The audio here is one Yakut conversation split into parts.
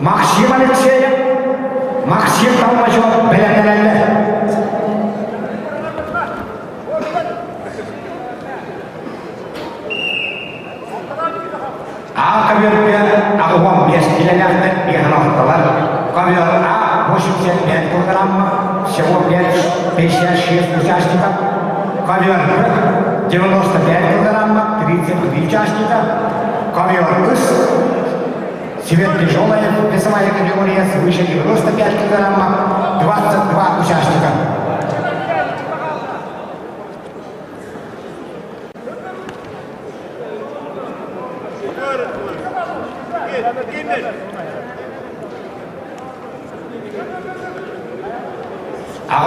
Максим Алексеев, Максим Толмачев бэлэмнэнэллэр. А ковёрга 85 килэлээхтэр биэһэн алталар, ковер А 85 килограмма, всего 556 участников, ковер Б 95 килограмма, 33 участника, ковер С сверхтяжелая весовая категория свыше 95 килограмма, 22 участника.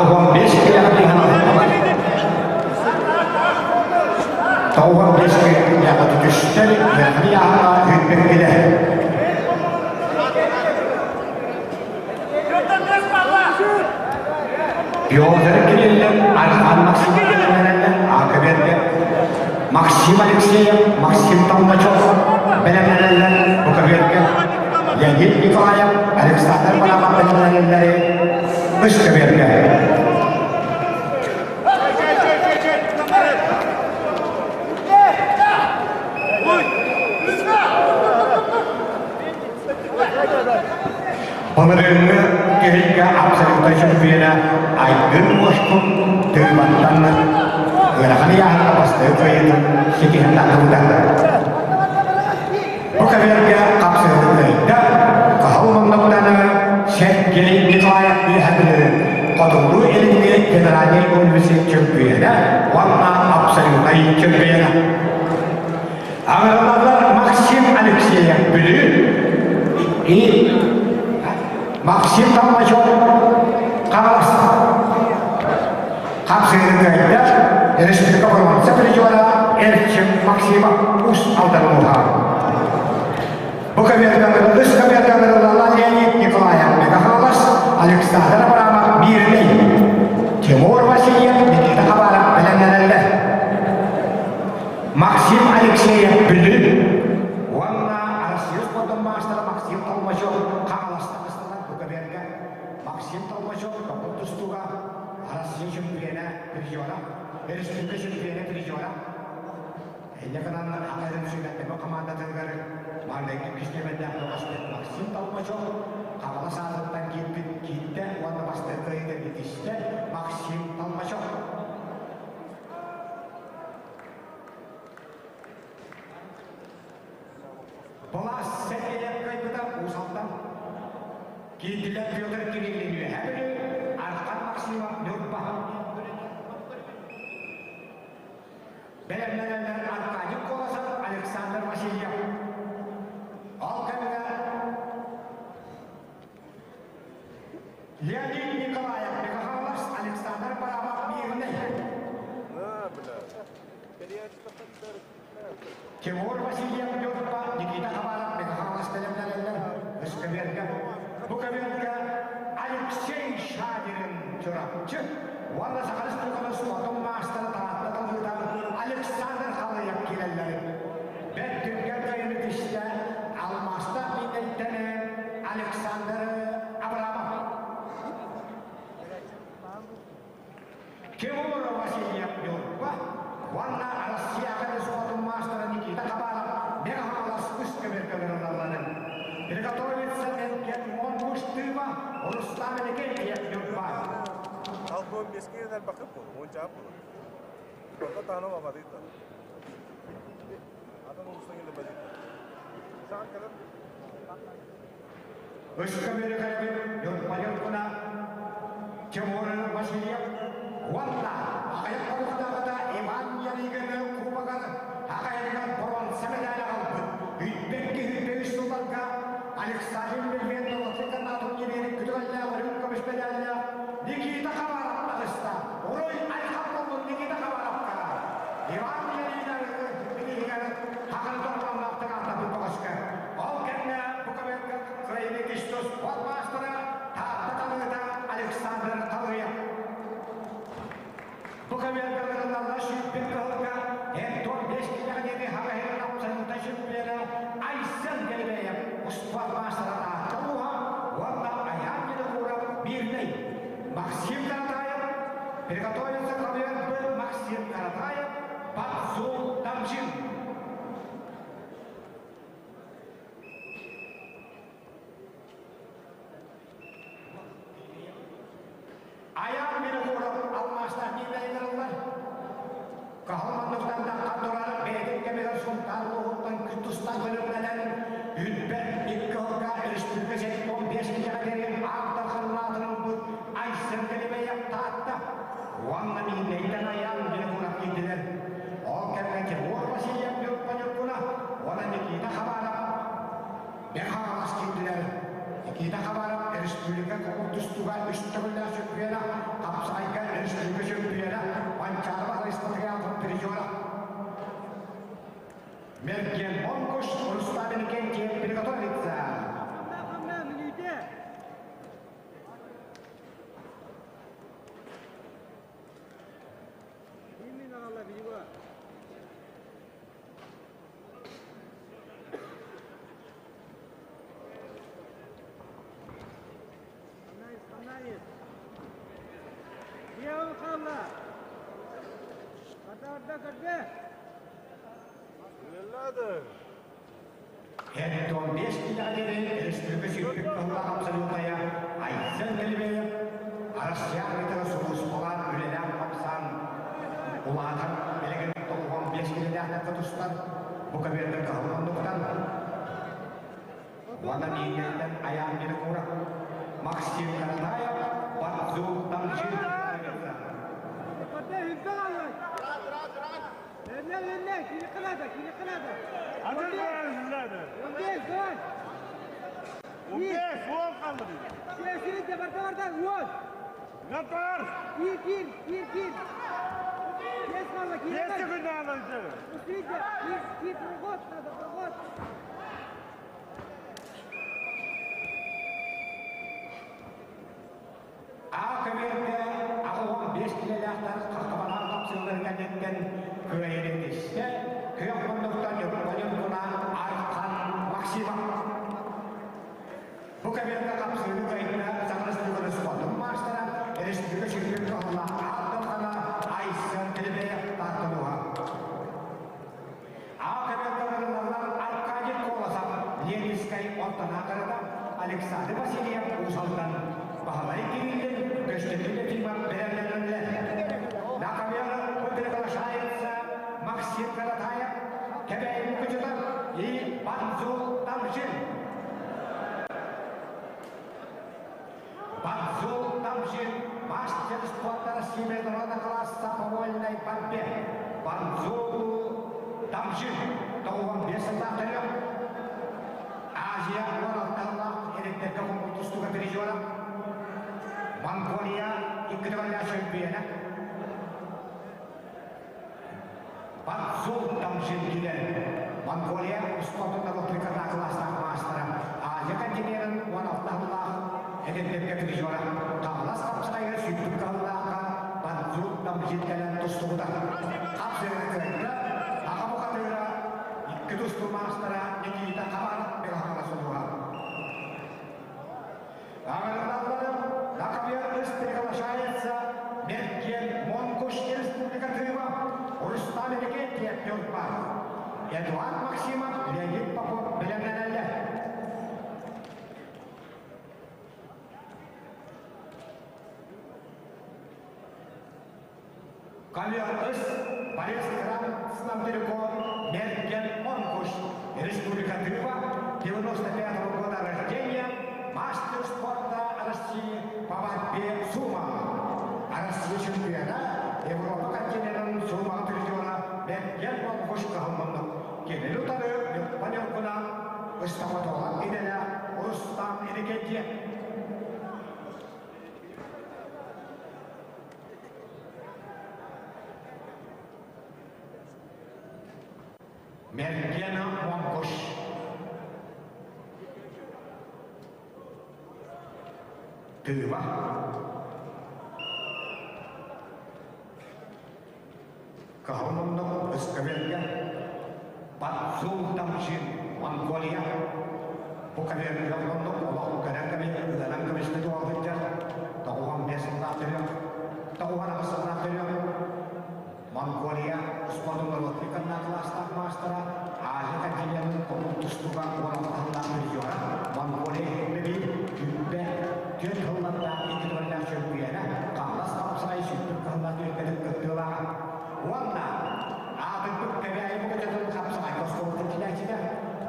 85 километрынан 95 километр түстэр, яхни үтпеккиле. Петр Кириллин, Архан Максимов Акаберге, Максим Алексеев, Максим Толмачев бэлэмнэнэллэр Букаберге, Леонид Николаев, Александр Барабан бэлэмнэнэллэри Ышкаберге. Былырыыҥҥы түһүлгэ абсолютнай чөмпүйүөнэ Айгын Мошкун тыыбаттан ыарахан ыйааһыҥҥа бастакы кыайыытын ситиһэн тахсыбыта. Бу кэмнэргэ хапсыһыы кыайда, Хаһыл Муннуктаны Сергей Николаев үөһэбили Хотугу Илиҥҥи федеральнай университет чөмпүйүөнэ уонна абсолютнай чөмпүйүөнэ. Аҕалалар Максим Алексеев Бүлүү и Максим Толмачев Хаҥалас хапсыһыыны кыайда республика боруонса призера Эрчим Максимов Уус Алдан улууһа. Бу кабинетка үс кабинетка Леонид Николаев Мега Александр Абрамов Мирный, Тимур Васильев Никита Хабаров бэлэмнэнэллэр. Максим Алексеев Бүлүү уонна Арассыыйа спордун маастара Максим Толмачев Хаҥаластан ыстанар БКБ-га Максим Толмачев Токур тустууга Арассыыйа чөмпүйүөнэ призера, республика чөмпүйүөнэ призера. Инньэ гынан Аҥарын сүүмэрдэмэ хамаандатыгар маҥнайгы кистиэмэллээх бөҕөспүт Максим Толмачев Хаҥалас аатыттан киирбит киирдэ уонна бастакы кыайыыта итистэ Максим Толмачев. Былаас сэргийэн кыайбыта Уус Алдан. Киирдилэр Петр Кириллин Үөһээ Бүлүү, Архан Максимов Ньурба. Бэлэмнэнэллэр Аркадий Колосов, Александр Васильев. Ол кэмҥэ Леонид Николаев, Михайловс Александр Барабов Мирный. Тимур Васильев Ньурба, Никита Хабаров, Михайловс бэлэмнэнэллэр Өскөбүөргэ. Бу көбүөргэ Алексей Шадирин Чурапчы уонна Саха Республикатын спордун маастара Таатта талыыта Александр Халыев киирэллэр. Бэрт түргэн кыайыыны түстэ алмаастаах миинэйтэн Александр Абрамов. Тимур Васильев Ньурба уонна Россияҕа спордун маастара Никита Хабаров Мэҥэ-Хаҥалас үс көмүркөлөрүн Приготовиться Мерген Монмуштыма Руслан Никитьев Ньурба. Албон беске элбэххит буолуо, уончаах буолуо. Онно таһынан бабадыыта. Атын улуустан кэлэ бадыыта. Саҥа кэлэн Үс көмүркөлөрүн Ньурба Ньургуна Тимур Васильев уонна аҕыйах хонуктааҕыта Иван Ярыгин Кубогар аҕайыгар боруонса медаль аҕалбыт Үтбэкки үс сылларга Александр Медведев Латвиканнаатын универын күтүгэллээх үрүҥ көмүс медаллаах Никита Хабаров таҕыста. Уруй айхал буоллун Никита Хабаровка! Иван Ярыгин бирииһигэр хахары дорҕоонноохтук ааттаппыт бөҕөскө. Ол кэннэ Буковелка Кыайыыны спорт маастара Таатта талыыта Александр Халыев. Буковелкаларыналла сүүрбүт кыһылга Антон Миирнэйтэн Айаан Винокуров киирдилэр. Ол кэмҥэ Тимур Васильев Ньурба уонна Никита Хабаров Мэҥэ-Хаҥалас киирдилэр. Никита Хабаров республика куруук тустууга үс төгүллээх чөмпүйүөнэ, хапсаҕайга республика чөмпүйүөнэ, Манчаары Баһылайыспатыгар призера. Мерген Монкуш Рустам Иннокентьев приготовится. Хэттон 5 километры республика сүүрбүт туһулаах абсолютная Айсен Кэлибэев Россия армиятыгар сулууспалаан үлэлээн хамсаан улаатан билигин 95 килэлээхтэргэ тустар бу көбүөргэ кыһыл оннуктан уонна Миирнэйтэн Айаан Винокуров Максим Каратаев Бадзу Тамжин А көбүөргэ 85 килэлээхтэр хаххабалаан хапсыылларын кэнниттэн кыайыыны тистэ күөх муннуктан Ньурба Ньургуна Архан Максимов. Бу көбүөргэ хапсыыны кыайда Саха Республикатын спордун маастара, республика чемпион туһалаах ааттархана Айсен Килибеев таатталуха. А көбүөргэ ырыллаллар Аркадий Колосов, Ленинскай ортонаатарыта Александр Васильев Уус-Алдан, Баһылай Кириллин, Көстөкүүн Ефимов бэлэмнэнэллэр. На ковер приглашается Максим Каратаев, Кэбээйи Мукучута и Банзул Тамжин. Банзул Тамжин, мастер спорта России международного класса по вольной борьбе. Банзул Тамжин, 95 сыллаах Азия уон эриттэргэ тустууга призера, Монголия икки төгүллээх чөмпүйүөнэ. Банзул Тамжин килэр. Монголия спортун норуот кылаастаах маастара, Азия континенын 16 сыллаах эдэрдэргэ призера, Хаҥалас хапсаҕайга сүүрдүк кыһыллаахха Банзул Тамжин кэлэн тустубута. Хапсыгы кыайда, аҕа бухатыыра, икки тустуу маастара Никита Хабаров Белохоро сулуһа. Аграрналарым на ковер приглашается Мерген Монкуш Республика Тыва, Рустам Иннокентьев Нюрба, Эдуард Максимов, Леонид Попов бэлэмнэнэллэр. Ковер Борис Краснопереков, Мерген Монкуш, Республика Тыва, 95 -го года рождения, мастер спорта России по борьбе сумо. Россия чемпиона, Европа континентын сумо призера Мерген Монкуш кыһылманнык. Кенел утары Ньурба стоматолог иделэ Рустам Иннокентьев. Мергена Монкуш. Тыва. Каһылманнык ыскаберге Батсул Тамшин Монголия. Бу каберге оннук олох көрөн кэми ыданан көмүскэ туолбуттар. 95 сыллаах төрүөх, 98 сыллаах төрүөх. Монголия спортун норуотун кылаастаах маастара, Азия континентын омук тустууга уоналтаһыллаах призера, Монголия химмэби күббэ түөрт сыллардаах икки төгүллээх чөмпүйүөнэ, Хаҥалас хапсаҕай сүүрдүк кыһыллар түөлбэтин кыттыылааҕа. Уонна аатырбыт Кэбээйи Мукучатын хапсаҕайга оскуолатын килээччитэ,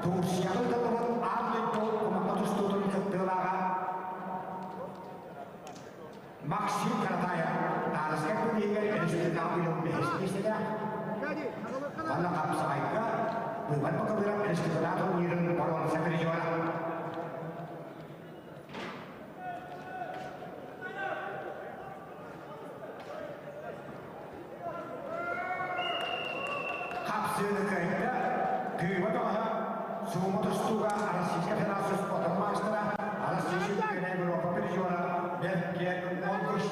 Турцияҕа ыытыллыбыт аан дойду кумахха тустуутун кыттыылааҕа Максим Каратаев Таарыскай күнүгэр республика Быыбар Бакалыров республикатааҕы турнирын боруонса призера. Хапсыыны кыайда, Кыыба бөҕөһө, Сумо тустууга Российскай Федерация спортун маастара, Россия чемпиона Европа призера Берген Монгуш.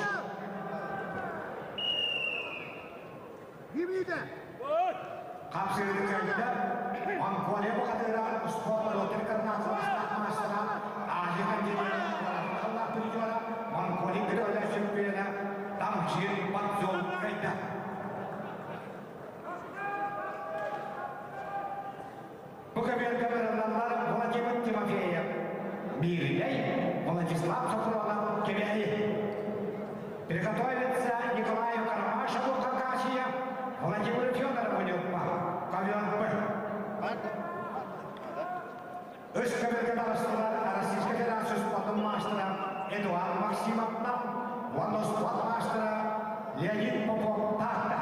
Хапсыыны кыайда, Монголия бухатыыра спорт норуоттарын интернациональнай маастара, Азия континенын призера, Монголия грёля чемпиона Тамжин Бадзол кыайда. Бу көбүөргэ ырыллаллар Владимир Тимофеев, Мииринэй, Владислав Софронов, Кэбээйи. Приготовиться Николаю Карамашеву, Хакасия, Владимиру Федорову Нюрба, Ковер Б. Үс көбүөргэ таҕыстылар Российскай Федерация спортун маастара Эдуард Максимовна уонна спорт маастара Леонид Попов Таатта.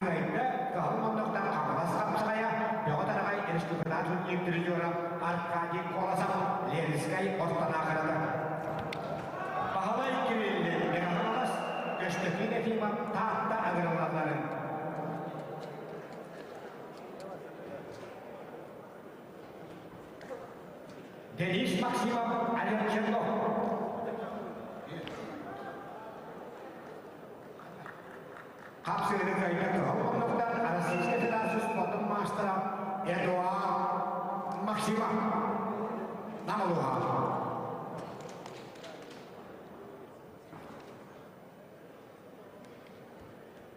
Кыһыл муннуктан Хаҥалас хапсаҕайа, Бөҕө Тараҕай республикатааҕы турнир призера Аркадий Колосов Ленскэй ортонаахырата. Баһылай Кириллин Мэҥэ Көстөкүүн Ефимов Таатта ыҥырыллалларын. Денис Максимов Олег Чернов. Хапсыыры кыайда кыһыл муннуктан Российскай Федерация спортун маастара Эдуард Максимов. Намылуха.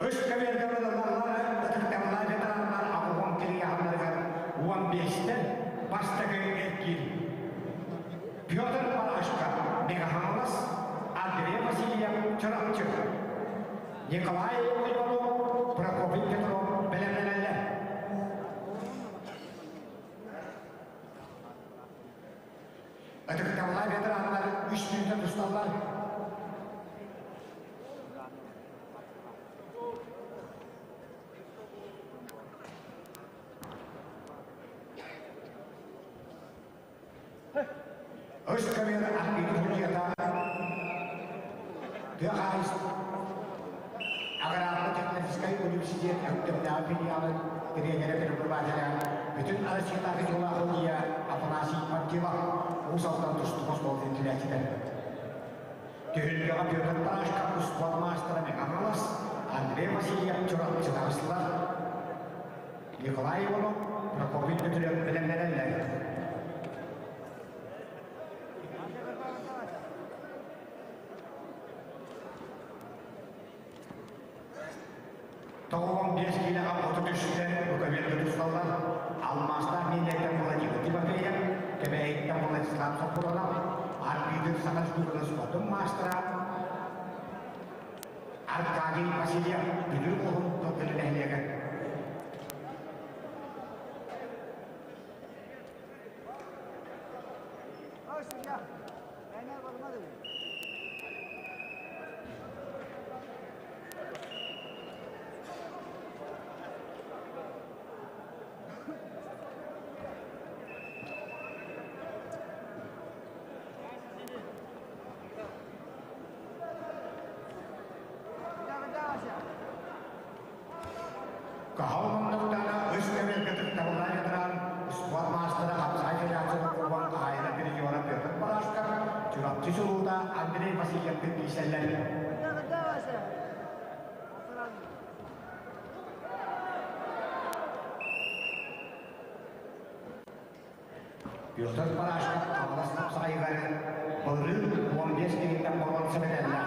Үс кэмиэргэ ылыллаллар ытыктабыллаах ветераннар аҕуһун килиэхэлэригэр 15-тэн бастакы эргиир. Петр Парашко, Мегаханалас, Андрей Васильев, Чурапчы. Николай Иванов, Прокопий Петров бэлэмнэнэллэр. Ытыктабыллаах ветераннар үс мүнүүтэ тусталлар. Үс көмөр арбитр судьуйата тыа хаһаайыстыбатын Аграрно-техническай университет Өктөмнөөҕү филиалын тренерэ преподавателэ бүтүн Россиятааҕы дьоллоох судьуйа Афанасий Пантелов Уус Алдан тустууга остуол иитиллээччитэ. Түһүлгэҕэ Петр Парашков успуорт маастара Михайлов, Андрей Васильев Чурапчы таҕыстылар. Николай Иванов, Прокопий Петров бэлэмнэнэллэр. 95 киилэҕэ 33-тэн Рукавенко тусталлар. Алмаастаах миинэттэн Владимир Тимофеев, Кэбээйиттэн Владислав Соппуронов, арбитр Саха Республикатын спордун маастара Аркадий Васильев Бүлүү улууһун Кылгын нэһилиэгэр. Каһал муннуктана үс көмөлгө тыктабыллаан ветеран, спорт маастара Хапсаҕай федерациятын кубогын хаһаайына призера Петр Барашков, Чурапчы чулуута Андрей Васильевтыын киирсэллэр. Петр Барашков Хаҥалас хапсаҕайыгар былырыын 15 киһиттэн боруонса мэтээллээх.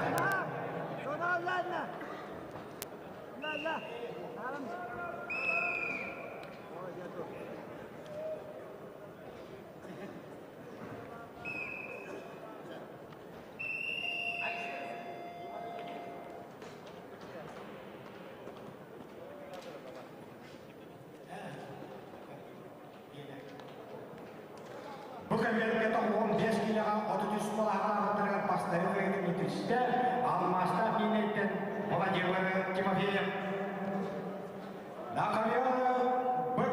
Бу кэмҥэ 95 киилэҕэ 33 балаһалаахтарыгар бастайы кыайыытын итистэ алмаастаах киинэттэн Владимир Тимофеев. На ковер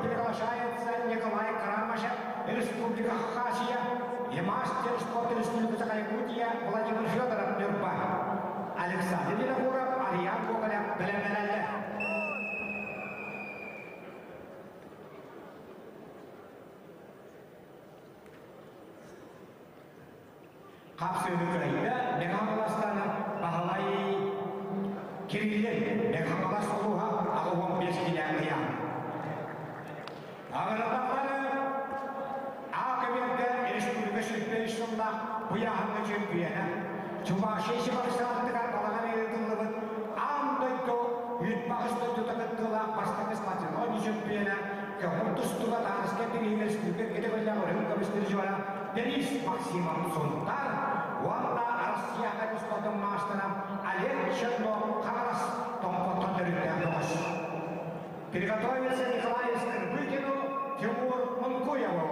приглашается Николай Карамышев, Республика Хакасия, и мастер спорта Республики Якутия Владимир Федоров Нюрба. Александр Винокуров, Ариан Гоголев, бэлэмнэнэллэр. Хапсыыны кыайда Мэҥэ-Хаҥаластан Баһылай Кириллин, Мэҥэ-Хаҥалас улууһа 85 киилэ ыйаан. Аҕыраталлары А көбүөргэ республика 105 сыллаах буйааһыҥҥа чөмпүйэнэ, Чувашия Сибарсааттыгар балаҕан ыытыллыбыт аан дойду үүт-баҕас дойдута кыттыылаах бастакы спортивной чөмпүйэнэ, көҥүл тустууга таарыска бирииһигэр республика кэтэбиллээх үрүҥ көмүс призера Денис Максимов Сунтаар уонна Россияҕа спортун маастара Олег Чернов Хаҥалас Томпоттон төрүттээх бөҕөс. Приготовился Николай Скрыбыкину, Тимур Мункуеву.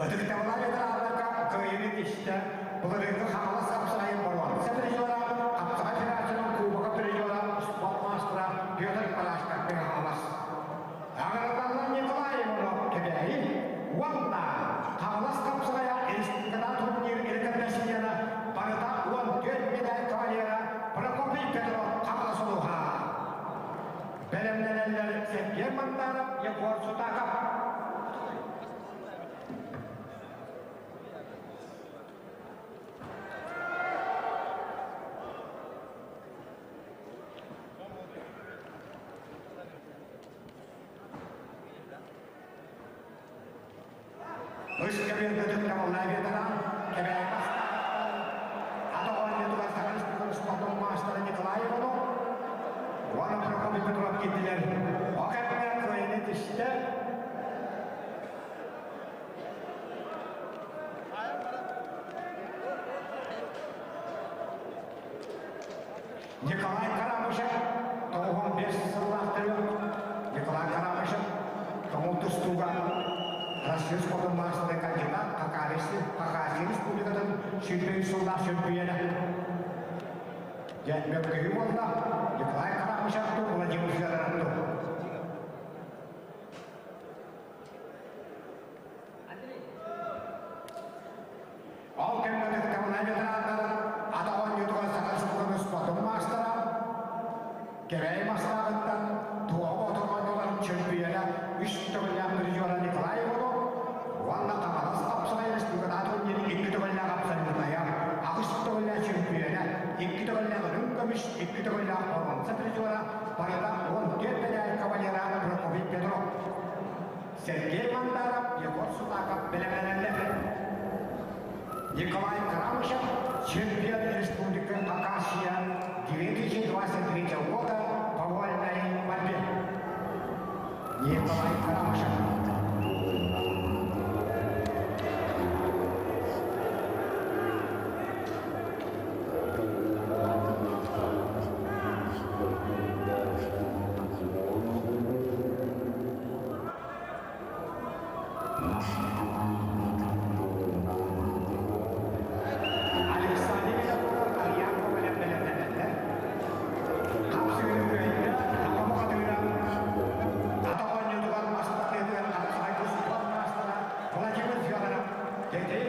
Ытыктабыллаах ветераннарга кыайыыны истэ былырыыҥҥы Хаҥалас хапсаҕайын боруонса призера, Хапсаҕай федерациятын Кубога призера, спорт маастара Петр Парашков Хаҥалас. Аҕыраталлар Николай Иванов Кэбээйи уонна Хаҥалас хапсаҕайа республикатааҕы турнир рекордсмена барыта 14 медаль кавалера Прокопий Петров Хаҥалас улууһа. Бэлэмнэнэллэр Сергей Мандаров, Егор Сутаков. Үс кэбиэргэ түптэ ветеран, Кэбээйи бастаахтан, ата оонньуутугар Саха Республикатын спортун маастара Николай Иванов уонна Прокопий Петров киирдилэр. О кэмҥэ кыайыыны түстэ. Николай Карамышев 95 сыллаах төрүөт Николай Карамышев көҥүл тустууга Россия спордун маастара кандидат Хакасия Республикатын 23 сыллаах чөмпүйүөнэ. Дьэ, мөккүһүү буолла Николай Карамышев Владимир Федоров. Ол кэмҥэ ытыктабыллаах ветераннар ата оонньуутугар Саха Республикатын спортун маастара, Кэбээйи Мастааҕыттан Туоҕа Боотур оонньууларын чөмпүйүөнэ үс төгүллээх призера Николай Иванов уонна Хаҥалас хапсаҕай республикатааҕы турнирын икки төгүллээх абсолютнайа, аҕыс төгүллээх чөмпүйүөнэ, икки төгүллээх үрүҥ көмүс, икки төгүллээх боруонса призера, барыта 14 медаль кавалера Прокопий Петров. Сергей Мандаров, Егор Сутаков бэлэмнэнэллэр. Николай Карамышев, чемпион Республики Хакасия 2023 года по вольной борьбе. Николай Карамышев. Александр Винокуров Ариан Ковалев бэлэмнэнэллэр. Хапсыгыны кыайда, Аҕа бухатыыра, атах оонньуутугар мас тардыытыгар хапсаҕай спорт маастара Владимир Федоров, Дети,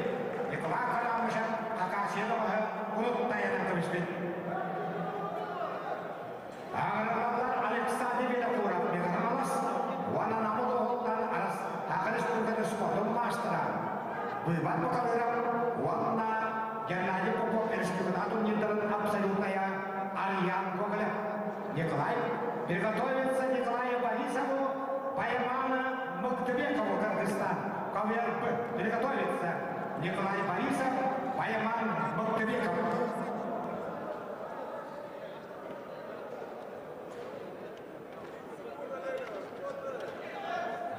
Николай Карамышев, Хакасия бөҕөһө урут тайанан кэбиспит. Выбор Бакалыров уонна Геннадий Попов республиката турнирдарын абсолютная Арьян Гоголев. Николай приготовится Николаю Борисову Паймана Мактыбекову, Кыргызстан. Ковер Б. Приготовится Николай Борисов, Пайман Мактыбеков.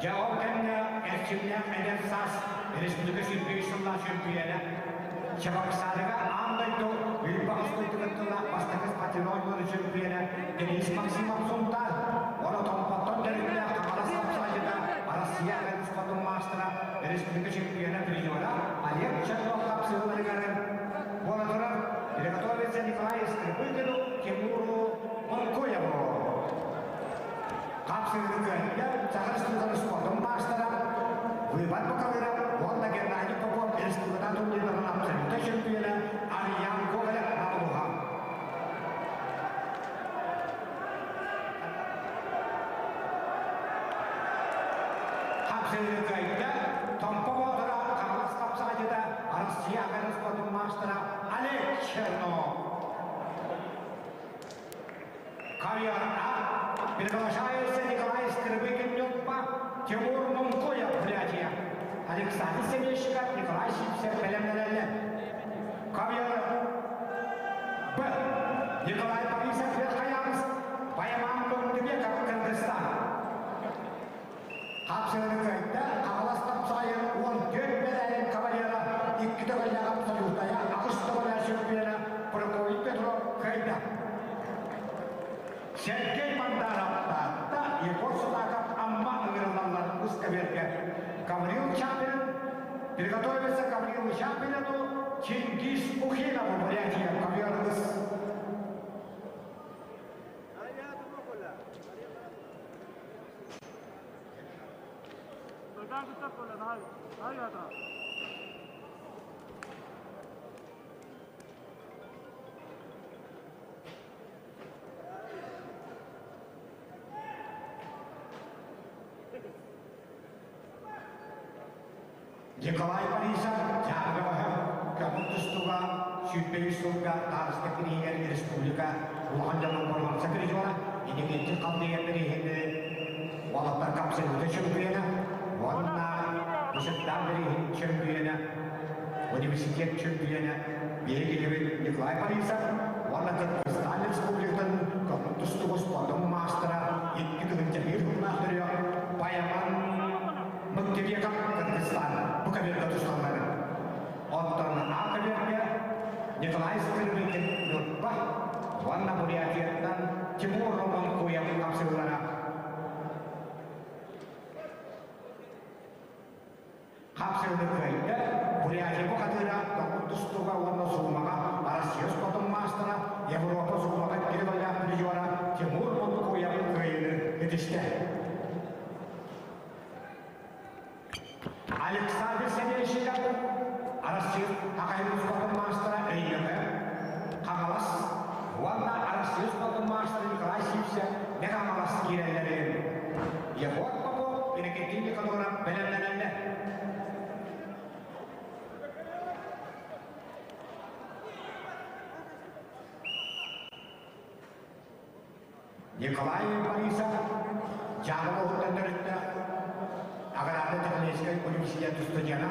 Дьэ ол кэннэ эрчимнээх эдэр саас республика сүүрбэ сыллаах чөмпүйүөнэ Чебоксарыга аан дойду Үүрбэ астыытыгар тыллаах бастакы спортивной оонньууларын чөмпүйүөнэ Денис Максимов Сунтаар уонна Томпоттон төрүттээх Хаҥалас хапсаҕайдьыта Россия аҕай спортун маастара республика чемпиона призера Олег Чернов хапсыһыыларыгар буола турар. Приготовится Николай Скрипыкину, Тимуру Монкоеву. Хапсыһыыны кыайда Саха Республикатын спордун маастара Выбор Бакалыров уонна Геннадий Попов республиката турнирдарын абсолютнай чемпиона Арьян Гоголев Намылуха. Хапсыһыыны кыайда Томпо Боотура Хаҥалас хапсаҕайдьыта Россия аҕай спордун маастара Олег Чернов. Карьера приглашается Николай Скрыбыкин-Нюрба, Тимур Мункуев, Бурятия, Александр Семейщиков, Николай Сипсев, бэлэмнэнэллэр. Карьера Б. Николай Борисов, Верхоянск, Баяман Мурдыбеков, Кыргызстан. Хапсыгыны кыайда Хаҥалас тапсаайын 14 медалин кавалера, икки төгүллээх абсолютная, аҕыс төгүллээх чемпиона Прокопий Петров кыайда. Сергей Мандаров Таатта, Егор Судаков Амма ыҥырыллаллар ускаверга. Гаврил Чапин приготовится Гаврилу Чапину Чингиз Ухинову Бурятия ковер Николай Борисов Дьааҥы көҥүл тустууга 105 сылга таарыска кириһигэр республика улахан дьонун боруонса призера, инникитин халдыйар бирииһини уолаттар абсолютно чөмпүйүөнэ уонна Бысыттаах бирииһин чөмпүйүөнэ, университет чөмпүйүөнэ биһиги Николай Борисов уонна Кыргызстан Республикатын көҥүл тустууга спордун маастара 2001 сыллаах төрүөх Баяман Мыктыбеков Кыргызстан бу кабинетка тусталларын. Оттон А кабинетка Николай Скрыбыкин Ньурба уонна Бурятияттан Тимур Романкуев хапсыылара. Хапсыыны кыайда Бурятия бухатыыра тоҕус тустууга уонна суумаҕа Россия спортун маастара Европа суумаҕа икки төгүллээх призера Тимур Монкуев кыайыыны ситистэ. Александр Савельевич Арассыыйа Аҕай спортун маастара Өймөкө, Хаҥалас уонна Арассыыйа спортун маастара Николай Сивцев Мэҥэ киирэллэрин Егор Попов, Иннокентий Никаноров бэлэмнэнэллэр. Николай Борисов Дьааҥы улууһуттан төрүттээх Аграрнай техническэй университет студена,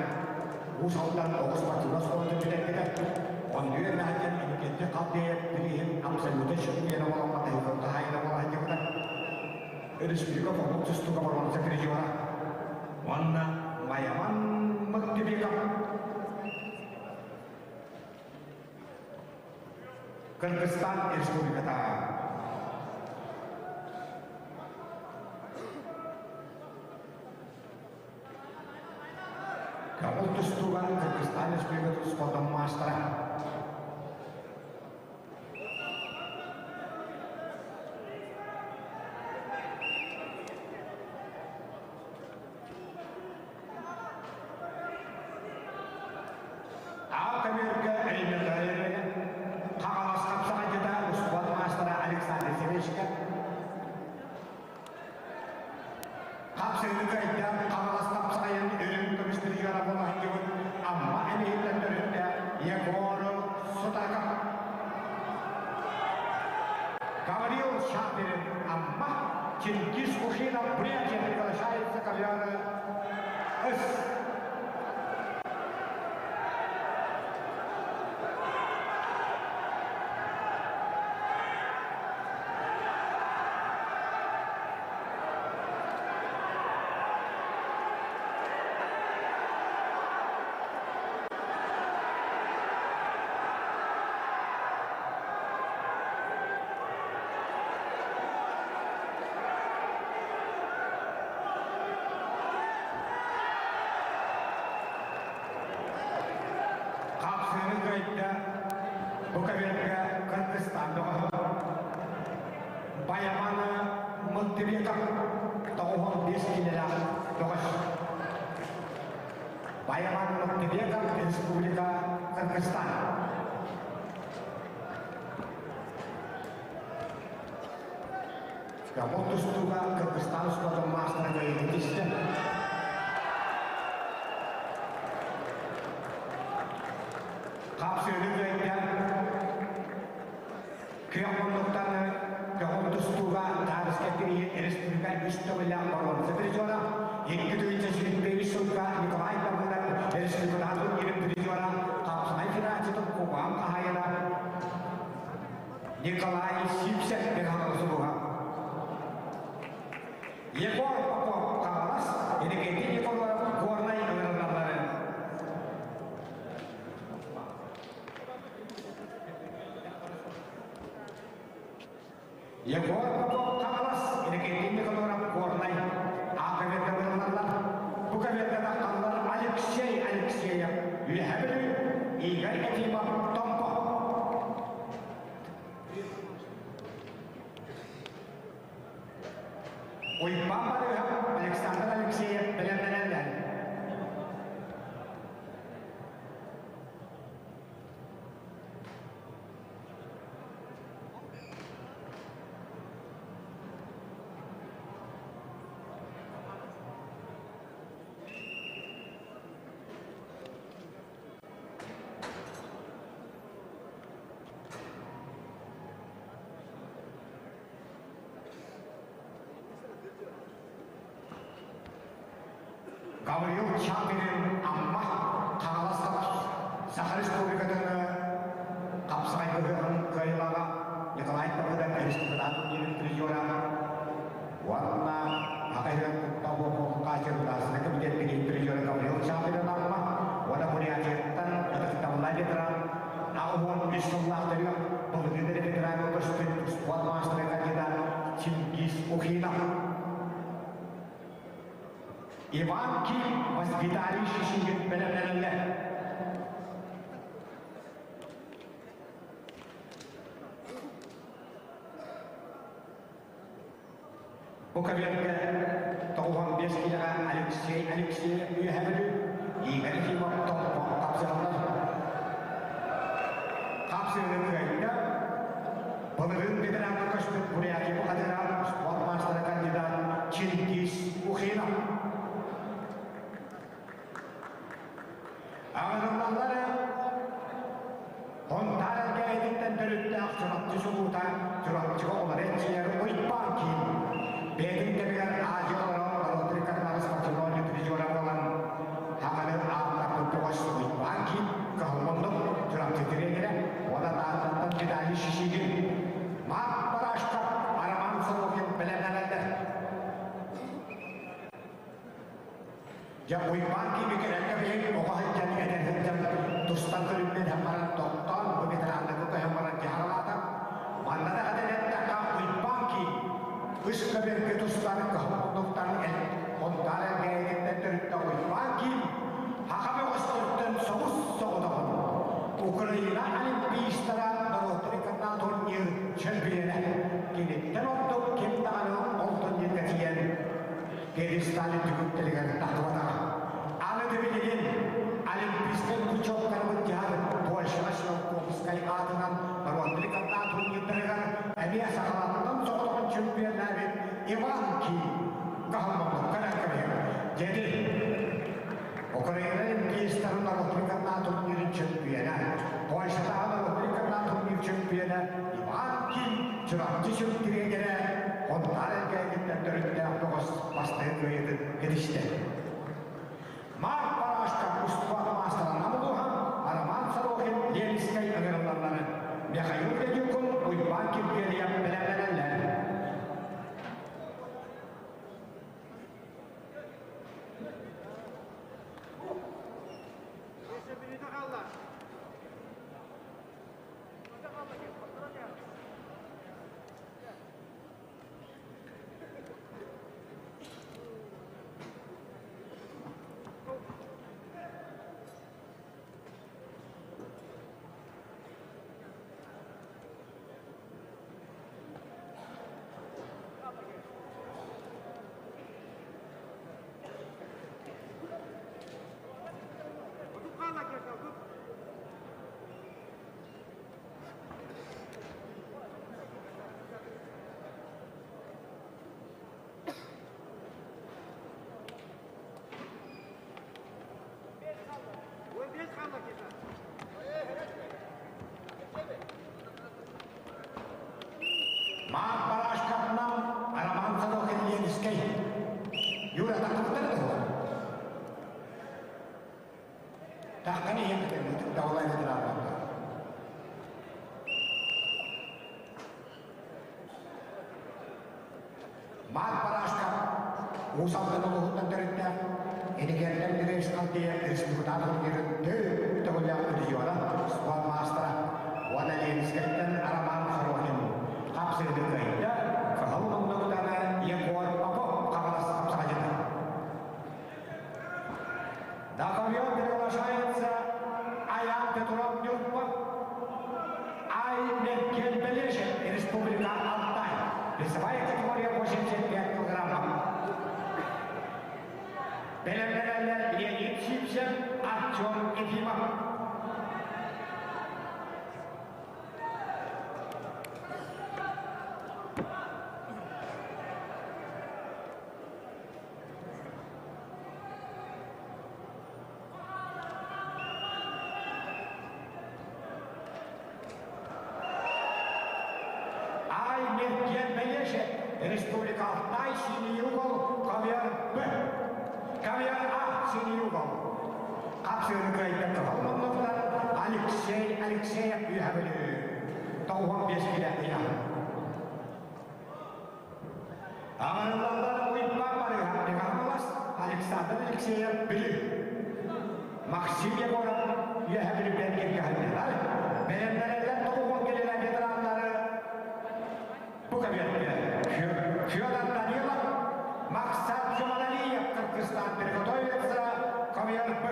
Уус Алдан оҕо спортивнай оскуолатын бүтэрбитэ. Онно үөрэнээччи Инникитин Халдеев бирииһин абсолютно чемпиона буолан хаһаайына буола сылдьыбыта. Республика хомук тустууга боруонса призера уонна Майаман Мыктыбеков Кыргызстан Республиката. Көҥүл тустууга Кыргызстан Республикатын спордун маастара. Аал көмүргэ Өймөкөөрү Хаҥалас хапсаҕайдьыта успуорт маастара Александр Семечкин хапсыгыны кыайда Хаҥалас хапсаҕайын үрүҥ көмүс призера буола сылдьыбыт. Гаврил Шаперин, Амма, Чингиз Кухинов, Бурятия, приглашается ковер С. Хапсыыны кыайда бу көбүөргэ Кыргызстан бөҕөһө Баяман Мыктыбеков 95 киилэлээх бөҕөс. Баяман Мыктыбеков, Республика Кыргызстан. Омук тустууга Кыргызстан спордун маастара кыайыыны тистэ. Хапсыыны кыайда Күөх муннуктан көҕүл тустууга Таарыска тиийэн республика үс төгүллээх боруонса призера, 2025 сылга Николай Давыдов республикатааҕы турнирын призера, Хапсаҕай Федерациятын кубогын хаһаайына Николай Сивцев Михайлов Егор Попов Хаҥалас, Иннокентий Николаев Горнай ыҥырыллалларын. Егор Попов Хаҥалас, Иннокентий Николаев Горнай аакабыарга бырыллаллар. Бу кабиэргэ таххаллар Алексей Алексеев Үөһэ Бүлүү, Игорь Ефимов Томпо. Уйбаан Барыыһап, Александр Алексеев бэлэмнэнэллэр. Гаврил Чапинин Амма Хаҥалас Саха Республикатын хапсаҕай ыһыаҕын кыайыылааҕа Николай Давыдов республикатын турнирын призера уонна Аҕа иһин куттал Хаачырдаасына кэмитиэтин призера Гаврил Чапинин Амма уонна Бурятияттан ытыктабыллаах ветеран 83 сыллаах төрүөх былырыын ветеран көстүн спорт маастара кандидат Чингиз Ухинов. Иван Ким Виталий Шишигин бэлэмнэнэллэр. Бу кабинетка 95 киилэҕэ Алексей Алексеев Үөһээ Бүлүү, Игорь Ефимов Томпо хапсыһаллар. Хапсыһыны кыайда былырыын ветераҥҥа көспүт Бурятия бухатыра спорт маастара кандидат Чингиз Ухинов. Аҕырыллаллара Хонтаар Элгээйититтэн төрүттээх Чурапчы чулуута Чурапчыга олорон эрчийэр Уйбаан киин. Бэйэтин кэмигэр Азия олорон норуоттарын кытары спортивной призера буолан Хаханы ааттаппыт көҕөс Уйбаан киин кыһаллоннук Чурапчы тренерэ уонна Тааттаттан Виталий Шишигин, Марк Барашков, Роман Сорокин бэлэмнэнэллэр. Дьэ, Уйбаан киими кэлэргэ билигин оҕо сылдьан, эдэр сылдьан тустан көрүҥнэн иһэн баран тохтоон, бу ветераннарга көһөн баран дьаһалаата. Манна да хатан эттэххэ, Уйбаан киим үс көбүөргэ тустан кыһыл муннуктан Хонтаар Элгээйититтэн төрүттэ Уйбаан киим Хаха бөҕөстөртөн соҕус соҕотоҕун Украина олимпийстара норуоттар иккардынан турнир чөмпүйүөнэ. Киниттэн ордук ким даҕаны ол турнирга тиийэн Пьедесталин түгүктэригэр тахсыбатаҕа. Аны да билигин Олимпийскай путевканы дьаһар Польшаҕа Шелковскай аатынан норуоттары кытта турнирдарыгар эмиэ сахалартан соҕотоҕун чемпионнаабыт Иван Ки каһылмаммыкка кэбиһэр. Дьэди Украина олимпиецтарын норуоттары кытта турнирын чемпиона, Польшатааҕы норуоттары кытта турнир чемпиона Иван Ким. Чурапчы сүр тириэньэрэ Хонтаар Элгээйиттэн төрүттээх бөҕөс бастакы кыайыытын ситистэ. Марк Парашка успуорт маастара Нам улууһа Роман Сорокин Ленскэй ыҥырыллалларын Михаил Дедюкун Уйбаан Киргиэлийэп бэлэмнэнэллэр. Маат Барашковынан Роман Сорокин Ленскэй Юра тахтыбыттар дуо? Тахханы иһин даҕалай ытыраабатта. Маат Барашков Уус Алдан улууһуттан төрүттээх Эдигэрдэр Республика Республикатааҕы төгүллээх региона спорт маастара уонна Ленскэйтэн Роман Сорокин хапсыһыыны кыайда, Кыһыл муннуктаны Егор Попов Хаҥалас хапсаҕайдьыта. На ковер приглашается Аян Петров Нюрба, Ай Мерген Белешев, Республика Алтай. Весовая категория 85 килограммов. Бэлэмнэнэллэр Леонид Сипсев, Артем Ефимов. Ай Мерген Белешев, Республика Алтай, синий угол, ковер Б. Ковер А, синий угол. Хапсыыры кыайда кыһыл муннуктан Алексей Алексеев үһэбилүү. 95 килэ ыйаһын. Аҕырыллаллар Уйбаан Барыһа Михайловас, Александр Алексеев Бүлүү. Максим Егоров Үөһэ Бүлүүттэн кэргэһэллэр. Бэлэмнэнэллэр тоҕуһун кэлэрэ ветераннары бу кабинетка Федор Данилов, Максат Жуманалиев Кыргызстан приготовится ковер Б.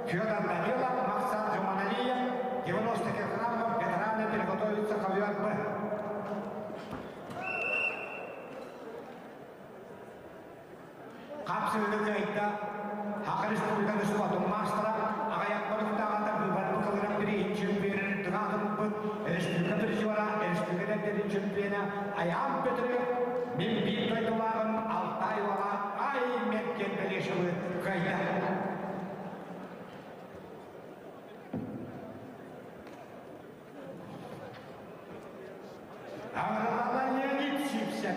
Федор Данилов, Максат Жуманалиев, 90 килограммов ветераны приготовится ковер Б. Хапсыгыны кыайда Саха Республикатын спортун маастара аҕыйах хонуктааҕыта быыбарбыт кылыран бирииһин чемпионун тыҥаатыммыт республика призера, республика эрдэтин чемпиона Айаан Петров мин биир дойдулааҕым Алтай уола Ай Мерген Белешевы кыайда. Аҕыраллар Леонид Сивцев,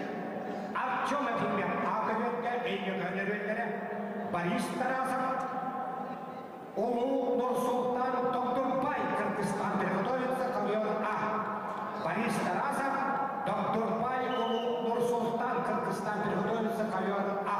Артем Ефимов аҕа өймөкөөннөрүөллэрэ Борис Тарасов, Улуу Нурсултан Доктурбай Кыргызстан приготовится ковер А. Борис Тарасов, Доктурбай Улуу Нурсултан Кыргызстан приготовится ковер А.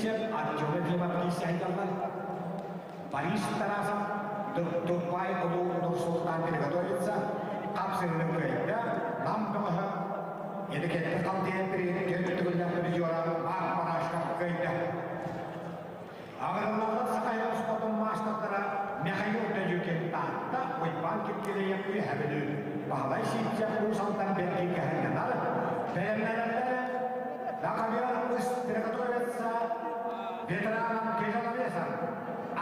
Сивцев, Артем Ефимов киирсэһэллэр. Борис Тарасов, Дурбай улуу Нур-Султан приготовится, хапсыһыны кыайда, Нам бөҕөһө, Эдикетти халтыйан бириһин төрүт төгүллээх призера Марк Барашков кыайда. Аҕырыллаллар Сахайа спортун маастардара Михаил Дедюкин Таатта, Уйбаан Киргиэлэйэп Үөһэ Бүлүү, Баһылай Сивцев Уус Алдан Бэргин кэһэннэнэр, бэлэмнэнэллэр На ковер приготовятся ветеранам тяжеловесам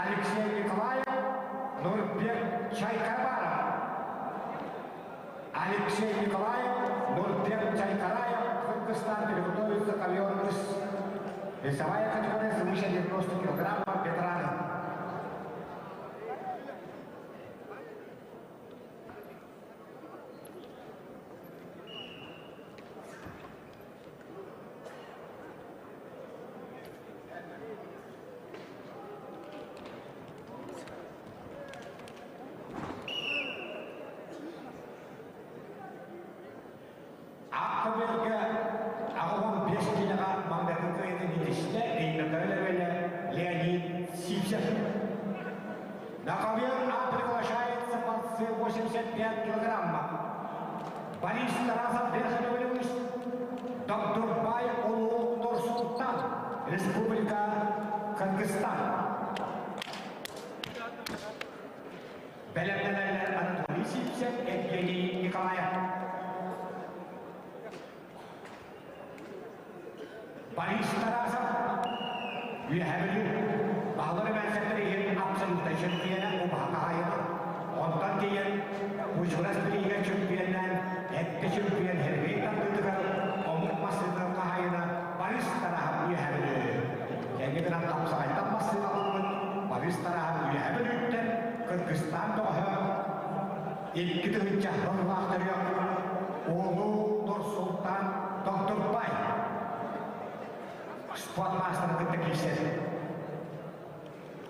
Алексей Николаев, Нурбек Чайкарбаров. Алексей Николаев, Нурбек Чайкараев, Кыргызстан приготовится ковер Весовая категория свыше 90 килограммов ветераны. Аккаберге аҕабам бес киилэҕэ маҥнайгы кыайыытын итистэ Өймөкөөн эбэлэ Леонид Сивцев. На ковер А приглашается борцы 85 килограмма. Борис Тарасов Верховелевич, Докторбай Улуу Нур-Султан, Республика Кыргызстан. Бэлэмнэнэллэр Анатолий Сивцев, Евгений Николаев. Борис Тарасов, Үөһээ Бүлүү, Баһылар эмээхситтэр иһин абсолютнай чөмпүйүөнэ убаһа хаһаайына. Онтон тиийэн Ужгород бириигэ чөмпүйүөннээн эттэ чөмпүйүөн Хербей тардыытыгар омук массыынатын хаһаайына Борис Тарасов Үөһээ Бүлүү. Кэнники гынан хапсаҕайтан массыына ылбыт Борис Тарасов Үөһээ Бүлүүттэн Кыргызстан бөҕөһө 2000 сыллаах төрүөх Улуу Нур-Султан Докторбай спорт маастарын кытта киирсэр.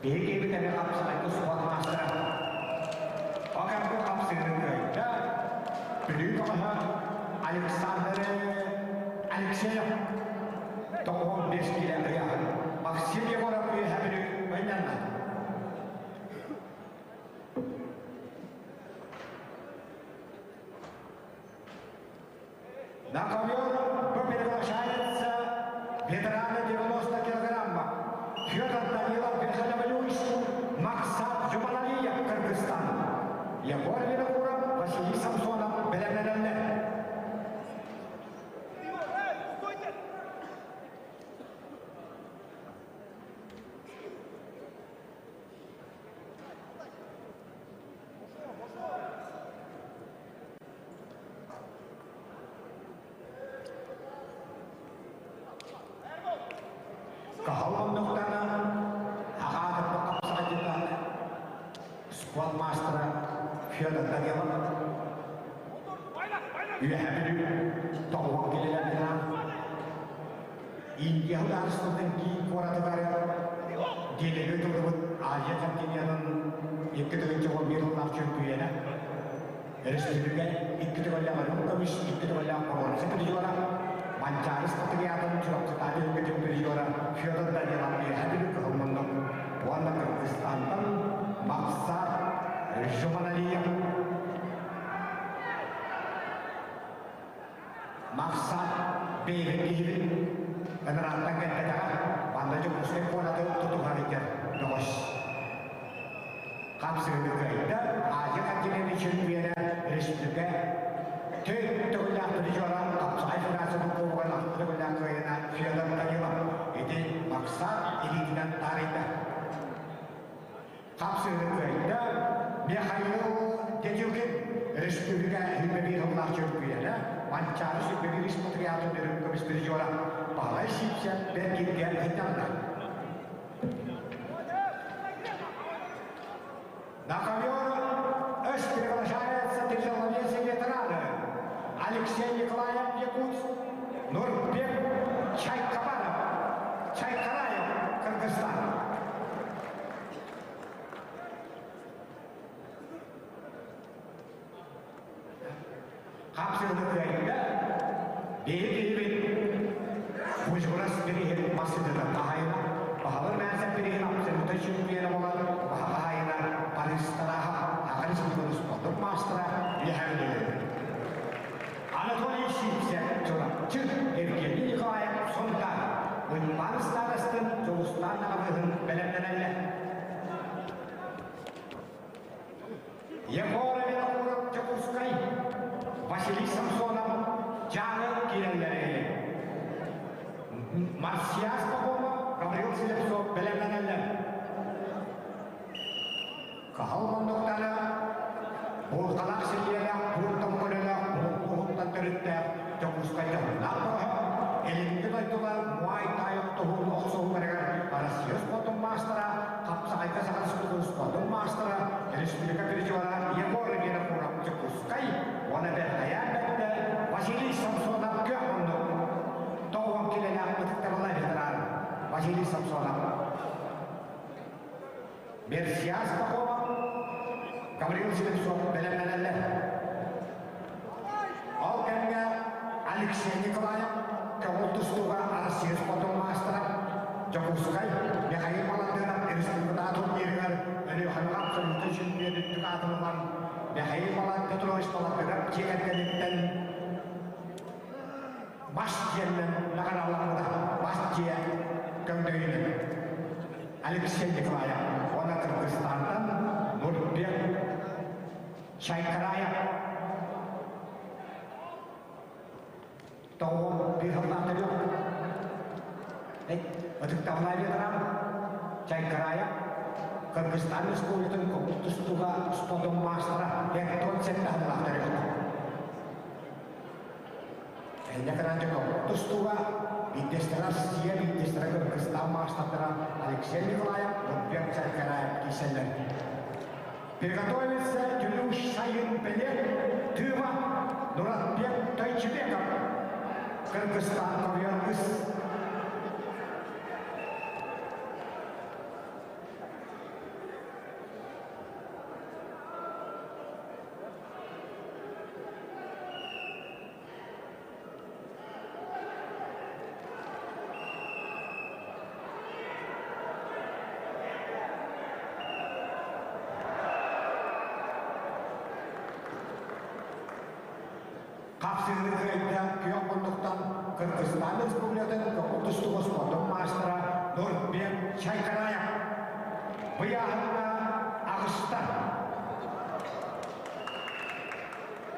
Биһиги киһибит эмиэ хапсаҕайга спорт маастара. Окамбу хапсыырын кыайда Бүлүү бөҕөһө Александр Алексеев 95 киилэ ыйааһын. Максим Егоров Үөһээ Бүлүү ойнанна. На ковер приглашается ветераны 90 килограмма Федор Данилов Верхолевлюйс, Максат Жуманалиев, Кыргызстан. Егор Винокуров, Василий Самсонов, бэлэмнэнэллэр. Каһал оннуктана аҕаатырба хапсаҕайдьытан спорт маастара Федор Данилов Үөһээ Бүлүү тоҕуһун килэлэринэн Индия судаарыстыбатын киин куоратыгар Делигэ ыытыллыбыт Азия континенын 2011 сыллаах чөмпүйүөнэ, өрөспүүбүлүкэ икки төгүллээх үрүҥ көмүс, икки төгүллээх боруонса призера, Манчаары спартакиадатын Чурапчытааҕы түһүлгэтин призера Федор Данилов Үөһээ Бүлүү кыһыл муннук уонна Кыргызстантан Максар Жуманалиев Махсат бэйэбин киһибин ынарааттан кэлбэтэҕэ, манна Дьокуускай куораты тутуһар этэр бөҕөс. Хапсыһыны кыайда, Азия континенын чөмпүйүөнэ республика төрт төгүллээх призера Хапсаҕай Федерациятын кубогар алта төгүллээх кыайына Федор Данилов ити Максат илиитинэн таарыйда. Хапсыһыны кыайда Михаил Дедюкин республика 21 сыллаах чөмпүйүөнэ, Манчаары 21 патриотын үрүҥ көмүс призера Баһылай Сивцев бэргиргэ ыһыталлар. На ковер С приглашается тяжеловесы ветераны Алексей Николаев Якутск, Нурбек Чайкабанов, Чайкараев, Кыргызстан. Хапсыһыны кыайда биһи киһибит Кузьмурас бириһин массыытынан хаһайына. абсолютнай чемпиона буолан убаһа хаһаайына Борис Тарахов Саха Республикатын спордун маастара Үөһээ Бүлүү. Анатолий Сивцев Чурапчы, Евгений Николаев Сунтаар, Уйбаан Старостин Дьулустаан аҕабыыһын бэлэмнэнэллэр. Егор Винокуров Дьокуускай, Василий Самсонов Дьааҥы киирэллэрин. Марсиас Пахомов, Гаврил Слепцов бэлэмнэнэллэр. Кыһыл муннуктары буурҕалаах силлиэлээх, бууртан көлөлөөх, уһуктан төрүттээх Дьокуускай дьоһуннаах бөҕөһө, илиҥҥи дойдулар муай-тай охтуһун охсуһууларыгар Россия спордун маастара, хапсаҕайга Саха Республикатын спордун маастара, республика призера Егор Винокуров Дьокуускай уонна Бэртэйээн бэрдэ Василий Самсонов күөх муннук 90 килэлээх ытыктабыллаах ветеран Василий Самсонов. Мерсиас Пахомов, Гаврил Слепцов бэлэмнэнэллэр. Ол кэмҥэ Алексей Николаев көҥүл тустууга Россия спордун маастара, Дьокуускай Михаил Баландынов республикатааҕы турнирыгар Өлүөхүмэҕэ абсолютнай чемпион үрдүк аатын ылан Михаил Петрович Баландынов дьиэ кэргэниттэн бас дьиэннэн наҕараадаламмыта бас дьиэ көҥдөйүнэн Алексей Николаев уонна Кыргызстантан Нурбек Чайкараев 91 сыллаах төрүөх ытыктабыллаах ветеран Чайкараев Кыргызстан Республикатын көҥүл тустууга спордун маастара 47 сыллаах төрүөх. Инньэ тустууга биирдэстэрэ Россия, биирдэстэрэ Кыргызстан маастардара Алексей Николаев, Нурбек Чайкараев киирсэллэр. Приготовиться Тюлюш Сайын Пелек, Тыва, Нуратбек Тойчебеков, Кыргызстан ковер Хапсыһыны кыайда күөх муннуктан Кыргызстан Республикатын көҥүл тустууга спордун маастара Нурбек Чайкараев быйааһынна аҕыста.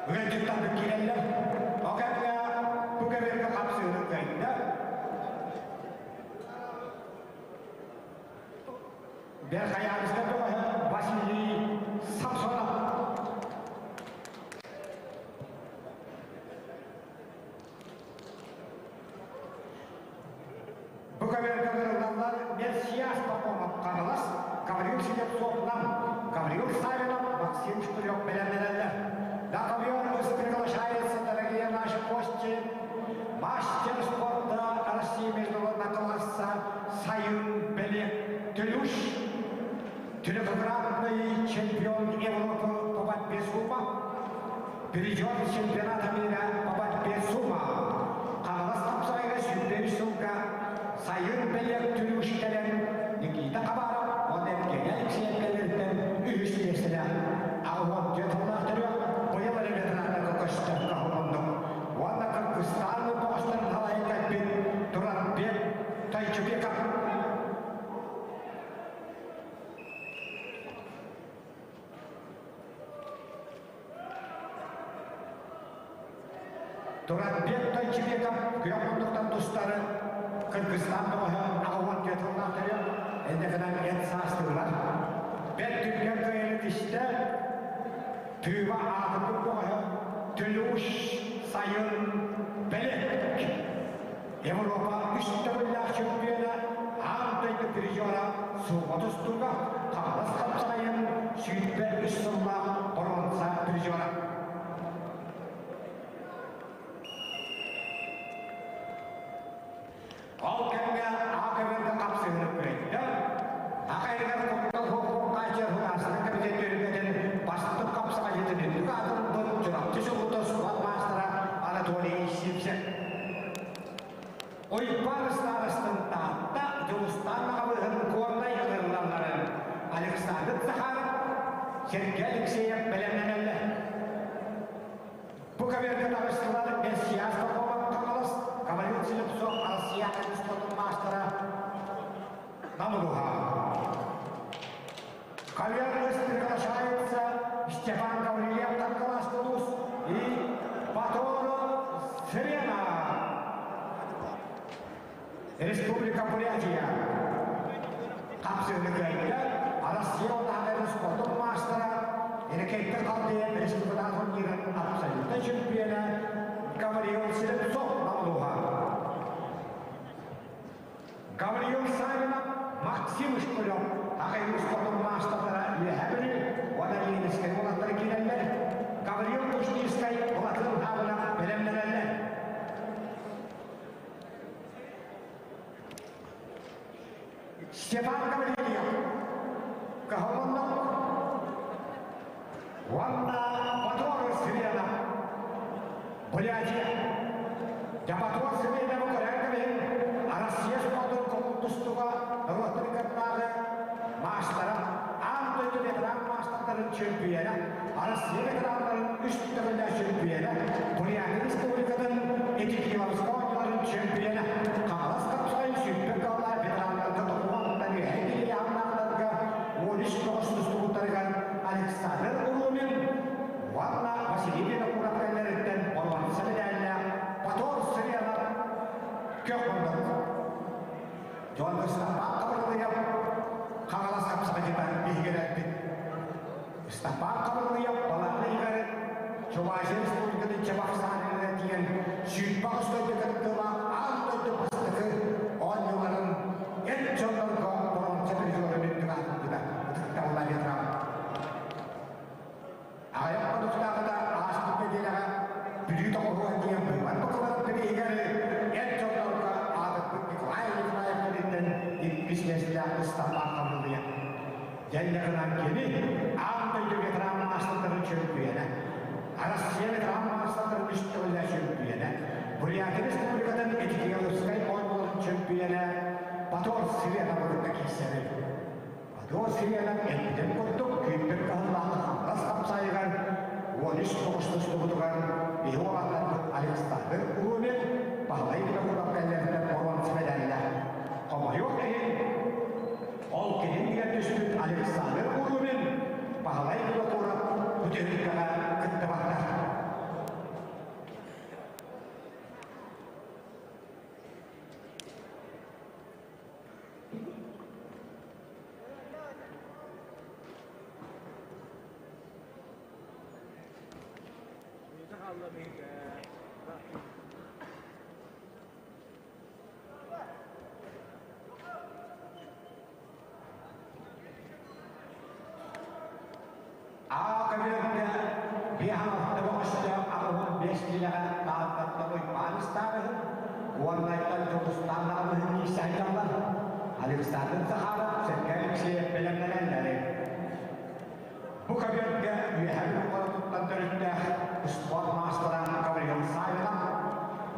Ыалдьыттарбыт киирэллэр. Ол кэмҥэ бу кэмҥэ хапсыһыны кыайда. Верхоянскай бөҕөһө Василий Самсонов. Бу көбүөргэ ырыллаллар Мерсиас Попов Хаҥалас, Гаврил Слепцов-Нам, Гаврил Савинов, Максим Шкурев бэлэмнэнэллэр. На ковер приглашается, дорогие наши гости, мастер спорта России международного класса Сайын Белек Төлюш, трехкратный чемпион Европы по борьбе с ума, призер чемпионата мира по борьбе с ума, Хаҥалас хапсаҕайга 105 сылга Сайын Белек Төлюш кэлэн Никита Хабаров уонна Евгений Алексеев кэллэриттэн үһүс миэстэлээх 64 сыллаах төрүөх быйыл эрэ ветераннарга көстөр каһылыннык уонна Кыргызстан бөҕөстөрүн халайан кэлбит Туранбек Тайчыбеков. Туранбек Тайчыбеков күөх муннуктан тустары Кыргызстан бөҕөһө 64 сыллаах төрүөх инникинэн эт саастыылар. Бэрт түргэн кыайыыны тистэ Тыыба аатырбыт бөҕөһө Төлүүш Сайын Белек. Европа үс төгүллээх чемпиона, аан дойду призера Суома тустууга Хаҥалас хапсаҕайын 23 сыллаах боруонса призера. Ол кэмҥэ АКВ-га хапсыһыны күрэйдэ. Аҕайыгар куттал хуохуоххааччы Аһынаасынан кэмитиэт түһүлгэтин бастык хапсаҕайдьытын үрдүк аатын ылбыт Чурапчы сулута спорт маастара Анатолий Сивцев. Уйбаан ыстаарыстын Таатта Дьулустаан аҕабыыһын Куорнай ыҥырыллалларын. Сергей Алексеев бэлэмнэнэллэр. Бу көбүөргэ таҕыстылар Мессиас Попова Хаҥалас, Гаврил Слепцов Россия спортун маастара Намылуха. Ковер приглашается Степан Гаврилев Кангалас Улус и Баторо Сирена. Республика Бурятия. Хапсыыны кыайда Россия отааҕы спортун маастара, Эркекте Халдея республикатааҕы турнирын абсолютнай чемпиона Гавриил Слепцов Намылуха. Гавриил Савинов, Максим Шкулев аҕай спортун маастардара Үөһээ Бүлүү уонна Ленинскэй уолаттара киирэллэр. Гавриил Кушнирскай Былатын Хаабынап бэлэмнэнэллэр. Степан Гаврильев, Каһылыннок уонна Батор Сирена, Бурятия. Дьабатуор Сиренабы көрөн кэбиһин, Россия спордун көҥүл тустууга норуоттарыгардааҕы маастара, аан дойду ветеран маастардарын чөмпүйүөнэ, Россия ветераннарын үс төгүллээх чөмпүйүөнэ, Бурятия Республикатын Этикиловскай оонньууларын чөмпүйүөнэ, Хаҥалас хапсаҕай сүүрбэ кыаллаах ветераннарга докумуонтан үөһэ киһи 13 тоҕус тустубуттарыгар Александр Урумин уонна Василий Винокуров кэллэриттэн боруонса мэдээллээх Батор Сырьянов көх муннук. Дьон Ыстапаан Хабырылыйап Хаҥалас хапсаҕайдьытан биһигирэрбит. Ыстапаан Хабырылыйап балаҕан ыйыгар Чувашия Республикатын Чебоксарыгар тиийэн 28 дойду кыттыылаах аан дойду бастакы оонньууларын эр дьоннорго боруонса призерын үрдүк аатырбыта ытыктабыллаах ветеран. Аҕыйах хонуктааҕыта ааспыт нэдиэлэҕэ Бүлүү тоҕуһугар диэн быыбар букаларын бирииһигэр эр дьоннорго аатырбыт Николай Николаев кэлиттэн иккис миэстэлээх Ыстапаан Хабырылыйа. Дьэллэҕинэн кини аан дойду ветеран маастардарын чөмпүйүөнэ, Россия ветеран маастардарын үс төгүллээх чөмпүйүөнэ, Бурятия Республикатын Этикеловскай оонньууларын чөмпүйүөнэ Батор Сиренова кытта киирсэбит. Батор Сиренов эппитин курдук күүппүт кыһыллаах Хаҥалас хапсаайыгар 13 тоҕус тустубутугар биһи уолаттарбыт Александр Урумин, Баһылай Винокуров кэллэринэн боруонса мэдээллээх. Хомойуох иһин, Ол кинигэ түспүт Александр Урумин, Баһылай Винокуров бүтүһүккэҕэ кыттыбаттар. Аҕа биһаҕа бөҕөстөөх 85 киилэҕэ Тааттаттан Уйбаан Ыстаарыһын, Горнайтан Дьулустаан Аҕабыһын иисэһэллэр. Александр Захаров, Сергей Алексеев бэлэмнэнэллэр. Бу көбүөргэ Үөһээ Бүлүү төрүттээх спорт маастара Гаврил Савинов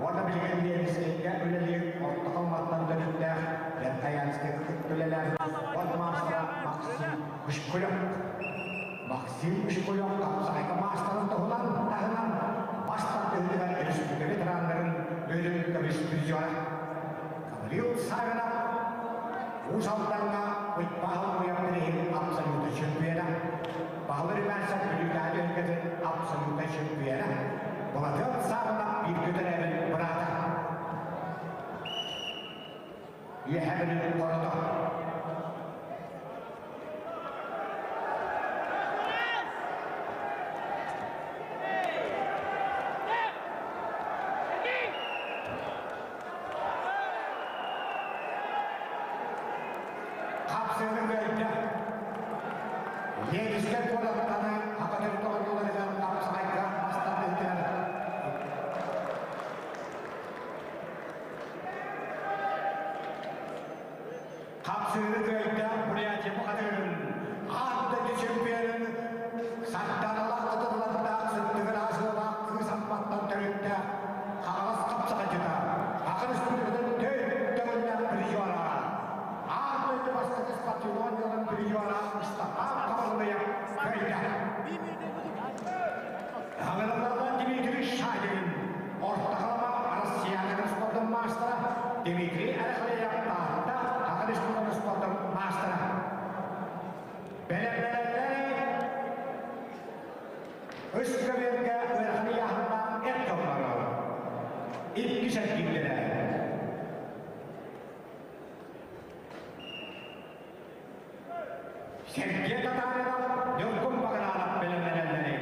уонна билигин Ленинскэйгэ үлэлиир Орто Халыматтан төрүттээх Верхоянскайга кытта үлэлээх спорт маастара Максим Кушкулев. Максим Кушкулев хапсаҕайга маастарын туһунан таһынан бас тардыһыытыгар республика ветераннарын үрүҥ көмүс призера Гаврил Савинов Уус Алдаҥҥа Баһыл Муйах бирииһин абсолютно чөмпүйүөнэ, Баһылы Румянцев Бүлүүтээҕи түһүлгэтин абсолютнай чөмпүйүөнэ, Былатыан Саабынап бииргэ төрөөбүт быраата. Үөһээ Бүлүү хорото. Хапсыаны кыайда. Ленинскэй куораттаны Хапатырга оонньууларыгар хапсаҕайга мастардыытыгар Хапсыыны кыайда Бурятия бухатырын, аан дойду чемпионун Сарданалаах кытыллардаах сыттыгын аасыалаах кыыс Амматтан төрүттээх Хаҥалас хапсаҕайдьыта, Саха Республикатын төрт төгүллээх призера, аан дойду бастакы спортивной оонньууларын призера Степан Хабарныйа. кыайда. Хаҥыраллардан Дмитрий Шагин, Орто Халыма Россияҕа спордун маастара Дмитрий Арахлеев Таатта Саха Республикатын спордун маастара. Бэлэмнэнэллэр үс көбүөргэ ыарахан ыйааһыннаах эр дьонноро. Иккис эргиирдэрэ. Сергей Татаринов, Ньургун Багранов бэлэмнэнэллэрий.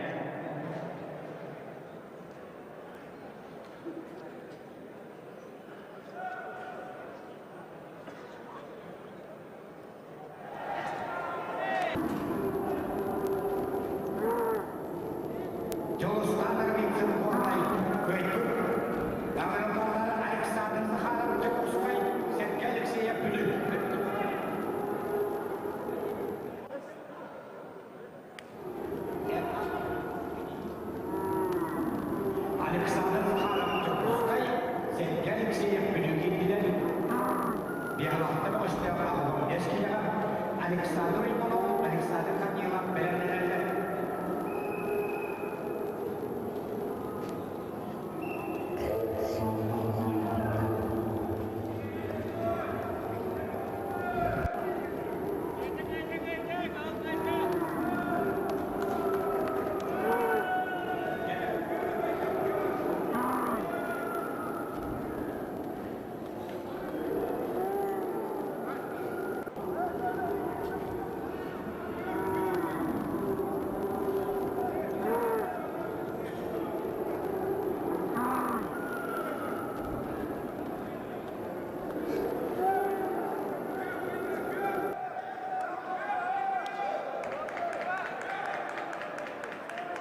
Дьулустаан Ноговицын Горнай кыайбыт. Даҕанабаллар Александр Захаров Дьокуускай, Сергей Алексеев Бүлүү. Александр Захаров Дьокуускай, Сергей Алексеев Бүлүү киирдилэр. Биһалахта бөҕөстөөх аҕалым эскилэҕэ Александр Иванов, Александр Корнилов бэлэмнэнэллэр.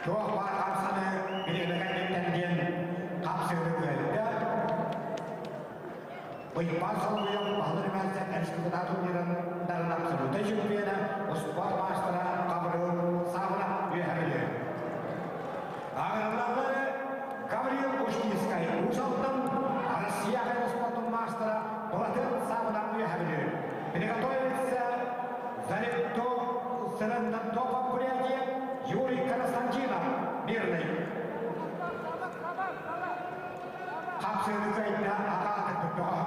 Туох баар хамсаны бириэмэ кэнниттэн диэн хапсыыны кыайда. Уйбаан Соловьев баһылык мастер республика турнирын дарын абсолютнай чемпиона, успуорт маастара Гаврил Савров үөһэ Аграрлары Гаврил Ушницкай Уус Алдан Россия спортун маастара Былатын Савров үөһэ Приготовиться Зарентопов Бурятия Юрий Константинов Мирный. Хапсыыны кыайда аҕаата көтөҕө.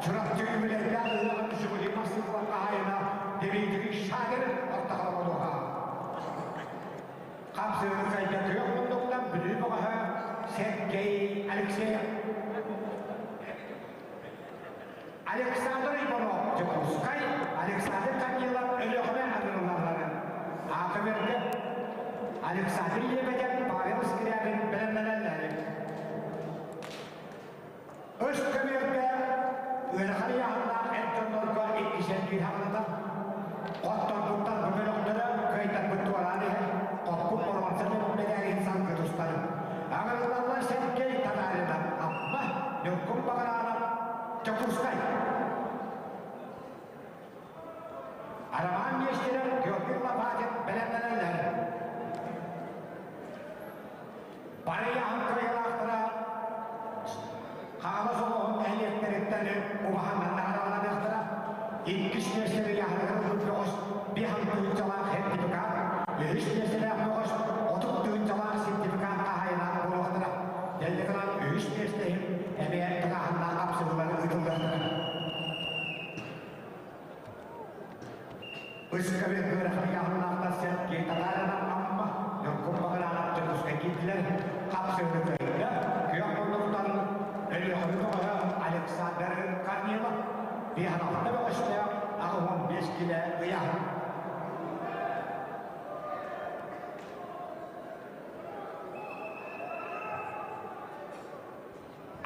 Чурапчы үбүлэйдээх ыһыаҕын Жигули массыыналар хаһаайына Дмитрий Шагин ортохолоҕолуоҕа. Хапсыыны кыайда күөх муннуктан Бүлүү бөҕөһө Сергей Алексеев. Александр Иванов Дьокуускай, Александр Корнилов Өлүөхүмэ ыҥырыллалларын Аакыбергэ Александр Лебедев, Павел Скрябин бэлэмнэнэллэр. Үс көбүөргэ ыарахан ыйааһыннаах эр дьоннорго иккисэн киирхаҕыната хотторбуттар бу бөлөхтөрө кыайтарбыт туораан иһэр хоппут боруонса мэдээлин салгы тустар. Аҕырыллаллар Сергей Татаринов Амма, Ньургун Багаранов Дьокуускай. Арамаан Нестеров, Георгий Лопатин бэлэмнэнэллэр. Бары ыйааһын кыайыылаахтара Хаҥалас улууһун нэһилиэктэриттэн убаһа манна аналланыахтара. Иккис миэстэни ыйааһыныгар ылбыт бөҕөс биэс тыһыынчалаах сертификат, үһүс миэстэлээх бөҕөс 30 тыһыынчалаах сертификат хаһаайына буолуохтара. Дэллэтинэн үһүс миэстэ иһин эмиэ тыҥааһыннаах хапсыһыылары ыытыллыахтара. Ыскабет ыарахан ыйааһыннаахтар Сергей Татаринов Амма, Ньургун Багаранов Дьокуускай киирдилэр. Хапсыһыыны кыайда. Күөх муннуктан Өлүөхүмэ бөҕөһө Александр Корнилов 56 бөҕөстөөх 85 килэ ыйааһын.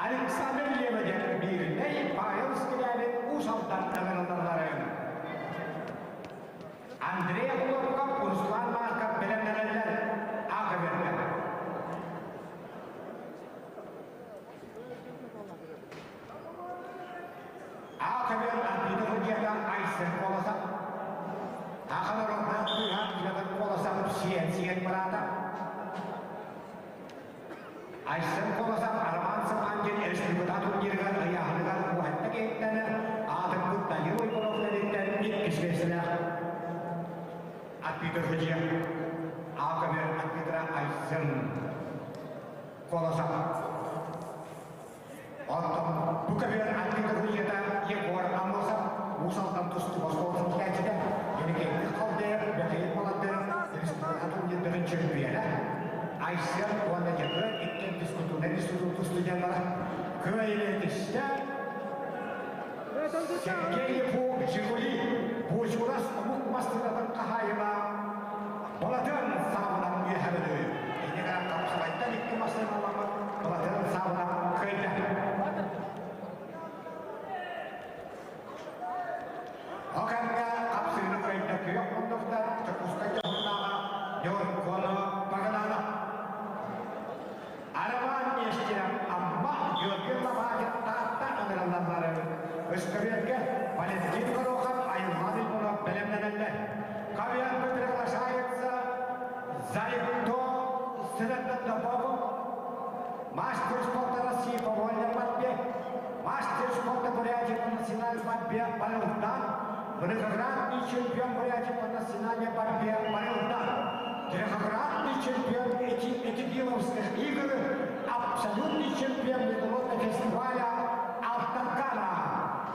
Александр Лебедев Мииринэй Павел Скрябин Уус Алдан ыҥырыллалларын. Андрей Хлопков, Руслан Марков бэлэмнэнэллэр АГБ-га. АГБ Альбина Худьяга Айсен Колосов. Ахалар Орнаат кыыһа Федор Колосов сиэн сиэн быраата. Айсен Колосов Роман Самандин республика турнирыгар ыйааһыныгар уһатта киһиттэн аатырбыт Данил Иванов кэнниттэн иккис миэстэлээх. Отбитых. А көбүөр арбитра Айсен Колосов. Оттон бу көбүөр арбитр судьуйата Егор Амосов, Уус Алдан тустуу оскуолатын иитээччитэ, Еникейдик Халдеев, Михаил Баландыров республика турнирдарын чөмпүйүөнэ, Айсен уонна Дьөгүөр иккиэн физкультурнай институт студеннара. Кыайыыны ситистэ Сергей Ефу Жигули Буучурас омук массыынатын хаһаайына Балатын саабынан үөһэ Бүлүү. Инньэ гынан хапсаҕайтан икки массыыналаммыт Балатын саабынан кыайда. Ол кэмҥэ хапсыыны кыайда күөх мундуктар Дьокуускай дьоһуннааҕа Ньургуну Багынанов. Арамаан Нестеров Амма Георгий Лопатин Таатта ыҥырыллаллары Ыскыбиэргэ Валентин Горохов Айылҕан Уйгунов бэлэмнэнэллэр. Ковер приглашается Зарикто Сырандандабобов, мастер спорта России по вольной борьбе, мастер спорта Бурятии по национальной борьбе Барылдан, многократный чемпион Бурятии по национальной борьбе Барылдан, трехкратный чемпион Этигиловских игр, абсолютный чемпион международного фестиваля Алтакана,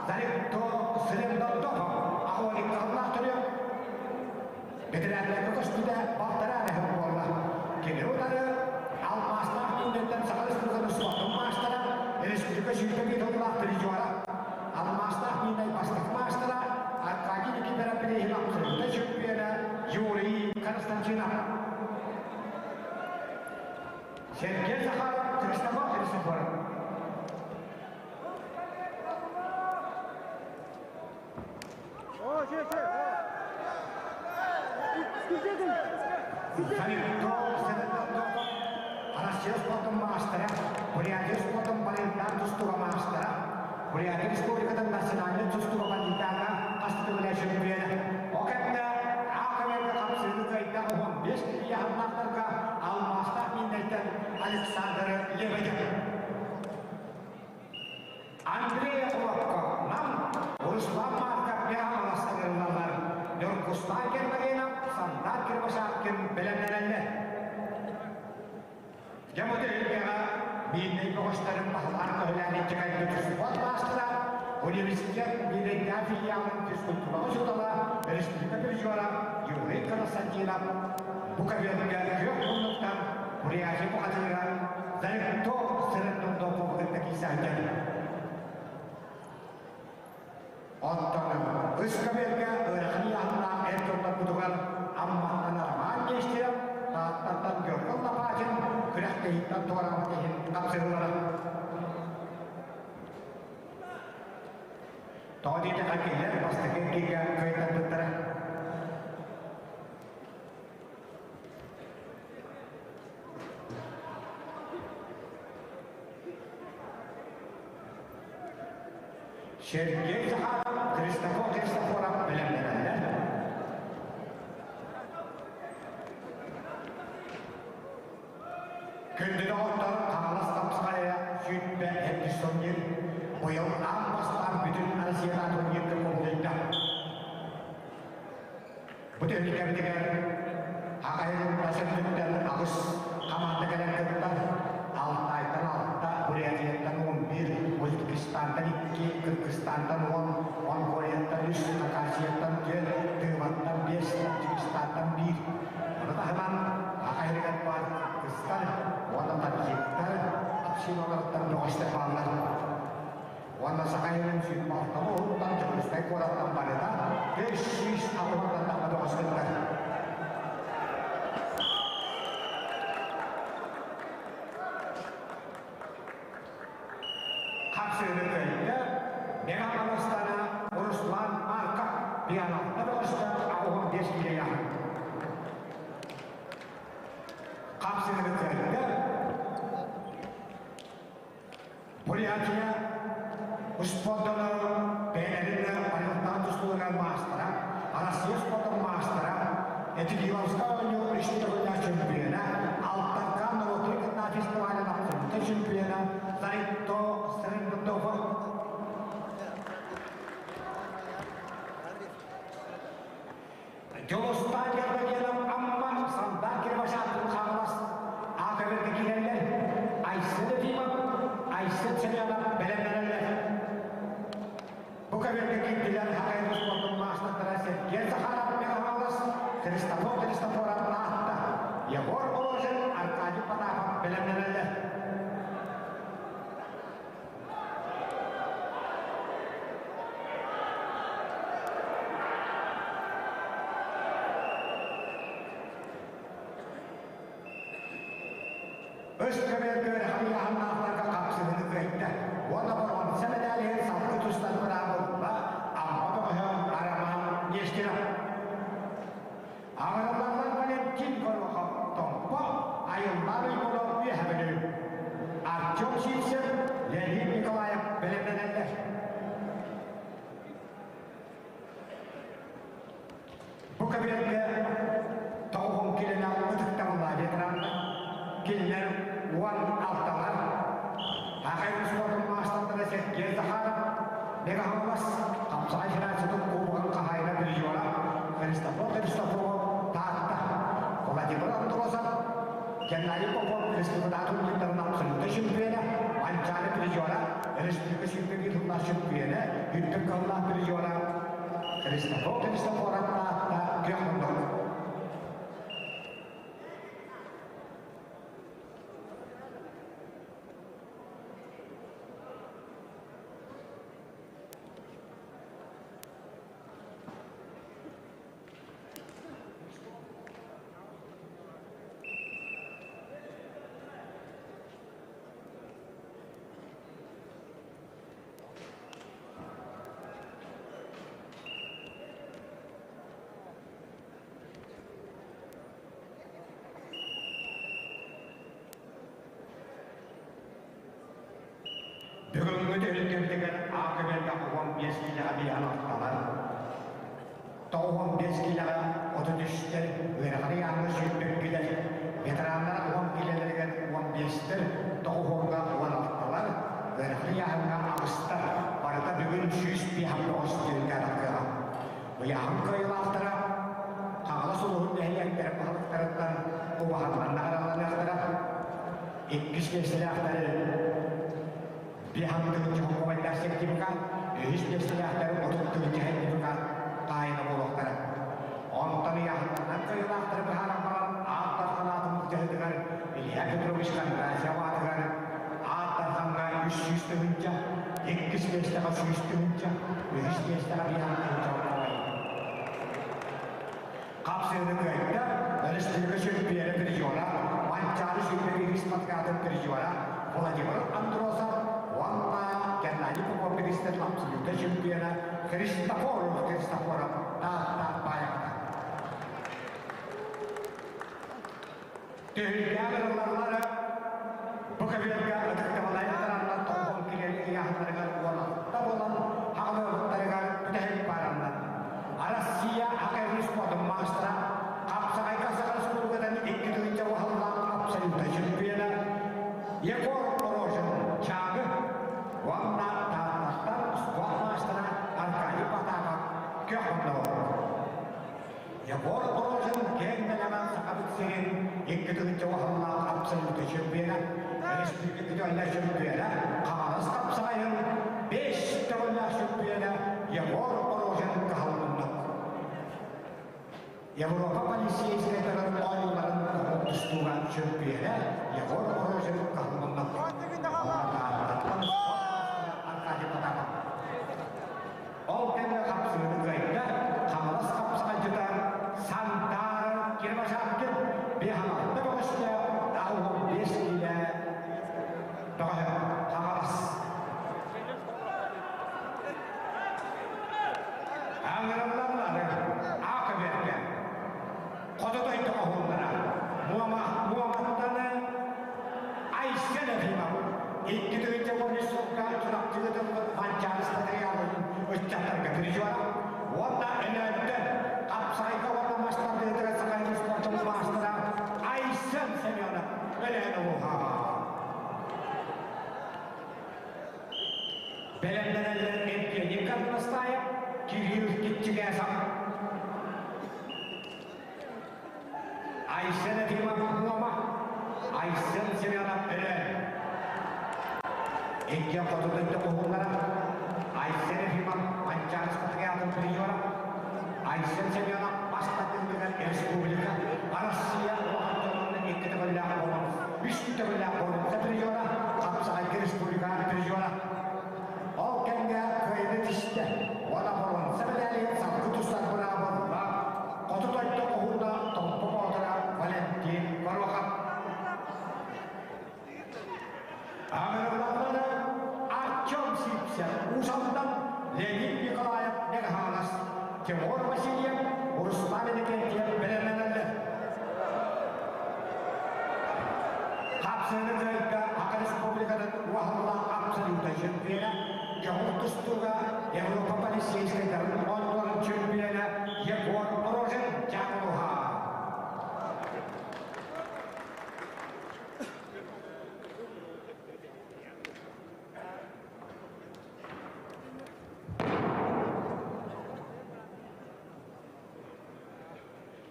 Зарикто Сырендандопов, Ахуалик Халлахтыры, бэтэрээннэргэ көстүүтэ балтараа эрэ буолла. Кини утары алмаастаах мииннэртэн Саха Республикатын спортун маастара, республика сүүрбэ тыллаах призера, алмаастаах мииннэй бастакы маастара Аркадий Никифоров бирииһин абсолютнай чөмпүйүөнэ Юрий Константинов. Сергей Захаров, Христофор Христофоров. Салютто Сенатор Россия спортун маастара, Бурятия спортун балетнаан тустууга маастара, Бурятия Республикатын национальнай тустууга бандитааҥҥа хас да төгүлэ чөмпүйүөнэ. Ол кэмҥэ А-көбүөргэ хапсыыны кыайда 15 киһи алмаастаах мииннэйтэн Александр Лебедев. Андрей Кулаков, Нам, Руслан Марков Мирамалас ыҥырыллаллар. Ньургустаан Гермогенов, Сандар Кирбашаткин бэлэмнэнэллэр. Дьэ бу түһүлгэҕэ биирнэй бөҕөстөрүн баһылаан көһүлээн иччэкэйбит спорт маастара, университет биирдээх филиалын физкультура учуутала, республика призера Юрий Константинов бу көбүөргэ күөх муннуктан Бурятия бухатыыра Заректо Сырындондопов кытта киирсээччи. Оттон үс көбүөргэ ыарахан ыйааһыннаах эр дьоннорбутугар Амматтан Роман Нестеров, Тааттаттан Георгий Лопатин күрэхтэһииттэн туораабыт иһин хапсыһыылара. Тоҕо диэтэххэ кинилэр бастакы эргииргэ кыайтарбыттара. Сергей Захаров, Христофор Христофоров бэлэмнэнэллэр. Күндү доҕоттор, Хаҥалас тапсаҕайа 27 турнир быйыл аан бастаан бүтүн Россияда турнирга кубулуйда. Бу түһүлгэбитигэр аҕайын тас өттүттэн аҕыс хамаанда кэлэн кыттар. Алтайтан алта, Бурятияттан 11, Узбекистантан икки, Кыргызстантан 10, Монголияттан үс, Хакасияттан түөрт, Тываттан биэс, Таджикистантан биир. Ону таһынан Аха иһигэр баар кыргызтар уонна таджиктар общиналарыттан бөҕөстөр бааллар. Уонна Саха сирин сүүрбэ уһуттан Дьокуускай куораттан барыта 560 тахха бөҕөстөр. Хапсыыны кыайда Мэҥэ Хаҥаластана Руслан Марков пианоҕа бөҕөстөр 85 киилээх. Хапсыыны кыайда Бурятия спордун бэйэлэрин айылтаан тустууларын маастара, Россия спордун маастара, Этигиловскай оонньуу үс төгүллээх чөмпүйүөнэ, Алтаркаан норуотун кытта фестивалын абсолютнай чөмпүйүөнэ Заритто Сырындотов. Дьулустаан Гермогенов Амма, Сандар Кирбашев Семенов бэлэмнэнэллэр. Бу көбүөргэ киирдилэр Хахай спордун маастардара Сергей Захаров Михайлович, Христофор Христофоров Таатта, Егор Рожин, Аркадий Потапов бэлэмнэнэллэр. Өс көбүөргэ ыарахан хапсыһыны кыайда уонна боруонса мэдээлиһин салгыы тустан быраабылла Амма бөҕөһө Арамаан Нестеров. Аҕыралларынан Валентин Горохов Томпо, Айыллаан Уйгунов Үөһэ Бүлүү. Артем Сивцев, Леонид Николаев бэлэмнэнэллэр. Бу кабинетка тоҕуһун килэлээх ытыктабыллаах ветераннар, кинилэр 16-лар, Аҕай спордун маастардара Сергей Захаров, Мегаһаллас, Хапсаҕай Федерациятын кубогын хаһаайына призера Христофор Христофоров Таатта, Владимир Андросов, Геннадий Попов республикатын лидерин абсолютнай чемпиона, Манчаары призера, республика чемпионатында чемпиона, үрдүк кыллаах призера Христофор Христофоров Таатта күөх муннук. Бүгүҥҥү түһүлгэбитигэр аакыбелга 15 киилэҕэ биэһэн орталар, 95 киилэҕэ 33-тэр, ыарахан ыйааһыҥҥа 22-лэр, ветераннар 10 киилэлэригэр 15-тэр, тоҕуһуонга 16-лар, ыарахан ыйааһыҥҥа 8-тар, барыта бүгүн 159 түһүлгэ тахсыаҕа. Ыйааһын кыайыылаахтара Хаҥалас улууһун нэһилиэктэрин баһылыктарыттан убаһаннан наҕарааланыахтара. Иккис миэстэлээхтэри биэһантыгынча холкуобайдаах сертификат, үһүс миэстэлээхтэри 30 тыһыынча сертификат таайына буолуохтара. Онтон ыйааһыннарынан кыайыылаахтары быһааран баран Аат Дархан аатын былдьаһыытыгар Илья Петрович Кондратьев аатыгар Аат Дархаҥҥа 300 тыһыынча, иккис миэстэҕэ 100 тыһыынча, үһүс миэстэҕэ 5 тыһыынча холкуобай. Хапсыыны кыайда Өрөспүүбүлүкэ чөмпүйүөнэ призера, Манчаары сүүрбэ спартакиадатын призера Владимир Андросов уонна Геннадий Попов бириистэн абсолютнай чемпиона Христофор Христофоров Таатта Баайаҕата. Түһүлгэҕэ ыллаллара бу көбүөргэ ытыктабылай ветераннар тоҕуһун кириэл ыйааһыннарыгар уолатта буолан хаҕылыахтарыгар бүтэһик баараннар. Россия АКР спордун маастара, хапсаҕайга Саха Республикатын 2 тыһыынча уһаллаах абсолютнай чемпиона Егор Рожин Чаагы уонна Тааттаттан спорт маастара Аркадий Потапов көх оннолор. Егор Рожин киэҥ нэлэмэн Сахабыт сирин 2 тыһыынча уһаллаах абсолютнай чемпиона, республика чемпиона, Хаҥалас хапсаҕайын 5 төгүллээх чемпиона Егор Рожин кыһаллыннык. Европа полицейскайдарын оонньууларын тустууга чөмпүйүөнэ Егор Рожин кыһаллыннык. Аркадий Потапов. Ол кэмҥэ хапсыыны кыайда Хаҥалас хапсаҕайдьыта Сандаар Кирбашапкин биэһалатта бөҕөстө 85 киилэ бөҕөһө Хаҥалас. Аҥырыллаллары аакы берге Хоту дойду хоһууннара Муома Муоматтаны Айсен Ефимов 2 тыһыынча 13 сылга Чурапчыга тылбыт Манчаары стадионун ыччаттарга призера уонна Өлөөнтөн хапсаҕайга уонна мас тардыытыгар Саха спортун маастара Айсен Семенов Өлөөн улууһа. Бэлэмнэнэллэр Евгений Горностаев, Кирилл Киччигээсов. Айсен Ефимов Муома, Айсен Семенов Өлөөн. Иккиэн хоту дойду хоһууннара Айсен Ефимов Манчаары спартакиадатын призера, Айсен Семенов мас тардыытыгар республика, Россия улахан дьонун икки төгүллээх буолан, үс төгүллээх боруонса призера, хапсаҕайга республика призера. Ол кэмҥэ кыайыыны тистэ уонна боруонса мэдээлигин салгыы тустар быраабылла Хоту дойду хоһууна Томпо Боотура Валентин Горохов. Аҕырылаллары Артем Сивцев, Уус Алдан, Леонид Николаев Мэҥэ-Хаҥалас, Тимур Васильев, Руслан Иннокентьев бэлэмнэнэллэр. Хапсыыны кыайда Саха Республикатын уһаллаах абсолютнай чемпиона, дьоһун тустууга Европа полицейскайдарын оонньууларын чемпиона Егор Рожин Дьаакылуһа.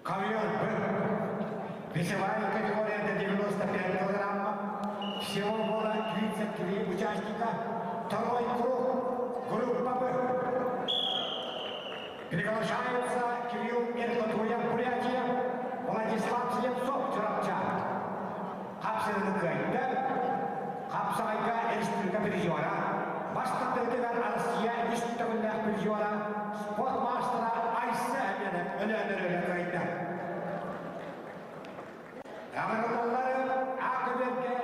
Ковер Б. Весовая категория до 95 килограммов. Всего было 33 участника. Второй круг. Группа Б. Приглашаются Кирилл Эркотуев, Бурятия, Владислав Слепцов, Чурапча. Хапсыгыны кыайда. Хапсаҕайга республика призера, бастакытыгар Россия үс төгүллээх призера, спорт маастара Айса Әмиэнэп өлөөнөр кыайда. Аҕырылаллары Аакыберге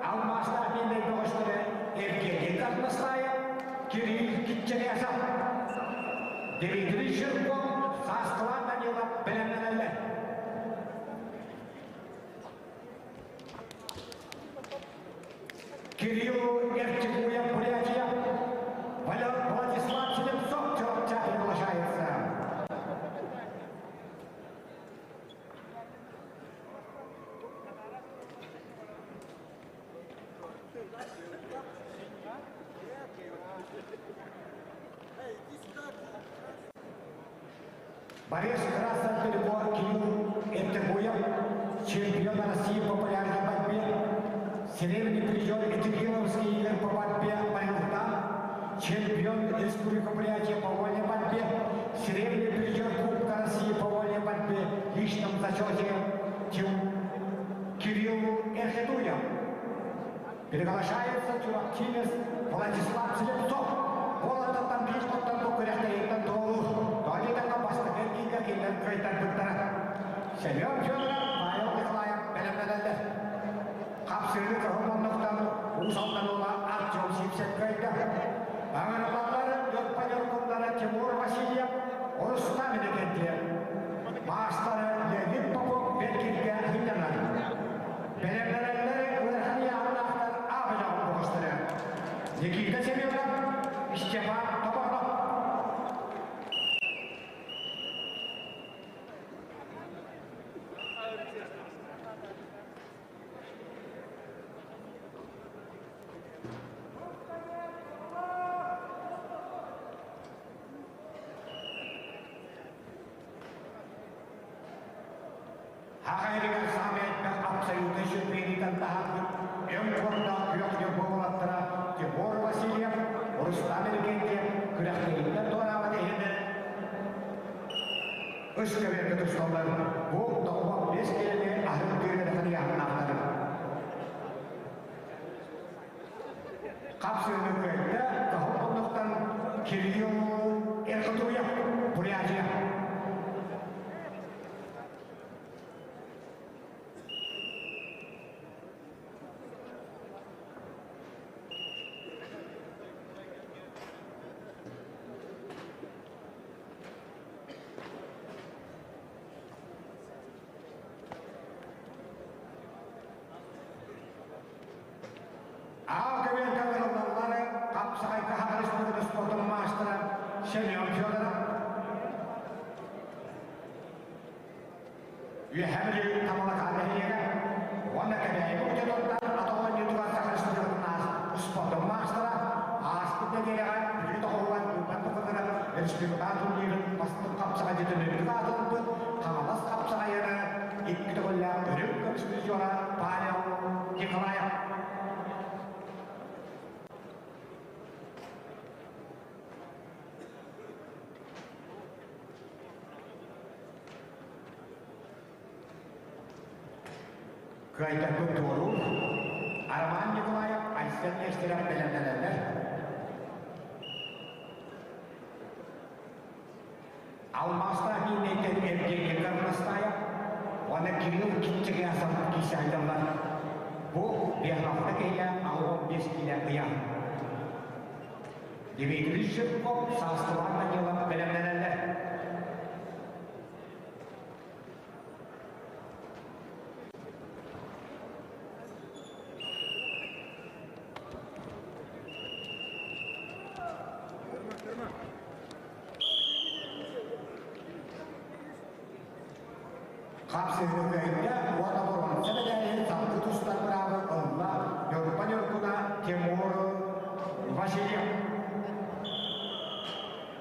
алмаастаах бииллэр бөҕөстөрө Евгений Кармаслаев, Кирилл Китченесов, Дмитрий Жирков, Сааскылаан Данилов бэлэмнэнэллэр. Кирилл Эртикуев, Бурятия, Владислав Селенцов, Чурапча приглашается. Борис Красов Кирилл Эртикуев, чемпион России по популярной борьбе, серебряный призер Этигиловский игр по борьбе Барилтан, чемпион Республики Бурятия по вольной борьбе, серебряный призер Кубка России по вольной борьбе в личном зачете Кириллу Эрхетуев. Приглашается чурапчинец Владислав Слепцов. Уолаттартан биир тоттон бу күрэхтэһииттэн туолуур. Тоолитакка бастакы эргииргэ кинилэр кыайтарбыттара. Семен Федоров, Павел Николаев бэлэмнэнэллэр. Хапсыыны кыһыл муннуктан Уус Алдан уола Артем Сивцев кыайда. Аҥырылаллар Ньурба Ньургуннара Тимур Васильев, Рустам Иннокентьев. Маастары Леонид Попов бэркиргэ сынньанар. Бэлэмнэнэллэр ыарахан ыйааһыннаахтар аабыдьаҕын бөҕөстөрө. Никита Семенов, Степан Тобонов. Хаҕайыгар саамай элбэх абсолютнай чемпионитан таһаарбыт өҥ курдаах күөх ньурба уолаттара Тимур Васильев, Рустам Иннокентьев күрэхтэһииттэн туораабат иһин үс көбүөргэ тусталлар. Бу тоҕо бес киһини аһын тыырынахан ыйааһыннаахтар. Хапсыыны кыайда Кыһыл муннуктан Кирилл Эркутуев, Бурятия. Аал көбүөр каллары хапсаҕайга Саха Республикатын спордун маастара Семен Федоров, Үөһээ Бүлүү Тамалакаан нэһилиэгэ уонна Кэбээйи учууталлар ат оонньуутугар Саха Республикатын спордун маастара ааспыт нэдиэлэҕэ Бүлүү тоҕуһугар быыбар букатыгар республика турнирын бастыҥ хапсаҕайдьытын үрдүк аатырбыт Хаҥалас хапсаҕайына икки төгүллээх үрүҥ көмүс призера Павел Николаев. Кыайтарбыт туоруур Роман Николаев, Айсен Нестеров бэлэмнэнэллэр. Алмаастаах Миинэйтэн Евгений Горностаев уонна Кирилл Кичигясов киирсэллэр. Бу биэһалта киһилээх 65 киилэ ыйаах. Дмитрий Жирков, Саастылаах Данилов бэлэмнэнэллэр. Хапсыһыыга уонна боруонса мэдээлин салгыы тустар быраабы ылла Ньурба Ньургуна Тимур Васильев.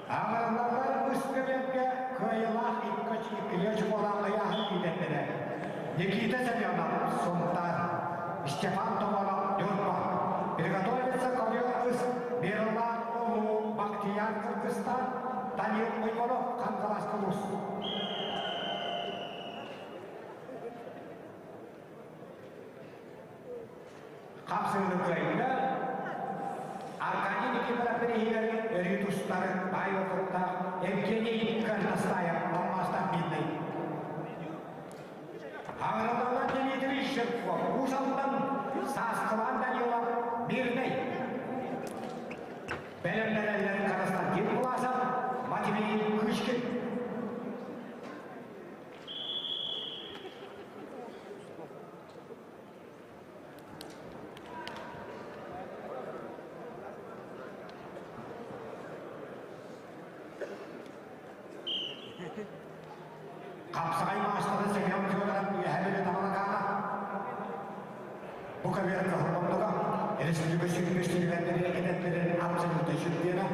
Аҕаллардар үс көмөлгө кыайыылаах икки чуколаах ыйааһын киирэллэрэ. Никита Семенов, Сунтаар, Степан Томонов, Ньурба. Приготовиться ковер ыс Мирлан Улуу Бахтияр Кыргызстан, Данил Уйгонов, Кангалас Кулус. Хапсыһыыны кыайда Аркадий Никифоров бирииһигэр өрүү тустар баай уопуттаах Евгений Горностаев алмаастаах биирдэй. Аҕыраллар Дмитрий Жирков, Уус Алдан, Сааскылаан Данилов, Мирнэй. Бэлэмнэнэллэр Константин Власов, Матвей Кычкин. Хапсаҕай маастара Семен Федоров үөһэ Бүлүү Тамалакаана бу көбүөр кыһыл республика сүүрбэ сүрүгэрдэрин этэрдэрин абсолютно чемпиона,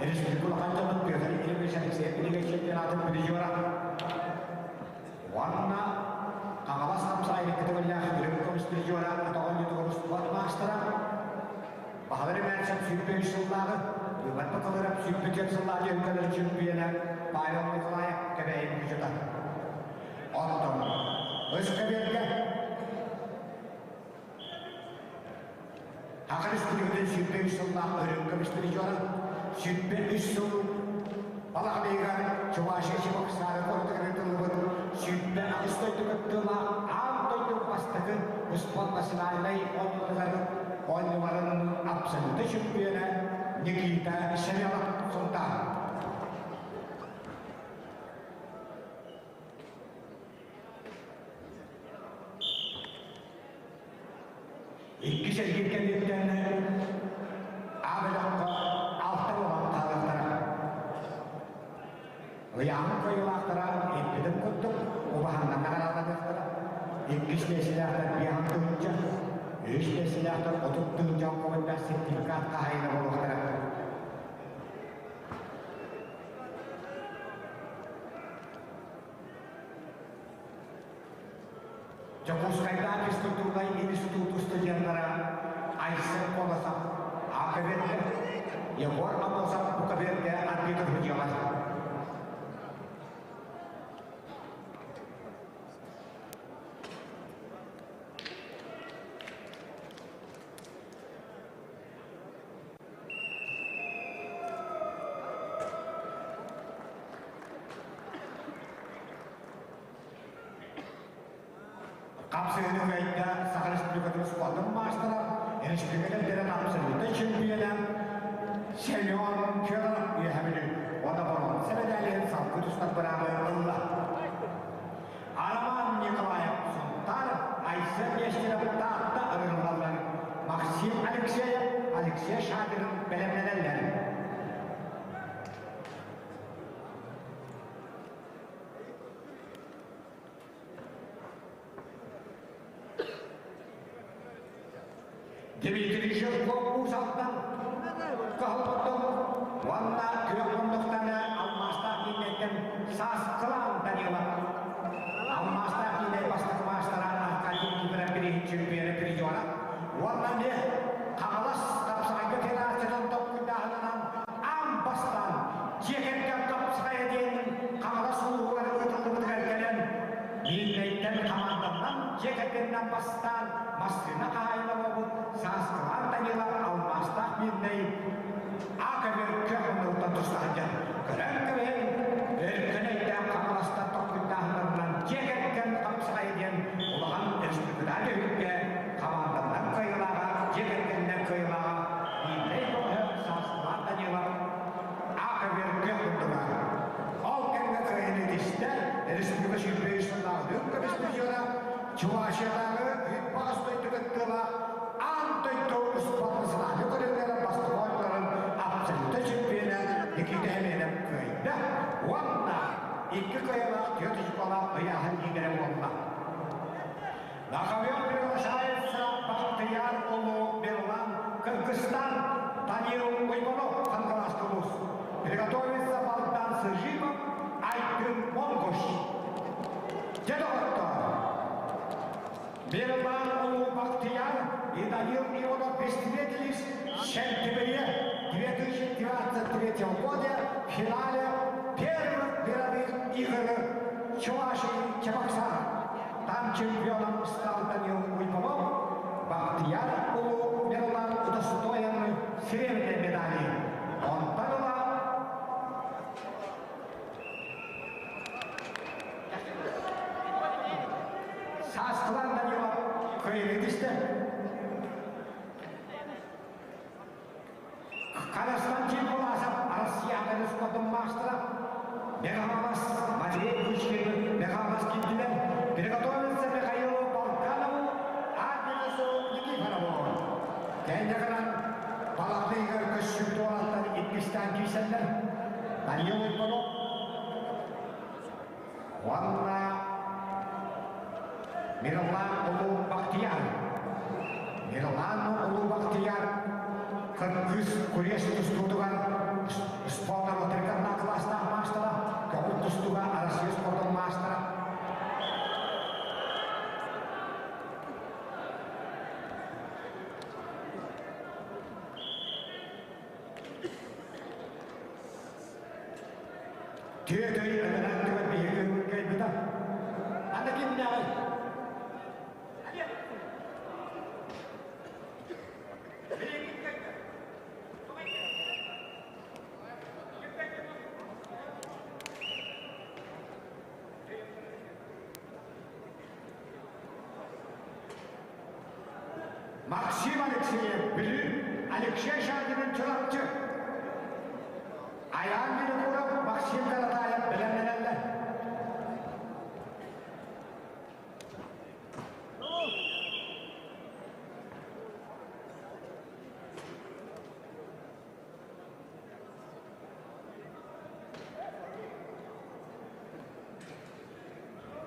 республика улахан дьонун Петр Ильич Алексеев Лига чемпионатын призера уонна Хаҥалас хапсаҕайын көтөҕүллээх үрүҥ көмүс призера атаҕын оонньуутугар устубат маастара Баһылай Мээчэп 23 сыллааҕы Иван Бакалыров 24 сыллааҕы өлкөлөр чемпиона Павел Николаев Кэбээйи Мүчүта. Оттон Өскөбүөргэ Саха Республикатын 23 сыллаах үрүҥ көмүс призера 23 сыл балаҕан ыйыгар Чувашия Чебоксары куоратыгар ыытыллыбыт 28 дойду кыттыылаах аан дойду бастакы успуорт национальнай оонньууларыгар оонньууларын абсолютнай чөмпүйүөнэ Никита Семенов Сунтаар. Иккис эргин кэнниттэн А бөлөххө алта буолан хаалыахтара. Ыйааһын кыайыылаахтара эппитим курдук убаһаннан наҕараадаланыахтара. Иккис миэстэлээхтэр биэһэн тыһыынча, үһүс миэстэлээхтэр 30 тыһыынча холкуобайдаах сертификат хаһаайына буолуохтара. Дьокуускайдаах физкультурнай институт студеннара Айсен Колосов АКБ-гэ, Егор Амосов УКБ-гэ арбитр судьялар. Хапсыһыыны кыайда Саха Республикатын спордун маастара, республика кэлтэрэн абсолютнай чемпиона Семен Федоров үөһэ Бүлүү уонна боруонса мэдээлиһин салгыы тустар быраабы ылла. Роман Николаев Сунтаар, Айсен Нестеров Таатта ыҥырыллаллар. Максим Алексеев, Алексей Шадрин бэлэмнэнэллэр. Дмитрий Жирков Уус Алдан Кыһылҕытын уонна күөх муннуктаны алмаастаах кииннэртэн Сааскылаан Данилов алмаастаах кииннэр бастакы маастара Аркадий Никифоров бирииһин чемпиона призера уонна эмиэ Хаҥалас хапсаҕайга федерациятын толкуйдааһынынан аан бастаан дьиэ кэргэн хапсаҕайа диэн Хаҥалас улууһугар ыытыллыбытыгар кэлэн Миирнэйтэн хамаанданнан дьиэ кэргэнинэн бастаан массыына хаһаайына буолбут Сааскылаан Данилов алмаастаах Мирнэй А-көбүөр күөх муннугуттан туста сылдьан көрөн кэбиһин, өркөн өйдөөх Хаҥаластар толкуйдааһыннарынан дьиэ кэргэн хапсаҕайа диэн улахан республикатааҕы түһүлгэ хамаанданан кыайыылааҕа, дьиэ кэргэнинэн кыайыылааҕа Мирнэй бөҕөһө Сааскылаан Данилов А-көбүөр күөх муннуга. Ол кэмҥэ кыайыыны итистэ республика сүүрбэ сыллааҕы үрүҥ көмүс призера Чувашиятааҕы Үт-Баҕас дойду кыттыылаах аан дойду успуордун сылааһы көрүҥнэрэ бастакы оонньууларын абсолютнай чемпиона Никита Семенов кыайда уонна икки кыайыылаах түөрт очколаах ыйааһын лиидэрэ буолла. На ковер приглашается Бахтияр Улуу Берлан, Кыргызстан, Данил Уйгунов, Хангаласский улус. Приготовится Богдан Сыжимов, Айдын Монгуш. Дьэ доҕоттоор, Мирлан Улуу Бахтияр и Данил Ионов встретились в сентябре 2023 года в финале первых мировых игр Чувашии Чебоксар. Там чемпионом стал Данил Уйпанов, Бахтияр Улуу Мирлан удостоен серебряной медали. Онтон ыла Сааскылан Данилов кыайыы түстэ. Константин Власов Россияҕа спортун маастара Михалас Матвей Кучкин Михалас киирдилэр. Приготовиться Михаилу Балканову, Агнесу Никифорову. Кэннигынан балаҕаныгар көссүүт уолаттар иккистээн киирсэллэр. Данил Иванов уонна Мирлан Улуу Бахтияр. Мирлан Улуу Бахтияр кыргыз күрес тустуутугар спорта лотериканна кылаастаах маастара, көҥүл тустууга Россия спордун маастара. Түөтөй ыныран түгэн биһиги кэлбитэ. Аны кимнээҕий? Максим Алексеев Бүлүү, Алексей Шадинин Чурапчы. Айаан Винокуров, Максим Каратаев бэлэмнэнэллэр.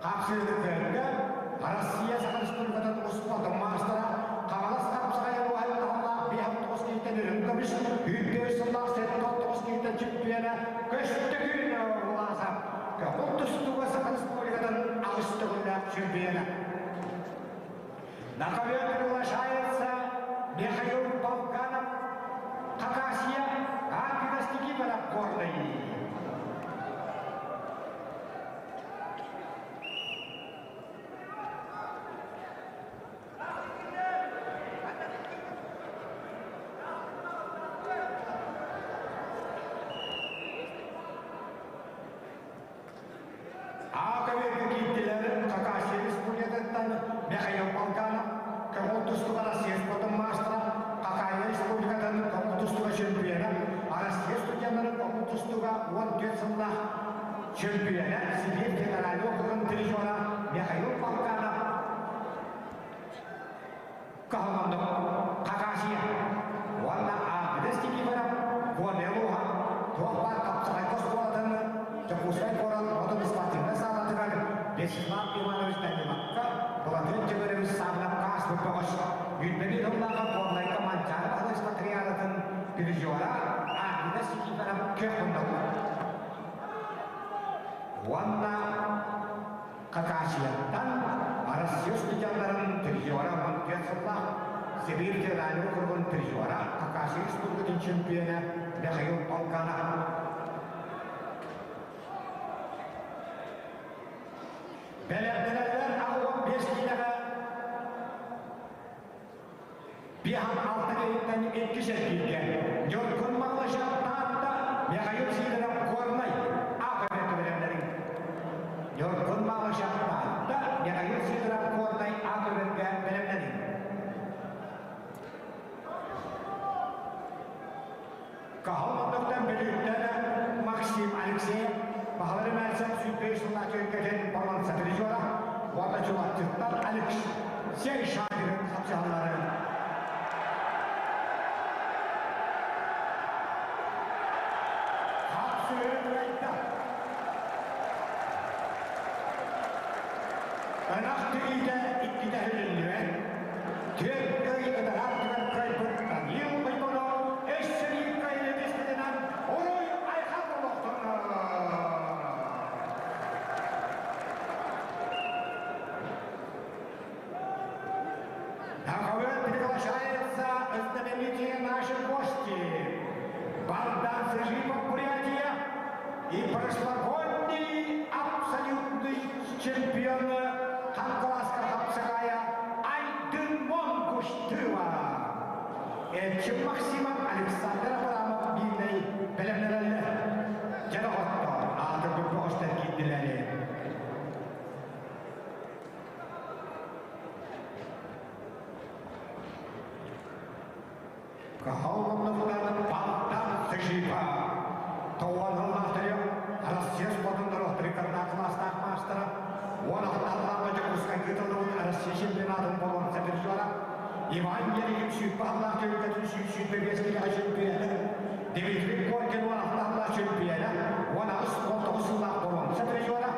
Хапсыыны көрдө Россия Саха Республикатын успуордун маастара Хаҥалас хапсаҕайа уһай таһымнаах 59 киһиттэн үрүҥ көмүс, 105 сыллаах 79 киһиттэн чемпиона Көстөкүүн Власов көҥүл тустууга Саха Республикатын аҕыс төгүллээх чемпиона. На ковер приглашается Михаил Полканов, Хакасия, Альбина Никифоров, Горный. Аакаберге киирдилэр Хакасия Республикатыттан Михаил Полканов, көҥүл тустууга Россия спордун маастара, Хакасия Республикатын көҥүл тустууга чемпиона, Россия студеннарын көҥүл тустууга 14 сыллаах чемпиона, Сибиир федеральный округун призера Михаил Полканов Каһыланнык Хакасия уонна Ааппыдас Никифоров Горнай улууһа туох баар хапсаҕай оскуолатын Дьокуускай куорат Хотун спортивнай саалатыгар Вячеслав Иванович Даниловка Былатыан Дьөгүөрөбүс Саабынапка ааспыт бөҕөс Үүрбэбит сыллааҕы Горнайга Манчаары Баһылай спартакиадатын призера Ааппыдас Никифоров күөх муннук уонна Хакасияттан Россия студеннарын призера 14 сыллаах Сибиир федеральный округун призера Хакасия республикатын чемпиона Михаил Полканов. Бэлэмнэнэллэр 85 киилэҕэ Биһан алта кэриттэн иккис эргииргэ Ньургун Малышев Таатта, Михаил Сидоров Горнай А көбүрэмнэрин. Ньургун Малышев Таатта, Михаил Сидоров Горнай А көбүргэ бэлэмнэнин. Каһыл мандаттан Бүлүүттэн Максим Алексеев Баһылай Мальцев сүүрбэ сыллаах түөлбэтин боруонса призера уонна Чурапчыттан Алексей Шагин хапсыһалларын хапсыһын Ынах тириитэ иккитэ иһилиннибэт. Түөрт ый ытарааттыгар кыайбыт Данил Бойбонов өссө биир кыайыыны түспүтүнэн уруй айхал олохтонно! На ковер приглашается знаменитые наши гости. Богдан Сыжипов, Бурятия, и прошлогодний абсолютный чемпион Хангаласка хапсаҕайа Айдын Монгуштыва. Эрчим Максимов, Александр Абрамов биирнэй бэлэмнэнэллэр. Дьэ доҕоттоор, аатырбыт бөҕөстөр киирдилэри. Кыһалланныктан балтан сышыыпа. Тоҕуоналлаахтары Россия спордун норуоттарыгар кылаастаах маастара, 16 аллаах Дьокуускай ыытыллыбыт Россия чемпионатын боруонса призера, Иван Ерегин сүүрбэ аллаах түөлбэтин 125 киилэҕэ чемпиона, Дмитрий Коркин 16 аллаах чемпиона, 18-19 сыллаах боруонса призера,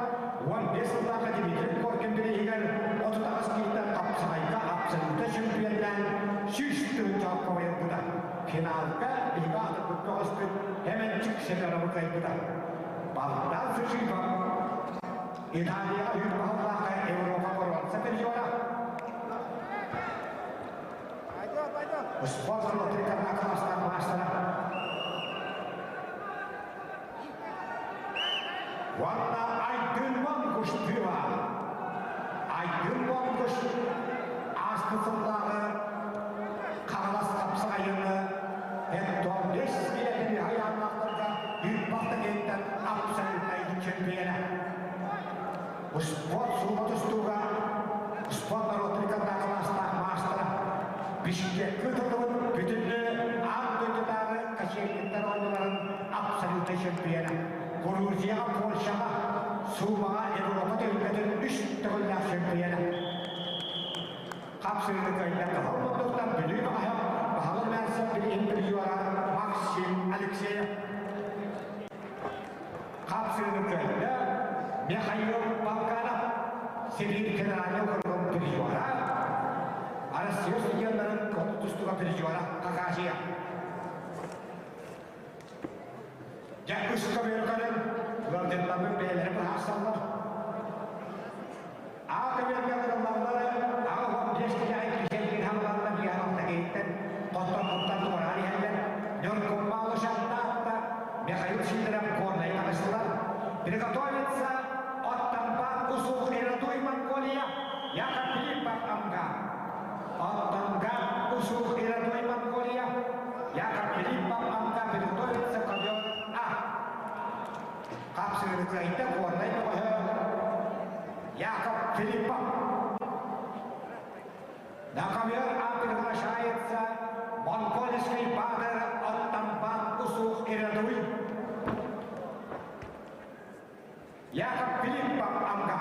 15 сыллаахха Дмитрий Коркин бирииһигэр 38 киһиттэн хапсаҕайга абсолютно чемпионнаан 100 тыһыынча хомуйбута. Финалга биһиги аатырбыт бөҕөспүт Хэмэнчик Семеновы кыайбыта. Богдан Сышипов Италияҕа үүт Европа боруонса призера. Спорт трикотажтар маастара. Уонна Айдын Монгуштыва. Айдын Монгуш ааспыт сыллааҕы Хаҥалас хапсаҕайыны Эттон бес киилэтин айааннаахтарга ыыппахта киһиттэн абсолютнай чемпиона. Спорт суума тустууга спорт норуоттарыгар кылаастаах маастара Бишкеккэ ыытыллыбыт бүтүннүү аан дойдутааҕы кочевниктар оонньууларын абсолютнай чемпиона. Грузияҕа, Польшаҕа, Суумаҕа Европа түһүлгэтин үс төгүллээх чемпиона. Хапсыһыыны кыайда Кыһыл мундуктан Бүлүү баҕаһа Баһылык Мээсэ билигин призера Максим Алексеев. Хапсыһыыны кыайда Михаил Балканов Сибиир федеральнай округун призера, Россия студеннарын көҥүл тустууга призера Хакасия. Дьэ, үс көбүөр көрөн, ыалдьыттарбыт бэйэлэрэ быһаарсаллар. Аа көбүөргэ ылаллары 85 киһи киһи хамаларынан биһан киһиттэн хоттон-хоттон туораан иһэллэр. Ньургун Малышаттаатта Михаил Сидоров Горнай таҕыстылар. Приготовиться от Тамбан Усух Ирадуй Монголия Яков Филиппов Амга. От Тамган Усух Ирадуй Монголия Яков Филиппов Амга приготовиться ковер А. Хапсыгыны кыайда Горнай бөҕөһө Яков Филиппов. На ковер А приглашается монгольский баатыр от Тамбан Усух Ирадуй Яков Филиппов Амга.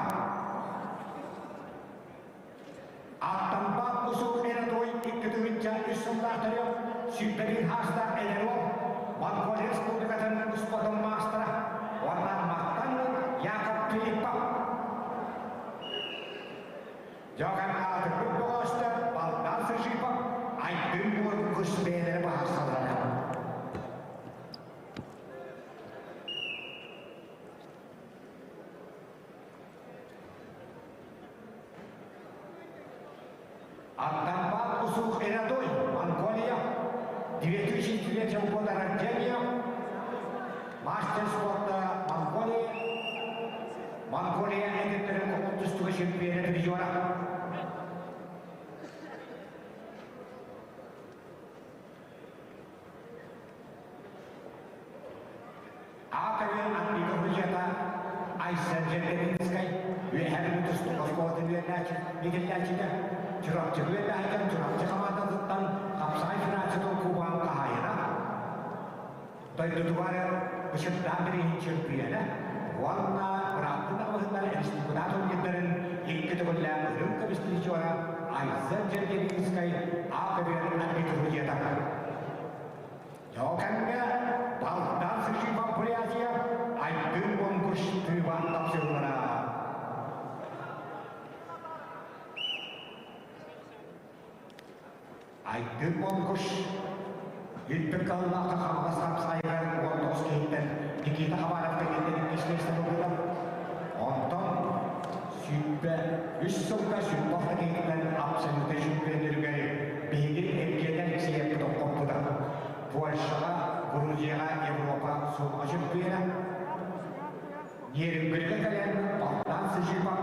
Аттамбан Усух Ирадуй 2 тыһыынча 3 сыллаахтары сүүрбэ биир хаастаах эдэр уол Монголия Республикатын спортун маастара уонна Махтан Яков Филиппов. Дьоган аатырбыт бөҕөстөр Балдан Сышипов, Айдын Мургус бэйэлэрэ баһарсаллара. Аттамбан Усух Ирадой, Монголия, 2003 года рождения, мастер спорта Монголии, Монголия эдиттерин көҥүл тустууга чемпиона призера. үөрэнээччитэ Чурапчы үөрэнээччитэ Чурапчы хамаандатыттан хапсаҕай федерациятын кубогын хаһаайына, дойдутугар бычыттаан бирииһин чөмпүйүөнэ уонна бырааттыы аҕабыһыттар республика турнирдарын икки төгүллээх үрүҥ көмүс призера Айсен Сергеевскай А көбүөр арбитрудията. Дьокаҥҥа Балтан Сышипа Бурятия Айдын Монгуш Тыва тапсырылара. Айдын Монгуш Илбит Каллаахха Хаҥалас хапсаайыгар 19 киһиттэн Никита Хабаров кэнниттэн иккис миэстэни ылбыта. Онтон 103 сылга 106 киһиттэн абсолютнай чемпионнарыгар биһиги Евгений Алексеевпыт тохтоппута. Польшаҕа, Грузияҕа Европа суола чемпиона. Нерюнгригэ кэлэн Богдан Сыжипов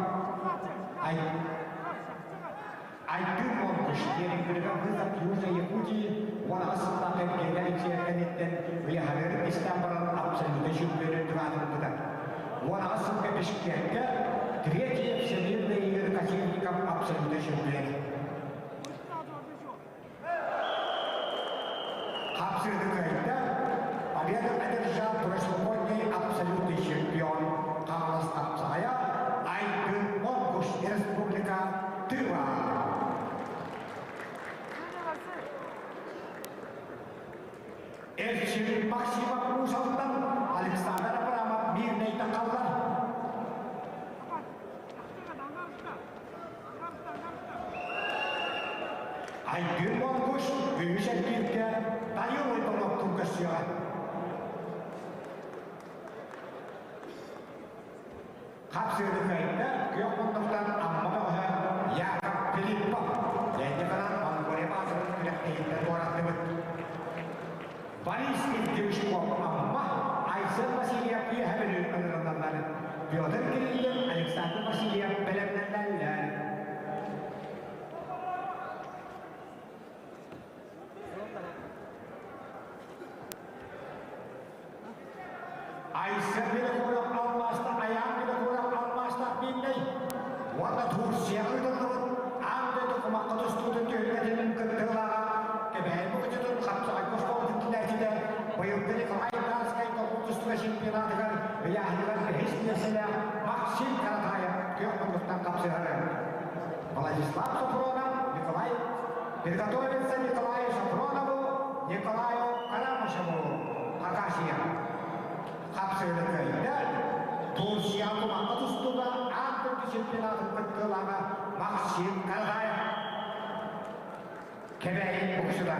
Айдын Монгуш Нерюнгрига вызов Южной Якутии 18 сыллаах Евгений Алексеев кэнниттэн ыйаһарыгар истэн баран абсолютнай чемпионун тураатырбыта. 18 сылга Бишкеккэ третье всемирный игры кочевников абсолютнай чемпион. Хапсыырды кыайда, победу одержал прошлогодний абсолютный чемпион Хаҥалас хапсаҕайа Айдын Монгуш, Республика Тыва. Эрчим Максимов Уус-Алтан, Александр Абрамов Мирнэйтэн халлар. Айдын Монгуш үһүс эргииргэ Данил Антоновтуун көрсүөҕэ. Хапсыырды кыайда күөх муннуктан Амма бөҕөһө Яков Филиппов. Лэндиканан Монголия баазатын күрэхтэһииттэн туораттыбыт. Борис Ильдюшков Амма, Айсен Васильев Үөһэ Бүлүү ыҥырыллаллар. Петр Кириллин, Александр Васильев бэлэмнэнэллэр. Айсен Винокуров алмааста Айаан Винокуров алмаастаах бииннэй уонна Турцияҕа ыытыллыбыт аан дойду кумахха тустуутун түһүлгэтин кыттыылааҕа Кэбээйи букутутун хапсаҕайга оскуолатын килээччитэ быйылгы Николай Тарскай тоҕус тустууга чемпионатыгар ыйааһыныгар бэһис миэстэлээх Максим Каратаев күөх муннуктан хапсыһары. Владислав Софронов, Николай Приготовиться Николаю Софронову, Николаю Карамышеву, Хакасия. Хапсыыры кыайда Турция кумахха тустууга аан дойду чемпионатын кыттыылааҕа Максим Каргаев. Кэбээйи боксута.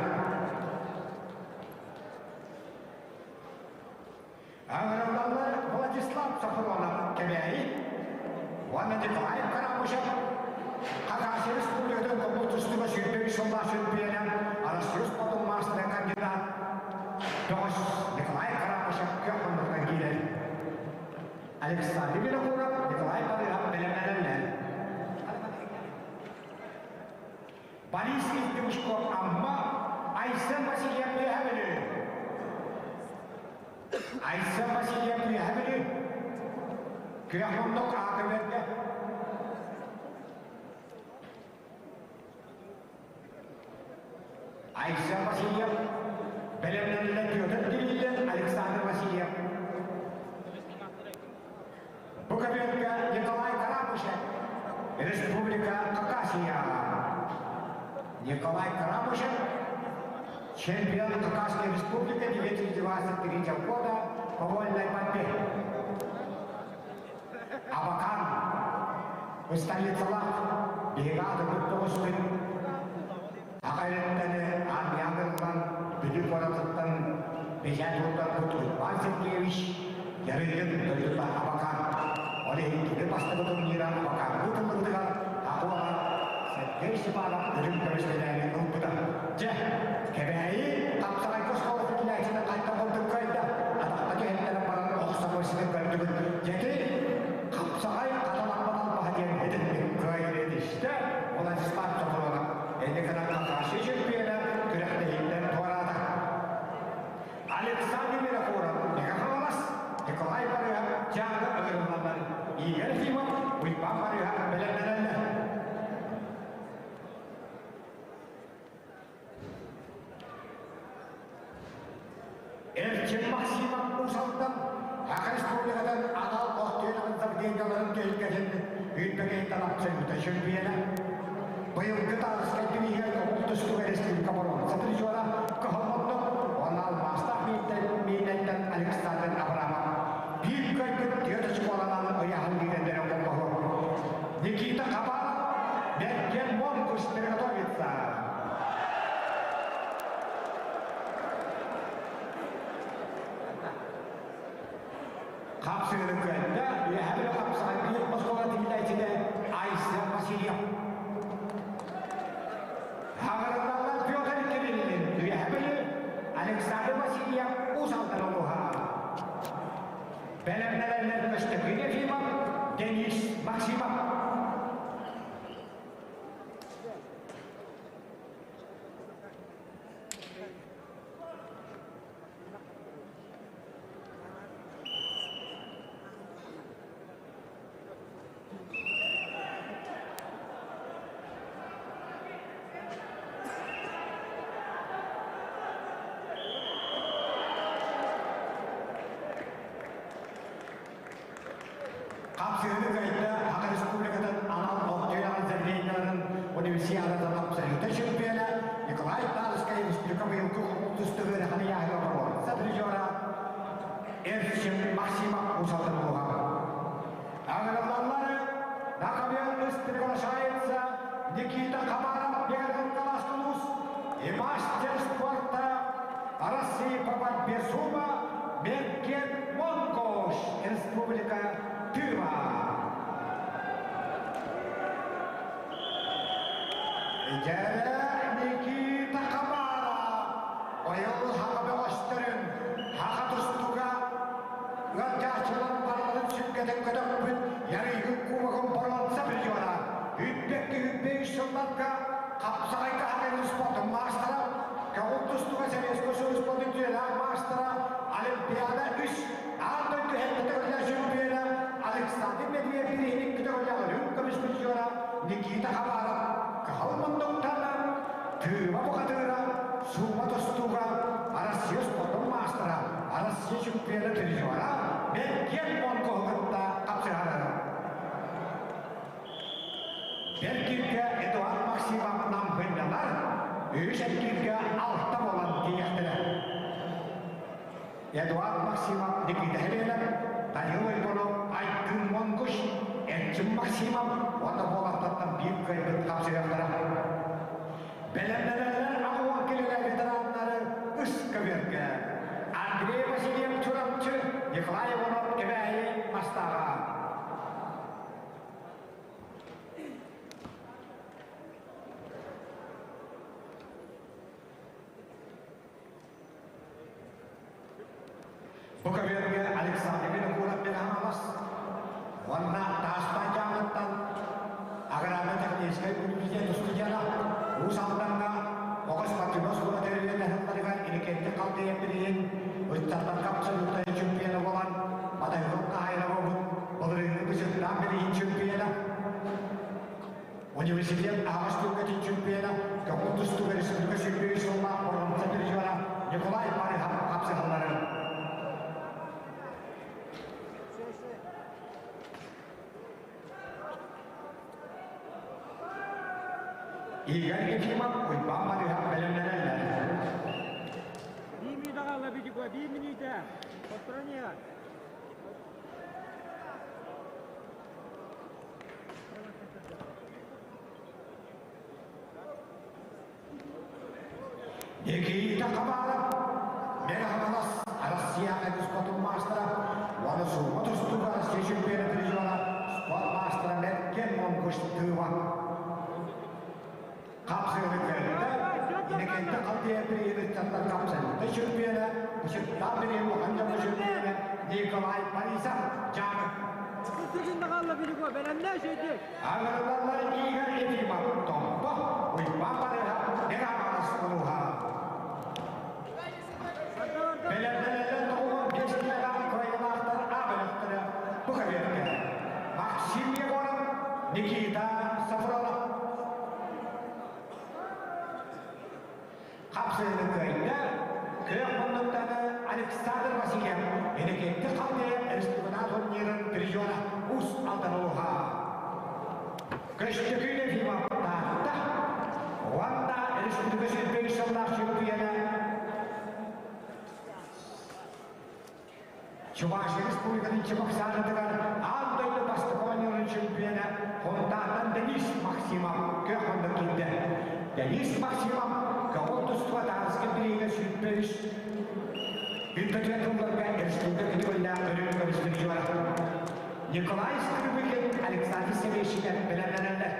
Аҕыраллаллар Владислав Софронов Кэбээйи уонна Николай Карамышев Хакасия Республикатын тобул тустууга 23 сыллаах чемпиона, Арассыыйа спордун маастара кандидат Тоҕус Николай Карамышев күөх хоннуктан киирэр. Александр Винокуров, Николай Барыһов бэлэмнэнэллэр. Борис Ильдюшков Амма, Айсен Васильев Үөһэ Бүлүү. Айсен Васильев Үөһэ Бүлүү. Күөх муннук ааты берде. Айсен Васильев бэлэмнэниллэн Петр Кириллин, Александр Васильев. Бу көбүөргэ Николай Карамышев, Республика Хакасия. Николай Карамышев, чемпион Хакасской республики 2023 года по вольной борьбе. Абакан, столицалаах биһиги аатырбыт тоҕуспут Аҕа армия Бүлүү куоратыттан бэчээт уурдарбыт Уйбаан Сергеевич Ярыгин дойдута Абакан. Ол иһин кини бастакы турнира Абакаҥҥа ыытыллыбытыгар Акуаҕа Сергей Степанов үрүҥ көмүс мэдээли ылбыта. Дьэ, Кэбээйи хапсаҕайга оскуолатын килээччитэ хайдах курдук кыайда, атахха түһэннэрэн баран охсоруо ситин көрдүгүт. Дьэти хапсаҕай хаталаммат албаһа диэн этинник кыайыы этистэ Владислав Софронов. Энниканан Хакасия чемпиона күрэхтэһииттэн туораата. Александр Винокуров, Мэҥэ Хаҥалас, Николай Барыһа Дьааҥы ыҥырыллаллар. Игорь Ефимов, Уйбаан Барыһа бэлэмнэнэллэр. абсолюта чемпиона. Быйылгы Таарыскай бирииһигэр көҥүл тустууга республика боруонса призера кыһалҕаннык уонна алмаастаах миинэттэн Александр Абрамов биир кыайбыт түөрт оскуоланан ыйааһын лиидэрдэрэ холбоһуо. Никита Хабаров, Бэргэн Монкуш приготовится. Хапсыгыны кыайда, үөһэ бөлөх хапсаҕай биир оскуола тиийээччитэ Айсен Васильев. Хаҕарыталлар Петр Кириллин, үөһэ бөлү Александр Васильев Уус Алдан улууһа. Бэлэмнэнэллэр Көстөкүүн Ефимов, Денис Максимов. Хапсыһыны кыайда Саха Республикатын анал олохтуйаҕын заявлениеларын универсиадатын абсолютнай чемпиона Николай Тарскай республика быйылгы тустуу ыарахан ыйааһыҥҥа боруонса призера Эрчим Максимов Усалын улууһа. Аграрлары на ковер приглашается Никита Хабаров, Бегалкалас Улус и мастер спорта России по борьбе сумо Мерген Монкош, Республика Тыва. Дьэрэ Никита Хабаров быйыл хаха бөҕөстөрүн хаха тустууга ыалдьааччылар барыларын сүргэтин көтөхпүт Ярыйгын Кубогын боруонса призера, үппэкки үппэ үс сылларга хапсаҕайга хатырын спортун маастара, көҕүл тустууга Советскай Союз спортун үтүөлээх маастара, Олимпиада үс аан дойду эрдэ чемпиона Александр Медведев бирииһин көтөҕүллээх үрүҥ көмүс призера Никита Хабаров кыһыл муннуктана Тыыба бухатыыра, суума тустууга Россия спортун маастара, Россия чемпиона призера Бэргиэн Монкоһу кытта хапсыһарара. Бэркиргэ Эдуард Максимов намһынньанар, үһүс эргииргэ алта буолан тиийэхтэрэ. Эдуард Максимов Никита Хеленов, Данил Иванов, Айдын Монгуш, Эрчим Максимов уонна буолаттартан биир кыайбыт хапсыһыахтара. Бэлэмнэнэллэр аҕуон килэлэр ветераннары үс көбүөргэ. Андрей Васильев Чурапчы, Николай Иванов Кэбээйи Мастааҕа. Бу көбүөргэ Александр Винокуров Беганалас уонна Таастаах дьаамыттан аграрно-техническэй университет устудьуона Уус Алдаҥҥа оҕо спортивнай оскуола тэриллэн ыһылларыгар Иннокентий Халдеев билигин ыччаттарга абсолютнай чемпиона буолан Матайгыл Хаһайынова былырыыҥҥы бычыттаах билигин чемпиона Университет аһаҕас түҥкэтин чемпиона, көҥүл тустууга республика сүүрбэ сыллаах боруонса призера Николай Барыһов хапсыһалларын. Игорь Ефимов, Уйбаан Барыһов бэлэмнэнэллэр. Биир минута хаалла Битюга, биир минута. Построение. Никита Хабаров, Мэҥэ Россия спортун маастара, уонна суума тустууга Россия чемпиона призера, спорт маастара Меркен Монгуш Тыва. Хапсыгыны кэллэ, Иннокентий Халдеев приезжаттан хапсыгыта чемпиона, Бычыттаах билигин улахан дьоҥҥо чемпиона Николай Борисов Дьааҥы. Сыгынна хаалла Битюга, бэлэмнээ үчүгэйдик. Агырылаллар Игорь Ефимов Томпо, Уйбаан Барыһа, Мэҥэ Хаҥалас улууһа. Бэлэмнэнэллэр 95 килограмм кыайыылаахтар А бөлөхтөрө бу көбүөргэ. Максим Егоров, Никита Сафронов. Хапсыһыны кыайда күөх муннуктаны Александр Васильев, Иннокентий Халдеев республикатааҕы турнирын призера Уус Алдан улууһа. Көстөкүүн Ефимов Таатта уонна республика 105 сыллаах чөмпүйүөнэ Чувашия Республикатын Чебоксарытыгар аан дойду бастакы оонньууларын чөмпүйүөнэ Хонтаатан Денис Максимов көх онно киирдэ. Денис Максимов көҕүл тустууга таарыска бириигэ 105 Бүппэтигэр тылларга республика кытыгыллаах өрүү көмүс призера Николай Скрыбыкин, Александр Савельчиков бэлэмнэнэллэр.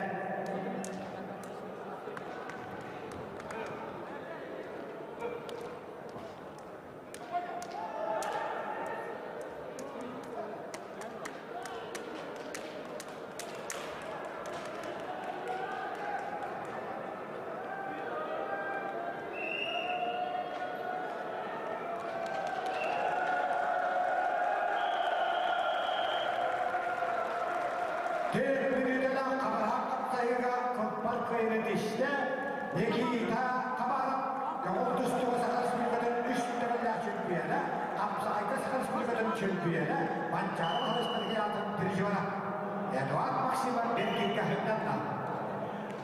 Төрт мүнүүтэлээх хабарах хаптайыга кылбар кыайыны тистэ Никита Хабаров көҕүл тустууга Саха Республикатын үс төгүллээх чөмпүйүөнэ, хапсаҕайга Саха Республикатын чөмпүйүөнэ, Манчаары Хаһыспатыгы призера Эдуард Максимов эргииргэ сынньанна.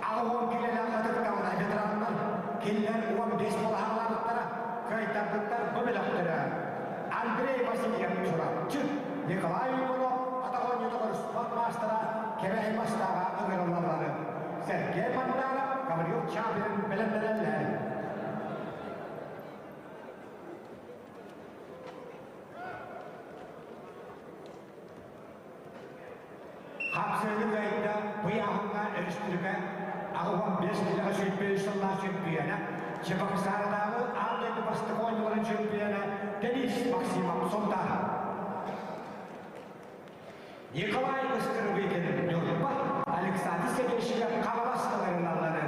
80 киилэлээх ытыктабына ветераннар кинилэр 15 балаһалаабыттара, кыайтарбыттар бу бөлөхтөрө. Андрей Васильев Чурапчы, Николай Иванов атах оонньуутугар спорт маастара Кэбэһи Мастааҕа ыҥырыллаллары. Сергей Мандаров, Гаврил Чабин бэлэмнэнэллэр. Хапсыһыы кыайда Быйаһыҥҥа өрүстүрүкэ 85 килэҕэ 105 сыллаах чөмпүйүөнэ, Чебоксарынааҕы аан дойду бастакы оонньууларын чөмпүйүөнэ Денис Максимов Сунтаар. Николай Ыскырбыкин Ньурба, Александр Сергеевичка Хаҥалас ыҥырыллаллары.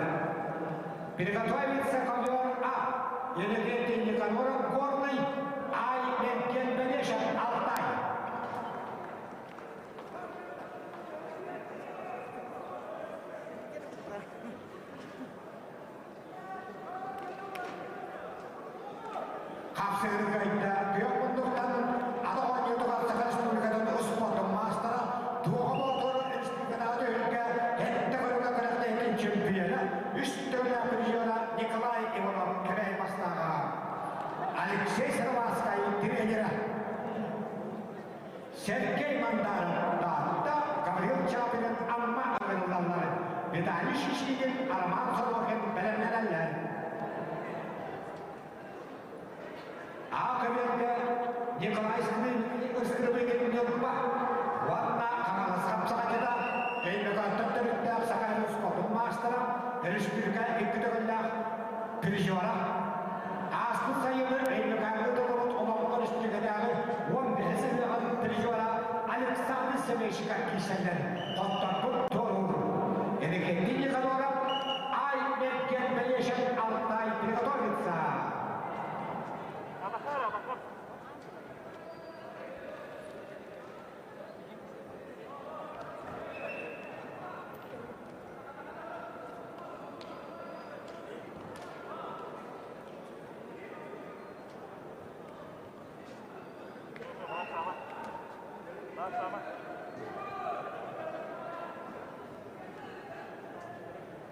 Приготовиться ковер А. Елизавета Никаноров Горный, Ай Мерген Бенешев Алтай. Хапсыгы кыайда күөх муннуктан ата оонньуутугар Саха Республикатын успуортун маастара Туоҕа Боотур республикатааҕы түһүлгэ сэттэ көрүҥэ күрэхтэһиитин чемпиона, үс төгүлээх призера Николай Иванов Кэбээйи бастааҕа. Алексей Сыроватскай тренера. Сергей Мандаров Таатта, Гаврил Чапинин Амма ыҥырыллаллар. Виталий Шишигин, Роман Сорокин бэлэмнэнэллэр. А көбүөргэ Николай Скрыбыкин Ньурба уонна Хаҥалас хапсаҕайдьыта, Өймөкөөттөн төрүттээх Саха спортун маастара, өрөспүүбүлүкэ икки төгүллээх призера. Ааспыт сайыны Өймөкөөҥҥө толорбут Олоҥхо өрөспүүбүлүкэтээҕи 15 ыһыаҕын призера Александр Семейщиков киирсэллэр. Хотторбут туоруур. Иннокентий Никаноров, Ай Мерген Бэлиэшев Алтай приготовится.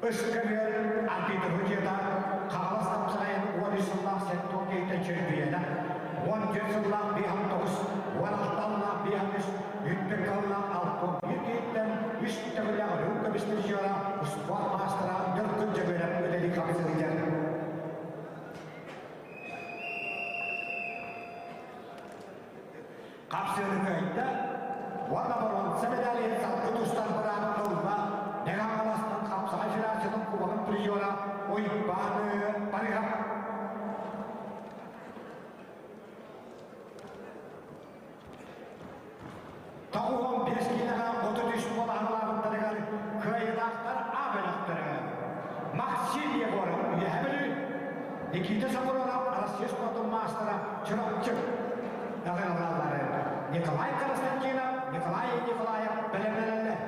Үс көбүөр арбитры Хаҥалас хапсаҕайын 13 сыллаах сэттэ киһиттэн чөмпүйүөнэ, 14 сыллаах 59, 16 сыллаах 53, үттүк сыллаах 61 киһиттэн үс төгүллээх өрүү көмүс призера, успуорт маастара Ньургун Дьөгүөрэп үлэлии хапсыһыйар. Хапсыһыны кыайда уонна боруонса медалиһын салгыы тустар быраабын ылла Мэҥэ Хаҥаластан хапсаҕай федерациятын кубогын призера Уйбаан Барыһап. 95 киилэҕэ 33 буолаһылаабыттарыгар кыайыылаахтар А бөлөхтөрө Максим Егоров Үөһээ Бүлүү, Никита Сокуров Россия спортун маастара Чурапчы наҕаралааллары Николай Константинов, Николай Николаев бэлэмнэнэллэр.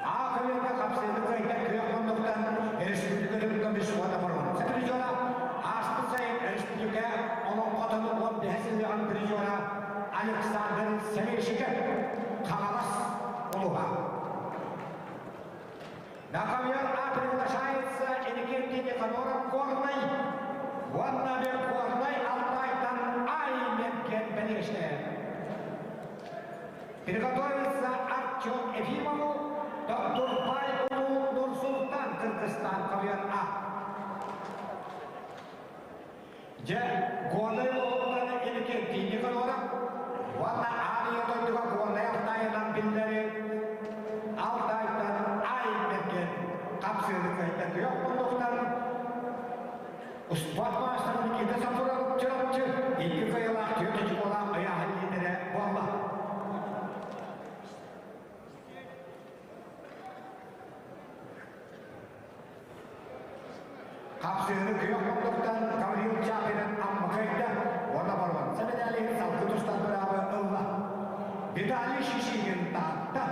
А көбүөргэ хапсыһыыны кыайда күөх муннуктан республика көмүс уонна боруонса призера ааспыт сайын Уонна Верховнай Алтайтан Ай Мерген бэлиэшэ. Приготовиться Артем Ефимову, Доктурбай Улуу Нурсултан Кыргызстан Ковер А. Дьэ, Горнай улууһуттан Иннокентий Никаноров уонна Ария дойдуга Горнай Алтайынан биллэри Алтайтан Ай Мерген хапсыыны кыайда күөх муннуктан Успуорт маастара Никита Сафронов Чурапчы икки кыайыылаах түөрт очукуолаах ыйааһын лиидэрэ буолла. Хапсыһыны күөх муннуктан Гаврил Чапинын Амма кыайда уонна боруонса мэдээлиһин салгыы тустар быраабы ылла. Виталий Шишигин Таатта,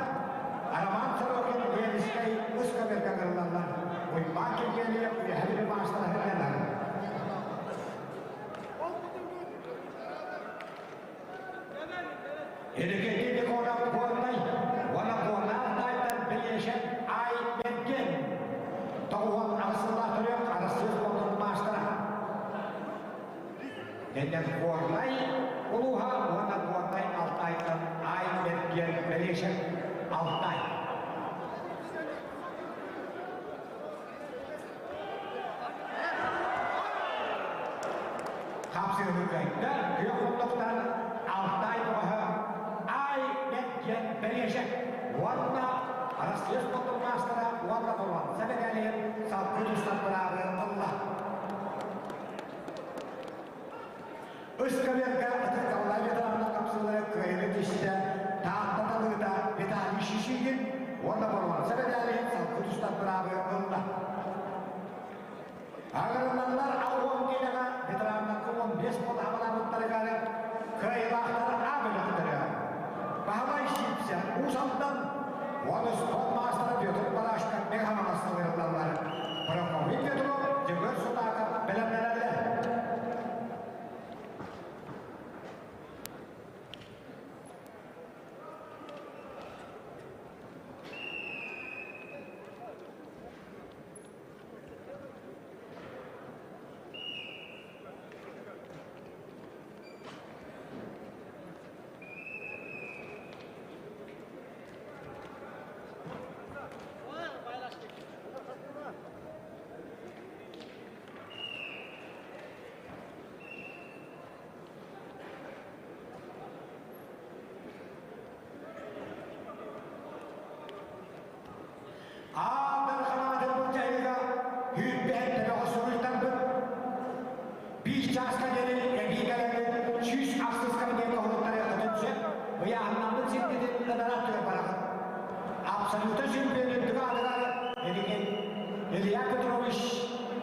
Роман Сорокин Ленскэй үс көмөргө кырыллаллар. Уйбаан Киргиэлийэ үөһэ Бүлүү маастара ылланар. Эрикети Декоров Горнай уонна Горнай Алтайтан Бэлиэшэн Ай Бэргэн 98 сыллаах төрүөх Арассыыйа спордун маастара. Дэннэн Горнай улууһа уонна Горнай Алтайтан Ай Бэргэн Бэлиэшэн Алтай. Хапсыһыы кыайда, күөх муннуктан Алтай бөҕөһө Ай Бэт диэн бэлиэшэ уонна Арассыыйа спордун маастара уонна боруонса мэдээлиһин салгыы тустар быраабы ылла. Ыскаверга ытыктабыллаах ветераннар хапсыылара кыайыыны тистэ Таатта талыыта Виталий Шишигин уонна боруонса мэдээлиһин салгыы тустар быраабы ылла. Агырыллаллар 60 киилэҕэ ветераннарга 15 буол абылаабыттарыгар кыайыылаахтар А бөлөхтөрө. Баһылай Сипсев Уус Алдан уонна спорт маастара Петр Барашков Мегаҕа сылырыллаллар. Прокопий Петров, Дьөгүөр Сутаков бэлэмнэнэллэр. Аан Дархан былдьаһыыга сүүрбэһиттэн суруйтарбыт. Биир чааска диэри эбии кэлэммит 108 кабинет оһуруттарыаххытын сөп. Ыйааһыннаммыт сиргитин ынараат түгэн бараҕыт. Абсолюта чемпион үрдүк аатыгар Илигин Илья Петрович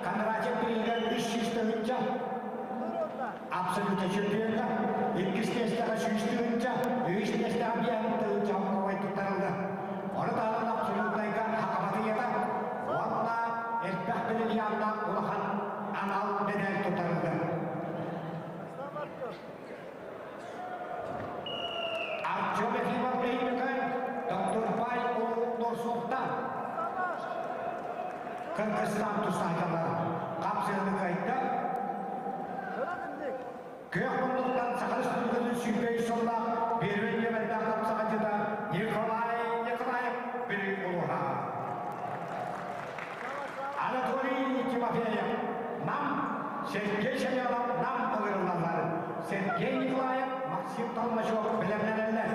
Кондратьев бирииһигэр 300 тыһыынча, абсолюта чемпионҥа иккис миэстэҕэ 100 тыһыынча, үһүс миэстэҕэ 5 тыһыынча хомковай туттарылла. Ону таһынан абсолютнайга хакаматыйата уонна элбэх бриллианнаах улахан анал медаль туттарылла. Артем Ефимов Беймекай, Доктор Бай Улуу Нурсултан Кыргызстан тустаачалар хапсыһыны кыайда. Күөх муннуктан Саха Республикатын сүүрбэ сыллаах первый нүөмэрдээх хапсаҕайдьыта Николай Николаев Бүлүү улууһа. Анатолий Тимофеев Нам, Сергей Семенов Нам ылырыллаллар. Сергей Николаев, Максим Толмачев бэлэмнэнэллэр.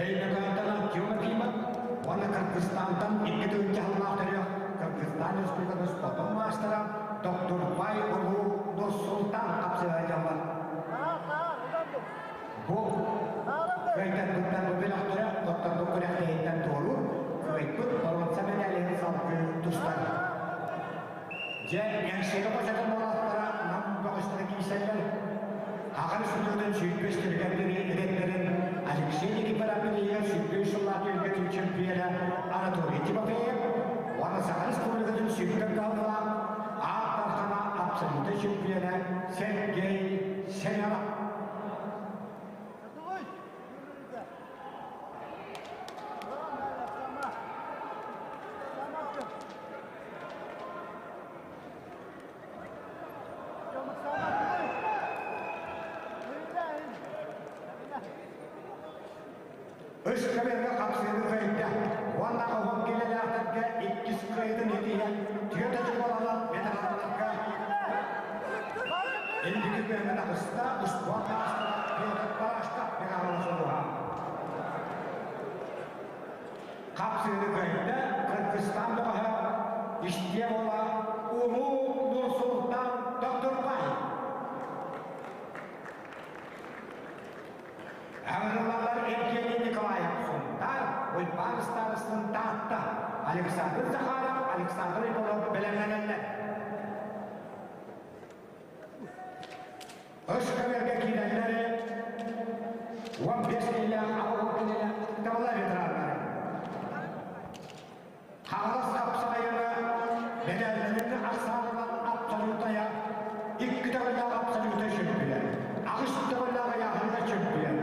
Өймөкөөнтөн Артем Ефимов уонна Кыргызстантан икки тыһыынча сыллаах төрүөх Кыргызстан Республикатын спордун маастара Доктурбай Улуу Нурсултан хапсыһа дьаллар. Бу кыайтарбыттар бу бөлөхтөрө хотторбут күрэхтэһииттэн туоруур, кыайбыт боруонса мэдээлиһин салгыы тустар. Дьэ, Эҥсиэли хочотун уолаттара Нам бөҕөстөрө киирсэллэр. Аҕар сүлүөтүн 105 түбүгэр эдэрдэрин Алексей Никифоров билиһигэр 105 23 сыллаах түһүлгэтин чемпиона Анатолий Тимофеев уонна Саха Республикатын сүүрдэр кыһалҕалаах Аат Дархана абсолютнай чемпиона Сергей Семенов. Үс көбүөргэ хапсыыны кыайда уонна оһон килэлээхтэргэ иккис кыайыытын итииһэ түөрт очукуоланан ветераннарга инники күөҥҥэ таҕыста успуорт маастара Петр Барашков Михайлов солуһа. Хапсыыны кыайда Кыргызстан бөҕөһө Истиэ буола Улуу Нурсултан Токтурбай. Ыҥырыллаллар Евгений Николаев Сунтаар, Уйбаан Ыстаарыстын Таатта, Александр Захаров, Александр Иванов бэлэмнэнэллэр. Үс көбүөргэ киирэллэри 15 киилээх аҕа кинилэр табалар ветераннары. Хаҥалас хапсаҕайыны мэдээллэрин ахсаанынан абсолютая, икки төгүллээх абсолюта чөмпүйүөн, аҕыс төгүллээх ыйааһыныгар чөмпүйүөн,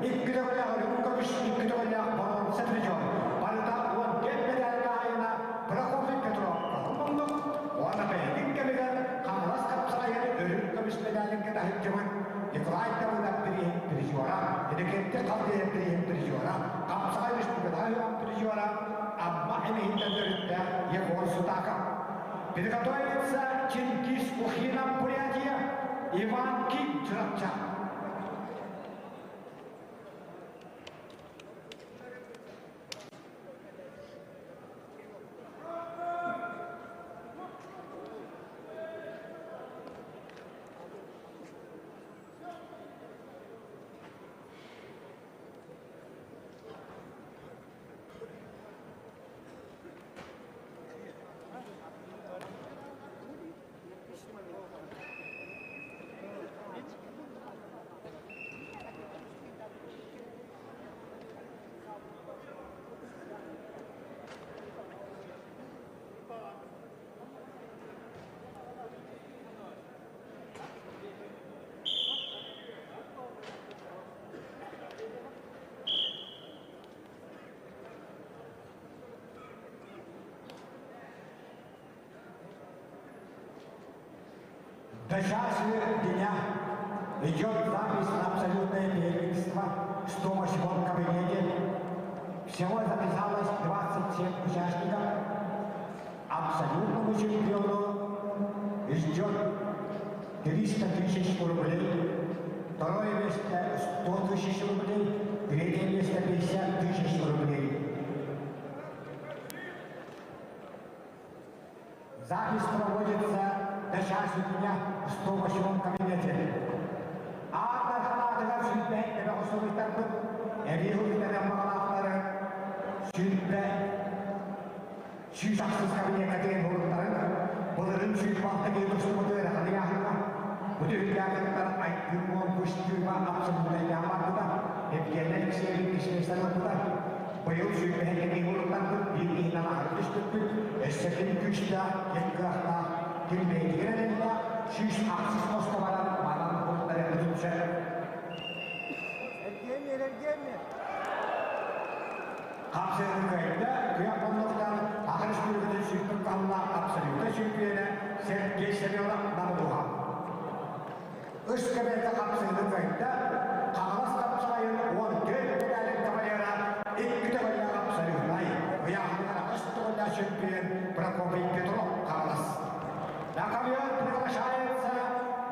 икки төгүллээх үрүҥ көмүс, икки төгүллээх боруонса призер, барыта 14 мэдээлгэ аайына Прокопий Петров кыһыл уонна бэйэтин кэмигэр Хаҥалас хапсаҕайын үрүҥ көмүс мэдээлин кэтэһиччибит Николай Давыдов бирииһин призера, Иннокентий Халдеев бирииһин призера, Хапсаҕай республикатааҕы призера Амма эмиһиттэн төрүттээх Егор Сутаков. Приготовится Чингис Ухинов Бурятия, Иван Ким Чурапча. До часу дня идет запись на абсолютное первенство в 108 кабинете. Всего записалось 27 участников. Абсолютному чемпиону ждет 300 тысяч рублей. Второе место 100 тысяч рублей. Третье место 50 тысяч рублей. Запись проводится до часу дня в 108 кабинете. Аатар сүүрбэ эбэ суруйтарбыт, эбии суруйтаран баҕалаахтары сүүрбэ 106 кабинекка тиийэн буолуттарын, былырын 106 киһи тустубуту ыарахан ыйааһыҥҥа. Бу түһүлгэҕиттэн айгыр буолбуш тыыба абсолютнайдаан барбыта, Евгений Алексеевич кисместэн ылбыта. Быйыл сүүрбэһэ киһи буолуттарбыт, биир киһинэн аһары түспүппүт, өссө ким күүстээх, ким кыахтаах, ким бэйэтигэр эрэллээх, 106 мосто баран манан буолуттарыахпытын сөп. Эргиэммир, эргиэммир. Хапсыһыы кыайда, күөх боллуктан Саха Республикатын сүүрбүт кыһаллаах абсолютнай чемпиона Сергей Семенов Намдуха. Үс көбүөргэ хапсыһыыны кыайда, Хаҥалас хапсаҕайын 14 медалин кавалера, икки төгүллээх абсолютнай, ыйааһыныгар аҕыс төгүллээх чемпион Прокопий Петров Хаҥалас. На ковер приглашается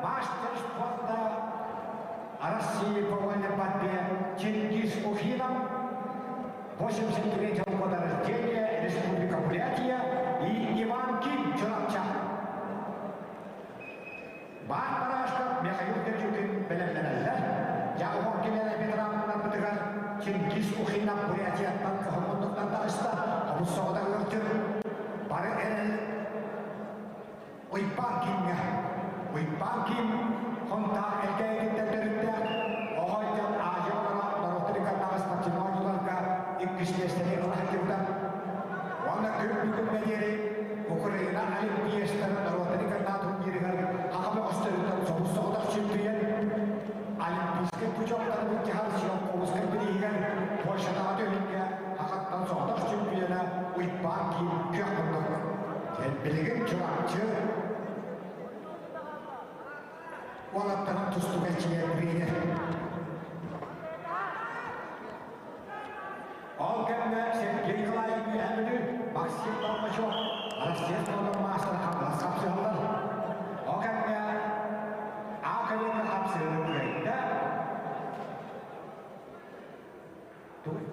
мастер спорта России по вольной борьбе Чингис Ухинов, 83 года рождения, Республика Бурятия и Иван Ким Чурапча. Баар Барашков Михаил Дердюкин бэлэмнэнэллэр. Дьаҕуһун кинилэр ветераннарбытыгар Чингис Ухинов Бурятияттан кыһыл таҕыста, хомус соҕода ыалдьыр. Бары эрэл Уйбаан Кимҥэ. Уйбаан Ким Хонтаар Элгээйититтэн төрүттээх, оҕо дьон Азия оҕолоро норуоттарыгар спортивнай оонньууларга иккис үһүс миэстэни ыла сылдьыбыта. Уонна күн бүгүҥҥэ диэри Украина олимпиецтарын норуоттарын кытта турнирыгар аҕа бөҕөстөрүттэн собус-соҕотох чемпион, Олимпийскай путевканы былдьаһар Сиолковскай бирииһигэр Польшатааҕы түһүлгэ Хахаттан соҕотох чемпиона Уйбаан Киин күөх муннук. Билигин Чурапчы уолаттарын тустууга эрчийэр тренер. Ол кэмҥэ Сергей Николаев Үөһээ Бүлүү, Максим Толмачев Россия спордун маастара хамнас хапсыһаллар. Ол кэмҥэ А көлүөнэ хапсыһыыны кыайда. Тугуй?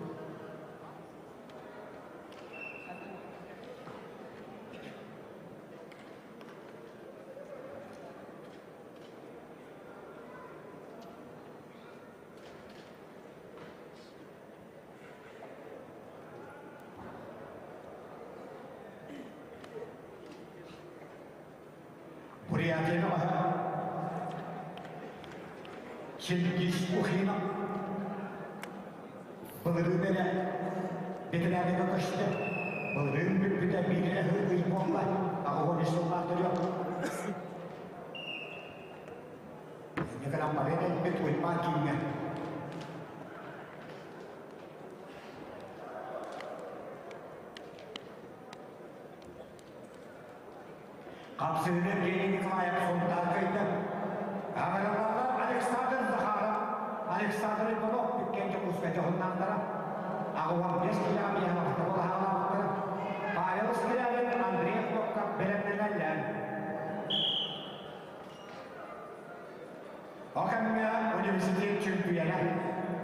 Бурятияны баһа Чингиз Ухинов былырыын эрэ бэтэрээнигэ көстө. Былырыын бүппүтэ биир эрэ ый буолла. 83 сыллаах төрүөх. Инньэ гынан баран элбит Уйбаан кииҥҥэ. Хапсыһыыны Евгений Николаев Сунтаар кыайда. Аҕыраллар Александр Захаров, Александр Иванов бүккен Дьокуускай дьоһуннаахтара. 85 килэҕэ биһиэхэ балаһаалаабыттара. Павел Скрябин, Андрей Хлопков бэлэмнэнэллэр. Ол кэмҥэ университет чөмпүйүөнэ,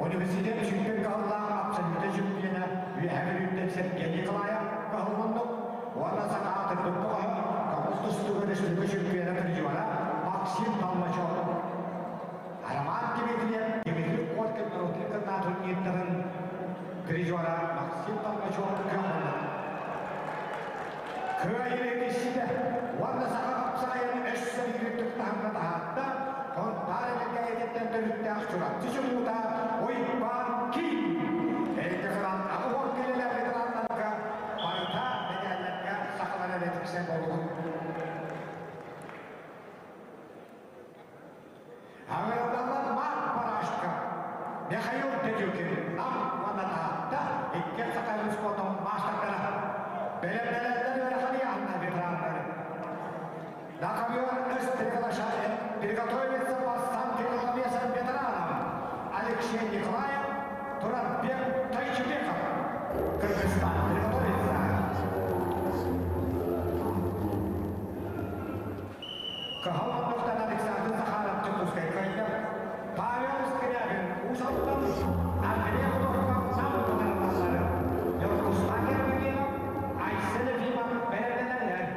университет чөмпүйүөн кыһыллаах абсолютнай чөмпүйүөнэ Үөһээ Бүлүүттэн Сергей Николаев кыһыл уонна саха аатырбыт бөҕөһө көҥүл тустууга республика чөмпүйүөнэ призера Максим Толмачев. Роман Дмитриев Дмитрий Коркин норуотун кытта турнирдарын призера Максим Толмачев күөх Кыайыы киһитэ уонна саха хапсаҕайын өссө биир үрдүк таһымҥа таһаарда Хонтаар Элэккэйэтиттэн төрүттээх Чурапчы чулуута Уйбаан Киин. Эргэ кылаан 80 киилэлээх ветераннарга барыта мэтээллэргэ сахалар эрэ тиксэн буоллубут. Аҕыраллар Марк Барашка, Михаил Дедюкин, Нам уонна Таатта икки саха спортун маастардара. Бэлэмнэнэллэр үөрэххэ Анна ветераннары. На ковер С приглашает приготовиться по тяжеловесам ветеранам Алексей Николаев, Туратбек Тайчыбеков. Кыргызстан приготовиться. Кыһыл оннуктан Александр Захаров Дьокуускай кыайда. Павел Скрябин Уус Алдан, Андрей Художников Нам батарыллаллары. Дьокуускай Гермогенов, Айсен Ефимов бэлэмнэнэллэр.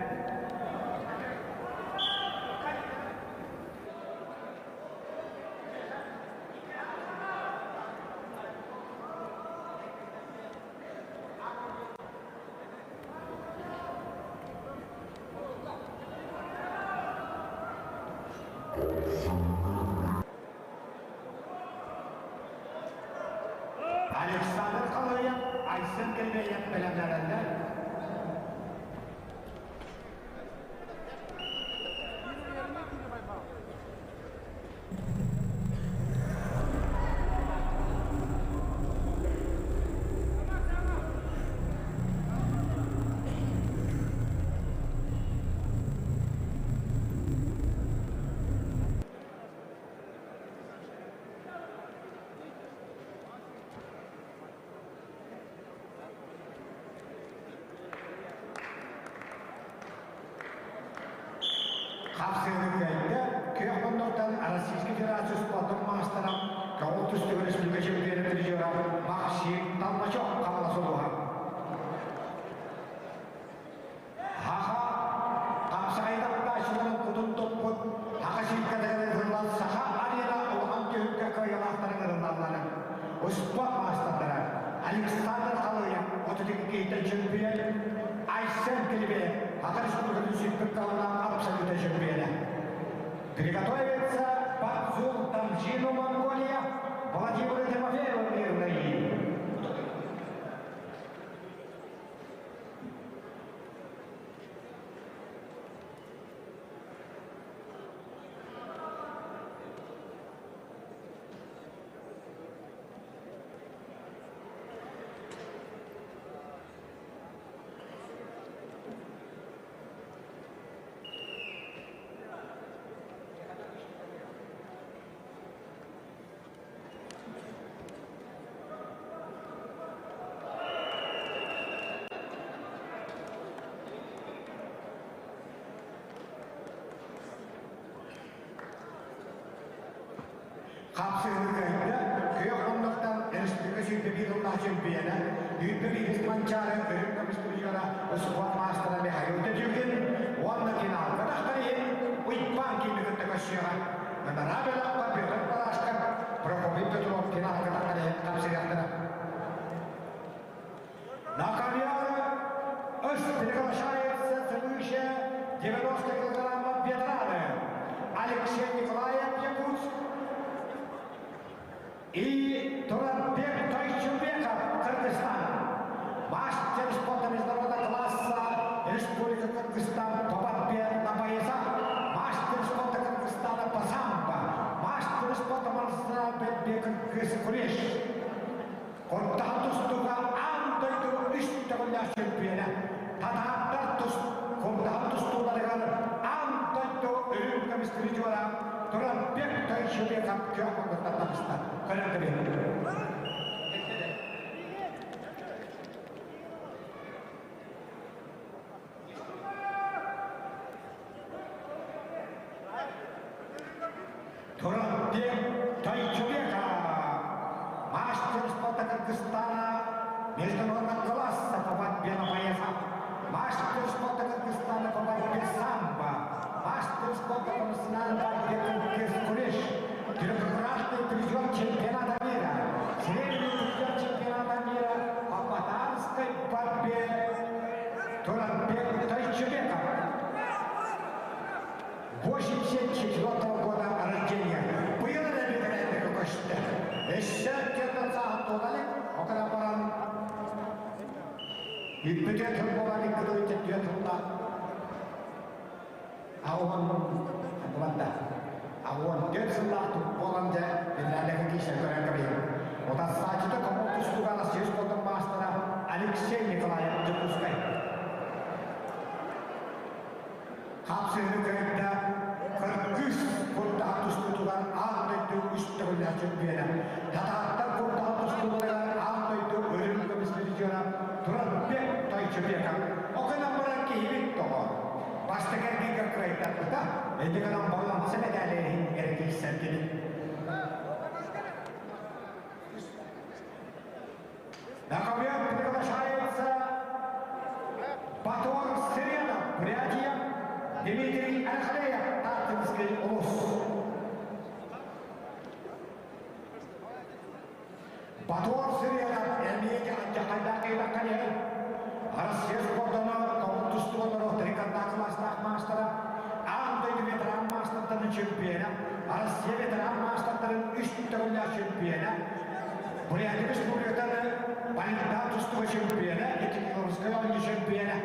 Александр Халыев, Айсен Кельбеев бэлэмнэнэллэр. Хапсыһыыны кыайда күөх муннуктан Российскай Федерация спордун маастара, көҥүл тустууга республика чемпиона призера Максим Толмачев Хаҥалас улууһа. Хаха хапсаҕайын аптааччыларын кутун туппут Хаха сииккэтигэр ыытыллан Саха арена улахан түһүлгэ кыайыылаахтарын ырыллаллара. Успуорт маастардара Александр Халыев 32 чемпион, Айсен Килибиев Саха Республикатын сүүрбүт кыллаах абсолютно чемпиона. Приготовится Бадзул Тамжину Монголия, Владимир Тимофеев мирный. Хапсыһыны кыайда, күөх муннуктан республика 101 сыллаах чемпиона, 101 Манчаары үрүҥ көмүс призера спорт маастара Михаил Тетюкин уонна финалга тахсар иһин Уйбаан киини кытта көрсүөҕэ. Ынараа бөлөххө Петр Барашков, Прокопий Петров финалга тахсар иһин хапсыһыахтара. На ковер приглашается свыше 90 килограммов ветераны Алексей Николаев, Якутск, и Туратбек Тайчубеков, Кыргызстан. Мастер спорта международного класса Республика Кыргызстан по борьбе на поясах, мастер спорта Кыргызстана по самбо, мастер спорта борьбе кыргыз куреш. Куртаҕа тустууга аан дойду үс төгүллээх чөмпүйүөнэ, татааттар тус куртаҕа тустууларыгар аан дойду үрүҥ көмүс призера Туранбек Тойчубеков күөх муҥуттан таҕыста. Көрөн кэбиһин. Туранбек Тойчубеков мастер спорта Кыргызстана международного класса по борьбе на поясах, мастер спорта Кыргызстана по борьбе самбо, мастер спорта по национальной борьбе кыргыз куреш, трехкратный призер чемпионата мира, серебряный призер чемпионата мира по татарской борьбе Туранбек Тойчубеков. 84 года рождения. Быйыл эрэ бэтэрээннэргэ көстө. Өссө түөрт сааһын туолалык, окана баран үппүтүө тыл буолан икки түөрт тылла ауан кубанда ауан 4 сыллаах буолан дьэ бэтэрээннэргэ киирсэн көрөн кэбиһин. Утарсааччыта коммун тустууга Россия спордун маастара Алексей Николаев, Дьокуускай. Хапсыһыны кыайда кыргыз курдаах тустуутугар аан дойду үс төгүллээх чөмпүйүөнэ, татааттар курдаах тустууларыгар аан дойду үрүҥ көмүс призера Туранбек Тойчубеков. Окунан баран киһибит тоҕо. Бастакы эргииргэ кыайтарбыта, ити гынан боруонса мэтээли иһин эрэ киирсэр кини. На ковер приглашается Батор Сыренов, Бурятия, Дмитрий Архалеев, Таттинский улус. Батор Сыренов эмиэ дьахайдаах Россия спордуна комун тустугуннар трикотаж класстаах маастара, аан дойду ветеран маастартарын чемпиона, Россия ветеран маастартарын үс төгүллээх чемпиона, Бурятия Республикатын Балинда тустууга чемпиона, Екатеринбургскай оонньуу чемпиона,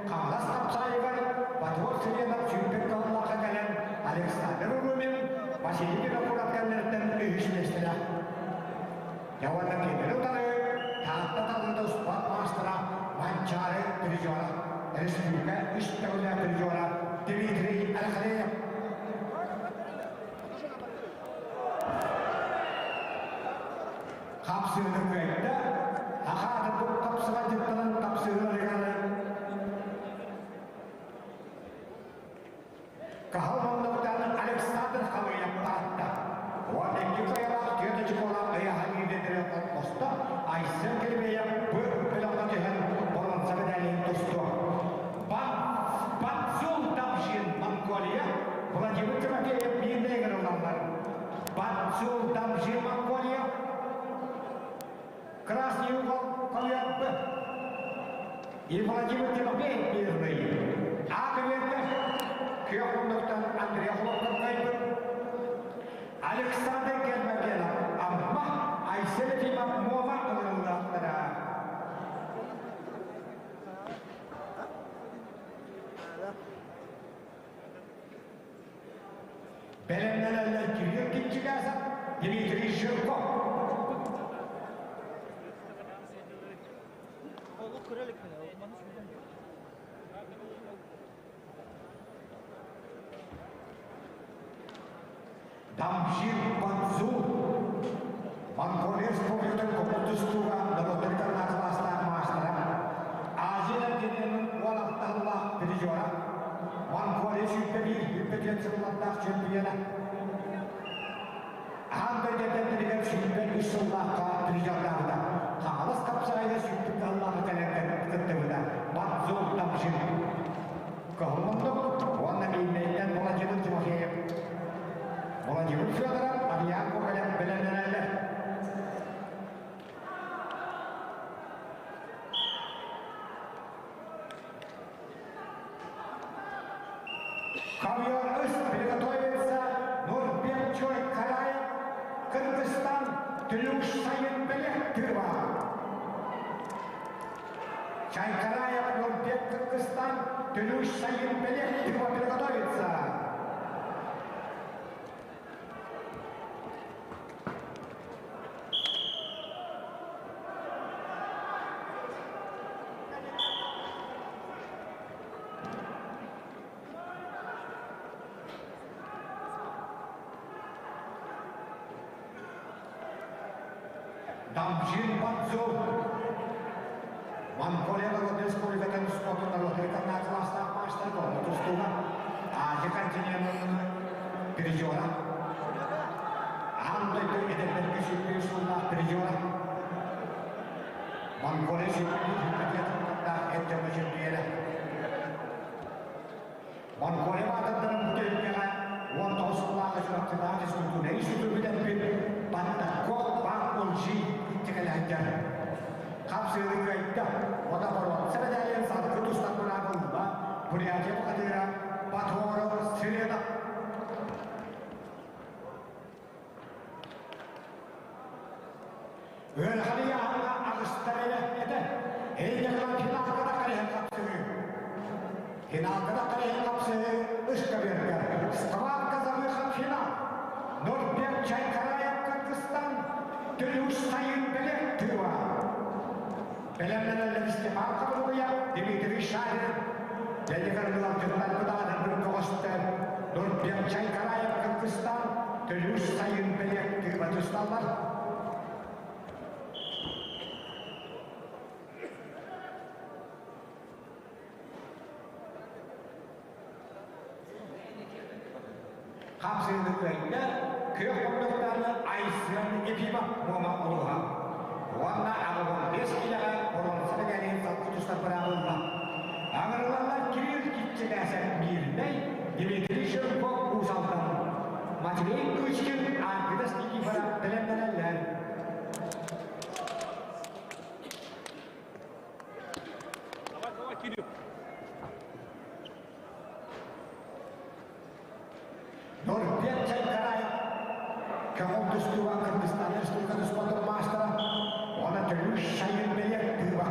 Хаҥалас хапсаайыгар Батор Сыренов сүүрбэт кыллаахха кэлэн Александр Румин, Василий Винокуров кэннэриттэн үһүс миэстэлээх. Дьэ уонна кинини утары Таатта талыыта успуорт маастара Манчаары призера, республика үс төгүллээх призера Дмитрий Алексеев. Хапсыыны кыайда, Ахаата тапсыга дьыттанан тапсыыларыгар Каһал муннуктан Александр Халыев таатта. Уон икки кыайалаах түөрт очуколаах ыйааһын лидерэ оттосто Айсен Кирбеев бу бөлөххө түһэн боруонса медалин тустуо. Бацул Дамжин, Монголия, Владимир Тимофеев биирдэ ылаллар. Бацул Дамжин, Монголия, Красный угол ковер Б. И Владимир Тимофеев мирный. А көверде күөх муннуктан Андрей Хлопков кайбыт. Александр Гермогенов, Амма, Айсен Ефимов, Муома ылыллахтара. Бэлэмнэнэллэр Кирилл Кичигасов, Дмитрий Жирков. Дамжир Бадзу, Монголия Республикатын көҥүл тустууга норуоттарыгар класстаах маастара, Азия эргиэнин уон алталлаах призера, Монголия 101, 104 сыллардаах чемпиона. Аан дойду үс сыллаахха призердаабыта. Хаҥалас хапсаҕайга сүүрдүк кыһаллаахы кэлэн кыттыбыта. Бадзур Тамжин. Кыһыл уонна Миирнэйтэн Владимир Тимофеев. Владимир Федоров, Ариан Гоголев бэлэмнэнэллэр. Ковер приготовится Нурбек Чойкараев, Кыргызстан, Түлүк Сайын Тыва. Чайкараев Нурбек, Кыргызстан, Түлүк Сайын Тыва приготовится. Дамжин Бадзов. Монголия Республикатын спортун норуотугар класстаах маастар көҥүл тустууга Азия континенын призера. Аан дойду эдэрдэргэ сүүрбэ сыллаах призера. Монголия сүүрбэ эр дьоҥҥо чемпиона. Монголия баатырдарын бу түһүлгэҕэ 19 сыллаах Чурапчытааҕы физкультурнай институту бүтэрбит Баттаков Пан Улжи итчикэлэһдьэр. Хапсыыры кыайда, ота боруонса медалин салгы тустан быраабылла Бурятия бухатыыра Баторов Сирена. Ыарахан ыйааһыҥҥа аҕыстар эрэ этэ. Эйиэхэ финалга да карыһан хапсыһыы. Финалга да карыһан хапсыһыы ышка бердер. Схватка за выход в финал. Нурбек Чайкараев, Кыргызстан, Төлүш Сайын Белек, Тыва. Бэлэмнэнэллэр Степан Хабылуя, Дмитрий Шарин, Дядя Милантыттан кытаанан бір көҕөстөр. Нурбек Чайкараев, Кыргызстан, Төлүш Сайын Белек, Тыва тусталлар. Хапсыыны кыайда күөх хоннохтоох Айсен Ефимов Муома улууһа. Уонна 85 киилэҕэ боруонса мэдээлин салгыы тустар быраабылла. Аҥырылаллар Кирилл Киччэкээсэп Миирнэй, Дмитрий Жирков Уус Алдан, Матвей Кычкин, Аргыдас Никифоров бэлэмнэнэллэр. Давай, давай, Кирилл. Нурбек Чайкараев, көҥүл тустууга Кыргызстан Республикатын спордун маастара, уонна Төлүш Сайын Белек Тыва.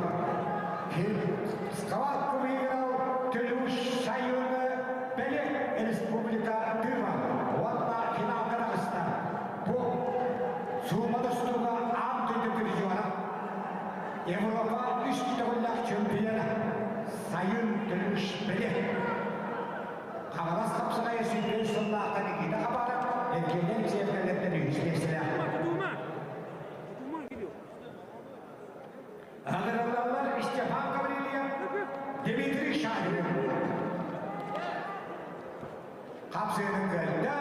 Схватку выиграл Төлүш Сайын Белек, Республика Тыва. Уонна финалга таҕыста. Бу суума тустууга аан дойду призера, Европа үс төгүллээх чемпиона Сайын Төлүш Белек. Хаҥалас хапсаҕайа 105 сыллаахтан Никита Хабаров, Евгений Алексеев кэллэртэн үһүс миэстэлээх. Тутума. Тутума, Кирилл. Аҕыраллаллар Степан Гаврильев, Дмитрий Шадрин. Хапсыыны кыайда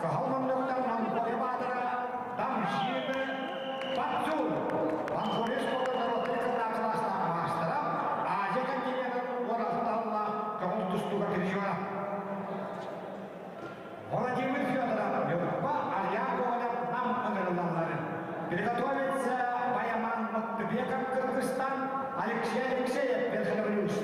Кыһыл муннуктан Монголия баатыра Дамжины Бацу. Монголия спорта норуоттарын кытта кылаастаах маастара, Азия континенын уорасталла көҥүл тустууга призера. Владимир Федоров, Ньурба, Альян Гоголев Нам ыҥырыллаллар. Приготовится Баяман Мыктыбеков, Кыргызстан, Алексей Алексеев, Верхневолюс.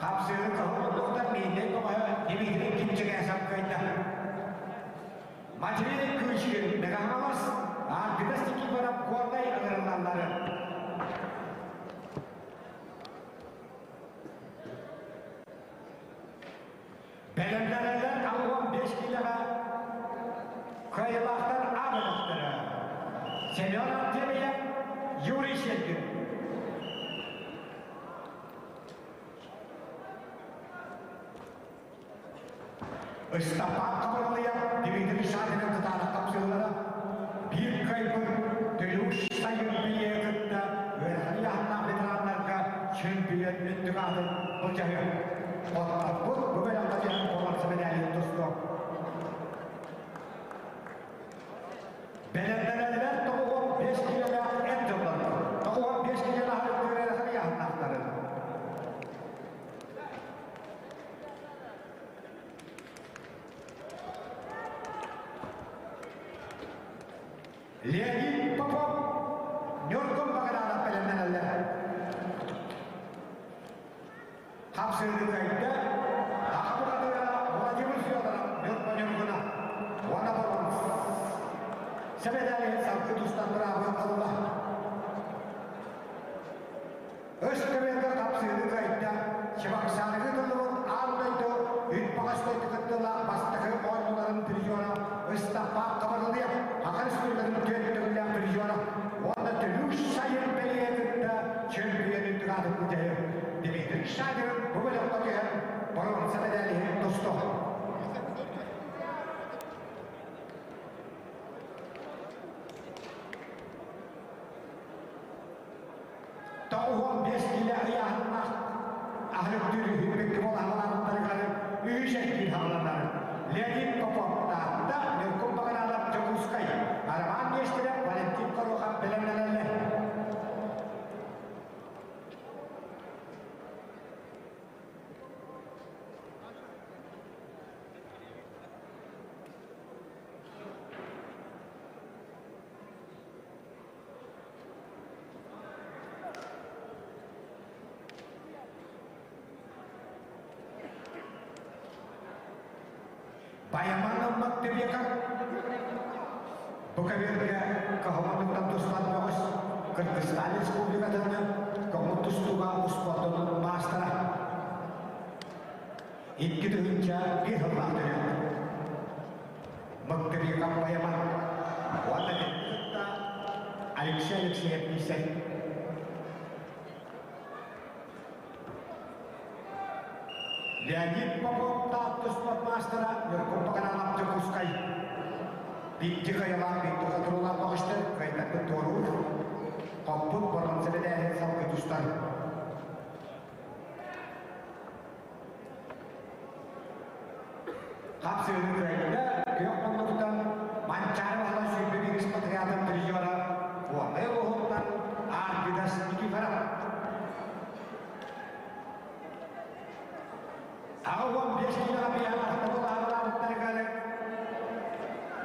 Хапсыыры кыһыл муннуктан Мииннэй көмөһө Дмитрий Кимчигээсэп кыайда. Матвей Кычкин Мэҥэ-Хаҥалас, Аргыдас Никифоров Горнай ыҥырыллаллар. Бэлэмнэнэллэр 65 киилэҕэ кыайыылаахтар аабынахтара Семен Артемьев, Юрий Сергин. Ыстапаан Хабырылыйа Дмитрий Шадрин кытаанах тапсыылара биир кыайбыт Төлүүш Сайын Билиэ кытта ыарахан ыйааһыннаах ветераннарга чемпион үрдүк аатын былдьаһыа. Хотторбут бу бөлөххө түһэн боруонса мэдээлин тустуо. Бэлэмнэнэллэр 95 киилэлээх эр дьоннор. 95 киилэлээх үрдүгэр ыйааһыннаахтарын. Леонид Попов Ньургун Багараанап бэлэмнэнэллэр. Хапсыыны кыайда Аҕа бухатыыра Владимир Федоров Ньурба Ньургуна уонна Боруонс сэбэдээлиһин салгыы тустан быраабын ылла. Өс көбүөргэ хапсыыны кыайда Чебоксарыга ыытыллыбыт аан дойду үт баҕас дойду кыттыылаах бастакы оонньууларын призера Ыстапаан Хабырылыев Саха Республикатын түөрт төгүллээх призера уонна Төлүүш сайын бэлиэ кытта чөмпүйүөн үрдүк аатын былдьаһы Дмитрий Шадрин бу бөлөххө түһэн боруонса мэдээлиһин тустуо. 95 киилэ ыйааһыннаах аһылык үһүбүккэ буолаһалаабыттарыгар үһүс эргиир хааланар. Леонид Попов Таатта, Ньургун Баганалов Дьокуускай, Роман Нестерев, Валентин Горохов бэлэмнэнэллэр. Баяман Мактыбеков бу көбүөргэ Каһыманныктан тустан бөҕөс Кыргызстан Республикатын көҥүл тустууга успуордун маастара. 2001 сыллаах төрүөт. Мактыбеков Баяман уонна кытта Алексей Алексеев Мисей. Леонид Попов Таатта спорт маастара Ньургун Баканаанап Дьокуускай. Биирди кыайалаах биирди хотуруулаах бөҕөстөр кыайтарбыт туоруур. Хоппут боруонса мэдээлин салгыы тустар. Хапсыыны кыайда күөх муннуктан Манчаары Баһылай сүүрбэ биирис патриотын призера Горнай улууһуттан Арбидас Никифоров. 85 киилэҕэ биһиэхэ ахтабыл аһылаабыттарыгар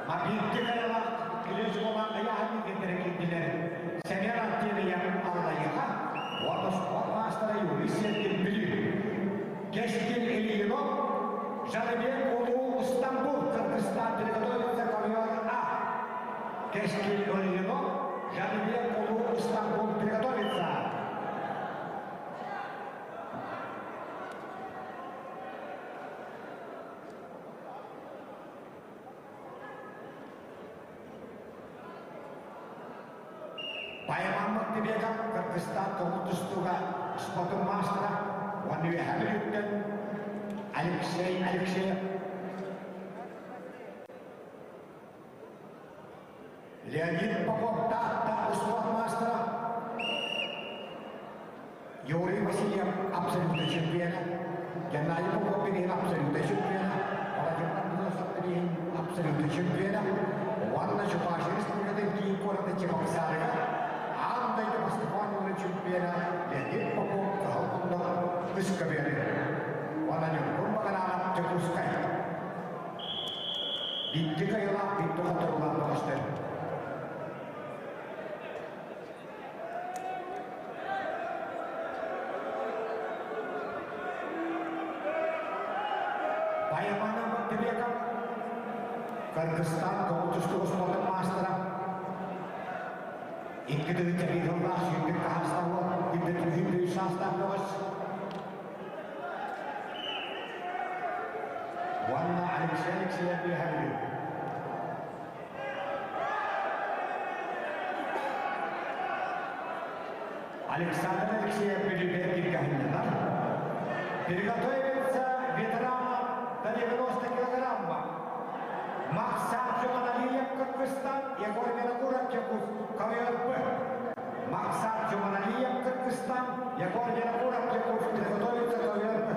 Мабинти хайалаах Кирилл Школа ыйааһын киирдэрэ киирдилэр. Семен Антеевич Аллайыха уонна спорт маастара Юрий Сергин Бүлүү. Кэскил Ильинов Жаныбек Улуу Стамбул Кыргызстан приготовится ковер А. Кэскил Ильинов Жаныбек Улуу Стамбул приготовится. Байамаммыт Тибеков Кыргызстан көҥүл тустууга спортун маастара уонна Үөһээ Бүлүүттэн Алексей Алексеев Леонид Попов Таатта успуорт маастара Юрий Васильев абсолютнай чемпиона, Геннадий Попов билигин абсолютнай чемпиона, Владимир Андросов билигин абсолютнай чемпиона уонна Чувашия Республикатын киин куората Чебоксарыга аан дойду бастакы оонньууларын чемпиона Леонид Попов кыһыл муннугар үс көбүөрү. Уонна Ньургун Баганаанап Дьокуускай. Биирдик айылаах, биирдик хоторулаах бөҕөстөр. Баямана Мактыбеков, Кыргызстан көҥүл тустуу спортун маастара. Икки тыһыынча биир сыллаах сүүрбүт хаһаастаах үһүн саастаах бөҕөс. Уонна Алексей Алексеев Үөһээ Бүлүү. Александр Алексеев Бүлүүгэ киргэһиннэнэр. Приготовится ветерана до 90 килограмма. Максат Жуманалиев Кыргызстан, Егор Винокуров Якут, ковер Б. Максат Жуманалиев Кыргызстан, Егор Винокуров Якут, приготовится ковер Б.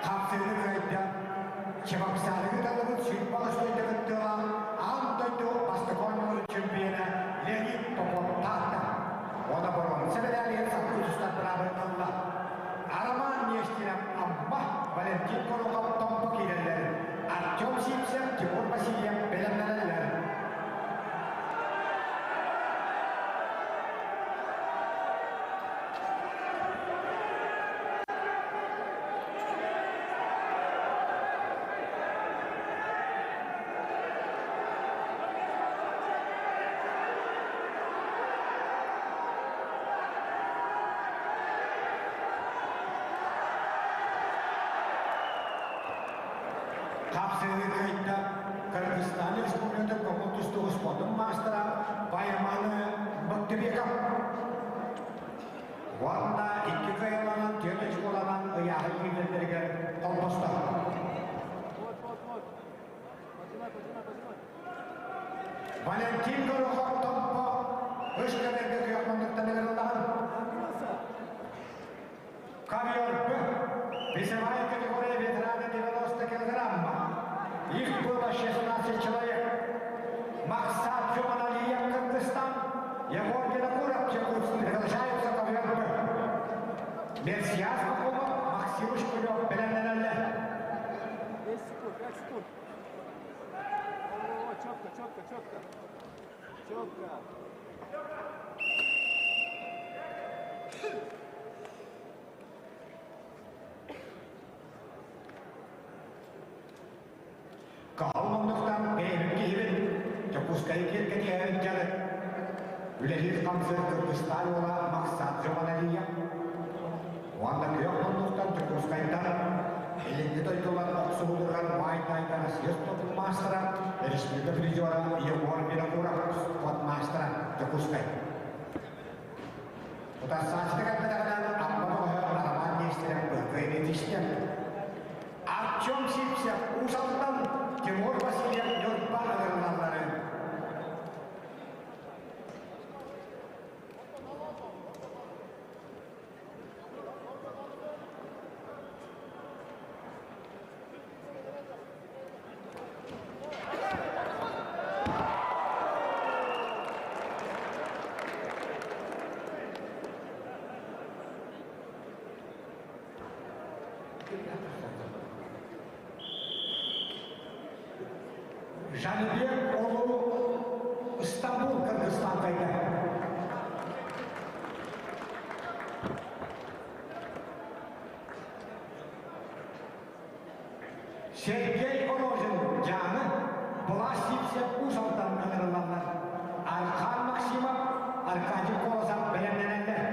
Хапсыыны кыайда. Чебоксарыгы талыбыт сүүрбэ дойду кыттыылаах аан дойду бастакы оонньууларын чемпиона Леонид Попов Таатта. Уонна боруонса мэдээлигин саппы тустар быраабын ылла. Роман Нестеров Амма, Валентин Горохов Томпо киирэллэр. Артем Сивцев, Тимур Васильев бэлэмнэнэллэр. Хапсыыны кыайда Кыргызстан Республикатын көҥүл тустуу спордун маастара Байманы Мыктыбеков. Уонна икки кыайыланан, түөрт очколанан ыйааһын киирэллэригэр холбосто. Вот, вот, вот. Поднимай, поднимай, поднимай. Валентин Горохов Томпо үс көбөргө күөх муннуктан ыҥырыллаҕын. Открылся. Ковер Б. Весовая категория ветераны 90 килограмма. Их было 16 человек. Максат Жуманалиев, Кыргызстан. Егор Винокуров, Якутск. Приглашаются ковер Б. Мерсияз Махумов, Максим Шкулев, бэлэмнэнэллэр. 10 секунд, 5 секунд. О, четко, четко, четко. Четко. Кыһыл муннуктан бэйэбин киһибин, Дьокуускайы киэргэтиһэрин дьарык. Үлэлиир хамсыыр Кыргызстан уола Максат Жуманалиев. Уонна күөх муннуктан Дьокуускайтан илиҥҥи дойдулар охсуһууларыгар баай-тайга Россия спордун маастара, республика призера Егор Винокуров спорт маастара Дьокуускай. Утарсааччыта кэлбэтэҕинэн Амма бөҕөһө Роман Нестеров быһыккыйыны тистэ. Артем Сивцев Уус Алдан, Тимур Васильев Ньурба ыҥырылаллары. Жанибек Оҕу Истанбул Кыргызстан кайда. Сергей Рожин Дьааҥы Былаас Сивцев Уус Алдан ыҥырыллаллар. Архан Максимов, Аркадий Колосов бэлэмнэнэллэр.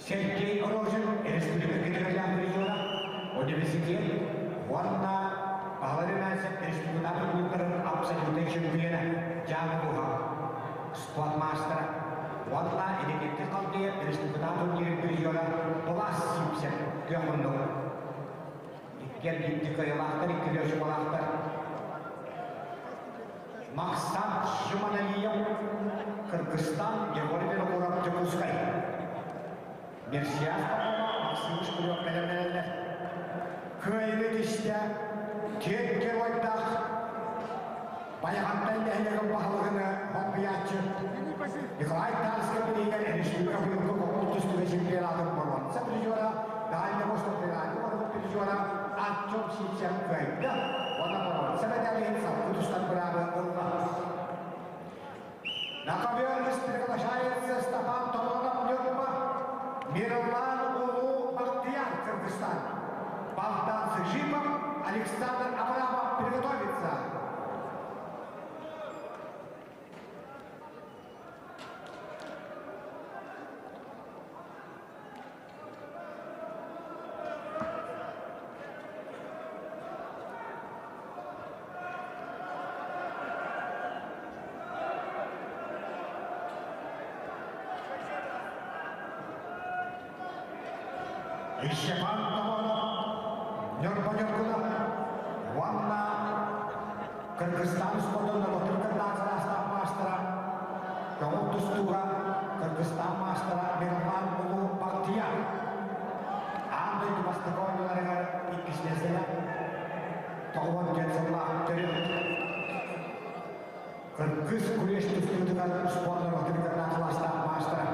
Сергей Рожин республика федеральных призера, университет уонна Баһылай Румянцев республикатааҕы клубтарын абсолютнай чемпиона Дьааҥы Буһа, спорт маастара уонна Илиҥҥи Халдея республикатааҕы турнирын призера Былаас Сивцев күөх муннук. Иккиэн биирдии кыайыылаахтар, иккилии очукалаахтар. Максат Жуманалиев, Кыргызстан, Егор Винокуров, Дьокуускай. Мерсияз Попова, Максим Шкурев бэлэмнэнэллэр. Кыайыыны тистэ киэҥ геройдаах Байаҕантай нэһилиэгин баһылыгын солбуйааччы Николай Тарскай билиигэр республика быйылгы оҕо түстүгэ чемпионатын боруонса призера, Дальний Восток федеральный орук призера Артем Сивцев кыайда уонна боруонса мэдээлин салгыы тустар быраабы ылла. На ковер приглашается Степан Тононов Ньурба, Мирлан Улу Бахтияр, Кыргызстан. Богдан Сыжипов, Александр Абрамов приготовиться. Степан Томонов, Ньурба Ньургуна уонна Кыргызстан спордун норуотун кылаастаах маастара, көҥүл тустууга Кыргызстан маастара Мирлан Улуу Бахтияр аан дойду бастакы оонньууларыгар иккис миэстэлээх 94 сыллаах төрүт Кыргыз күрэс тустуутугар спорт норуотун кылаастаах маастара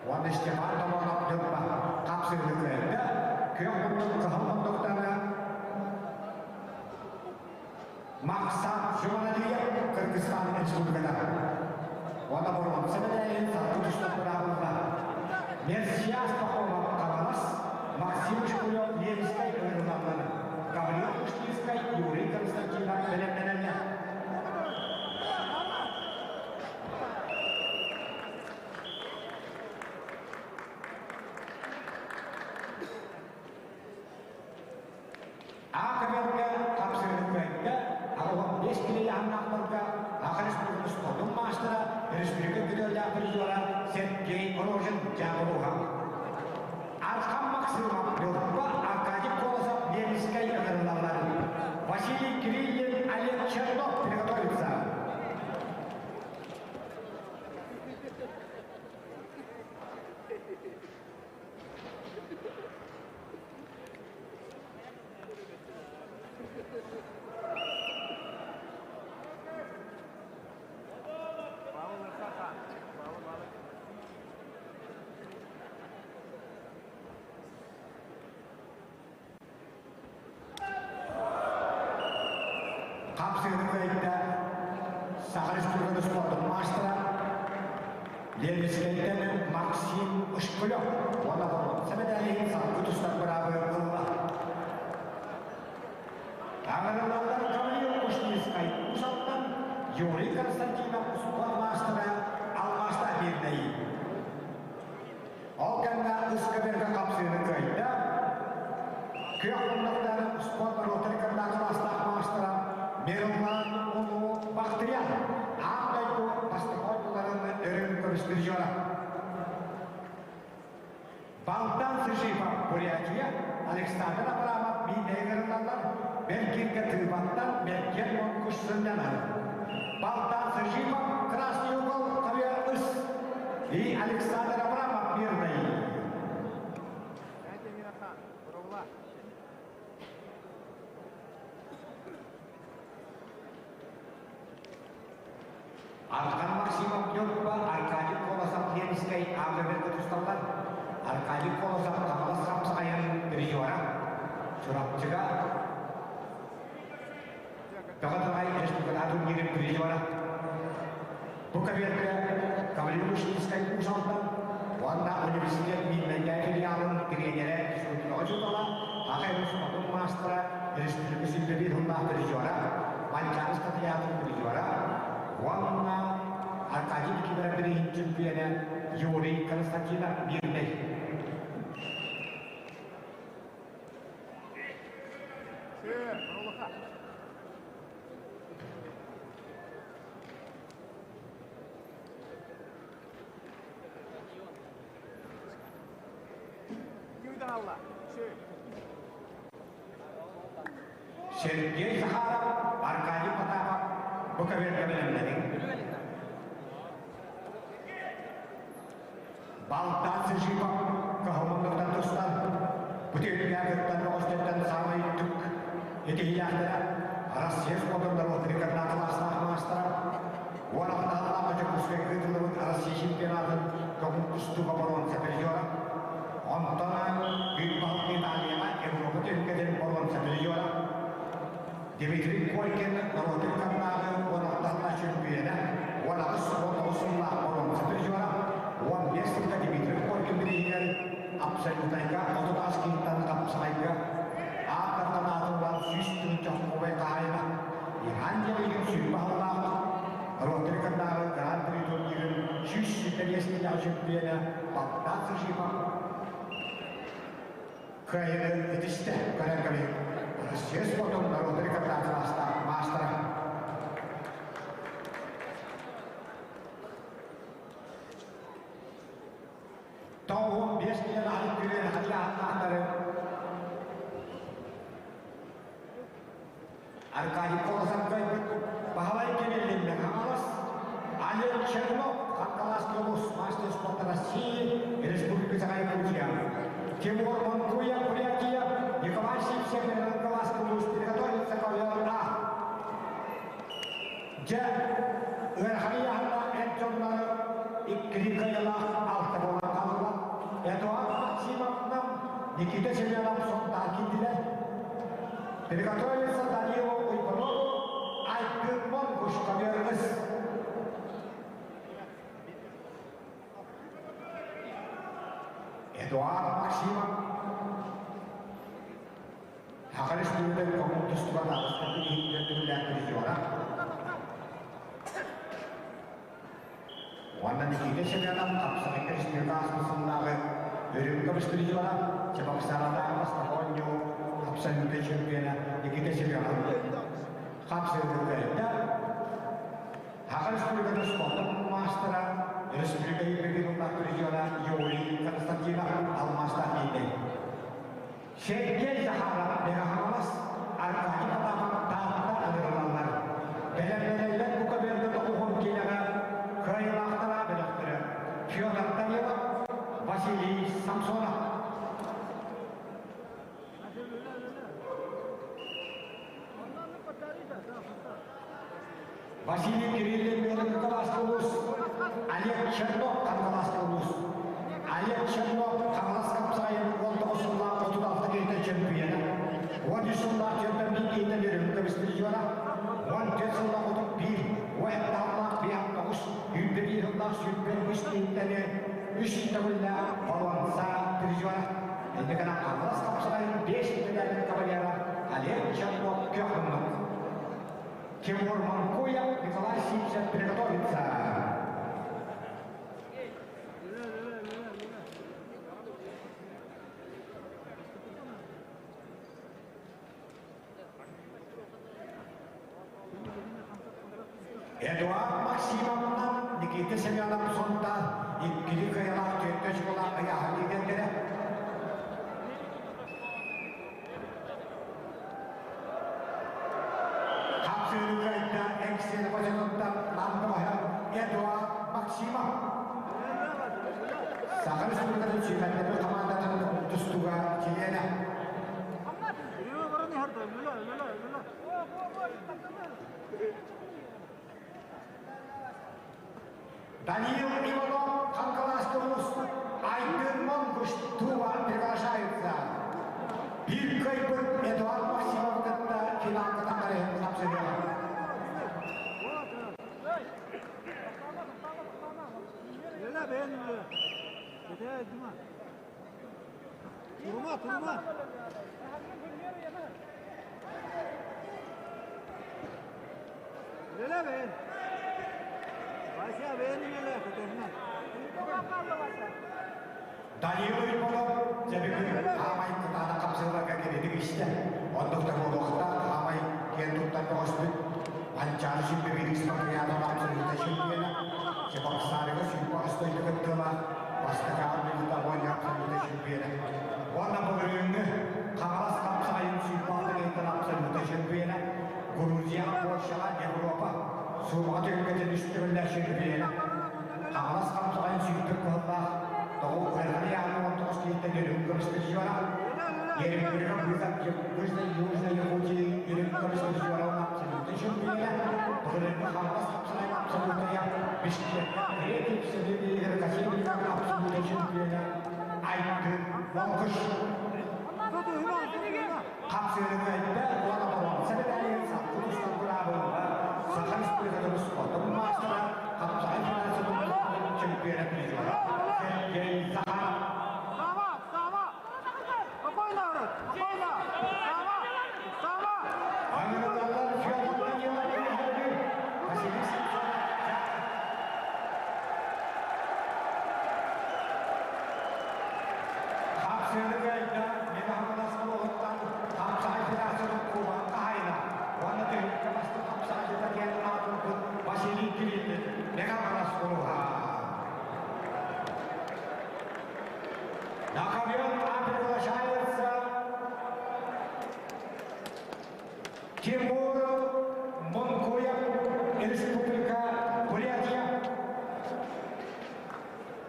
уонна Степан Томонов Ньурба хапсыһыыны кыайда. Күөх муннук кыһыл муннуктары Максат Жуманалиев Кыргызстан Республиката. Уонна боруонса мэдээлин салгыы тустан быраабылла. Мерсиас Пахомов Хаҥалас, Максим Шкулев Ленскэй ыҥырыллаллар. Гаврил Ушницкай, Юрий Константинов бэлэмнэнэллэр. Аакабарга хапсырыыккайга 85 килэ аннаахтарга Саха Республикатын спордун маастара, республика күтүөлээх призера Сергей Рожин дьаабылыга. Архан Максимов, Ньурба, Аркадий Колосов, Ленинскэй ыҥырыллаллар. Василий Кириллин, Олег Чернов приготовится. Хапсыгын кыайда Саха Республикатын спордун маастара Ленинскэйтэн Максим Ышкулев уонна боруонса мэдээлиһин салгыы тустар быраабы ылла. Аҥарылаллар Гаврил Кушнинскай Уус-Алдан, Юрий Константинов спорт маастара Алмаастаах Мирнэйи. Ол кэннэ Ыскаберга хапсыыны кыайда. Күөх муннуктары спорт норуоттар кылаастаах маастара Мирлан Улуу Бахтырян аан дойду бастакы оонньууларын өрүн көмүс призера. Балтан Сыжипов Бурятия, Александр Абрамов Миинэйгырылалар, Бэргиргэ Тыыбаттан Бэргиэн Монкуш сынньанар. Балтан Сыжипов Красный угол Ковер Ыс и Александр Абрамов Мирный. Архан Максимов Ньурба, Аркадий Колосов Ленскэй АГБ тусталлар. Аркадий Колосов Хаҥалас хапсаҕайын призера. Чурапчыга Бөҕө-таҕай республикатааҕы турнирын призера. Бу кабинетка Гаврил Ушницкай Уус Алдан уонна университет Миирнэйдээҕи филиалын тренерэ, физкультураҕа учуутала, Аҕа спортун маастара, республика сүүрбэ сыллаах призера, Манчаары статуятын призера уонна Аркадий Никифоров бирииһин чемпиона Юрий Константинов Мирнэй. Сергей Захаров, Аркадий Потапов бу көбүөргэ бэлэмнэниҥ. Балтан Сыжипов кыһылмуннуктан тустан, бу түһүлгэ кыттан бөҕөстөртөн саамай үрдүк итиһиилээхтэрэ Россия спордун норуотун кылаастаах маастара, 16 Дьокуускайга ыытыллыбыт Россия чемпионатын көҥүл тустууга боруонса призера, онтон Быыс Италияҕа Европа түһүлгэтин боруонса призера, Дмитрий Коркин норуотун ханнааҕы 16 чөмпүйүөнэ, 18-19 сыллаах боруонса призера, 15 сылга Дмитрий Коркин бирииһигэр абсолютнайга 38 киһиттэн хапсаҕайга ааттартан аатыллан 100 тыһыынча хаһаайына Иван Дьэлигин 20 сыллаах Ротриканнааҕы Гран-при турнирын 175 киилэҕэ чөмпүйүөнэ Багдад Сыжипов кыайыыны итистэ көрөн кэбиһиҥ. Россия спордун норуотун кылаастаах маастара. Тоҕуһун 5 киилэни күрүөн хатыйааттаахтары Аркадий Колосов кыайбыт Баһылай Кириллин Хаҥалас, Олег Чернов Хангаласский улус мастер спорта России Республика Саха-Якутия, Тимур Монкуев Бурятия, Николай Сивцев Хангаласский улус приготовиться ковер А. Дьэ, ыарахан ыйааһыннаах эр дьоннору иккилии кыайыылаах алта буолан хаалла. Эдуард Максимовна, Никита Семенов Сунтаар киирдилэр. Приготовится Данилу Уйбанову, Айгын Монгуш ковер Эдуард Максимов Саха Республикатын хомун тустубат аҕыстакы иһиттэн түмүлээх призера. Уонна Никита Семенов хапсаҕайга республика ааспыт сыллааҕы үрүҥ көмүс призера, Чебоксаратааҕы бастакы оонньуу абсолютнай чемпиона Никита Семенов хапсыырга кэллэ. Саха Республикатын спордун маастара, республика юбилейных призера Юрий Константинов алмаастаах киирдэ. Сергей Захаров Мэҥэ-Хаҥалас, Аркадий Потапов Таатта ыҥырылаллар. Бэлэмнэнэллэр бука бэрдэ тоҕуһун киинэҕэ кыайыылаахтара бөлөхтөрө Федор Данилов, Василий Самсонов. Василий Кириллин Белый улус, Олег Чернов Кангаласский улус. Олег Чернов Хаҥалас хапсаҕайын 19 сыллаах 36 киһитэ чемпиона. 13 сыллаах чемпион киһитэ үрүҥ көмүс призера. 14 сыллаах 31, 17 5 9, 21 сыллаах 23 киһитэни үс төгүллээх боруонса призера. Инникана Хаҥалас хапсаҕайын 5 мэтээлин кавалера Олег Чернов күөх муннук. Тимур Манкуев, Николай Сивцев приготовится. Эдуард Максимовна, Никита Семенов Сунтаар иккили кыайалаах түөртэ чуолаах ыйааһын лидердэрэ. Хапсыыры кыайда Эҥсиэли хочотуттан Намтоҕоһо Эдуард Максимов. Саха Республикатын сүүмэрдэммит хамаандатын тустууга чилиэнэ. Даниил Иванов, Хангаласский улус, Айдын Монгуш, Тува приглашаются. Биир кыайбыт Эдуард Максимов кытта финалга тахарыһын хапсыһыаҕа. Турма, турма. Үлэлээ бэйэн. Вася бэйэн үлэлээ көтөһүнэ. Даниил Иванов дьэ бүгүн хаамай кытаанах хапсыһыыларга киридик истэ. Оннук да буолуохтаах хаамай киэн туттар бөҕөспүт. Манчаары 21 спартакиада абсолютно чемпиона. Чебоксарыга сүүрбэ остойду кыттыылаах бастакы армията оонньуу абсолютно чемпиона. Уонна былырыыҥҥы Хаҥалас хапсаҕайын 26 киһиттэн абсолютно чемпиона. Грузия, Польшаҕа, Европа суумаҕа түһүлгэтин үс төгүллээх чемпиона. Хаҥалас хапсаҕайын сүүрбүт кыһыллаах тоҕу ыарахан ыйааһын 19 киһиттэн үрүҥ көмүс призера. Ермекүрүгэ вызов Южной Южной Якутии үрүҥ көмүс призера абсолютно чемпиона. Былырыыҥҥы Хаҥалас хапсаҕайын абсолютная Бишкеккэ третий Всемирный игры косильников абсолютно чемпиона Айдын Монгуш. Хапсыыры кыайда уонна боруонса мэтээлигин саппыт устар быраабын Саха Республикатын спордун маастара, хапсаҕай федерациятын чемпиона призера Сергей Захаров. Сава, Сава! Спокойно, спокойно! Сава! Сава! Ыҥырыллар Федор Данилов Василий Самсонов. Хапсыыры кыайда Мэҥэ улууһуттан хапсаҕай федерациятын кубогын хаһаайына уонна түһүлгэ бастыҥ хапсаҕайдьыта диэн аатырбыт Василий Кириллин Мэҥэ Хаҥалас улууһа.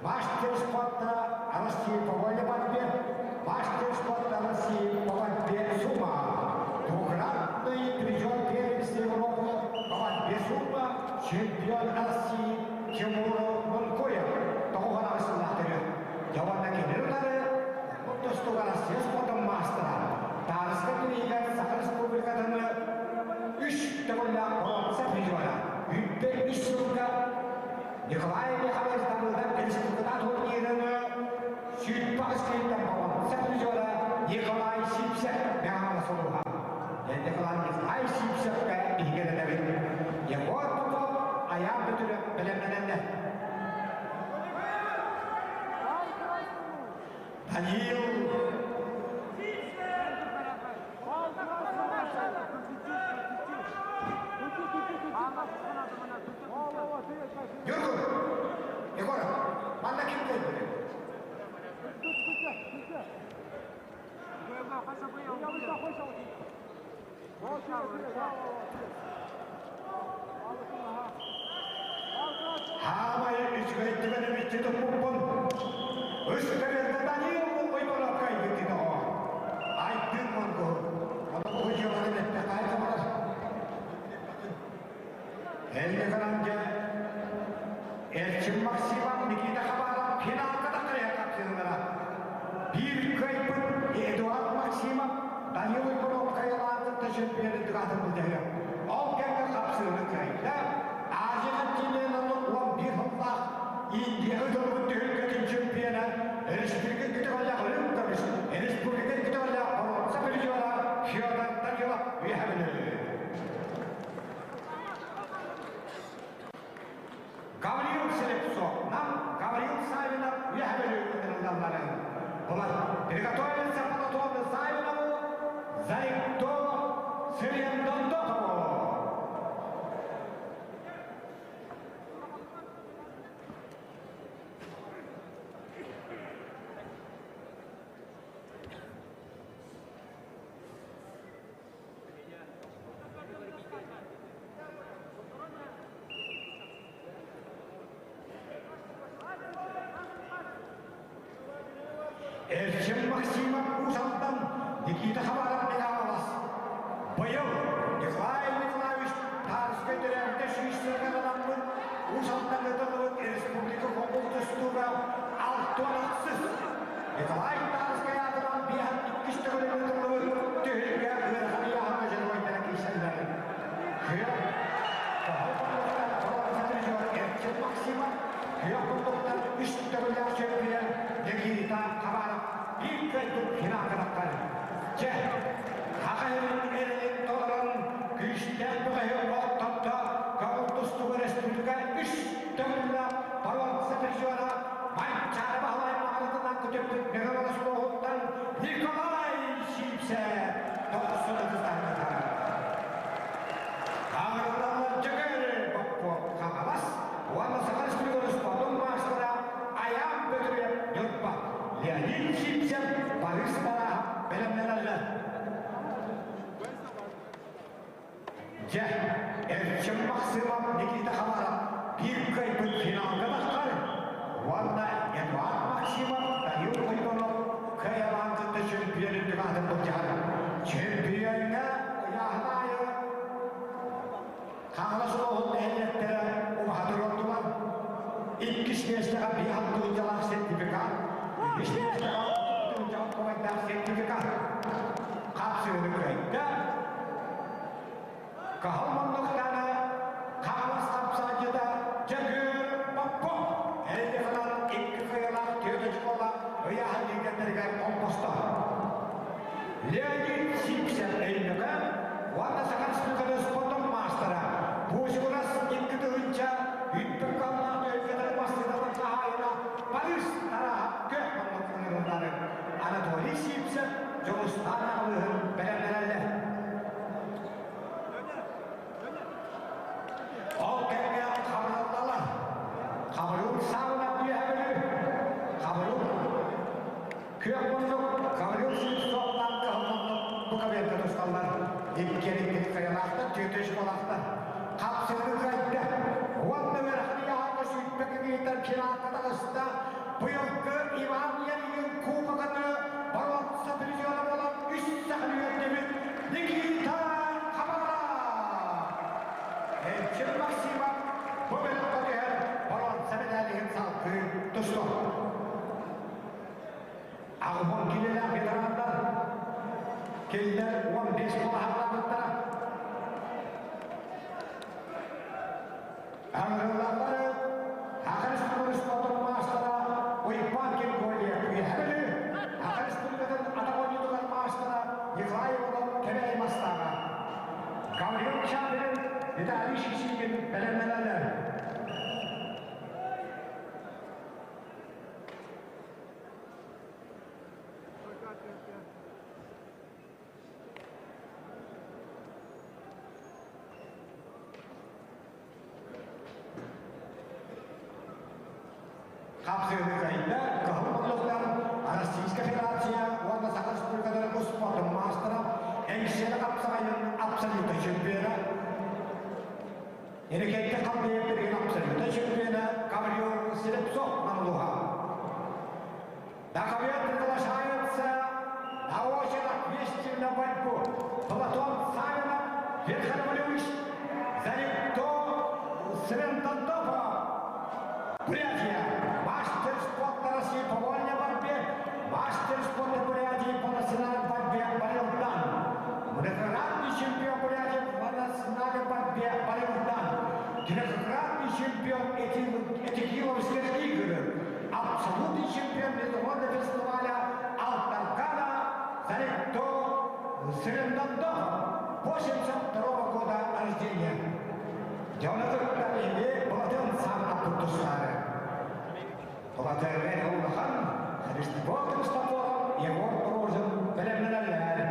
Мастер спорта России по вольной борьбе, мастер спорта России по борьбе сумо, двукратный призер первенства Европы по борьбе сумо, чемпион России Тимур Мункуев. Тоҕуһан сыллаахтары. Дьаванна кинилери тустууга Россия спортун маастара. Таарыска түнүйгэр Саха Республикатын үс төгүллээх бронза призера. Бүппэ үс сылга Николай Михайлович Давыдов республиката турнирын сүүрбэ киһиттэн бронза призера Николай Сипсев Михайлов солуһа. Николай Николай Сипсевке биһигэнэбит. Егор Попов Аян Бөтүрө бэлэмнэнэллэр. Даниил Юргун, Егоров, манна ким кэлбит? Хаамай үчүгэйдик эмиччи туппуппун. Үскэрэрдэ Даниил Уйбанов кайбыт тоҕо. Айдын монгол. Оны бу дьыаланы бэттэхай табар. Элли дьэ Эрчим Максимов Никита Хабаров финалга да кырыйа тапсыылара. Биир кыайбыт Эдуард Максимов Данил Уйбанов кайылаатын чемпионы тыгатын билдеһэ. Ол кэмҥэ хапсыыны кыайда. Азия континенын 11 сыллаах Индия ытылбыт түһүлгэтин чемпиона, республика күтүгэллээх үрүҥ көмүс, республика күтүгэллээх боруонса призера Федор Данилов үөһэбилэр. Гаврил Слепцов, нам Гаврил Савинов үөһэбилэр ытырыллалларын. Булар приготовиться Платону Савинову, Зарикто Сырендондокову. Эрчим Максимов Уус-Алдан Никита Хабаров Михайловас. Быйыл Николай Николаевич Тарскай төрөөбүтэ сүүс сылга Уус-Алдан ытыллыбыт республика хомул тустууга 66-ыс. Николай Тарскай аатынан биэһэн иккис төгүлүн ытыллыбыт түһүлгэ ыарахан ыйааһыҥҥа дьоруойдара киирсэллэр. Күөх Тоһол курдуктар бронза призер Эрчим Максимов, күөх курдуктар үс төгүллээх чемпион Никита Хабаров биир кыайбыт финалга тахтар. Дьэ, Саха эрэлин толорон күүстээх бөҕөһү оттотто көҥүл тустууга республика үс төгүллээх боруонса призера Манчаары Баһылай маҕаратынан көтүппүт Мегалос улууһуттан Николай Сиипсэ тоҕусун ытыстаһыта. Хаҥырыллаллар Дьөгүөр Боппуоп Хаҥалас уонна Саха Республикатын спордун маастара Айаан Бөтүрүөп Ньурба, Леонид Сивцев Борис Барахов бэлэмнэнэллэр. Дьэ, Эрчим Максимов Никита Хабаров биир кыайбыт финалга таххар уонна Эдуард Максимов Данил Уйбанов кыайалаан кытта чемпион үрдүк аатын былдьаһар. Чемпиоҥҥа ыйааһын аайы Хаҥалас улууһун нэһилиэктэрэ убаһа туруордулар. Иккис миэстэҕэ биир тыһыынчалаах сертификат, үһүс миэстэҕэ 30 тыһыынча кубайдаах сертификат. Хапсыыны кыайда. Кыһыл муннуктаана Хаҥалас хапсааччыта Дьөгүөр Попов эллихынан икки кыайалаах түөрт очколаах ыйааһын лиидэрдэригэр холбосто. Леонид Сивцев Өймөкөөн уонна Саха Республикатын спордун маастара Буучугурас 2 тыһыынча үппүккаллаах түһүлгэлэр массыыналар хаһаайына Борис Тараһап көх муннук ыҥырыллары Анатолий Сивцев Дьулустаан аҕалыһын бэлэмнэнэллэр. Ол кэмҥэ хабырыллалар. Хабырыл саҕана үөһэ Хабырыл күөх муннук, Гаврил Слепцовтаах кыһыл муннук бу кабинка тусталлар. Иккиэн иккини кыайалаахтар, түөрт үс буолаахтар. Хапсыгы кыайда. Уонна үөрэххэ ыйааһыҥҥа сүүрбэ киһиттэн финалга таҕыста. Быйылгы Иван Ярыгин Кубоганы боруонса призера буолан үс сахан үөрдүбүт Никита Хабаров. Эрчим Максимов бу бөлөххө түһэн боруонса мэдээлиһин салгыы тустар. Аҕыс киилэлээх ветераннар кинилэр 15 кулаһалаабыттара. Аҥырыллаллары Саха Республикатын маастара Уйбаан Киргорьев Үөһээ Бүлүү, Саха Республикатын атах оонньуутугар маастара Николай Иванов Кэбээйи Мастааҕа, Гаврил Чапин, Виталий Шишигин бэлэмнэнэллэр. Хапсыһыы кыайда Кыһыл Муннуктан Российскай Федерация уонна Саха Республикатын успуордун маастара Эҥсиэли хапсаҕайын абсолютнай чемпиона Эрикэйгэ халбыйа билигин абсолютнай чемпиона Гаврил Слепцов Мамлуха. Документ приглашается на очень ответственную борьбу. Платон Савинов, Верховлюш, Зарикто Свентантопов, Бурятия, мастер спорта России по вольной борьбе, мастер спорта Бурятии по национальной борьбе Барилдан, многократный чемпион Бурятии по национальной борьбе Барилдан, трехкратный чемпион Этикиловских игр, абсолютный чемпион международного фестиваля Алтаркана Заректо Сырындандохов, 82 года рождения. Дьоно кытта биһиги Былатын саҥа тустаары. Былатырмен улахан Христофор Христофоров Егор Рожин бэлэмнэнэллэр.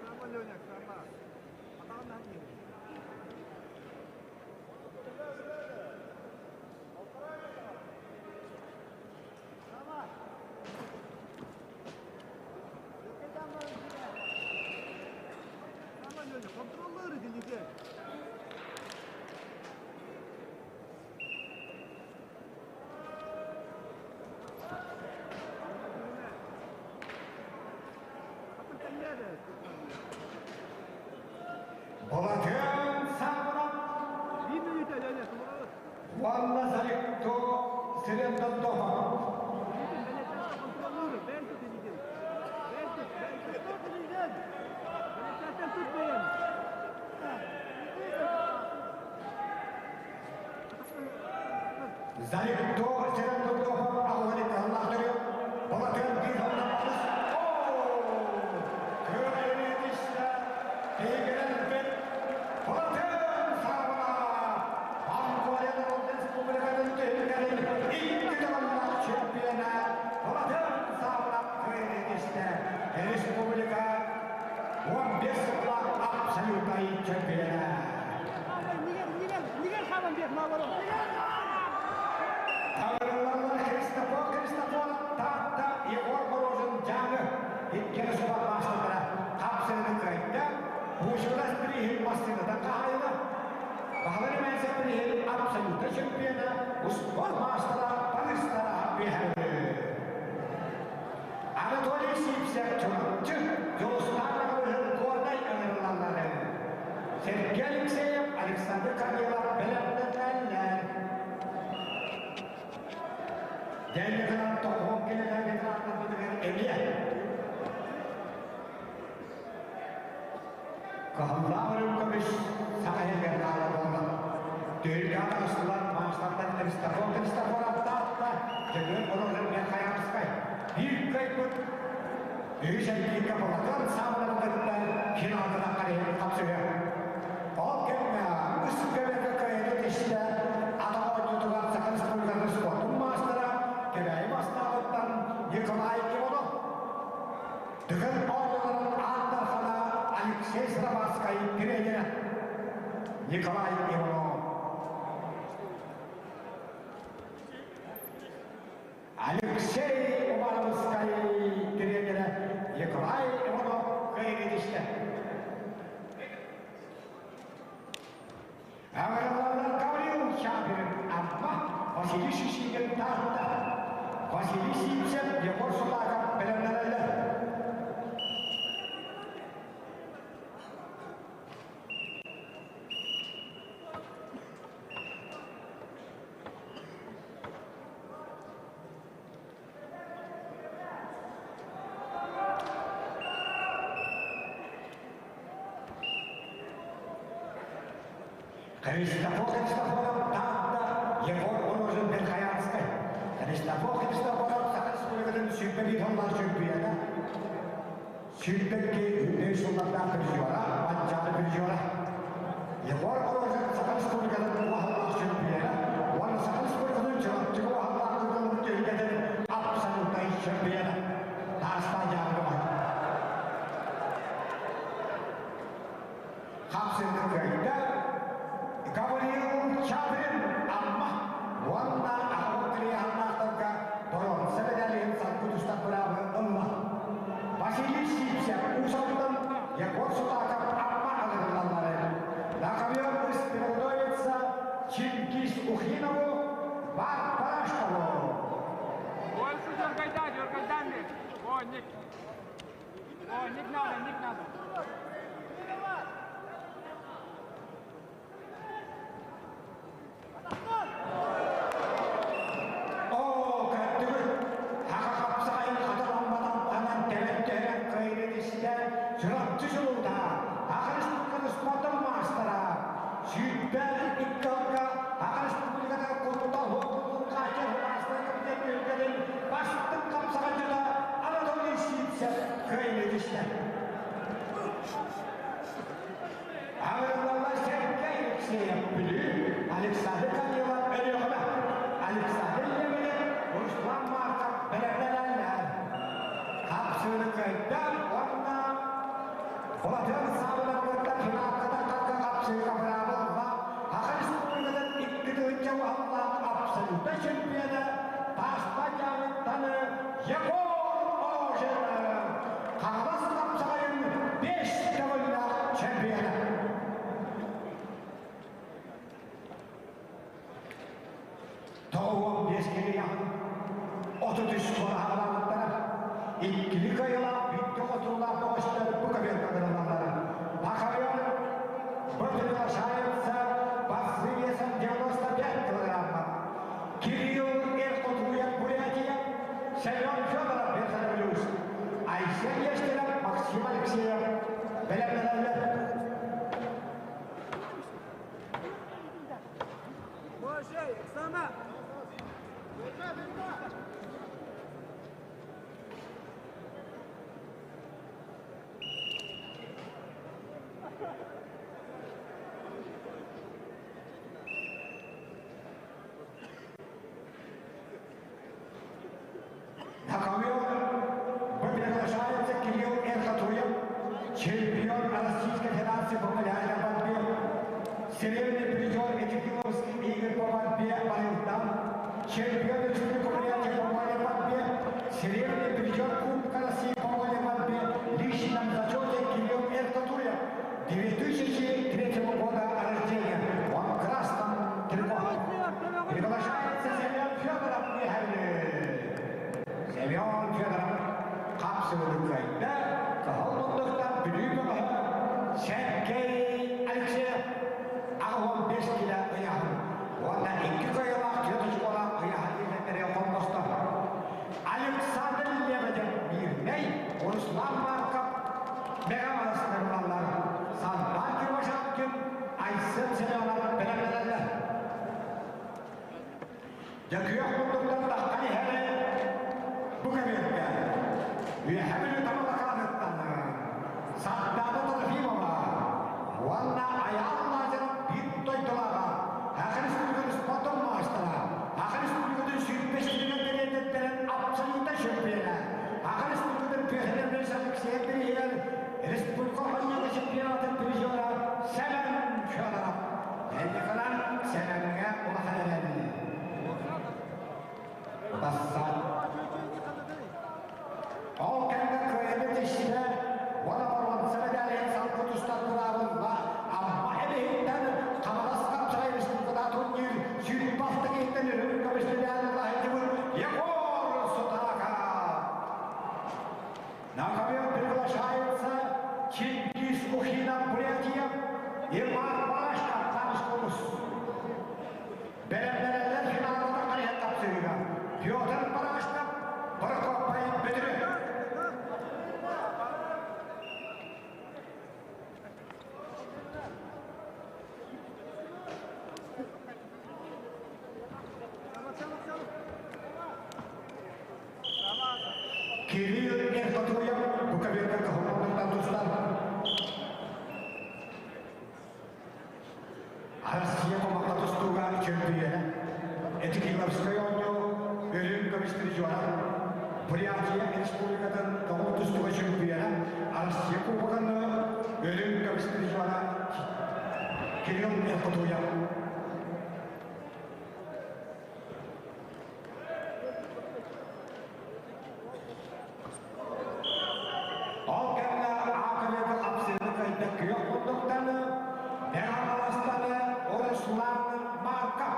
Сама, Леня, сама. Атаҕын Сама. Сама, Леня, контроллер edildi. Былатын саҕана уонна Заректо Сырындандохов. Заректо Сырындандохов аҕаларын аллахтары Былатын биир балыс. Кыайыы түстэ, тигирэлбит Былатын саҕана Монголия Республикатын түһүлгэлэрин икки төгүллээх чемпиона Былатын саҕана кыайыы түстэ. Республика 15 сыллаах абсолютнай чемпиона. Тагырыллар Христофор Христофоров Таатта Егор Морозун Дьааҥы иккини субар маастардара хапсыһыны кыайда. Пушкалас бирииһин массыыната хаһаайына. Баһылай Мээсэ бирииһин абсолютнай чемпиона, успуорт маастара Паныстара Үөһээ Анатолий Сивцев Чурапчы Дьулустаан Аҕабыһын Горнай ыҥырыллаллары. Сергей Алексеев, Александр Корнилов бэлэмнэнэллэр. Дэннигынан тоҕуһун килэлэр ветераннарбытыгар эмиэ Кыһыллаах үрүҥ көмүс саха иһигэр хаалар буолла. Түһүлгэ таҕыстылар маастартан Христофор Христофоров Таатта, Дьөгүөр Борозов Верхоянскай. Биир кыайбыт үһүс эргииргэ Былатыан Саабыларын кытта финалга таххар иһин хапсыһыа. Ол кэмҥэ үс көбөкө кыайыыны тистэ атах оонньуутугар Саха Республикатын спордун маастара Кэбээйи Бастааҕыттан Николай Иванов Дыгын оонньууларын аан дархана Алексей Сыроватскай тренерэ Николай Иванов. Христофор Христофоров Таатта Егор Рожин Верхоянскай. Христофор Христофоров Саха Республикатын 21 сыллаах чемпиона. 22 үрдүк сыллардаах призера, Манчаары призера. Егор Рожин Саха Республикатын уһаллаах чемпиона уонна Саха Республикатын Чурапчыга уһаллаах тутулун түһүлгэтин абсолютнай чемпиона. Таастаах дьаабы Хапсыыны кыайда Гаврил Чаприн Амма уонна аҕабыт кырыйаһаннаахтарга боруонса медалиһын салгыы тустар быраабы ылла. Василий Сивцев Уус Алдан, Егор Сутаков Амма алырыллаллары. На ковер приготовится Чингиз Ухинову, Марк Барашкову. Больше дергайда, дергайда мне. О, Ник. О, Ник надо, Ник надо. Оо, көрдүгүт, хаха хапсаҕайын хатыламматан анан тэбэн-түһэрэн кыайбыт истэ Чурапчы чулуута, Саха Республикатын спордун маастара, 122 сылга Саха Республикатыгар куттал суох хааччах маастара комитет түһүлгэтин бастыҥ хапсаҕайдьыта Анатолий Сивцев кыайбыт истэ. Аҕырыллаллар Сергей Алексеев Бүлүү, Александр Данилов Өлүөхүмэ, Александр Лебедев, Руслан Марков бэлэмнэнэллэр. Хапсыыны кыайда уонна Былатыан Саабынан кытта финалга таххарга хапсыыга быраабы ылла Саха Республикатын 2 тыһыынча уһаллаах абсолютнай чемпиона Таспа Дьааҥыттан Егор Рожин Хаҥалас хапсаҕайын 5 төгүллээх чемпиона. 95 килиэҕин 33 туораһаҕалаабыттара. Иккили кыайыылаах бүттэ хотуулаах бөҕөстөр бу көбүөргэ гырыллаллара. Пахарён приглашается борцы весом 95 килограммов. Кирилл Эркотуев, Бурятия, Семен Федоров, Верхоноблюз, Айсен Нестеров, Максим Алексеев, бэлэмнэнэллэр. Боже, Оксана! На ковер приглашается Кирилл Эрхатуев, чемпион Российской Федерации по популярной борьбе, серебряный призер Этикиловских игр по борьбе Барилтан, чемпион Республики Бурятия по вольной борьбе, серебряный призер Кубка России по вольной борьбе, личном зачете Кирилл Эрхатуев, 2003 года рождения. Он в красном трико. Приглашается Семен Федоров Михайлович. Семен Федоров хапсыгы кыайда, кыһыл муннуктан Бүлүү бөҕөһө Сергей Алексеев 85 килэ ыйааһын уонна икки кыайыылаах түөрт очколаах ыйааһын иһэллэрэ холбосто. Александр Лебедев Мирнэй, Руслан Марков Мэҥэ Манаскырылаллар, Сандал Кривошапкин, Айсен Семенов бэлэмнэнэллэр. Дьэ күөх муннуктан таххан иһэри бу кэмиэргэ Үөһэ Бүлүү Тамалакааныттан Сардаана Трофимова уонна Айаал Лазарев биир дойдулааҕа Саха Республикатын спордун маастара, Саха Республикатын 105 кэлиэтэттэрин абсолютнай чемпиона, Саха Республикатын Пехнерден Алексеев бирииһигэр республика оонньууга чемпионатын призера Сэмэн Федоров. Кэнникынан Сэмэҥҥэ улахан эрэл. Бассаан. Ол кэннэ кыайбыт истэ уонна боруонса мэдээлин салгы тустар быраабылла Амма эбиһиттэн Хаҥалас Хапсаҕай республиката турнир 26 киһиттэн үрүҥ көмүс медаль ылаһыйдыбыт Егор Сутака. На ковер приглашается Чингиз Ухинов Бурятия и Марк Барашков Камыш Бэлэмнэнэллэр финалга таххан иһэн тапсыыга Петр Барашков Прокопий Бөтүрү. Кирилл Эртотуев Буковинка кыһылларынан тустар. Россия кумахха тустууга чөмпүйүөнэ. Этикиловскай оонньуу үрүҥ көмүс призера. Бурятия Республикатын тоҕус тустууга чөмпүйүөнэ. Россия Кубогын үрүҥ көмүс призера Кирилл Эртотуев. Ол кэмҥэ аакырыга хапсыыны кыайда күөх муннуктаны, Мэҥэ-Хаҥаластаны, Руслан Марков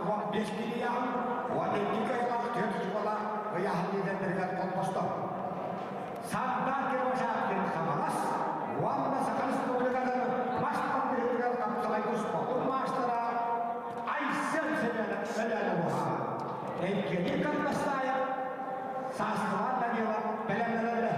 85 килиэҕин 12 кыайыылаах түөрт учугала ыйааһын лиидэрдэригэр холбосто. Сардар Кривошапкин Хаҥалас уонна Саха Республикатын мас тардыһыытыгар хапсаҕай спордун маастара Айсен Семенов Евгений Кардастаев Сааскылаан Данилов бэлэмнэнэллэр.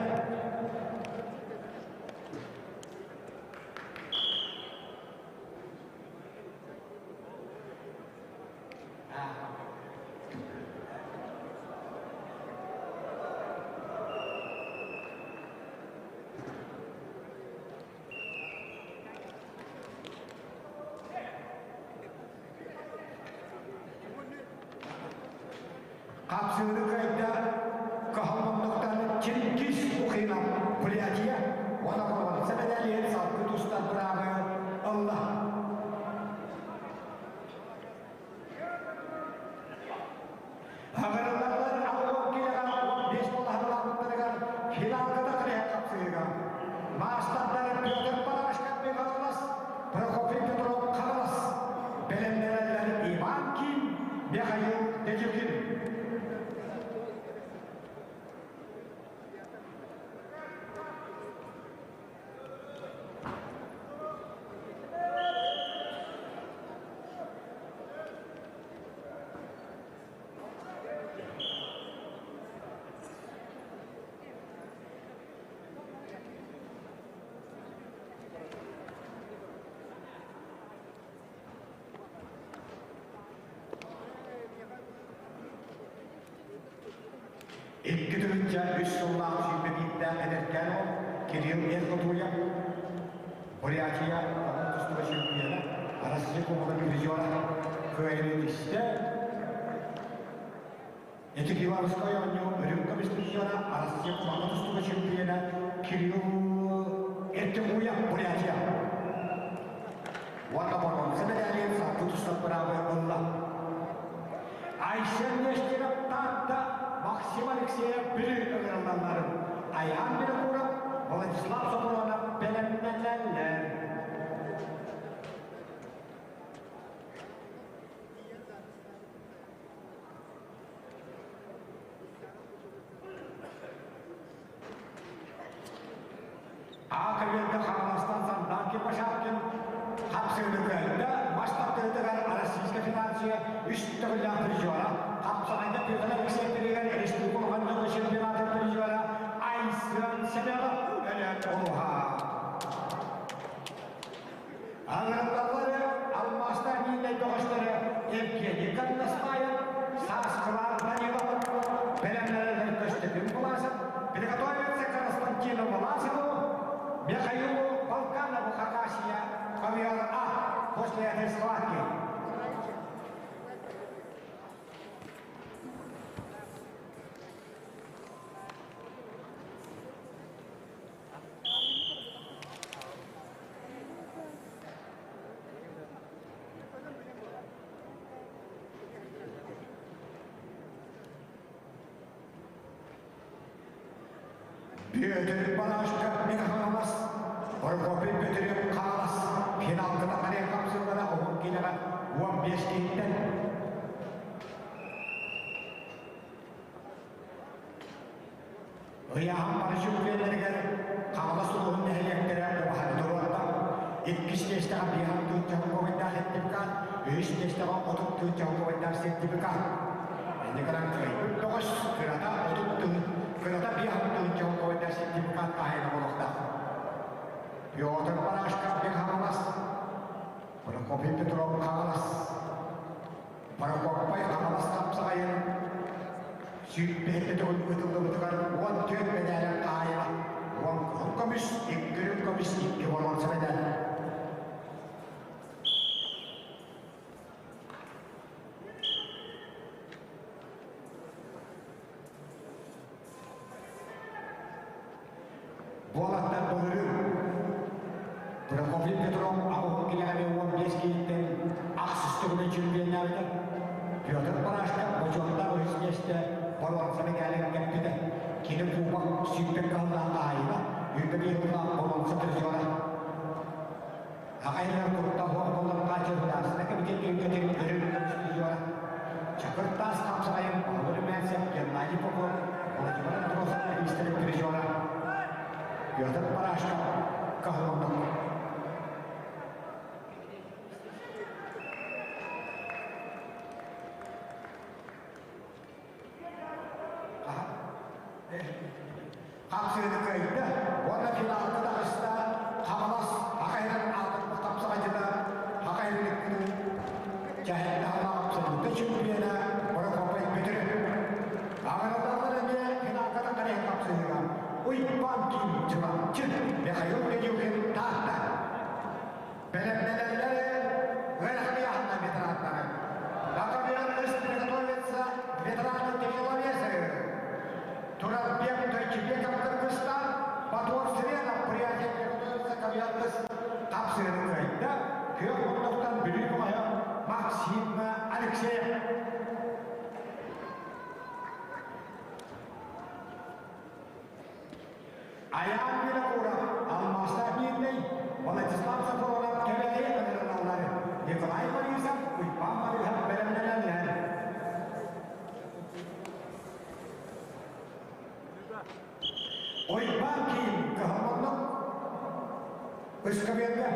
Хапсыыны кыайда кыһаллыммыттан Чингиз Ухинов Бурятия уонна боруонса мэдээлиһин салгыы тустар быраабы ылла. Аҕырыллаллар аллон киэҕэ 15 балаһалаабыттарыгар финалга да кыайа хапсыыга. Маастардара Петр Барашков Михайлос, Прокопий Петров Хаҥалас, бэлэмнэнэллэр Иван Ким, Михаил Дедюкин. Икки тыһыынча үс сыллаах сүүрбэ биирдээх эдэркээн уол Кирилл Эрготуев Бурятия омук тустууга чөмпүйүөнэ, Россия Кубогын призера кыайыыны истэ. Этикиловскай оонньуу үрүҥ көмүс призера, Россия Кубогын тустууга чөмпүйүөнэ Кирилл Эртемуев Бурятия. Уонна боруонса мэдээлин салгыы тустар быраабы ылла. Айсен Нестеров Таатта, Максим Алексеев Бүлүү ыҥырыллалларын Айаан Винокуров, Владислав Сопронов бэлэмнэнэллэр. Аакырыырга Хаҥаластан Сандаан Кипашапкин хапсыыны кыайда. Мас тардыытыгар Российскай Федерация үс төгүллээх призера, хапсаҕайга Петр Алексеевич республика улахан чемпионатын призера Айсен Семенов өлөн олуһа. Аҥырыллаллары алмаастар мииннэй бөҕөстөрө Евгений Кардастаев, Сааскылаах Данилов, бэлэмнэрэлэр Көстөкүүн Власов, приготовиться к Константину Власову, Михаилу Полканову Хакасия, ковер А после этой схватки. Бүөтүр Барашка Михайловас, Прокопий Петрев Хаҥалас финалга тахарыан хапсыылара уһун киинэҕэ 15 киһиттэн Ыйааһын бары чөмпүйүөннэригэр Хаҥалас улууһун нэһилиэктэрэ убаһаны туруорда. Иккис миэстэҕэ биэһэн тыһыынча солкуобайдаах сертификат, үһүс миэстэҕэ 30 тыһыынча солкуобайдаах сертификат. Инньэ гынан кыайбыт бөҕөс кырата 30 тыһ кырата 50 тыһыынча солкуобайдаах сертификат хаһаайына буолуохтаах. Петр Барашков Хаҥалас, Прокопий Петров Хаҥалас, Прокоппай Хаҥалас хапсаҕайын 27 төгүл ыытыллыбытыгар 14 Буолаттар былырыын Прокопий Петров аҕыһын килэҕэни 15 киһиттэн ахсыс төгүлүн чемпионнаабыта. Петр Барашков бочуоттаах үһүс миэстэ боруонса мэтээлин кэппитэ. Кини кубок сүүрбэт кыһыллаах хаһаайына, үрбэбиир сыллаах боруонса призера. Аҕайыгар куттал суох буолан хааччахтаасына кэмитиэт түһүлгэтин өрө призера. Чакыр таас хапсаҕайын Павел Румянцев, Геннадий Попов, Владимир Андросов бириистэрин призера. Петр Барашков каһыллан. Хапсыыны кыайда уонна финалга таҕыста Хаҥалас Хахайынан аатырбыт хапсаҕайдьыта Хахайын Чэһэттэ абсолютно чемпиона Прокопий Петров. Аҕыраллар эмиэ финалга таххар хапсыыга Уйбаан Ким Чурапчы Михаил Дедюхин Таатта. Бэлэмнэнэллэр ыарахыйаһына ветераннары. Лакомианность приготовится ветераны тяжеловесы. Турарбек Тойчебеков Кыргызстан, Батор Сыренов приятель приготовится ковьянность тапсырын кыайда. Күөх муннуктан Бүлүү баҕайа Максим Алексеев. Айаан Винокуров, Алмаастаах Миирнэй, Владислав Софронов Кэбээйи ыҥырылаллар. Николай Борисов, Уйбаан Барыыһап бэлэмнэнэллэр. Уйбаан Киин кыһалланнык ыскамыайка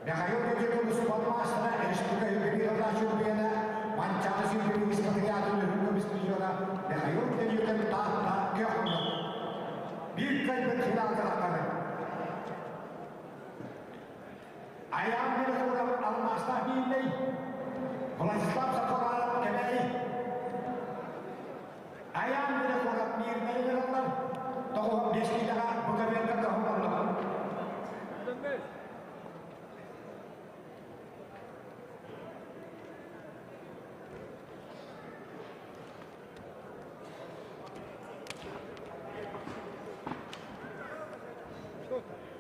Михаил Дедиков успуорт маастара, республика юбилейнай чемпиона, Манчаары сүүрбүтүн ыскатыйаатын үрүҥ көмүс призера Михаил Дедиков Таатта көх Биир кэлбит финалга таххары. Айаан Винокуров алмаастаах биирнэй, Владислав Сафаранов Кэбээйи. Айаан Винокуров миирнэй ыҥыраллар. 95 киилэҕэ Буковелга кыһылланна.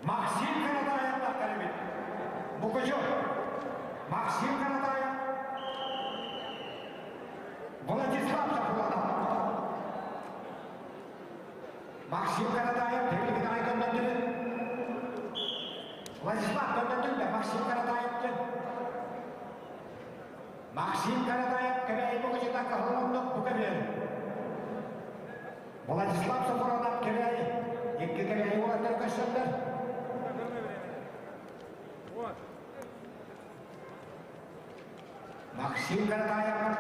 Максим Каратаев тахтар эбит. Мукучу. Максим Каратаев. Владислав Сапуланов. Максим Каратаев тэбилигин аҕай көннөрдүбүт. Владислав көннөрдүн да Максим Каратаев диэн. Максим Каратаев Кэбээйи Мукучута кыһыл бука биэр. Владислав Софронов Кэбээйи. Икки Кэбээйи уолаттар көрсөллөр. Максим Каратаев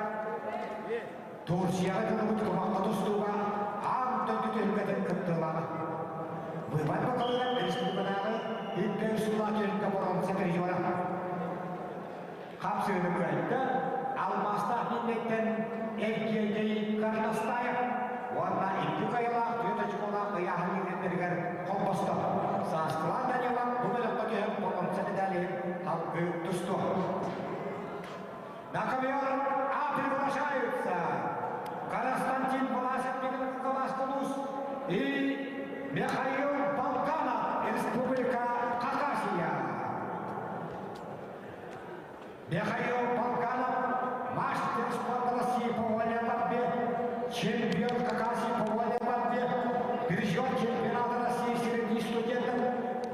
Турцияҕа тылыбыт кумахха тустууга аан дойду түһүлгэтин кыттыылааҕа. Быыбар бакалыгар республикатааҕы Икки сыллаах түһүлгэ боруонса призера. Хапсыыны кыайда алмаастаах Миирнэйтэн Евгений Карнастаев уонна икки кыайыылаах түөрт очколаах ыйааһын лидердэригэр холбосто. Сааскылаан Данилов бу бөлөххө түһэн боруонса медалиһин салгыы тустуо. На ковер А приглашаются Константин Власов, Николас и Михаил Балканов, Республика Хакасия. Михаил Балканов, мастер спорта России по вольной борьбе, чемпион Хакасии по вольной борьбе, призер чемпионата России среди студентов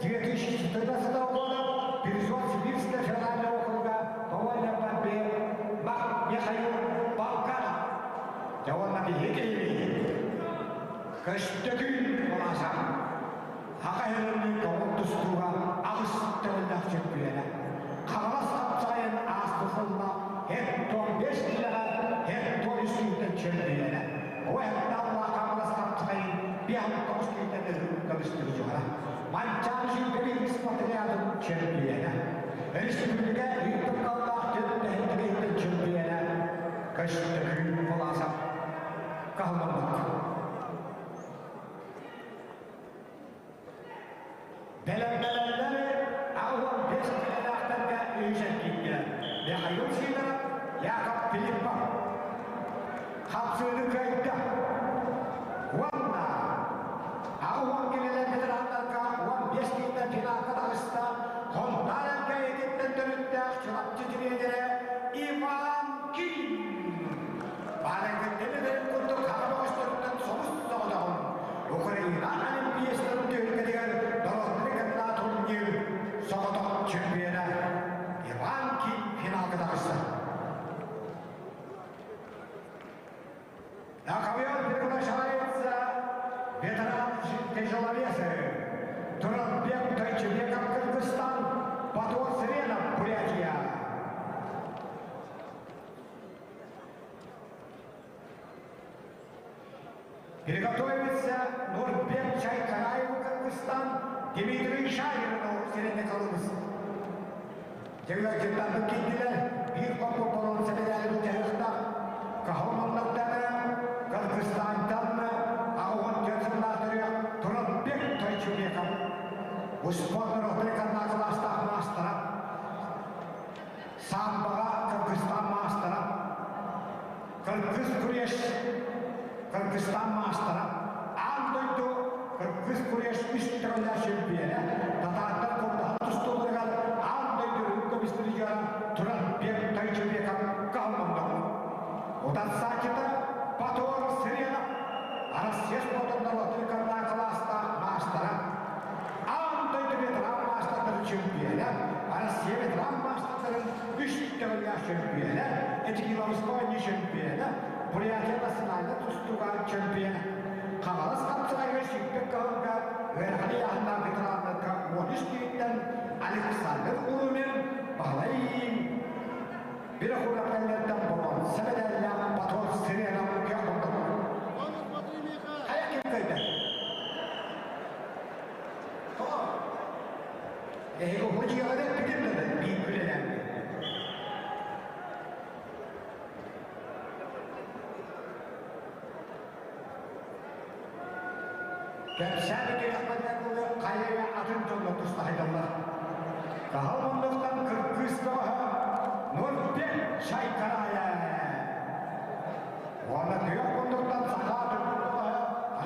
2014 года, призер Сибирского федерального округа по вольной борьбе Михаил Балканов. Дьэ уонна биһиги Көстөкүүн Балааса Саха сирин көҥүл тустууга аҕыс төгүллээх чөмпүйүөнэ. Хаҥалас хапсаҕайын ааспыт сылла 75 киилэҕэ 73 киилэттэн чөмпүйүөнэ. О Аллах Хаҥалас хапсаҕайын 59 киилэттэн өрүү көмүстүбүт дьоҕура. Манчаары сүүрбэ спартакиадын чөмпүйүөнэ. Республика ыытыллаллаах төрүт чөмпүйүөнэ Көстөкүүн Балааса каһылламмыт. Бэлэмнэнэллэр 85 килэлээхтэргэ үһүс эргииргэ Михаил Сидоров, Яков Филиппов хапсыыны кыайда. Уонна 80 килэлэргэ Украина Олимпиецтарын түһүлгэтигэр норуоттары кытта турнир соҕотох чемпиона Иван Ким финалга таҕыста. На ковер приглашается ветеран тяжеловесы Туратбек Тойчебеков, Кыргызстан, Батор Сыренов, Бурятия. Приготовится Нурбек Чайкараев, Кыргызстан, Дмитрий Шагинов, Северный Дьэ, киирдилэр, биир хоппо боруонса медалын дьаһыахтаах Каһыл Кыргызстантан 84 сыллаах төрүөх Туратбек Тойчубеков успуорт норуоттары кылаастаах маастара, самбаҕа Кыргызстан маастара, Кыргыз күрэс Кыргызстан маастара, аан дойду Кыргыз күрэс үс төгүллээх чемпиона, татаардар курдаһан тустууларыгар аан дойду үрдүк көмүс Туратбек Тойчубеков каһылманнар. Утарсааччыта Батор Сыренов, Россия спордун норуотун кылаастаах маастара, аан дойду ветеран маастардарын чемпиона, Россия ветеран маастардарын үс төгүллээх чемпиона, Этикиловского чемпиона, Бурятия национальнай тустууга чемпиона. Хаҥалас хапсаҕайга сүүрбэ кыһылга ыарахан ыйааһыннаах ветераннарга 13 киһиттэн Александр Урумин, Баһылай bir хурапеллерден боруонса медаллаах Батор Сыренов күөх мундук. Хайа ким кыайда? Тоҕо? Эһиги уһу дьиэҕэ бүтүн да биир күлэлээн. Кэпсээн үтүөхпэтэ буолуо хайа атын дьоннор тустаһайдаллар. Каһал муннуктан кыргыз бөҕөһө Нурбек Чайкарая. Уонна күөх муннуктан саха төрүт бөҕөһө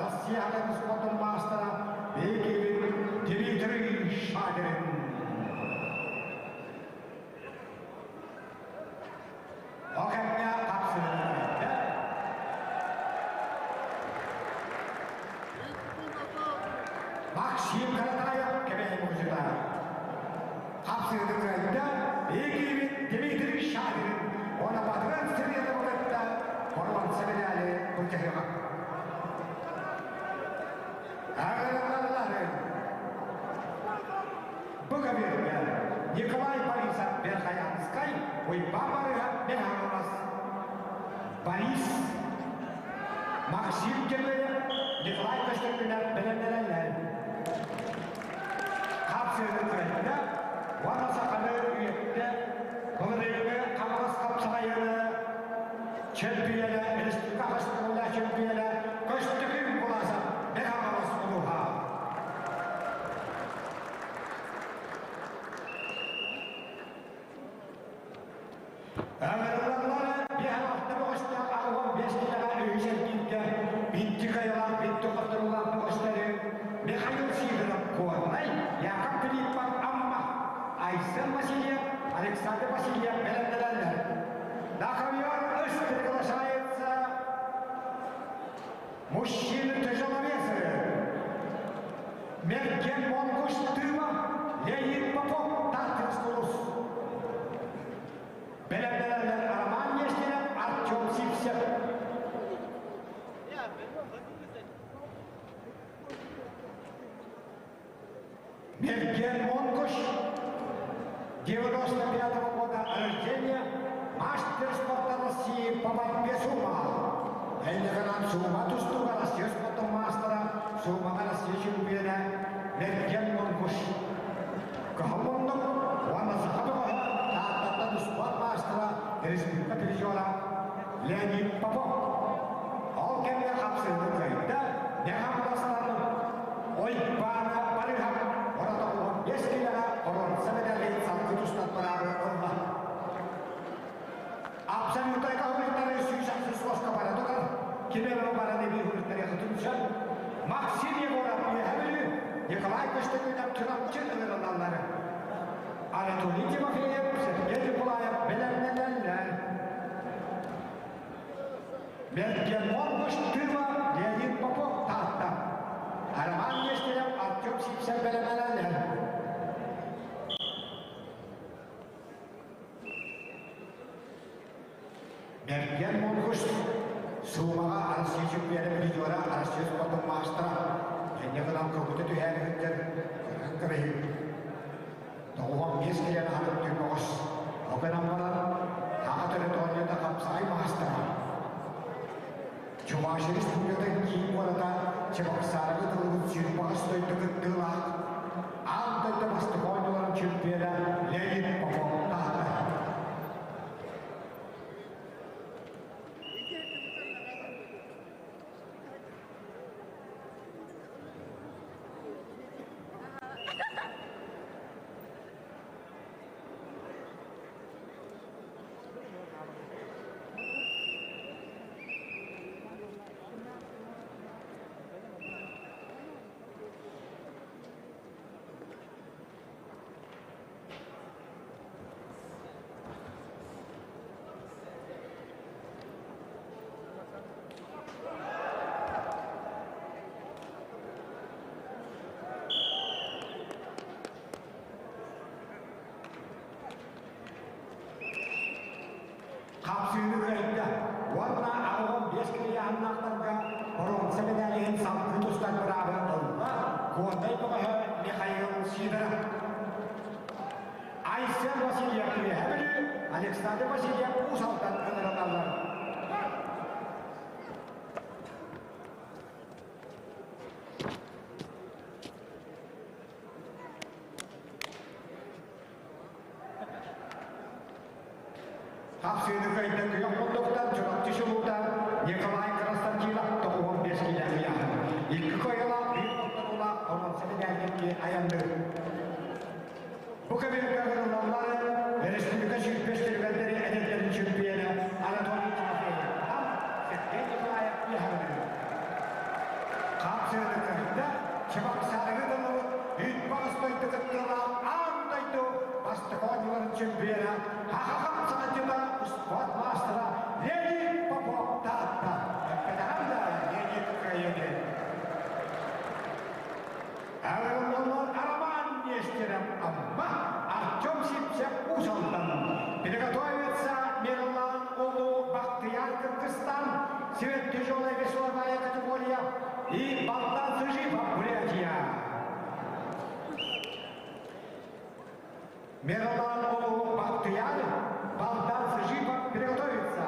Россия спортун маастара Бекевин Дмитрий Шадрин. Ол кэмҥэ хапсыһыы Максим Каратаев кэбэһи музыка. Хапсыһыыны кыайда Бекевин Дмитрий Шадрин уонна Батыран Сырьятовы кытта боруонса медали былдьаһыаҕа. Аҕыраллары Бу көбүөргэ Николай Борисов Верхоянскай, Уйбаан Барыһа Михайловас, Борис Максим Гермеев, Николай Көстөкүнэр бэлэмнэнэллэр. Хапсыыны кыайда уонна саханы үйэттэ былырыыҥҥы Хаҥалас хапсаҕайыны чемпиона, республика хастыылаах чемпиона Көстөкүүн Куласов Михайловас улууһа. Ыҥырыллаллар биһалахта бөҕөстөөх 85 килэҕэ үһүс эргииргэ бинти кайалаах бинти хотторуулаах бөҕөстөрү Михаил Сидоров Горнай, Яков Филиппов Амма, Айсен Васильев, Александр Васильев бэлэмнэнэллэр. На ковер ыс приглашается мужчины тяжеловесы Мерген Монгуш Тыва, Леонид Попов, Тартырск улус. Бэлэмнэнэллэр Роман Нестеров, Артем Сивцев. Мерген Монгуш, 95-го года рождения, мастер спорта России по борьбе с ума. Эллиганан сума тустууга Россия спортун маастара, суумаҕа Россия чемпиона Мерген Монгуш. Кыһыл уонна саха бөҕөһө Тааттаттан спорт маастара, республика призера Леонид Попов. Ол кэмҥэ хапсыһыыны кыайда, Мегаполостан Ойбаана Барыһап орото 15 килэҕэ боруонса медалин салгыы тустан бараары ылла. Абсолютнай каһылыктары 180 суоска бара турар, ким эрэ баран эбии хуликтары хытымсар. Максим Егоров Үөһэ Бүлүү, Николай Көстөкүүнэп Чурапчы ыҥырыллаллар. Анатолий Тимофеев, Сергей Николаев бэлэмнэнэллэр. Мерген Монгуш Тыва, Леонид Попов Таатта. Бэргэн Монгуш Суумаҕа Россия чемпиона призера Россия спордун маастара инньэ гынан көҥүтэ түһээри сылдьар кыргын кэбиһин 95 килэни аһарын түмэҕэс ол гынан баран аҕа төрүт оонньуута хапсаҕай маастара Чувашия Республикатын киин куората Чебоксарга тылыбыт сүүрбэҕис дойду кыттыылаах аан дойду бастакы оонньууларын чемпиона Леонид Попов таһаарар. Хапсыыны кыайда уонна 85 килианнаахтарга боруонса медалиһын салгыы тустар быраабы ылла Куотай бөҕөһө Михаил Сидоров. Айсен Васильев Үөһэ Бүлүү, Александр Васильев Уус Алдан ыҥырылаллар. Хапсыыны кыайда күөх муннуктан Чурапчы чулуута Николай Константинов 95 киилэ ыйааһын. Икки кыайыылаах биир хотторуулаах боруонса медаль айанныыр. Бу кэмигэр ыҥырыллаллар республика сүүрбэс түргэннэри эдэрдэрин чемпиона Анатолий Тимофеев, Сергей Николаев Үөһэбүлүү. Хапсыыны кыайда Чебоксарыгы тылыбыт үүт-баҕас дойду кыттыылаах аан дойду бастакы оонньууларын чемпиона Хахахам саҕатыта спорт маастара Леонид Попов Таатта. Эппэтэҕим да Леонид кыайыыны. Ыҥырыллаллар Роман Нестеров Амма, Артем Сивцев Уус Алдан. Приготовится Мирлан Улу Бахтияр Кыргызстан, Свет тяжелая весовая категория и Богдан Сыжипов Бурятия. Мирлан Улу Бахтияр, Богдан Сыжипов приготовится.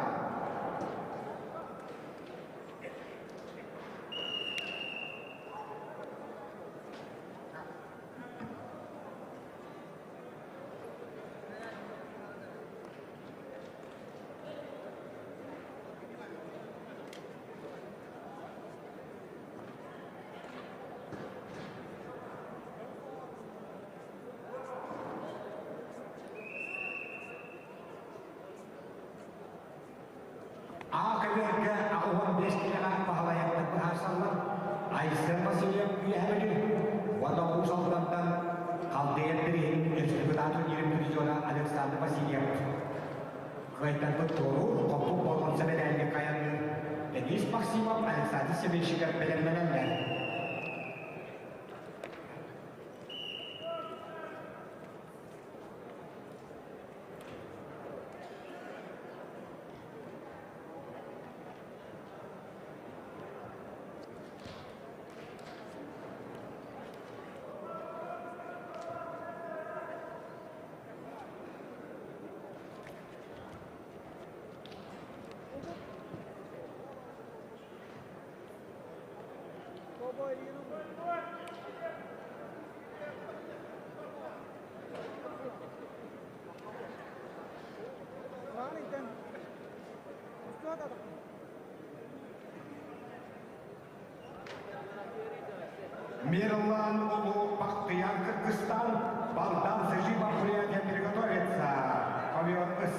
Аакыларга 85 киилэҕэ баһылайаттар быһаарсаллар. Айсен Васильев Үөһээ Бүлүү уонна Уус Алдантан Халдея Бириһин республикатааҕы турнирын призера Александр Васильев кыайтарбыт туоруур хоппут боруонса мэдээлгэ хайанныыр Денис Максимов Александр Семенщиков бэлэмнэнэллэр. Мирлан Улу Бахтияр Кыргызстан Балдан Сыжиба Бурятия приготовится. Ковер ыс.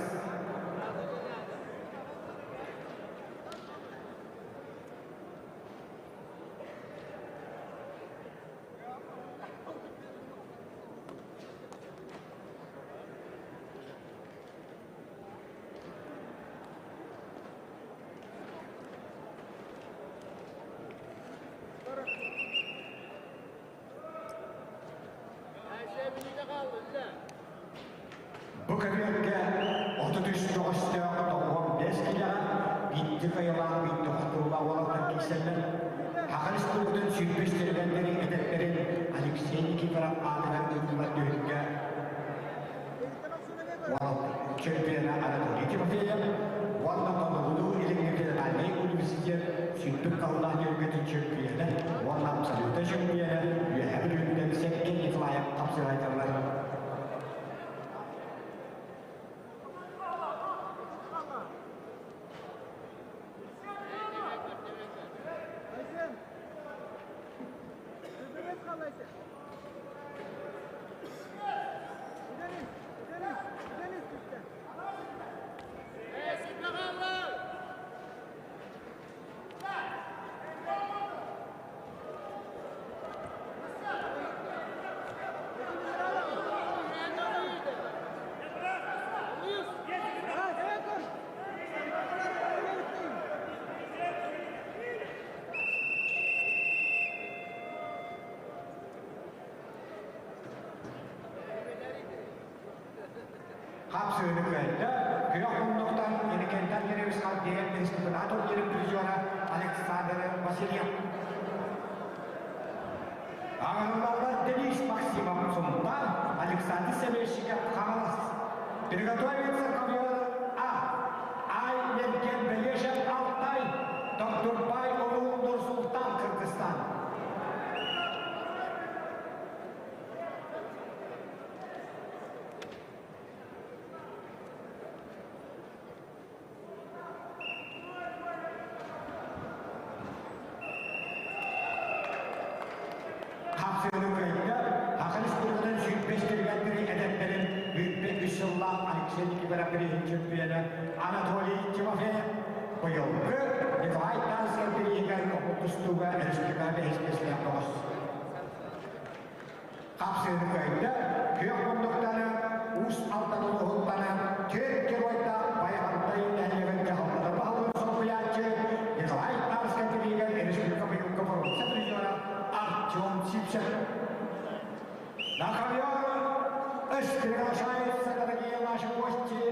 Бу көбүөргэ 33 көҕүстээх 95 киилэҕэ Ити кыайылаах биирдэ хотурула уолаттар киирсэллэр. Саха Республикатын сүүрбэс тэрилтэлэрин эдэттэрин Алексей Никифоров аатынан ыытыллар түһүлгэ уол чемпиона Анатолий Тимофеев уонна Хотугулуу Илиҥҥи федеральнай университет сүүрбүт халлаан түһүлгэтин чемпиона уонна абсолютнай чемпиона Үөһээ Бүлүүттэн Сергей Николаев хапсыһайдаллар. Хапсыыны кыайда күөх муннуктан Иннокентий Андреевич Халдеев республикатор диэн призера Александр Васильев. Аҕаллаллар Денис Максимов Сунтаар, Александр Семейщиков Хаҥалас. Приготовиться ковер А. Ай Мерген Белешев Алтай, Доктурбай Улуу Нур-Султан Кыргызстан. Хапсыыны кыайда Саха Республикатын сүүрбэс тэрилтэлэри эдэрдэрин бүппэт үс сыллаах Алексей Никифоров чемпиона Анатолий Тимофеев быйылгы Николай Тарскай бирииһигэр тустууга республика бэһис миэстэлээх бөҕөс. Хапсыыны кыайда күөх муннуктары Уус Алдан улууһуттан түөрт геройдаах Байаҕантай нэһилиэгин дьаһалтата баһылыгын солбуйааччы Николай Тарскай бирииһигэр республика быйылгы боруонса призера Артем Сивцев. На ковер приглашаются, дорогие наши гости,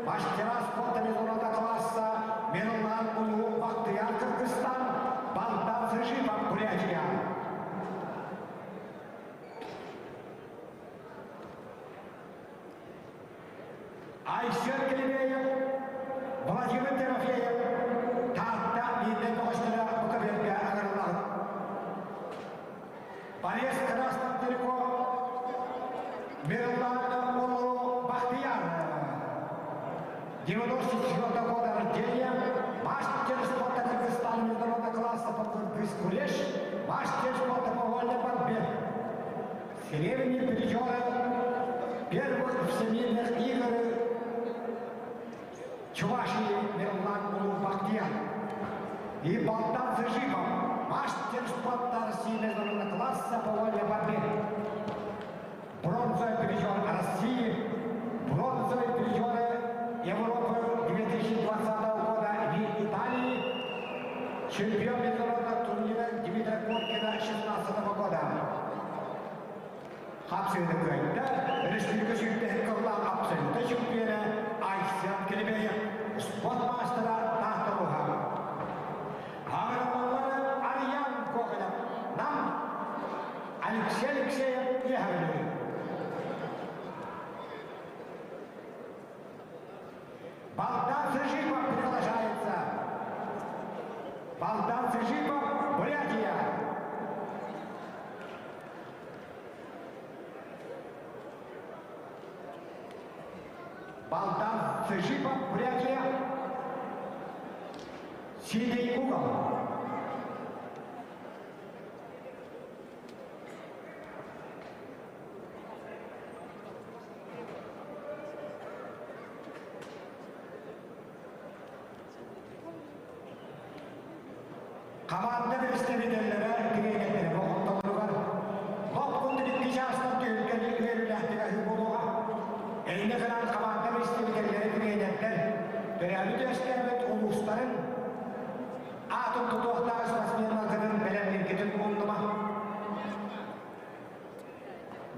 мастера спорта международного класса Мирлан Улу Бахтияр Кыргызстан, Балдан Сыжипов Бурятия. Айсен Килибеев, Владимир Тимофеев, Таатта биирдэ көҕүстэрэ Букабергэ ыҥырыллаҕыт. Борис Красный Тереко, Мирлан Улу Бахтияр, 94 года рождения, мастер спорта Кыргызстана международного класса по кыргыз мастер спорта по вольной борьбе. Серебряные призеры первых всемирных игр Чувашии Мирлан Улу Бахтияр и Богдан Зажипов, мастер спорта России международного класса по вольной борьбе. Бронзовый призер России, бронзовый призеры Европы 2020 года в Италии, чемпион международного турнира Дмитрия Коркина 2016 года. Хапсыыны кыайда республика сүүрбэһис сыллаах абсолютнай чемпиона Айсен Килибеев, спорт маастара Таатта улууһа. Аҕыраллары Арыйаан Коколев, Нам, Алексей Алексеев Үөһээ Бүлүү. Богдан Сыжипов приглашается. Богдан Сыжипов, Бурятия. Богдан Сыжипов, Бурятия. Синий угол. Хамаанда представителлэрэ тириэньэрдэрэ болҕомтолоругар лоп курдук икки чаастан түһүлгэни үөрүүлээхтик аһыы буолуоҕа. Инньэ гынан хамаанда представителлэрэ тириэньэрдэр төрөөбүт үөскээбит улуустарын аатын тутуохтаах спортсменнаргытын бэлэмнииргитин умнума.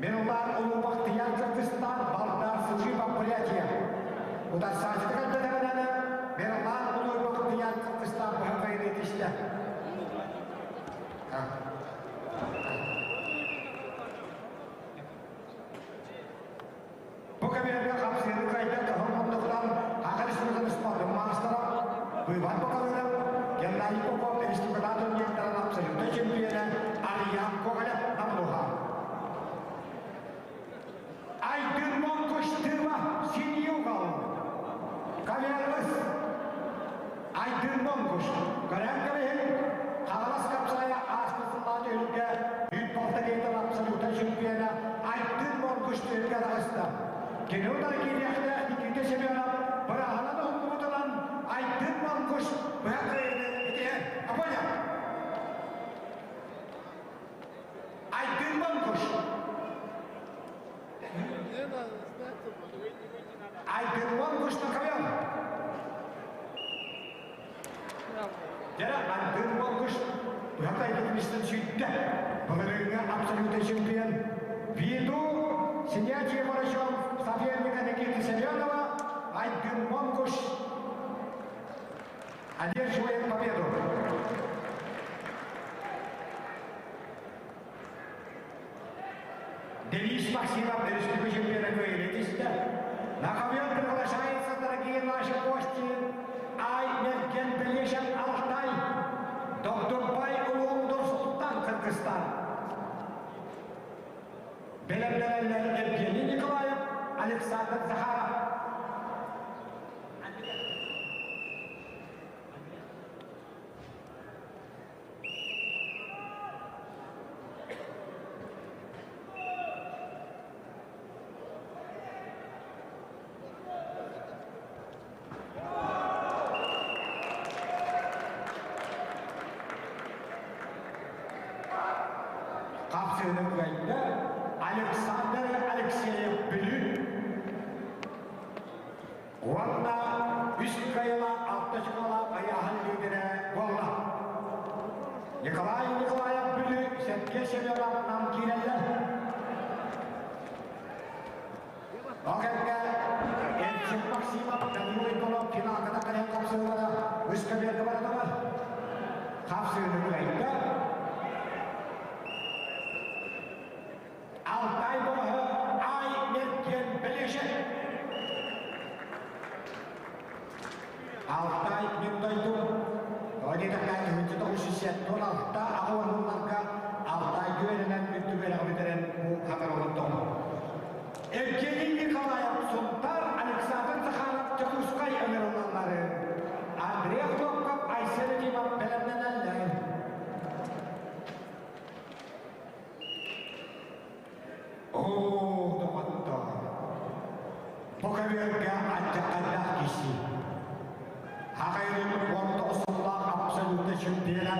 Мирлан Улуу Бахтияр Кыргызстан, Балдар Сыжипов Бурятия. Утарсааччы кэлбэтэҕинэ Мерлан Улуй Бахтияр Кыргызстан быһа кайры тиште. Бу кэмиэргэ хапсыыны кыайда кыһыл муннуктан Саха Республикатын спордун маастара Иван Бакалыров, Геннадий Попов республикатаах турнирдарын абсолютнай чемпиона Арыйаан Гоголев намнуха. Айдын Монкуш-Тыва синий угол. Каверлыс Айдын Монгуш. Көрөн кэбиһин, Хаҥалас Капсайа ааспыт сыллаах түһүлгэ үүт балта абсолютнай чемпиона Айдын Монгуш түһүлгэ таҕыста. Кини утары киириэхтээх Никита Семенов бырааһынан уһуллубутунан Айдын Монгуш быһа кыайыыны итиһэр. Апоня! Айдын Монгуш! Айдын Монгуш на ковер! Дьэ, Айдын Монгуш быһа кыайбытын истэн сүүйдэ. Былырыыҥҥы абсолютнай чемпион Ввиду снятия врачом соперника Никиты Семенова Айдын Монгуш одерживает победу. Денис Максимов, республика чемпиона кыайыыта. На ковер приглашается, дорогие наши гости, Ай Мерген Белешев Алтай, Доктор Бай Улундур Султан Кыргызстан. Бэлэмнэнэллэр Евгений Николаев, Александр Захаров. Хапсыыны кыайда Александр Алексеев Бүлүү. Уонна үс кыайыылаах алта очколаах ыйааһын лидерэ буолла. Николай Николаев Бүлүү Сергей Семенов Нам киирэллэр. Ол кэмҥэ Эрчим Максимов, Данил Егоров финалга кэлэн хапсыылара үс көбүөргэ бардылар. Хапсыыны кыайда. Алтай бөҕөһө Ай Мерген Белешев. Алтай мин дойдум. Тоҕо диэтэххэ, 1976 аҕа уонуннарга Алтай үөрэнэн үрдүк үөрэҕи бүтэрэн бу хатар олордоҕум. Евгений Николаев Сунтар, Александр Захаров Дьокуускай ыҥырыллаллары. Андрей Охлопков, Айсен Ефимов бэлэмнэнэллэр. Оо, доҕоттоор, бу көбүөргэ алдьархайдаах киирсии. Хахайрын 19 сыллаах абсолютно чемпиона,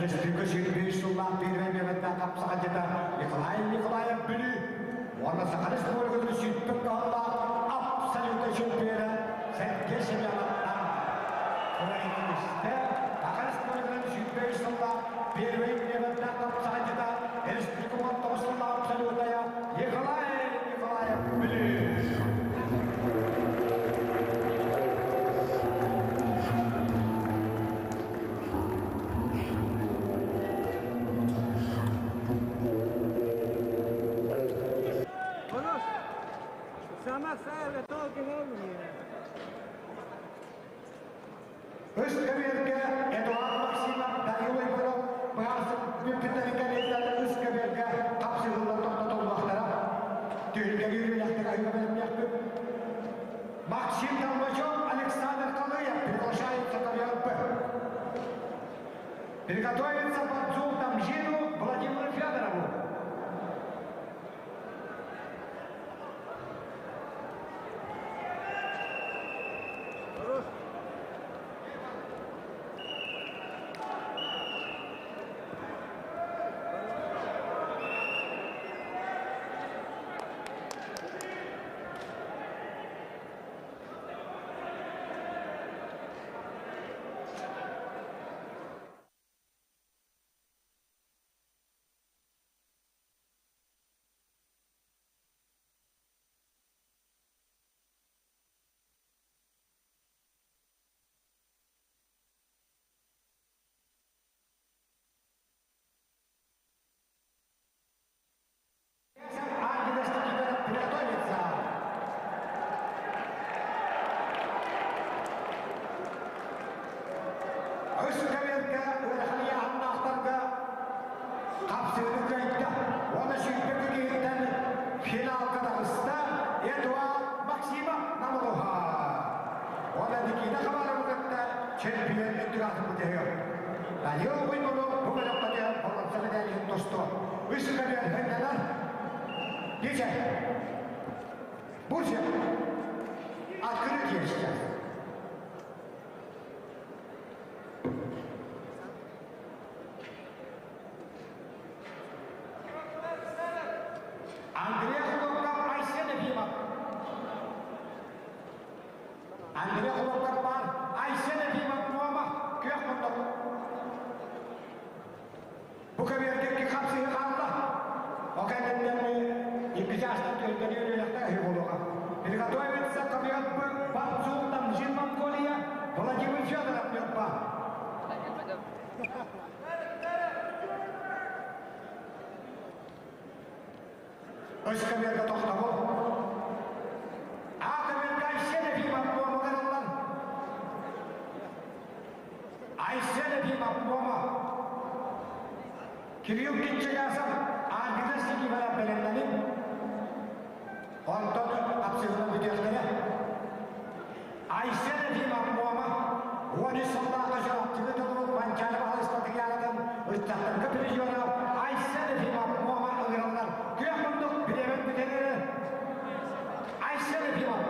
республика 25 сыллаах первай миэбэттээх хапсаҕайдьыта Николай Николаев Бүлүү уонна Саха Республикатын сүүрбүт кыһаллаах абсолютно чемпиона Сергей Семеновтан Курайкинистэ Саха Республикатын 25 сыллаах первай миэбэттээх хапсаҕайдьыта республика 19 сыллаах абсолютная Николай Николаев Бүлүү. Хорош. Сама Саева толки Үс көбүөргэ Эдуард Максимов, Данил Егоров быһаарсып бүппүттэрин кэнниттэн үс көбүөргэ хапсыһыылар тохтотуллуохтара. Түһүлгэ үөрүүлэхтик аһыыга бэлэмниэхпит. Максим Толмачев, Александр Калыев приглашаются ковер Б. Приготовиться борцу Тамжину Владимиру Федорову. Хорош. Уонна 22 киһиттэн финалга таҕыста Эдуард Максимов Намылуха. Уонна Никита Хабаровы кытта чемпион үрдүк аатын бүтэһигэ. Данил Буймунов бу бөлөххө боруонса мэдээлиһин тусту. Үс көбүөр хыннанар. Дичэ. Буржа. Открытие сейчас. Андрей Хлопков, Айсен Ефимов. Андрей Хлопков баар, Айсен Ефимов Муома, күөх муннук. Бу көбүөргэ икки хапсыһыы хаалла. Ол кэнниттэн икки чаастан төлтөнүү үөрүйэхтэ үһү буолуоҕа. Приготовиться ковьет Бацул Тамжин Монголия, Владимир Федоров Ньурба. Үс көбүөргэ тохтобул. А көбүөргэ Айсен Ефимов Муомаҕа ыллар. Айсен Ефимов Муома. Кирилл Кичигасов Аргида Сикивара бэлэмнэнин. Онтон хапсыһынан бүтүөхтэрэ. Айсен Ефимов Муома 13 сыллаах Чурапчыга толору Манчаары Баһылай ыччаттарга призера Айсен Ефимов Муома ыҥыраллар. Күөх мундук бириэмэн бүтэрэ. Айсен Ефимов.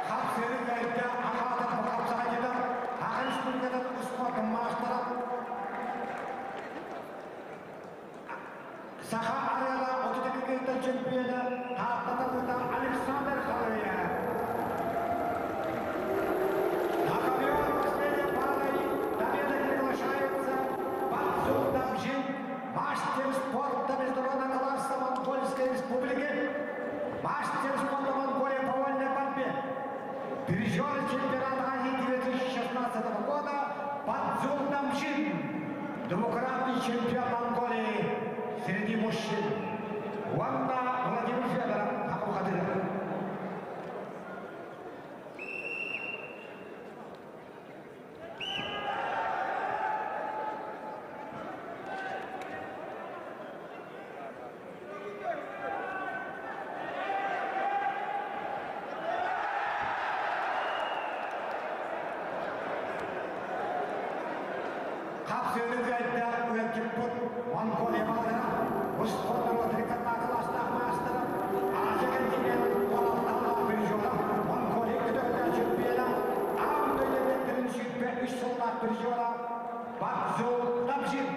Хапсыыры кэлгэ ахаатан хапсаҕайдьытар Саха Республикатын успуордун маастара Саха арыала 32 чемпиона Тааттата Александр Халыев. На ковер последней парой победы приглашается Бацул Дамжин, мастер спорта международного класса Монгольской Республики, мастер спорта Монголии по вольной борьбе, призер чемпионата Азии 2016 года Бацул Дамжин, двукратный чемпион Монголии среди мужчин. Уонна Владимир Федоров Акухатыров. Хапсыыры кыайда ыалдьыппыт Монголия баҕалара, успуорт норуот маастара, Азия континенын 16 призера, Монголия көтөхтөөх чемпиона, аан дойду эбиэттэрин 23 сыллаах призера Бакзул Дамжин.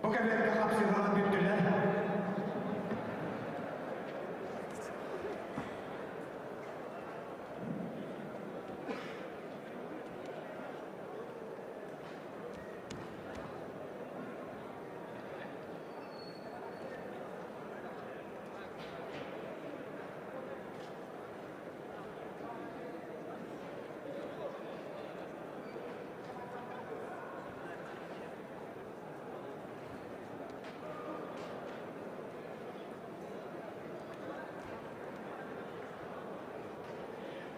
Бу кэмнэргэ хапсыһыылар бүттүлэр.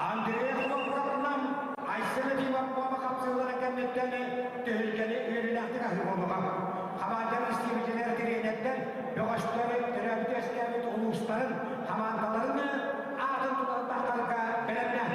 Андрей Хлопковнан Айсен Ефимов Муома хапсыһыылара кэнниттэн түһүлгэни үөрүүлээхтик аһыы буолуоҕа. Хамаандар истиибитинэр тириэньэрдэр бөҕөстөр төрөөбүт үөскээбит улуустарын хамаандаларын аатын тутан тахсарга бэлэмнээх.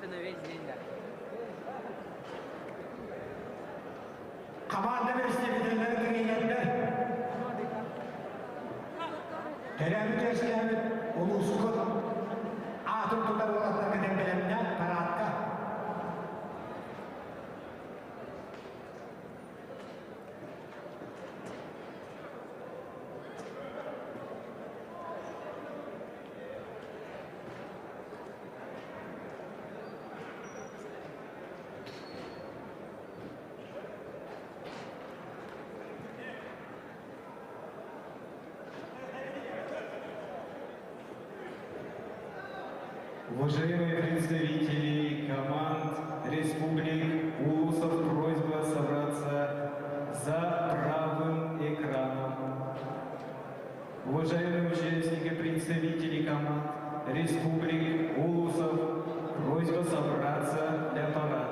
Это на весь день, да. Хамаанда бэрэстэбиитэллэрэ тренердэр төрөөбүт үөскээбит улуускут аатын тутар уолаттаргытын бэлэмнээн параадка Уважаемые представители команд республик Улусов, просьба собраться за правым экраном. Уважаемые участники, представители команд республик Улусов, просьба собраться для парада.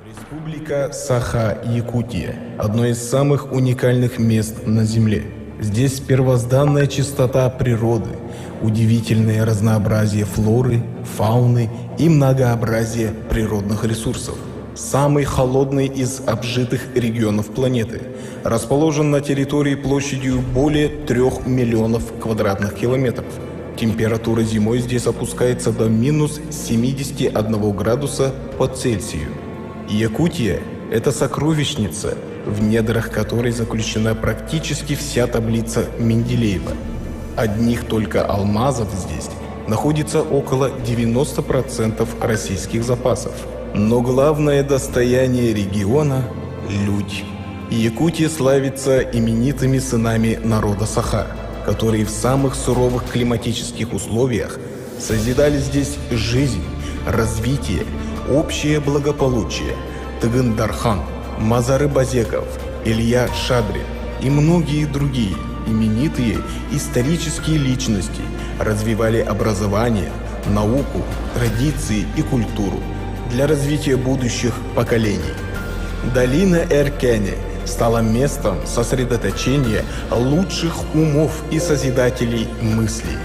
Республика Саха-Якутия – одно из самых уникальных мест на Земле. Здесь первозданная чистота природы, удивительное разнообразие флоры, фауны и многообразие природных ресурсов. Самый холодный из обжитых регионов планеты. Расположен на территории площадью более 3 миллионов квадратных километров. Температура зимой здесь опускается до минус 71 градуса по Цельсию. Якутия – это сокровищница, в недрах которой заключена практически вся таблица Менделеева. Одних только алмазов здесь находится около 90% российских запасов. Но главное достояние региона – люди. Якутия славится именитыми сынами народа Саха, которые в самых суровых климатических условиях созидали здесь жизнь, развитие, общее благополучие. Тыгын Дархан. Мазары Базеков, Илья Шадрин и многие другие именитые исторические личности развивали образование, науку, традиции и культуру для развития будущих поколений. Долина Эркене стала местом сосредоточения лучших умов и созидателей мыслей.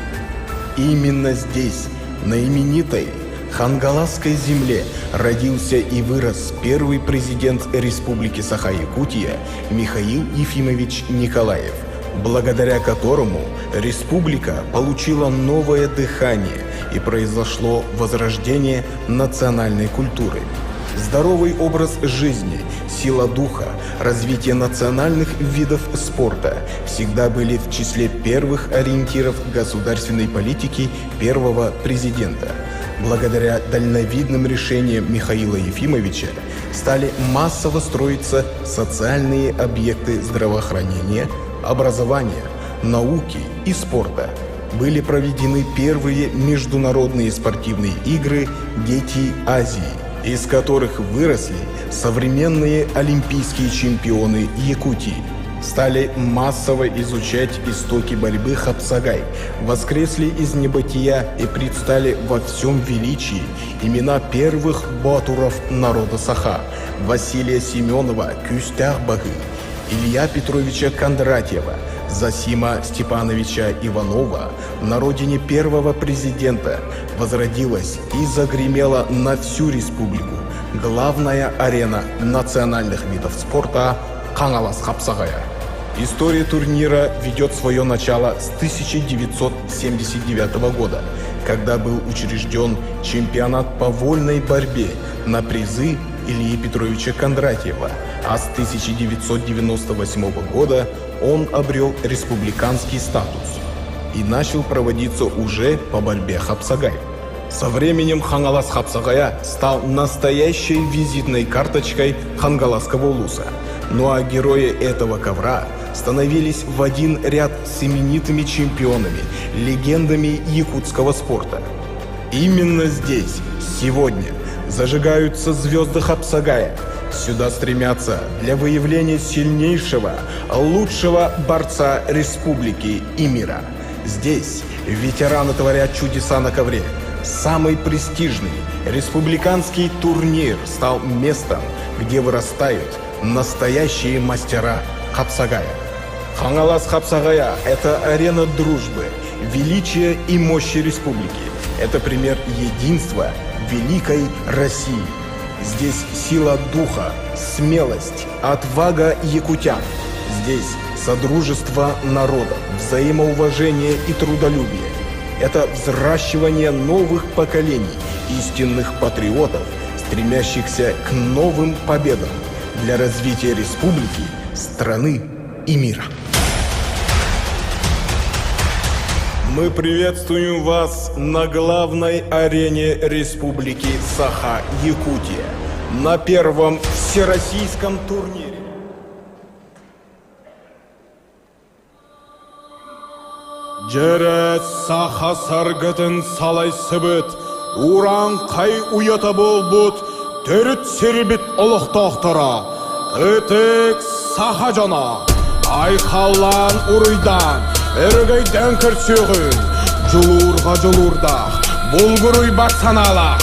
Именно здесь, на именитой Хангаласской земле, родился и вырос первый президент Республики Саха-Якутия Михаил Ефимович Николаев, благодаря которому республика получила новое дыхание и произошло возрождение национальной культуры. Здоровый образ жизни, сила духа, развитие национальных видов спорта всегда были в числе первых ориентиров государственной политики первого президента. Благодаря дальновидным решениям Михаила Ефимовича стали массово строиться социальные объекты здравоохранения, образования, науки и спорта. Были проведены первые международные спортивные игры «Дети Азии», из которых выросли современные олимпийские чемпионы Якутии. Стали массово изучать истоки борьбы хапсагай, воскресли из небытия и предстали во всем величии имена первых батуров народа Саха Василия Семенова Кюстях-Багы, Илья Петровича Кондратьева, Засима Степановича Иванова на родине первого президента возродилась и загремела на всю республику главная арена национальных видов спорта Хаҥалас хапсаҕайа. История турнира ведет свое начало с 1979 года, когда был учрежден чемпионат по вольной борьбе на призы Ильи Петровича Кондратьева, а с 1998 года он обрел республиканский статус и начал проводиться уже по борьбе хапсагай. Со временем Хаҥалас хапсаҕайа стал настоящей визитной карточкой Хангаласского улуса. Ну а герои этого ковра становились в один ряд с именитыми чемпионами, легендами якутского спорта. Именно здесь, сегодня, зажигаются звезды Хапсагая. Сюда стремятся для выявления сильнейшего, лучшего борца республики и мира. Здесь ветераны творят чудеса на ковре. Самый престижный республиканский турнир стал местом, где вырастают настоящие мастера Хапсагая. Хаҥалас хапсаҕайа – это арена дружбы, величия и мощи республики. Это пример единства великой России. Здесь сила духа, смелость, отвага якутян. Здесь содружество народов, взаимоуважение и трудолюбие. Это взращивание новых поколений, истинных патриотов, стремящихся к новым победам для развития республики, страны и мира. Мы приветствуем вас на главной арене Республики Саха-Якутия на первом всероссийском турнире. Дьэрэ саха саргытын салайсыбыт, урааҥхай уйата буолбут төрүт сирбит олохтоохторо, ытык саха дьоно, айхаллаан уруйдаан, өрөгөйдөөн көрсүөҕүн, дьулуурга дьулуурдаах, булгуруйбат санаалаах,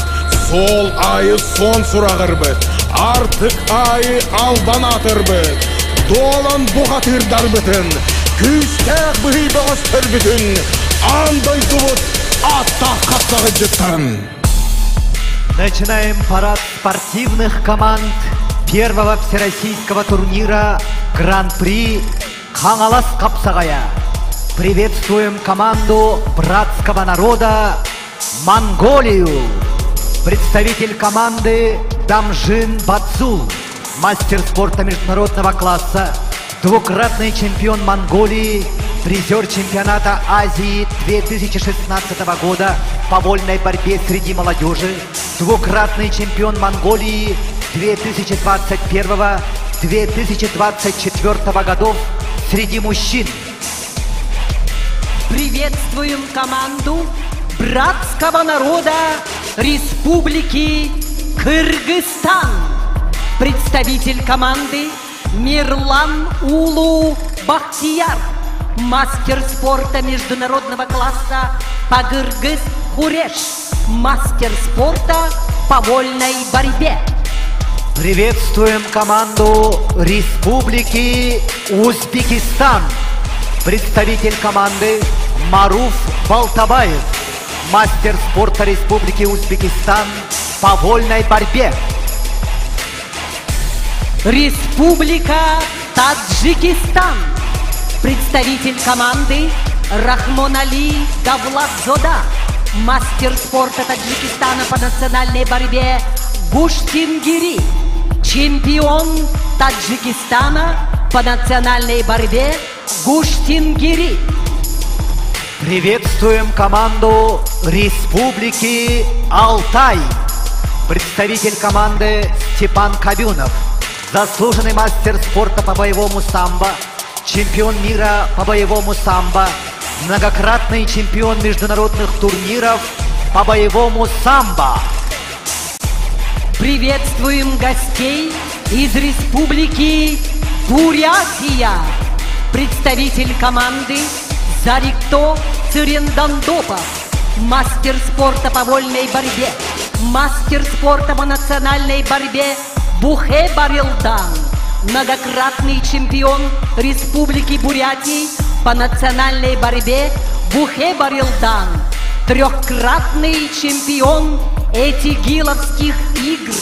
суол аайы суон сураҕырбыт, артык аайы албан аатырбыт, дуолан бухатыырдарбытын, күүстээх быһый бөҕөстөрбүтүн аан дойдубут ааттаах хапсаҕайдьыттарын. Начинаем парад спортивных команд первого всероссийского турнира Гран-при Хаҥалас хапсаҕайа. Приветствуем команду братского народа Монголию. Представитель команды Дамжин Бацул, мастер спорта международного класса, двукратный чемпион Монголии, призер чемпионата Азии 2016 года по вольной борьбе среди молодежи, двукратный чемпион Монголии 2021-2024 годов среди мужчин. Приветствуем команду братского народа Республики Кыргызстан. Представитель команды Мирлан Улу Бахтияр, мастер спорта международного класса по Кыргыз Хуреш, мастер спорта по вольной борьбе. Приветствуем команду Республики Узбекистан. Представитель команды Маруф Балтабаев, мастер спорта Республики Узбекистан по вольной борьбе. Республика Таджикистан. Представитель команды Рахмонали Давлатзода, мастер спорта Таджикистана по национальной борьбе Гуштингири, чемпион Таджикистана по национальной борьбе Гуштингири. Приветствуем команду Республики Алтай. Представитель команды Степан Кабюнов, заслуженный мастер спорта по боевому самбо, чемпион мира по боевому самбо, многократный чемпион международных турниров по боевому самбо. Приветствуем гостей из Республики Бурятия. Представитель команды Зарикто Цырендандопов, мастер спорта по вольной борьбе, мастер спорта по национальной борьбе Бухэ Барилдан, многократный чемпион Республики Бурятии по национальной борьбе Бухэ Барилдан, трехкратный чемпион Этигиловских игр,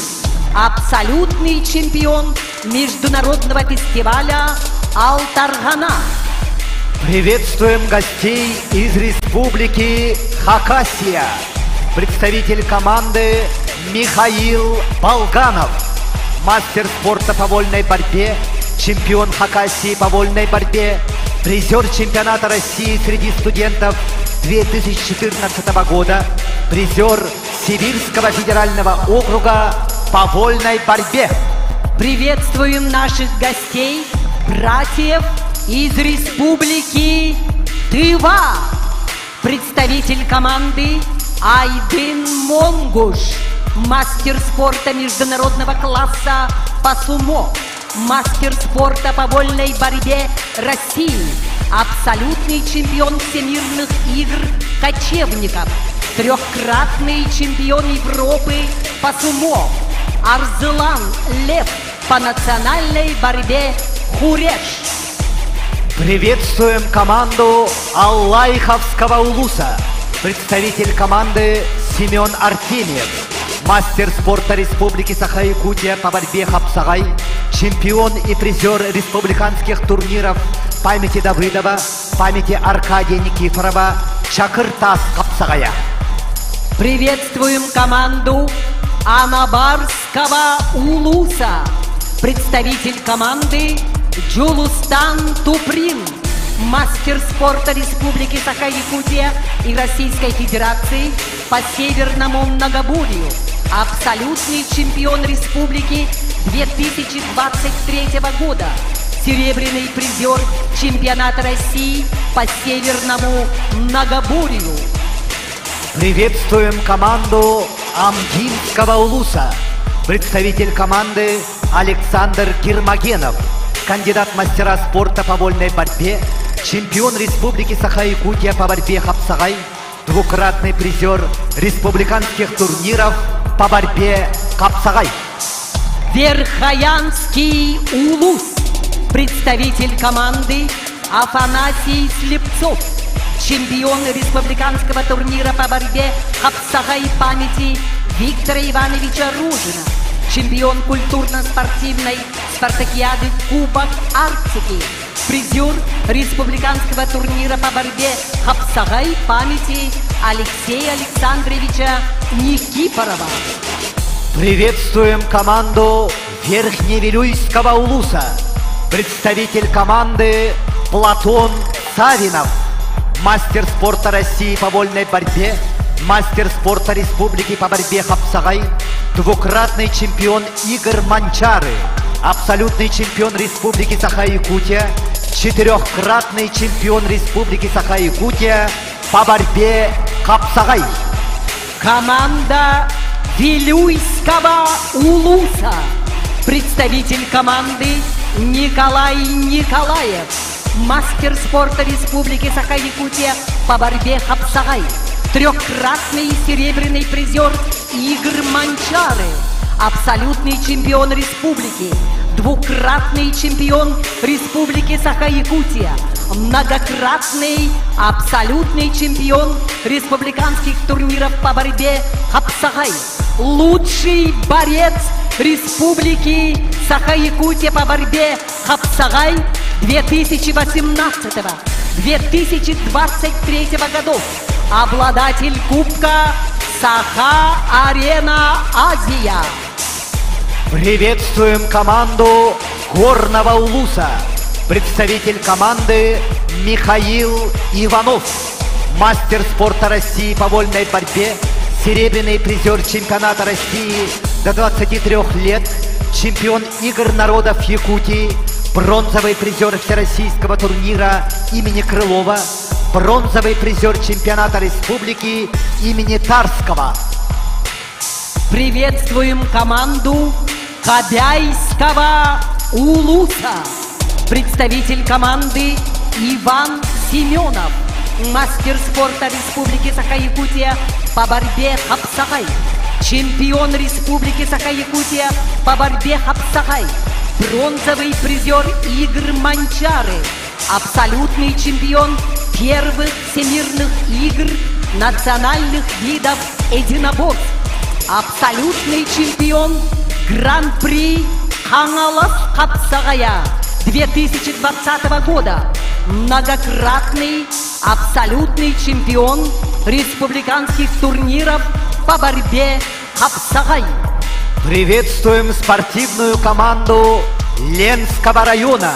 абсолютный чемпион международного фестиваля Алтаргана. Приветствуем гостей из Республики Хакасия. Представитель команды Михаил Болганов. Мастер спорта по вольной борьбе, чемпион Хакасии по вольной борьбе, призер чемпионата России среди студентов 2014 года, призер Сибирского федерального округа по вольной борьбе. Приветствуем наших гостей, братьев из Республики Тыва. Представитель команды Айдын Монгуш, мастер спорта международного класса по сумо, мастер спорта по вольной борьбе России, абсолютный чемпион всемирных игр кочевников, трехкратный чемпион Европы по сумо, Арзылан Лев по национальной борьбе Хуреш. Приветствуем команду Аллайховского улуса. Представитель команды Семен Артемьев. Мастер спорта Республики Саха-Якутия по борьбе Хапсагай. Чемпион и призер республиканских турниров памяти Давыдова, памяти Аркадия Никифорова, Чакыртас Хапсагая. Приветствуем команду Анабарского улуса. Представитель команды Джулустан Туприн, мастер спорта Республики Саха-Якутия и Российской Федерации по Северному Многоборью, абсолютный чемпион республики 2023 года, серебряный призер чемпионата России по Северному Многоборью. Приветствуем команду Амгинского улуса. Представитель команды Александр Гермогенов, кандидат мастера спорта по вольной борьбе, чемпион Республики Саха-Якутия по борьбе Хапсагай, двукратный призер республиканских турниров по борьбе Хапсагай. Верхоянский улус. Представитель команды Афанасий Слепцов. Чемпион республиканского турнира по борьбе Хапсагай памяти Виктора Ивановича Ружина. Чемпион культурно-спортивной спартакиады Кубок Арктики. Призер республиканского турнира по борьбе Хапсагай памяти Алексея Александровича Никифорова. Приветствуем команду Верхневилюйского улуса. Представитель команды Платон Савинов. Мастер спорта России по вольной борьбе, мастер спорта Республики по борьбе Хапсагай, двукратный чемпион игр Манчары, абсолютный чемпион Республики Саха-Якутия, четырехкратный чемпион Республики Саха-Якутия по борьбе Хапсагай. Команда Вилюйского улуса. Представитель команды Николай Николаев, мастер спорта Республики Саха-Якутия по борьбе хапсагай, трехкратный серебряный призер Игр Манчары, абсолютный чемпион республики, двукратный чемпион Республики Саха-Якутия, многократный абсолютный чемпион республиканских турниров по борьбе хапсагай, лучший борец Республики Саха-Якутия по борьбе хапсагай 2018-2023 годов, обладатель Кубка Саха-Арена Азия. Приветствуем команду Горного Улуса. Представитель команды Михаил Иванов. Мастер спорта России по вольной борьбе, серебряный призер чемпионата России до 23 лет, чемпион игр народов Якутии, бронзовый призер Всероссийского турнира имени Крылова, бронзовый призер чемпионата республики имени Тарского. Приветствуем команду Кобяйского Улуса. Представитель команды Иван Семенов, мастер спорта Республики Саха-Якутия по борьбе хапсагай, чемпион Республики Саха-Якутия по борьбе хапсагай, бронзовый призер игр Манчары, абсолютный чемпион первых всемирных игр национальных видов единоборств, абсолютный чемпион Гран-при Хаҥалас хапсаҕайа 2020 года, многократный абсолютный чемпион республиканских турниров по борьбе хапсаҕай. Приветствуем спортивную команду Ленского района.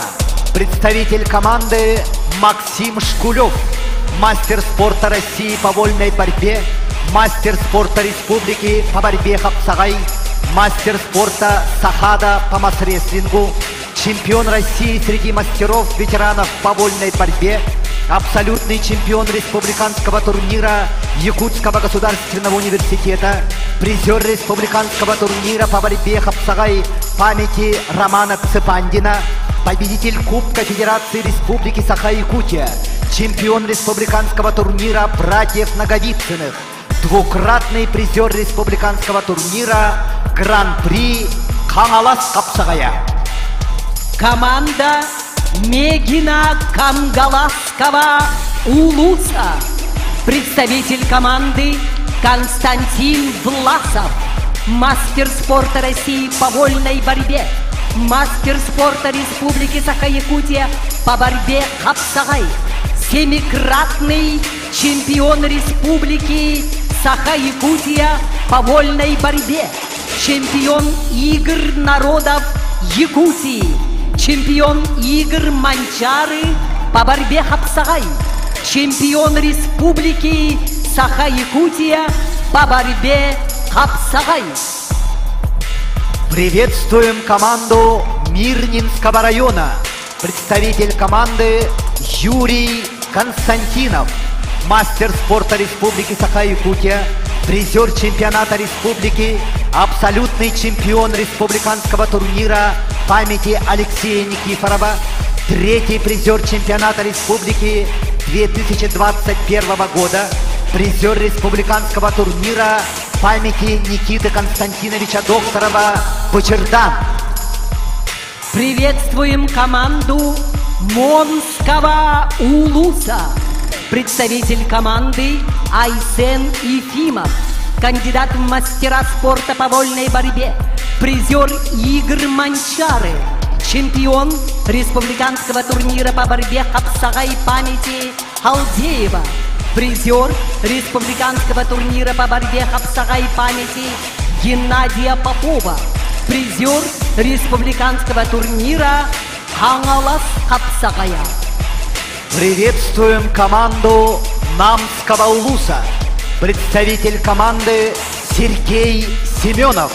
Представитель команды Максим Шкулев, мастер спорта России по вольной борьбе, мастер спорта Республики по борьбе хапсагай, мастер спорта Сахада по мас-рестлингу, чемпион России среди мастеров ветеранов по вольной борьбе, абсолютный чемпион республиканского турнира Якутского государственного университета, призер республиканского турнира по борьбе хапсагай памяти Романа Цыпандина, победитель Кубка Федерации Республики Саха-Якутия, чемпион республиканского турнира братьев Наговицыных, двукратный призер республиканского турнира Гран-при Хаҥалас хапсаҕайа. Команда Мегина Кангаласского Улуса. Представитель команды Константин Власов. Мастер спорта России по вольной борьбе. Мастер спорта Республики Саха-Якутия по борьбе хапсагай. Семикратный чемпион Республики Саха-Якутия по вольной борьбе. Чемпион игр народов Якутии. Чемпион игр Манчары по борьбе хапсагай. Чемпион Республики Саха-Якутия по борьбе хапсагай. Приветствуем команду Мирнинского района. Представитель команды Юрий Константинов, мастер спорта Республики Саха-Якутия, призер чемпионата республики, абсолютный чемпион республиканского турнира памяти Алексея Никифорова, третий призер чемпионата республики 2021 года, призер республиканского турнира памяти Никиты Константиновича Докторова Бочердан. Приветствуем команду Монского Улуса. Представитель команды Айсен Ефимов, кандидат в мастера спорта по вольной борьбе, призер игр Манчары, чемпион республиканского турнира по борьбе хапсагай памяти Халдеева, призер республиканского турнира по борьбе хапсагай памяти Геннадия Попова, призер республиканского турнира Хаҥалас хапсаҕайа. Приветствуем команду Намского Улуса. Представитель команды Сергей Семенов,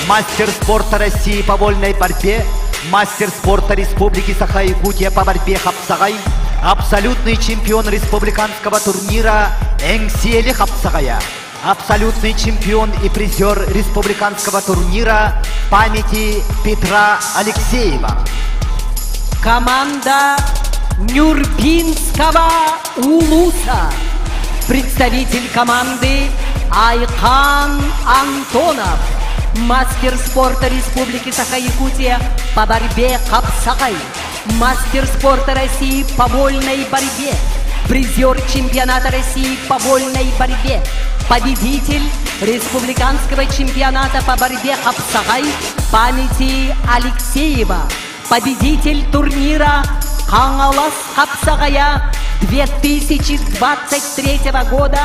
мастер спорта России по вольной борьбе, мастер спорта Республики Саха-Якутия по борьбе хапсагай, абсолютный чемпион республиканского турнира Эҥсиэли хапсаҕайа. абсолютный чемпион и призер республиканского турнира памяти Петра Алексеева. Команда Нюрбинского Улуса. Представитель команды Айкан Антонов. Мастер спорта Республики Саха-Якутия по борьбе Хапсагай. Мастер спорта России по вольной борьбе. Призер чемпионата России по вольной борьбе. Победитель республиканского чемпионата по борьбе Хапсагай памяти Алексеева. Победитель турнира Хаҥалас хапсаҕайа 2023 года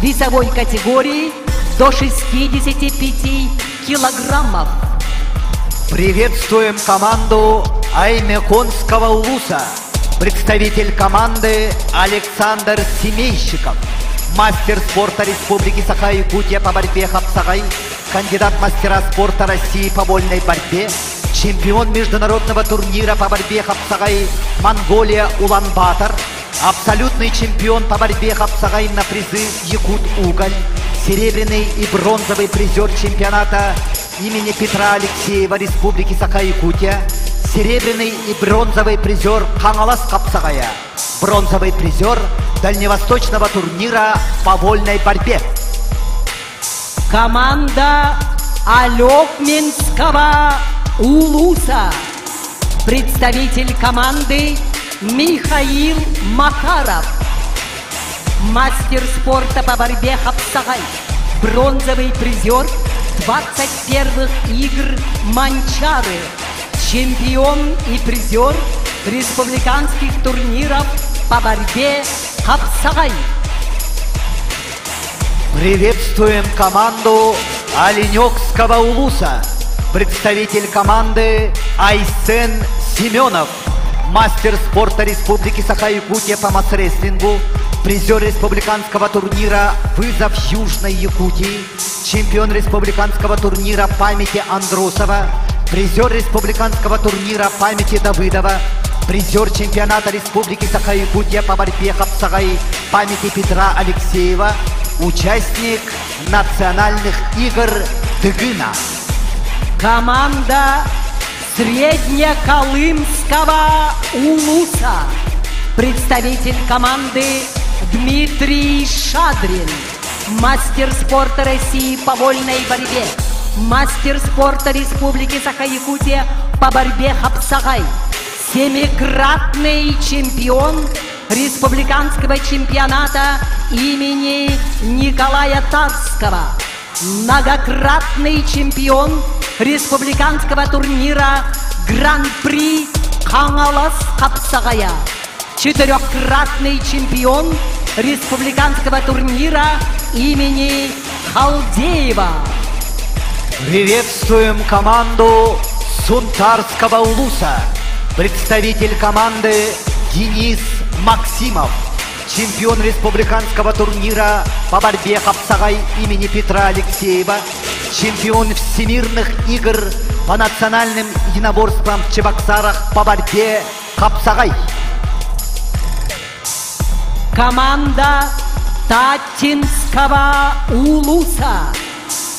весовой категории до 65 килограммов. Приветствуем команду Аймеконского улуса. Представитель команды Александр Семейщиков. Мастер спорта Республики Саха-Якутия по борьбе Хапсагай, кандидат мастера спорта России по вольной борьбе, чемпион международного турнира по борьбе Хапсагай Монголия Улан-Батор, абсолютный чемпион по борьбе Хапсагай на призы Якут Уголь, серебряный и бронзовый призер чемпионата имени Петра Алексеева Республики Саха-Якутия, серебряный и бронзовый призер Хаҥалас хапсаҕайа, бронзовый призер Дальневосточного турнира по вольной борьбе. Команда Олекминского Улуса. Представитель команды Михаил Макаров. Мастер спорта по борьбе Хапсагай. Бронзовый призер 21-х игр Манчары. Чемпион и призер республиканских турниров по борьбе Хапсагай. Приветствуем команду Оленекского Улуса. Представитель команды Айсен Семенов. Мастер спорта Республики Саха-Якутия по мас-рестлингу, призер республиканского турнира «Вызов Южной Якутии», чемпион республиканского турнира памяти Андросова, призер республиканского турнира памяти Давыдова, призер чемпионата Республики Саха-Якутия по борьбе Хапсагай памяти Петра Алексеева, участник национальных игр Дыгына. Команда Среднеколымского Улуса. Представитель команды Дмитрий Шадрин. Мастер спорта России по вольной борьбе. Мастер спорта Республики Саха-Якутия по борьбе Хапсагай. Семикратный чемпион республиканского чемпионата имени Николая Тарского. Многократный чемпион республиканского турнира Гран-при Хаҥалас хапсаҕайа. Четырехкратный чемпион республиканского турнира имени Халдеева. Приветствуем команду Сунтарского улуса. Представитель команды Денис Максимов. Чемпион республиканского турнира по борьбе Хапсагай имени Петра Алексеева, чемпион всемирных игр по национальным единоборствам в Чебоксарах по борьбе Хапсагай. Команда Таттинского Улуса.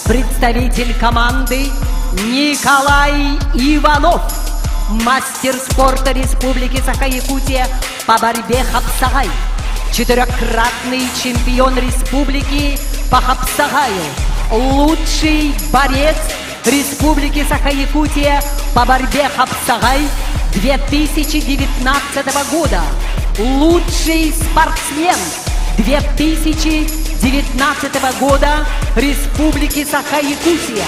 Представитель команды Николай Иванов. Мастер спорта Республики Саха-Якутия по борьбе Хапсагай. Четырехкратный чемпион республики по Хапсагаю. Лучший борец Республики Саха-Якутия по борьбе Хапсагай 2019 года. Лучший спортсмен 2019 года Республики Саха-Якутия.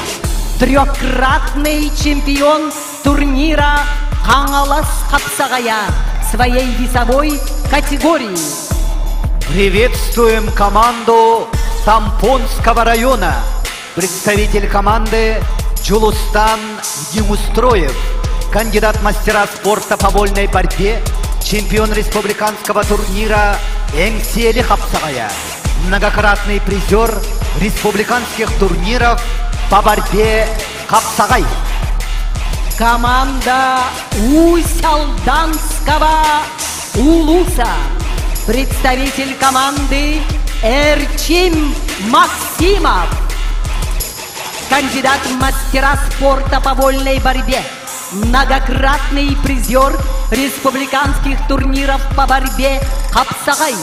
Трехкратный чемпион турнира Хаҥалас хапсаҕайа своей весовой категории. Приветствуем команду Томпонского района. Представитель команды Джулустан Неустроев, кандидат мастера спорта по вольной борьбе, чемпион республиканского турнира Эҥсиэли хапсаҕайа, многократный призер республиканских турниров по борьбе Хапсагай. Команда Усть-Алданского Улуса. Представитель команды Эрчим Максимов. Максимов. Кандидат в мастера спорта по вольной борьбе, многократный призер республиканских турниров по борьбе «Хапсагай»,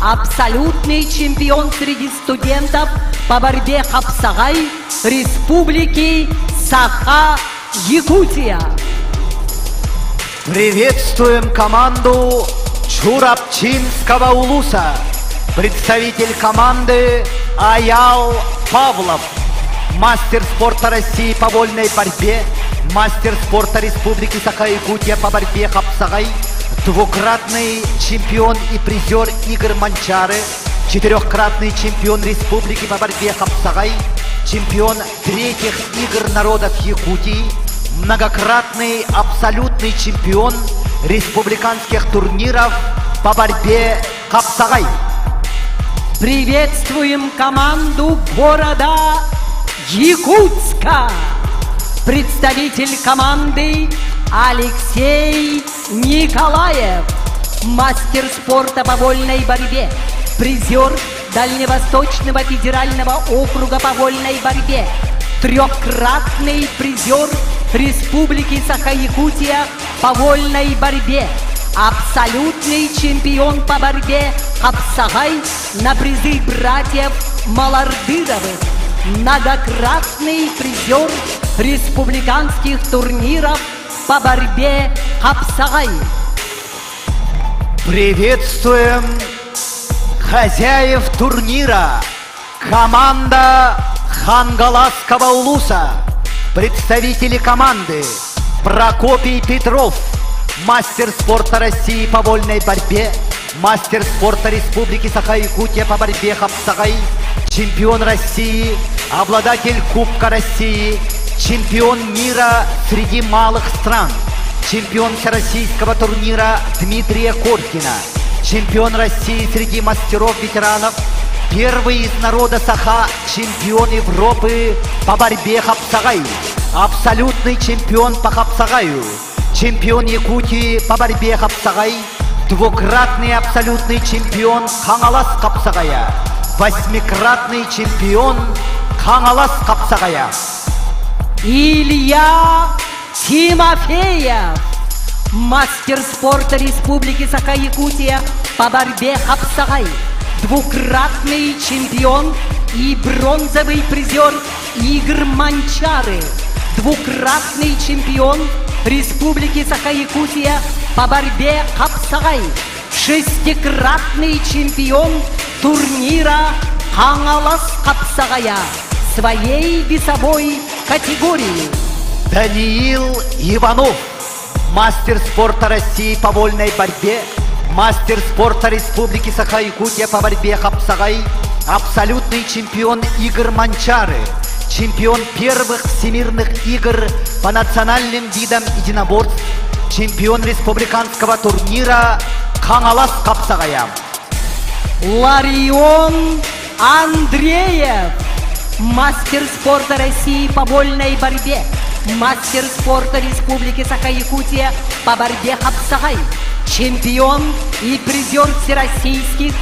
абсолютный чемпион среди студентов по борьбе «Хапсагай» Республики Саха-Якутия. Приветствуем команду Чурапчинского улуса. Представитель команды Аял Павлов. Мастер спорта России по вольной борьбе, мастер спорта Республики Саха-Якутия по борьбе Хапсагай, двукратный чемпион и призер игр Манчары, четырехкратный чемпион Республики по борьбе Хапсагай, чемпион третьих игр народов Якутии, многократный абсолютный чемпион республиканских турниров по борьбе Хапсагай. Приветствуем команду города Якутска! Представитель команды Алексей Николаев, мастер спорта по вольной борьбе, призер Дальневосточного федерального округа по вольной борьбе, трехкратный призер Республики Саха-Якутия по вольной борьбе, абсолютный чемпион по борьбе Хапсагай на призы братьев Малардыровых, многократный призер республиканских турниров по борьбе Хапсагай. Приветствуем хозяев турнира, команда Хангаласского улуса, представители команды Прокопий Петров, мастер спорта России по вольной борьбе, мастер спорта Республики Саха-Якутия по борьбе Хапсагай, чемпион России, обладатель Кубка России, чемпион мира среди малых стран, чемпион всероссийского турнира Дмитрия Коркина, чемпион России среди мастеров-ветеранов, первый из народа Саха, чемпион Европы по борьбе Хапсагай, абсолютный чемпион по Хапсагаю, чемпион Якутии по борьбе Хапсагай, двукратный абсолютный чемпион Хаҥалас Хапсаҕайа, восьмикратный чемпион Хаҥалас Хапсаҕайа. Илья Тимофеев, мастер спорта Республики Саха-Якутия по борьбе Хапсагай, двукратный чемпион и бронзовый призер игр Манчары, двукратный чемпион Республики Саха-Якутия по борьбе Хапсагай, шестикратный чемпион турнира Хаҥалас Хапсаҕайа своей весовой категории. Даниил Иванов, мастер спорта России по вольной борьбе, мастер спорта Республики Саха-Якутия по борьбе Хапсагай, абсолютный чемпион игр Манчары, чемпион первых всемирных игр по национальным видам единоборств, чемпион республиканского турнира Хаҥалас Хапсаҕайа. Ларион Андреев, мастер спорта России по вольной борьбе, мастер спорта Республики Саха-Якутия по борьбе Хапсагай, чемпион и призер всероссийских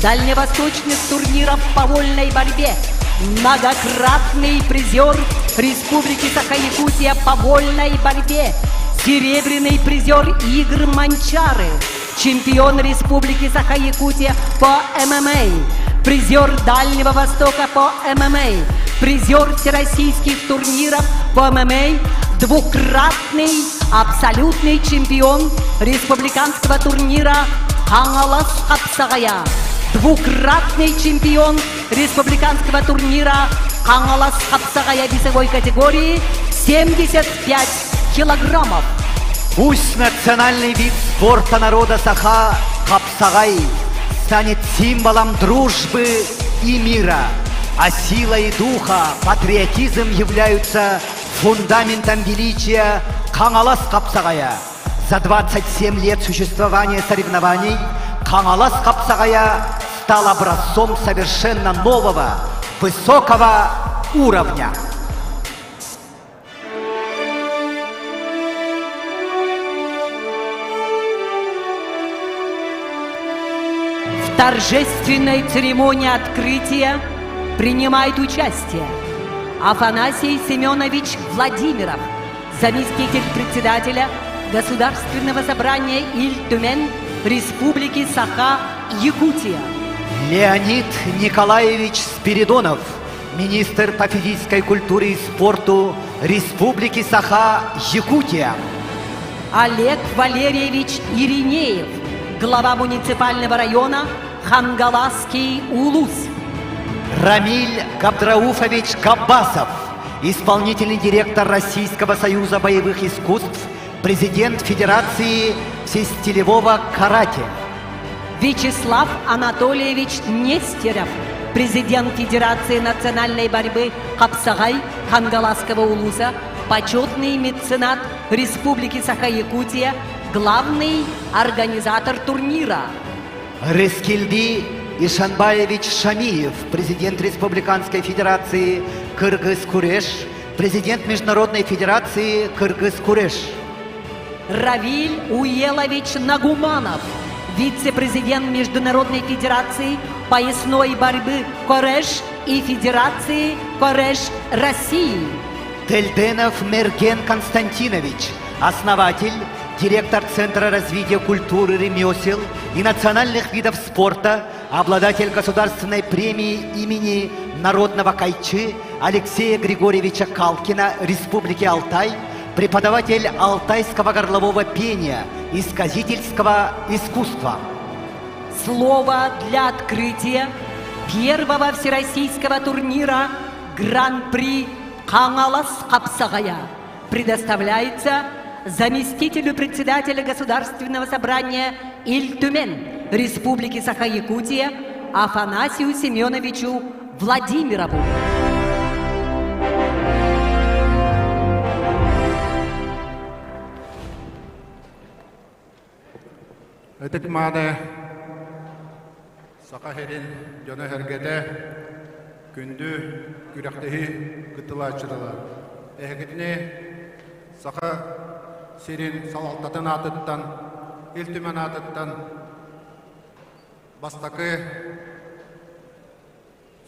дальневосточных турниров по вольной борьбе, многократный призер Республики Саха-Якутия по вольной борьбе, серебряный призер игр Манчары, чемпион Республики Саха-Якутия по ММА, призер Дальнего Востока по ММА, призер всероссийских турниров по ММА, двукратный абсолютный чемпион республиканского турнира Хаҥалас Хапсаҕайа, двукратный чемпион республиканского турнира Хаҥалас Хапсаҕайа весовой категории 75 килограммов. Пусть национальный вид спорта народа Саха Хапсаҕай станет символом дружбы и мира, а сила и духа, патриотизм являются фундаментом величия Хаҥалас Хапсаҕайа. За 27 лет существования соревнований Хаҥалас Хапсаҕайа стал образцом совершенно нового, высокого уровня. В торжественной церемонии открытия Принимает участие Афанасий Семенович Владимиров, заместитель председателя Государственного собрания Ил-Түмэн Республики Саха-Якутия. Леонид Николаевич Спиридонов, министр по физической культуре и спорту Республики Саха-Якутия. Олег Валерьевич Иринеев, глава муниципального района Хангаласский Улус. Рамиль Габдрауфович Габбасов, исполнительный директор Российского союза боевых искусств, президент Федерации всестилевого карате. Вячеслав Анатольевич Нестеров, президент Федерации национальной борьбы Хапсагай Хангаласского улуса, почетный меценат Республики Саха-Якутия, главный организатор турнира. Рескильди Ишанбаевич Шамиев, президент Республиканской Федерации Кыргыз-Куреш, президент Международной Федерации Кыргыз-Куреш. Равиль Уелович Нагуманов, вице-президент Международной Федерации поясной борьбы Кореш и Федерации Кореш России. Тельденов Мерген Константинович, основатель, директор Центра развития культуры, ремесел и национальных видов спорта, обладатель государственной премии имени народного кайчи Алексея Григорьевича Калкина Республики Алтай, преподаватель алтайского горлового пения и сказительского искусства. Слово для открытия первого всероссийского турнира Гран-при Хаҥалас хапсаҕайа предоставляется заместителю председателя Государственного собрания Ил Түмэн Республики Саха-Якутия Афанасию Семеновичу Владимирову. Ытык-мааны Саха сирин дьоно-сэргэтэ, күндү күрэхтэһии кыттылааччылара! Эһигитини Саха сирин салалтатын аатыттан, Ил Түмэн аатыттан бастакы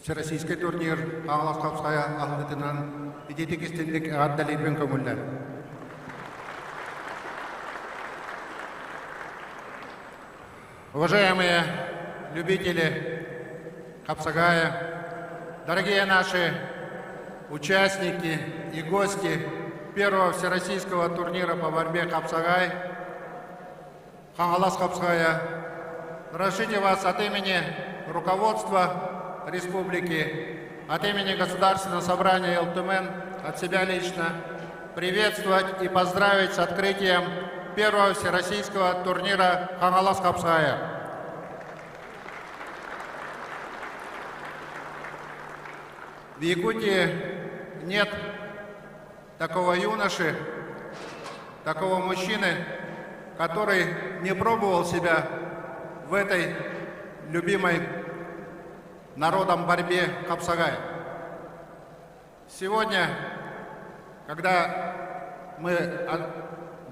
Всероссийскай турнир Хаҥалас хапсаҕайа аһыллыытынан итиитик истинник эҕэрдэлиирбин көҥүллэр. Уважаемые любители Хапсагая, дорогие наши участники и гости первого всероссийского турнира по борьбе Хапсагай, Хаҥалас хапсаҕайа, разрешите вас от имени руководства республики, от имени Государственного собрания Ил Түмэн, от себя лично приветствовать и поздравить с открытием первого всероссийского турнира Хаҥалас хапсаҕайа. В Якутии нет такого юноши, такого мужчины, который не пробовал себя в этой любимой народом борьбе Хапсагай. Сегодня, когда мы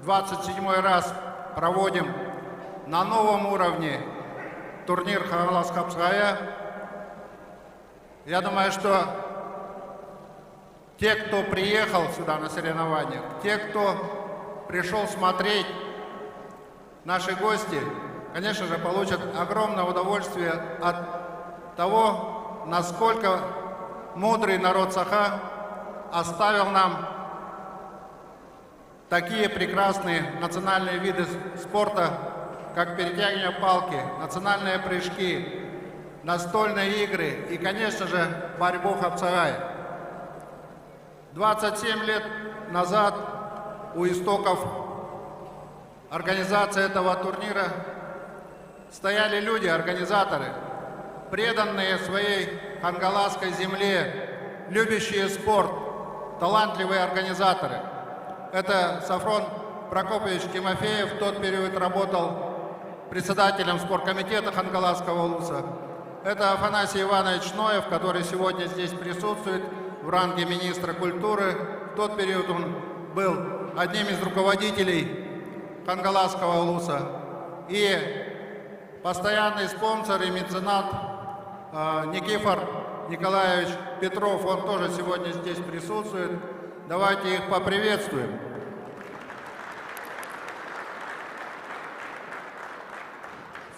27 раз проводим на новом уровне турнир Хаҥалас хапсаҕайа, я думаю, что те, кто приехал сюда на соревнования, те, кто пришел смотреть, наши гости, конечно же, получат огромное удовольствие от того, насколько мудрый народ Саха оставил нам такие прекрасные национальные виды спорта, как перетягивание палки, национальные прыжки, настольные игры и, конечно же, борьбу хапсагай. 27 лет назад у истоков организации этого турнира стояли люди, организаторы, преданные своей хангаласской земле, любящие спорт, талантливые организаторы. Это Софрон Прокопьевич Тимофеев в тот период работал председателем спорткомитета Хангаласского улуса. Это Афанасий Иванович Ноев, который сегодня здесь присутствует в ранге министра культуры. В тот период он был одним из руководителей Хангаласского улуса. И постоянный спонсор и меценат Никифор Николаевич Петров, он тоже сегодня здесь присутствует. Давайте их поприветствуем.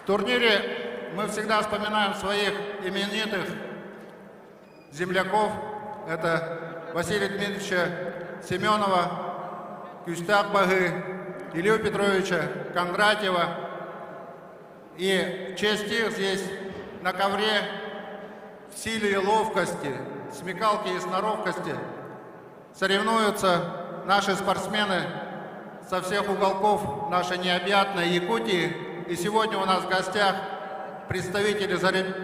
В турнире мы всегда вспоминаем своих именитых земляков. Это Василия Дмитриевича Семенова, Кюстак Багы, Илью Петровича Кондратьева. И в честь их здесь на ковре в силе и ловкости, смекалке и сноровкости соревнуются наши спортсмены со всех уголков нашей необъятной Якутии. И сегодня у нас в гостях представители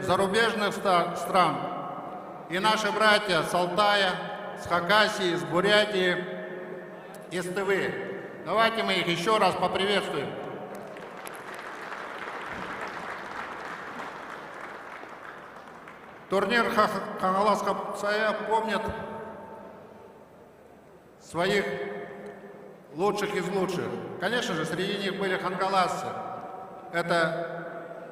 зарубежных стран и наши братья с Алтая, с Хакасии, с Бурятии, из Тывы. Давайте мы их еще раз поприветствуем. Турнир Хаҥалас хапсаҕайа помнит своих лучших из лучших. Конечно же, среди них были хангаласцы. Это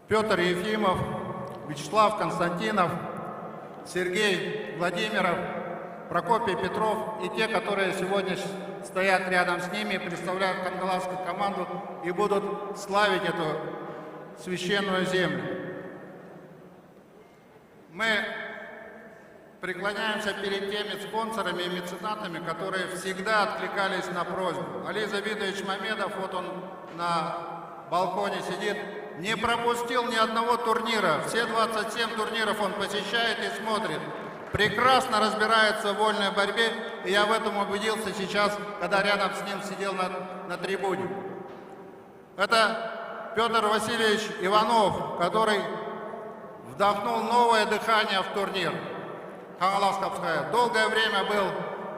Петр Ефимов, Вячеслав Константинов, Сергей Владимиров, Прокопий Петров и те, которые сегодня стоят рядом с ними, представляют хангаласскую команду и будут славить эту священную землю. Мы преклоняемся перед теми спонсорами и меценатами, которые всегда откликались на просьбу. Али Завидович Мамедов, вот он на балконе сидит, не пропустил ни одного турнира. Все 27 турниров он посещает и смотрит. Прекрасно разбирается в вольной борьбе, и я в этом убедился сейчас, когда рядом с ним сидел на трибуне. Это Петр Васильевич Иванов, который вдохнул новое дыхание в турнир. Хаҥалас хапсаҕайа. Долгое время был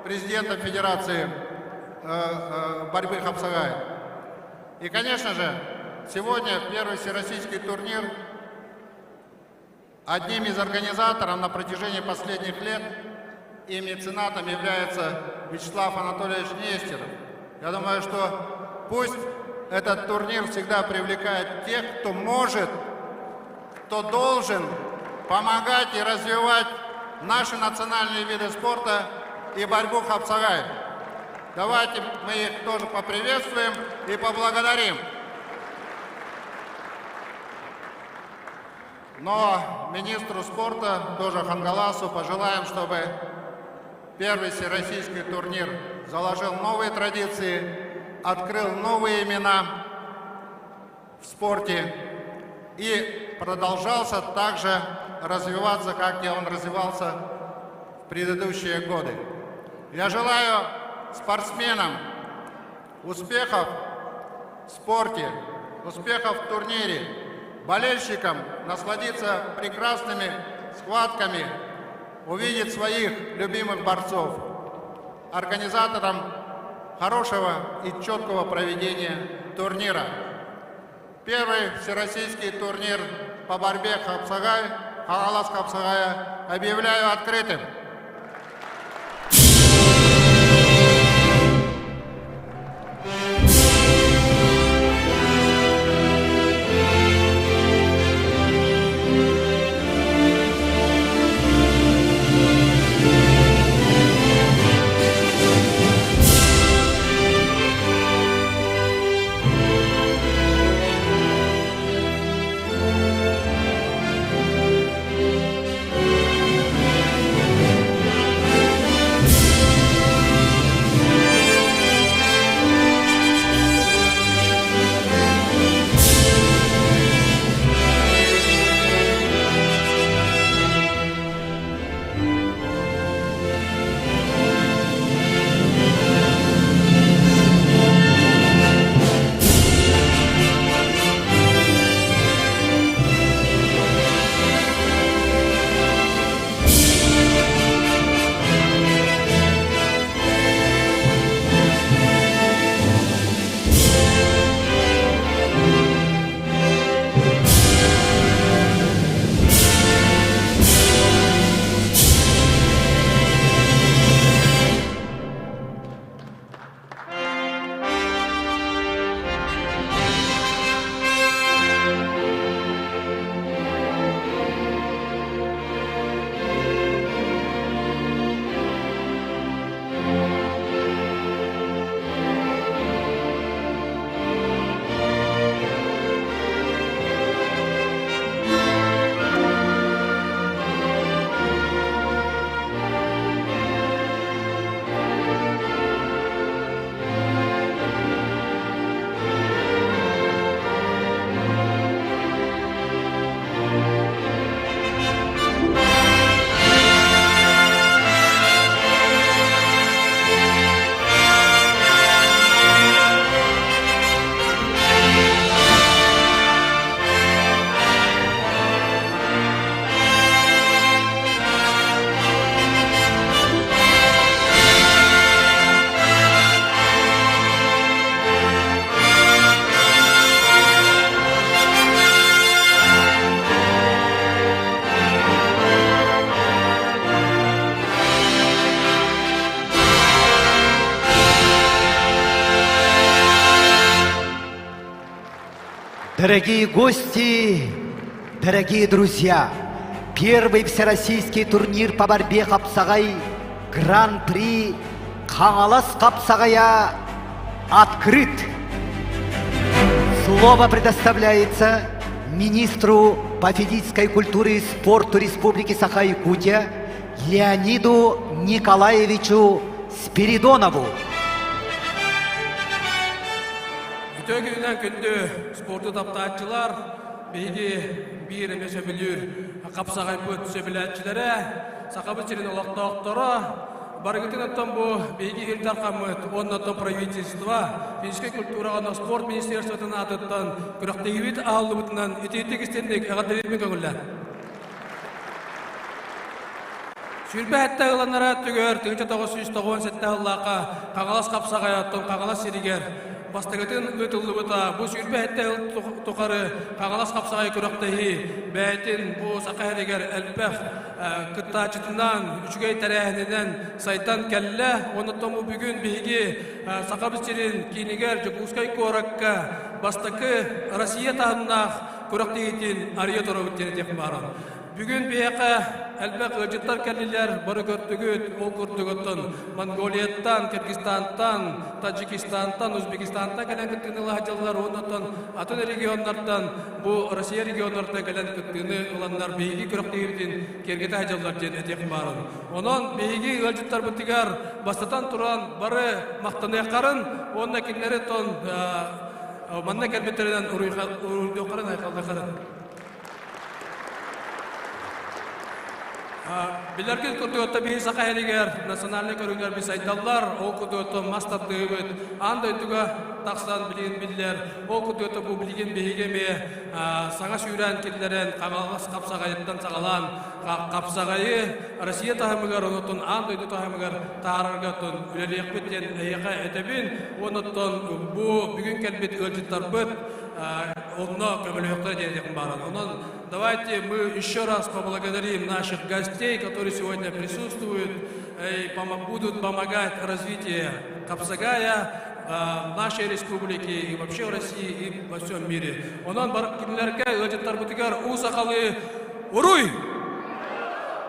президентом Федерации борьбы хапсаҕай. И, конечно же, сегодня первый всероссийский турнир. Одним из организаторов на протяжении последних лет и меценатом является Вячеслав Анатольевич Нестеров. Я думаю, что пусть этот турнир всегда привлекает тех, кто может, кто должен помогать и развивать наши национальные виды спорта и борьбу хапсаҕай. Давайте мы их тоже поприветствуем и поблагодарим. Но министру спорта, тоже Хангаласу, пожелаем, чтобы первый всероссийский турнир заложил новые традиции, открыл новые имена в спорте и продолжался также развиваться, как и он развивался в предыдущие годы. Я желаю спортсменам успехов в спорте, успехов в турнире, болельщикам насладиться прекрасными схватками, увидеть своих любимых борцов, организаторам хорошего и четкого проведения турнира. Первый всероссийский турнир по борьбе хапсаҕай, Хаҥалас хапсаҕайа объявляю открытым. Дорогие гости, дорогие друзья, первый всероссийский турнир по борьбе Хапсагай Гран-при Хаҥалас Хапсагая открыт. Слово предоставляется министру по физической культуре и спорту Республики Саха-Якутия Леониду Николаевичу Спиридонову. Үтүө күнүнэн күндү спорду таптааччылар, биһиги биир эмэ сөбүлүүр хапсаҕайбыт сөбүлээччилэрэ, Сахабыт сирин олохтоохторо, барыгытын оттон бу биһиги Ил Дархаммыт уонна оттон правительство, физическэй культураҕа спорт министерствотын аатыттан күрэхтэһиибит аһыллыбытынан итиитик истинник эҕэрдэлиирбин көҥүллээн. Сүүрбэ ыланнара түгэр 1997 сыллаахха Хаҥалас хапсаҕайа оттон Хаҥалас сиригэр бастакытын ыытыллыбыта. Бу 27 сыл тухары Хаҥалас хапсаҕай күрэхтэһии бэйэтин бу саха сиригэр элбэх кыттааччытынан, үчүгэй тэрээһининэн сайдан кэллэ. Онон бу бүгүн биһиги Сахабыт сирин киинигэр Дьокуускай куоракка бастакы Россия таһымнаах күрэхтэһиитин арыйа турабыт диэн этиэх баарым. Бүгүн биһиэхэ элбэх ыалдьыттар кэллилэр, бары көрдүгүт, ол курдук оттон Монголияттан, Киргизстантан, Таджикистантан, Узбекистантан кэлэн кыттыыны ыла сылдьаллар уонна оттон атын регионнартан, бу Россия регионнарыттан кэлэн кыттыыны ыланнар биһиги күрэхтэһиибитин киэргэтэ сылдьаллар диэн этиэх баарын. Онон биһиги ыалдьыттарбытыгар бастатан туран бары махтаныаххарын уонна кинилэри оттон манна кэлбиттэринэн уруйдуоххарын айхаллыаххарын. Билэргит курдук биһи Саха сиригэр национальнай көрүҥнэр би сайдаллар, ол курдук мас тардыыбыт аан дойдуга тахсан билигин биллэр, ол курдук бу билигин биһиги эмиэ саҥа сүүрээн киллэрэн Хаҥалас хапсаҕайыттан саҕалаан хапсаҕайы Россия таһымыгар, онтон аан дойду таһымыгар таһаарарга оттон үлэлиэхпит диэн эһиэхэ этэбин. Уонна оттон бу бүгүн кэлбит ыалдьыттарбыт онно көмөлөһүөхтэрэ диэн бааран. Онон давайте мы еще раз поблагодарим наших гостей, которые сегодня присутствуют и будут помогать развитию Хапсагая в нашей республике и вообще в России и во всем мире. Онон кинилэргэ ыалдьыттарбытыгар уу сахалыы Уруй!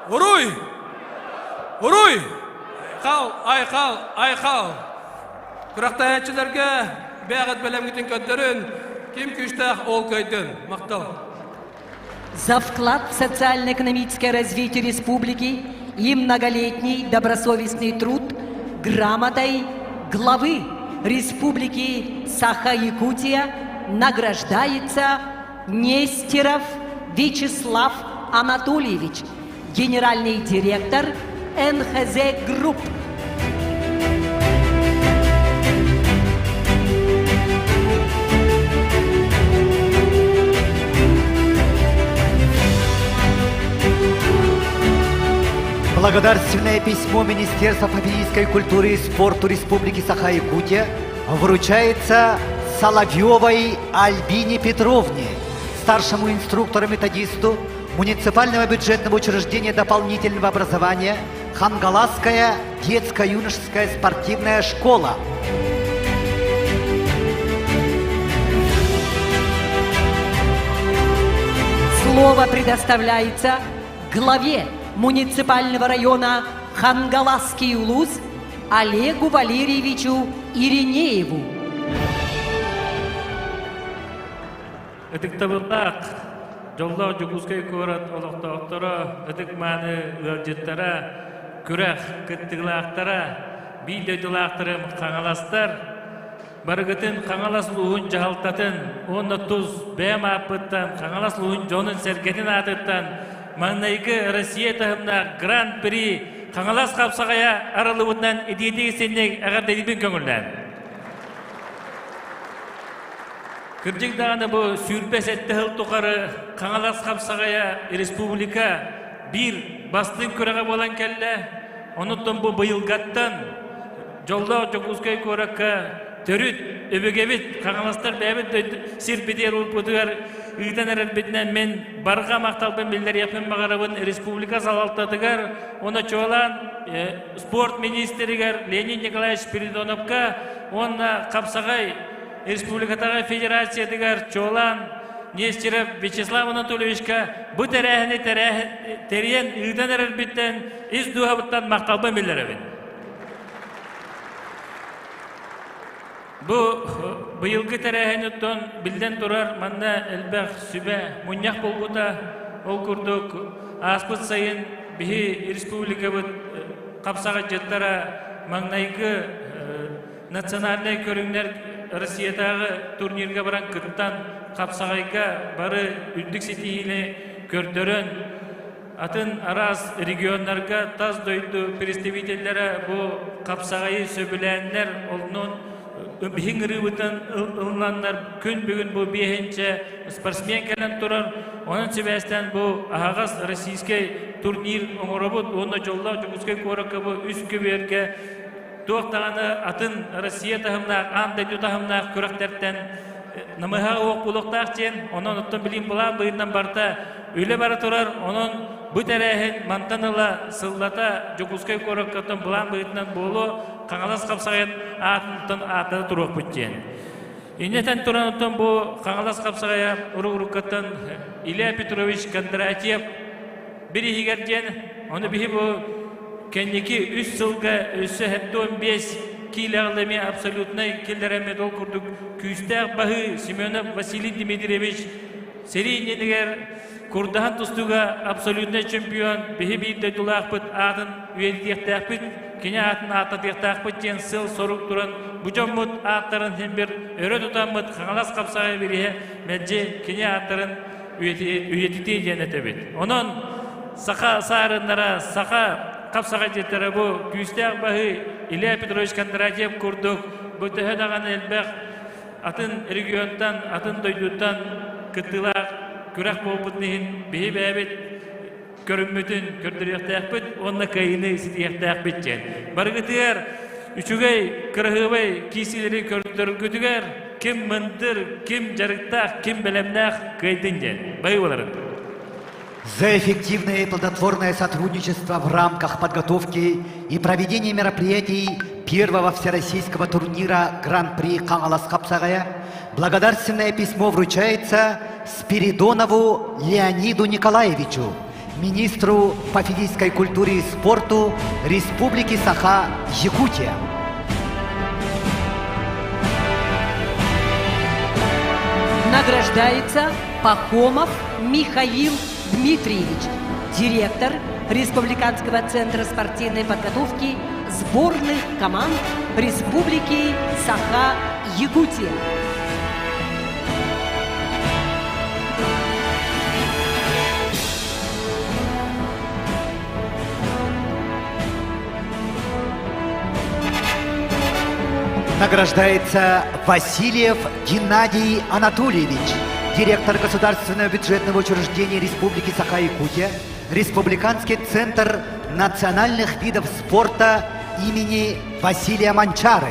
Уруй! Уруй! Айхал, айхал, айхал! Күрэхтэһээччилэргэ бэйэҕит бэлэмҥитин көрдөрүн, ким күүстээх ол кыайдын. Махтал. За вклад в социально-экономическое развитие республики и многолетний добросовестный труд грамотой главы Республики Саха-Якутия награждается Нестеров Вячеслав Анатольевич, генеральный директор НХЗ Групп. Благодарственное письмо Министерства физической культуры и спорту Республики Саха-Якутия вручается Соловьевой Альбине Петровне, старшему инструктору-методисту муниципального бюджетного учреждения дополнительного образования Хангаласская детско-юношеская спортивная школа. Слово предоставляется главе муниципального района Хангаласский улус Олегу Валерьевичу Иринееву. Ытыктабыллаах дьоллоох Дьокуускай куорат олохтоохторо, ытык-мааны ыалдьыттара, күрэх кыттыылаахтара, биир дойдулаахтарым хаҥаластар, барыгытын Хаҥалас улууһун дьаһалтатын уонна тус бэйэм ааппыттан Хаҥалас улууһун дьонун-сэргэтин аатыттан маҥнайгы Россия таһымнаах Гран-при Хаҥалас хапсаҕайа арыллыбытынан итиитик истинник эҕэрдэлиибин көҥүллээн. Кырдьык даҕаны бу 27 сыл тухары Хаҥалас хапсаҕайа республика биир бастыҥ күрэҕэ буолан кэллэ. Онуттан бу быйылгаттан дьоллоох Дьокуускай куоракка төрүт өбүгэбит Хаҥаластар бэйэбит сирбитигэр уурбутугар ыытан эрэрбитинэн мин барҕа махталбын биллэриэхпин баҕарабын республика салалтатыгар уонна чуолаан спорт министригэр Леонид Николаевич Спиридоновка уонна хапсаҕай республикатааҕы федерациятыгар чуолаан Нестеров Вячеслав Анатольевичка бу тэрээһини тэрийэн ыытан эрэрбиттэн ис дууһабыттан махталбын биллэрэбин. Бу быйылгы тэрээһин биллэн турар манна элбэх сүбэ мунньах буолбута. Ол курдук ааспыт сайын биһи республикабыт хапсаҕайдьыттара маҥнайгы национальнай көрүҥнэр Россиятааҕы турнирга баран кыттан хапсаҕайга бары үрдүк ситиһиини көрдөрөн атын араас регионнарга тас дойду представителлэрэ бу хапсаҕайы сөбүлээннэр оннун биһиҥ ырыыбытын ылынаннар күн бүгүн бу биэһинчэ спортсмен кэлэн турар онон сибээстээн бу аһаҕас российскай турнир оҥоробут уонна дьоллоох Дьокуускай куоракка бу үс көбүөргэ туох даҕаны атын Россия таһымнаах, аан дойду таһымнаах күрэхтэртэн намыһа уох буолуохтаах диэн, онон оттон билим былаан быһыытынан барыта үлэ бара турар, онон бу тэрээһин мантан ыла сыллата Дьокуускай куоракка оттон былаан быһыытынан буолуо, Хаҥалас хапсаҕайын аатыттан ааттата туруохпут диэн. Иннэтэн туран оттон бу Хаҥалас хапсаҕайа уруккаттан Илья Петрович Кондратьев бир иһигэр диэн, ону биһи бу кэнники үс сылга өссө 75 киилэҕэ эмиэ абсолютнай киллэрэммит ол курдук күүстээх баһыы Семенов Василий Дмитриевич сэрии иннинигэр курдаһан тустууга абсолютнай чемпион биһи биир дойдулаахпыт аатын үйэтитиэхтээхпит кини аатын ааттатыахтаахпыт диэн сыл-сорук туран бу дьоммут ааттарын син бир өрө тутаммыт Хаҥалас хапсаҕай бирииһэ мэлдьи кини ааттарын үйэтитии диэн этэбит. Онон саха саарыннара, саха хапсаҕайдьыттара бу күүстээх баһыы Илья Петрович Кондратьев курдук бу төһө даҕаны элбэх атын регионтан, атын дойдуттан кыттыылаах күрэх буолбутун иһин биһи бэйэбит көрүммүтүн көрдөрүөхтээхпит уонна кыайыыны ситиһиэхтээхпит диэн. Барыгытыгар үчүгэй, кыраһыабай киисилэри көрдөргүтүгэр ким мындыр, ким дьарыктаах, ким бэлэмнээх кыайдын диэн. Бай боларын. За эффективное и плодотворное сотрудничество в рамках подготовки и проведения мероприятий первого всероссийского турнира Гран-при Хаҥалас хапсаҕайа благодарственное письмо вручается Спиридонову Леониду Николаевичу, министру по физической культуре и спорту Республики Саха-Якутия. Награждается Пахомов Михаил Дмитриевич, директор Республиканского центра спортивной подготовки сборных команд Республики Саха-Якутия. Награждается Васильев Геннадий Анатольевич, директор Государственного бюджетного учреждения Республики Саха-Якутия, Республиканский центр национальных видов спорта имени Василия Манчары.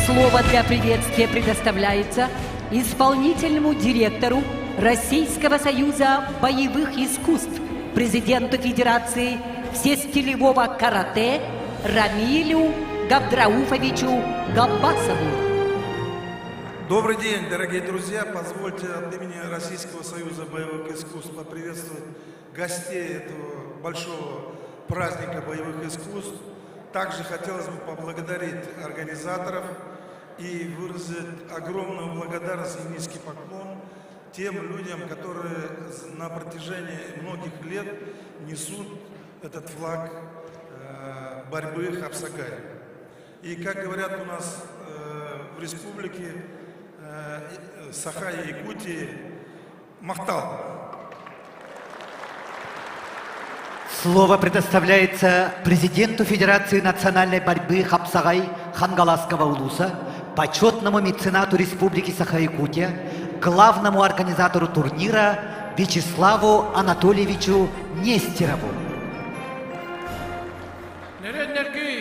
Слово для приветствия предоставляется исполнительному директору Российского союза боевых искусств, президенту Федерации всестилевого карате Рамилю Габдрауфовичу Габбасову. Добрый день, дорогие друзья. Позвольте от имени Российского союза боевых искусств поприветствовать гостей этого большого праздника боевых искусств. Также хотелось бы поблагодарить организаторов и выразить огромную благодарность и низкий поклон тем людям, которые на протяжении многих лет несут этот флаг э, борьбы Хапсагай. И как говорят у нас э, в республике э, Саха и Якутии, Махтал. Слово предоставляется президенту Федерации национальной борьбы Хапсагай Хангаласского улуса, почетному меценату Республики Саха-Якутия, главному организатору турнира Вячеславу Анатольевичу Нестерову. Нөрөннөргүй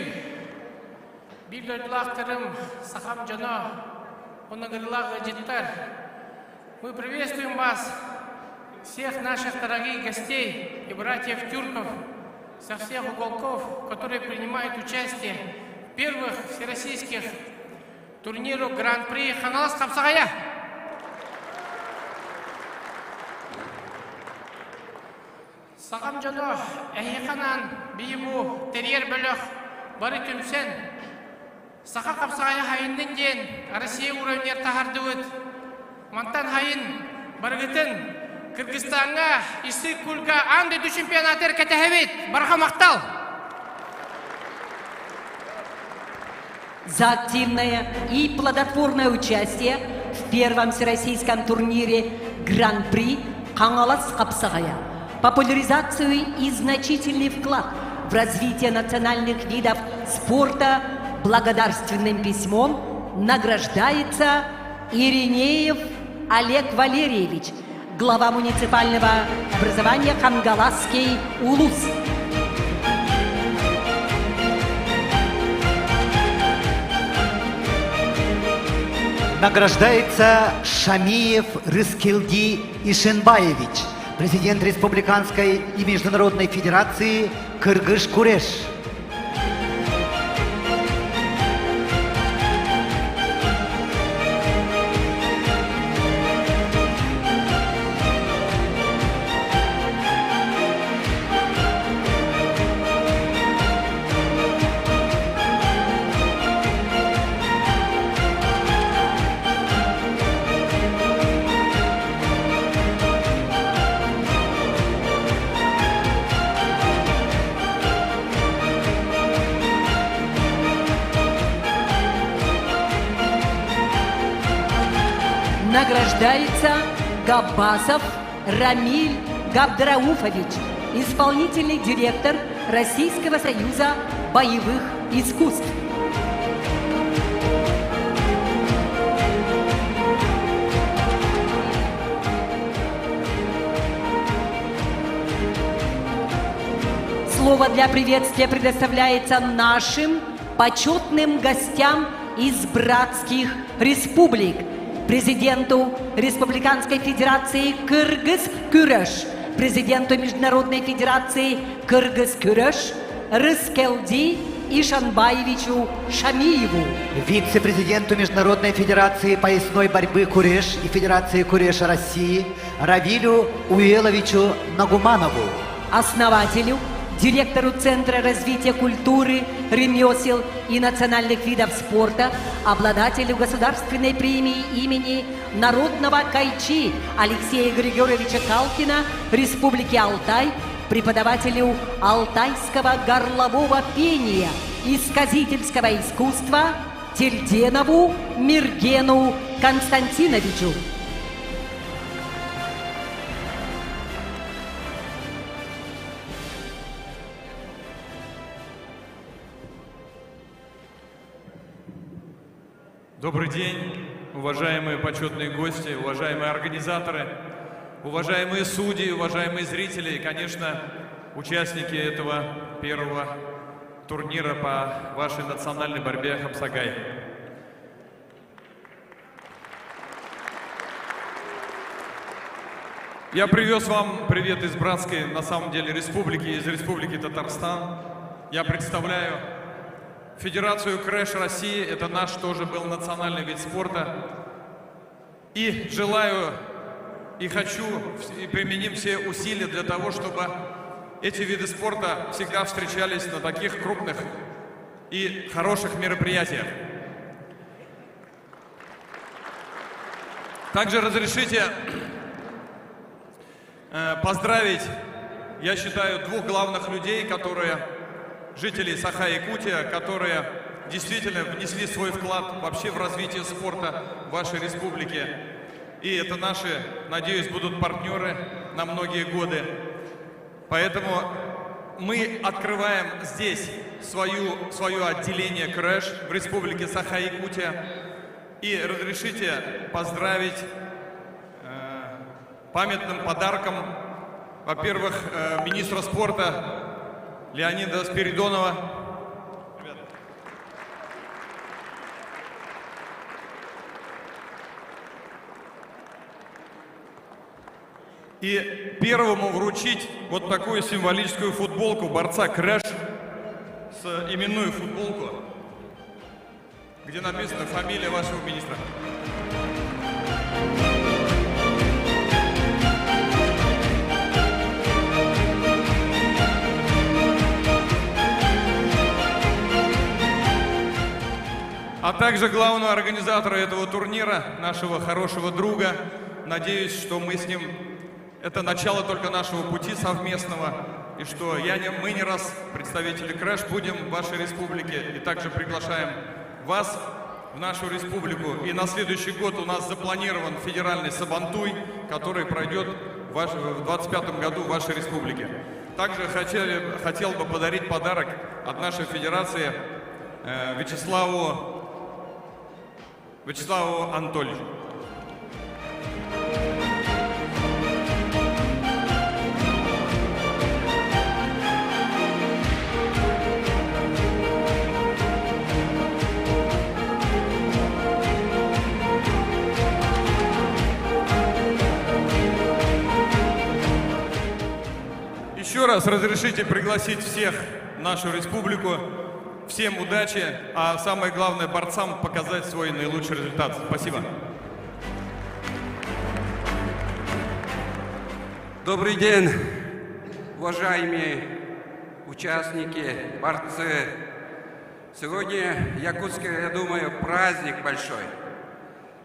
биир дойдулаахтарым сахам дьоно, онногырлаах ыалдьыттар. Мы приветствуем вас. всех наших дорогих гостей и братьев тюрков со всех уголков, которые принимают участие в первых всероссийских турнирах Гран-при Хаҥалас хапсаҕайа. Сахам дьоно, эһиэхэ анаан биһи бу тэрийэр бөлөх бары түмсэн, саха хапсаҕайа хайыннын диэн Россия уровньар таһардыбыт. Мантан хайын барыгытын Кыргызстаҥҥа Иссык-Кульга аан дойду чемпионатыгар кэтэһэбит. Барҕа махтал! За активное и плодотворное участие в первом всероссийском турнире Гран-при Хаҥалас хапсаҕайа, популяризацию и значительный вклад в развитие национальных видов спорта благодарственным письмом награждается Иринеев Олег Валерьевич, глава муниципального образования Хангаласский Улус. Награждается Шамиев Рыскелди Ишенбаевич, президент Республиканской и Международной Федерации Кыргыш-Куреш. Награждается Габбасов Рамиль Габдрауфович, исполнительный директор Российского союза боевых искусств. Слово для приветствия предоставляется нашим почетным гостям из братских республик. Президенту Республиканской Федерации Кыргыз Күреш, президенту Международной Федерации Кыргыз Күреш Рыскелди Ишанбаевичу Шамиеву. Вице-президенту Международной Федерации поясной борьбы Куреш и Федерации Куреша России Равилю Уеловичу Нагуманову. Основателю, директору Центра развития культуры, ремесел и национальных видов спорта, обладателю государственной премии имени Народного Кайчи Алексея Григорьевича Калкина Республики Алтай, преподавателю алтайского горлового пения и сказительского искусства Тельденову Миргену Константиновичу. Добрый день, уважаемые почетные гости, уважаемые организаторы, уважаемые судьи, уважаемые зрители и, конечно, участники этого первого турнира по вашей национальной борьбе Хапсагай. Я привез вам привет из братской, на самом деле, республики, из республики Татарстан. Я представляю Федерацию Крэш России, это наш тоже был национальный вид спорта. И желаю и хочу, и применим все усилия для того, чтобы эти виды спорта всегда встречались на таких крупных и хороших мероприятиях. Также разрешите э, поздравить, я считаю, двух главных людей, которые жители Саха-Якутия, которые действительно внесли свой вклад вообще в развитие спорта в вашей республике. И это наши, надеюсь, будут партнеры на многие годы. Поэтому мы открываем здесь свою, свое отделение «Крэш» в республике Саха-Якутия. И разрешите поздравить э, памятным подарком, во-первых, э, министра спорта Леонида Спиридонова. И первому вручить вот такую символическую футболку борца Крэш с именную футболку, где написана фамилия вашего министра. А также главного организатора этого турнира, нашего хорошего друга. Надеюсь, что мы с ним... Это начало только нашего пути совместного. И что я не, мы не раз, представители Крэш, будем в вашей республике. И также приглашаем вас в нашу республику. И на следующий год у нас запланирован федеральный Сабантуй, который пройдет в 2025 году в вашей республике. Также хотели, хотел бы подарить подарок от нашей федерации э, Вячеславу, Вячеславу Анатольевичу. Еще раз разрешите пригласить всех в нашу республику. Всем удачи, а самое главное борцам показать свой наилучший результат. Спасибо. Добрый день, уважаемые участники, борцы. Сегодня в Якутске, я думаю, праздник большой.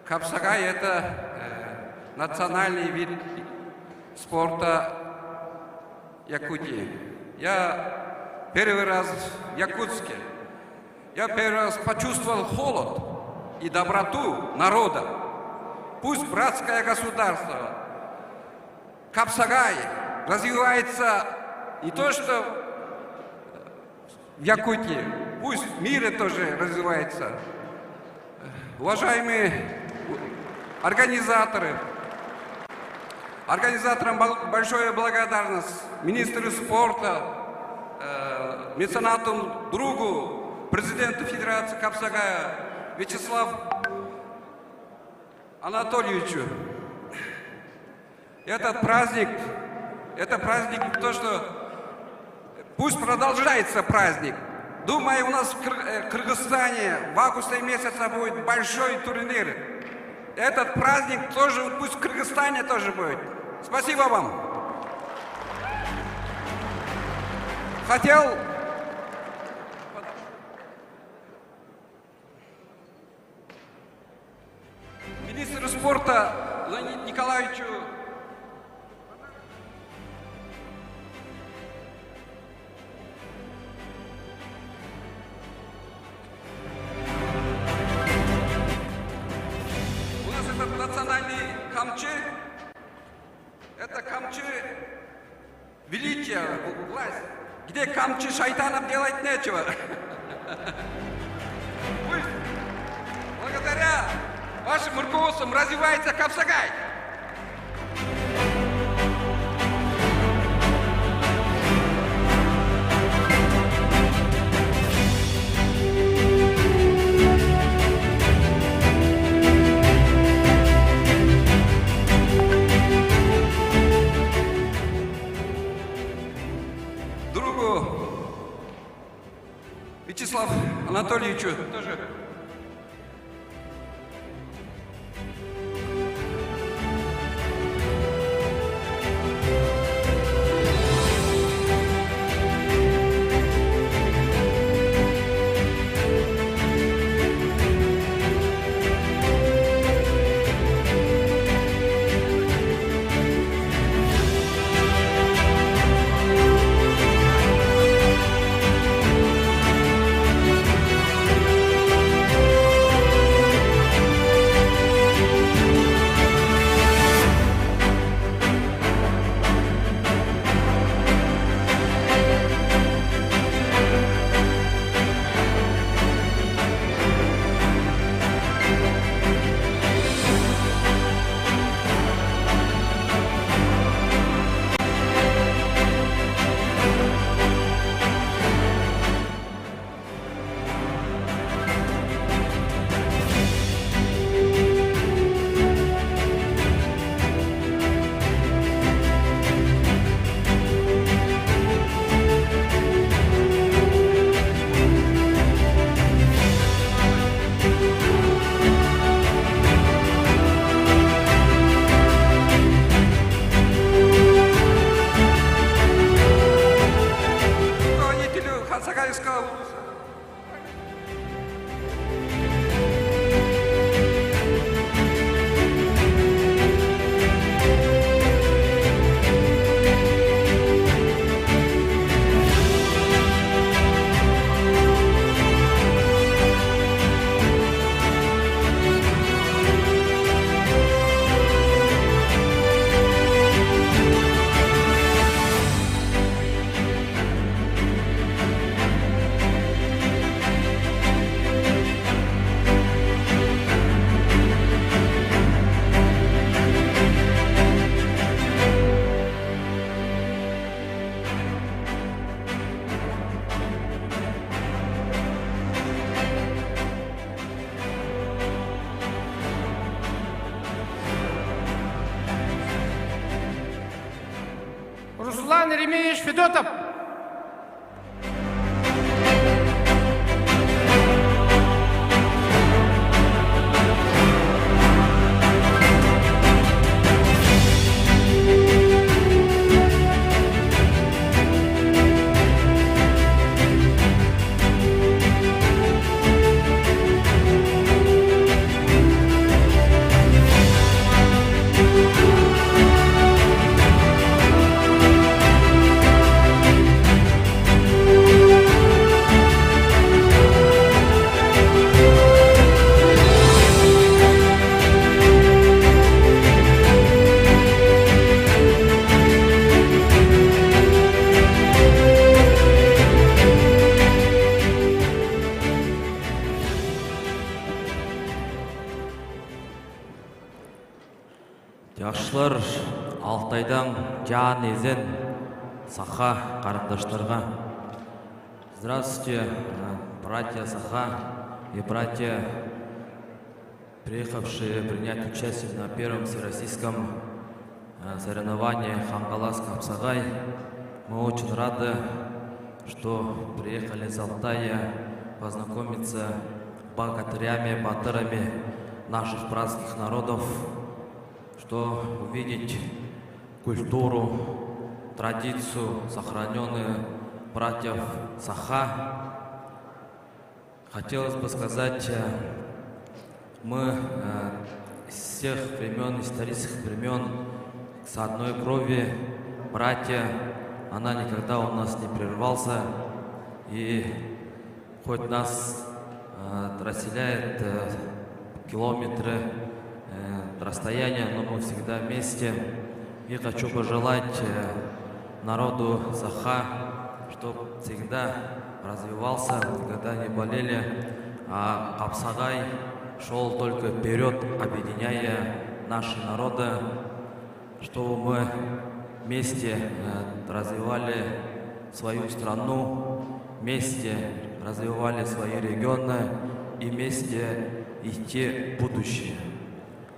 Хапсагай – это э, национальный вид спорта Якутии. Я первый раз в Якутске. Я первый раз почувствовал холод и доброту народа. Пусть братское государство, Хапсагай развивается не то что в Якутии, пусть в мире тоже развивается. Уважаемые организаторы, организаторам большая благодарность, министру спорта, э, меценату, другу, президенту Федерации Хапсагая Вячеславу Анатольевичу. Этот праздник, это праздник то, что пусть продолжается праздник. Думаю, у нас в э, Кыргызстане в августе месяце будет большой турнир. Этот праздник тоже пусть в Кыргызстане тоже будет. Спасибо вам. Хотел министру спорта Леониду Николаевичу У нас этот национальный камчы, это камчы величия, власть. Где камчы шайтанов делать нечего. Пусть благодаря вашим руководствам развивается Хапсагай. Другу Вячеславу Анатольевичу тоже. Иван Еремеевич Федотов. Жакшылар Алтайдан жан эзен саха карындаштарга. Здравствуйте, братья Саха и братья, приехавшие принять участие на первом всероссийском соревновании Хангалас Хапсагай. Мы очень рады, что приехали из Алтая познакомиться с богатырями, батырами наших братских народов, что увидеть культуру, традицию, сохраненную братьев Саха. Хотелось бы сказать, мы с всех времен, исторических времен, с одной крови, братья, она никогда у нас не прервался. И хоть нас расселяет километры расстояния, но мы всегда вместе. И хочу пожелать народу Саха, чтобы всегда развивался, никогда не болели, а Хапсагай шел только вперед, объединяя наши народы, чтобы мы вместе развивали свою страну, вместе развивали свои регионы и вместе идти в будущее.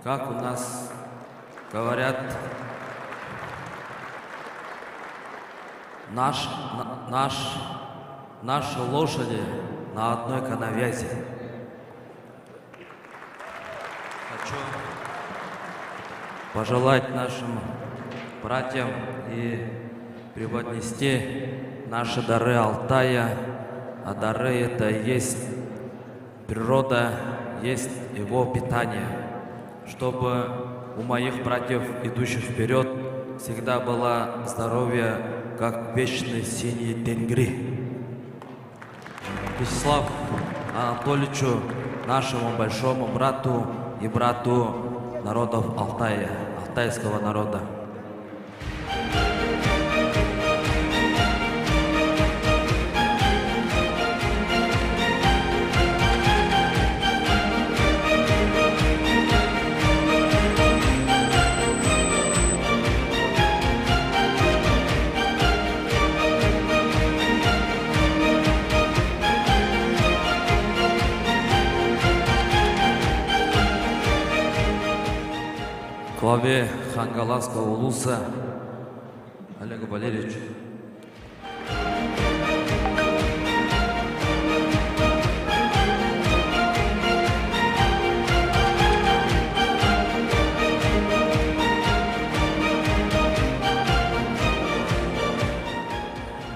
Как у нас говорят, наш, наш, наши лошади на одной коновязи. Хочу пожелать нашим братьям и преподнести наши дары Алтая. А дары это и есть природа, есть его питание. Чтобы у моих братьев, идущих вперед, всегда было здоровье, как вечный синий тенгри. Вячеслав Анатольевичу, нашему большому брату и брату народов Алтая, алтайского народа. Главе Хангаласского улуса Олегу Валерьевичу.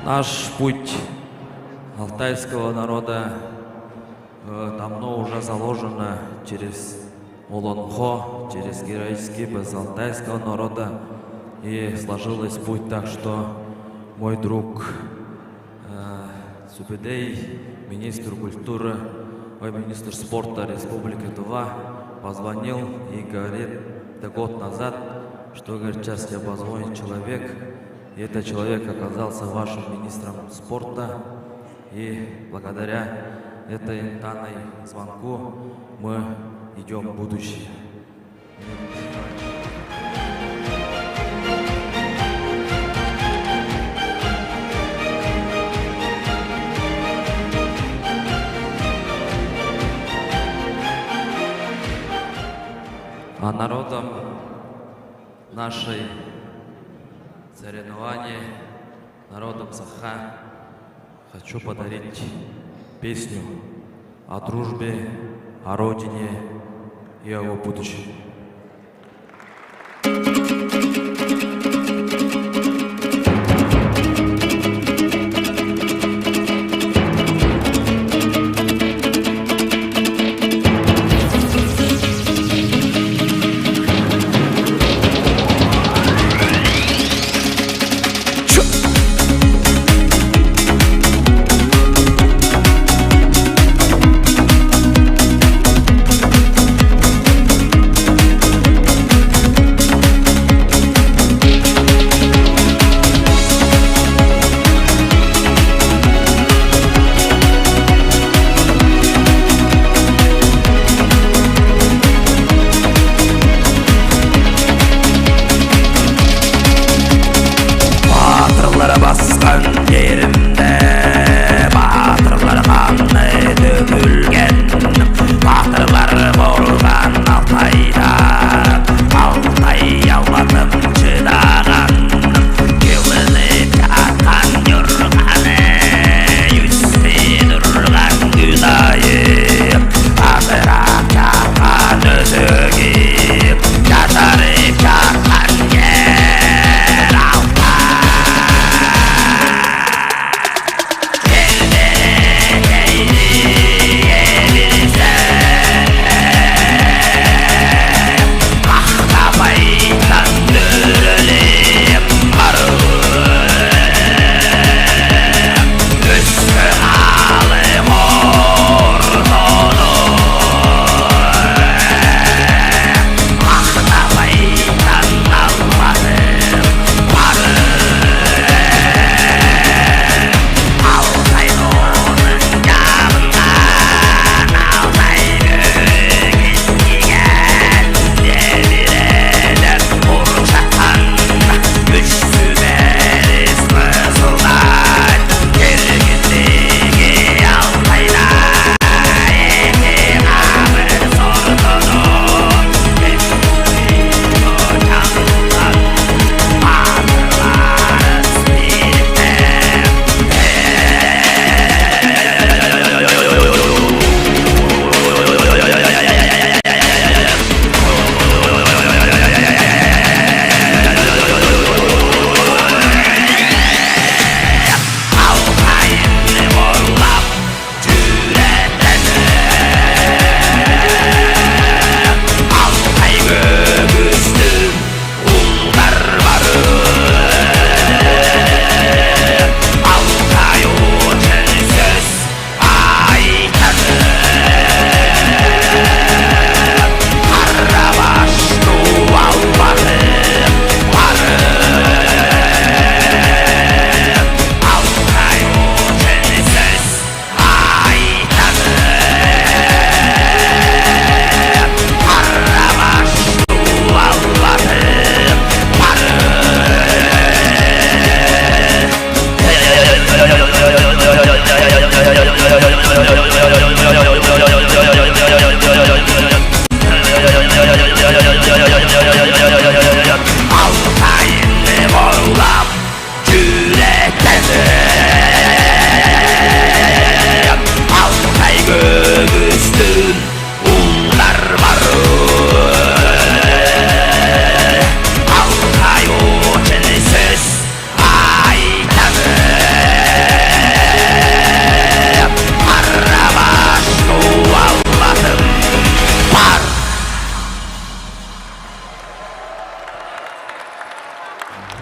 Наш путь алтайского народа давно уже заложено через Олонхо, через героический без алтайского народа. И сложилось путь так, что мой друг Субедей, министр культуры, ой, министр спорта Республики Тува, позвонил и говорит, это год назад, что, говорит, сейчас тебе позвонит человек, и этот человек оказался вашим министром спорта. И благодаря этой данной звонку мы идем в будущее. А народом нашей соревнования народом Саха хочу подарить песню о дружбе, о родине и о его будущем. Баатырлары басқан жерімде Батырлар қаны төгілген Батырлар болған Алтайда Алтай алматым шыдаған Кеуіліп жатқан жорғаны Үсті тұрған күн айы Атырап жатқан өзегі Жасарып жатқан жер Алтай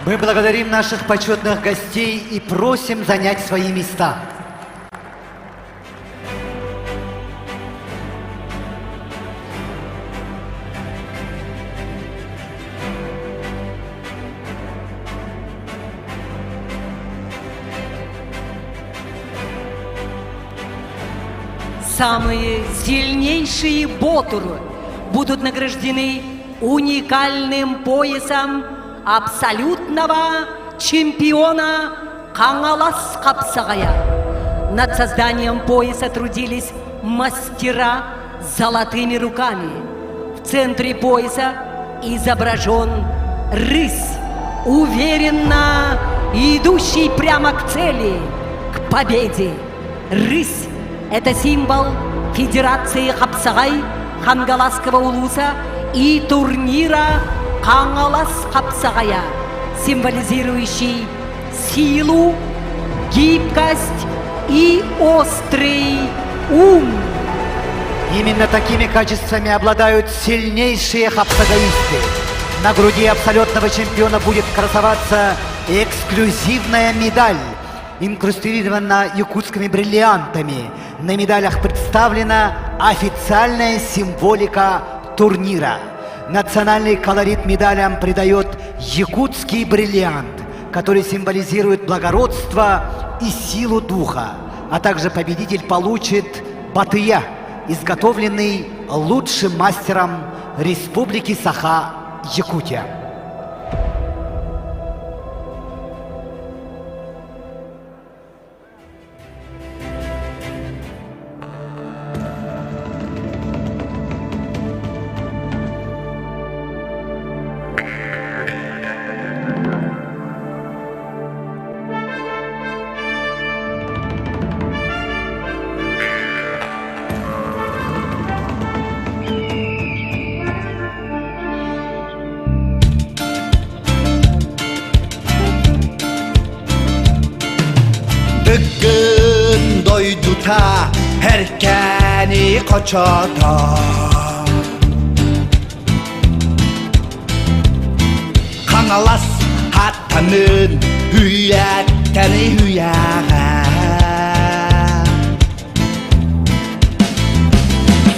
Мы благодарим наших почетных гостей и просим занять свои места. Самые сильнейшие ботуры будут награждены уникальным поясом абсолютного чемпиона Кангалас Хапсагая. Над созданием пояса трудились мастера с золотыми руками. В центре пояса изображен рысь, уверенно и идущий прямо к цели, к победе. Рысь – это символ Федерации Хапсагай Хангаласского улуса и турнира Хангалас Хапсагая, символизирующий силу, гибкость и острый ум. Именно такими качествами обладают сильнейшие хапсагаисты. На груди абсолютного чемпиона будет красоваться эксклюзивная медаль, инкрустирована якутскими бриллиантами. На медалях представлена официальная символика турнира. Национальный колорит медалям придает якутский бриллиант, который символизирует благородство и силу духа. А также победитель получит батыя, изготовленный лучшим мастером Республики Саха-Якутия. Бүгін дойдута Эркени кочото Хаҥалас хаттанын Үйәттәри үйәҕэ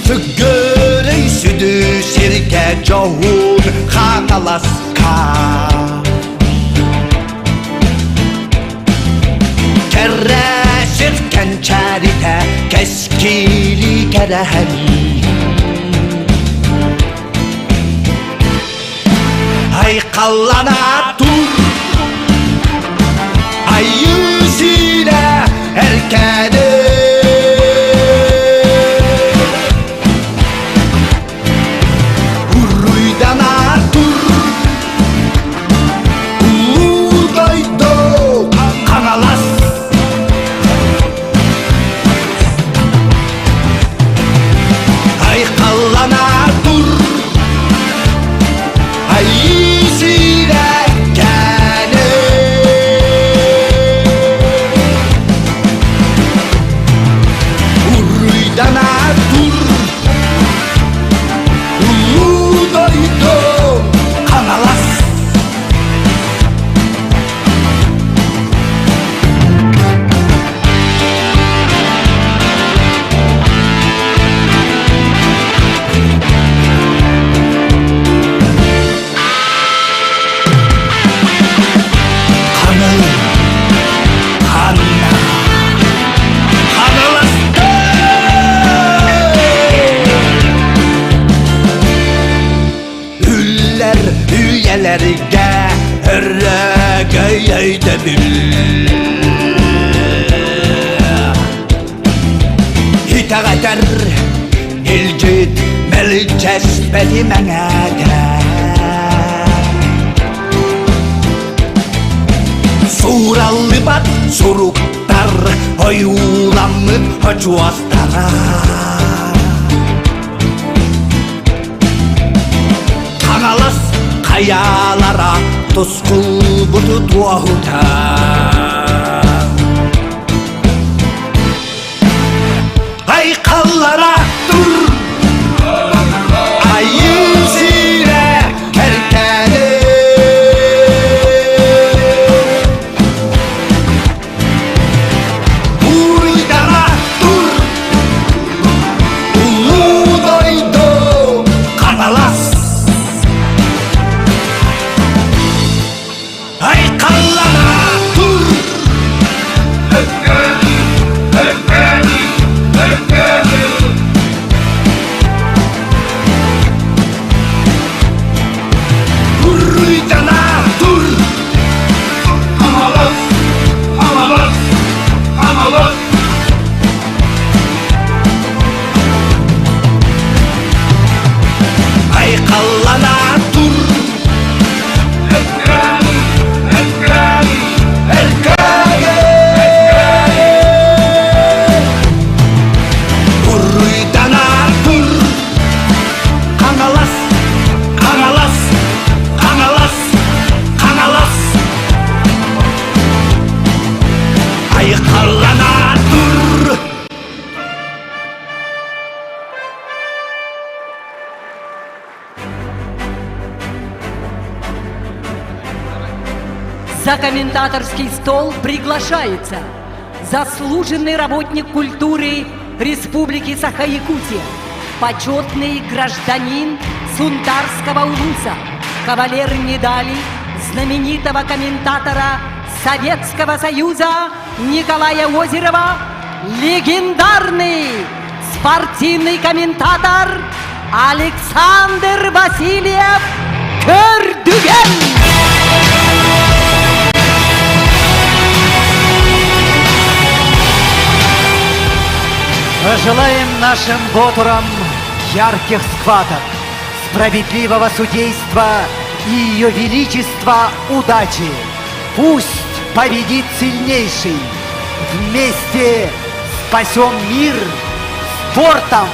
Сүгүрүй сүдү сиргэ дьоһун Хаҥаласка Кэрэ кэнчээритэ кэскили кэрэһэлии Айхаллана тур Айыы сирэ эркээни Уруйдана тур Улуу дойду Хаҥалас Айхаллана тур Айыы сирэ кэлэ Уруйдана тур Улуу дойду Хаҥалас Хаҥыл ханна Хаҥаласта Үллэр үйэлэргэ өрөгөй өйдөбүл Итэҕэтэр илдьит мэлдьэспэти мэҥээтэ Суураллыбат суруктар ойууламмыт хочуостара Хаҥалас хайаалара тускулбуту туоһута Айхаллара тур Айыы сирэ кэркээни Уруйдара тур Улуу дойду Хаҥалас Айхаллана тур Уруйдана тур Хаҥалас Хаҥалас Хаҥалас Айхаллана тур! За комментаторский стол приглашается заслуженный работник культуры Республики Саха-Якутия, почетный гражданин Сунтарского улуса, кавалер медали знаменитого комментатора Советского Союза Николая Озерова, легендарный спортивный комментатор Александр Васильев Көрдүгэн! Пожелаем нашим ботурам ярких схваток, справедливого судейства и ее величества удачи. Пусть победит сильнейший. Вместе спасем мир спортом!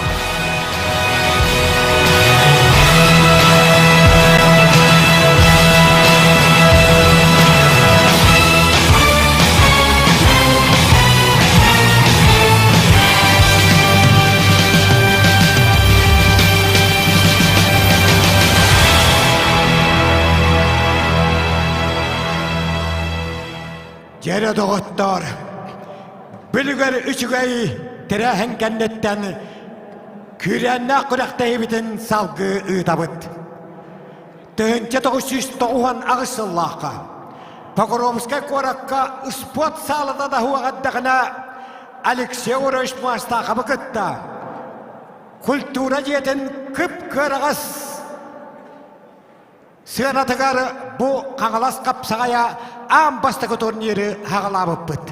Дьэрэ доҕоттоор, бүлүгэр үчүгэй тэрээһин кэнниттэн күүрээннээх күрэхтэһиибитин салгыы ыытабыт. 1998 сыллаахха Покровскай куоракка спорт саалата да уоҕардаҕына Алексей Егорович Муостаахабы кытта культура дьиэтин кып-кыараҕас Сыанатыгар бу Хаҥалас хапсаҕайа аан бастакы турниры хаҕалаабыппыт.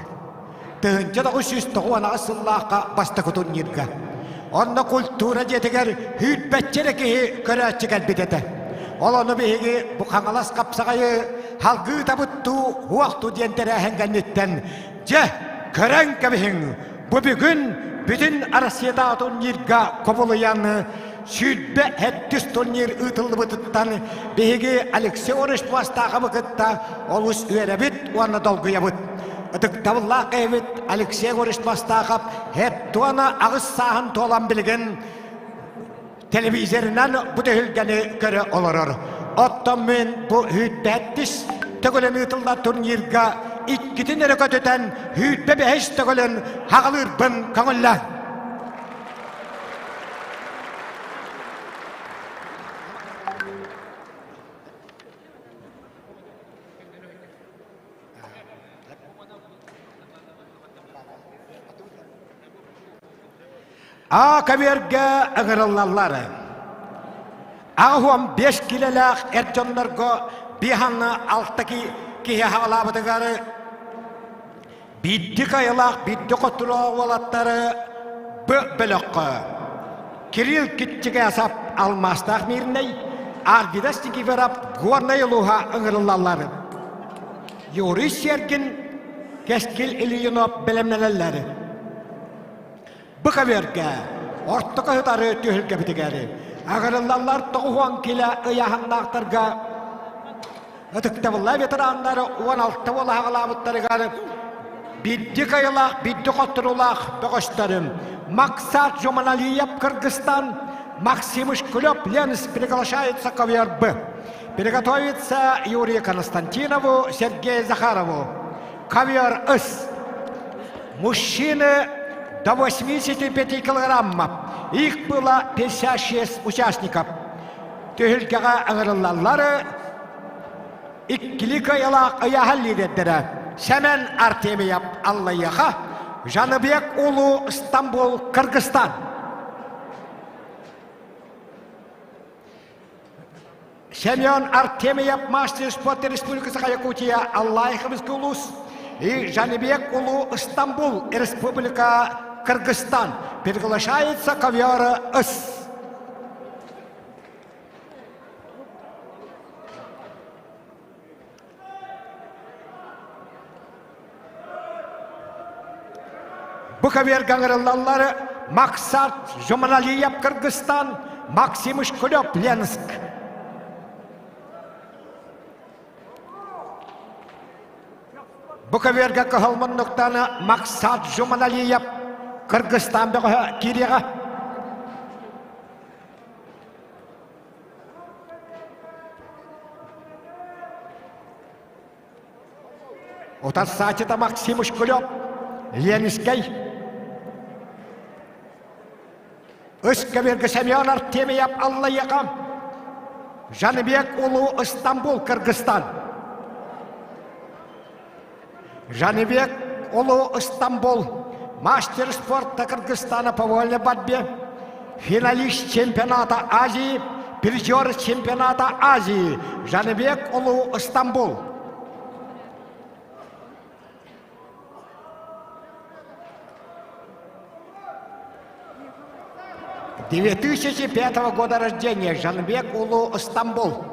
1998 сыллаахха бастакы турнирга. Онно культура дьиэтигэр сүүрбэччэ эрэ киһи көрөөччү кэлбит этэ. Ол ону биһиги бу Хаҥалас хапсаҕайы халгыы табыттуу, уохтуу диэн тэрээһин кэнниттэн дьэ көрөн кэбиһиҥ бу бүгүн бүтүн Россиятааҕы турнирга кубулуйан 27 турнир ыытыллыбытыттан биһиги Алексей Егорович Пластаховы кытта олус үөрэбит уонна долгуйабыт. Ытыктабыллаах киһибит Алексей Егорович Пластахов һэттуона аҕыс сааһын туолан билигин телевизорынан бу түһүлгэни көрө олорор. Оттон мин бу сүүрбэттис төгүлүн ыытыллар турнирга иккитин эрэ көтүтэн 25 төгүлүн хаҕалыырбын көҥүллээн. А көбүөргэ ыҥырыллаллар. 85 килэлээх эр дьоннорго биһанна алта киһи хаалаабытыгар Биирдик айылаах биирдик хотуроох уолаттары Б бөлөххө Кирилл Китчигэсов Алмаастаах Мирнэй, Арвидас Никифоров Горнай улууһа ыҥырыллаллар. Юрий Сергин, Кэскил Ильинов бэлэмнэнэллэр. Бу көбүөргэ ортоку сытары түһүлгэбитигэр аҕырыллаллар 90 килэ ыйааһыннаахтарга ытыктабыллаах ветераннар 16 уол аҕалаабыттарыгар биирдик айылаах, биирдик хотторуулаах бөҕөстөрүм Максат Жуманалиев Кыргызстан, Максим Шкулев Ленс приглашается ковер Б. Приготовиться Юрию Константинову, Сергею Захарову. Ковер С. Мужчины до 85 килограммов. Их было 56 участников. Түһүлгэҕэ ыҥырыллаллары иккили кыайалаах ыйааһын лидердэрэ Сэмэн Артемьев Аллайыаха, Жаныбек Улуу Стамбул, Кыргызстан. Семен Артемьев мастер спорта Республика Саха-Якутия Аллайховский улус и Жанибек Улу Стамбул Республика Кыргызстан приглашается ковера С. Бу көбүөргэ ыҥырыллаллар Максат Жуманалиев Кыргызстан, Максим Шкулев Ленск. Бу көбүөргэ кыһыл муннуктан Максат Жуманалиев Кыргызстан бөҕөһө киириэҕэ. Утарсааччыта Максим Ушкулев, Ленскэй. Үс көбүөргэ Семен Артемьев Аллайыаха, Жаныбек Улуу Стамбул, Кыргызстан. Жаныбек Улуу Стамбул, мастер спорта Кыргызстана по вольной борьбе, финалист чемпионата Азии, призер чемпионата Азии Жаныбек Улуу Стамбул. 2005 года рождения Жанбек Улу Стамбул.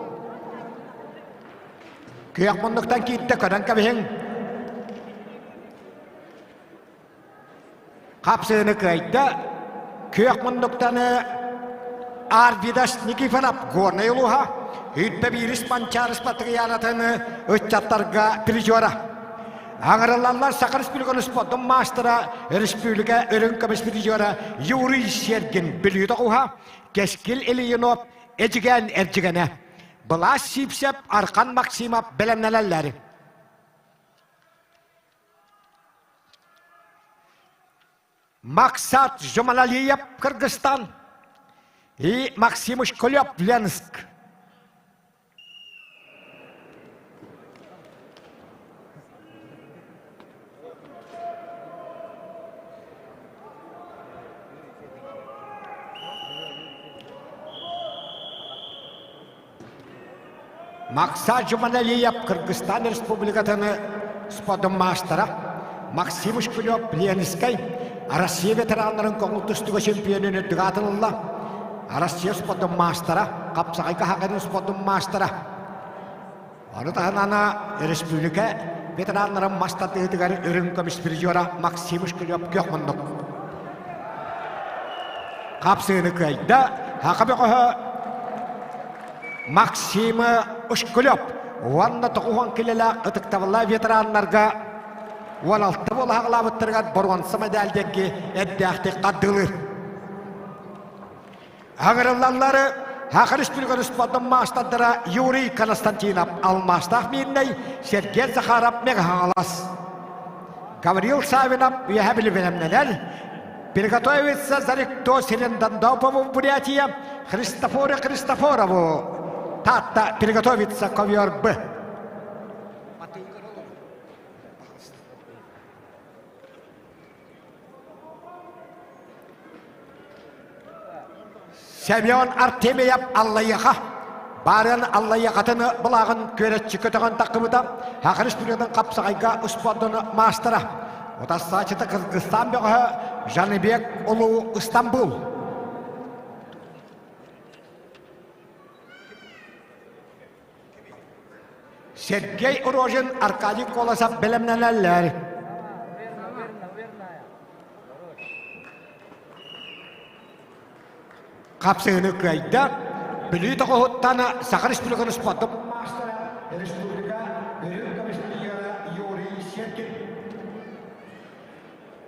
Күөх муннуктан киирдэ көрөн кэбиһиҥ. Хапсыыны кыайда. Күөх муннуктаны Арвидас Никифоров Горнай улууһа Үрбэ биирис Манчаарыс Патрианатын ыччаттарга призера. Аҥарыллаллар Саха Республикатын спордун маастара, республика үрүҥ көмүс призера Юрий Сергин Бүлүү тоҕуһа, Кэскил Ильинов Эдьигээн эрдьигэнэ, Былаас Сиипсэп Архан Максимов бэлэмнэнэллэр. Максат Жуманалиев Кыргызстан и Максим Шкулев Ленск. Максат Жуманалиев Кыргызстан Республикатын спордун маастара, Максим Шкулев Ленскэй Россия ветераннарын көҥүл тустууга чемпионун үрдүк аатын ылла. Россия спордун маастара, Хапсаҕайга Хагарын спордун маастара. Ону таһынан республика ветераннарын мас тардыытыгар үрүҥ көмүс призера Максим Шкулев күөх муннук. Хапсыыны кыайда. Хака бөҕөһө Максим Ушкулев уонна тоҕуһуон килэлээх ытыктабыллаах ветераннарга 16 буола хаҕылаабыттарыгар боруонса медаль диэки эрдээхтик хардыылыыр. Аҥырыллаллары Саха Республикатын спордун маастардара Юрий Константинов алмаастаах Миирнэй, Сергей Захаров Мэҥэ Хаҥалас. Гаврил Савинов үөһэ билибинэмнэнэр, Приготовиться Зарикто Селендандопову в Бурятия, Христофоре Христофорову Таатта приготовиться ковер Б. Семен Артемьев Аллайыха Баарын Аллайыхатын былааҕын күөрэччи көтөҕөн таххыбыта Саха Республикатын хапсаҕайга успуордун маастара. Утарсааччыта Кыргызстан бөҕөһө Жаныбек Улуу Стамбул. Сергей Рожин, Аркадий Колосов бэлэмнэнэллэр. Хапсыһыны кыайда. Бүлүү тоҕуһуттан Саха Республикатын спордун маастара, республика үрүҥ көмүс призера Юрий Серкин.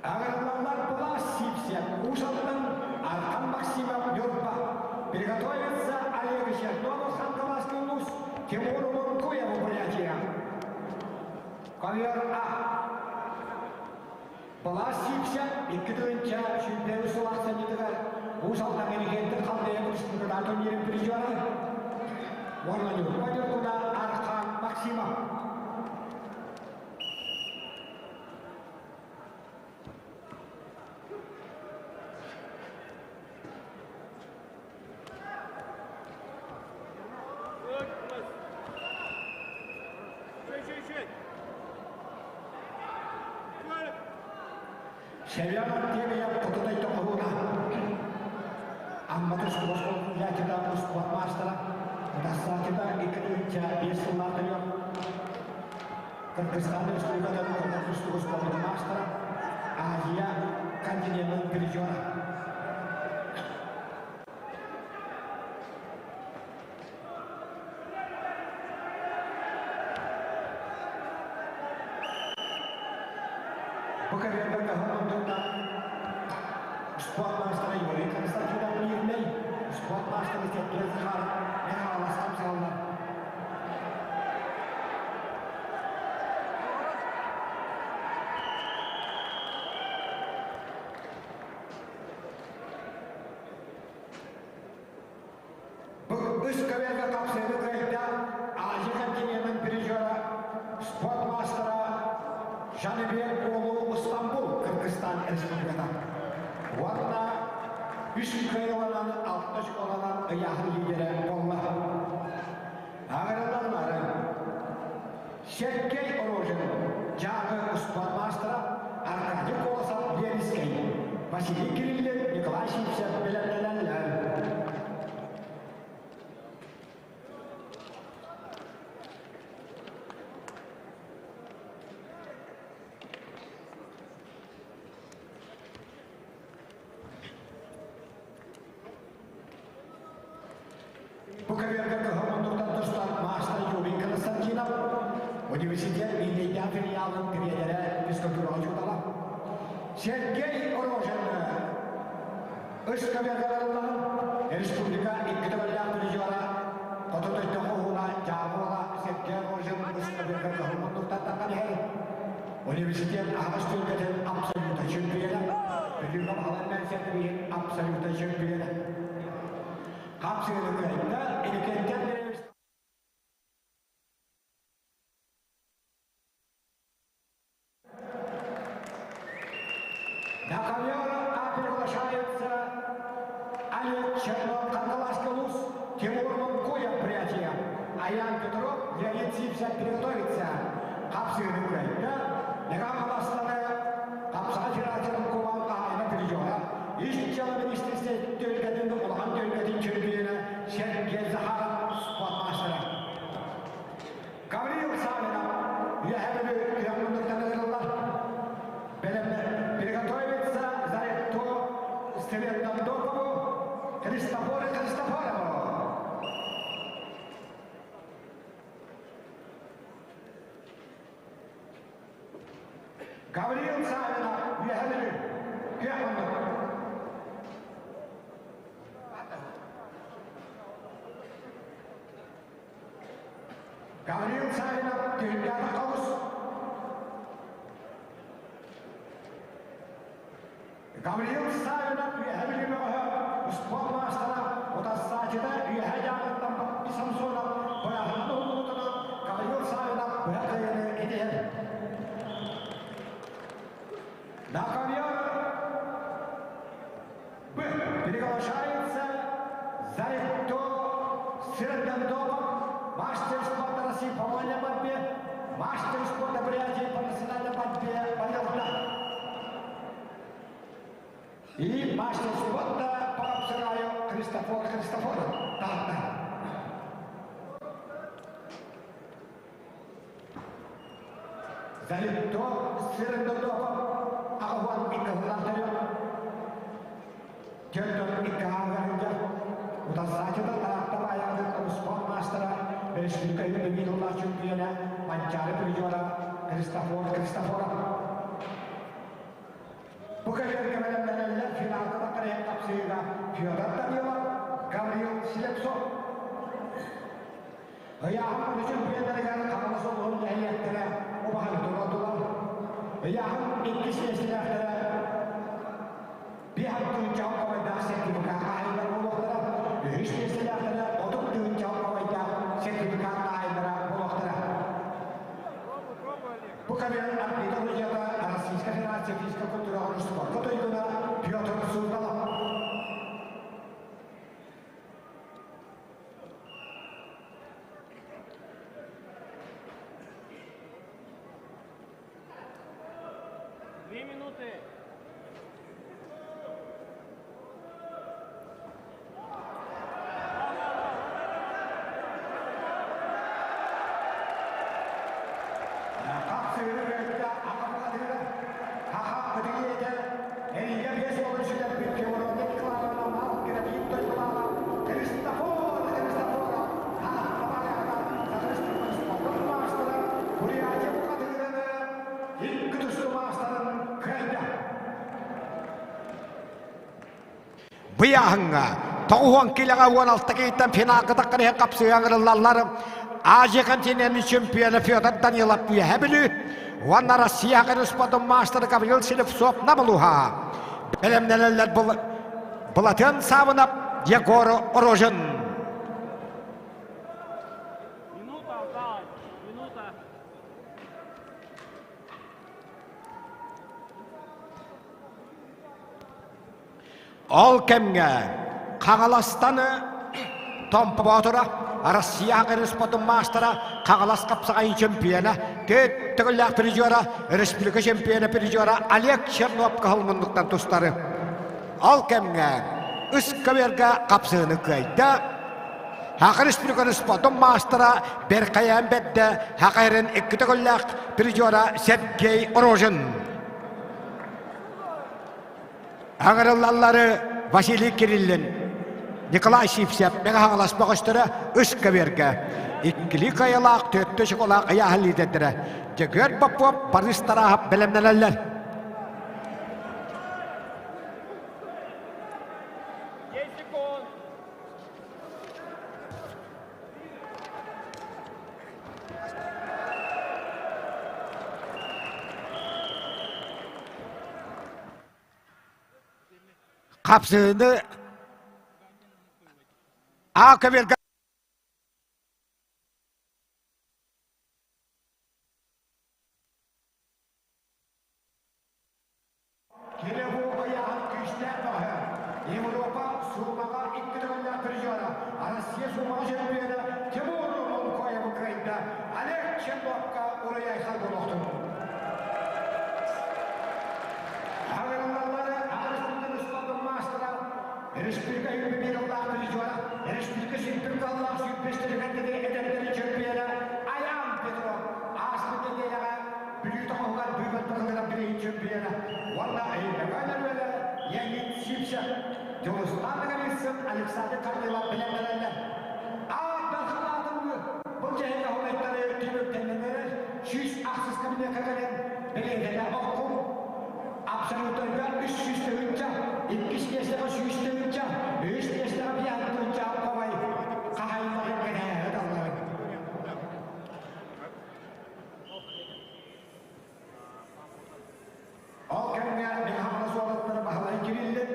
Аҕырыллаллар Былаас Сивцев, Уус Алдан, Архан Максимов, Ньурба. Приготовиться Олег Чернов, Хангаласский улуус, Тимур Муркуев, Бурятия. Ковер А. Былаас Сивцев 2 тыһыынча 105 сыл ахсынньытыгар Уус Алдан Эригиэнтин Халдея республикатааҕы турнирын призера уонна Ньурба Ньургуна Архан Максимов. Семен Артемьев Кутутай Тоҕуһуна Амма тустууга оскуолатын успуорт маастара, Утарсааччыта 2 тыһыынча 5 сыллаах төрүөх Кыргызстан Республикатын Хотун тустууга спордун маастара, Азия континенын призера. Бу кэриэтэ кыһыл мундуктан спорт маастара Юрий Константинов Мирнэй, спорт маастара Сергей Захаров Михайловском салаллар. көбүөргэ хапсыһыы кыайда Азия континенын призера, спорт маастара Жаныбек Уолу Стамбул, Кыргызстан Республиката. Уонна үс кыайыыланан алта школанан ыйааһын лидерэ буолла. Аҕырыллаллары Сергей Рожин, Дьааҥы спорт маастара Аркадий Колосов Ленскэй, Василий Кириллин, Николай Сивцев бэлэмнэнэллэр. Бу көбүөргэ кыһыл мундуктан тустар маастар Юрий Константинов, университет Индийдээх филиалын тириэньэрэ физкультура учуутала Сергей Рожин үс көбүөргэ барыллан республика икки төгүллээх призера Хоту дойду хоһууна Дьаабы уола Сергей Рожин үс көбүөргэ кыһыл мундуктан таххан иһэр. Университет аһаҕас түөлбэтин абсолютнай чөмпүйүөнэ, Бүлүүгэ Баһылай Мэнсэппиин абсолютнай чөмпүйүөнэ. Хапсыыны кыайда Иннокентий Андреевич На ковер приглашаются Олег Чернов, Кангаласский Луз, Тимур Мункуев, Бурятия, Аян Петров, Леонид Сивцев приготовиться. Хапсыыны кыайда Нагамаластары Хапсаҕа Федерациятын кубан хаһаайына призера, Ис дьыала министерствотын түөлбэтин улахан түөлбэтин чөмпүйүөнэ Сергей Захаров спорт маастара. Гаврил Савинов Үөһээ Бүлүү күөх мундуктан ыҥырыллар. Приготовиться Заретто Стрелдондокову Христофору Христофорову. Гаврил Савинов Үөһээ Бүлүү күөх мундук. Гаврил Савинов түһүлгэҕэ хабыс. Гаврил Савинов Үөһээ Бүлүү бөҕөһө спорт маастара, утарсааччыта Үөһээ Дьааҥыттан Баппи Самсонов бырааһынан уһуллубутунан Гаврил Савинов быһа кыайыыны итиһэр. На ковер Б. Приглашается Заректо Сырдандова, мастер спорта России по вольной борьбе, мастер спорта Бурятии по национальной борьбе Балелда. И мастер спорта по обсираю Христофор Христофоров. Таатта. Заректо Сырдандова, аҕа икки Төрдөн икки ааҕарга утарсааччыта Таатта баайаҕатын спорт маастара, республика үһүн тыллаах чөмпүйүөнэ Манчаары призера Христофор Христофоров. Бу көбүөргэ бэлэмнэнэллэр финалга таххарыйан тапсыыга Федор Данилов, Гаврил Слепцов. Ыйааһын чөмпүйүөннэригэр Хаҥалас улууһун нэһилиэктэрэ убаһаны туруордулар. Ыйааһын иккис миэстэлээхтэрэ Биир тыһыынчаҕа хабайдаах сертификат хаһаайыннара буолуохтара, үһүс миэстэлээхтэрэ 30 тыһыынчаҕа хабайдаах сертификат хаһаайыннара буолуохтара. Бу кабинет арбитр судьята Российская Федерация физической культураҕа спорка туйгуна Петр Суздалов. Две минуты. Быйааһыҥҥа тоҕуһуон килэҕэ уон алта киһиттэн финалга таххан иһэн хапсыһа ыҥырыллаллар. Азия континенын чемпиона Федор Данилов Үөһээ Бүлүү уонна Россия спортун маастара Гаврил Селевцов Намылуха. Бэлэмнэнэллэр Былатыан Саабынап, Егор Рожин. Ол кэмҥэ Хаҥаластан Томпо Боотура, Россия хаҥырыспатын маастара, Хаҥалас хапсаҕайын чемпиона, төрт төгүллээх призера, республика чемпиона призера Олег Чернов кыһыл муннуктан тустары. Ол кэмҥэ ыскаверга хапсыыны кыайда. Саха Республикатын спортун маастара Беркайаан Бэрдэ Саха икки төгүллээх призера Сергей Рожин. Аҥырыллаллары Василий Кириллин, Николай Сивцев Мэҥэ Хаҥалас бөҕөстөрө үс көбүөргэ иккилии кыайыылаах, төрдүс чоколаах ыйааһын лиидэрдэрэ Дьөгүөр Попов, Борис Тарааһап бэлэмнэнэллэр. Хапсыыны А көбүөргэ Европа суумаҕа икки төгүллээх призера, Россия суумаҕа чемпиона Тимур Монкоев кыайда. Олег Черновка уруй-айхал буолуохтун. Хаҥырыллаллары Республика спордун маастара, республика юбилейлаах призера, республика сүүрбүкаллаах сүүрбэстэригэр эдэрдэри чемпиона Аян Петров ааспыт нэдиэлэҕэ Бүлүү тоҕоһугар быыбардырыллар билигин чемпиона уонна Өймөкөөн өрүөлэ Леонид Сивцев, Дьулустаан Ноговицын, Александр Корнилов бэлэмнэнэллэр. Аат Дарханаатын былдьаһыыга хомуйтары түмүктэннэлэр 108 кабинекка кэлэн бэлиэтэнэ оккум. Абсолютарга 300 тыһыынча, иккис миэстэҕэ 100 тыһыынча, үһүс миэстэҕэ 50 тыһыынча хомай хаһайыннарын кэнээһэ даллар. Ол кэмҥэ Мэҥэ уолаттара Баһылай Кириллин,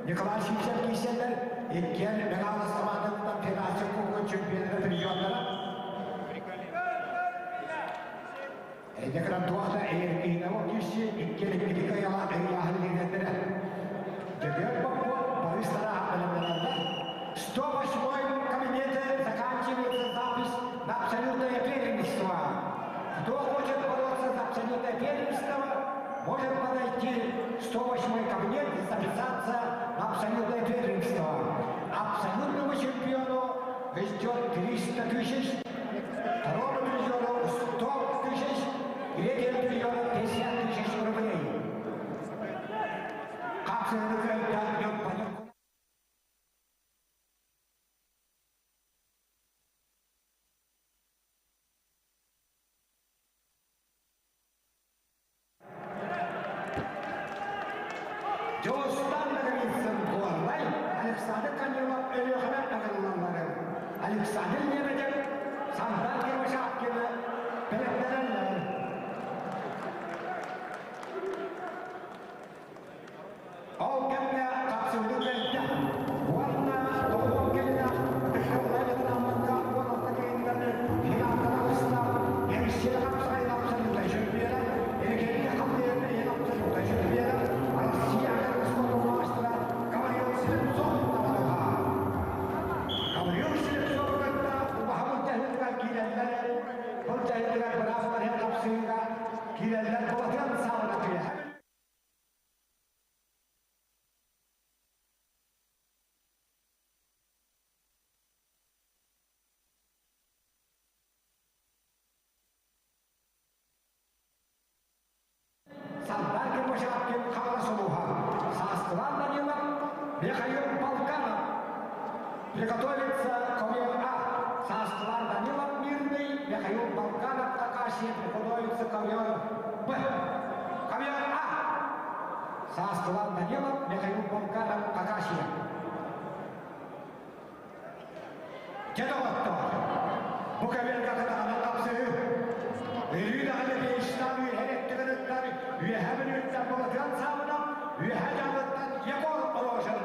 Николай Сивцев киирсэллэр, иккиэн Мэҥэ Хаҥалас хамаандатыттан федерация кубогын чемпионнара призердара. Эдекран туох да эйэргиһинэ киирси, иккиэн иккилик айалаах ыйааһын лиидэрдэрэ. Дьөгүөр Попов, Борис Тарахов бэлэмнэнэллэр. 108 кабинете заканчивается запись на абсолютное первенство. Кто хочет бороться за абсолютное первенство, может подойти в 108 кабинет и записаться на абсолютное первенство. Абсолютному чемпиону ждет 300 тысяч, второму призеру 100 тысяч, третьему призеру 50 тысяч рублей. Дьулустан Ноговицын Горнай, Александр Данилов Өлүөхүмэ ыҥырыллалларын, Александр Лебедев Сандар Кривошапкины бэлэмнэнэллэр. Ол кэмҥэ хапсыһыы кэлдэ уонна тоҕуон кэллэх Михаил Ветраммакка 16 кыайыылары финалга таҕыста. Россия хапсаҕайын абсолютнай чемпиона, Евгений Халдеев иһин абсолютнай чемпиона, Россия спортун маастара Гаврил Слепцов табалаха. Гаврил Слепцов кытта убаһа былдьаһыытыгар киирэллэр. Былдьаһыытыгар быраастар иһин хапсыһыыга киирэллэр Былатыан Саабына түһэ. Сардар Кирбашапкин Хаҥалас улууһа, Сааскылаан Данилов, Михаил Балканов. Приготовиться ковер А. Сааскылаан Данилов Мирный, Михаил Балканов Хакасия приготовиться ковер Б. Ковер А. Сааскылаан Данилов, Михаил Балканов Хакасия. Дьэ доҕоттоор, бу көбүөргэ кытаанах хапсыһыы. Өрүү даҕаны Вячеслав үөһэ өттүгүнүттэн, Үөһээ Бүлүүттэн Былатыан Саабынап, Үөһээ Дьааҥыттан Егор Рожин.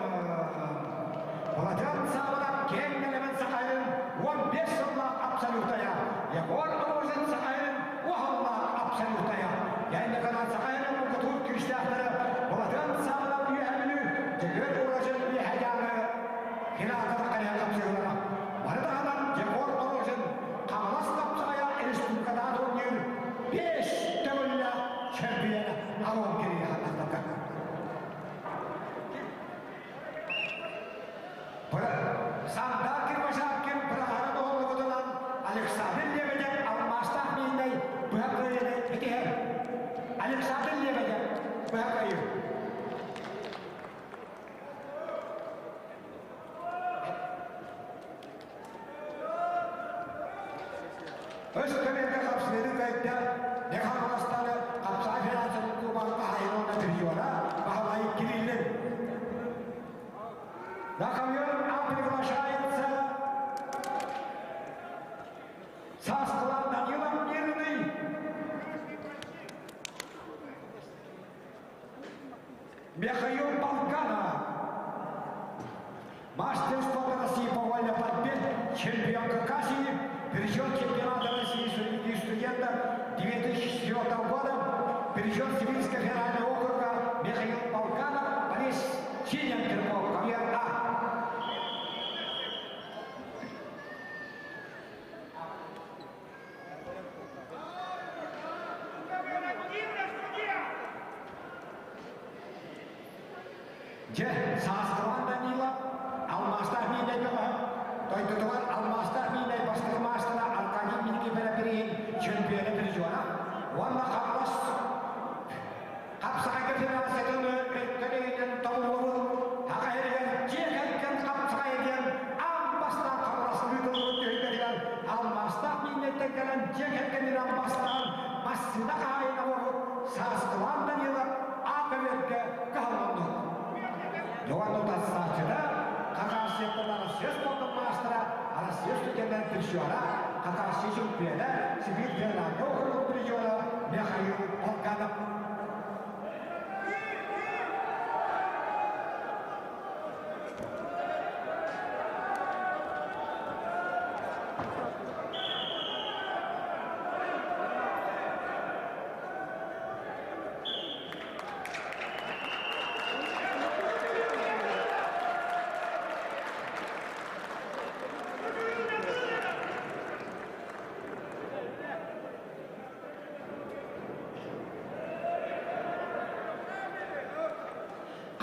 Былатыан Саабынап киэҥ нэлэмэн Сахайын 15 сыллаах абсолютая, Егор Рожин Сахайын уһаллаах абсолютая. Янниканан Сахайын муҥутуур күүстээхтэрэ Былатыан Саабынап Үөһээ Бүлүү, Дьөгүөр финалга таххарыйан хапсыһыылара. Бары даҕанан Егор Рожин Хаҥалас хапсаҕайа республикатааҕы турнир биэс төгүллээх чемпиона Арон Кирилл хаттахтарга. Сардар Кирбашакин быраҕара доҕоллубутунан Александр Лебедев алмаастаах мииннэй быһа кыайыыны итиһэр. Александр Лебедев быһа кыайыы. Өс кэмэргэ хапсыһыыны кыайда Михайловстаны Хапсаҕай Федерациятын кубогын хаһаайына уонна призера Баһылай Кириллин. На ковер А приглашается Саскалан Данилов Мирный. Михаил Балканов. Мастер спорта России по вольной борьбе, чемпион Кавказии, призер чемпионата России среди студентов 2004 года, призер Сибирского федерального округа Михаил Полканов, Борис Синенков, ковер А. Дьэ, сааскылаан Данила алмаастаах миинэй бөҕөһө, дойдутугар алмаастаах миинэй бастакы маастара Аркадий Никифоровиһин чөмпүйүөнэ призера уонна Хаҥалас хапсаҕайга федерациятын өттөн өйүнэн тобуллубут Саха сиригэр дьиэ кэргэн хапсаҕайа диэн аан бастаан Хаҥалас ыытыллыбыт түһүлгэтигэр алмаастаах миинэйтэн кэлэн дьиэ кэргэнинэн бастаан массыына хаһаайына буолбут Сааскылаан Данилов аат көбүөргэ кыһалланна. Дьоҕон утарсааччыта Хакасияттан Россия спордун маастара, Россия студеннарын призера, Хакасия чемпиона, Сибирь федеральнай округун призера Михаил Полканов.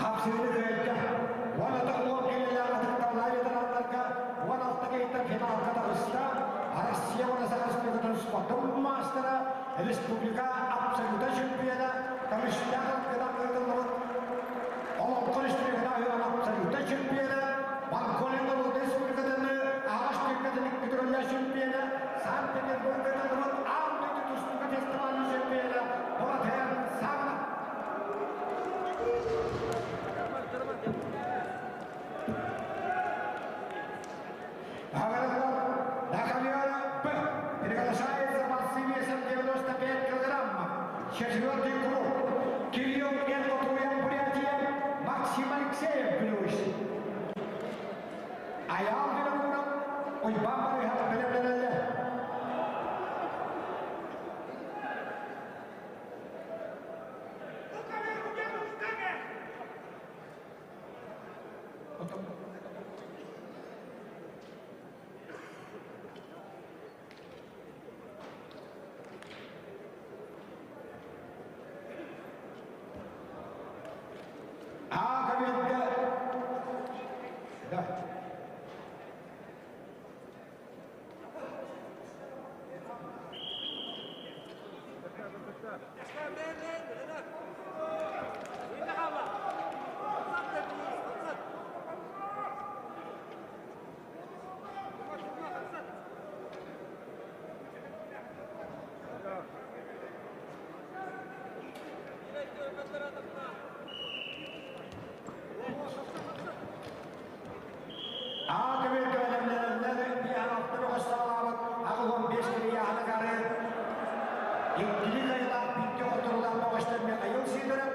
Хапсыыны кыайда. Уон уон кэлэлээх атытталлар ветераннарга 16 киһиттэн финалга таҕыста. Россия уонна Саха Республикатын спортун маастара, республика абсолюта чемпиона, көмүстээх ылгынан ыытыллыбыт Олоҥхо республиката абсолюта чемпиона, Монголия норуотун республикатын аҕыс түҥкэтин икки чемпиона, Санкт-Петербург ыытыллыбыт аан дойду тустууга фестивалын чемпиона Болотер Савинов. На Б приглашается борцы весом 95 килограммов. Четвертый круг. Кирилл Эркотуян, Бурятия, Максим Алексеев, Беларусь. Аял Винокуров, Уйбан Барыхов, бэлэмнэнэллэр. А көбүөргэ да. А көбүөргэ бэлэмнэнэллэр биһанаптар оҕоссаалаабыт 85 килийааһыныгары иккили кайылаах бииргэ оторулаах бөҕөстөр Михаил Сидоров,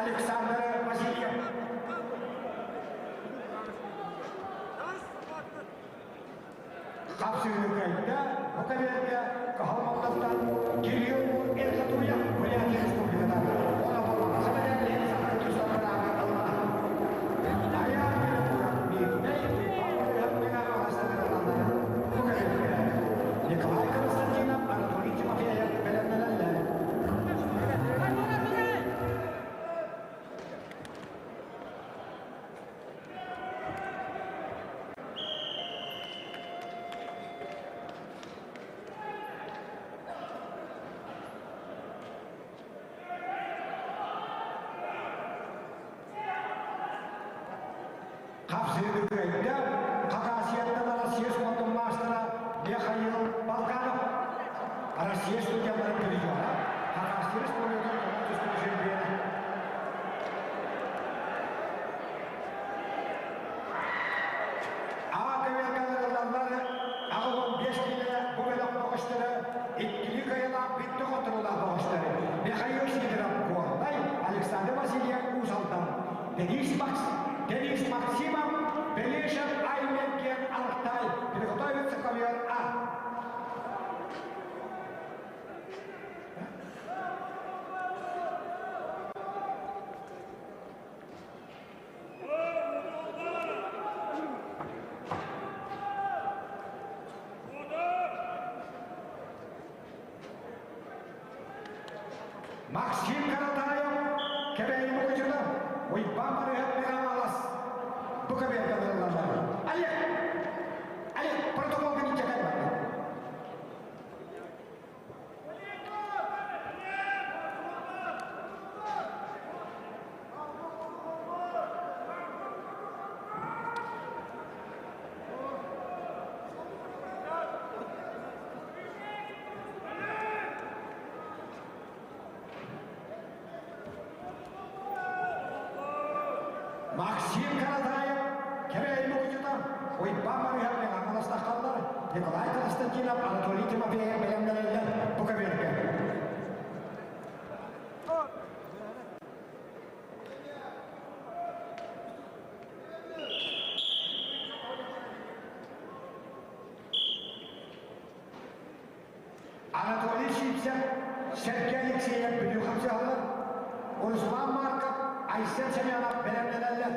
Александр Васильев. Хапсыһыы кыайда, бу көбүөргэ Кыһыл Молдовтан Кирилл Эркатуев Бурятия Республиката уонна Болҕомто мэтээлин саха түстэн ылла. Айар Мирнэй Хапсыыны кыайда Хакасияттан Россия спордун маастара Михаил Балканов. Россия студенттарын призера, Хакасия Республикатын көмө түстүү чемпиона. Аҕа көбүөргэлэр 85 киилэ бу бөлөх бөҕөстөрө иккилии кыайыылаах бүттэ хотторуулаах бөҕөстөрү Михаил Сидоров Горнай, Александр Васильев Уус Алдан, Денис, Макс, Денис Максимов, Белешев Аймерген Алтай, приготовиться ковер А. Максим Каратаев Кэбээйи мукучута Уйбаан Барыһап Мирамалас бу кэбиэргэ ылыллаллар. Олег! Олег, протоколга ничего барда. Максим Каратаев Кэбээйи мукучута Уйбаан Барыһап Мирамаластахаллар Николай Константинов Анатолий Тимофеев бэлэмнэнэллэр бу кэбиэргэ. Анатолий Сивцев, Сергей Алексеев Бүлүү хапсыһаллар, Руслан Марков, Айсен Семенов бэлэмнэнэллэр.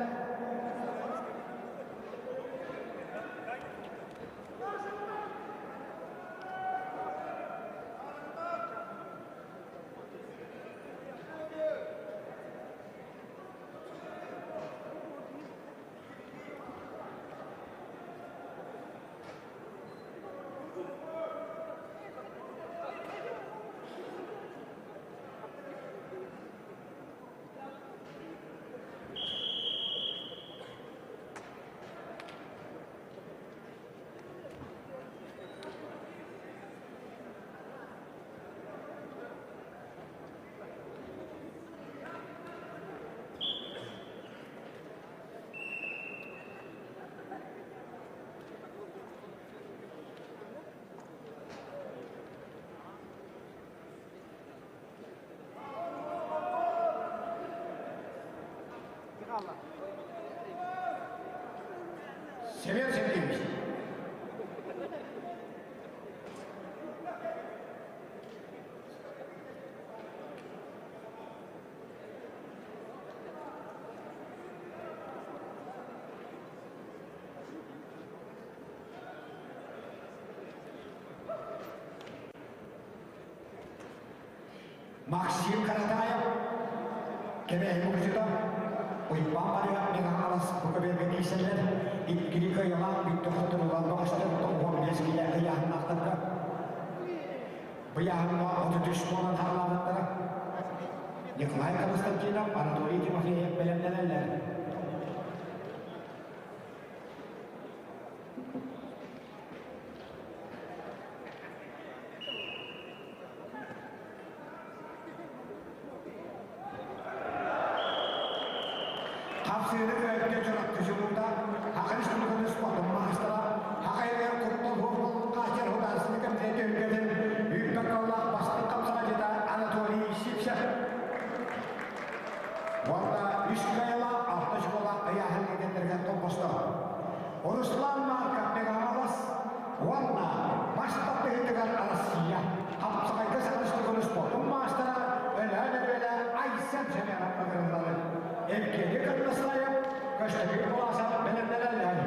Семен Сергеевич. Максим Каратаев, Кэбээйи мукучута, Уйбаан Барыһап Мэҥэ-Хаҥалас бу киирсэллэр, иккили кыайыылаах бүттэ хотторуулаах бөҕөстөр 95 киилэ ыйааһыннаахтарга Быйааһыҥҥа 33 буолан хаалаабыттара. Николай Константинов, Анатолий Тимофеев бэлэмнэнэллэр. Хапсыыны кыайбыта дьон Чучумута, Хаха Республикатын спордун маастара, Хаха Егер куттал суох хаачар художественный комитет түһүлгэтин үүппэккаллаах бастыҥ хапсаҕайдьыта Анатолий Сивцев. Уонна үс кыайалаах, алта школа ыйааһын лидердэригэр толбосто. Руслан Марков Мегаполос уонна бас тардыһыытыгар Россия хапсаҕайга Саха Республикатын спордун маастара Өлөөн Өрүөлэ Айсен Семенов ыҥырыллары. Евгений Кыргызстаев Көстөкүүн Куласов бэлэмнэнэллэр.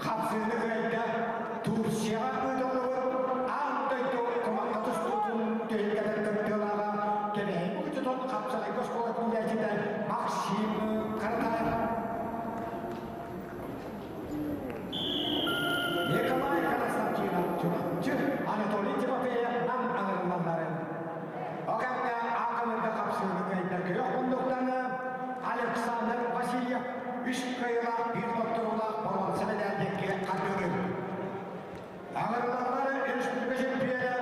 Хапсыыны кыайда Турцияҕа ыытыллыбыт аан дойду кумахха тустуутун түһүлгэтин кыттыылааҕа Кэбээйи Мукучутун хапсаҕайга оскуолатын иитээччитэ Максим Каратаев. Аҕырылаллар республика чемпиона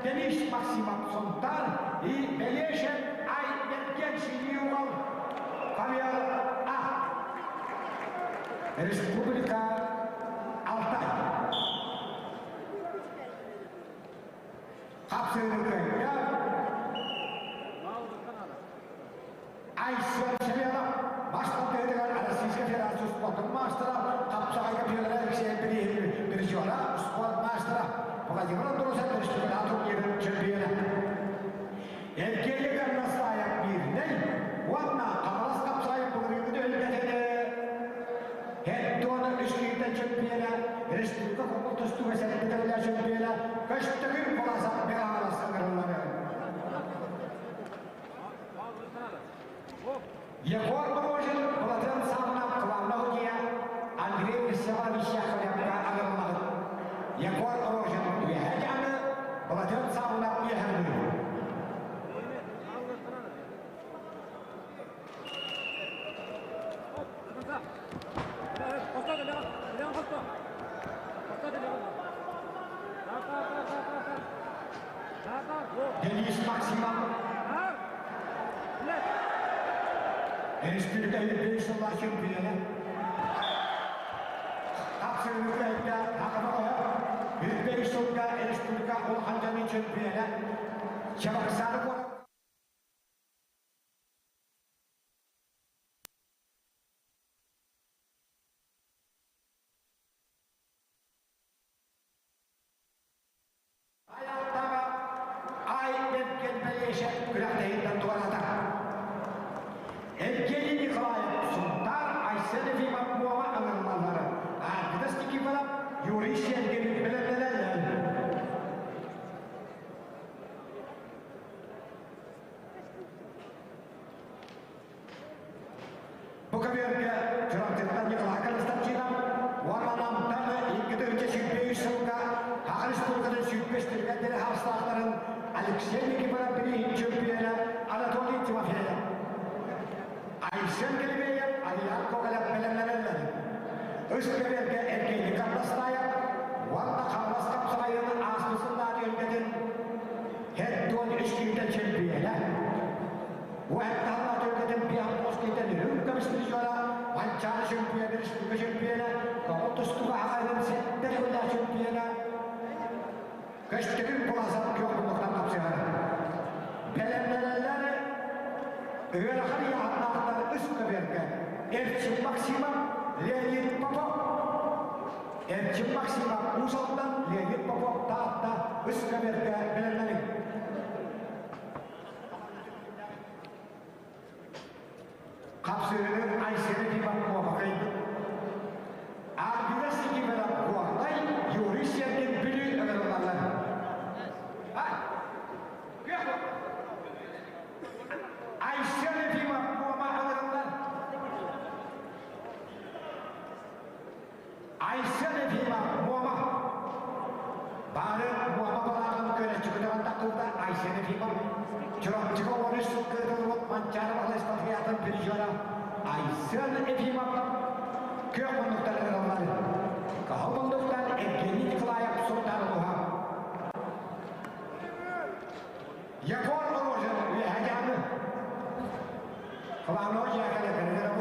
Денис Максимов Сунтар и Белешев Ай Мерген Синиугал Павел А. Республика Алтай. Хапсыырыкайга Айсен Семенов бастатыытыгар Российскай Федерация спортун маастара, хапсаҕайга Федор Алексеев призера, спорт маастара Владимир Андросов республика турнирын чемпиона. Евгений Горностаев биирнэй уонна Хаҥалас хапсаҕайын былырыыҥҥы түһүлгэтин Хеттуона үс киһиттэн чемпиона, республика курдук тустууга сэрэппитэ чемпиона Көстөкүн Куласов Михайлов ыҥырыллар. Егор Рожин Былатыан Сааманов Кылаанна Худия Андрей Всеволодович Яковлевка аҕырыллаҕыт. Егор Рожин үөһэ дьааны Былатыан Сааманов үөһэ бүлүү. Денис Максимов Республика Еврей сыллар чемпиона. Хапсырыгы Хакамаҕа Үрбей сылга республика улахан дьону чемпиона. Чебоксары куорат Ай Бэргэн Бэлиэшэ күрэхтэһииттэн туората. Евгений Николаев Сунтаар Айсен Ефимов Муома ыҥырыллаллар. Аргыдас Никифоров Юрий Сергин бэлэмнэнэллэр. Бу көбүөргэ Чурапчыттан Николай Константинов уонна Намтан 2 сүүс сылга Саха Республикатын сүүрбэс түргэннэри хаастаахтарын Алексей Никифоров бирииһин чөмпүйүөнэ Анатолий Тимофеев. Айсен Килибеев, Айаан Коголев бэлэмнэнэллэр. Үс көбүөргэ Евгений Кардастаев уонна Хаҥалас хапсаҕайын ааспыт сыллаах түһүлгэтин Хеттуон үс киһитэ чөмпүйүөнэ. Уһаттаһаллаах түһүлгэтин биэһин тоҕус киһитэ үрүҥ көмүс призера, Манчаары чөмпүйүөнэ, республика чөмпүйүөнэ, Көҕүл тустууга аҕайын сэттэ төгүллээх чөмпүйүөнэ, Көстөкүн Куласов күөх муннуктан тапсыһар. Бэлэмнэнэллэр ыарахан ыйааһыннаахтар үс көбүөргэ Эрчим Максимов, Леонид Попов. Эрчим Максимов Уус Алдан, Леонид Попов Таатта үс көбүөргэ бэлэмнэниҥ. Хапсыырын Айсена Тимакова кыайбыт. Альбина Сикимова Горнай, Юрий Сергин Бүлүү ыҥырыллаллар. Айсен Ефимов Муома ыҥырыллар. Айсен Ефимов Муома. Баары Муома балааҕын күөрэччикүтүгэр таххылда Айсен Ефимов. Чурапчыга 13 сыл кыытыллыбыт Манчаары Баһылай спартакиадатын призера Айсен Ефимов күөх муннуктар ыҥырыллар. Кыһыл муннуктан Евгений Николаев Сунтаар улууһа. Егор Рожин үөһэ дьааны. Кылааноо дьиэхэ кэлэр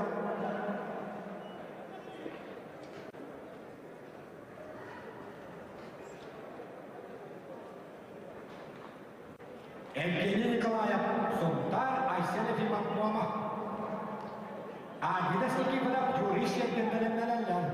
Евгений Николаев, Сунтаар, Айсен Ефимов, Муома. Аргидас Никифоров, Юрий Сергин бэлэмнэнэллэр.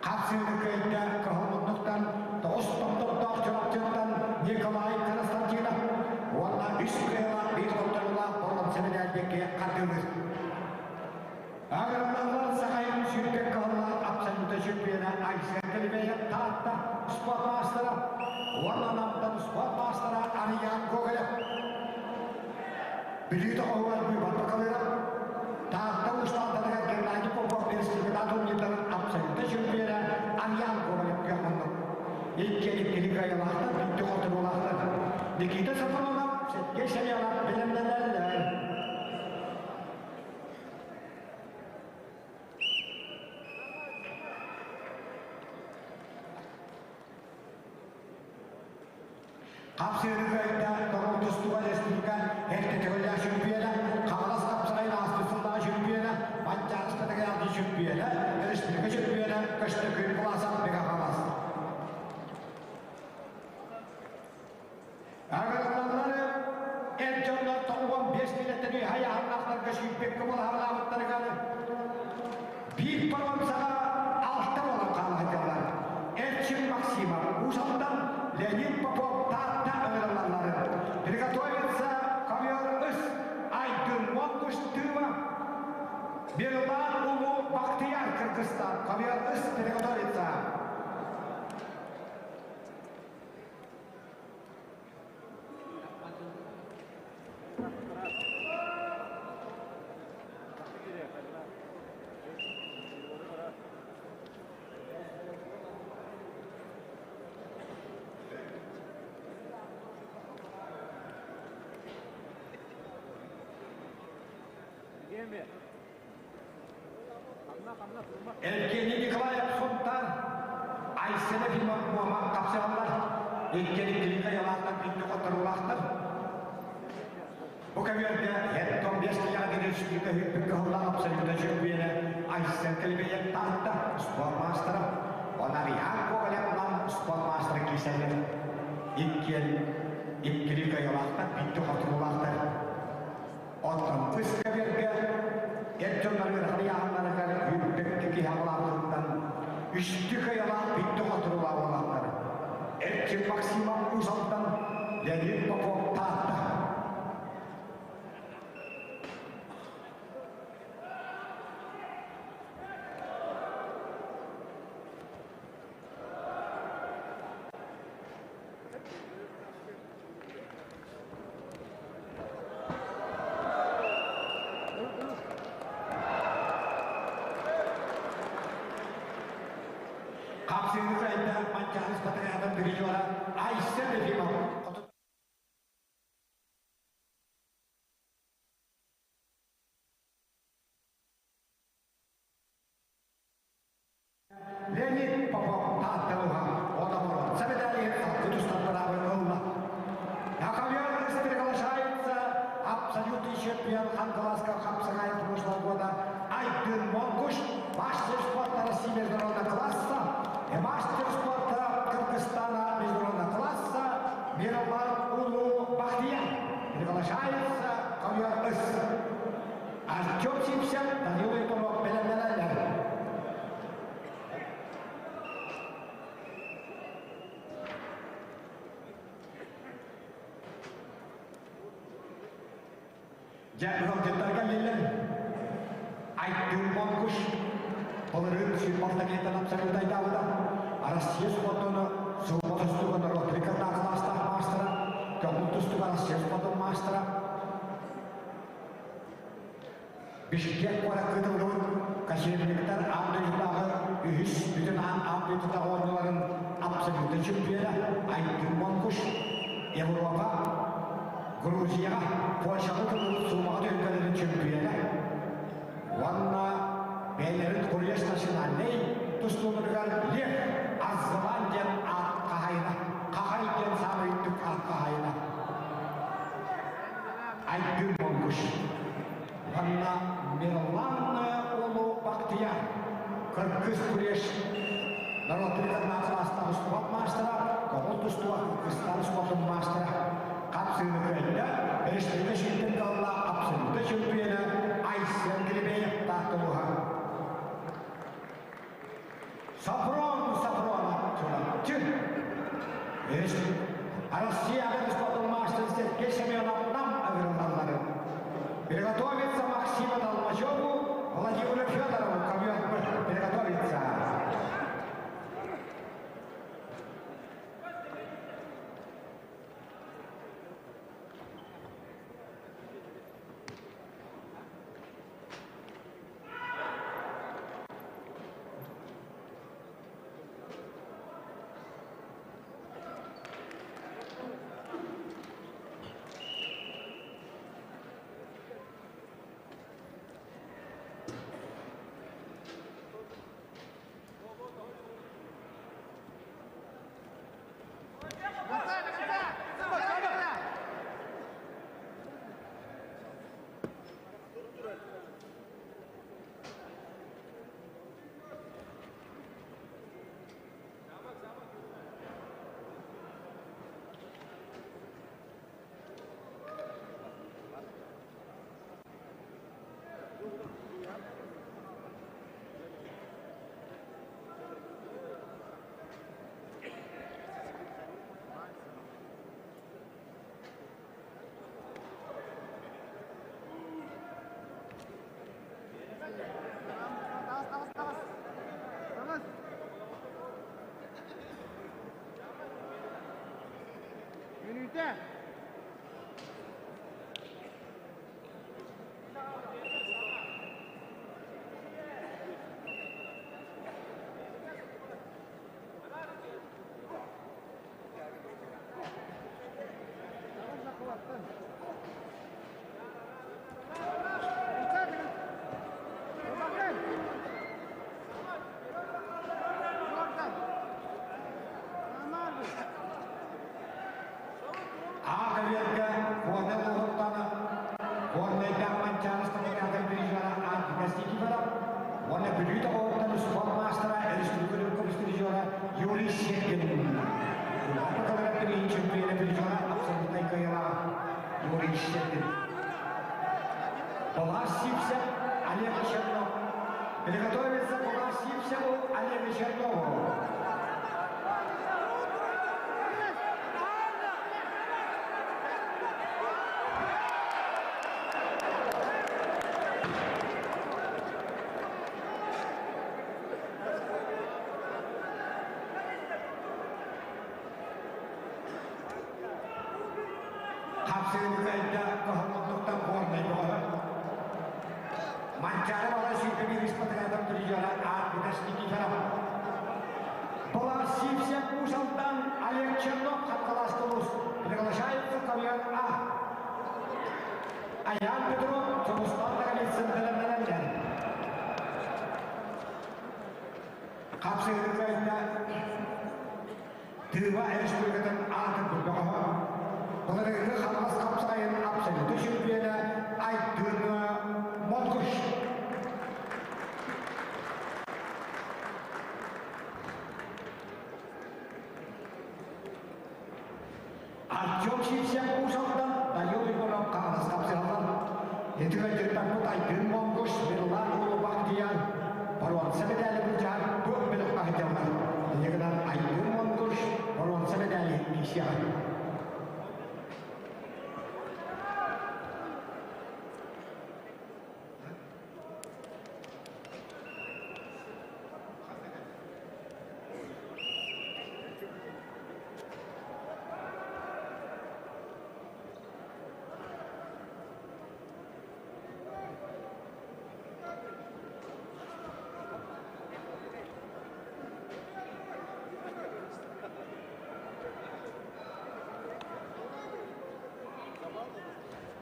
Хас сылы кыайда Кыһыл тоҕус томтордоох Чурапчыттан Николай Константинов уонна үс кыайыылаах биир хотторуулаах боруонса мэдээлбиккэ хардыылыыр. Агрономнар Сахайын сүүрдэн кыһаллаах абсолюта чемпиона Айсен Калибеев Таатта спорт маастара уонна Намтан спорт маастара Арыйаан Гоголев. Бүлүү тоҕоһугар быыбар бакалыыра, Таатта устаалтатыгар Геннадий Попов республикатааҕы турнирдарын абсолютнай чөмпүйүөнэ Арьян Ковалев кыахтанна. Иккиэн иккилии кыайыылаахтар, бүттү хотуруулаахтар. Никита Софронов, Сергей Семенов бэлэмнэнэллэр. Хапсыыры кыайда норуот тустууга республика эртэтигиллээх чөмпүйүөнэ, Хаҥалас хапсаҕайын ааспыт сыллааҕы чөмпүйүөнэ, Манчаары Спартакиадатын чөмпүйүөнэ, республика чөмпүйүөнэ Көстөкүүн Власов Бэгэ Хаҥалас. Агыраллары эр дьоннор 95 миэтэттэн үөһэ айаһаннаахтарга сүүрбэккэ буолаһалаабыттарыгар биир боруонсаҕа алта буолан хаалаһыдьаллар. Эрчим Максимов Уус Алдан, Леонид Попов Таатта ыҥырыллалларын. Приготовиться ковер ыс Айдын Монгуш Тыва Мирлан Улуу Бахтияр Кыргызстан ковер ыс приготовиться. Евгений Николаев Сунтаар Айсена Филиппов Муома тапсыраллар. Иккиэн иккилии айалаахтар, биирдэ хотторуулаахтар. Бу көбүөргэ Хеттон биэс киһиэхэ республика үһүппүт кыһыллаах абсолютно чөмпүйүөнэ Айсен Кэлбэйэк Таатта спорт маастара, Онариан Ковалев Нам спорт маастара киирсэллэр. Иккиэн иккилии кыайыылаахтар, биирдэ хотторуулаахтар. Оттон кыс көбүөргэ эр дьоннор ыарахан ыйааһыннарыгар үүрбэккэ киһи аҕалаабытыттан үстүү кыайалаах бүттэ хотуруулаах буолаллар. Эрчим Максимов Уус Алдан, Леонид Попов Таатта. Хапсыыны кыайда Манчаары Спартакиадатын призера Айсен Ефимов. Леонид Попов Таатталыга Одоморо Сабедалиев тустан ылла. На ковер приглашается абсолютный чемпион Хангаласского хапсагая прошлого года Айдын Монгуш, мастер спорта России международного класса и мастер спорта Кыргызстана международного класса Мирлан Улу Бахтиян. Приглашается ковер С. Артем Симсен, Данил Ипомов, бэлэмнэнэллэр. Дьэ, ыалдьыттарга кэллилэр. Айдын Монгуш былырыын сүүрбалтакейтан абсолютайдаабыта. Россия спортуну сылба тустууга норуот рекордаах маастаах маастара, көҥүл тустууга Россия спортун маастара. Бишкек куоракка ыытыллыбыт кочевниктар аан дойдутааҕы үһүс бүтүн аан аан дойдутааҕы оонньууларын абсолютнай чөмпүйүөнэ Айдын Монгуш Европа Грузияҕа Польшаҕа ыытыллыбыт суумаҕа түһүлгэлэрин чөмпүйүөнэ уонна бэйэлэрин Курьез национальнай тустууларыгар Лев Аззаван диэн аат хаһайына Хахай диэн саамай үрдүк аат хаһайына Айдын Монгуш Уонна Мирлан Улуу Бактия Кыргыз Куреш норуоттарыгар кылаастаах спорт маастара, көҥүл тустууга Кыргызстан спортун маастара хапсыыны кыайда, республика сүүрдэн калла абсолютно чөмпүйүөнэ Айсен Гребеев Таатталуха. Сафрон Сафронов Чурапчы. Россия спортун маастары Сергей Семенов нам ыҥырыллалларын. Приготовиться Максима Толмачеву, Владимиру Федорову ковер приготовиться.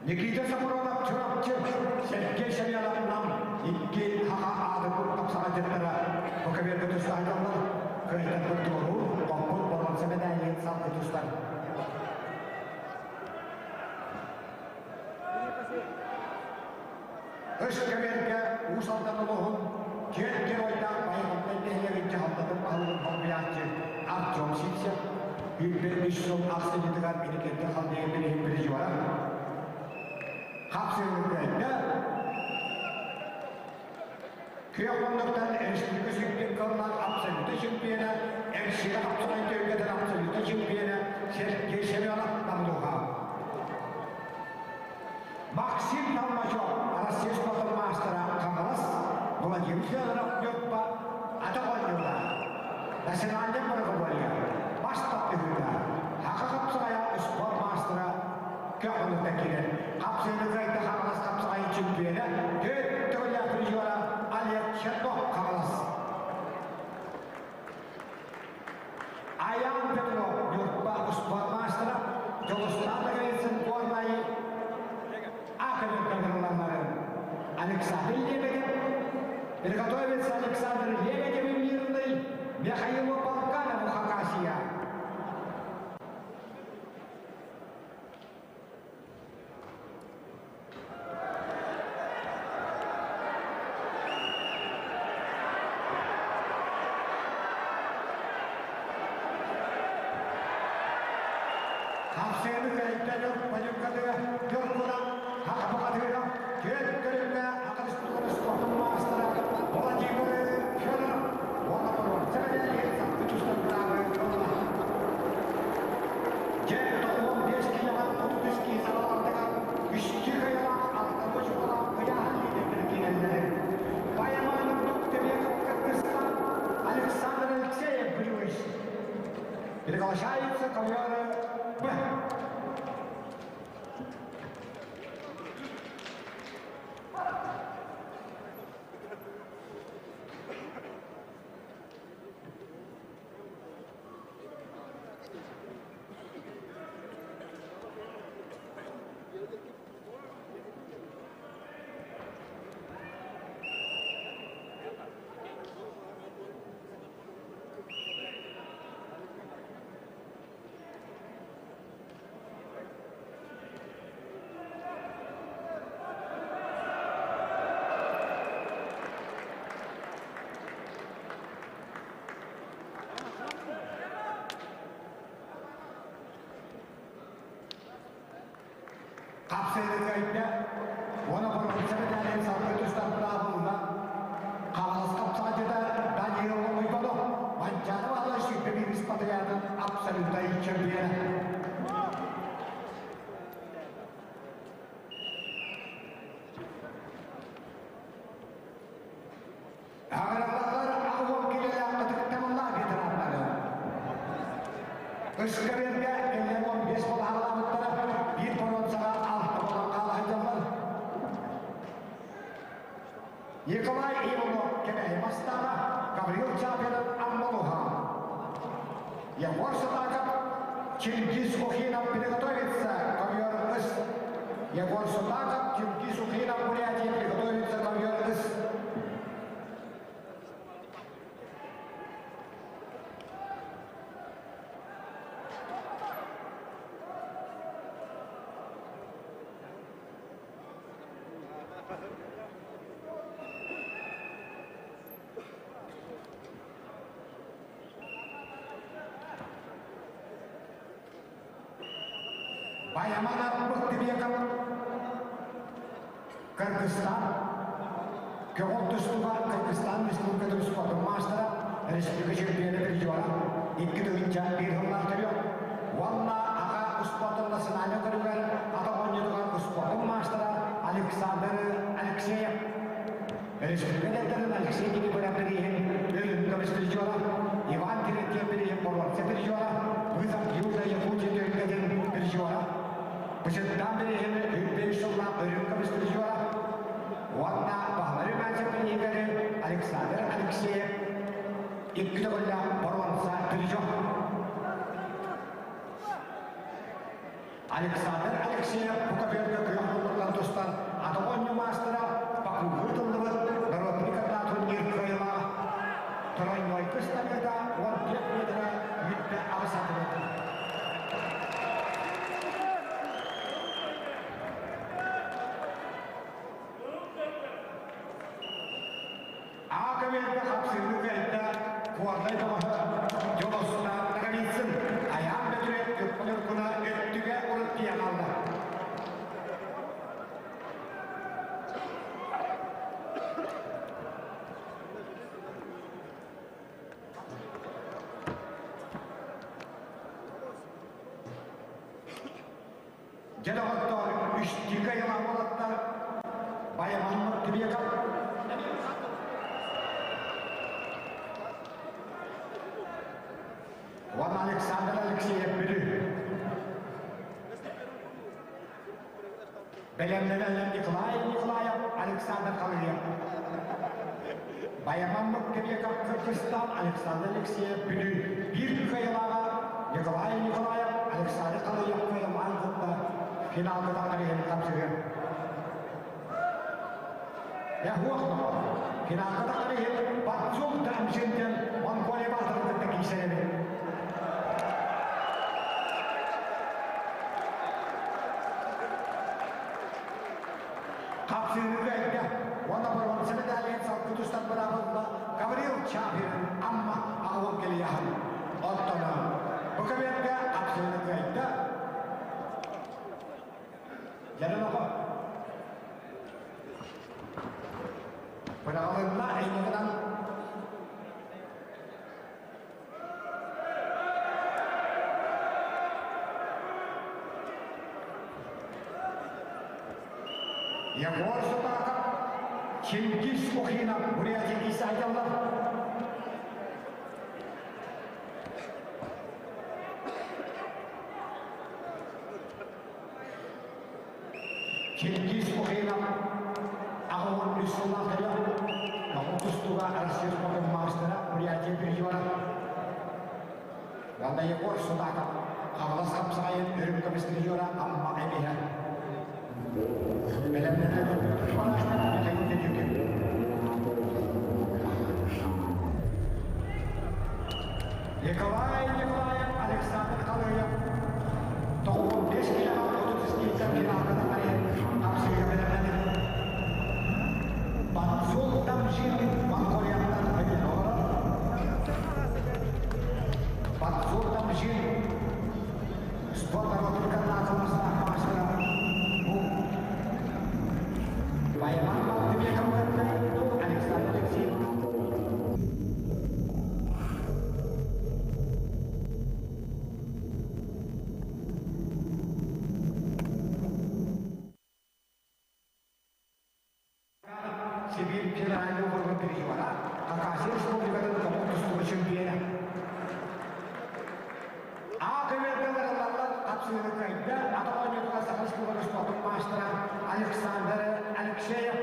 Никита Сапронов Чурапчы, Сергей Шамилов Нам, икки хаха аады тапсаға жеттара, Бокаверге тұстайдалар, көйтен бір тору, қоппут боронса медалин салды тұстар. Үш кәберге усалдан олығын, кен геройдан байғындай нехлерін жахалдадым алығын болмаянчы Артем Сипсев, 105 жыл ақсы жетіған мемлекетті қалдеген бірін бірі жуара. Қапсырылды. Күйоқондықтан республика сүйіккен кылынан абсолютті чемпионы, Эрсига Апсолай төгеден абсолютті чемпионы Сергей Семенов Намдуға. Максим Толмачев, Россия спорт мастера Қаңғалас, Владимир Федоров Йоппа Атағойнюда. Национальный многоборье, Бастап үгіді. Хақы қапсығая спорт мастера Күйоқондықтан келен. Қапсырылды Қаңғалас қапсығай чемпионы, төрт түрлі призера Олег Чернов Қаңғалас. Аян Петров, Юртба спорт мастера, Жолыстан Грецин Горнайы, Академик Александр Лебедев, приготовится Александр Лебедев и Мирный, Михаилу Полканову Хакасия. Хапсыны кәйттәлер, панюккадыга, Юркуна, Хақапақадыга, Кет көрімді, Ақырыс Спортын Хапсыыны кыайда уонна боруонса мэтээлин салгыы тустар быраабылына Хаҥалас хапсаҕайдьыта Даниил Ломуйбанов Манчаары Баһылай 21 спартакиадатын абсолютнай чемпиона. Аҕыраллар аҕуон килэлээх ытыктабыллаах ветераннары. Ыскабергэ кэллэр 15 балаһалаабыттара, биир боруонсаҕа алта болон хаала сылдьаллар. Николай Иванов Кэбээйи Мастааҕа, Гаврил Чапинов Аммалуха. Егор Сатаков Чингиз Ухинов приготовится ковер ыс. Егор Сутаков Чингиз Ухинов Бурятия приготовится ковер ыс. Баяман Быктыбеков Кыргызстан Көҕүл тустууга Кыргызстан Республикатын спордун маастара, республика чемпиона призера, 2001 сыллаах төрүөх уонна аҕа успуортун национальнай көрүҥэр атах оонньуутугар успуортун маастара Александр Алексеев. Республика директорын Алексей Никифоров бирииһин Өлүн көмүс призера, Иван Терентьев бирииһин боруонса призера, Вызов Южной Якутии түһүлгэтин призера, Бычыттаан бирииһин үрдүк сыллаах Өлүн көмүс призера уонна Баһылай Румянцев бирииһигэр Александр Алексеев икки төгүллээх боруонса призер. Александр Алексеев бу көбүөргэ күөх муннуктан тустан атах оонньуу маастара Бакуга ыытыллыбыт народный катаа турнир кыайыылааҕа. Тройной ыстаныыта 14 метра 28 сантиметр. Аа көбүөргэ хапсыыны кыайда Куордай бөҕөһө Дьолостаах Ноговицын Айаан Бөтүрүөп Үркүн-Үркуна өттүгэ урут тиийэн хаалла. Дьэ доҕоттоор, үстүү кыайыылаах уолаттар Баяман Муктубеков уонна Александр Алексеев Бүлүү. Бэлэмнэнэллэр Николай Николаев, Александр Халыев. Баяман Муктубеков Кыргызстан, Александр Алексеев Бүлүү биир кыайыылааҕа Николай Николаев, Александр Халыев кыайылаан кытта финалга тахсар иһин хапсыһыа. Яһуох доҕор, финалга тахсар иһин Батцук Дамжин диэн Монголия баатырын кытта киирсэр эбит. Хапсыһыыга кыайда уонна боруонса медалиһын салгыы тустан быраабылла Гаврил Чапин Амма аҕалан кэлиэҕин. Оттон бу көбүөргэ хапсыһыыны кыайда Дьэ, Быраҕылынна эйигинэн Егор Сутаков, Чингиз Ухинов, Бурятия Исаевлар. Чингиз Ухинов 83 сыллаах төрүөх, Тоҕус тустууга Россия спордун маастара, Бурятия призера. Уонна Егор Судаков Хаҥалас хапсаҕайын үрүҥ көмүс призера Амма эмиһэ. Бэлэмнэнэн Михаил Федюкин. Николай Николаев, Александр Халыев 95 килоҕа 33 финалга тахсар хапсыыга бэлэмнэнэр. Батсул Тамжин Монголияттан өйүн олорор. Батсул Тамжин спорт народный каналынан маастара бу Сибиир федеральнай уокуругун призера, Хакасия Республикатын омук тустууга чемпиона. А көбүөргэлэр ыллаллар хапсыыны кыайда атах оонньуутугар Саха Республикатын спордун маастара Александр Алексеев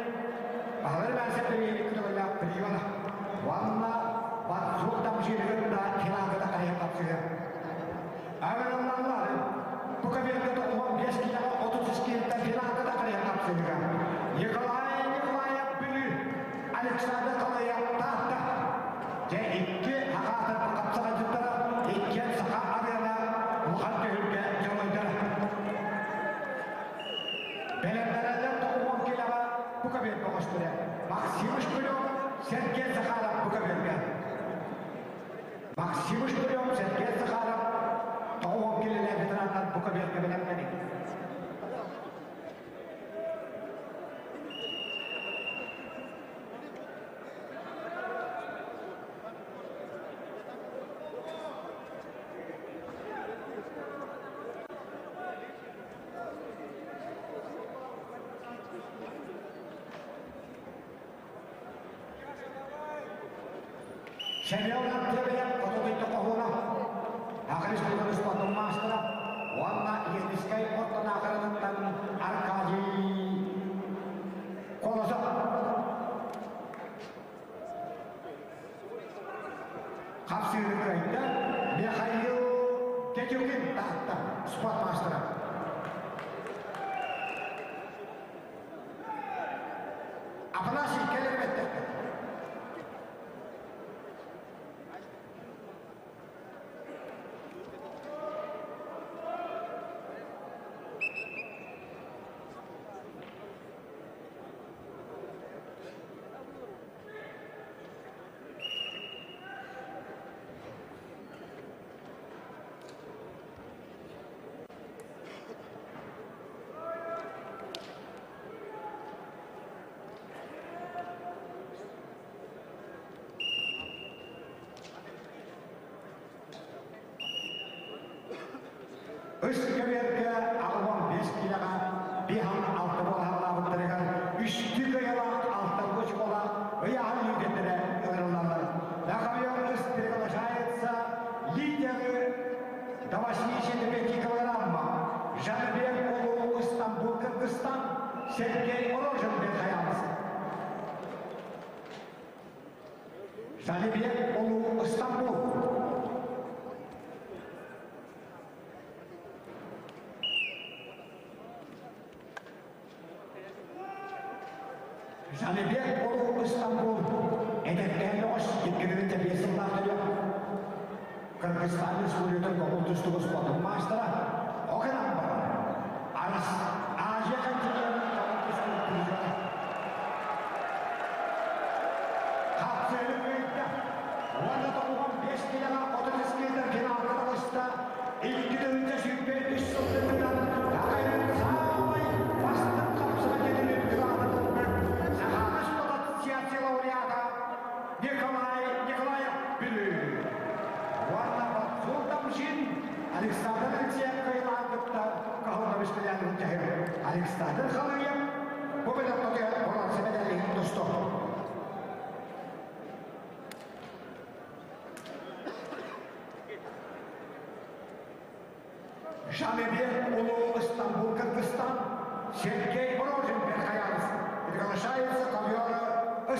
Баһылай Мээсэ премьер көтөҕүллээх призера уонна Батсур Тамжирыгын да финалга да хайыһан хапсыһар. Агырыллаллар бу көбүөргэ 95 киилэҕэ 33 киилэттэн финалга да хайыһан хапсыһыга. Николай Николаев Бүлүү, Александр Халыев Таатта. Дьэ икки хаҕаатар хапсаҕайдьыттара иккиэн саха арыана улахан түһүлгэ дьоруойдара. Бэлэмнэнэллэр 90 киилэҕэ бу көбүөр бөҕөстөрө Максим Шкулев, Сергей Захаров бу көбүөргэ. Максим Шкулев, Сергей Захаров 90 киилэлээх ветераннар бу көбүөргэ бэлэмнэник. Семен Андреев хоту хоһууна, Аҕа республика спортун маастара уонна Ельнискай орто Наахаратыттан Аркадий Колосов. Хапсыыры кыайда Михаил Кечукин Таатта спорт маастара. Афанасий кэлэр бэттэххэ. Үс көбүөргэ 85 киилэҕэ биһан алта буолаһаллаабыттарыгар үстүү кыайалаах алта очколаах ыйааһын лидердэрэ ыҥырыллаллар. На ковер приглашается лидеры до 85 килограмма Жанбек Улуу Стамбул, Кыргызстан, Сергей Рожин Верхоянск. Жанибек Улуу Стамбул. Жанибек Улуу Стамбул. Эдэркээн бөҕөс иккитин тэбиэ сыллаах төрүөх. Кыргызстан Республикатын көҥүл тустууга спортун маастара. Ол гынан баран, Арас Азия континенын көҥүл тустуу призера. Хапсыыры кыайда. Уонна 95 киилэҕэ 33 киилэтэр финалга таҕыста. 2 323 сыл тыытынан Хахайын саамай бастыҥ хапсыга кэлин кылаатытыллар Саха Ассоциация лауреата Николай Николаев Бүлүү. Уонна Батсул Тамшин Александр Алексеев кыайылаан кытта Каһыллабыс кэлээн дьаһыр Александр Халыев бу бөлөххө боруонса мэдээлин тусту. Жанебек Улуу Стамбул, Кыргызстан, Сергей Рожин Верхоянск. Приглашается ковера С.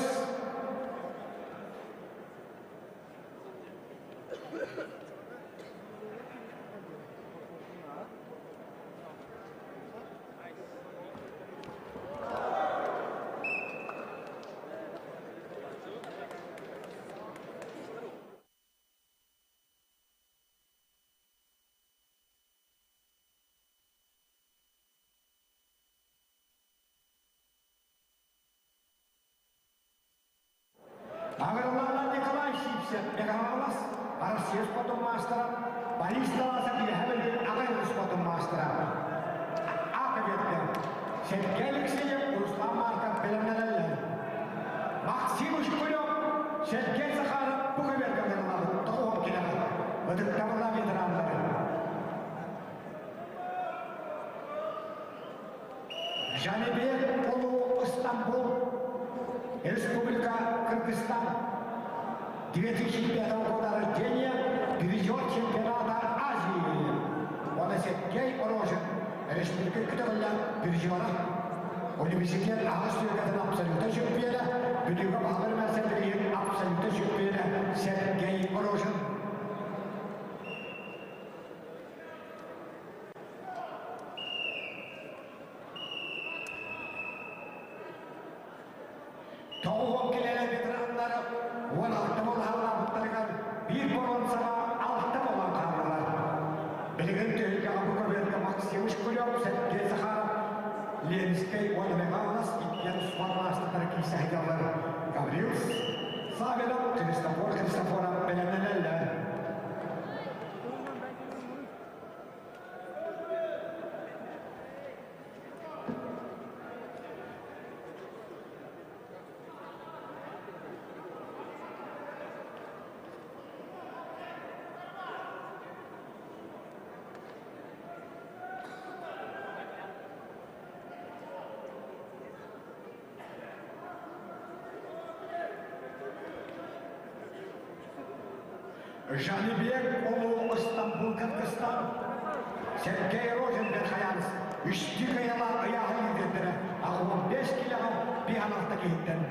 Агралана Николай Сипсев, Мегаполос, Россия спортун маастара, Борис Тарасов Үөһэ аҕай спортун маастара. Ак Сергей Алексеев, Руслан Марков бэлэмнэнэллэр. Максим Шкулев, Сергей Захаров бу көбүөргэ тоҕуһун килэҕэ. Ытыктабыллаах ветераннары. Жанибек Улуу Стамбул. Республика Кыргызстан, 2005 года рождения, призер чемпионата Азии. Оны Сергей Рожин, республика күтөҕүллэ призера. Университет аҕыс түөргэтин абсолютно чемпиона, Бүлүүгэ баһылар мэрсэбилиин абсолютно чемпиона Сергей Рожин. Тоҕуһуон килэлэ ветераннар 16 болаһаллаабыттарыгар биир боруонсаҕа алта буолан хааллылар. Билигин түһүлгэҕэ бу көбүөргэ Максим Шкулев, Сергей Захаров, Ленскэй уонна Михайлов иккиэн суол маастардара киирсэ сылдьаллар. Гаврил Савинов, Христофор Христофоров бэлэмнэнэллэр. Жанибек Улуу Ыстамбул Кыргызстан Сергей Рожин Верхоянск үстүү кыйалаах ыйааһын лидердэрэ 65 килэҕэ биһаналта киһиттэн.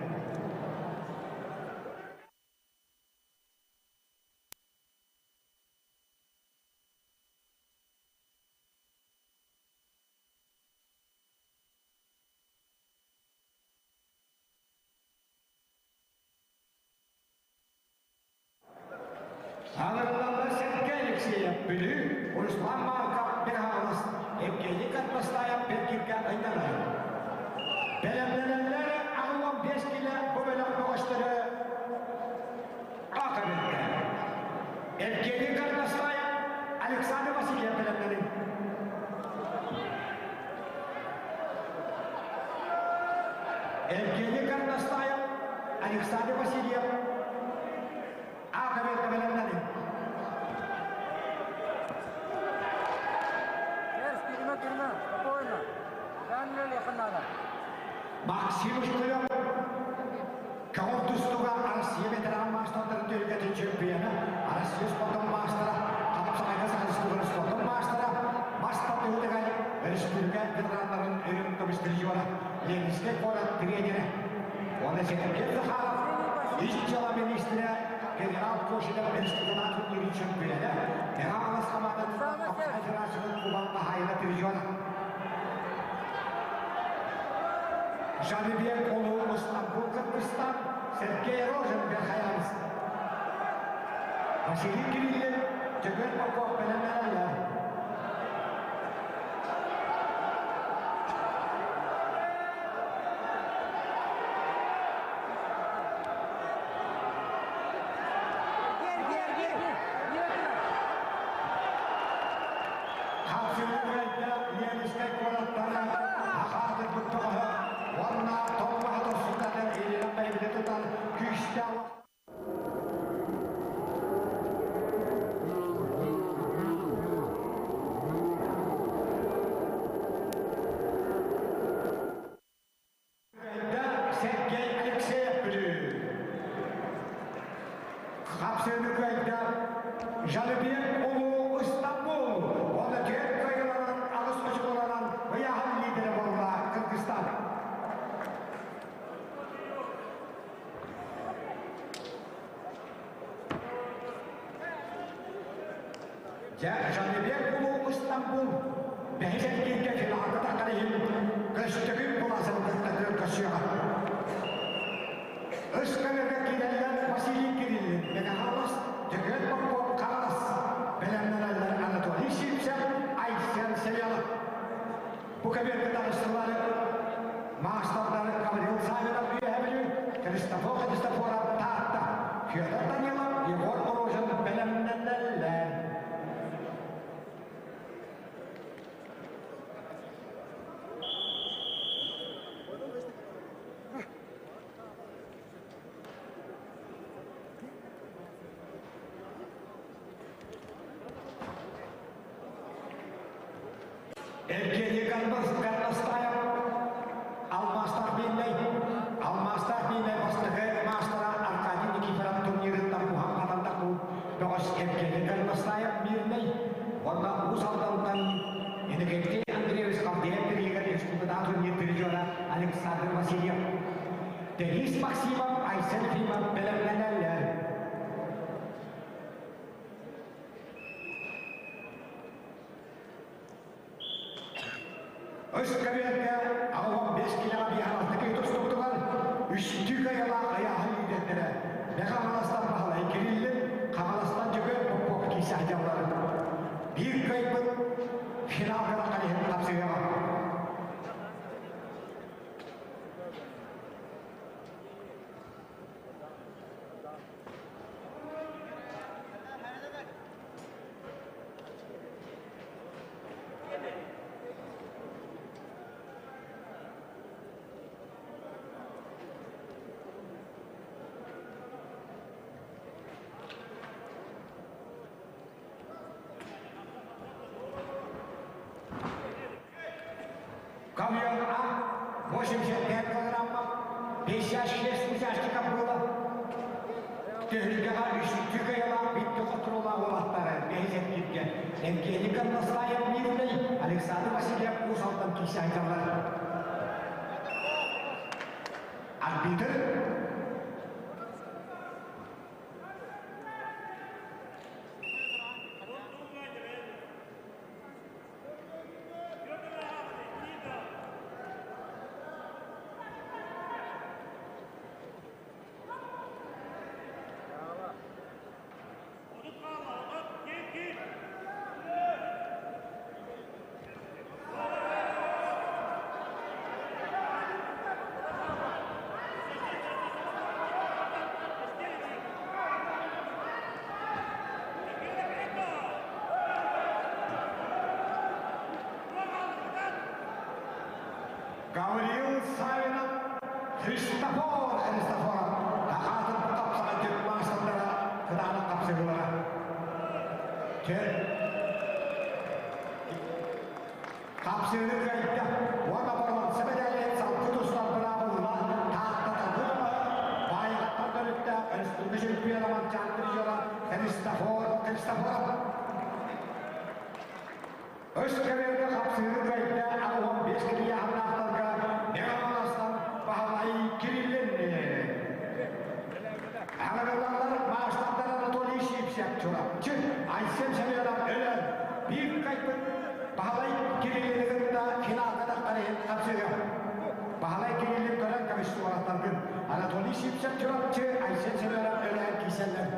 Аҥырыллаллар Сергей Алексеев Бүлүү, Руслан Марков Михайлов, Евгений Карпастаев Бэргиргэ ыйдарар. Бэлэмнэнэллэр 85 килэ бу бөлөх бөҕөстөрө Акабиргэ. Евгений Карпастаев, Александр Васильев бэлэмнэнин. Евгений Карнастаев, Александр Васильев, Акабирга бэлэмнэнин. Максим Ушкулев, Көҕөр тустууга Россия ветеран маастардарын түһүлгэтин чемпиона, Россия спортун маастара, хапсаҕайга Саха спортун маастара, мас тардыһыытыгар өрөспүүбүлүкэ ветераннарын үрүҥ көмүс призера, Ленинскэй куорат тренерэ. Уонна Сергей Захаров, ис дьыала министрэ, генерал Кошелев республикатын турнирын чемпиона, Мэҥэ хамаандатын хапсаҕай федерациятын кубан хаһаайына призера. Жаныбек Улуу Ыстамбул Кыргызстан, Сергей Рожин Верхоянск. Василий Кириллин, Дьөгүөр Попов бэлэмнэнэллэр. Хапсыгырайда Ленскэй куораттара ахаатырбыт тоҕоһо уонна тоҥмаһа тосутатын илинэн бэйбитэ тутан күүстээх Сергей Алексеев Бүлүү. Хапсыыны кыайда Жалыбек Улуу Ыстамбул уонна түөрт кыайыыланан аҕыс очуколанан ыйааһын лидерэ буолла Кыргызстан. Дьэ, Жаныбек Улуу Ыстамбул бэһис эргииргэ финалга таххар иһин көстөкүн буласын кытта көрсүөҕэ. Үс көмөкө киирэллэр Василий Кириллин, Мегаполис, Дьөгүөр Попов, Хаҥалас. Бэлэмнэнэллэр Анатолий Сивцев, Айсен Селянов. Бу көбүөргэ таҕыстылар маастардары Гаврил Савинов Үөһээ Бүлүү, Христофор Христофоров Таатта, Федор Данилов, Егор Рожин бэлэмнэнэллэр. Евгений Горностаев, Алмаастаах Бииннэй, Алмаастаах Бииннэй. Денис Максимов, Айсен Ефимов бэлэмнэнэллэр. Үс кабинетка 85 килэҕэ биһаҕастык тустубутугар үстүү кыайалаах ыйааһын лидердэрэ Мэхэ Хаҥаластан Баһылай Кириллин, Хаҥаластан Дьөгүөр Попов киирсэ сылдьаллар. Биир кыайбыт финалга таххан иһин тапсыаҕа. Камьон А, 85 килограммов, 56 участников было. Түһүлгэҕэ үстүү кыайалаах бүттэ хотуруулаах уолаттары бэһисэттииргэ Евгений Горностаев Мирный, Александр Васильев Уус Алдан киирсэ сылдьаллар. Арбитр Гавриил Савинов Христофор Христофоров Хахаатын тапсаҕа түк маастардара кытаанах хапсыһыылара. Хапсыыны кыайда уонна боруонса мэдээлин салгыы тустар быраабылла Тааттата Баайаҕаттан төрүттээх республика чемпиона Манчаан призера Христофор Христофоров. Үс кэмэргэ хапсыыны кыайда 65 килиэханнаахтарга Мегаполистан Баһылай Кириллин. Аҕалалар маастардар Анатолий Сипсев Чурапчы, Айсен Семенов Өлөөн биир кайбыт Баһылай Кириллини кытта финалга тахтар иһин хапсыыга. Баһылай Кириллин көрөн көмүс уолаттаргын Анатолий Сипсев Чурапчы, Айсен Семенов Өлөөн киирсэллэр.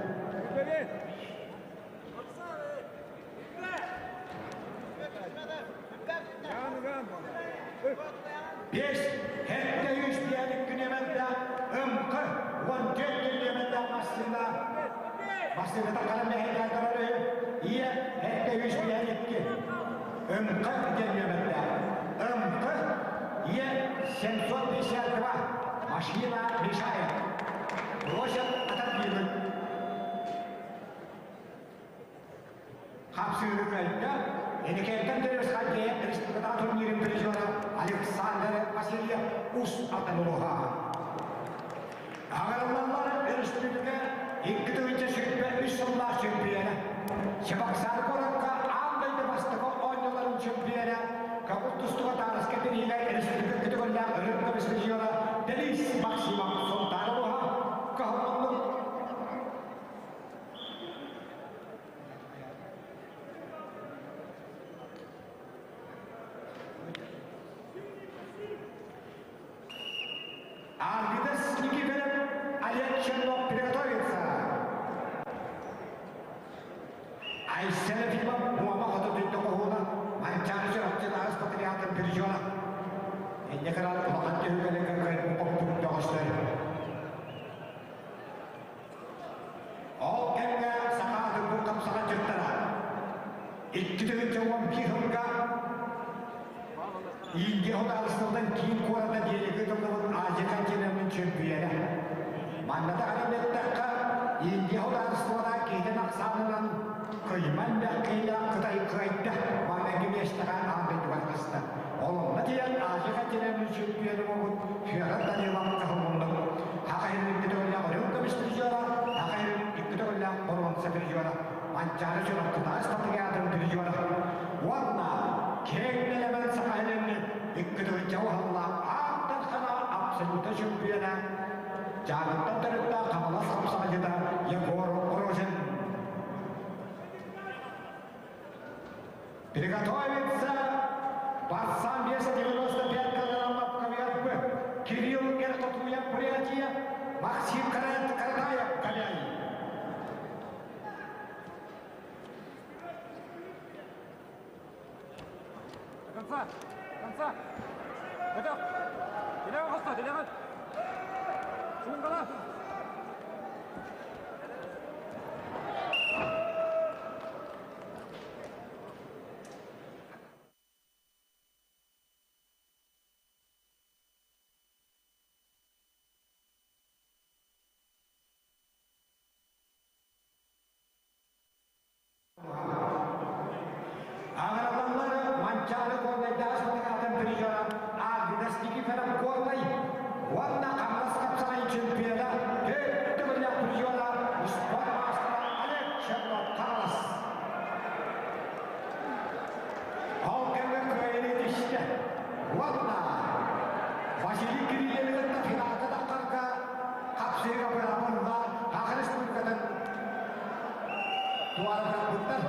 Бес хетте үс диэник күнэмэнтэ ымқы 14 күнэмэнтэ массыына массыыната калан мэһэйдээтэрэ ийэ хетте үс диэникки ымқы диэнэмэнтэ ымқы ийэ 752 машина мешает просят отодвинуть Хапсыыры кыайда Эникентэн төрүс хадьыйа республикатааҕы турнирын призера Александр Васильев Ус Алдан улууһа. Аҕырыллаллар өрөспүүбүлүкэ 2023 сыллаах чемпиона. Чебоксары куоракка аан дойду бастакы оонньууларын чемпиона, көҥүл тустууга таарыска бирииһигэр республика көтөҕүллээх өрүт көмүс призера Денис Максимов Сунтаар улууһа кыһалланнык Арвидас Никифоров, Олег Чернов приготовится. Айсен Ефимов, Муама хоту дүнді қоғына, Манчары Чырапчы патриотын призера. Энне карар улахан түһүлгэлерге кыайбыт хоппут бөҕөстөр. Ол кэмҥэ саха атын хапсаҕа дьыттара. 2011 сылга Индия судаарыстыбатын киин куората диэри тыллыбыт Азия континенын чөмпүйүөнэ. Манна даҕаны эттэххэ, Индия судаарыстыбата киһитин ахсаанынан кыйман бэххиилээх Кытай кыайда маҥнайгы миэстэҕэ аан дойдуга таҕыста. Ол онно тиийэн Азия континенын чөмпүйүөнэ буолбут Федор Данилов кыһыллыннык. Саха сирин икки төгүллээх үрүҥ көмүс призера, Саха сирин икки төгүллээх боруонса призера, Манчаары Чурапчытааҕы спартакиадатын призера уонна киэҥ нэлэмэн Саха сирин икки төгүлчэ уһаллаах аан дархана абсолютно чемпион. чемпиона Дьааҥыттан төрүттээх Хаҥалас хапсаҕайдьыта Егор Рожин. Приготовиться борцам веса 95 килограммов КВРБ Кирилл Эртотуев, Бурятия, Максим Каратаев, Каляй. До конца! До конца! Готов! Телега хоста, телега! Шунгала! Аҕыраллар Манчаары Горнайдааҕы спартакатын призера Арвидас Никифоров Горнай уонна Хаҥалас хапсаҕай чемпиона төрт төгүллээх призера спорт маастара Олег Чернов Хаҥалас. Ол кэмҥэ кыайыыны түстэ уонна Василий Кириллевы кытта финалга таххарга хапсыыга бырабылла Саха Республикатын туораппыттар.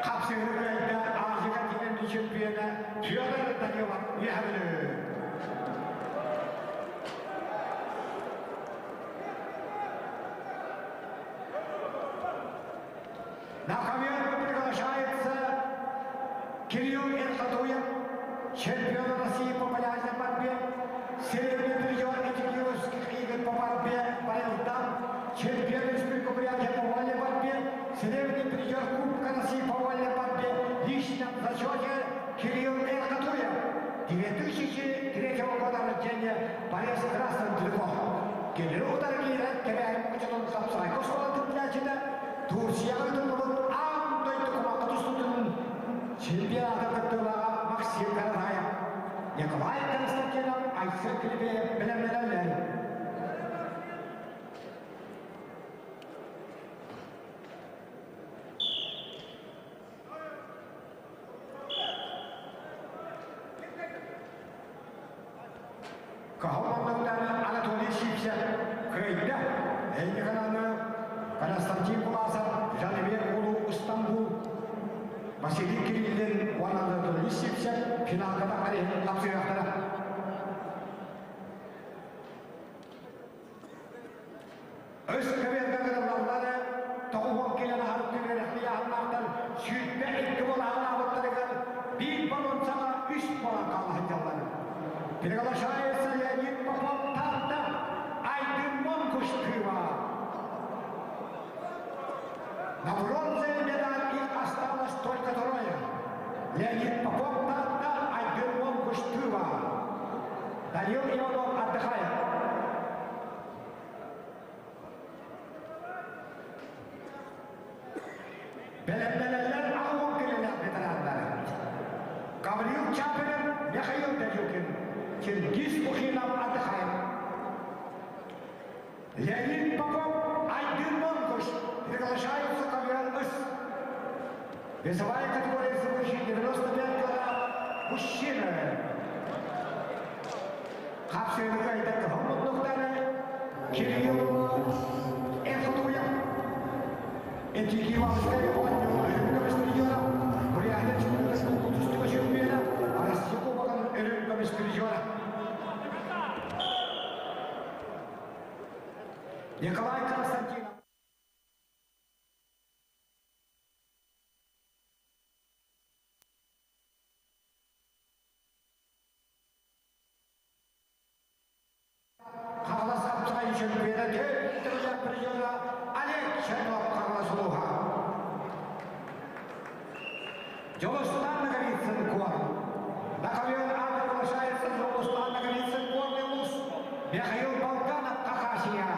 Хапсыгы кыайда Азия континенты чемпиона Федор Данилов Үөһэ На ковер приглашается Кирилл Эрхатуев, чемпион России по пляжной борьбе, серебряный призер Этикиловских игр по борьбе по льдам, чемпион Республики Бурятия по вольной борьбе, серебряный призер Кубка России по вольной борьбе, в личном зачете Кирилл Эрхатуев, 2003 года рождения, борец красным трико. Кирилл Даргирен кэбээһин мучатын хапсаҕайга оскуолатын билээччитэ Турцияҕа ыытыллыбыт аан дойду кумахха тустуутун чемпионата кыттыылааҕа Максим Каратаев, Николай Константинов, Айсен Клепеев бэлэмнэнэллэр. Кыһыл муннуктары Анатолий Сивцев кыайда. Эйигин Константин Куласов, Жаныбек Улуу Стамбул, Василий Кириллин уонна Анатолий Сивцев финалга таххар иһин тапсыахтара. Өс көбүөргэ кырыллаллары тоҕуһуон кэлэн аһарык үөрэхтийааһыннаахтар 22 буолаһалаабыттарыгар биир боруонсаҕа үс буолан хаалла сылдьаллар. Приглашается Леонид Попов Тарда, Айдын Монкуш Кыва. На бронзовой медаль их осталось только трое. Леонид Попов Тарда, Айдын Монкуш Тыва. Данил Иванов отдыхает. Бэлэмнэнэллэр аҕа көлүөнэ ветераннара. Гаврил Чапелев, Михаил Дадюкин, Чингиз Ухинов отдыхает. Леонид Попов, Айдын Монгуш приглашаются к ВРС. Весовая категория свыше 95 килограмм мужчины. Хапсыгы кайда кыһыл Кирилл Эрхотуя. Этикивовская оонньуу көмүс призера, Бурятия Республикатын тустууга чемпиона, Россия Кубогын үрүҥ көмүс призера. Николай Константинов. Хаҥалас хапсаҕай чөмпүйүөнэ төрт төгүллээх призера Олег Чернов Хаҥалас улууһа. Дьулустаан Ноговицын Куор. На ковер А приглашается Дьулустаан Ноговицын Горный Улус, Михаил Болганов Хакасия.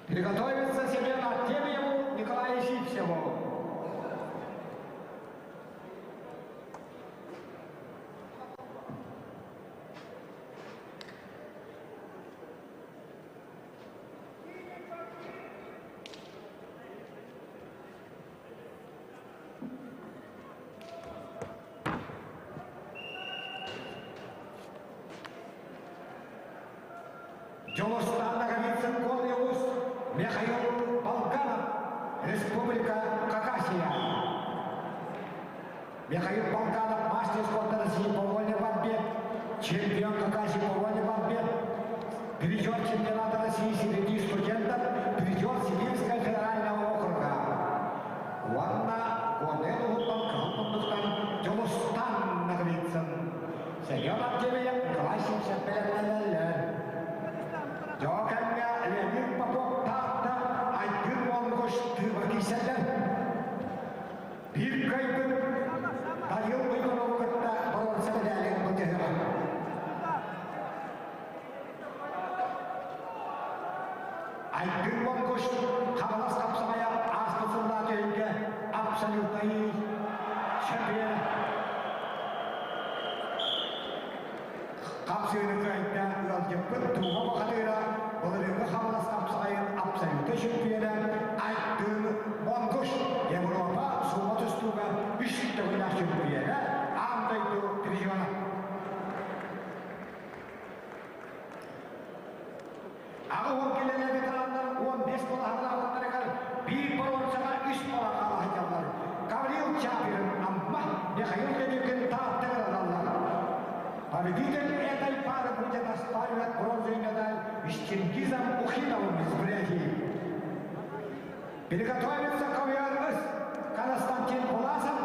Приготовиться Семену Артемьеву, Николаю Сивцеву. Дьулустан Ноговицын Коллеус Михаил Болганов Республика Хакасия. Михаил Болганов мастер спорта России по вольной борьбе, чемпион Хакасии по вольной борьбе, призер чемпионата России среди студентов, призер Сибирского федерального округа. Уонна Горнай улууһуттан Кыһыл Мундуктан Дьулустан Ноговицын, Семен Артемьев, Николай Сивцев бэлэмнэнэллэр. Дьоо кэмҥэ Леонид Попов Таатта Айгыр Монгуш тыыба киирсэллэр. Биир кыайбыт Данил Уйгунову кытта боруонса мэдээлин былдьаһыаҕа. Айгыр Монгуш Хаҥалас хапсаҕайа ааспыт сыллаах түһүлгэ абсолютнай чемпиона. Хапсыыны кыайда ыалдьыппыт Туума Бухатыыра былырыыҥҥы Хаҥалас хапсаҕайын абсолютнай чемпиона Айгыр Монгуш Европа суома тустууга үс төгүллээх чемпиона, аан дойду призера. Аҕа уон кэлэнэ ветераннар 15 балаһалаабыттарыгар биир боруонсаҕа үс бала хаалаһыйаллар. Гаврил Чапин Амма, Михаил Дедюкин Тааттагар ылаллар. Победитель этой пары будет оспаривать бронзовую медаль с Чингизом Ухиновым из Бурятии. Приготовиться ковер Константин Куласов,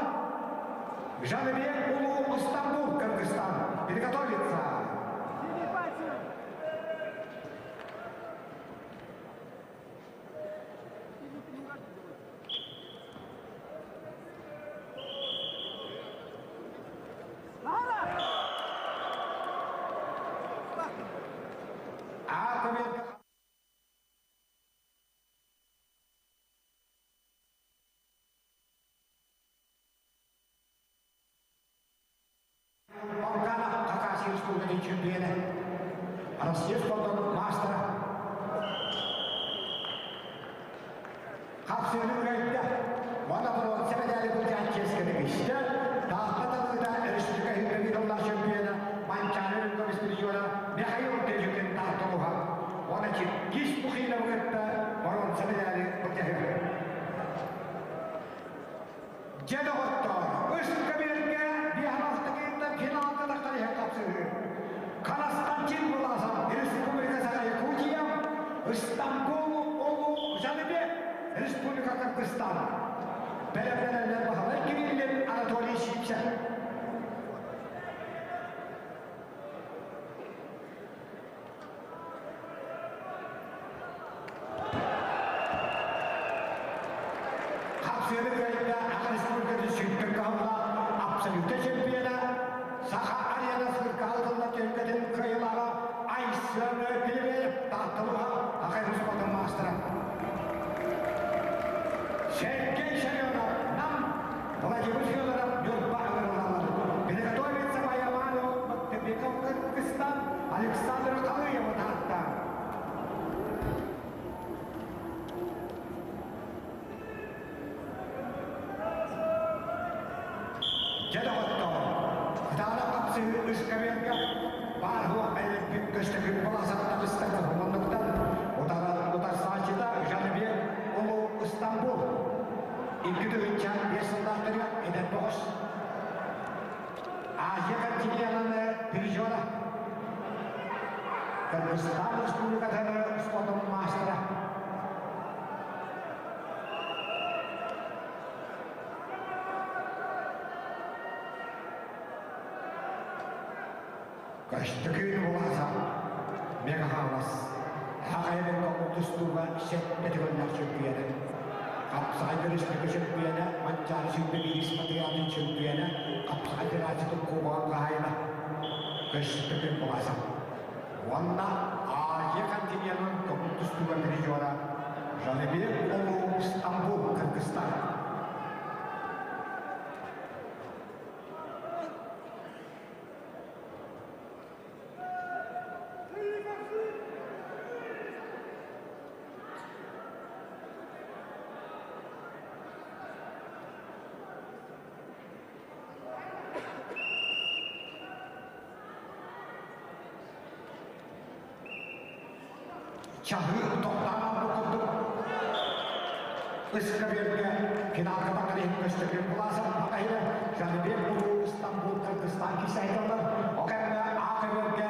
Жаныбек Улу Стамбул, Кыргызстан. Приготовиться. Балкана Хакасия Республикатын чемпионы, Россия спордун маастара. Хапсыыны үрэйдэ. Уонна боруонса мэдээли былдьаан чиэскэ тигистэ. Таатта талыыта республика хирургия чемпиона Манчаары көмүс призера Михаил Дежукин Таатталуха. Уонна Чингиз Мухиновы кытта боруонса мэдээли былдьаһыга. Дьэ доҕоттоор, үс көбүөргэ биэһэн финалга тахсан иһэн хапсыһыы. Константин Власов, Республика Саха-Якутия, Стамбул Улуу Жаныбек, Республика Кыргызстан. Бэлэмнэнэллэр Баһылай Кириллин, Анатолий Сивцев. Хапсыаны кыайда Аха Республикатын сүүрдэр кыһаллаах абсолютнай чемпиона Саха Арена сыркаһытылла түһүлгэтин кыайыылааҕа Айсен Пелевеев Таатталыга Аха спортун маастара. Сергей Семенов Нам Владимир Федоров Ньурба ыҥырылаллар. Приготовиться Баяману Мактыбеков Кыргызстан Александр Халыева Таатта. Дьэ доҕоттоор, кытаанах хапсыһыы ыскамыайка баар-суох элбик көстөкүн балаһасатта быстарда хомоннуктан утарсааччыта Жаныбек Улуу Стамбул 2005 сыллаахтарыгар эдэр бөҕөс Азия континенын призера Кыргызстан Республикатын спортун маастара Көстөкүүн Улааса Мегаһаалас Аҕайын тустууга сэттэ төгүллээх чөмпүйүөнэ. Хапсаҕай республика чөмпүйүөнэ, Манчаары сүүрбэ биирис материалын чөмпүйүөнэ, Хапсаҕай федерациятын кубогын хаһаайына Көстөкүүн Улааса. Уонна Азия континенын көҥүл тустууга призера Жаныбек Улуу Стамбул, Кыргызстан. Чаһы тохтоон курдук ыскабиэргэ финалга бакар иһин көстөкүүн Буласов Макаһира Жаныбек Улуу Истанбул Кыргызстан кисайталлар о кэмҥэ аакабергэ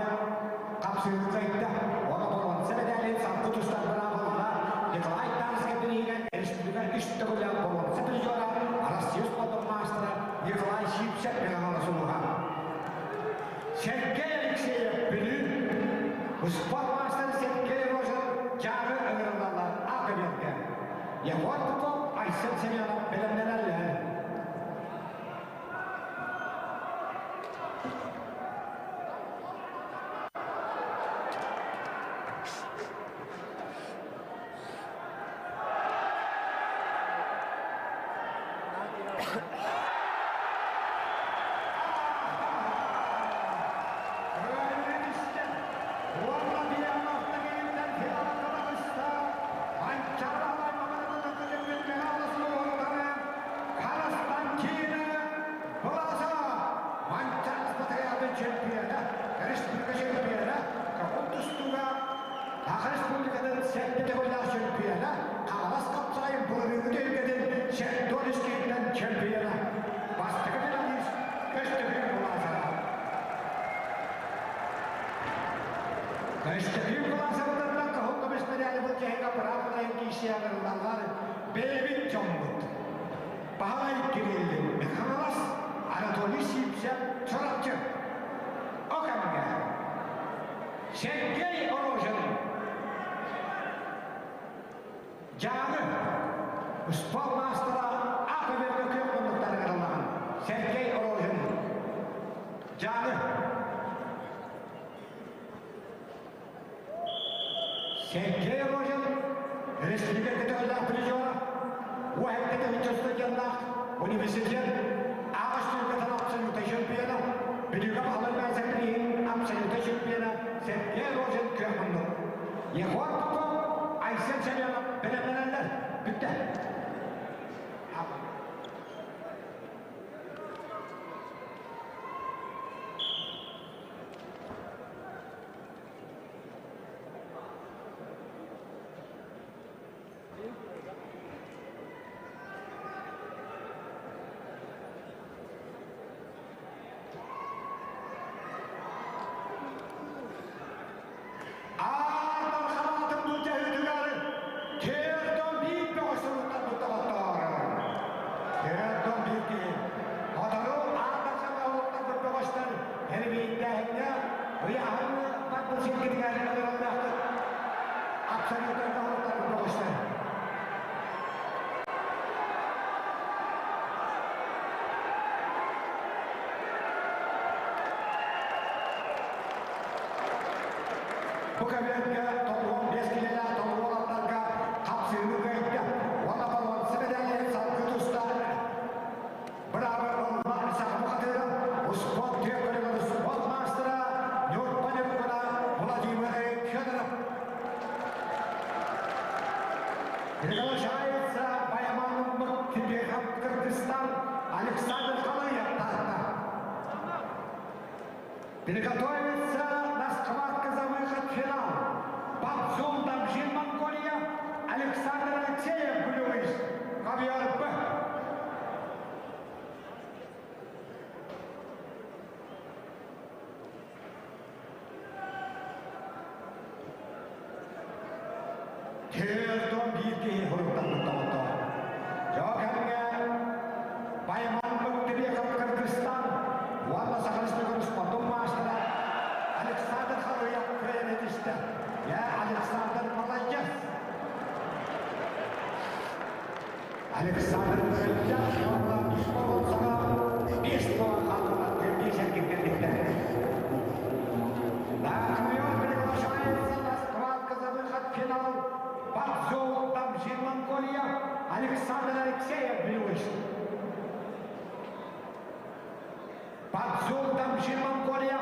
хапсыыны кыайда. Оны боруонса медалин салгы тустар быраабылла Николай Тарскай бирииһигэр республика үс төгүлэ боруонса призера Россия спордун маастара Николай Сивцев Михайлов сулуһа. Сергей Алексеев Бүлүү спорт маастара Сергей Рожин дьааҕы ыҥырыллаллар аакабергэ. Егор Попов, Айсен Семенов бэлэмнэнэллэр. Саха Республикатын сэттэ төгүллээх чемпиона, Хаҥалас хапсаҕайын былырыыҥҥы түһүлгэтин Сентон искиһиттэн чемпиона, бастакы финалист Көстөкүүн Буласова. Көстөкүүн Буласоватыттан кыһыл көмүс медали былдьаһыга быраабылайын киисиэ ыҥырыллаллар бэйэбит дьоммут. Баһылай Кириллин, Хаҥалас, Анатолий Сивцев, Чурапчы. О кэмҥэ Сергей Рожин Дьааҥы спорт маастара АХБ-га күөх муннуктарыгар ыллаҕын Сергей Рожин Дьааҥы Сергей Рожин республика көтөҕүллээх призера уһэккэ тыһыынча студеннаах университет аҕыс түһүлгэтин абсолютнай чемпиона, Бүлүүгэ баһылык бэйсэппирииһин абсолютнай чемпиона Сергей Рожин күөх муннук. Егор Попов, Айсен Семенов бэлэмнэнэллэр. Бүттэ. Аар халаатын былдьаһыытыгар Кердон биир бөҕө суруттарбыт доҕоттоор. Кердон биир киһи. Сотору Аар Дархаҥҥа уруттарбыт бөҕөстөр эрбииттээһиҥҥэ ыйааһыны барбыт сиргитигэр ыҥырыллыаххыт. Абсолютно уруттарбыт бөҕөстөр. Бу кэмҥэ 95 киилэлээх толору уолаттарга хапсыыны кыайда уонна боруонса медалиһын салгыы туста. Бырааба ылла саха бухатыыра, успуорт күөн көрүҥэр успуорт маастара Ньурба Ньургуна Владимир Федоров. Приглашается Баяман Мыктыбеков Кыргызстан Александр Халыев Таатта. Приготовиться на схватка за выход в финал. Бабзул Дамжин Монголия, Александр Алексеев Блюис, Ковер Б. Төрдөн биир киһи хоруктан тоҕото. Дьокерге Байман Мыктыбеков Кыргызстан уонна Саха Республикатын спортун маастара Александр Халыев кыайан этистэ. Я Александр молодец! Александр Молодец уонна туспа саҕа биэс буолан хааллылар биэс эргиммиттэр. На ковер приглашается на схватка за выход в финал Бадзол Дамжин Монголия Александр Алексеев Беларусь. Бадзол Дамжин Монголия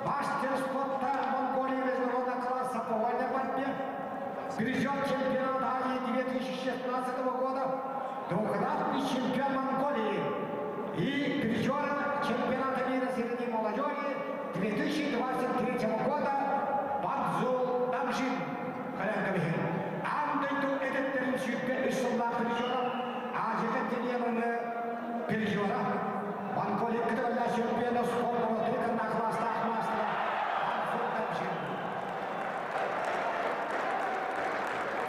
мастер спорта Монголии международного класса по вольной борьбе, призер чемпионата Азии 2016 года, двукратный чемпион Монголии и призера чемпионата мира среди молодежи 2023 года Бадзул Дамжин. Көрөн кэбиһиҥ. Аан дойду эдэттэрин 23 сыллаах призера, Азия континенты призера, Монголия кыталла чемпиона спорт норуотун класстаах маастара Ансур Дамжин.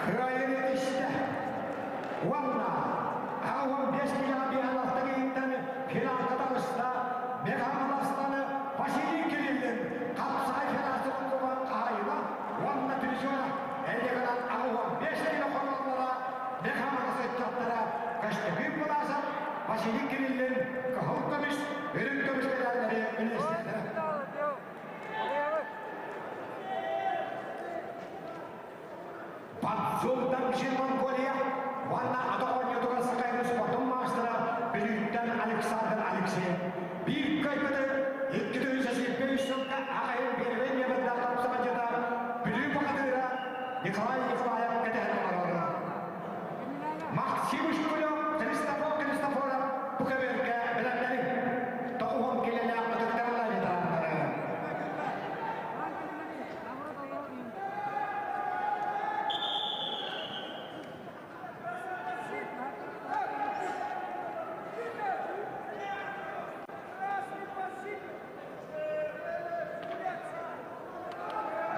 Кыайыыны истэ. Уонна 15 килоҕа биһалахтан ыйыттан финалга таҕыста Мегаполастан Василий Кириллин хапсаҕай федерациятын кубогын хаһаайына уонна призера Элегынан 85 кило хоноллоро Мегаполас ыччаттара Көстөкүүн Былаасап, Василий Кириллин кыһыл көмүс, үрүҥ көмүс медаллары үллэстэллэрэ. Бадзулдан Жин Монголия уонна ата оонньуутугар Сахайрын спортун маастара Бүлүүттэн Александр Алексеев биир кыайбыты 2023 сылга аҕайын первый миэбэллээх хапсаҕайдьыта Бүлүү бухатыыра Николай Николаев кэтэһэн олороллор. Максим Шкулев, Христофор Христофоров бу көбүөргэ бэлэмнэниҥ. Тоҕуһун килэлээх ытыктарылар ветераннары.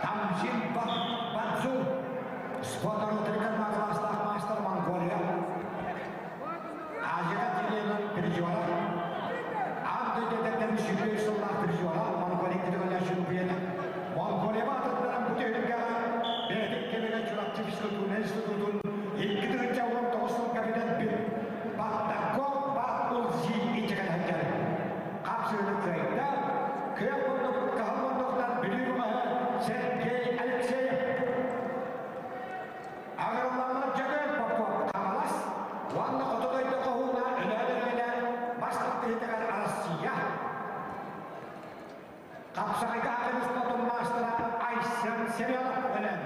Тамжин Бадзу, спорт класстаах маастар Монголия, Азия континенын призера, Аан дойду эдэрдэрин сүрү сыллаах призера, Монголия кытыгына чемпиона, Монголия баатырдарын бу түһүлгэҕэ бэйэтин кэмигэр Чурапчы физкультурнай институтун 2019 сылга бүтэрбит Баттако Бат-Улзи ичэгэлэһэллэр. Хапсыыны кыайда, кыах муннук, кыһыл муннуктан Бүлүү бөҕөһө Сергей Алексеев. Аҕырылламмыт Дьөгүөр Попов Хаҥалас уонна Хоту дойду хоһууна Өлөөн Өлүөнэ мас тардыһыытыгар Россия Хапсаҕайга аҕай спортун маастара Айсен Семенов Өлөөн.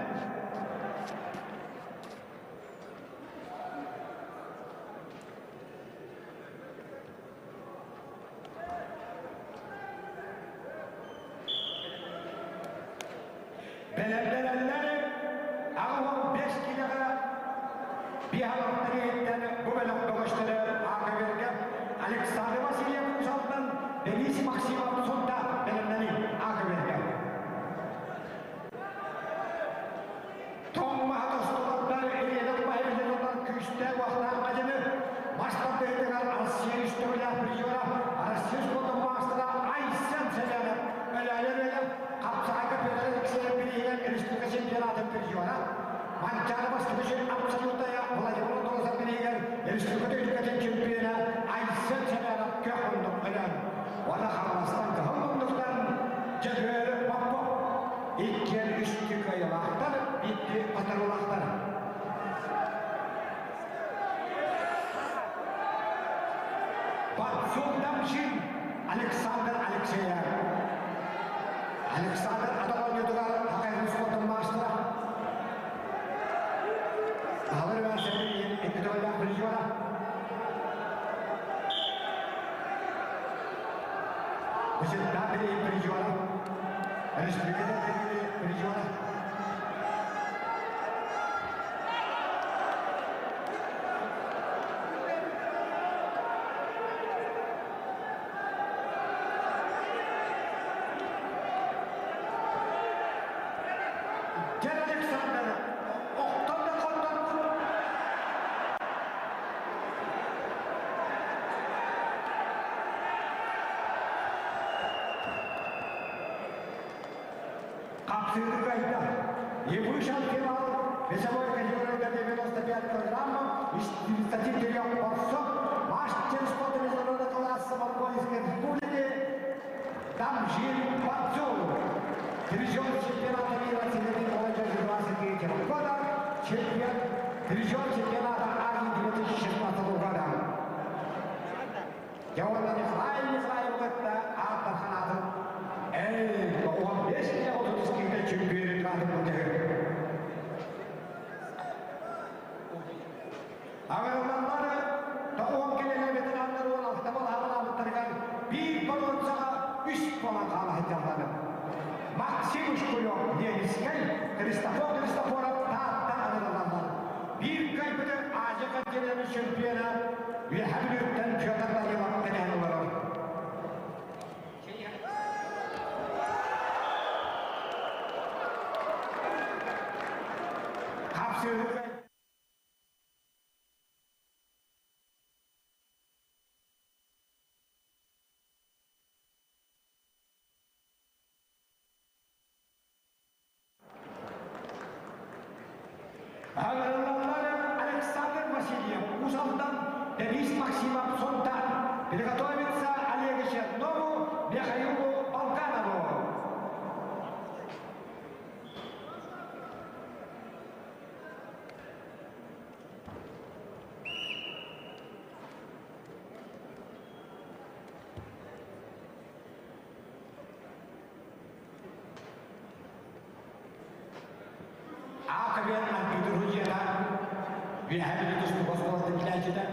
Бэлэмнэнэллэр 85 киилэҕэ биһалахтары иһиттэн бу бөлөх бөҕөстөрө Аакабергэ Александр Васильев Уус-Алдан, Денис Максимов Сунта бэлэмнэни Аакабергэ. Тоҥ маһа тостулардар Елена Павловна күүстээх уохтаах мадьыны мас тардыһыытыгар Россия үс төгүлээх призера, Россия спордун маастара Айсен Семенов өлөөлө-өлөөлө хапсаҕайга Петр Алексеев бирииһинэн республика чемпионатын призера, Манчаары бастакы сир абсолютная Владимир Антонов бирииһигэр республика үрдүкэтин чемпиона Айсен Семенов көх муннук өлөөн уонна Хаҥаластан кыһыл муннуктан Дьөгүөр Попов иккиэн үстүү кыайыылаахтар, икки батарыылаахтар. Бацук Александр Алексеев. Александр Атаҕонньутугар Хакайрын спортун маастара. Алыр Васильевич икки призера. Бысыттаа призера. Республикада призера. Дьэр Александр, охтон да хотторбут. Хапсыыры кыайда. И вышел в финал весовой категории до 95 килограммов из 34 борцов мастер спорта международного класса Монгольской Республики Тамжин Бацул. Призер чемпионата мира среди молодежи 23 года, чемпион, призер чемпионата Азии 2016 года. Дьэ уонна Николай Николаев кытта ааттар санаатын эй, 15 киһи 30 киһитэ чөмпүйүөнүн аатын былдьаһыр. Аҕырыллаллар тоҕуон кэлэлэ ветераннар уон алта балаһалаабыттарыгар биир боруонсаҕа үс буолан хаала сылдьаллар. Максим Ушкулев, Ленинскэй, Христофор Христофоров. ыҥырыллаллар. Биир кыайбыты Азия континенын чемпиона Үөһээ Бүлүүттэн Петр Данилов кэтэһэн олорор. Хапсыһыы Аҕырыллаллар Александр Васильев, Уус Алдан, Денис Максимов, Сунтаар, приготовиться Олегу Чернову, Михаилу Балканову. Аакабиан Антидруйяна үөһээ Бүлүү тустууга оскуолатын билээччитэ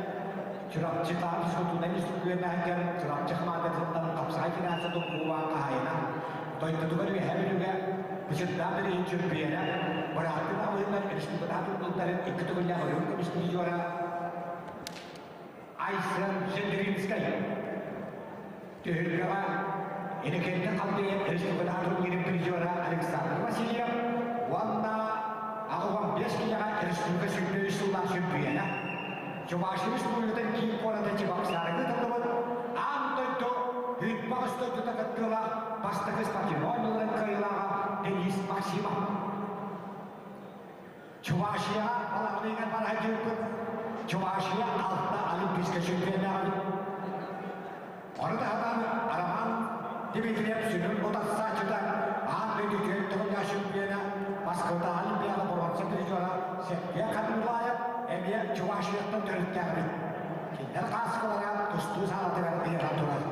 Чурапчытааҕы физкультурнай институт Чурапчы хамаандатыттан хапсаҕай финансатын куубаан хаһаайына дойдутугар Үөһээ Бүлүүгэ Бычырдаан билигин чөмпүйүөнэ бырааттыы аҕалыынан республикатааҕы турнирдарын икки төгүллээх үрүҥ көмүс призера Айсен Жендринскэй Түһүлгэҕэ Иннокентий Халдеев республикатааҕы турнирын призера Александр Васильев уонна 85 киилэҕэ республика 103 сыллаах чөмпүйүөнэ Чувашия Республикатын киин куората Чебоксарыга ыытыллыбыт аан дойду Үүт-Баҕас дойдута кыттыылаах бастакы спортивнай оонньууларын кыайыылааҕа Денис Максимов. Чувашияҕа балаҕаныгар бара сылдьыбыппыт. Чувашия алта олимпийскай чемпионнааҕыбыт. Ону таһынан Роман Дмитриев сүрүн утарсааччыта аан дойду түөрт төгүллээх чемпиона, Москватааҕы Олимпиада боруонса призера Сергей Хабибулаев эмиэ Чувашияттан төрүттээх эбит. Кинилэр хааскалара тустуу саалатыгар ыйатан турар.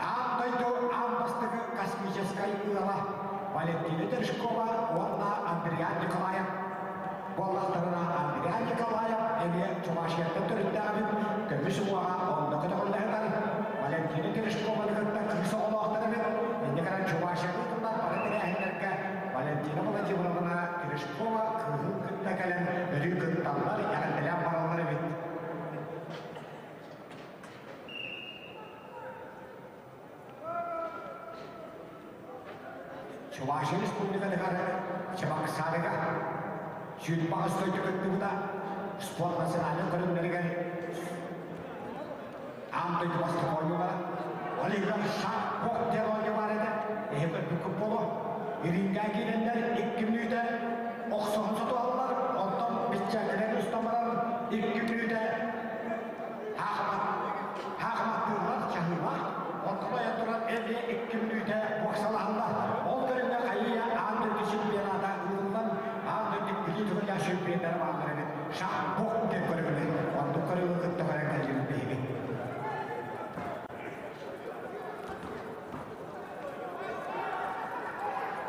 Аан дойду аан бастакы космическай ыала Валентина Терешкова уонна Андриан Николаев буоллахтарына Андриан Николаев эмиэ Чувашияттан төрүттээҕин көмүс уҥуоҕа онно көтөҕүллэһитэр Валентина Терешкованы кытта кыыс оҕолоохтор эбит. Инньэ гынан Чувашияны тыллар бары тэрээһиннэргэ Валентина Владимировна Терешкова кыыһын кытта кэлэн өрүү кытталлар, эҕэрдэлээн бараллар эбит. Чувашия Республикатыгар Чебоксарыга 28 дойду кыттыбыта спорт национальнай көрүҥнэригэр аан дойду бастакы оонньуулара. Ол иһигэр шахмат диэн оонньуу баар этэ. Эһи көрбүккүт буолуо. Рингэ киирэннэр икки мүнүүтэ охсуһан сотуһаллар, онтон биччээккинэн устан баран икки мүнүүтэ Хаахыматтыыллар чаһыылаах, онтон ойон туран эмиэ икки мүнүүтэ боксалаһаллар. Ол көрүҥҥэ хайыы аан дойду чемпионата ыытыллан, аан дойду билии төгүллээх чемпионнара бааллар эбит. Шах-бок диэн көрүҥү, оннук көрүҥү кытта көрөн кэллибит биһиги.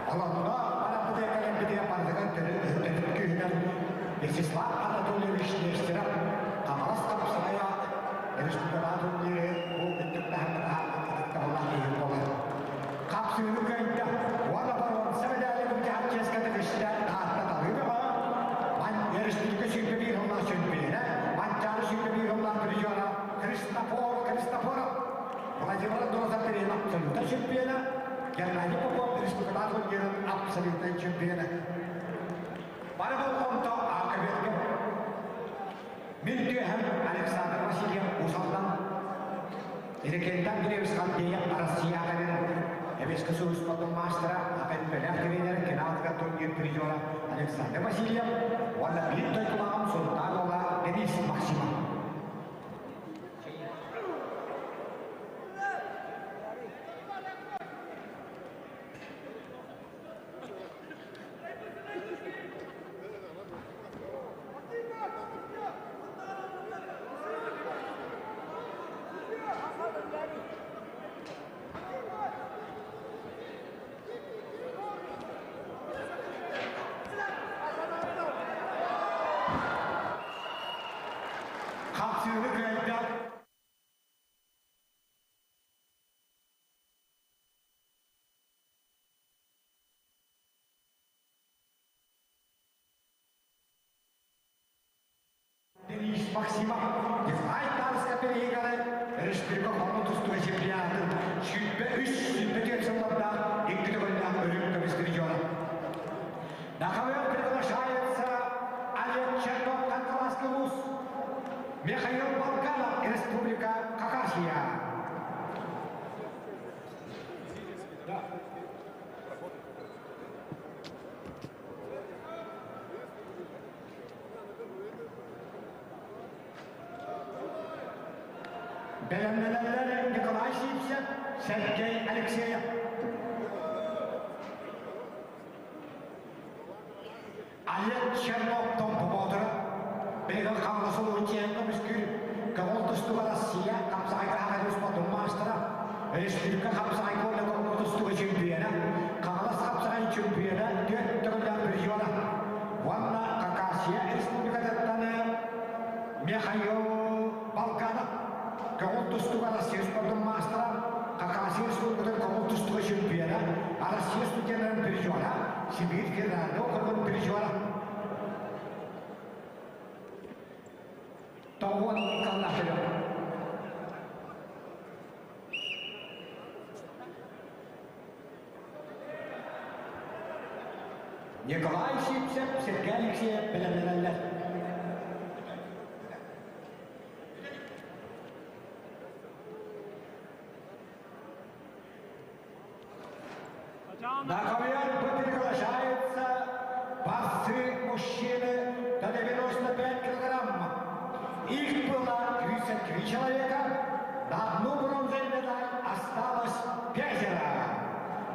Олонно бараппытыгар кэлэрбитигэр барытыгар төрүт күүһүнэн Вячеслав Анатольевич Нестеров Хаҥалас хапсаҕайа республикаҕа турниры бу үрдүк таһымҥа таһаарбыт ытыктабыллаах киһи буолар. Хапсыыны кыайда уонна боруонса медали былдьаһар чиэскэ тигистэ Таатта Талыы бөҕө, республика 21 сыллаах чемпиона, Манчаары 21 сыллаах призера Христофор Христофоров Владимир Андросов тренер абсолютнай чемпиона, Геннадий Попов республикатааҕы турнирын абсолютнай чемпиона. Бары болҕомто Аакабетка. Мин түөһэм Александр Васильев Усалдан Иннокентий Андреевич Халдеев Россияҕа Эбэскэ сулууспатын маастара, АПП-лээх тренер, финалга турнир призера Александр Васильев уонна биир дойдулааҕым Сунтаар уола Денис Максимов. Хапсыыны кыайда. Максимов, Николай Тарскай бириһигары республика хонуу тустууга чемпионатын 23-24 сыллардаах икки төгүллээх үрүҥ көмүс призера. На ковер приглашается Олег Чернов, Кангаласский улуус, Михаил Балканов, Республика Хакасия. Да. Бэлэмнэнэллэр Николай Сивцев, Сергей Алексеев. Олег Чернов Томпо Боотура, Билигин Хаҥалас улууһун чиэһин көмүскүүр көҥүл тустууга Россия хапсаҕайга аҕай спордун маастара, республика хапсаҕайга уонна көҥүл тустууга чемпиона, Хаҥалас хапсаҕайын чемпиона, түөрт төгүллээх призера уонна Хакасия республикатыттан Михаил Балканов көҥүл тустууга Россия спордун маастара, Хакасия республикатын көҥүл тустууга чемпиона, Россия студеннарын призера, Сибирь федеральный округун призера. Тоҕуон каллахыры. Николай Сивцев, Сергей Алексеев бэлэмнэнэллэр. На ковер приглашаются борцы мужчины до 95 килограмм. Их было 33 человека, на одну бронзовую медаль осталось пятеро.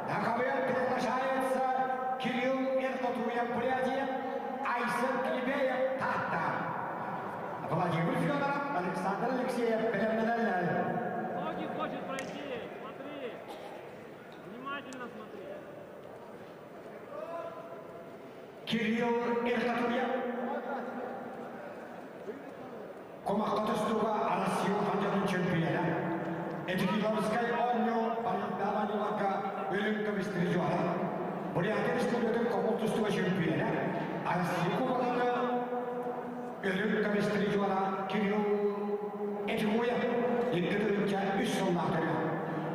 На ковер приглашается Кирилл Иртатуев Бурятия, Айсен Клебеев Тата. Владимир Федоров, Александр Алексеев, бэлэмнэнэллэр. Ноги хочет пройти, смотри. Внимательно смотри. Кирилл Иртатуев. Кумахха тустууга Россия хандьатын чемпиона. Этикиловскай оонньуу Балиндаваниларга үрүҥ көмүс призера. Бурятия Республикатын көҥүл тустууга чемпиона. Россия Кубогын үрүҥ көмүс призера Кирилл Этигуев 2 3 сыллаах төрүө.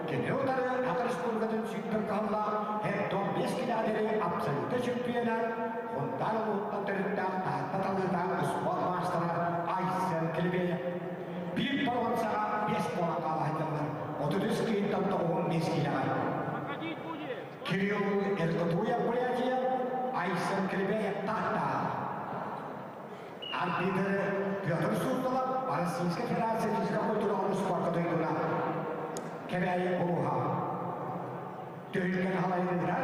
Кини утары Саха Республикатын сүүрбэ кыһаллаах Хердон 5 километры абсолютно чемпиона Хунтаар улууһуттан төрүттээх Таатта талыытаах спорт маастара Айсен Клебеев. Биир боруонсаҕа биэс буолан хаала сылдьаллар. 33 кыйыттан 95 киилэҕэ. Кирилл Эртатуев Бурятия, Айсен Клебеев Таатта. Арбитр Петр Суздалов Российскай Федерация физика культураҕа спорка дойдуна Кэбээйи улууһа. Түһүлгэн халайыытыгар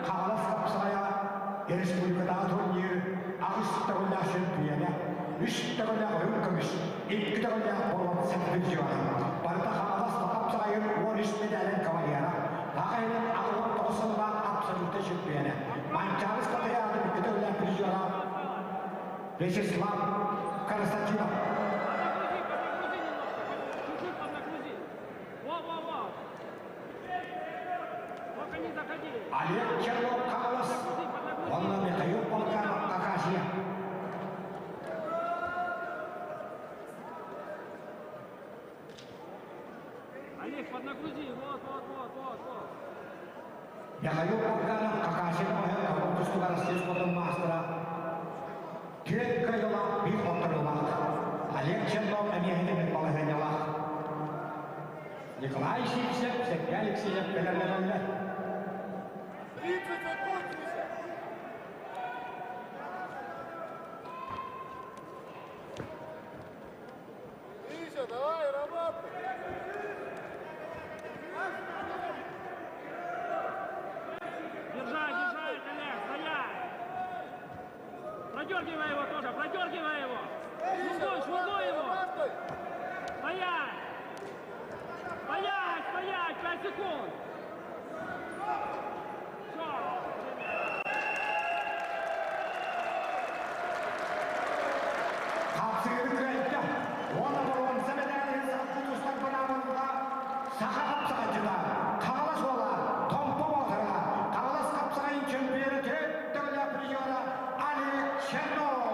Хаҥалас хапсаҕайа республикатааҕы турнир аҕыс төгүллээх чөмпүйүөнэ, үс төгүллээх үрүҥ көмүс, икки төгүллээх боруонса призера. Барыта Хаҥалас хапсаҕайын 13 мэдээлин кавалера, Аҕайын 69 сыллаах абсолютнай чөмпүйүөнэ, Манчаары спартакиадатын икки төгүллээх призера Вячеслав Константинов. Поднагрузи, поднагрузи немножко. Чуть-чуть поднагрузи. Во-во-во. Только не заходи. Олег Чернов Хаҥалас уонна Михаил Полканов Хакасия. Олег, поднагрузи. Вот, вот, вот, вот, вот. Михаил Полканов Хакасия көҥүл тустууга Россия спордун маастара түөрт кыайыылаах биир хотторуулаах. Олег Чернов эмиэ итинник балаһыанньалаах. Николай Сивцев, Сергей Алексеев бэлэмнэнэллэр. 30 80! Миша, давай, работай! Держать, держать, Олег, стоять! Продергивай его тоже, продергивай его! Швырнуй, швырнуй его! Стоять! Стоять, стоять, 5 секунд! Все, время. Хапсыгы кыайда. Уонна боруонса мэдээлин салгыы тустар быраабылла саха хапсаҕайдьыта Хаҥалас уола Томпо Боотура Хаҥалас хапсаҕайын чемпиона төрт төгүллээх призера Олег Чернов.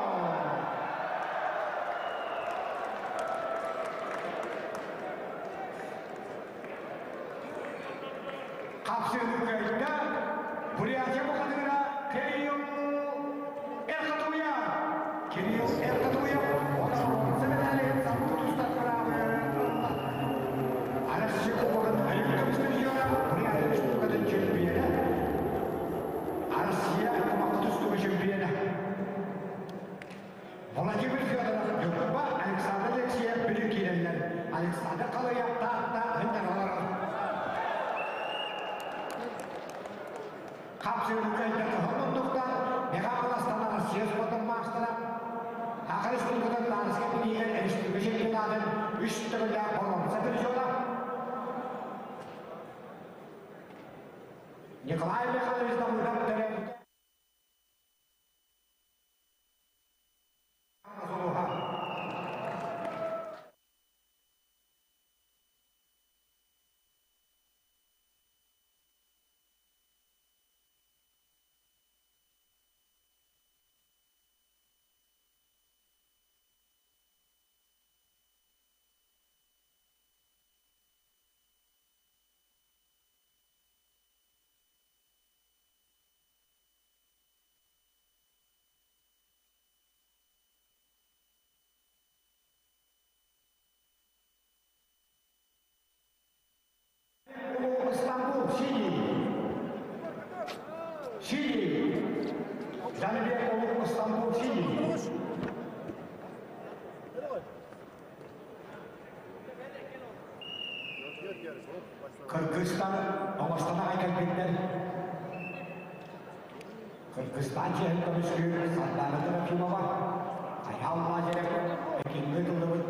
Кирилл Эртатуев уонна боруонса медалиһын салгыы тустар быраабы ылла. Россия Кубогын үрүҥ көмүс призера, Бурятия Республикатын чемпиона, Россия кумахха тустууга чемпиона. Владимир Федоров, Ньурба, Александр Алексеев Бүлүү киирэллэр. Александр Халыев Таатта мынньан олорор. Хапсыырга кыһыл мундуктар Михайловтан Россия спордун маастара, Саха Республикатын Таарыска билиигэр республика чемпионатын үс төгүллээх боруонса призера Николай Михайлович Давыдов төрөөбүтэ Istanbul, Синий. Синий. Жаныбек Улуу Istanbul, Синий. Кыргызстан оҥостон аҕай кэлбиттэр. Кыргызстан чиэһин көмүскүүр Сардаана Трофимова, Айаал Лазарев Пекиҥҥэ ыытыллыбыт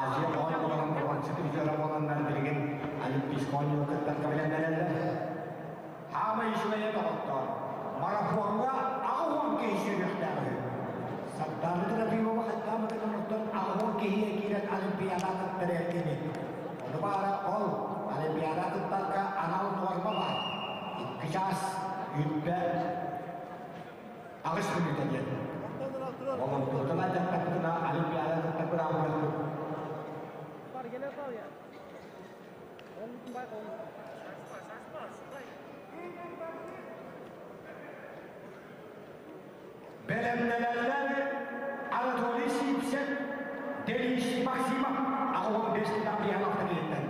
Азия оонньууларын бронза призера буоланнар билигин Олимпийскай оонньууга кыттарга бэлэмнэнэллэр. Хаамай үчүгэйэ доҕоттоор, марафоҥҥа 80 киһи сүүрүөхтээх үһү. Сардаана Трофимова хаттаабытын оҥостон 80 киһигэ киирэн Олимпиада кыттар эркини. Ону баара ол Олимпиада кыттарга анал нуорма баар. Икки чаас үүрбэ 8 мүнүүтэ диэн. Волонтуотун алдьаттахпытына Олимпиада кыттар быраабыларын Бэлэмнэнэллэр Анатолий Сивцев, Денис Максимов 85 килограмм киһиттэн.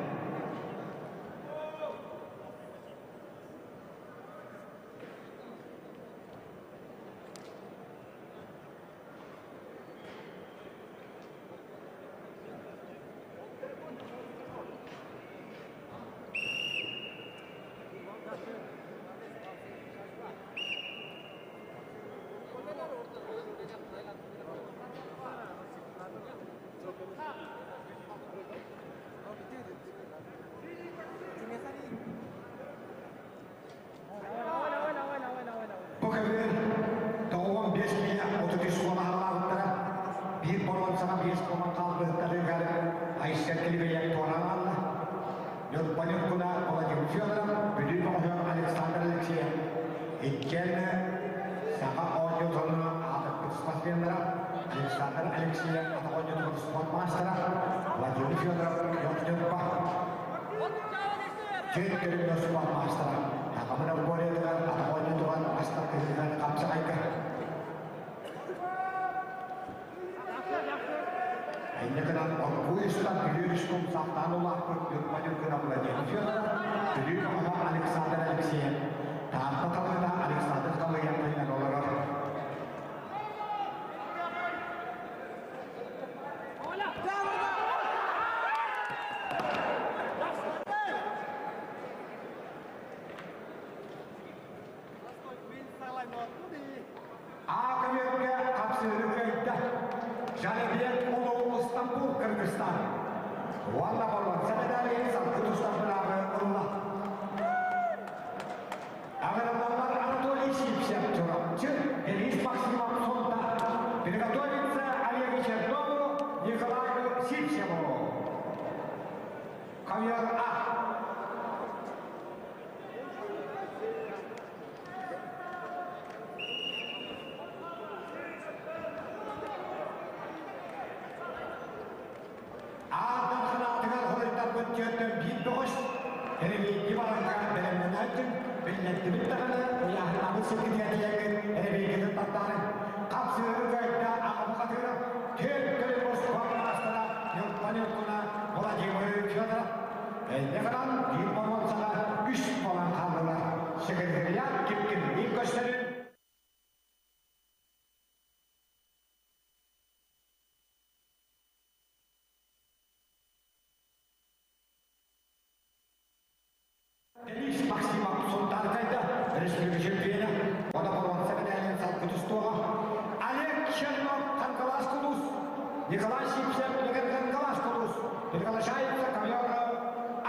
Бу көбүөр 95 киилэ 33 суолаһалаабыттара. Биир боруонсаҕа биэс буолан хаалбыттарыгар Айсен Килибиев туоран аҕалла. Ньурба Ньургуна Владимир Федоров, Бүлүү бөҕөһө Александр Алексеев иккиэн саха оонньуутун аатырбыт спортсменнара Александр Алексеев атах оонньуутугар спорт маастара, Владимир Федоров Ньурба Түөрт көрүҥҥэ спорт маастара Сахамын Монголиятыгар атах оонньуутугар бастакытыгар хапсаҕайга Инньэ гынан оргууй устан Бүлүү өрүскүн сахтаан улааппыт Ньурба Ньургуна Владимир Федоров, Бүлүү бөҕөһө Александр Алексеев, Таатта талыыта Александр Халыев тыынан олорор. Аакамерга хапсыыры кыайда. Жаныбек Улуу Стамбул, Кыргызстан. Уонна боруонса медалиһин салгыы тустар быраабы ылла. Аҕыраллар Анатолий Сивцев Чурапчы, Денис Максимов Сунта. Приготовиться Олегу Чернову, Николаю Сивцеву. Ковер А. Аатан санаатыгар хоруйдарбыт түөртэн биир бөҕөс, эрэбиэйги барарга бэлэмнэнээччин, биллэрдибит даҕаны, ыйааһыннаабыт сиргитигэр тиийэҥҥит эрэбиэйгитин тардаарыҥ. Хапсыыры. Сунтаар кайда республика чемпиона, онно боруонса мэдээлин салгы тустуоҕа. Олег Чернов, Кангалас Кулус, Николай Сивцев, Кангалас Кулус приглашается ковер А.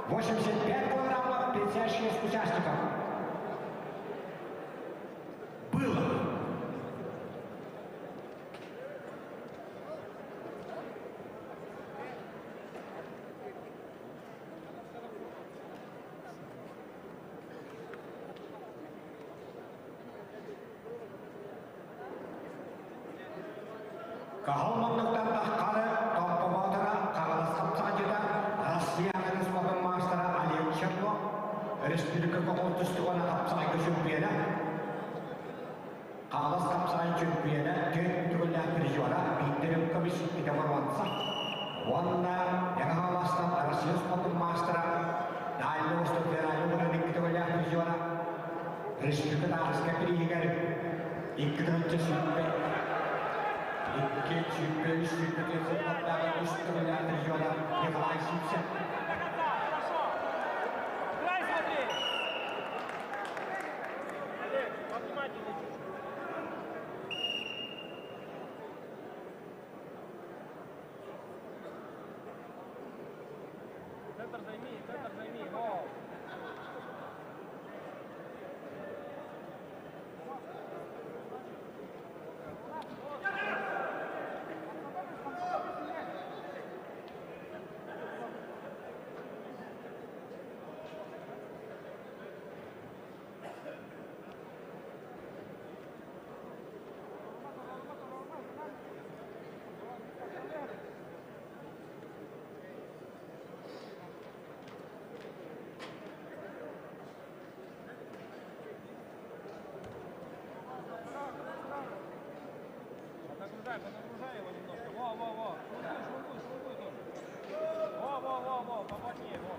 85 килограммов, 56 участников. Было. Каһыл муннуктан таххары Томпомотора Хаҥалас хапсаҕайдьыта Россия спортун маастара Олег Чернов, республика көҕүл тустууга хапсаҕайга чөмпүйүөнэ, Хаҥалас хапсаҕай чөмпүйүөнэ, түөрт төгүллээх призера Виктор Юркович Итамарованца уонна Мэҥэ Хаҥаластан Россия спортун маастара Дальний Восток федеральнай уонна икки төгүллээх призера республика тааска бирииһигэр 2 сүүрбэ 2 сүүрбэ 3 сүүрбэ сыллардааҕы үс төгүллээх призера Николай Сивцев. Край смотри! Олег, повнимательнее чуть-чуть. Центр займи, центр займи. Во. Поднагружай, поднагружай его немножко. Во, во, во. Швыргуй, швыргуй, швыргуй тоже. Во, во, во, во, поплотнее, во.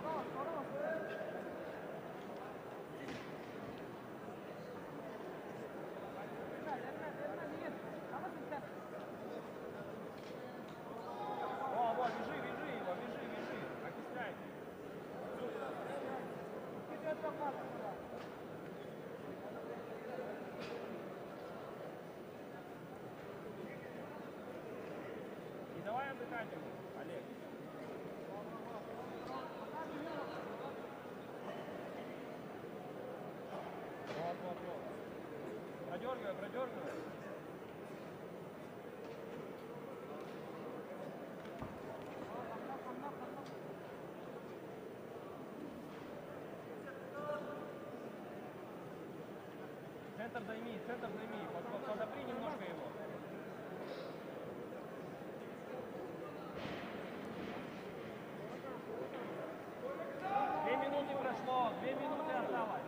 Во, во, вяжи, вяжи его, вяжи, вяжи. Окисляй. Не давай отдыхать ему, Олег. Вот, вот, вот. Продергивай, продергивай. Центр займи, центр займи. Подопри немножко его. 2 минуты прошло, 2 минуты осталось.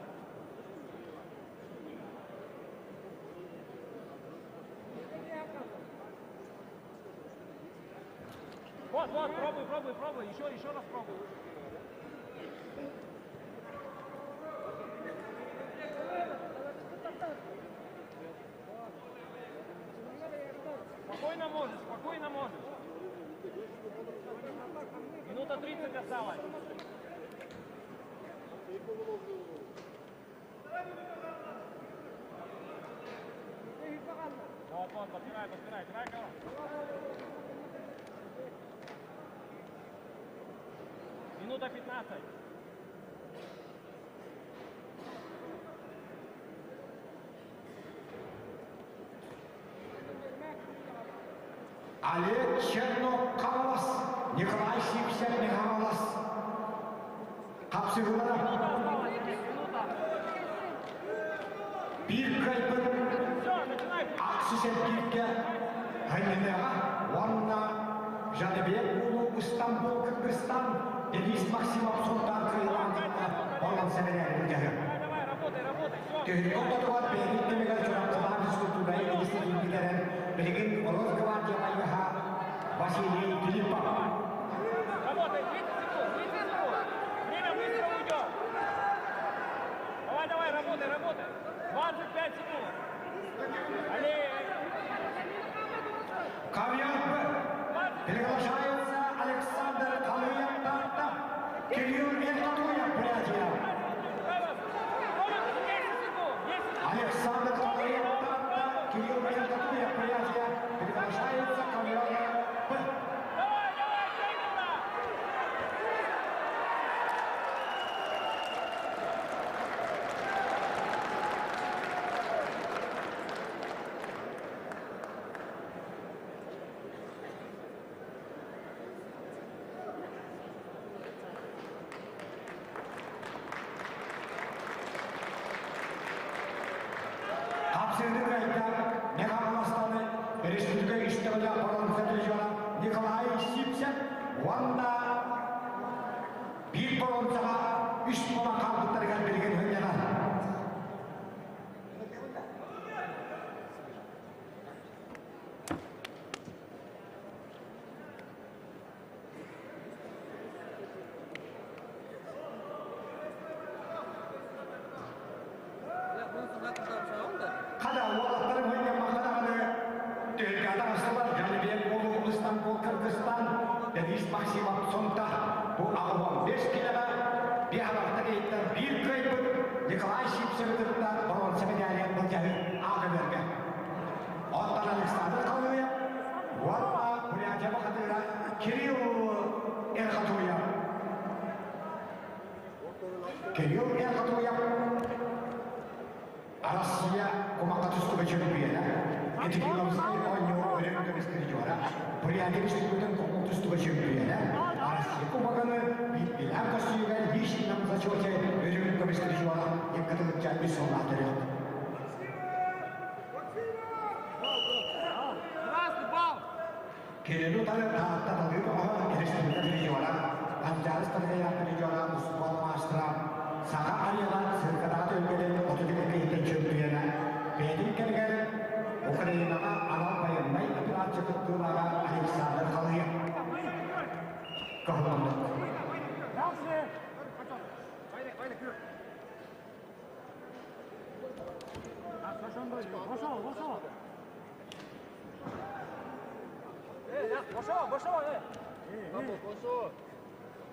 Вот, вот, пробуй, пробуй, пробуй. Еще, еще раз пробуй. Спокойно можешь, спокойно можешь. Минута 30 осталось. Вот, вот, подбирай, подбирай, край, край. Минута 15. Олег Чернов Хаҥалас, Николай Сивцев Хаҥалас. Хапсыһыылара. Биир кыайбыт ахсыс эргииргэ Хайнеға уонна Жаныбек Улуу Стамбул Кыргызстан Денис Максимов Сунтаар кыайыылааҕын кытта боруонса мэдээлин былдьаһыа. Давай, работай, работай. Все. Түһүлгэ ортотугар бэйэбит кэмигэр Чурапчылаах физкультура институтун бүтэрэн, билигин Росгвардия байыаһа Василий Филиппов. Работай, 30 секунд, 30 секунд. Время быстро уйдет. Давай, давай, работай, работай. 25 секунд. Олег. Ковер Б. Приглашаются Александр Калуев Таатта, Кирилл Эртатуев Бурятия. Кирилл Эргатуев, Бурятия, приглашается ковер Б. Хапсыыры кыайда Михайловстаны республика үстөҕүлэ боронса призера Николай Сипсев уонна биир боронсаҕа үс буолан хаалбыттарыгар билигин хынньанар. Хада уолаттарым хынньаммакка даҕаны түһүлгэҕэ таҕыстылар. Жаныбек уолу Истанбул Кыргызстан Денис Максимов Сонта бу 85 килэҕэ биһалартан иһиттэн биир кыайбыт Николай Сивцевы кытта боруонса медалин былдьаһыы аатыгырга. Оттон Александр Халыев уонна Бурятия бухатыыра Кирилл Эрхатуев. Кирилл Эрхатуев Россия кумака түстүгэ чөмпүйэнэ, Этикиловскай оонньуу өрүн көмүс призера, Бурятия Республикатын кумул түстүгэ чөмпүйэнэ, Россия кубоганы билэн көстүүгэ личном зачете өрүн көмүс призера еккатылыкча үс сыллаах төрүт. Кинини утары Таатта талыы бөҕөһө республика призера, Анжарыс Таргаян призера успуорт маастара, Саха арыйалар циркадаҕа түһүлгэлэрин 32 киһиттэн чөмпүйүөнэ, бэйэтин кэмигэр Украинаҕа анал байыаннай операция кыттыылааҕа Александр Халыев кыһыллыбыт.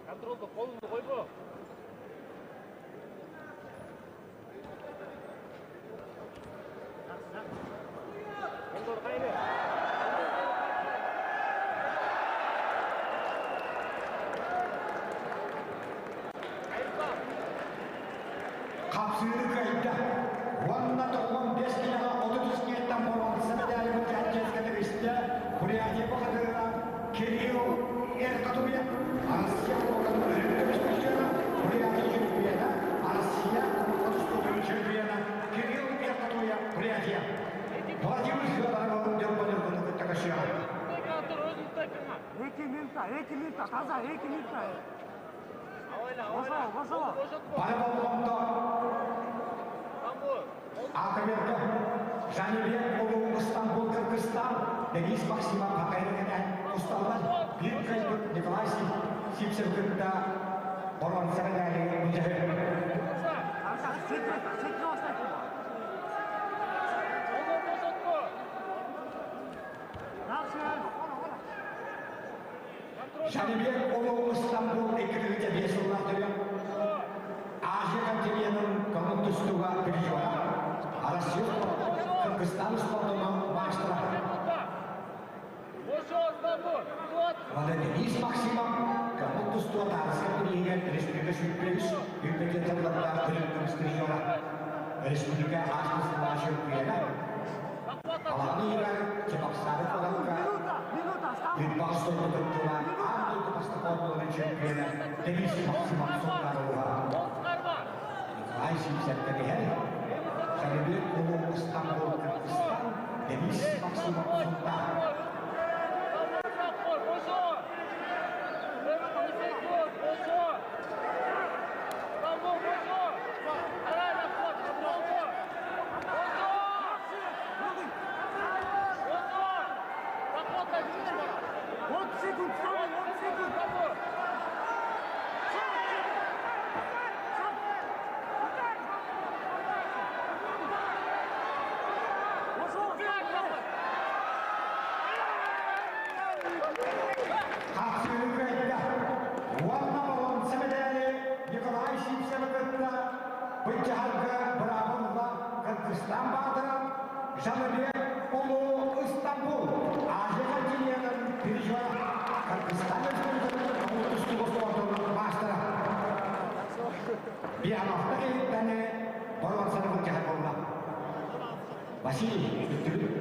Контролду колуңду койбо. Колдор кайры. Хапсыыры кыайда. Уонна 95 килэҕэ 33 киһиттэн боруонса медали былдьааччыска тигистэ Бурятия бухатыыра Кирилл Эркатуев, Россия кубогын үрүҥ көмүс призера, Бурятия чемпиона, Россия кубогын тустуутун чемпиона Кирилл Эркатуев, Бурятия. Владимир Федоров Ньурба-Ньургуну кытта көрсүөҕэ. 2 минута, 2 минута, таза, 2 минута. Бары болҕомто Атаберге Жанибек Улуу Истанбул Кыргызстан Денис Максимов Хакайрыгынан усталлар биир кыайбыт Николай Сивцев кытта боруонса медали былдьаһы. Жанибек Улуу Истанбул 2-5 сыллаах төрүө Азия континенын көҥүл тустууга призера, Россия Кыргызстан спордунун маастара. Уонна Денис Максимов көҥүл тустууга таарыска бирииһигэр республика сүүрбэ үс тыллардаах төрүт көмүс призера, республика ааспыт сыллааҕы чөмпүйүөнэ. Алааны ыйыгар Чебоксары куоракка Үрбаҕас дойду кыттыылаах аан дойду бастакы оонньууларын чөмпүйүөнэ Денис Максимов Сунтаар Николай Сивцев кэбиһэр. Жанибек Улуу Истанбул Кыргызстан Денис Максимов Сунтаар. Улуу Ыстанбул Азия континенын призера Кыргызстан Республикатын тустууга спордун маастара. Биановта киһиттэн боруонсаны былдьаһар буолла. Василий бүттүбүт.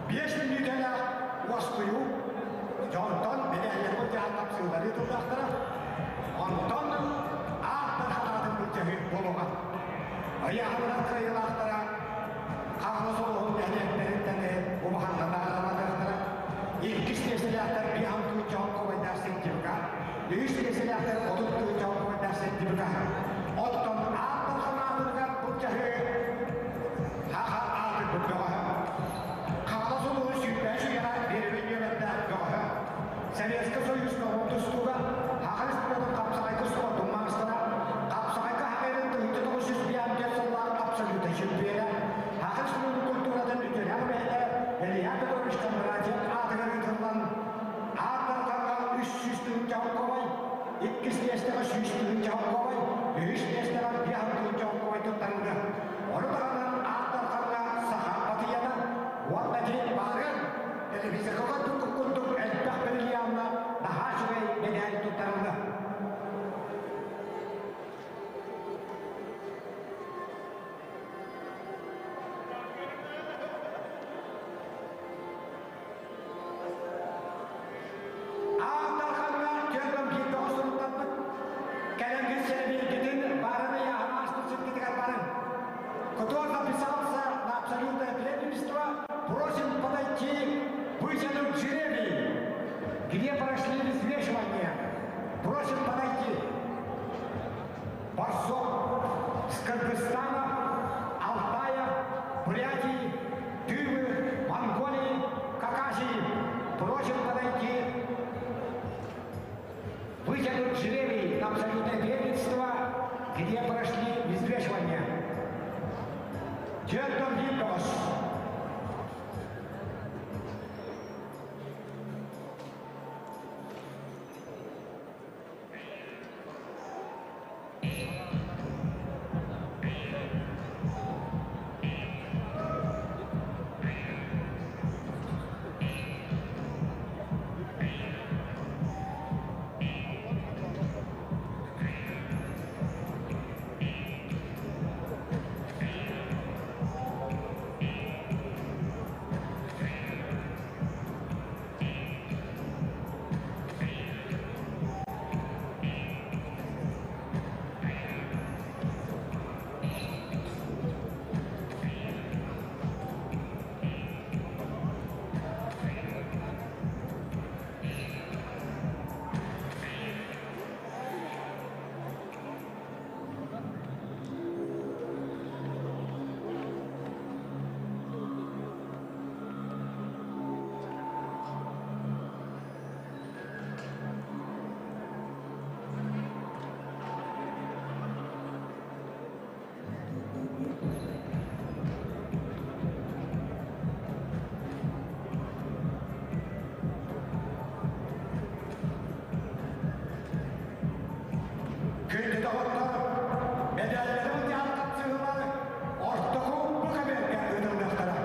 Биэс мүнүүтэлээх уоскуйуу дьонтон билээһиннэр дьаһаллар сыылларыы тыллаахтара. Онтон ааттар хараҕатын былдьаһыы буолуоҕа. Ыйааһыннар кыайыылаахтара Хаҥалас улууһун нэһилиэктэриттэн улаханна наҕараадаланыахтара. Иккис миэстэлээхтэр биэһэн тыһыынча холкуобайдаах сертификат, үһүс миэстэлээхтэр 30 тыһыынча холкуобайдаах сертификат. Оттон ааттар ханаатыгар былдьаһыы Хаха аатырбыт бөҕөһө. Хаҥалас улууһун сүүрбэһис үйэҕэ биэрэбэй нүөмэрдээх бөҕөһө. Советскай Союз норуот тустууга Саха Республикатын хапсаҕайга спордун маастара, хапсаҕайга Саха 1954 сыллаах абсолютнай чемпиона, Саха Республикатын культуратын үтүөлээх үлэһитэ Илья Петрович Кондратьев аатыгар ыытыллан, ааттарга 300 тыһыынча холкуобай, иккис миэстэҕэ 100 тыһыынча холкуобай, үһүс миэстэҕэ 5 тыһыынча холкуобай туттарыллыа. Ону таһынан Уонна ити баарын телевизорга көрбүт курдук элбэх бриллианна наһаа үчүгэй медаль туттарылла. Аан Дархаҥҥа түөртэн биир бөҕө суруктаммыт. Кэлэҥҥин сэрэбиэйгитин баарын ыйааһын ааспыт сиргитигэр барыҥ. Кто записался на абсолютное первенство, просим подойти вытянуть жребий, где прошли взвешивание. Просим подойти. Борзов с Кыргызстана, Алтая, Бурятии, Тывы, Монголии, Хакасии. Просим подойти, вытянуть жребий на абсолютное первенство, где прошли взвешивание. Дедом Викос. Күндү доҕоттор, медалларын дьаһалтатсыылар ортоку бу кэмэргэ ыытыллыахтара.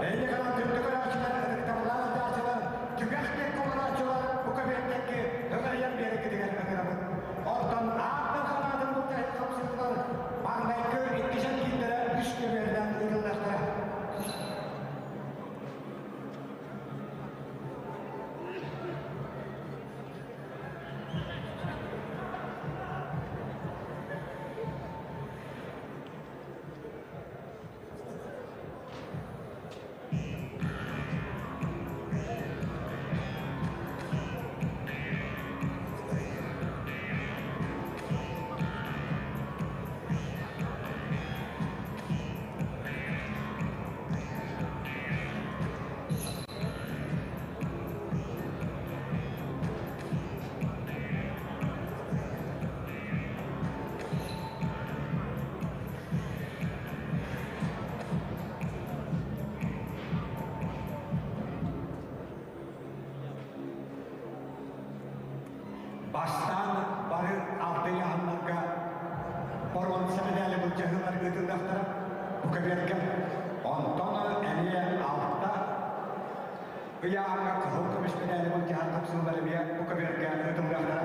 Эйи гынан күндү көрөөччүлэр, ытыктабыллаах ыытааччылар, түгэх диэки олорооччулар бу кэмэрдэрги ыҥырыйан биэрэргитигэр ыҥырабыт. Оттон ааттар ханаатын былдьаһык хапсыылар маҥнайгы иккис эргиирдэрэ үс көбүөрүнэн ыытыллыахтара. Бастаан бары алтыйаһыннарга боруонса медали былдьаһыылар ыытыллыахтара бу көбүөргэ. Онтон эмиэ алта ыйааһыҥҥа кыһыл көмүс медали былдьаһар хапсыылар эмиэ бу көбүөргэ ыытыллыахтара.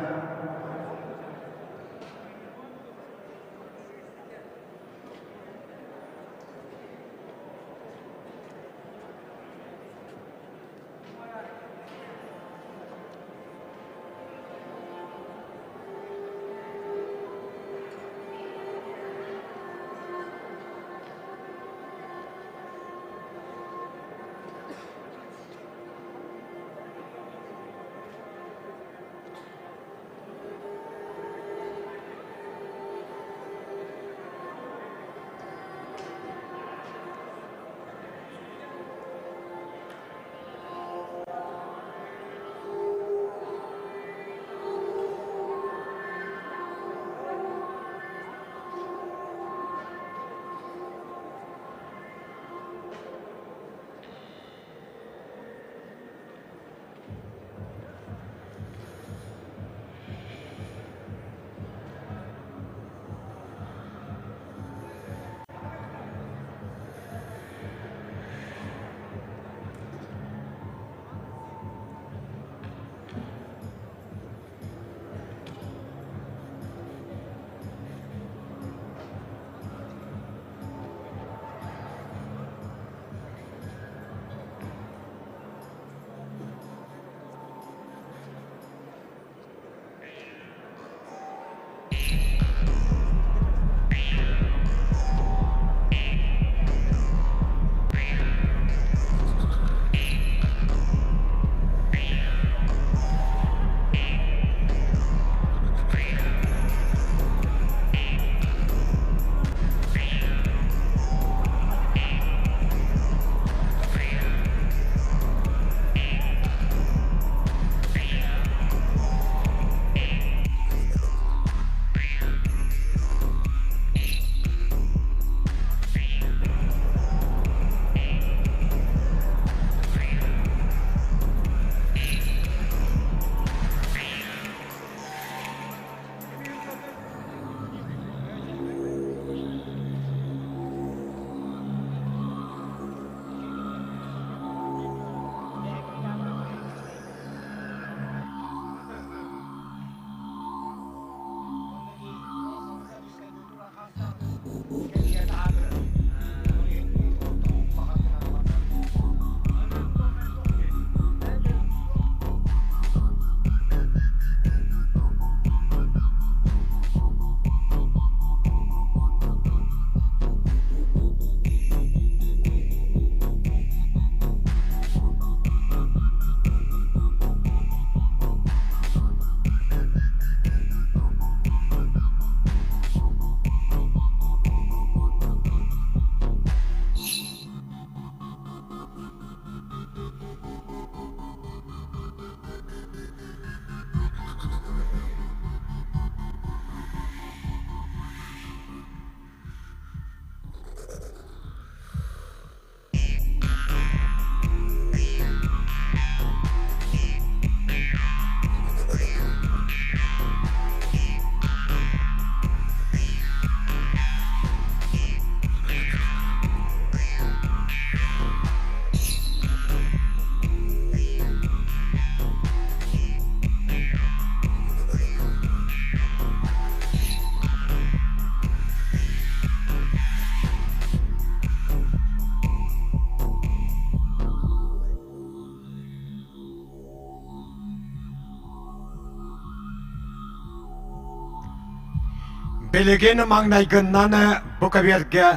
Билигин маҥнайгыннан бу көбүөргэ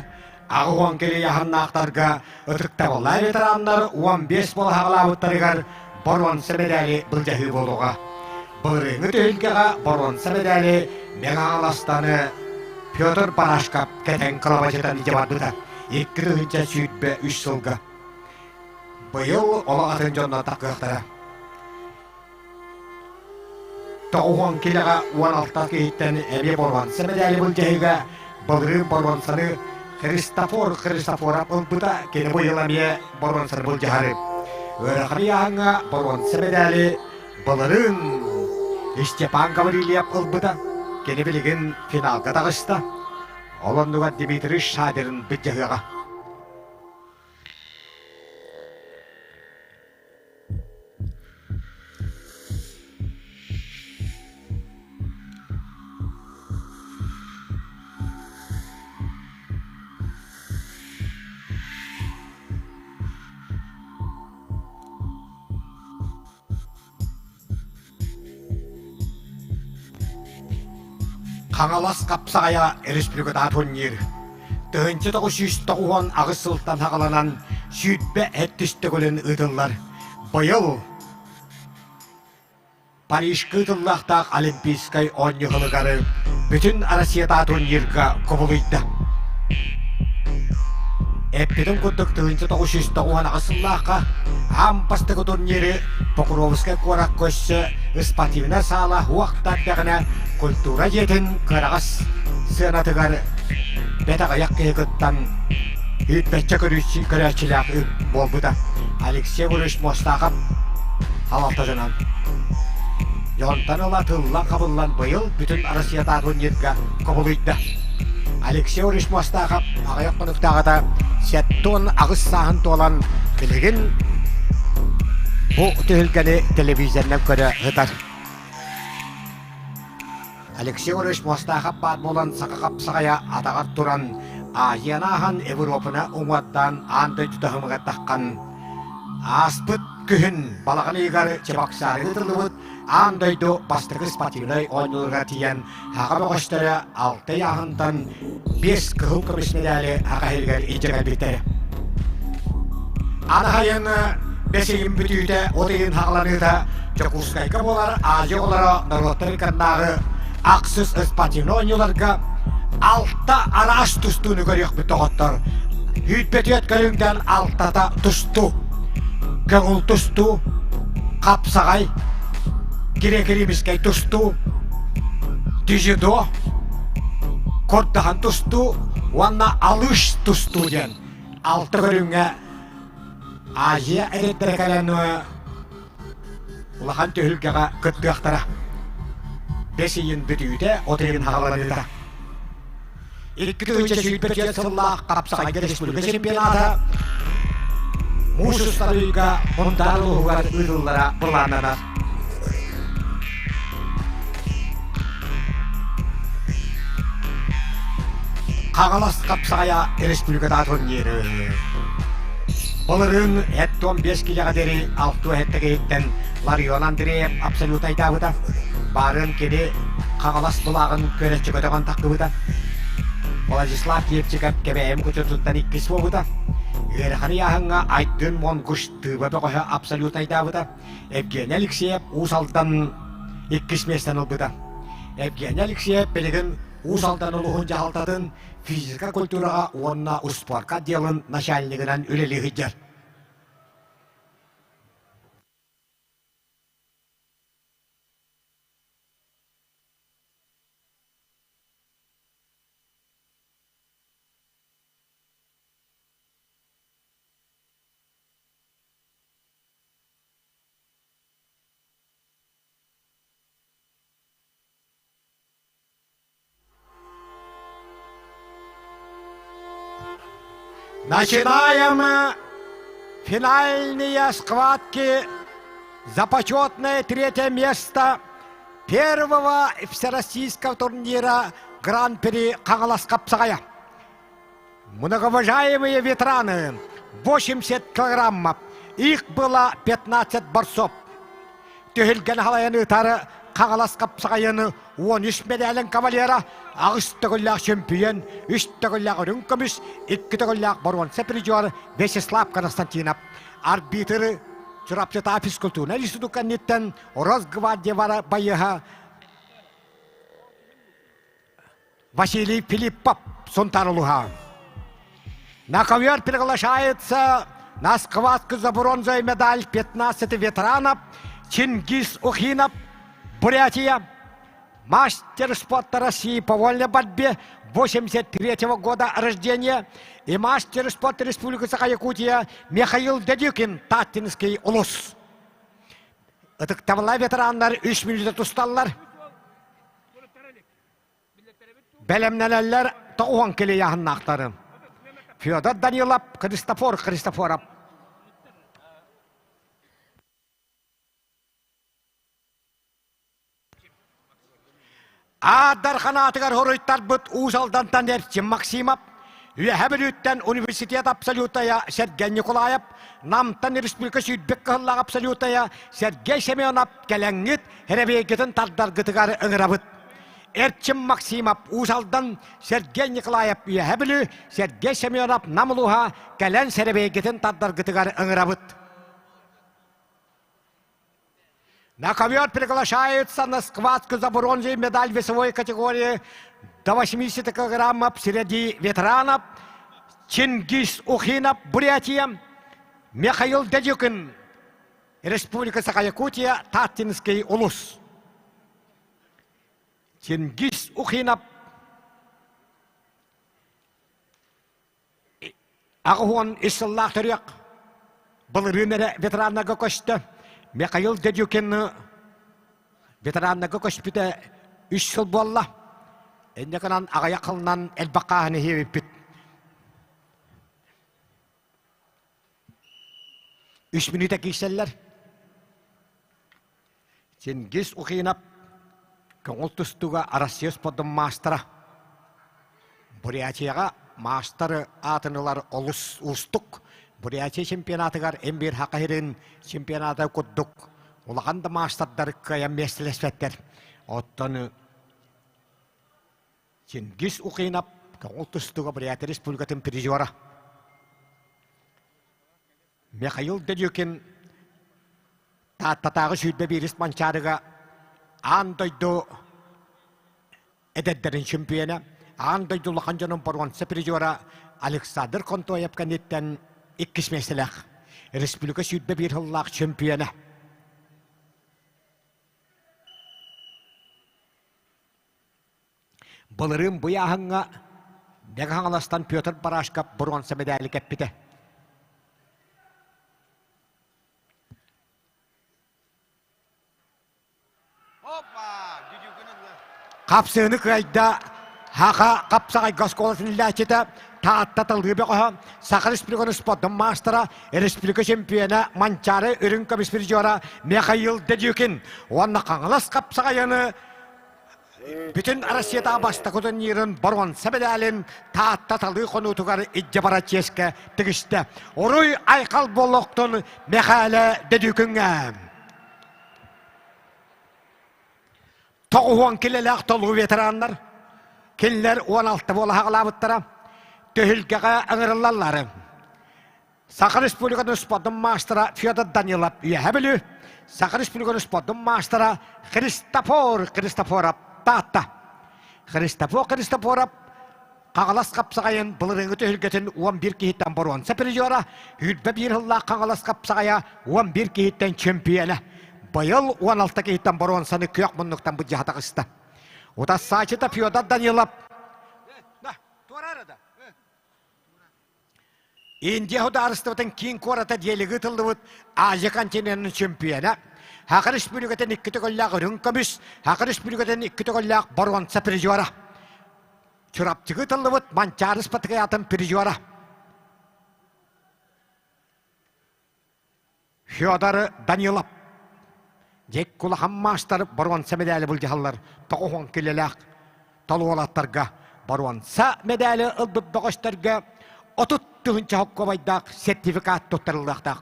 80 килийаһаннаахтарга ытыктабыллаах ветераннар 15 балаһаҕалаабыттарыгар боруонса мэдээли былдьаһыы буолуоҕа. Былырыыҥҥы түһүлгэҕэ боруонса мэдээли Мэҥэ Хаҥаластаны Петр Барашков кэтэн кылабачытан илдьэ барбыта 2023 сылга. Быйыл олох атын дьоннор таххыахтара. 90 килэҕэ 16 киһиттэн эмиэ боруонса мэдээли былдьаһыыга былырыын боруонсаны Христофор Христофоров ылбыта, кини быйыл эмиэ боруонсаны былдьаһары. Ыарахан ыйааһыҥҥа боруонса мэдээли былырыын Степан Гаврильев ылбыта, кини билигин финалга таҕыста. Ол оннугар Дмитрий Шадрин былдьаһыаҕа. Хаҥалас хапсаҕайа республикатааҕы турнир 1998 сылтан саҕаланан 27 төгүлүн ыытыллар. Быйыл Парижка ыытыллыахтаах Олимпийскай оонньууларыгар бүтүн Россиятааҕы турнирга кубулуйда. Эппитин курдук 1998 сыллаахха аан бастакы турниры Покровскай куоракка өссө спортивнай саала уохта эрдэҕинэ культура дьиэтин кыараҕас сыанатыгар бэрт аҕыйах киһи кыттан үүппэччэ көрөөччүлээх буолбута. Алексей Гурьевич Мостахов салалтатынан. Дьонтон ыла тыллан-хабыллан быйыл бүтүн Россиятааҕы турнирга кубулуйда. Алексей Гурьевич Мостахов аҕыйах хонуктааҕыта 78 сааһын туолан билигин бу түһүлгэни телевизорынан көрө сытар. Алексей Гурьевич Мостахов баар буолан саха хапсаҕайа атаҕар туран Азияны ааһан Европаны уҥуордаан аан дойду таһымыгар таххан ааспыт күһүн балаҕан ыйыгар Чебоксары ыытыллыбыт аан дойду бастакы спортивнай оонньууларыгар тиийэн Аҕа бөҕөстөрө алта ыйааһынтан биэс кыһыл көмүс мэдээли аҕа иһигэр илдьэ кэлбиттэрэ. Аны сайын бэс ыйын бүтүүтэ, от ыйын саҕаланыыта Дьокуускайга буолар Азия оҕолоро норуоттарын кыннааҕы ахсыс спортивнай оонньууларга алта араас тустууну көрүөхпүт доҕоттор. Үүтбэтиэт көрүҥтэн алтата тустуу. Көҥүл тустуу, хапсаҕай, греко-римскэй тустуу, дзюдо, курдаһан тустуу уонна алыш тустуу диэн алта көрүҥҥэ Азия эдэрдэрэ кэлэн улахан түһүлгэҕэ кыттыахтара. Бэс ыйын бүтүүтэ, от ыйын хааланыыта. 2024 сыллаах Хапсаҕайга республика чемпионата муус устар ыйга Мунтаар улууһугар ыытыллара былааннанар. Хаҥалас хапсаҕайа республикатааҕы турниры Былырыын 75 килэҕэ диэри 67 киһиттэн Ларион Андреев абсолютайдаабыта. Баарын кини Хаҥалас былааҕын көрөччү көтөҕөн тахсыбыта. Владислав Киевчиков Кэбээйим кучутуттан иккис буолбута. Ыарахан ыйааһыҥҥа Айдын Монгуш тыыба бөҕөһө абсолютайдаабыта. Евгений Алексеев Уус Алдан иккис миэстэни ылбыта. Евгений Алексеев билигин Уус Алдан улууһун дьаһалтатын физика культураҕа уонна успуорка отделын начальнигынан үлэлии сылдьар. Начинаем финальные схватки за почетное третье место первого всероссийского турнира Гран-при Хаҥалас хапсаҕайа. Многоуважаемые ветераны, 80 килограммов, их было 15 борцов. Түһүлгэн халайан ыытар Хаҥалас хапсаҕайын 13 медалын кавалера, аҕыс төгүллээх чөмпүйүөн, үс төгүллээх үрүҥ көмүс, икки төгүллээх боруонса призер Вячеслав Константинов. Арбитры Чурапчытаа физкультурнай институт кэнниттэн Росгвардия байыаһа Василий Филиппов Сунтаар улуһа. На ковер приглашается на схватку за бронзовую медаль 15 ветеранов Чингис Ухинов, Бурятия, мастер спорта России по вольной борьбе 83 -го года рождения и мастер спорта Республики Саха-Якутия Михаил Дедюкин, Таттинский улус. Ытыктабыллаах ветераннар үс мүнүүтэ тусталлар. Бэлэмнэнэллэр тоҕуһан килийаһыннаахтары. Федор Данилов, Христофор Христофоров. Аадар ханаатыгар хоруйтарбыт Уус Алдантан Эрчим Максимов, Үөһэ Бүлүүттэн университет абсолютая Сергей Николаев, Намтан республика сүүрбэт кыһыллаах абсолютая Сергей Семенов кэлэҥҥит эрэбиэйгитин тардаргытыгар ыҥырабыт. Эрчим Максимов Уус Алдан, Сергей Николаев Үөһэ Бүлүү, Сергей Семенов Нам улууһа кэлэн сэрэбиэйгитин тардаргытыгар ыҥырабыт. На ковер приглашается на схватку за бронзовую медаль весовой категории до 80 килограммов среди ветеранов Чингис Ухинов, Бурятия, Михаил Дедюкин, Республика Саха-Якутия, Таттинский улус. Чингис Ухинов 83 сыллаах төрүөх былырыын эрэ ветераннарга көстө. Михаил Дедюкин ветераннарга көспүтэ үс сыл буолла. Инньэ гынан аҕыйах сылынан элбэх хааһын иһиэбиппит. Үс мүнүүтэ киирсэллэр. Чингиз Ухинов көҥүл тустууга Россия спордун маастара. Бурятияҕа маастар аатын ылар олус уустук. Бурятия чемпионатыгар эн биир Саха сирин чемпионата курдук улахан да маастардар кыайан миэстэлэспэттэр. Оттон Чингиз Ухинов көҥүл тустууга Бурятия Республикатын призера. Михаил Дедюкин Тааттатааҕы 21 Манчаарыга аан дойду эдэрдэрин чемпиона, аан дойду улахан дьонун боруонса призера Александр Контоев кэнниттэн иккис миэстэлээх республика 21 сыллаах чемпиона. Былырыын бу ыйааһыҥҥа Мэҥэ Хаҥаластан Петр Барашков боруонса мэдээли кэппитэ. Хапсыыны кыайда Хаха хапсаҕайга оскуолатын үллээччитэ Таатта Талыы бөҕөһө, Саха Республикатын спордун маастара, республика чемпиона Манчаары үрүҥ көмүс призера Михаил Дедюкин уонна Хаҥалас хапсаҕайыны Бүтүн Россиятааҕы бастакы турнирын боруонса медалин Таатта талыы хонуутугар илдьэ барар чиэскэ тигистэ. Уруй айхал буолуохтун Мэхээлэ Дөдүүкүҥҥэ. Тоҕуһуон килэлээх толуу ветераннар, кинилэр 16 буола хаҕалаабыттара, түһүлгэҕэ ыҥырыллаллары. Саха Республикатын спордун маастара Федор Данилов Үөһэ Бүлүү, Саха Республикатын спордун маастара Христофор Христофоров Таатта. Христофор Христофоров Хаҥалас хапсаҕайын былырыыҥҥы түһүлгэтин 11 киһиттэн боруонса призера, 21 сыллаах Хаҥалас хапсаҕайа 11 киһиттэн чемпиона. Быйыл 16 киһиттэн боруонсаны күөх муннуктан былдьаһа таҕыста. Утассаачыта Федор Данилов Индия судаарыстыбатын киин куората Делигэ ыытыллыбыт Азия континенын чемпиона, Саха Республикатын икки төгүллээх үрүҥ көмүс, Саха Республикатын икки төгүллээх боруонса призера. Чурапчыга ыытыллыбыт Манчаары спартакиадатын призера. Федор Данилов. Дьик улахан маастар боруонса мэдээли былдьаһаллар тоҕуһуон килэлээх толуолаттарга боруонса мэдээли ылбыт бөҕөстөргө 30 тыһыынча хоккуобайдаах сертификат туттарыллыахтаах.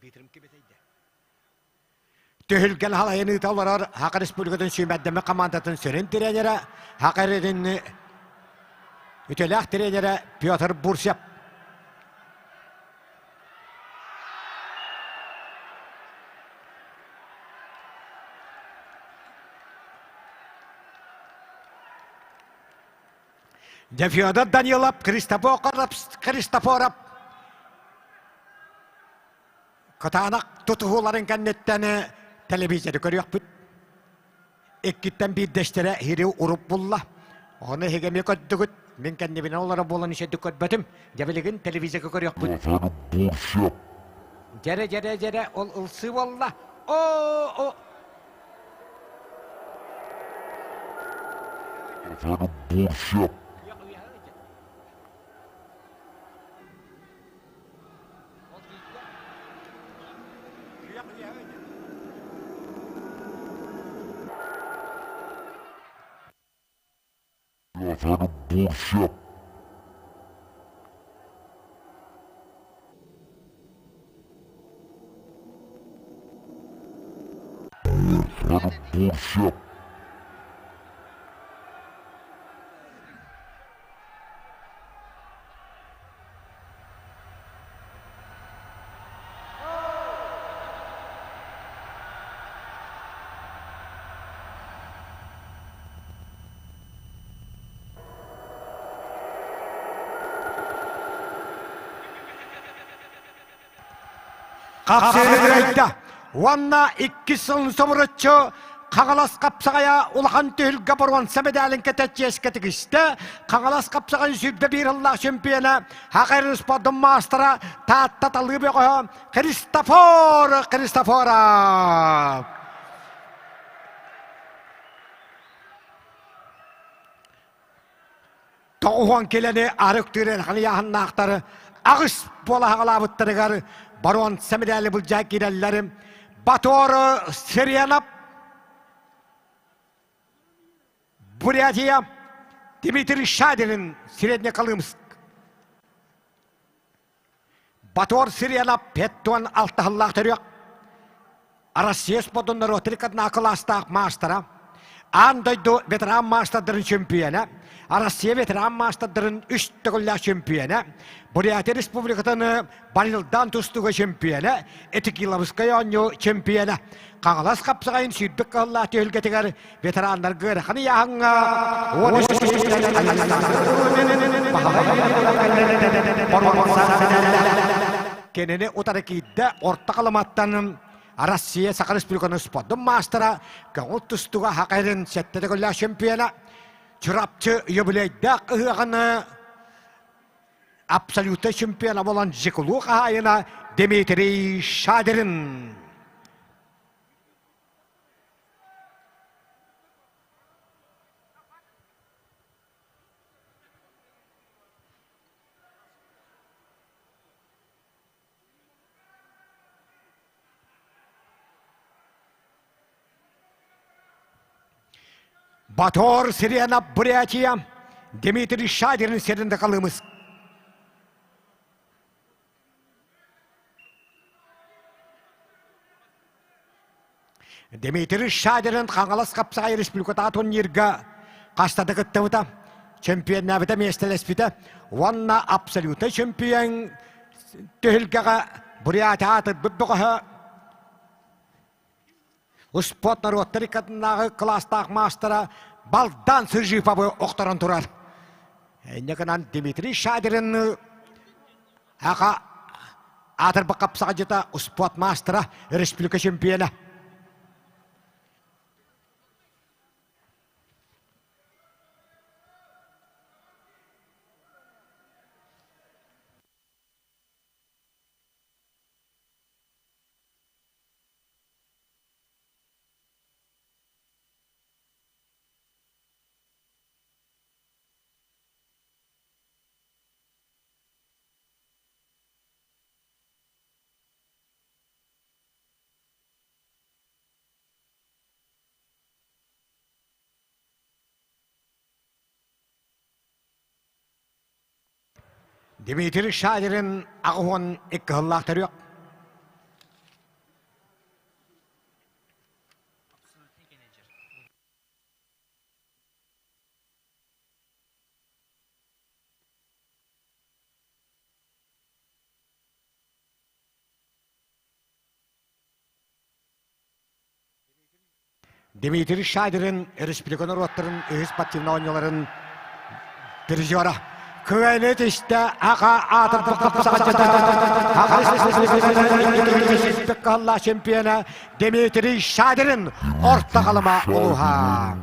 Арбитрым кибэтэйдэ. Түһүлгэн халайын ыыта олорор Саха Республикатын сүүмэрдэммит хамаандатын сүрүн тренерэ, Саха эрэрин үтүөлээх тренерэ Петр Бурсев. Дьэ Федор Данилов, Христофоров Кытаанах тутуһууларын кэнниттэн телевизоры көрүөхпүт. Иккиттэн биирдэстэрэ иһири уруп булла. Ону эһиги эмиэ көрдүгүт. Мин кэннибинэн олоро буолан үчүгэйдик көрбөтүм. Дьэ билигин телевизорга көрүөхпүт. Дьэрэ дьэрэ дьэрэ ол ылсыы буолла. О о Хапсыырайда уонна иккис сылын собуруччу Хаҥалас хапсаҕайа улахан түһүлгэ боруонса медалын кэтэ чиэскэ тигистэ. Хаҥалас хапсаҕайын 21 сыллаах чемпиона, Хакайрын спордун маастара Таатта талыы бөҕөһө Христофор Христофоров. Тоҕуһуон килэни арыктыыр эрхан ыйааһыннаахтары аҕыс буола хаҕалаабыттарыгар боруонса медали былдьаа киирэллэр. Батор Сиренов Бурятия Дмитрий Шадилин Среднеколымск Батор Сиренов Петтуан алтаһыллаах төрүөх Россия спордун норуоттар кылаастаах маастара, аан дойду ветеран маастардарын чемпиона, Россия ветеран маастардарын үс төгүллээх чемпиона, Бурятия Республикатын барылдан тустууга чемпиона, Этикиловскай оонньуу чемпиона, Хаҥалас хапсаҕайын сүүрбүк кыһыллаах түһүлгэтигэр ветераннарга ыарахан ыйааһыҥҥа Кинини утары киирдэ Орто Халыматтан Россия Саха Республикатын спордун маастара, көҥүл тустууга Хакайрын сэттэ төгүллээх чемпиона, Чурапчы юбилейдаах ыһыаҕын абсолютнай чемпиона буолан Жикулу хаһаайына Дмитрий Шадрин. Батор Сирена Бурятия Дмитрий Шадин сиринде калымыз. Дмитрий Шадин Хаҥалас хапсаҕай республиката турнирга хаста да кыттыбыта, чемпионнаабыта миэстэлэспитэ уонна абсолютнай чемпион түһүлгэҕэ Бурятия аатырбыт бөҕөһө Успуорт норуоттар иккардынааҕы кылаастаах маастара Балдан Сыжиповы охторон турар. Инньэ гынан Дмитрий Шадрин аҕа аатырбыт хапсаҕайдьыта успуорт маастара, республика чемпиона. Дмитрий Шадрин 82 сыллаах төрүөх. Дмитрий Шадрин республика норуоттарын үһүс спортивнай оонньууларын призера. Кыайыны түстэ аха аатырбыт чемпиона Дмитрий Шадрин орто халыма улууһа.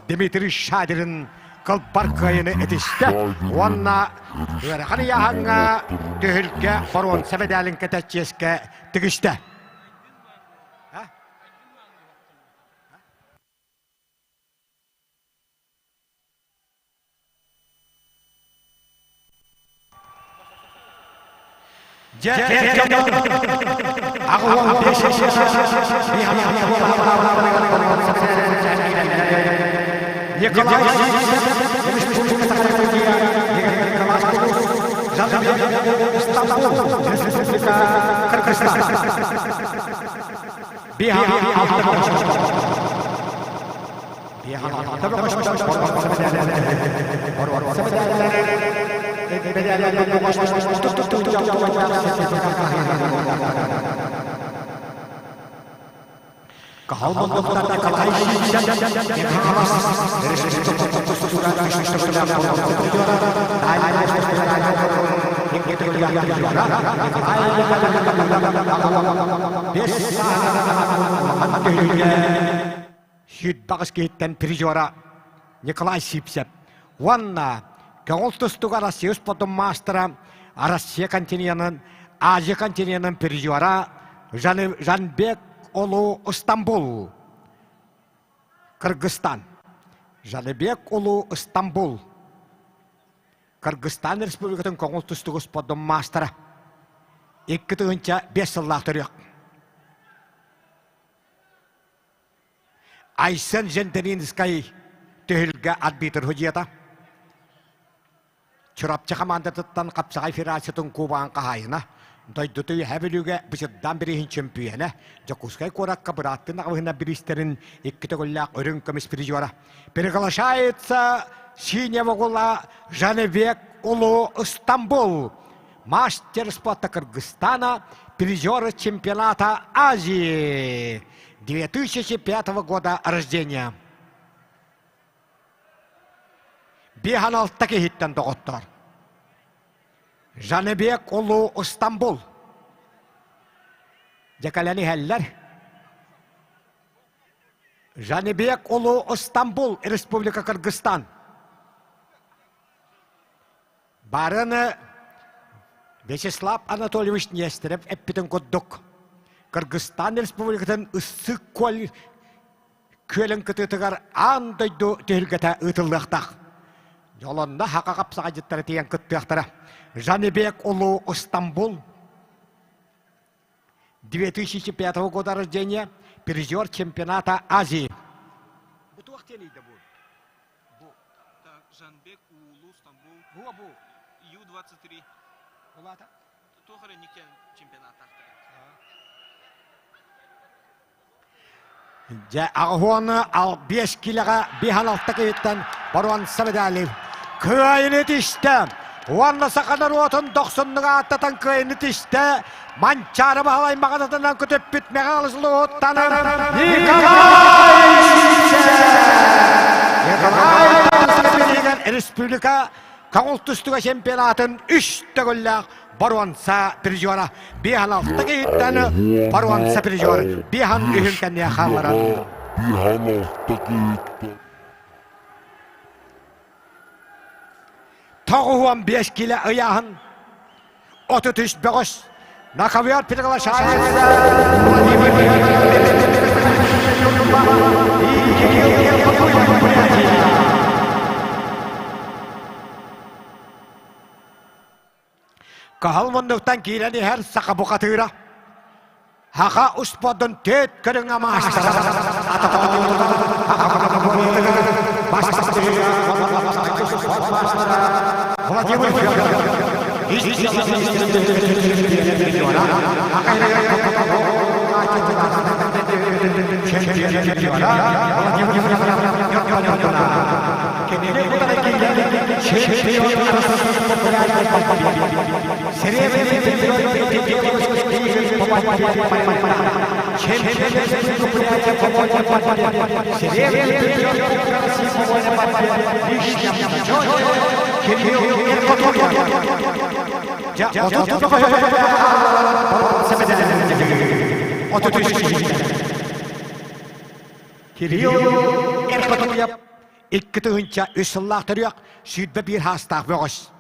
Дмитрий Шадрин кылбар кыайыны этистэ уонна ыарахан ыйааһыҥҥа түһүлгэ боруонса мэдээлин кэтэ чиэскэ тигистэ. Сүүрбэҕис киһиттэн призера Николай Сивцев уонна көҥүл тустууга Россия спордун маастара, Россия континенын, Азия континенын призера Жанбек Улуу Стамбул, Кыргызстан. Жаныбек Улуу Стамбул, Кыргызстан Республикатын көҥүл тустууга спордун маастара. 2005 сыллаах төрүөх. Айсен Жентелинскай түһүлгэ арбитр судьуйата. Чурапчы хамаандатыттан Хапсаҕай федерациятын кубогын хаһаайына, дойдуту Үөһээ Бүлүүгэ Бычырдаан бирииһин чөмпүйүөнэ, Дьокуускай куоракка бырааттыы наҕабыһына бириистэрин икки төгүллээх үрүҥ көмүс призера. Приглашается синего угла Жаныбек Улуу Стамбул, мастер спорта Кыргызстана, призеры чемпионата Азии 2005 года рождения. Биһан киһиттэн доҕоттор. Жаныбек Улуу Стамбул. Дьэкэлэн иһэллэр. Жаныбек Улуу Стамбул, Республика Кыргызстан. Барыны Вячеслав Анатольевич Нестеров эппитин курдук, Кыргызстан Республикатын Ыссык Көл күөлүн кытыытыгар аан дойду түһүлгэтэ ыытыллыахтаах. Дьолонно хака хапсаҕайдьыттара тиийэн кыттыахтара. Жанибек Улуу Стамбул 2005 года рождения, призер чемпионата Азии. Так, Жанбек Уулу, Стамбул. Ю-23. Туох эрэ никен чемпионаттаахтар. Дьэ, аҕыһуону ал биэс килэҕэ биһан алта киһиттэн боруонса медали кыайыны тистэ. Уонна саха норуотун дохсуннук ааттатан кыайыны тистэ. Манчаары Баһылай маҕанатынан көтүппүт Мэҕэ Улууттан Николай Николай Республика көҥүл тустууга чемпионатын үс төгүллээх боруонса призера биэһэн алта киһиттэн боруонса призер биэһэн үһүн кэнниэ хаалларан 95 кило ыйааһын 33 бөҕөс на ковер приглашается Каһал муннуктан киирэн иһэр саха бухатыыра. Хаха успуордун түөт көрүҥэ маастара. Владимир Кирилл Эркотуев 2003 сыллаах төрүөх 21 хаастаах бөҕөс.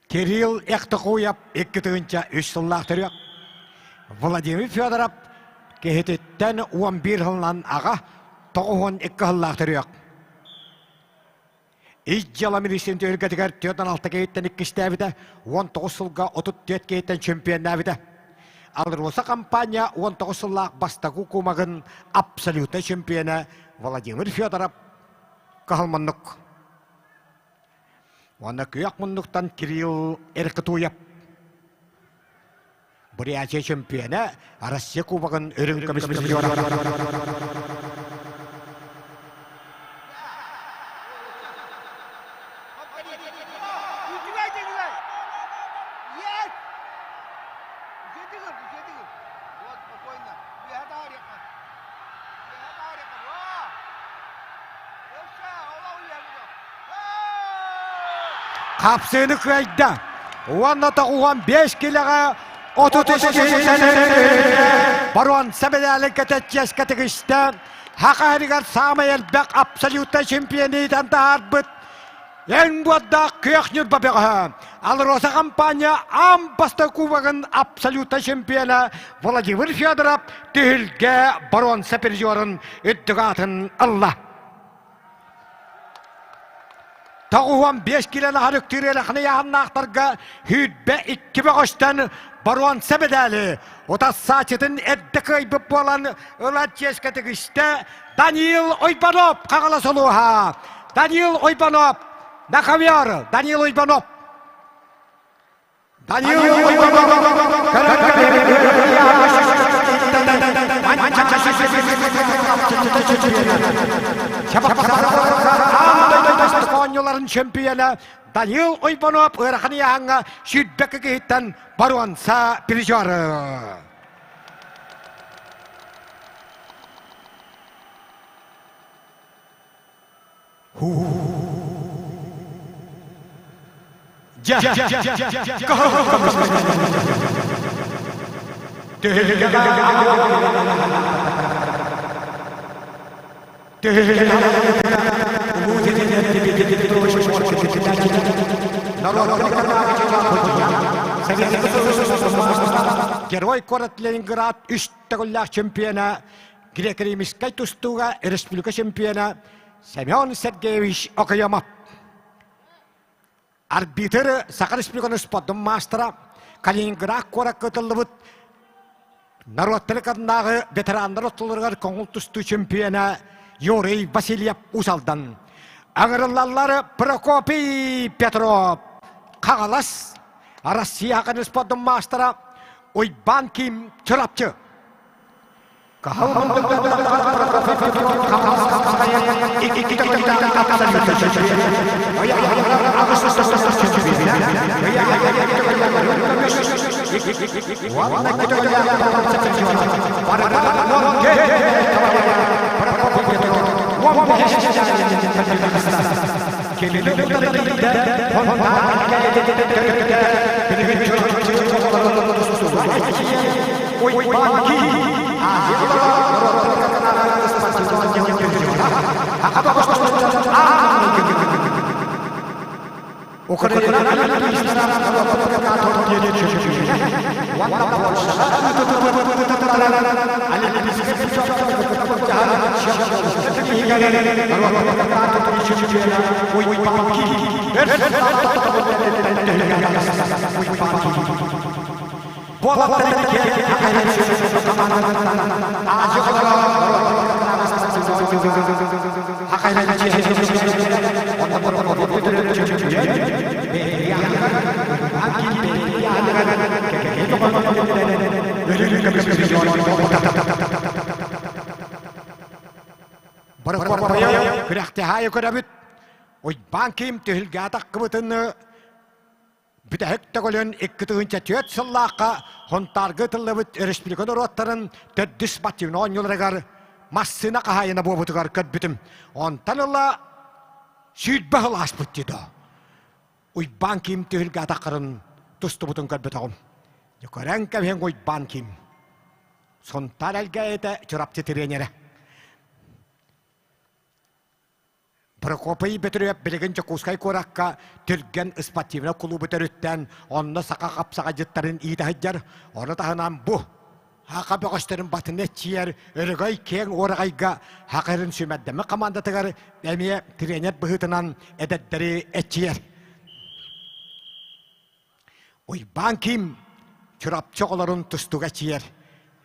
Кирилл Эхтохуев 2003 сыллаах төрүөх. Владимир Федоров киһититтэн 11 сылынан аҕа 92 сыллаах төрүөх. Ис дьыала милициятын түһүлгэтигэр 46 киһиттэн иккистээбитэ, 19 сылга 34 киһиттэн чемпионнаабыта. Алроса компания 19 сыллаах бастакы кумагын абсолютнай чемпиона Владимир Федоров кыһыл муннук. Уонна күөх муннуктан Кирилл Эркытуев. Бурятия чемпиона Россия Кубогын үрүҥ көмүс призера. Хапсыыны кыайда. Уонна 95 килэҕэ 33 боруонса медалын кэтэтчиэскэ тигистэ. Саха сиригэр саамай элбэх абсолютнай чемпионитан таһаарбыт Ең буордаах күөх Ньурба бөҕөһө Алроса компания аан бастакы кубогын абсолютнай чемпиона Владимир Федоров түһүлгэ боруонса призерын үрдүк аатын ылла. 95 килоны харыктыыр ыараханы яһаннаахтарга 22 бөҕөстөн боруонса медали утассаачытын эрдэ кыайбыт буолан ылар чиэскэ тигистэ Даниил Ойбонов Хаҥалас улууһа. Даниил Ойбонов Нахавьяр Даниил Ойбонов. Даниил Ойбонов Оонньууларын чемпиона Даниил Ойбонов ыарахан ыйааһыҥҥа 22 киһиттэн боруонса призеры. Герой куорат Ленинград үс төгүллээх чемпиона греко-римскай тустууга республика чемпиона Семен Сергеевич Окоемов. Арбитр Саха Республикатын спордун маастара Калининград куоракка ытыллыбыт норуоттары кадынааҕы ветераннар ортолоругар көҥүл тустуу чемпиона Юрий Васильев Уус-Алдан. Аҥырыллаллар Прокопий Петров, Хаҥалас, Россия спордун маастара Уйбаан Ким Чурапчы. Күрэхтэһаайы көрөбүт. Уйбаан Ким түһүлгэ атаххыбытын Бүтэһик төгүлүн 2004 сыллаахха Хонтаарга ытыллыбыт республика норуоттарын төрдүс спортивнай оонньууларыгар массыына хаһаайына буолбутугар көрбүтүм. Онтон ыла 20 сыл ааспыт дии доо. Уйбаан Ким түһүлгэ атаххарын тустубутун көрбөтөҕүм. Көрөн кэбиһэн Уйбаан Ким. Сунтаар Элгээйитэ Чурапчы тренерэ. Прокопий Бөтүрүөп билигин Дьокуускай куоракка Түргэн спортивнай кулуубу төрүттээн, онно саха хапсаҕайдьыттарын иитэ сылдьар. Ону таһынан бу Саха бөҕөстөрүн батына эччийэр Өрөгөй киэҥ уораҕайга Саха сирин сүүмэрдэммит хамаандатыгар эмиэ тренер быһыытынан эдэрдэри эччийэр. Уйбаан Ким Чурапчы оҕолорун тустууга эчийэр.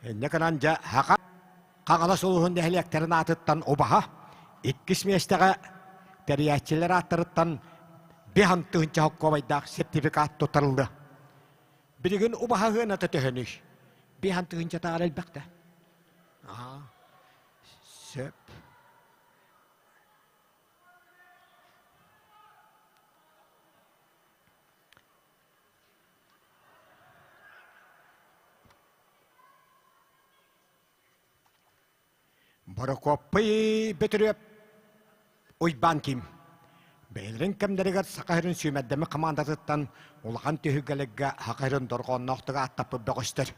Инньэ гынан дьэ Саха Хаҥалас улууһун нэһилиэктэрин аатыттан убаһа, иккис миэстэҕэ тэрийээччилэр ааттарыттан биһан тыһыынча хоккуобайдаах сертификат туттарыллыа. Билигин убаһа сыаната төһөнүй? Биһан тыһыынчатааҕар элбэх да. Аа, сөп. Борокуоппай Бөтүрүөп Уйбаан Ким бэйэлэрин кэмнэригэр Саха сирин сүүмэрдэммит хамаандатыттан улахан түһүлгэлэргэ Саха сирин дорҕоонноохтук ааттаппыт бөҕөстөр.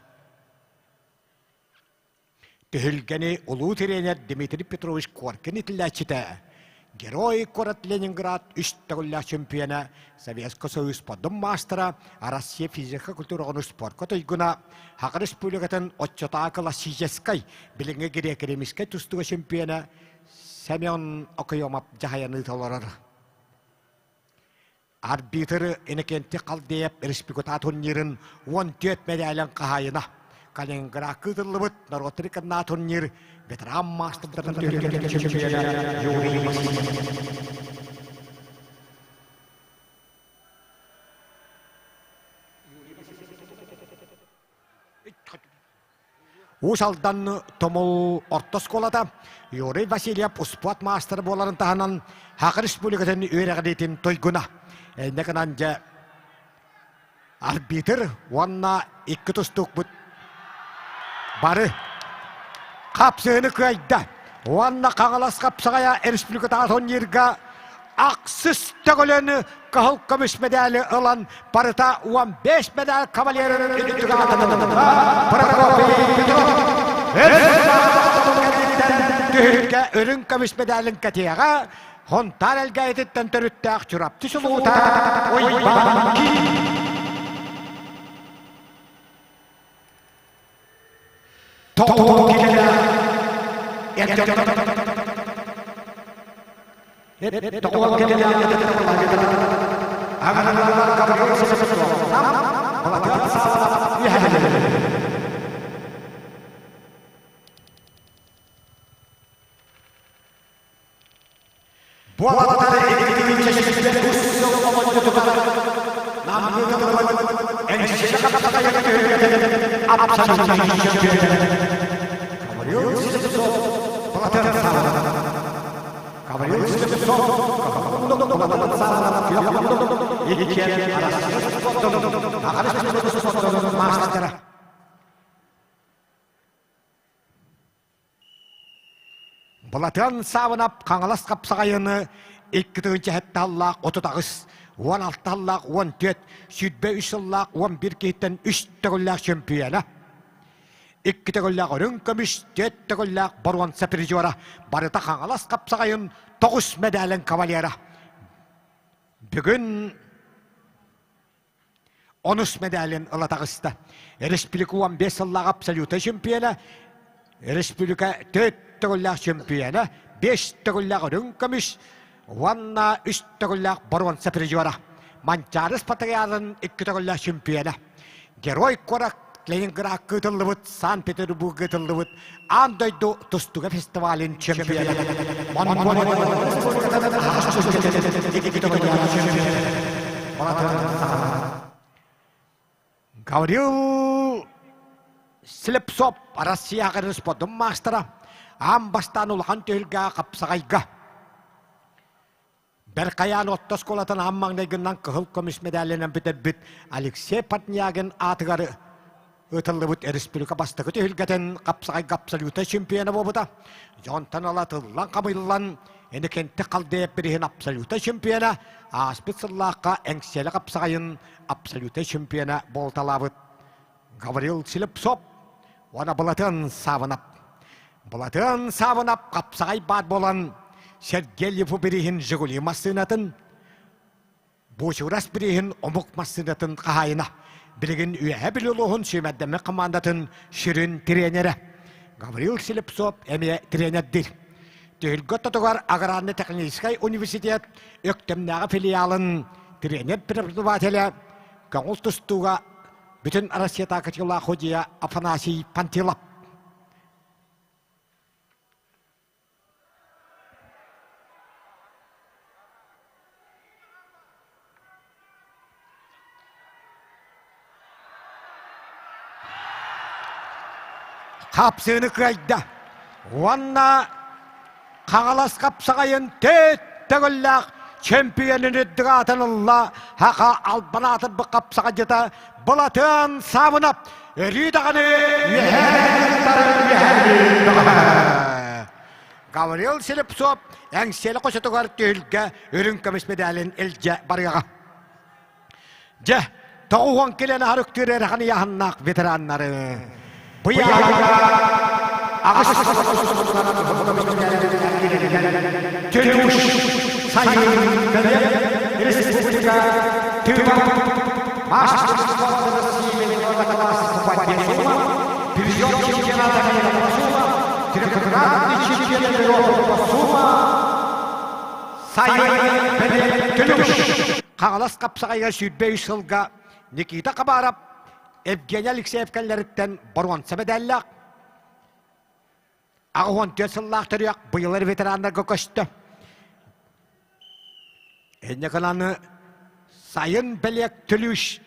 Түһүлгэни улуу тренер Дмитрий Петрович Коркин итиллээччитэ, Герой куорат Ленинград үс төгүллээх чемпиона, Советский Союз спордун маастара, Россия физика культураҕын спорка туйгуна, Саха Республикатын оччотооҕу классическай, билиҥҥи греко-римскэй тустууга чемпиона Семен Окоемов дьаһайан ыыта олорор. Арбитр Иннокентий Халдеев республика турнирын 14 мэдээлин хаһаайына. Калининградка ыытыллыбыт норуоттар иккардынааҕы турнир ветеран маастардарын чемпиона Юрий Максимов. Уус Алдан Томул орто оскуолата Юрий Васильев успуорт маастара буоларын таһынан Саха Республикатын үөрэҕириитин туйгуна. Инньэ гынан дьэ арбитр уонна икки тустуукпут бары хапсыһыны кыайда. Уонна Хаҥалас хапсаҕайа республикатааҕы турнирга ахсыс төгүлүн кыһыл көмүс мэдээли ылан барыта 15 мэдээл кавалерын Прокопий Петров түһүлгэ үрүҥ көмүс мэдээлин кэтиэҕэ Хонтаар Элгээйититтэн төрүттээх Чурапчы сулуута Уйбаан Киин Былатыан Саабынап Хаҥалас хапсаҕайыны 2 сыллаах 38, 16 сыллаах 14, 23 сыллаах 11 киһиттэн 3 төгүллээх чөмпүйүөнэ. 2 төгүллээх үрүҥ көмүс, 4 төгүллээх боруонса призера, барыта Хаҥалас хапсаҕайын 9 мэдээлин кавалера. Бүгүн онус медалин ыла таҕыста. Республика 15 сыллаах абсолютнай чемпиона, республика төрт төгүллээх чемпиона, 5 төгүллээх үрүҥ көмүс уонна үс төгүллээх боруонса призера. Манчаары Спартакиадатын икки төгүллээх чемпиона. Герой куорат Ленинградка ыытыллыбыт, Санкт-Петербурга ыытыллыбыт аан дойду тустууга фестивалын чемпиона. Гаврил Слепцов Россияҕа спордун маастара аан бастаан улахан түһүлгэ хапсаҕайга Бэркайаан орто оскуолатын аан маҥнайгынан кыһыл көмүс медалынан бүтэрбит Алексей Портнягин аатыгар ыытыллыбыт республика бастакы түһүлгэтин хапсаҕайга абсолютнай чемпиона буолбута. Дьонтон ыла тыллан-хабыллан Инникинти Халдеев бириһин абсолютнай чемпиона, ааспыт сыллаахха Эҥсиэли хапсаҕайын абсолютнай чемпиона буолталаабыт Гаврил Слепцов уонна Былатыан Саабынап. Былатыан Саабынап хапсаҕай баар буолан Сергей Леву бирииһин Жигули массыынатын, Буучурас бирииһин омук массыынатын хаһаайына. Билигин Үөһээ Бүлүү улууһун сүүмэрдэммит хамаандатын сүрүн тренерэ. Гаврил Слепцов эмиэ тренердиир. Түһүлгэ ортотугар аграрно-техническай университет Өктөмнөөҕү филиалын тренер-преподавателэ көҥүл тустууга бүтүн Россиятааҕы кытыылаах судьуйа Афанасий Пантилов. Хапсыыны кыайда уонна Хаҥалас хапсаҕайын тет төгүллээх чемпионун үрдүк аатын ылла Хаха албан аатырбыт хапсаҕайдьыта Былатыан Саабынап өрүү даҕаны Гаврил Слепцов Эҥсиэли хочотугар түһүлгэ үрүҥ көмүс медалин илдьэ барыаҕа. Дьэ, 90 килэни харыктыыр эрэхэн ыйааһыннаах ветераннары Түлүш сайын Республика Тыва Призер чемпионата мира по сумо, трехкратный чемпион Европы по сумо, Сайын Түлүш. Хаҥалас хапсаҕайга 23 сылга Никита Хабаров, Евгений Алексеев кэллэриттэн боруонса мэдээллээх. 84 сыллаах төрүөх быйылар ветераннарга көстө. Энньэ гынан сайын бэлиэк түлүүш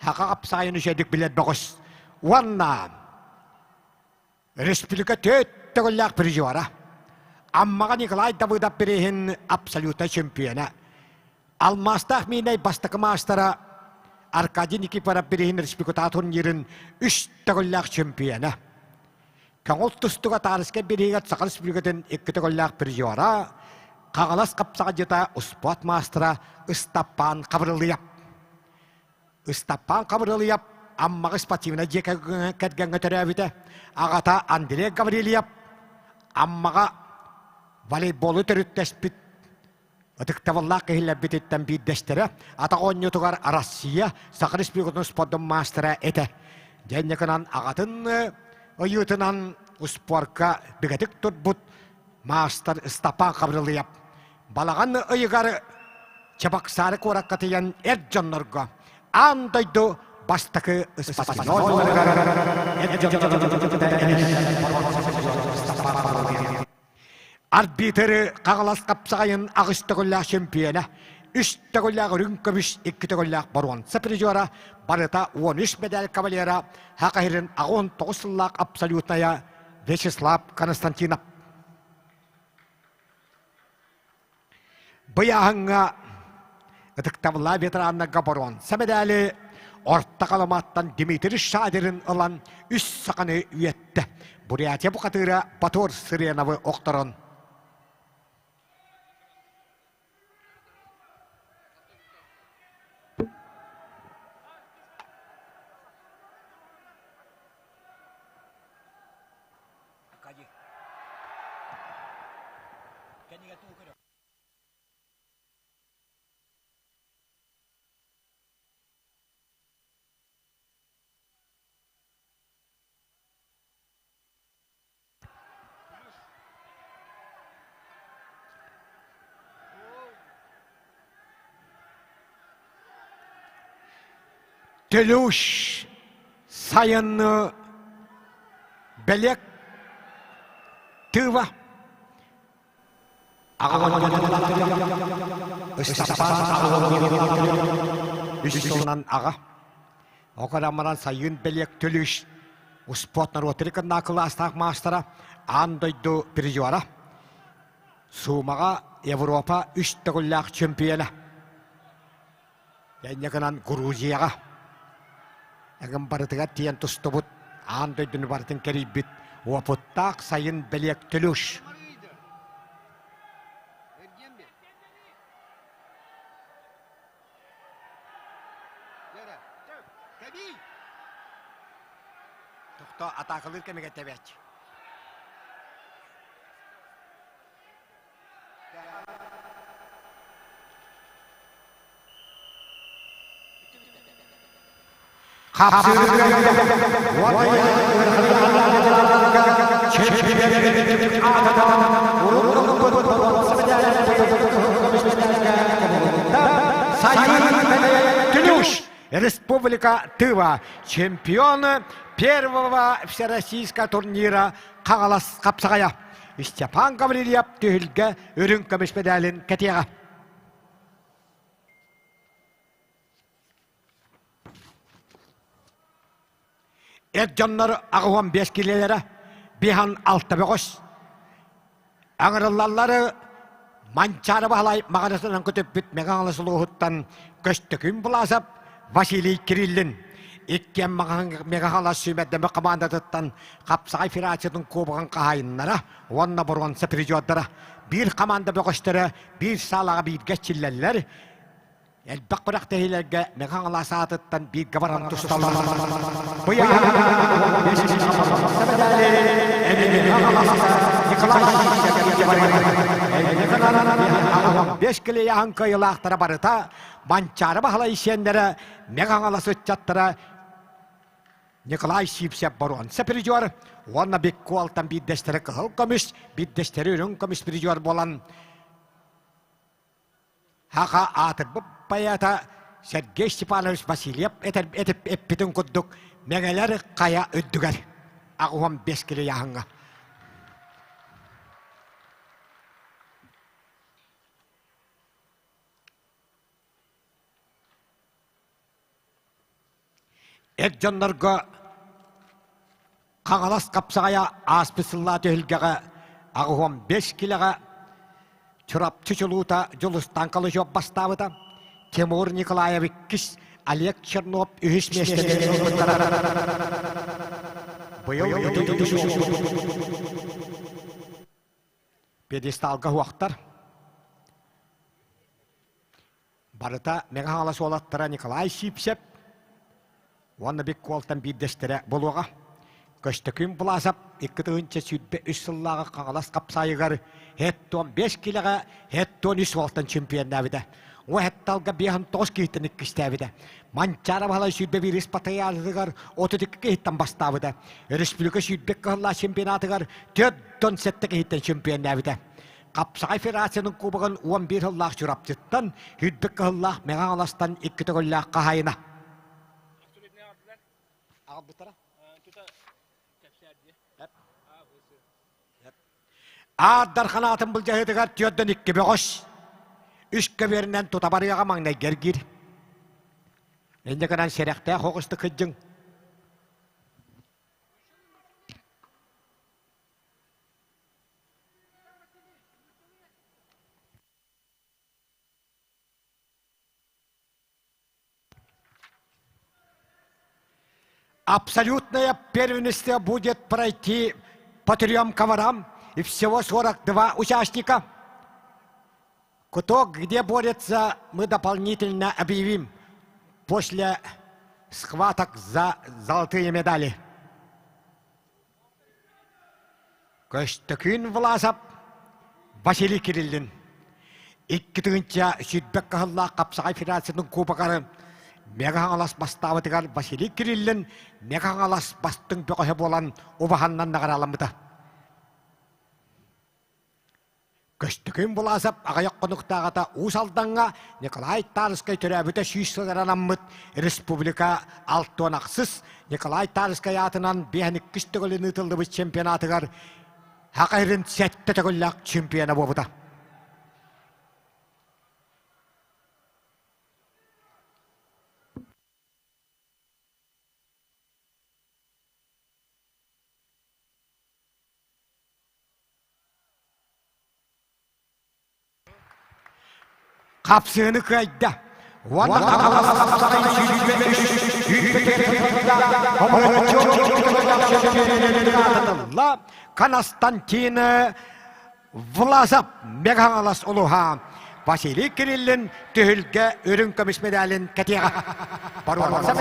хаха хапсаайын үчэдик билэр бөҕөс. Уонна Республика төрт төгүллээх призера. Аммаҕа Николай Давыдов бирииһин абсолютнай чемпиона. Алмаастаах миинэй бастакы маастара Аркадий Никифоров бирииһин республикатааҕы турнирын үс төгүллээх чемпиона. Көҥүл тустууга Таарыскай бирииһигэр Саха Республикатын икки төгүллээх призера, Хаҥалас хапсаҕайдьыта успуорт маастара Ыстаппаан Хабырылыйап. Ыстаппаан Хабырылыйап Аммаҕа спортивнай дьиэ кэргэҥҥэ төрөөбүтэ. Аҕата Андрей Гаврильев Аммаҕа волейболу төрүттэспит ытыктабыллаах киһилэрбититтэн биирдэстэрэ атах оонньуутугар Россия Саха Республикатын спордун маастара этэ. Дьэ гынан аҕатын ыйыытынан успуорка бигэтик турбут маастар Ыстапаан Хабырылыйап балаҕан ыйыгар Чебоксары куоракка тиийэн эр дьоннорго аан дойду бастакы Арбитры Хаҥалас хапсаҕайын аҕыс төгүллээх чемпиона, үс төгүллээх үрүҥ көмүс, икки төгүллээх боруонса призера, барыта 13 медаль кавалера, Хакахирин 89 сыллаах абсолютная Вячеслав Константинов. Быйааһыҥҥа ытыктабыллаах ветераннарга боруонса мэдээли Орто Халыматтан Дмитрий Шадерин ылан үс саханы үөттэ. Бурятия бухатыыра Батор Сыреновы охторон. Атаака дии. Кэннигэ туу көрө. Төлүүш сайынны бэлиэк тыыва Үс сылынан аҕа. Окораммаран сайын бэлиэк төлүүш успуот норуоттары кыннаа кылаастаах маастара аан дойду призера. Суумаҕа Европа үс төгүллээх чемпиона. Инньэ гынан Грузияҕа эҥин барытыгар тиийэн тустубут, аан дойдуну барытын кэрийбит уопуттаах сайын бэлиэк Төлүш. Тохтоо, атаакалыыр кэмигэр тэбээч. Республика Тыва чемпионы первого всероссийского турнира Хаҥалас хапсаҕайа Степан Гаврильев түһүлгэ үрүҥ көмүс медалин кэтиэҕэ. Эр дьоннор 85 килэлэрэ, биһан алта бөҕөс. Аҥырыллаллары Манчаары Баһылай маҕарасынан көтүппүт Мэҥэ Хаҥалас улууһуттан Көстөкүүн Булаасап, Василий Кириллин. Иккиэн Мэҥэ Хаҥалас сүүмэрдэммит хамаандатыттан хапсаҕай федерациятын кубогын хаһаайыннара уонна боруонса призердара. Биир хамаанда бөҕөстөрө биир саалаҕа бииргэ эрчиллэллэр. Элбэх күрэхтэһиилэргэ Мэҥэ Хаҥалас аатыттан бииргэ баран тусталлар. Бес килейаһын кыайылаахтара барыта Манчаары Баһылай сиэннэрэ Мэҥэ Хаҥалас ыччаттара Николай Сивцев боруонса призер уонна Биккуолтан биирдэстэрэ кыһыл көмүс, биирдэстэрэ үрүҥ көмүс призер буолан Хаха аатырбыт поэта Сергей Степанович Васильев эппитин курдук мэҥэлэр хайа үрдүгэр 85 килийааһыҥҥа. Эр дьоннорго Хаҥалас хапсаҕайа ааспыт сыллаа түһүлгэҕэ 85 килэҕэ Чурапчы чулуута Дьулустаан Калычев бастаабыта. Тимур Николаев иккис, Олег Чернов үһүс миэстэни ылбыттара. Быйыл пьедесталга уохтар. Барыта Мэҥэ Хаҥалас уолаттара Николай Сиипсэп уонна Биккуолтан биирдэстэрэ буолуоҕа. Көстөкүүн Булаасап 2023 сыллааҕы Хаҥалас хапсаайыгар һэт 5 килэҕэ һэт 13 уолтан чемпионнаабыта. Уо һэтталга 59 киһиттэн иккистээбитэ. Манчаары Баһылай 21 спартакиадатыгар 32 киһиттэн бастаабыта. Республика 22 кыһыллаах чемпионатыгар 47 киһиттэн чемпионнаабыта. Хапсаҕай федерациянын кубогын 11 сыллаах Чурапчыттан, Үрдүк Кыһыллаах Мэҥэ Хаҥаластан икки төгүллээх хаһаайына. Аар Дархан аатын былдьаһыытыгар түөрдэн икки бөҕөс, үс көбүөрүнэн тута барыаҕа маҥнайгы эргиир. Инньэ гынан сэрэхтээх оҕустук кыдьыҥ. Абсолютное первенство будет пройти по трем коврам и всего 42 участника. Кто где борется, мы дополнительно объявим после схваток за золотые медали. Көстөкүүн Власов, Василий Кириллин 2000 кыһыллаах Хапсаҕай Федерациятын кубогар Мэҥэ Хаҥалас бастаабытыгар Василий Кириллин Мэҥэ Хаҥалас бастыҥ бөҕөһө буолан убаһаннан наҕарааламмыта. Көстөкүүн Булаасап аҕыйах хонуктааҕыта Уус Алдаҥҥа Николай Тарскай төрөөбүтэ 100 сылыгар анаммыт республика 66 Николай Тарскай аатынан 52 төгүлүн ыытыллыбыт чемпионатыгар Саха сирин сэттэ төгүллээх чемпиона буолбута. Хапсыыны кыайда. Уонна Константин Власов Мегаҥалас улуһа Василий Кириллин түһүлгэ үрүҥ көмүс медалин кэтиэҕэ. Боруонса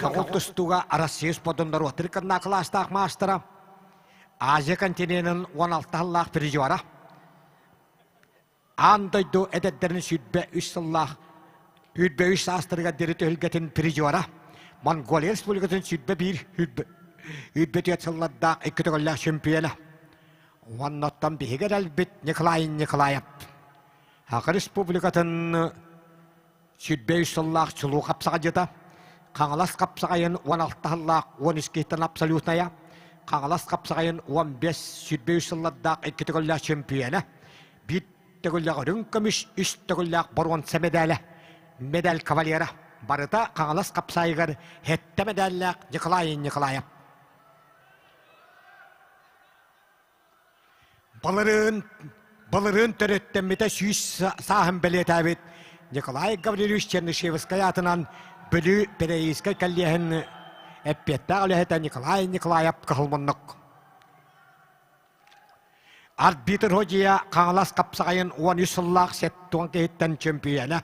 Көҕүл тустууга Россия спордун норуоттар кынна кылаастаах маастара, Азия континенын 16 сыллаах призера, Аан дойду эдэрдэрин 23 сыллаах 23 саастарыгар диэри түһүлгэтин призера, Монголия Республикатын 21 24 сыллардаах икки төгүллээх чемпиона. Уонна биһиги эрэлбит Николай Николаев. Саха Республикатын 23 сыллаах чулуу хапсаҕайдьыта, Хаҥалас хапсаҕайын 16 сыллаах 13 киһиттэн абсолютная, Хаҥалас хапсаҕайын 15 23 сыллардаах икки төгүллээх чемпиона, биир төгүллээх үрүҥ көмүс, үс төгүллээх боруонса мэдээлэ, медаль кавалера. Барыта Хаҥалас хапсаайыгар сэттэ мэдээллээх Николай Николаев. Былырыын, былырыын төрүттэммитэ 100 сааһын бэлиэтээбит Николай Гаврильевич Чернышевскай аатынан Бүлүү педагогическай кэллиэһин эппиэттээх үлэһитэ Николай Николаев кыһыл муннук. Арбитр Ходья Хаҥалас хапсаҕайын 13 сыллаах сеттуон киһиттэн чөмпүйүөнэ,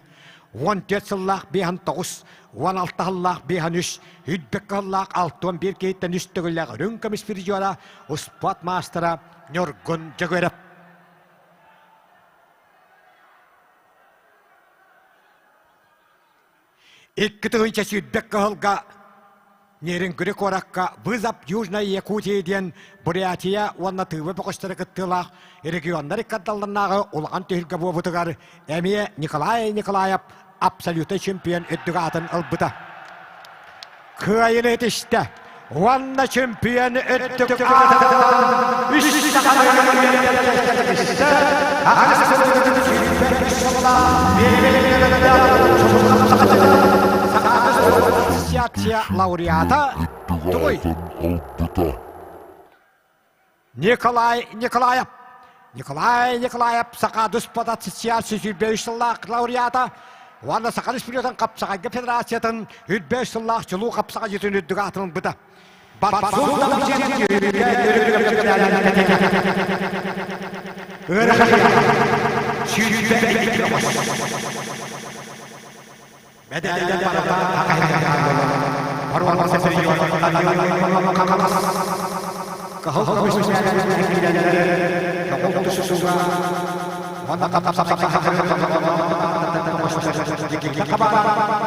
14 сыллаах 59, 16 сыллаах 53, үрбэккэ сыллаах 61 киһиттэн үс төгүллээх үрүҥ көмүс призера, успуорт маастара Ньургун Дьөгүөрэп. 2020 кыһылга Нерюнгри куоракка «Вызов Южной Якутии» диэн Бурятия уонна Тыва бөҕөстөрө кыттыылаах регионнар иккардалларынааҕы улахан түһүлгэ буолбутугар эмиэ Николай Николаев абсолютнай чемпион үрдүк аатын ылбыта. Кыайыны этистэ уонна чемпион үрдүк аатын үс Ассоциация лауреата тугуй? Николай Николаев. Николай Николаев Саха Дуспат Ассоциация 105 сыллаах лауреата уонна Саха Республикатын Хапсаҕайга Федерациятын 105 сыллаах чулуу хапсаҕайдьытын үрдүк аатын ылбыта.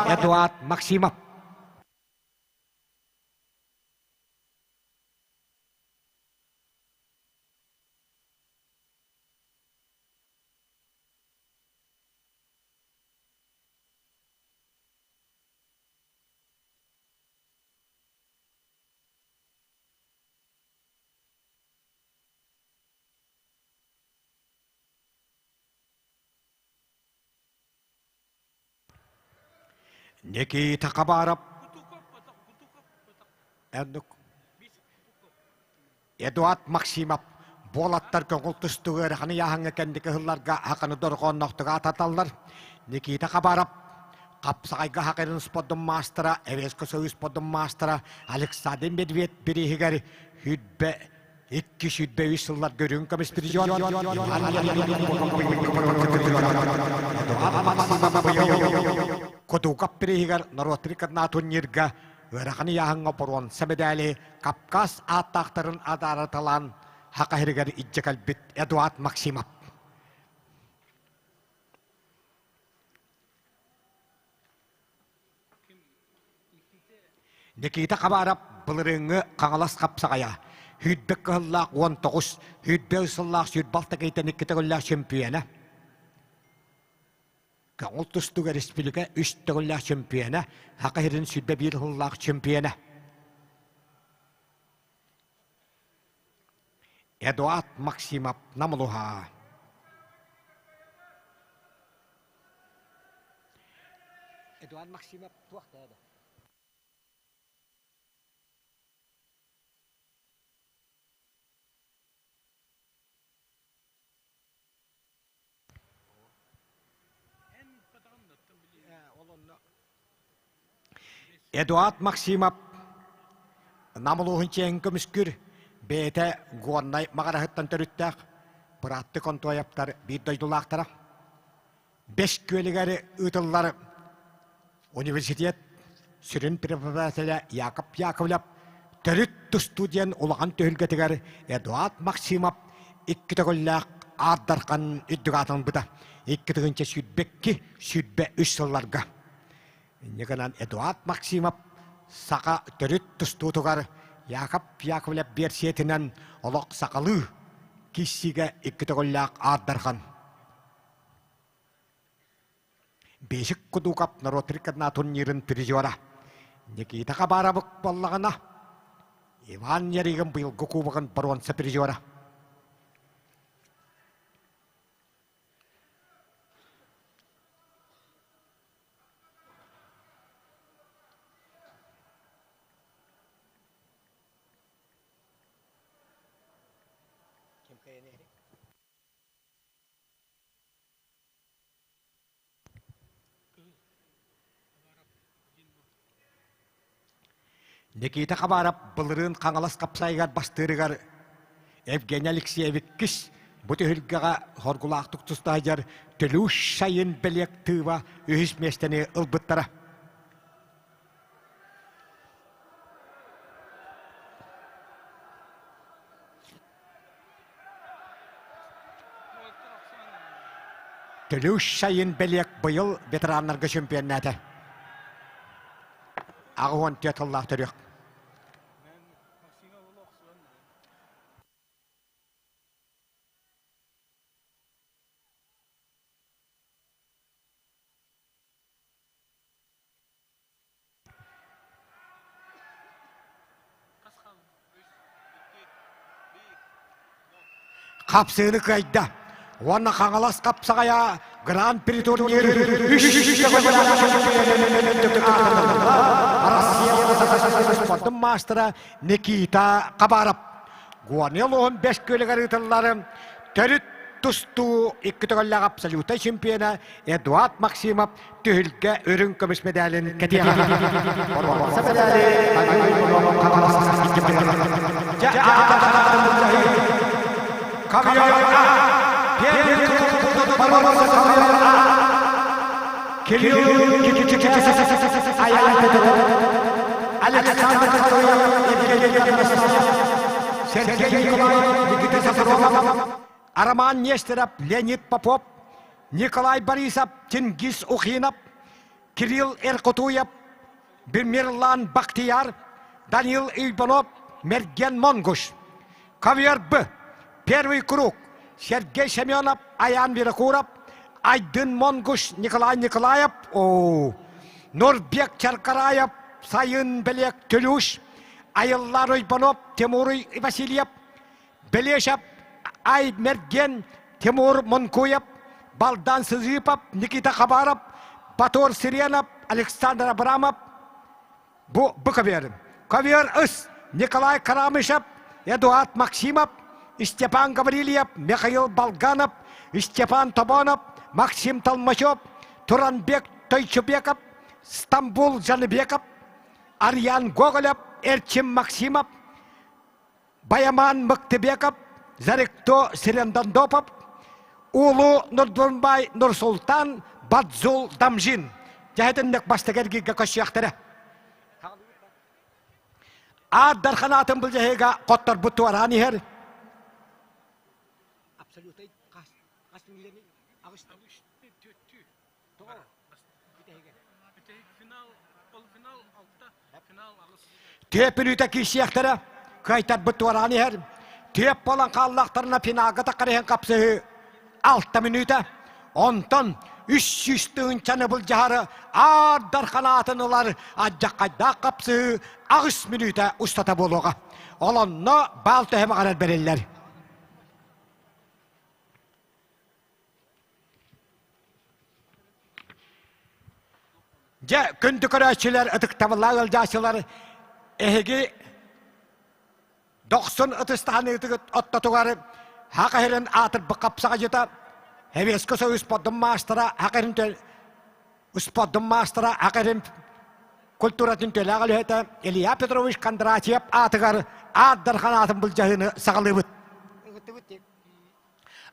Эдуард Максимов Никита Хабаров Эннук Эдуард Максимов буолаттар көҥүл тустууга ыарахан ыйааһыҥҥа кэнники сылларга хаканы дорҕоонноохтук аататаллар. Никита Хабаров хапсаҕайга хакырын спордун маастара, Эвеско Союз спордун маастара Александр Медведь бирииһигэр хүрбэ 223 сылларга үрүҥ көмүс призер Кутуков бирииһигэр норуоттар иккардына турнирга ыарахан ыйааһыҥҥа боруонса мэдээли Кавказ ааттаахтарын адаараталаан Хака сиригэр илдьэ кэлбит Эдуард Максимов. Никита Хабаров былырыыҥҥы Хаҥалас хапсаҕайа сүүрбэ кыһыллаах 19, 23 сыллаах 26 киһиттэн икки төгүллээх чөмпүйүөнэ. Көҥүл тустууга республика үс төгүллээх чөмпүйүөнэ, Саха сирин 21 сыллаах чөмпүйүөнэ. Эдуард Максимов Намылуһа. Эдуард Максимов туох да Эдуард Максимов Нам улууһун чиэһин көмүскүүр бэйэтэ Горнай Маҕараһыттан төрүттээх бырааттыы Контоевтар биир дойдулаахтара. Бэс күөлүгэр ыытыллар университет сүрүн преподавателэ Яков Яковлев төрүт тустуу диэн улахан түһүлгэтигэр Эдуард Максимов икки төгүллээх Аар Дархан үрдүк аатын ылбыта. 2022 23 сылларга. Инньэ гынан Эдуард Максимов саха төрүт тустуутугар Яков Яковлев биэрсийэтинэн олох сахалыы киирсиигэ икки төгүллээх Аар Дархан Бесик Кудуков норуот рекордна турнирын призера Никита Хабаровык буоллаҕына Иван Ярыгин быйылгы кубогын боруонса призера. Никита Хабаров былырыын Хаҥалас хапсайыгар бастыырыгар Евгений Алексеевиккис бу түһүлгэҕэ хоргулаахтык тустаайар Төлүүш сайын бэлиэк үһүс миэстэни ылбыттара. Төлүүш сайын бэлиэк быйыл ветераннарга чемпионнаата. 84 тыллаах төрүөх. Хапсыыны кыайда. Уонна Хаҥалас хапсаҕайа Гран-при турнир Россия спордун маастара Никита Хабаров. Горнай улууһун бэс күөлүгэр ыытыллар төрүт тустуу икки төгүллээх абсолютнай чемпиона Эдуард Максимов түһүлгэ үрүҥ көмүс медалин кэтиэҕэ. Александр Сергей Николаев, Никита Сазонов, Роман Нестеров, Леонид Попов, Николай Борисов, Чингис Ухинов, Кирилл Эркутуев, Бирмирлан Бахтияр, Данил Ильбанов, Мерген Монгуш. Ковер Б. Первый круг. Сергей Семенов, Аян Винокуров, Айдын Монгуш, Николай Николаев, о, Нурбек Чаркараев, Сайын Белек Төлүш, Айыллар Уйбанов, Тимур Васильев, Белешев Ай Мерген, Тимур Монкуев, Балдан Сызыпов, Никита Хабаров, Батор Сиренов, Александр Абрамов бу бу көбүөр. Ковер ыс Николай Карамышев, Эдуард Максимов, Степан Гаврильев, Михаил Болганов, Степан Тобонов, Максим Толмачев, Туранбек Тойчубеков, Стамбул Жаныбеков, Арьян Гоголев, Эрчим Максимов, Баяман Мыктыбеков, Заректо Сирендандопов, Улу Нурдунбай Нурсултан, Бадзул Дамжин. Дьэһэтинник бастакы эргииргэ көссүөхтэрэ. Аат дарханаатын былдьаһыыга хотторбут туораан иһэр. Түөп бүлүүтэ киирсиэхтэрэ, кыайтарбыт туораан иһэр. Түөп буолан хааллахтарына финалга таххар иһэн хапсыһыы алта мүнүүтэ. Онтон 300 тыһыынчаны былдьаһары аар дархан аатын ылар адьаххайдаах хапсыһыы 8 мүнүүтэ устата буолуоҕа. Ол онно баал төһө баҕарар бэриллэр. Дьэ, күндү көрөөччүлэр, ытыктабыллаах ыалдьааччылар, эһиги дохсун ытыстаһаныытыгыт оттотугар Хаха сирин аатырбыт хапсаҕайдьыта, Советский Союз спордун маастара Хаха сирин спордун маастара Хаха сирин культуратын төлөөх үлэһитэ Илья Петрович Кондратьев аатыгар аат дархан аатын былдьаһыыны саҕалыыбыт.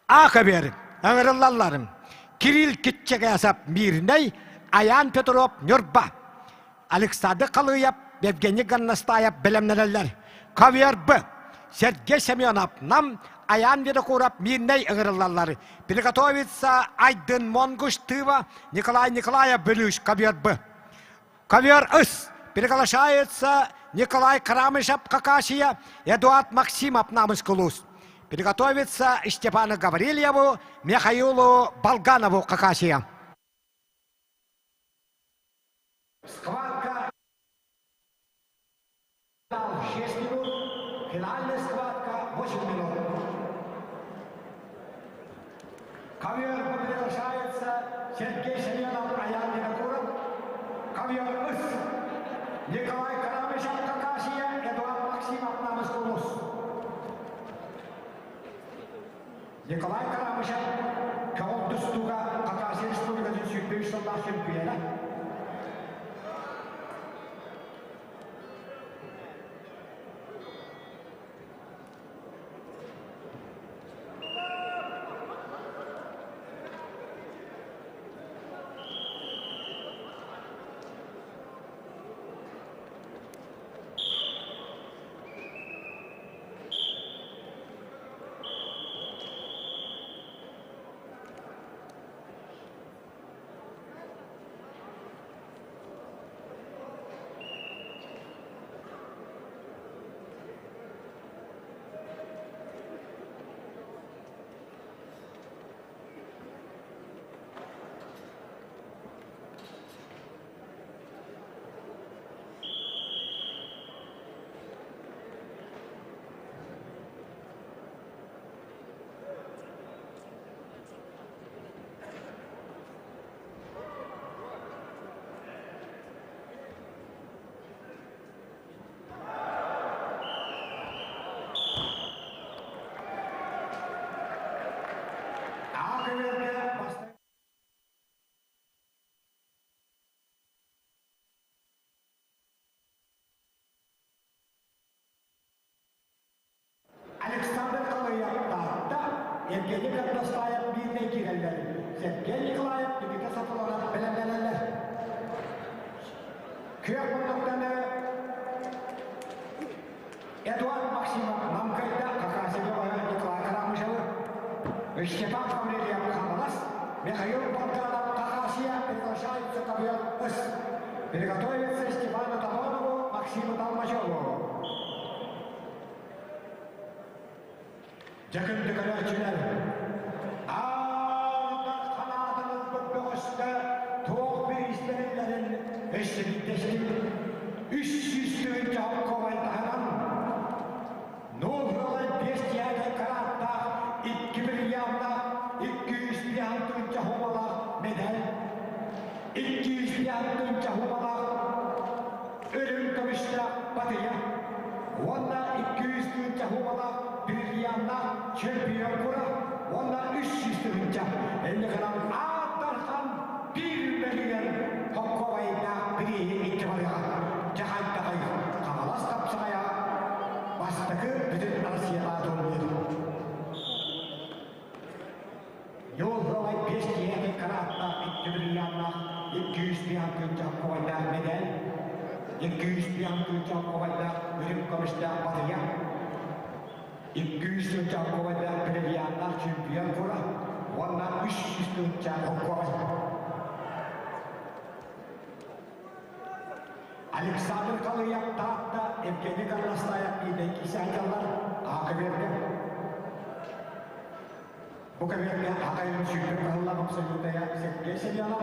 Аха бер, ыҥырыллалларым. Кирилл Китчэгээсэп Мирнэй, Айаан Петров Ньурба, Александр Халыев, Евгений Горностаев бэлэмнэнэллэр. Ковер Б. Сергей Семенов Нам, Аян Винокуров Мирнэй ыҥырыллаллар. Приготовиться Айдын Монгуш Тыва, Николай Николаев Бүлүүш Ковер Б. Ковер С. Приглашается Николай Крамышев Хакасия, Эдуард Максимов Намыскулус. Приготовиться Степану Гаврильеву, Михаилу Болганову Хакасия. Схватка 6 минут, финальная схватка 8 минут. Ковер приглашается Сергей Семенов, Аян Винокуров. Ковер Ыс. Николай Карамышев, Хакасия, Эдуард Максимов, Намыскулус. Николай Карамышев, көҕүл тустууга Хакасия Республикатын 105 сыллаах чемпиона. Александр Халыйап Таатта, Евгений Горностаев биирдэ киирэллэр. Сергей Николаев Никита Соколонов бэлэмнэнэллэр. Күөх муннуктаны Эдуард Максимов Мамкайда Хакасия Николай Карамышевы, Степан Гаврильев Ханалас, Михаил Богданов Хакасия приглашается ковер С. Приготовиться Степану Талонову, Максиму Толмачеву. Дьэ күндү көрөөччүлэр, аан ханаатын ылбыт бөҕөстө туох бириистэриллэрин өссө биирдэстибит. 300 тыһыынча холкуобай таһынан 0,5 тиһэгэ карааттаах 2 бриллианнаах 200 тыһыынча хуумалаах медаль. 200 тыһыынча үрүҥ көмүстээх батыйа уонна 200 тыһыынча хуумалаах бриллианнаах чемпион кура уонна 300 тыһыынча инникынан ааттархан биир мөлүйүөн хоккобайдаах бирииһи икки барыаҕа. Дьэ хайдаҕый Хаҥалас хапсаҕайа бастакы бүтүн Россияҕа турнир. Йолловай биэс киһиэхэ карааттаах икки бриллианнаах 200 тыһыынча хоккобайдаах медаль, 200 тыһыынча хоккобайдаах үрүҥ көмүстээх батыйа, 200 тыһыынча хоккобайдаах бриллианнаах чемпион кура уонна 300 тыһыынча хоккобай. Александр Калыйап Таатта, Евгений Горностаев Идэйки саайталлар Аакы берге. Бу кэмҥэ Аҕайын сүүрбэ кыһыллаах абсолютая Сергей Семенов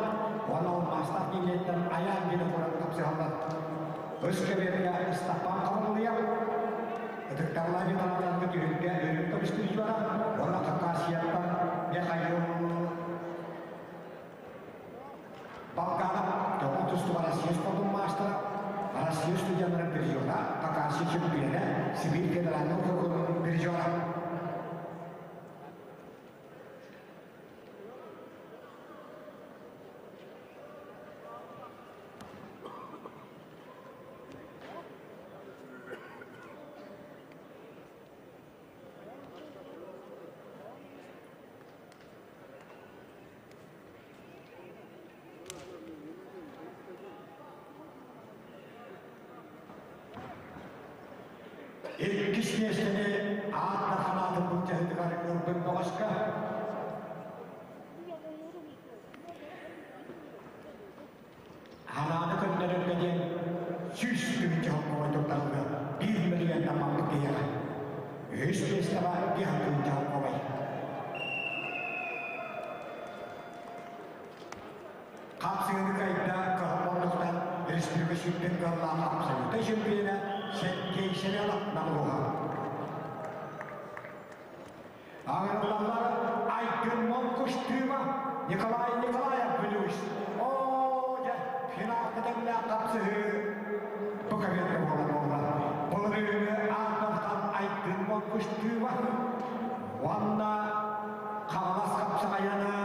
уонна алмаастаах киинэттэн Айаан Винокуров тапсыһаллар. Өс кэбиэргэ Ыстапаан Хабырылыйап, ытыктабыллаах ветераннарга түһүлгэ өрүү көмүс призера уонна Хакасияттан Михаил Балканов тоҕо тустуга Россия спордун маастара, Россия студеннарын призера, Хакасия чемпиона, Сибирь федеральнай округун призера. Иккис миэстэни аат дарханаатын былдьаһыытыгар ылбыт бөҕөскө Ханааны көннөрөргө диэн 100 тыһыынча холкуобай туттарыллыа 1 миллион таммаппыт киһиэхэ. Үһүс миэстэҕэ 5 тыһыынча холкуобай. Хапсыгыны кайда кыһыл республика сүүрдэн кыаллаах абсолютнай чемпиона Сергей Семенов намылуха. Аңырылалар Айгын Монкуштыма Николай Николаев Бүлүүс. О, дьэ, финалга тэҥнээх хапсыһыы бу кабинка буолар буолла. Былырыыҥҥы аан Айгын Монкуштыма уонна Хаҥалас хапсаҕайана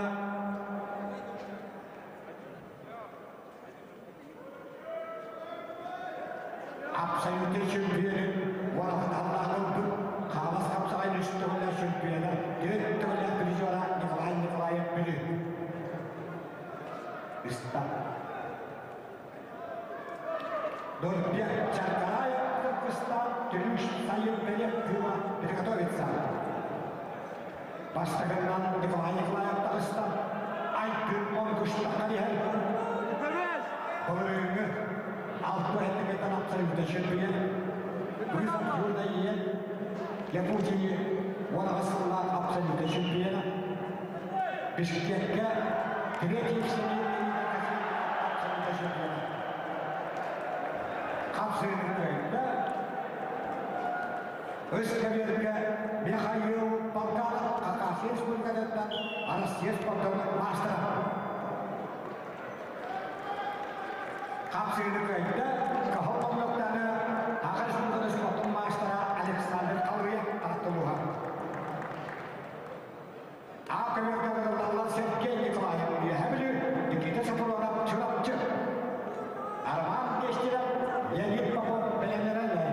Абсолютнай чемпионун уолаттардаах ылбыт Хаҥалас хапсаҕай үс төгүллээх чемпиона, түөрт төгүллээх призера Николай Николаев Бүлүү. Ыста. Нурбек Чаркараев Кыргызстан Түлүш Сайын Белек тыыла приготовиться. Бастакынан Николай Николаев таҕыста. Айгын Монгуштахтан иһэр. Былырыыҥҥы алты этикеттан абсолютно чемпион. Вызов Юрий Иен Якутии 18 сыллаах абсолютно чемпиона. Бишкекке третий всемирный абсолютно чемпиона. Хапсыгын кыайда. Өскөбүөргэ Михаил Болгаров Хакасия Республикатыттан Россия спордун маастара. Хапсыгыны кыайда Кыһыл Боллоктаны Саха Республикатын спордун маастара Александр Калрыев Тартылуха. Аакы Сергей Николаев Үөһэ Бүлүү, Никита Софронов Чурапчы. Роман Нестеров, Леонид Попов бэлэмнэнэллэр.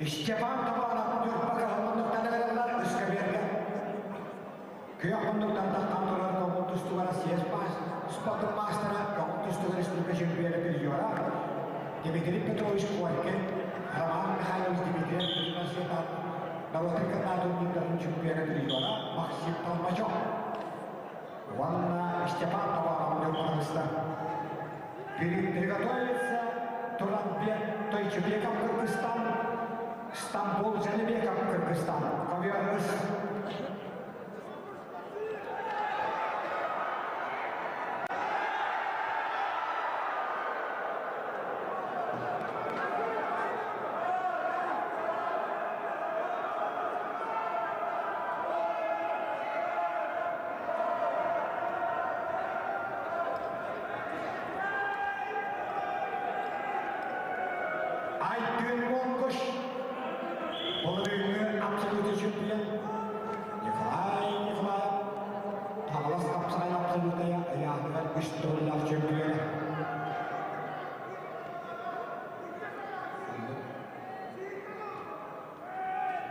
Степан Товаров Ньурба кыһыл муннуктан ыскабиэргэ. Күөх муннуктан таххан турар көҥүл тустууга Россия спортун маастара, көҥүл тустууга республика чемпиона призера. Дмитрий Петрович Коркин, Роман Михайлович Дмитриев Бүтүн норуотун кытта турнирдарын чемпиона призера Максим Толмачев уонна Степан Товаров Ньурбатыста. Приготовится Туранбек Тойчубеков Кыргызстан, Стамбул Жанибеков Кыргызстан. Ковер Айгын Монгуш, Былырыыҥҥы абсолютный чемпион Николай Николаев, Хаҥалас хапсаҕай абсолютная ыйааһыныгар үс төгүллээх чемпиона.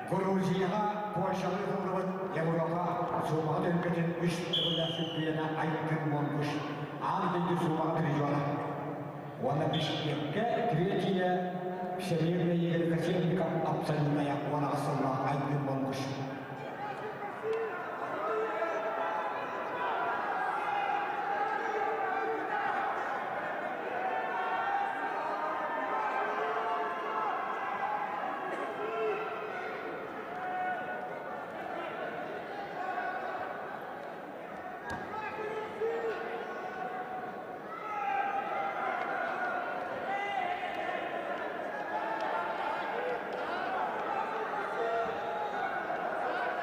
Грузияҕа Польшаҕа ыытыллыбыт Европа суумаҕа түһүлгэтин үс төгүллээх чемпиона Айгын Монгуш аан дойду суумаҕа призера. Уонна Бишкеккэ третье Всемирный Игорь Котельников абсолютная 18 сыллаах Айгын Монгуш.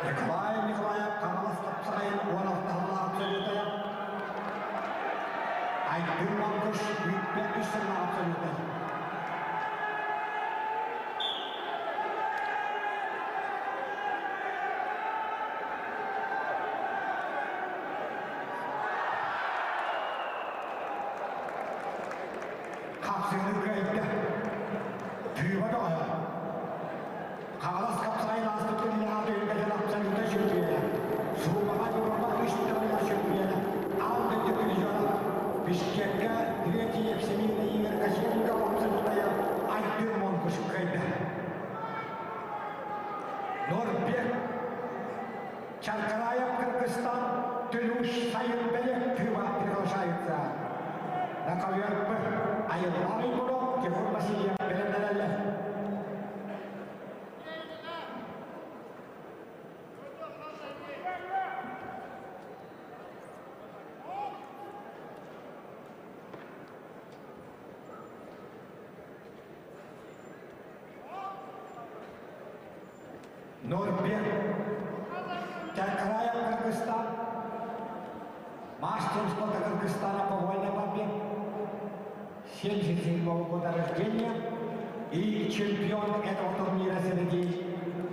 Николай Николаев Хаҥалас тупсаҕайын уон алтаһылаах абсолютая Айдын Монгуш Үүппэ үс сыллаах абсолютая Хапсыыны кыайда. Тыыба бөҕө. Хаҥалас хапсаҕай ааспыт күннээҕи түһүлгэтин абсолютнай чөмпүйүөнэ. Суумаҕа Европа үс төгүллээх чөмпүйүөнэ. Аан дойду призера. Бишкеккэ третий всемирный игр кочевников абсолютная Айдын Монгуш кыайда. Норбек Чаркараев Кыргызстан Төлүш Сайынбелек Тыва приглашается. На ковер Айыллаан Уйгуров, Тимур Васильев бэлэмнэнэллэр. Норбек Чаркараев Кыргызстан Мастер спорта Кыргызстана по вольной борьбе 77 года рождения и чемпион этого турнира среди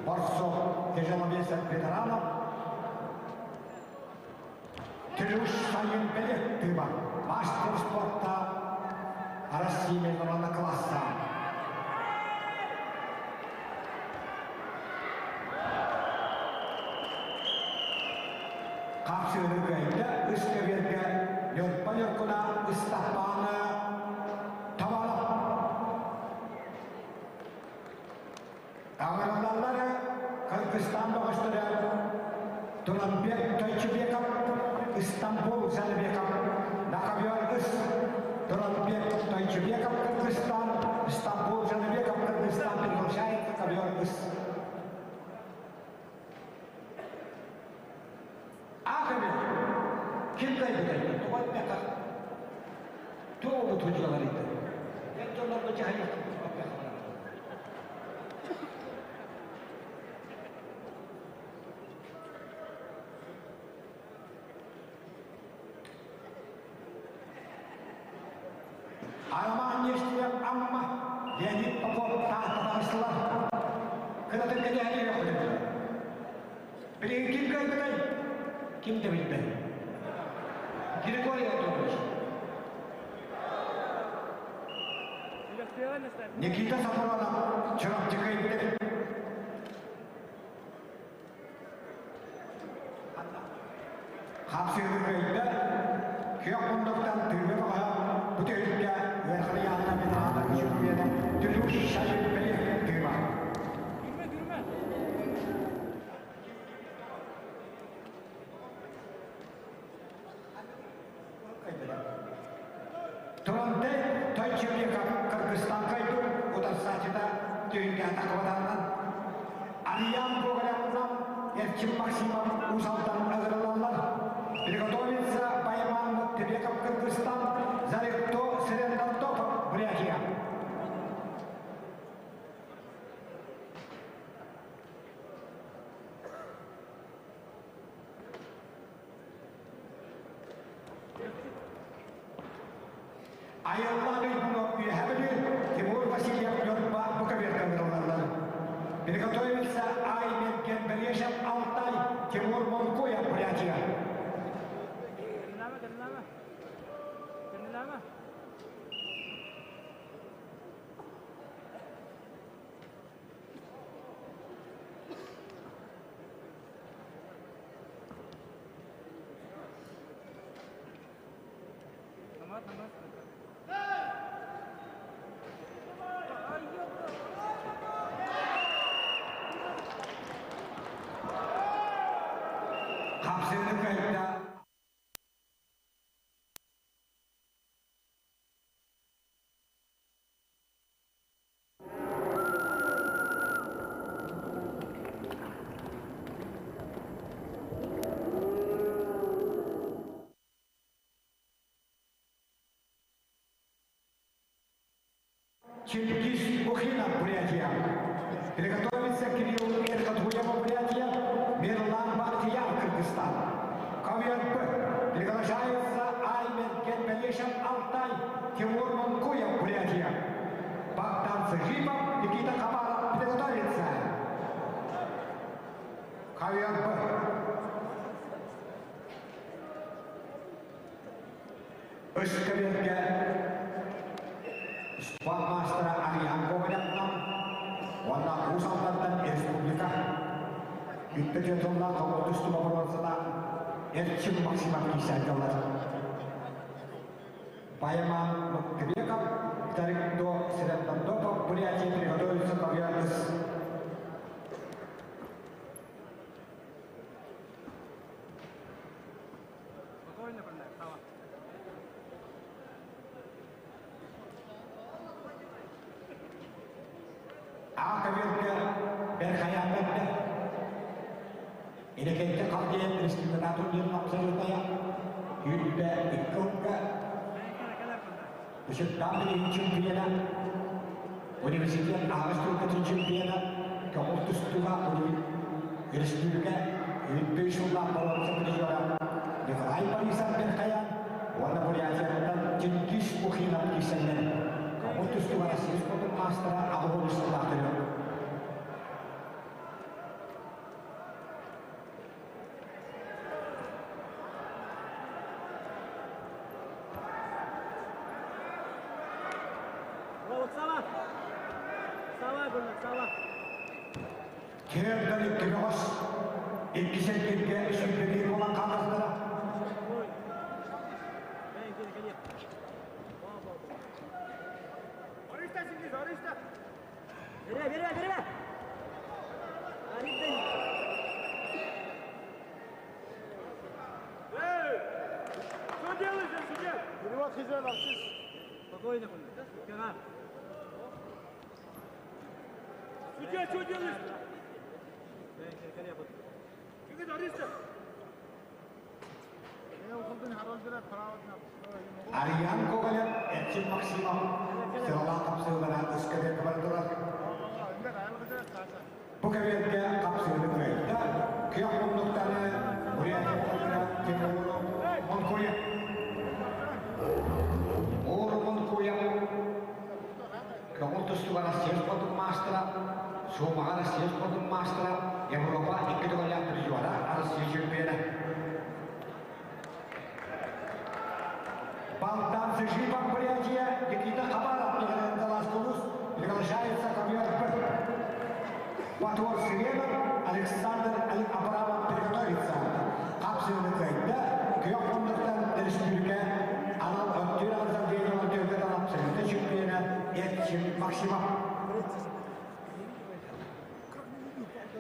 борцов тяжеловесов ветеранов Төлүш Сайынбелек Тыва, мастер спорта России международного класса. Хапсыыны кыайда, үс көбүөргэ Ньурба Ньургуна Ыстапааны табалап. Таҥаралаллар Кыргызстан бөҕөстөрө Туранбек Тойчубеков, Истанбул Жаныбеков, на ковер ыс Туранбек Тойчубеков Кыргызстан, Истанбул Жаныбеков Кыргызстан приглашает на ковер ыс. Аах эбит, ким кыайбытай, тоҕо эппэххэ, туох судьялар Эн дьоннорго дьаһайыахпыт Арамаан Нестиев Амма Леонид Попов тааттатаҕыстылар. Кынатын кэтэһэн үөхпүтүм. Билигин ким кыайбытай? Ким да билбэт. Григорий Антонович. Никита Сафронов Чурапчы кыайбыт. Хапсыыры кыайда, күөх муннуктан тыыга баҕаһа бу түһүлгэ Верхоянна Минрана чемпиона Дилюш Шайбек Тыва. Туранте Тойчебеков Кыргызстан кайду ударсачыда түйінге атақваданнан. Ариян Гоголявынан Эрчим Максимов Усалтан ығырылалар. Приготовиться Байман Мыктыбеков Кыргызстан, Заректо Сырендантопов Бурятия. Айыллан үйдүнө үйәбілі Тимур Васильев Нөрба Буковерка ығырылалар. Приготовиться Аймен Кенберешев Алтай, Тимур Монкуя Бурятия. Хапсыны кайда Чингиз Ухина, Бурятия. Приготовиться Кирилл Эрхатгуева, Бурятия, Мирлан Бахтияр, Кыргызстан. Ковер П. Приглашается Аймен Кенбелешев, Алтай, Тимур Монкуев, Бурятия. Богдан Цыжипов, Никита Хабаров, приготовиться. Ковер П. Үскеверге Спорт мастера Ариан Гоголевнан, онна Усалтантан Республика. Үтті тонна қауыртысты бабырвансада Эрчим Максимов кисәділер. Баяман Мыктыбеков, Тарикто Сираттандопов, Бурятия приготовится к авианос. Спокойно, Сава. Ақаверге Берхаянбетте. Инекетте қалген республика турнирин абсолютная. Юльбе иккылга. Үшіттан бір чемпиона. Университет ағаш түркетін чемпиона. Көңіл тұстуға республика Юльбе шулла балансы призера. Николай Борисов Берхаян. Оны Бурятиядан Чингиз Ухинов кисеннен. Көңіл тұстуға Россия спортын мастера Ағылы Сыллақтыры. Браво, Сава! Сава, Гульнар, Сава! Керден иккігос, иккисен кирге сүлбеги болан қалықтыра. Бере, бере, бере! Что делаешь, судья? Перевод хизен, артист. Спокойно, Гульнар. Спина. Судья, что делаешь? Ариан Коголев, Эрчим Максимов, Сыралан қапсылдара үскеде кабардырар. Бу кабинетке қапсылды күйді. Күйек мұндықтары Бурятия қолына Тимур Монкуя. Ору Монкуя. Көңіл тұстуға Россия спортын мастера, Сумаға Россия спортын мастера, Европа 2 дүголя призера, Россия чемпионы. Богдан Цыжипов, Бурятия, Никита Хабаров, Николай приглашается ковер Б. Батор Сиренов, Александр Абрамов приготовится. Капсулы кайда, күйек ондықтан республика анал өттір азар дейін өттірді. абсолютнай чемпиона Эрчим Максимов.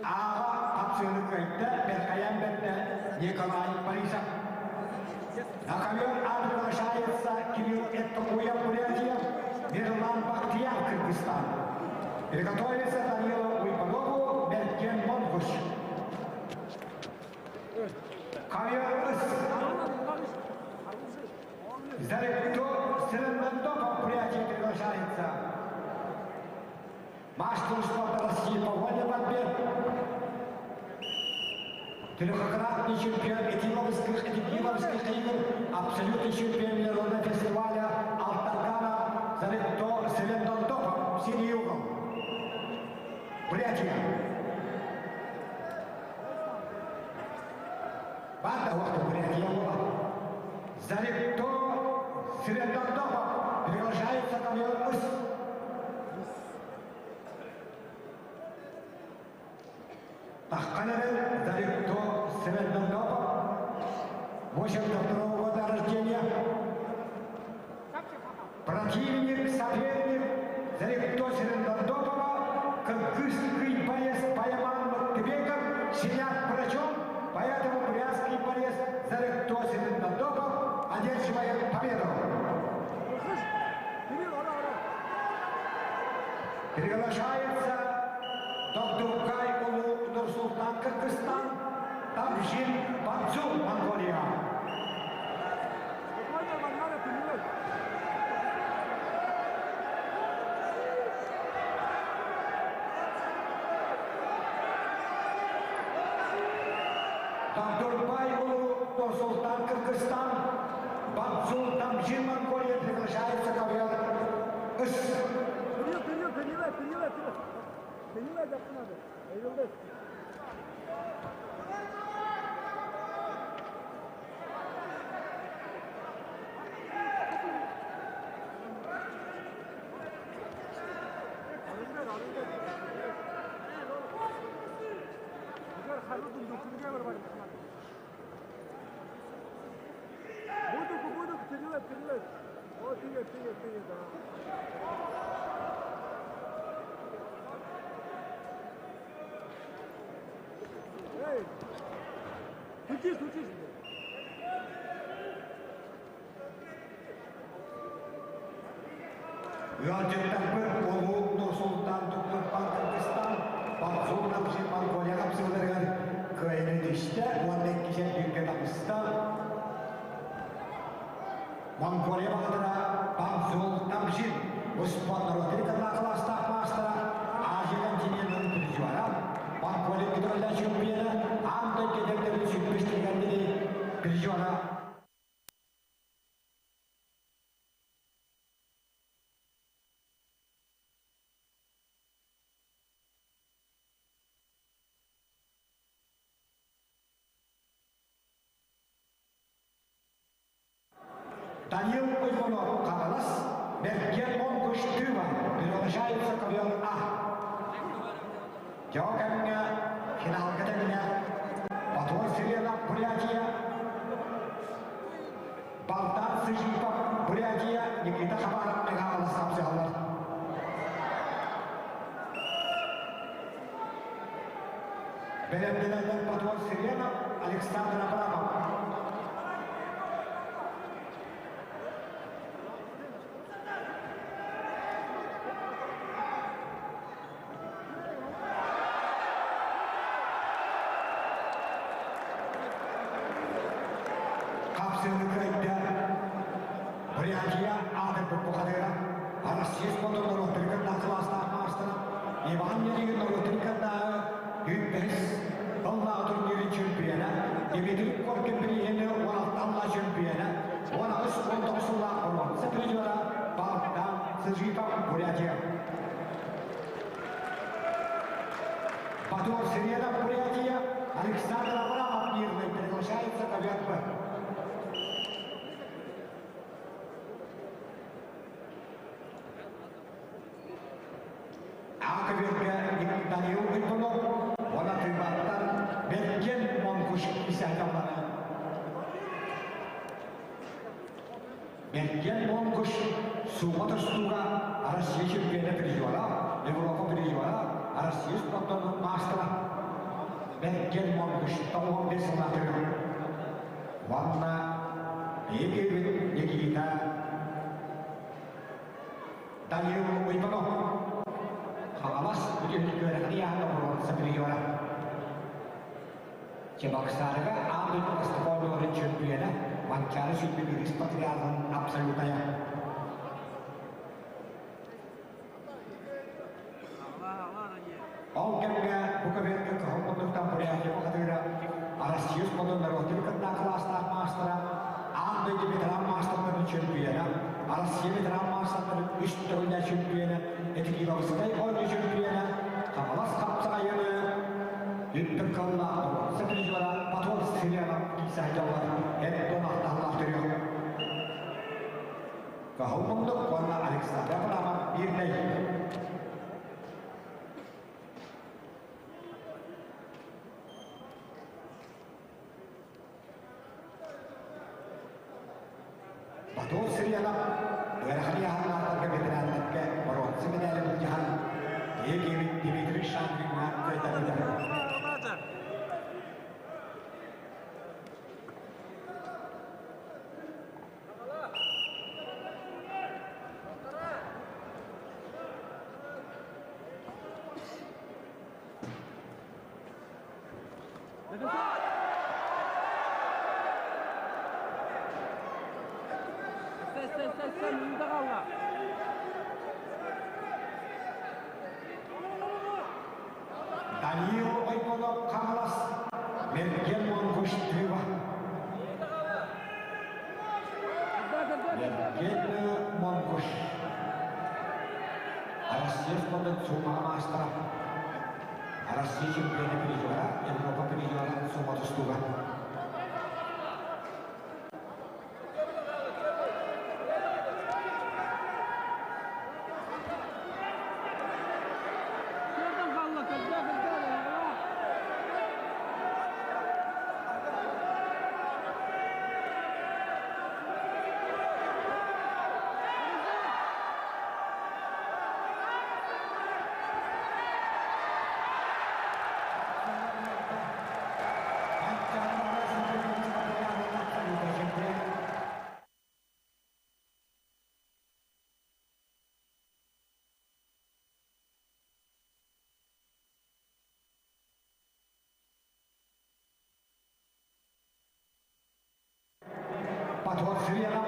Ааҕа хапсыыны кыайда Бэркайаан бэрдэ Николай Борисов. На ковер А приглашается Кирилл Эттокуев, Бурятия, Мирлан Бахтияр, Кыргызстан. Приготовится Данила Уйбанову, Мерген Монгуш. Ковер С. Заректо Сырындоков, Бурятия, приглашается. Мастер спорта России по вольной борьбе. Трехкратный чемпион Этиловских, Этиловских игр, абсолютный чемпион международного фестиваля Алтаргана Заректо Сырындоков, синий угол. Бурятия. Банда уақыт Бурятия була. Заректо Сырындоков приглашается ковер С. Таххан эрэр Заректо Сырындоков, 82 года рождения. Противник, соперник Заректо Сырындокова, кыргызский борец Баяман Мыктыбеков, сидят врачом, поэтому бурятский борец Заректо Сырындоков одерживает победу. Приглашается Догдуркай Улу Нур-Султан, Кыргызстан, Тамжин Бамцу, Монголия. Догдурбай Улу Нур-Султан, Кыргызстан, Бамцу Тамжин, Монголия, приглашается ковер С. Кирилл, Кирилл, Кирилл, Кирилл, Кирилл. Кирилл, надо. Кирилл, Ыалдьыттарбыт Улуу Нур-Султан Туктурпан Кыргызстан Бамцу Тамжин Монголия хапсыыларыгар кыайыны түстэ уонна иккисэ түүргэ таҕыста. Монголия баҕатара Бамцул Тамжин успуон норуотун кылаастаах маастара Азия континентын призера Монголия көтөрүллэ чемпиона аан дойду эдэрдэрин сүүрбүс призера. Данил Уймонов, Хаҥалас, Мерген Монгуш, Тыва, приглашается ковер А. Дьокамҥа финалга тэҥҥэ Батор Сирена, Бурятия, Балдан Сыжипов, Бурятия, Никита Хабаров, Хаҥалас хапсыһаллар. Бэлэмнэнэллэр Батор Сиренов, Александр Абрамов. Хапсыыны кыайда Бурятия аатырбыт бухатыыра, Россия спордун норуоттарын кылаастаах маастара, Иван Ярыгин норуоттарын кыннааҕы үс тыллаах турнирын чемпиона, Дмитрий Коркин бирииһини 16 чемпиона, 18-19 сыллаах боруонса призера Богдан Сыжипов, Бурятия. Батор Сиренов, Бурятия, Александр Абрамов, Мирный, приглашается ковер Б. А көбүөргэ Даниил Уйбунов уонна Тыыбаттан Мерген Монгуш исаакаллара. Мерген Монгуш Сума тустууга Россия чемпиона призера, Европа призера, Россия спортун маастара Бэргэн Монгуш 95 сыллаатыгар уонна Египет Никита Данил Уйбанов Хаҥалас бүтүн үөрэхтии аһын боруонса призера. Чебоксарыга аан дойду бастакы оонньууларын чөмпүйүөнэ Манчаары сүүрбэ патриархын абсолютая. Ол кэмҥэ бу көбүөргэ кыһыл муннуктан Бурятия бухатыыра Россия спордун норуотун кытта кылаастаах маастара, аан дойду ветеран маастардарын чөмпүйүөнэ, Россия ветеран маастардарын үс төгүллээх чөмпүйүөнэ, Этикиловскай оонньуу чөмпүйүөнэ, Хаҥалас хапсаҕайыны Үрдүк кыллаах боруонса призера Патон Сырьянов киирсээччилэр эрдон ахтаһылаах төрүөх. Кыһыл муннук уонна Александр Абрамов биирнэй. Батон Сырьянов ыарахан ыйааһыннаахтарга ветераннарга боруонса медали былдьаһан, Егерь Дмитрий Шангриҥҥа кыайтарбыта. Даниил Ойбонов Хаҥалас Мерген Монгуш Тыва Мерген Монгуш Россия спордун суумаҕа маастара Россия чемпиона призера, Европа призера сума тустууга. Патриот Сырьянов,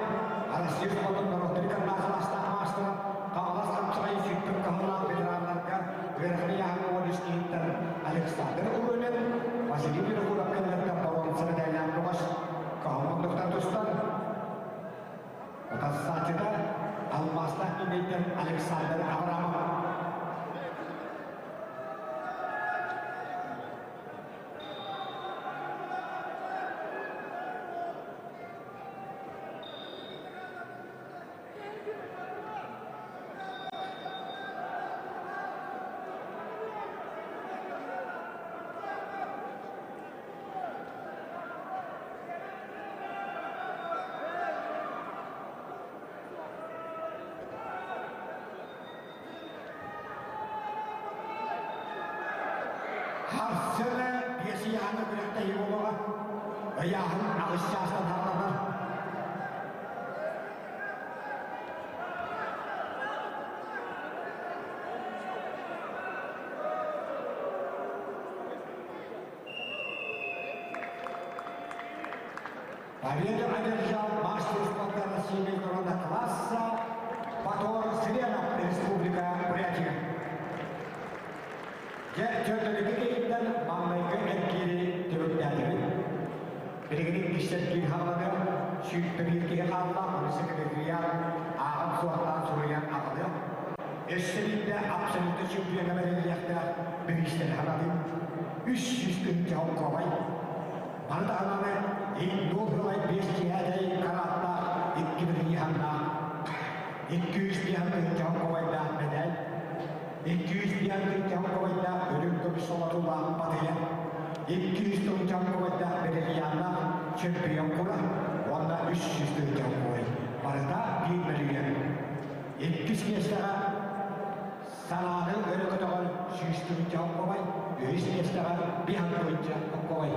Россия спордун норуоттарын кырнаахалаастаах маастара, Хаҥалас хапсаҕай сүүрбүт кыһаллаах ветераннарга үөрэхни яһаҥҥа уон үс киһиттэн Александр Уруйнен, Василий Винокуров кэллэртэн боруонса мэдээлээх көҕөс, кыһыл муннуктан тустан, Утарсааччыта алмаастаах Миҥэйтэн Александр Абрамов. Харсыны биэсийэһаны күрэхтэһии буолуоҕа. Ыйааһын аҕыс чаастан саҕаланар. Победу одержал мастер спорта России международного класса Батор Сыренов, Республика Бурятия. Дьэ, төрдөлүкү киһиттэн маҥнайгы эргиири түмүктээтибит. Билигин иккистэн киир хаалланыам, 101 киһи хаалла, ону секретарьян ааҕан суохтаан суруйан аҕалыам. Өссө биирдэ абсолютно чемпиоҥҥа бэриллиэхтээх бириистэри санатыым. 300 тыһыынча холкуобай. Маны таһынан индур сылай биэс киһээтэй карааттаах икки билиҥҥи 200 биэһэн тыһыынча холкуобайдаах мэдээл, 200 биэһэн тыһыынча холкуобайдаах үрүҥ көмүс солотуулаах батыйа, 200 тыһыынча холкуобайдаах бриллианнаах чемпион кура уонна 300 тыһыынча холкуобай. Барыта 1 мөлүйүөн. Иккис миэстэҕэ Санааны өрө көтөҕөр 100 тыһыынча оҥкобай, үһүс миэстэҕэ 5 тыһыынча оҥкобай.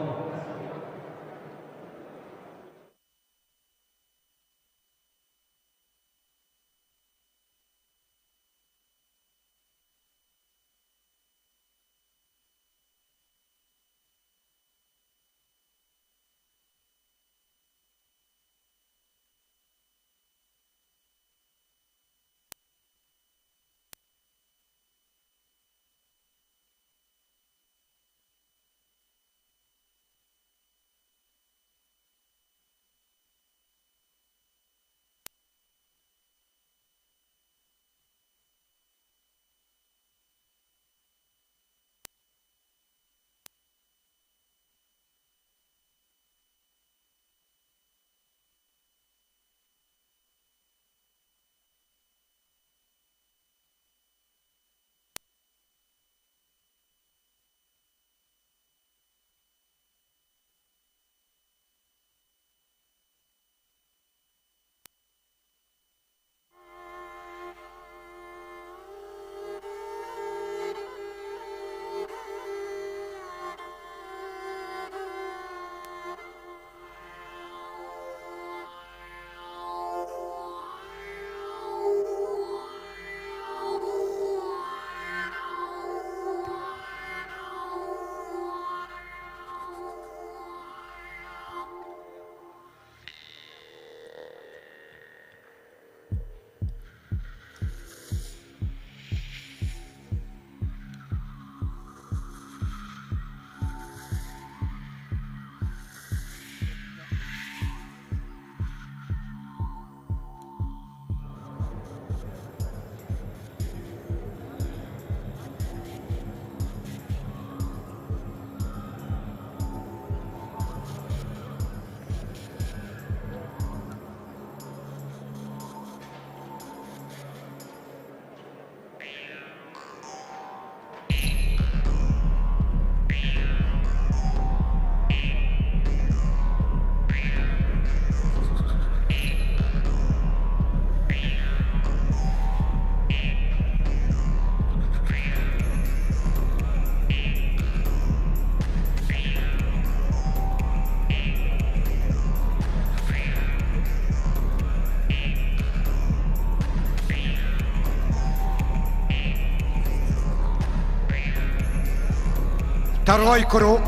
Второй круг.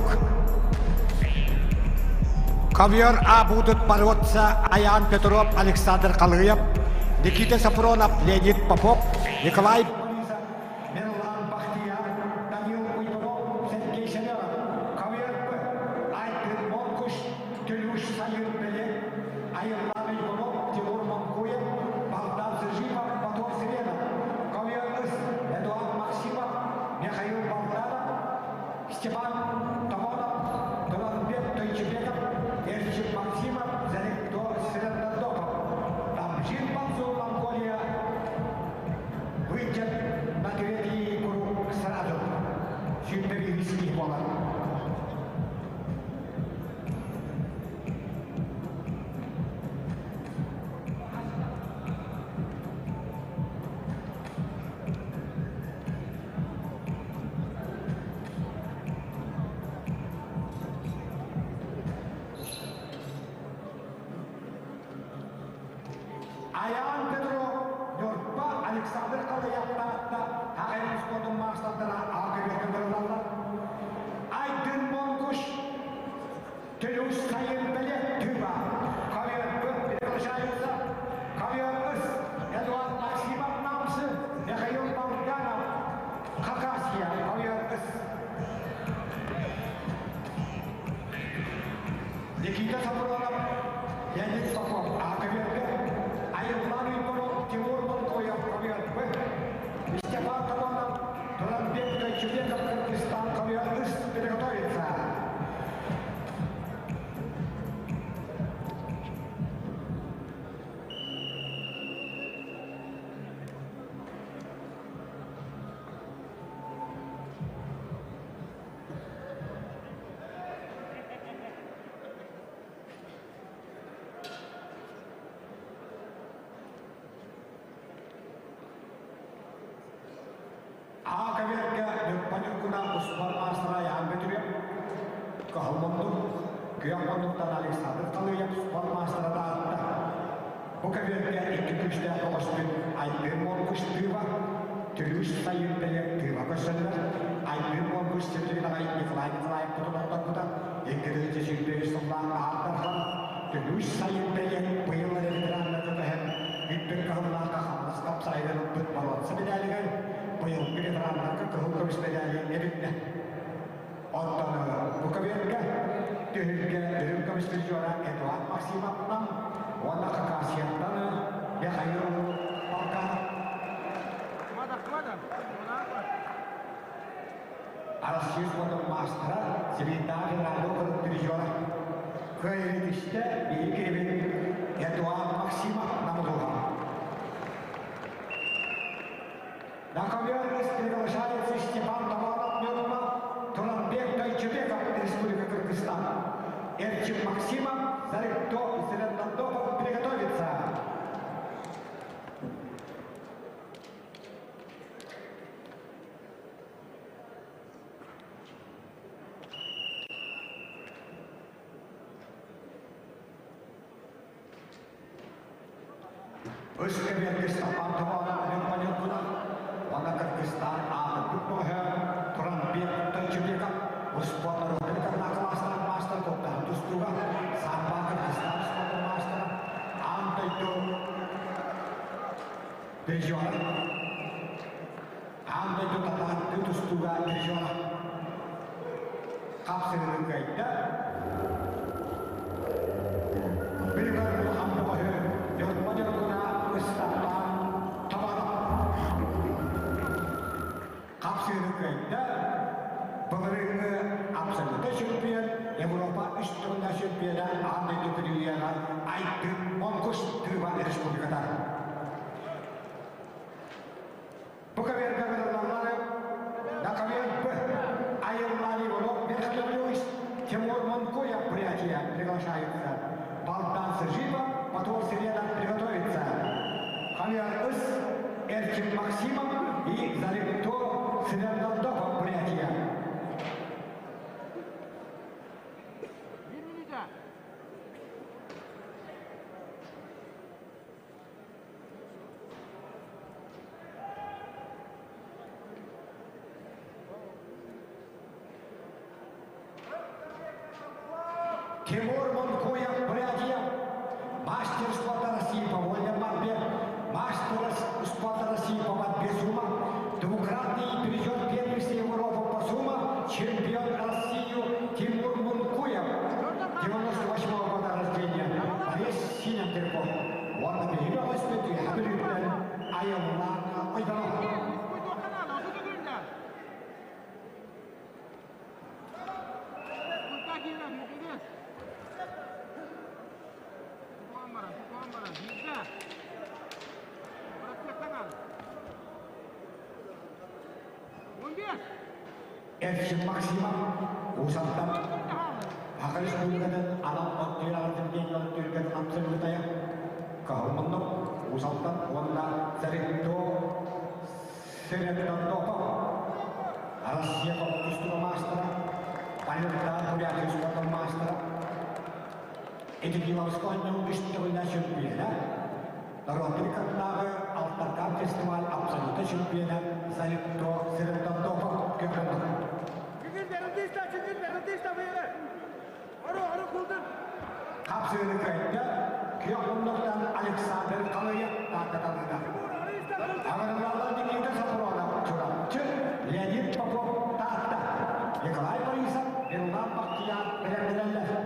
Ковер А будут бороться Аян Петров, Александр Калыев, Никита Сафронов, Леонид Попов, Николай Мирлан Бахтияр, Данил Уйбанов, Сергей Семенов, Ковер Б, Айдын Монкуш, Тюлюш Сайын Белек, Айыллан Уйбанов, Тимур Монкуев, Богдан Зыжимов, Батор Сиренов, Ковер С, Эдуард Максимов, Михаил Болтанов, Степан Томонов, Туранбек Тойчебеков, Эрчик Максимов, Заректо Сирендодоков. Тамжин Банзу, Монголия, выйдет на третий круг сразу. Сүүрбэ буолар. Аян Петров, Ньурба, Александр Калыев Таатта, Саха спордун маастардара А көбүөргэ ыҥырыллаллар. Айдын Монкуш, Төлүс Сайын Белек Тыва, Ковер Б приглашаются. Ковер С, Эдуард Максимов Намсы, Михаил Богданов, Хакасия, Ковер С. Никита Сафронов, Леонид Попов, А көбүөргэ, Айыллан Уйбанов, Тимур Монкоев, Ковер Б. Степан Томонов, Туранбек Тойчубеков, Кыргызстан, Ковер С, приготовиться. А көбүөргэ Ньурба Ньургуна успуорт маастара Айаан Бөтүрүөп, Кыһыл муннук, Күөх муннуктан Александр Талыев спорт маастара Таатта. Бу көбүөргэ икки күүстээх көҕүспүт Айдын Монгуш Тыва, Түрүүш Сайын Бэлиэ Тыва көрсөллөр. Айдын Монгуш сибилигин аҕай Николай Николаев тутун ордорбута. 2023 сыллаах Аар Дархан Түрүүш Сайын Бэлиэ быйыл эрэ ветераннарга көһөн Үрдүк кыһыллаахха хамнас хапсаайынан ылбыт боруонса медалигэр быйылгы ветераннарга кыһыл көмүс медали эбиннэ. Оттон бу көбүөргэ түһүлгэ үрүҥ көмүс призера Эдуард Максимовтан уонна Хакасияттан Михаил Полканов. Арассыыйа спордун маастара Сибиирдээҕи федеральнай округ призера кыайыытыштэ биһиги Эдуард Максимов намылуга. На ковер приглашается Степан Товаров Нюрба, Туранбек Тайчебеков, Республика Кыргызстан. Эрчим Максимов, Заректо Зелендандопов приготовится. Үс кэбиэргэ Степан Товаров Нюрба уонна Кыргызстан аатырбыт бөҕөһө Туранбек Тайчебеков успуорт норуотун кылаастаах маастар куттаһын тустууга Самба Кыргызстан спордун маастара аан дойду призера аан дойду татаардыы тустууга призера хапсыһыны кыайда. Билигин улахан бөҕөһү Ньурба Ньургуна Ыстаппаан Томонов хапсыһыны кыайда. Былырыыҥҥы абсолютнай чемпион, Европа үс төгүллээх чемпиона аан дойду күнүүйэҕэ Айдын Монгуш Тыва Республиката. Бу көбүөргэ ыҥырыллаллар на ковер Б Айыллаан Иванов Михайлович, Тимур Монкуев Бурятия приглашаются. Балдан Сыжиба, потом Сирена приготовится. Ковер С Эрчим Максимов и Заректо Свердалдопов Бурятия. Тимур Монкуев Бурятия, мастер спорта России по вольной борьбе, мастер спорта России по борьбе сумо, двукратный призер первенства Европы по сумо, чемпион России Тимур Мункуев, 98 -го года рождения, борец с синим трико. Уонна биһиги өспүт үһэ айыллаан ойдоно. Эрчим Максимов Уусантан Саха Республикатын анал оттуйаҕытын диэн оттуйгатын абсолютая Каһылманнок Уусалтан уонна Заректо Сыреттандопов Россия тустууга маастара, Палердан Бурятия спортун маастара, Этикиловскай оонньуу үс төгүллээх чөмпүйүөнэ, норуоттар кыттааҕы Алтаркаан фестиваль абсолютнай чемпиона Заректо Сыреттандопов көмөлөһөр. Хапсыыны кыайда күөх муннуктан Александр Халыев тааттаталыыта. Аҥырылаллар Никита Софронов Чурапчы, Леонид Попов Таатта, Николай Борисов, Мирлан Бахтияр бэлэмнэнэллэр.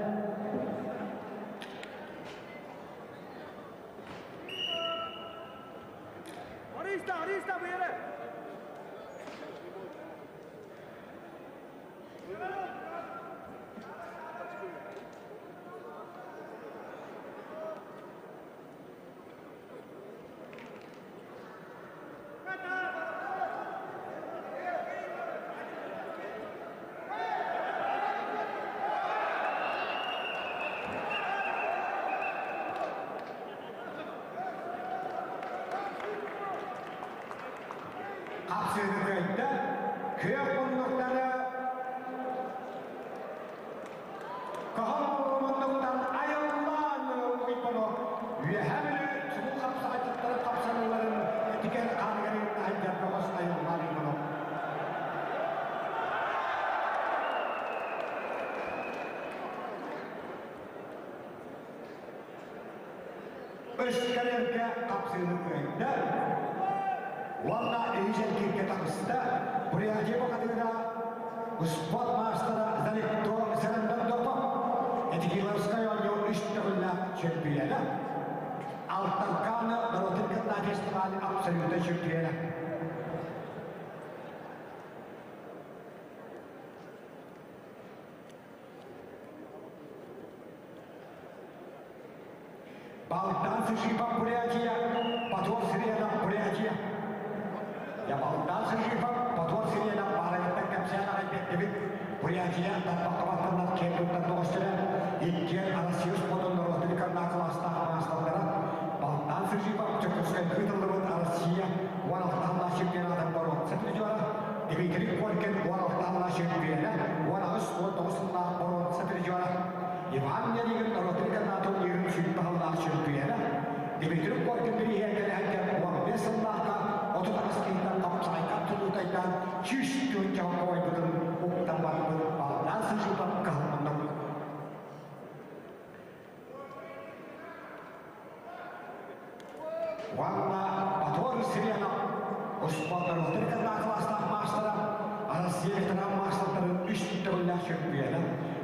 Күөх муннуктары Кыһыл муннуктан айыллаан уйбану Үөһээ Бүлүү чулуу хапсаҕайдьыттарын хапсаныыларын этигэр хааныгар ыытта бөҕөс айыллаан уйбану. Өскөлөргө хапсыыны кыайда уонна үһүс эргииргэ таҕыста. Бурятия бухатыыра спорт маастара Заликто Сарандандопов Этикиловскай оонньуу үс төгүллээх чөмпүйүөнэ. Алтаркааны норуотун кытта фестиваль абсолютнай чөмпүйүөнэ. Балтан Сышипов Бурятия, Потор Сирена Бурятия. Я Балтан Сышипов, Потор Сирена баарайыттан кэпсээн аҕай бэрдибит. Бурятия тарбахха киэн туттан тоҕустара. Иккиэн Россия спордун норуотун канна кылаастаах маастардара. Балтан Сышипов Дьокуускайга ыытыллыбыт Россия 16 чемпионатын боруонса призера. Дмитрий Коркин 16 чемпиона, 18-19 сыллаах боруонса призера. Иван Яригин норуотун канаатын үөрүн сүүрбэ сыллаах чөмпүйүөнэ, Дмитрий Коркин бирииһэ кэлэһэргэ 15 сыллаахха 38 киһиттэн хапсаҕайга тулуутайдаан 100 чалкабайбытын уктан барбыт балдаан сыдьыытан кыһалланным. Уонна Батор Сиренов успуорт норуотун кытта кылаастаах маастара, Россия ветеран маастардарын үс төгүллээх чөмпүйүөнэ,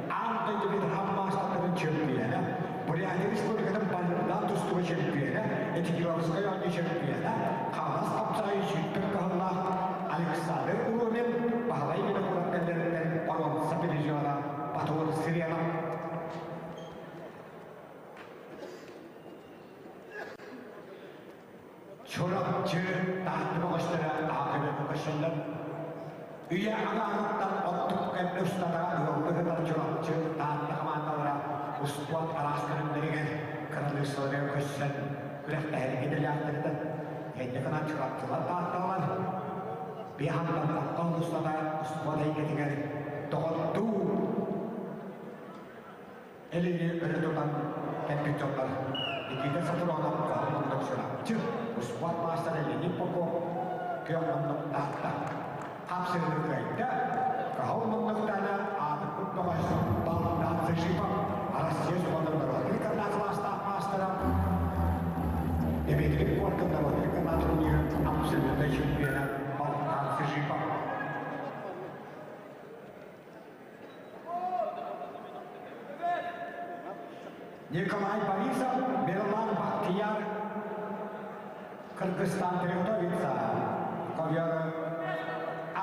аан дойду ветеран маастардарын чөмпүйүөнэ, Бурятия Республикатын баллардаан тустууга чөмпүйүөнэ, Этикиловскай оонньуу чөмпүйүөнэ, Хаҥалас хапсаҕай сүүрбэт кыһыллаах Александр Уромин, Баһылай Винокуров кэллэриттэн боруонса призера Батор Сиренов. Чурапчы Таатта бөҕөстөрө аһа көсөллөр. Үйэ аҥаарыттан оттук кэм устата ыаллыы сытар Чурапчы Таатта хамаандалара успуорт араас көрүҥнэригэр кыраныыссаларыгар көссөн күрэхтэһэр идэлээхтэриттэн кэнники гынан Чурапчылар Таатталар биһантан таххан устата успуорт эйгэтигэр доҕордуу Элини өрө тутан кэлбит дьоннор Никита Софронов кыһыл муннук Чурапчы, успуорт маастара Леонид Попов күөх муннук Таатта. Хапсыһыны кыайда, кыһыл муннуктаана аатырбыт бөҕөс Балдан Зажипов Россия спордун норуотун кытта кылаастаах маастара Дмитрий Коркин норуотун кытта турнирын абсолютнай чемпиона Балдан Зажипов. Николай Борисов, Мирлан Бахтияр, Кыргызстан Трехтовица, ковер А.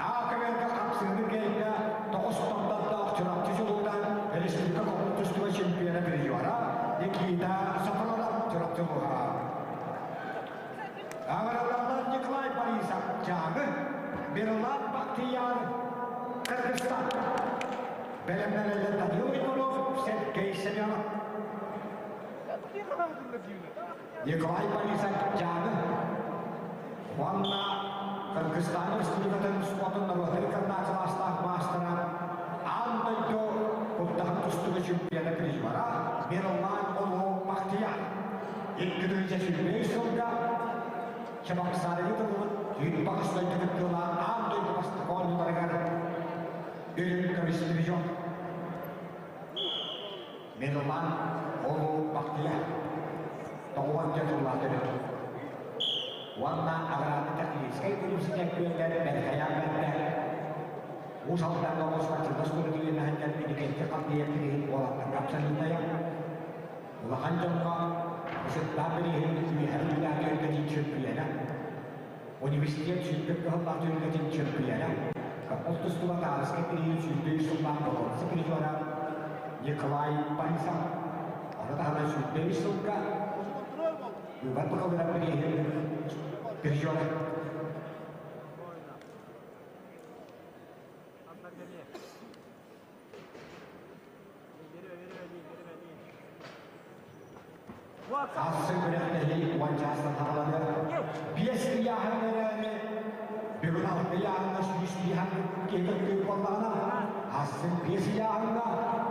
Аакаберга хапсыһыы кэйдэ тоҕус томтордоох Чурапчы чулуута республика тустууга чемпиона призера Никита Софронов Чурапчы улууһа. Аҕыраллар Николай Борисов Дьааҥы, Мирлан Бахтияр Кыргызстан. Бэлэмнэнэллэр Данил Иванов, Сергей Семенов. Николай Борисов Дьааҥы уонна Кыргызстан Республикатын спордун норуоттарын кытта кылаастаах маастара аан дойду куттаһын тустууга чемпиона призера Мирлан Улуу Бахтияр 2023 сылга Чебоксарыга тылыбыт түүн баҕас дойду кыттыылаах аан дойду бастакы оонньууларыгар Үрүҥ көмүс призер Мирлан Улуу Бахтияр тоҕуон тыллаах төрүт уонна аграрно-техническэй университет күөллэр Бэрхэйээн бэрдэ Уус Алдаҥҥа оҕус спортивнай оскуолатын үөрэнэһиттэн Иннокентий Хандыйа бирииһин уолаттарга абсолютнайа улахан дьоҥҥо ысыттаах бирииһин үөһэ Бүлүүлээх түһүлгэтин чөмпүйүөнэ университет сүүрбэт кыһыллаах түһүлгэтин чөмпүйүөнэ ол тустууга Таарыскай бирииһин 123 сыллаах боруонса призера Николай Борисов ону таһынан 123 сылга Быыбар быһыллар бирииһин призера. Ассыы күрэхтэһии уон чаастан саҕаланар. Биэс ыйааһын эрээри, бүгүн алта ыйааһыҥҥа сүүс биэһэн киһи кыттыыр буоллаҕына, ассыы биэс ыйааһыҥҥа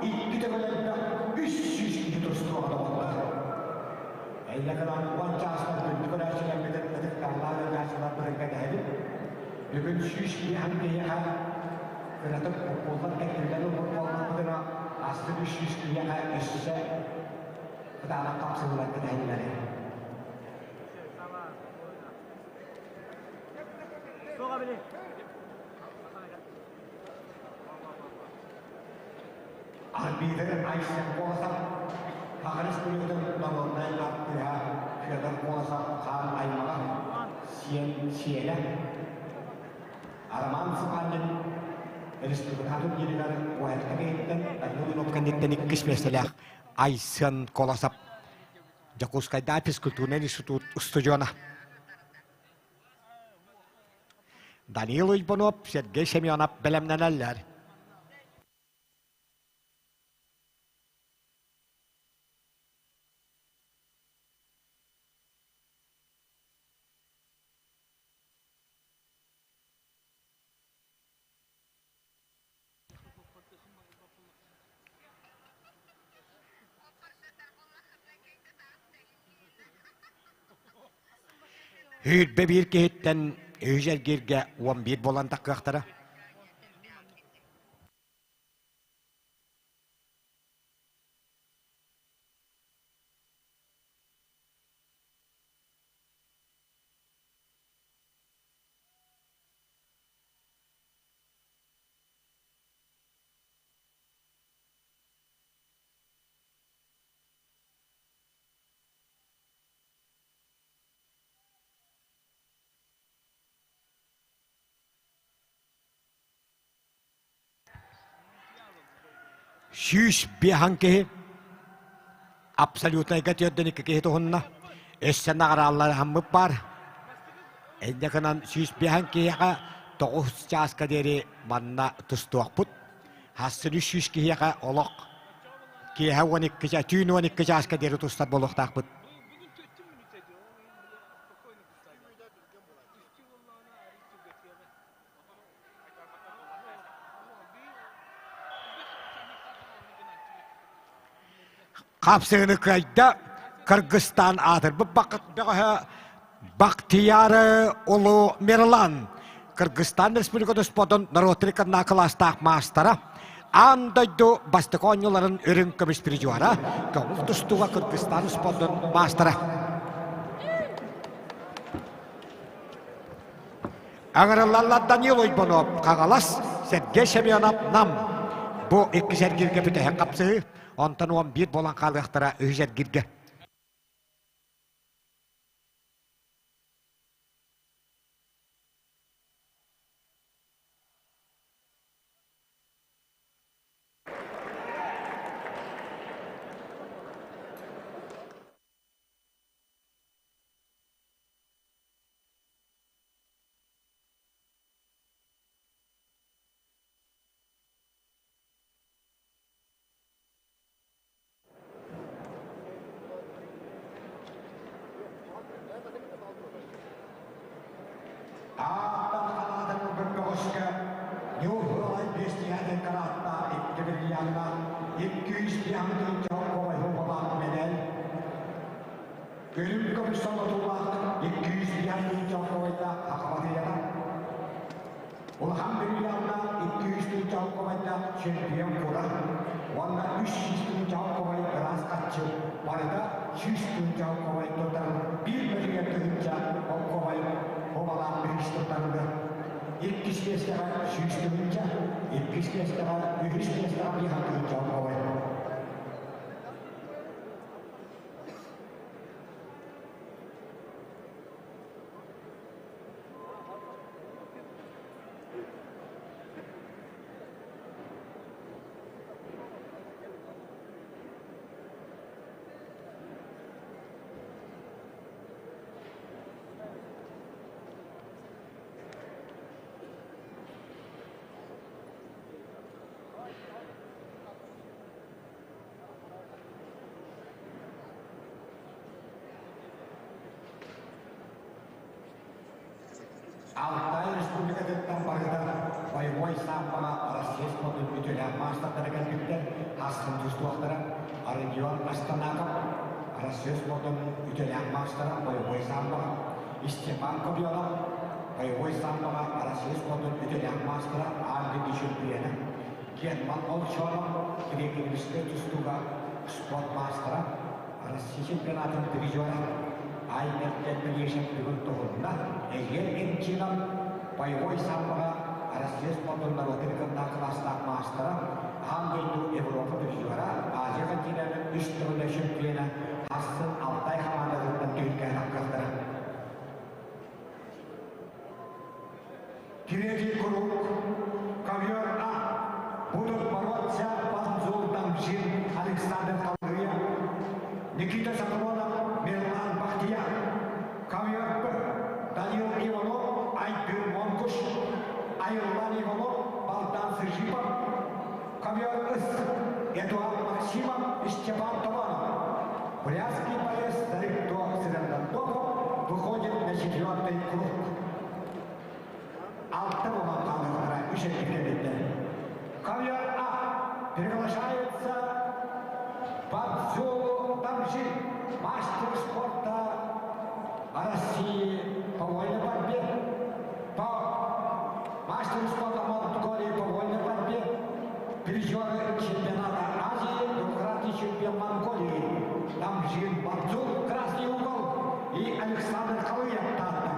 икки төгүл элбэх 300 киһи тустуоҕа доҕоттор. Эйэ гынан уон чаастан күндү көрөөччүлэрбитин ытыктабыллаах ыалдьааччыларбытын кэтэһэбит. Бүгүн 100 биэһэн киһиэхэ кыратык буккуллан кэттиллэн ылбыт буоллахпытына, астык 300 киһиэхэ өссө кытаанах хапсыһыылар кэтэһэллэр. Арбитр Айсен Колосов, Саха Республикатын народнай артыыһа Федор Колосов хаан аймаҕа, сиэн сиэнэ Роман Суханин республикатын иһигэр уһэтка кэһиттэн Данил кэнниттэн иккис миэстэлээх Айсен Колосов Дьокуускайдааҕы физкультурнай институт устудьуона. Данил Уйбанов, Сергей Семенов бэлэмнэнэллэр. Сүүрбэ биир киһиттэн үһүс эргииргэ 11 буолан таххыахтара. Сүүс биэһэн киһи абсолютнайга тиэрдэн икки киһи туһунна. Өссө наҕараалларыһаммыт баар. Инньэ гынан 105 киһиэхэ тоҕус чааска диэри манна тустуохпут. Хассын 300 киһиэхэ олох киэһэ 12 чаас, түүн 12 чааска диэри тустар буолуохтаахпыт. Хапсыгыны кыайда Кыргызстан аатырбыт бөҕөһө Бахтияр Улуу Мирлан Кыргызстан Республикатын спордун норуоттарын кытта кылаастаах маастара, аан дойду бастакы оонньууларын үрүҥ көмүс призера, көҥүл тустууга Кыргызстан спордун маастара. Аҥырыллаллар Данил Уйбанов, Хаҥалас, Сергей Семенов, Нам. Бу иккис эргииргэ бүтэһик хапсыһыы, онтон 11 буолан хаалыахтара үһүс эргииргэ. Ааттан ханаатын бөҕөскө Ньургуһай биэстиһээтин карааттаах икки бриллианнаах 200 тыһыынча медаль Үрүҥ көмүс солотуулаах 200 тыһыынча хахпатыйата Улахан бриллианнаах 200 тыһыынча чемпион кура уонна 300 тыһыынча ыраас харчы барыта 100 тыһыынча тутар биир мөлүйүөн тыһыынча холкуобай обалаах бириис туттарыллар. Иккис миэстэҕэ 100 тыһыынча, иккис миэстэҕэ, үһүс миэстэҕэ биир тыһыынча холкуобай. Алтай Республикатыттан барыта боевой самбоҕа Россия спордун үтүөлээх маастардара кэлбиттэр, астын тустуохтара. Родион Астанаков Россия спордун үтүөлээх маастара боевой самбоҕа, Степан Кобьонов боевой самбоҕа Россия спордун үтүөлээх маастара, аан дойду чемпиона, Герман Молчанов греко-римскэй тустууга спорт маастара, Россия чемпионатын призера Аймеркен Плешев бүгүн туһунна. Эһиэл Эмчинов боевой самбоҕа Россия спордун норуотун кытта кылаастаах маастара, аан дойду Европа призера, Азия континенын үс төгүлэ чемпиона Хассын Алтай хамаандатыттан түһүлгэһин кыахтара. Третий круг. Ковер А. Будут бороться Панзул Дамжин, Александр Талгыя, Никита Сапронов, Мирлан Бахтияр. Ковер Б. Данил Иванов, Айдыр Монкуш, Айрлан Иванов, Балдан Сыжипов. Ковер С. Эдуард Максимов и Степан Томанов. Бурятский боец Дарикто Сырандантоков выходит на четвертый круг. Алта буолан хаалыахтара үс эргитэ Ковер А приглашается Бадзулу Дамжи, мастер спорта России по вольной борьбе, по мастеру спорта Монголии по вольной борьбе, призеры чемпионата Азии, двукратный чемпион Монголии Дамжин Бадзул, красный угол, и Александр Халыев, Таатта.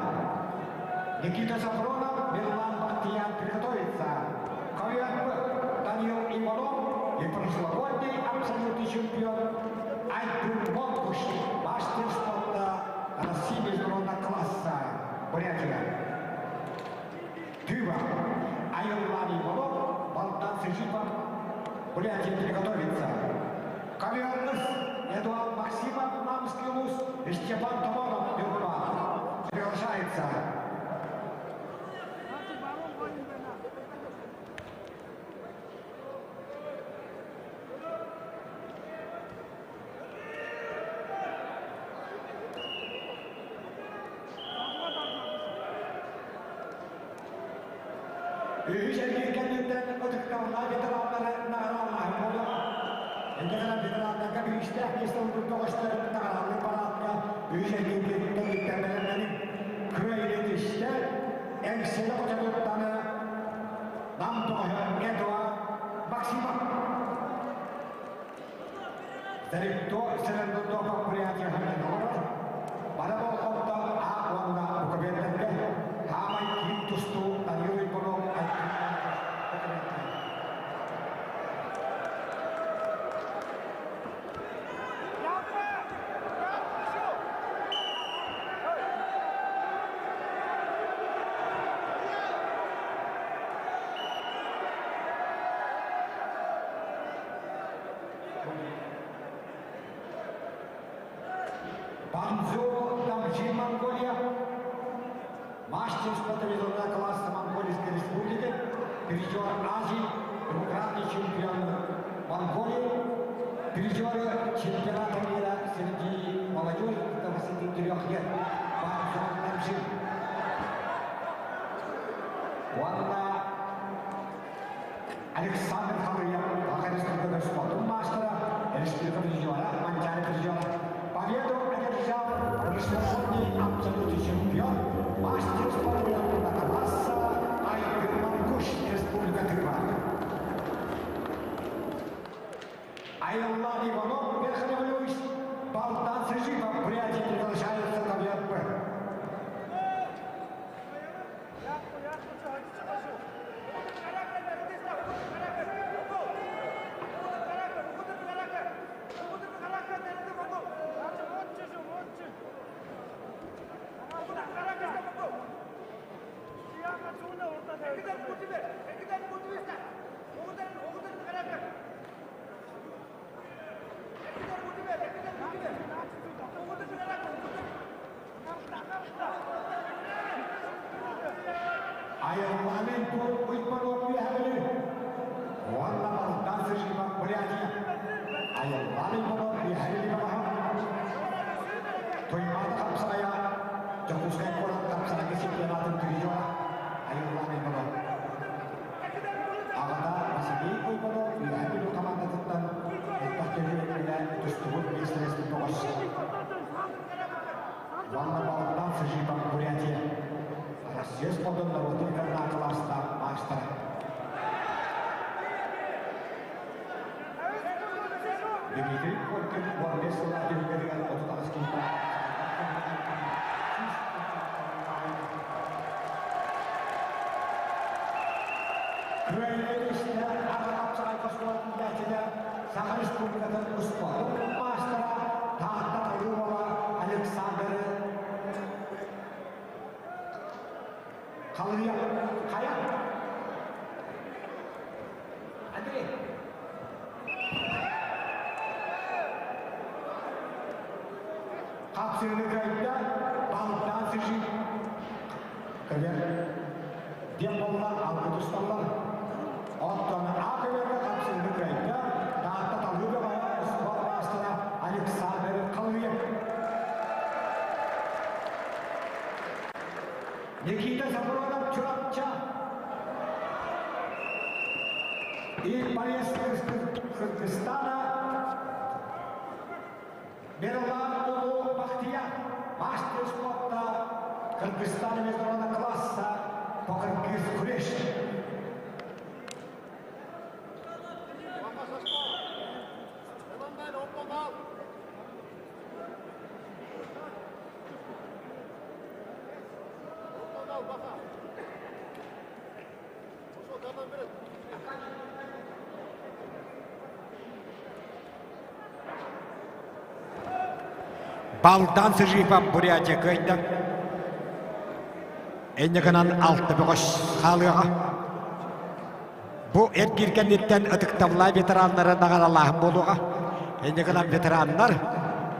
Никита Сафронов, Мирлан Бахтиян приготовится. Ковер Б. Данил Иванов и прошлогодний абсолютный чемпион Айдын Монкуш, мастер спорта России международного класса, Бурятия. Тыва. Айыллан Иванов, Балдан Сыжипов, Бурятия приготовится. Ковер С. Эдуард Максимов, Намский Улус и Степан Томонов, Нюрба. Приглашается. Үһүс эргиир кэнниттэн ытыктабыллаах ветераннары наҕараалааһын буолуоҕа. Инньэ ветераннарга бириистээх миэстэ ылбыт бөҕөстөр наҕараалыыр параадка үһүс эргиир кэнниттэн бэлэмнэниҥ. Кыайыыны түстэ, Эҥсиэли хототуттаны Нам бөҕөһө Эдуард Максимов. Старикто Сырандотопов Бурятия олорор. Бары болҕомто А уонна Букабеттэргэ хаамай киин тустуу Данил Иванов Банзо Дамжи, Монголия, мастер спорта международного класса Монгольской Республики, призер Азии, двукратный чемпион Монголии, призер чемпионата мира среди молодежи до 23 лет Банзо Дамжи. Уонна Александр Халыев, Саха Республика спортун маастара, республика призера, Манчаары призера. Победу одержал прошлогодний абсолютный чемпион, мастер спорта класса Айгыр Монгуш, Республика Тыва. Айлан Иванов, Верхневолюйск, Балдан Сыжипов, Бурятия, приглашаются на Б. Айылланын тур уйпанов үһәбили. Уонна Балдан Сыжипов, Бурятия. Айылланын болор үһәбили баҕаһа. Туймаада хапсаҕайа Дьокуускай куораттан. хапсаҕайга чемпионатын призера Айыллаан Уйбанов. Аҕата Василий Уйбанов Үөһээ Бүлүү хамаандатыттан элбэх көлүөнэ тустубут биэстэлэспит бөҕөс. Уонна Балтан Сыжипов Бурятия. Россия спордун норуотун кылаастаах маастара. Дмитрий Коркин 15 сыллаах түһүлгэтигэр 38 киһи Күөллэри истэ аҕа хапсаҕай оскуолатын иитээччитэ Саха Республикатын успуордун маастара Таатта Талымова Александр Халыйа Хайа Андрей Хапсыыны кыайда Балтаан Сыжи Кэлэр диэн буолла алгы тусталлар. Оттон А көлөргө хапсыыны кыайда Таатта Талыы бөҕөһө успуорт маастара Александр Халыев. Никита Сапронов Чурапча И борец Кыргызстана Мирлан Улуу Бахтияр мастер спорта Кыргызстана международного класса по кыргыз күреш. Балдан Сыжипов Бурятия кыайда. Энньэ гынан алта бөҕөс хаалыаҕа. Бу эргиир кэнниттэн ытыктабыллаах ветераннары наҕаралааһын буолуоҕа. Инньэ гынан ветераннар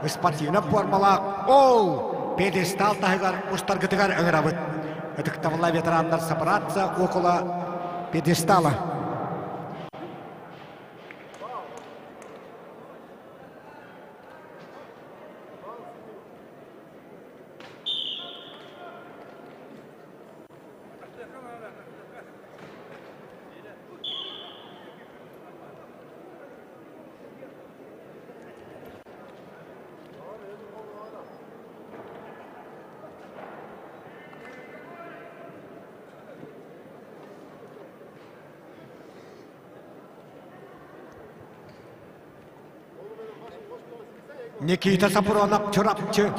спортивнай формалаах ол пьедестал таһыгар устаргытыгар ыҥырабыт. Ытыктабыллаах ветераннар собраться около пьедестала. Никита Сапронов Чурапчы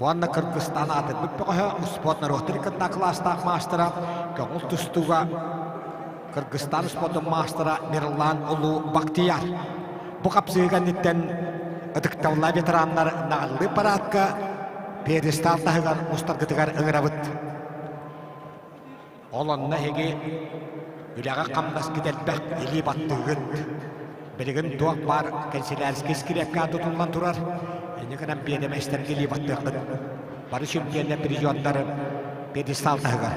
уонна Кыргызстан аатырбыт бөҕөһө успуорт норуоттарын кытта кылаастаах маастара көҥүл тустууга Кыргызстан успуордун маастара Мирлан Улуу Бактияр. Бу хапсыһыы кэнниттэн ытыктабыллаах ветераннар наҕыллыы параадка пьедестал таһыгар мустаргытыгар ыҥырабыт. Ол онно эһиги үлэҕэ-хамнаскыт элбэх илии баттыыгыт. Билигин туох баар кэнсэлээрскэй скрепка тутуллан турар. Инньэ гынан биэдэмэстэргэ илии баттыаххыт. Бары чемпионнар, призердар пьедестал таһыгар.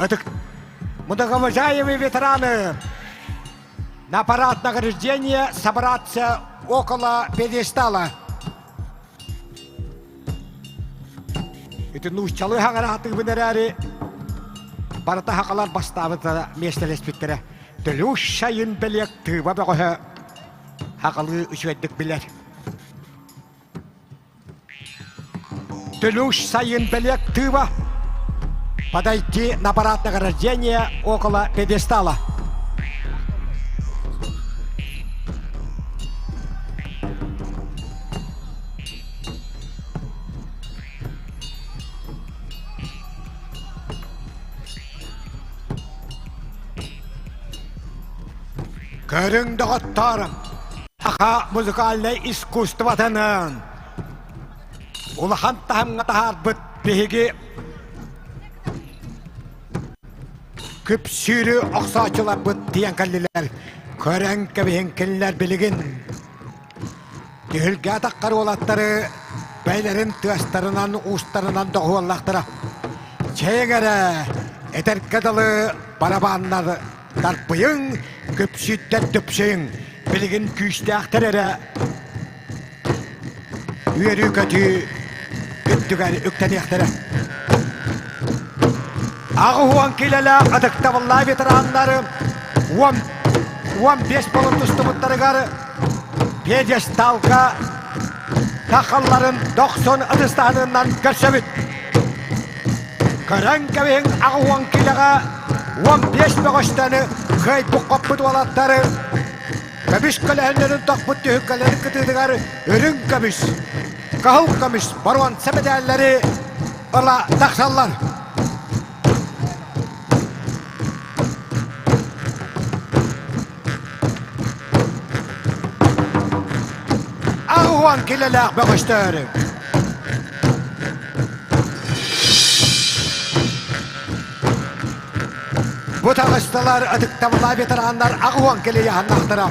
Ытык многоуважаемые ветераны, на парад награждения собраться около пьедестала. Ити нууччалыы хаҥараатыыбын эрээри, барыта хахалар бастаабыттара миэстэлэспиттэрэ. Төлүүш сайын бэлиэк тыыба бөҕөһө хахалыы үчүгэйдик билэр. Төлүүш сайын бэлиэк тыыба подойти на парад награждения около пьедестала. Көрүҥ доҕоттоор, саха музыкальнай искусствотынан улахан таһымҥа таһаарбыт биһиги күпсүүрү охсооччуларбыт тиийэн кэллилэр. Көрөн кэбиһин кинилэр билигин Түһүлгэ атаххар уолаттары бэйэлэрин тыастарынан уустарынан доҕуһуоллахтара. Чэйиҥ эрэ, этэргэ дылы барабааннар тарпыйыҥ, күпсүүттэн түпсүйүҥ, билигин күүстээхтэр эрэ үөрүү-көтүү үрдүгэр үктэниэхтэрэ. 80 киилэлээх ытыктабыллаах ветераннары 10, 15 буолан тустубуттарыгар пьедесталга тахалларын дохсун ытыстаһынынан көрсөбүт. Көрөн кэбиһиҥ 80 киилэҕэ 15 бөҕөстөнү кыайбыт-хоппут уолаттары көмүс көлөһүннэрин тохпут түһүлгэлэрин кытыытыгар үрүҥ көмүс, кыһыл көмүс боруонса мэдээллэри ыла тахсаллар. 80 килэлээх бөҕөстөөрү. Бу таҕыстылар ытыктабыллаах ветераннар 80 килэ яһаннахтара.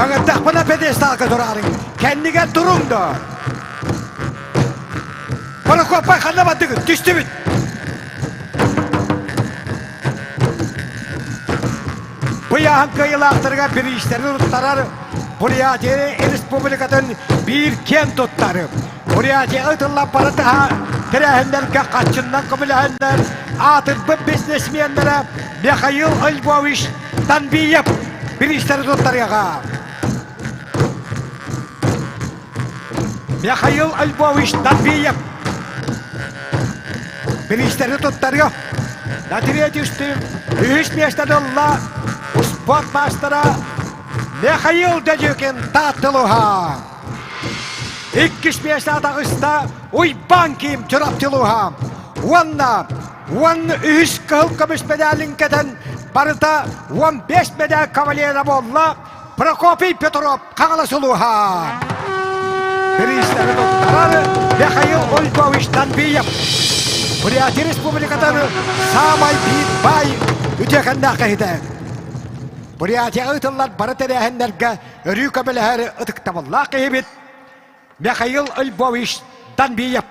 Ыҥырдахпына пьедесталга тураарыҥ, кэннигэр туруҥ да. Прокопай ханна бардыгыт? Түстүбүт. Бу ыйааһын кыайыылаахтарыгар бириистэрин туттарар Бурятия Республикатын биир киэн туттары. Бурятия ытыллан бары таһа тэрээһиннэргэ хаччыннан көмөлөһөннөр аатырбыт бизнесменнэрэ Михаил Львович Танбиев бириистэри туттарыаҕа. Михаил Львович Танбиев бириистэри туттарыа. На третий үһүс миэстэни ылла спорт маастара Михаил Дедюкин Тааттылуһа. Иккис миэстэ таҕыста Уйбаан Ким Чурапчылуһа. Уонна 13 кыһыл көмүс медалин кэтэн барыта 15 медаль кавалера буолла Прокопий Петров Хаҥалас улууһа. Бириистэри туттарар Михаил Ольгович Танбиев. Бурятия Республикатын саамай биир баай үтүөкэннээх киһитэ. Бурятияҕа ыытыллар бары тэрээһиннэргэ өрүү көмөлөһөр ытыктабыллаах киһибит Михаил Львович Данбиев.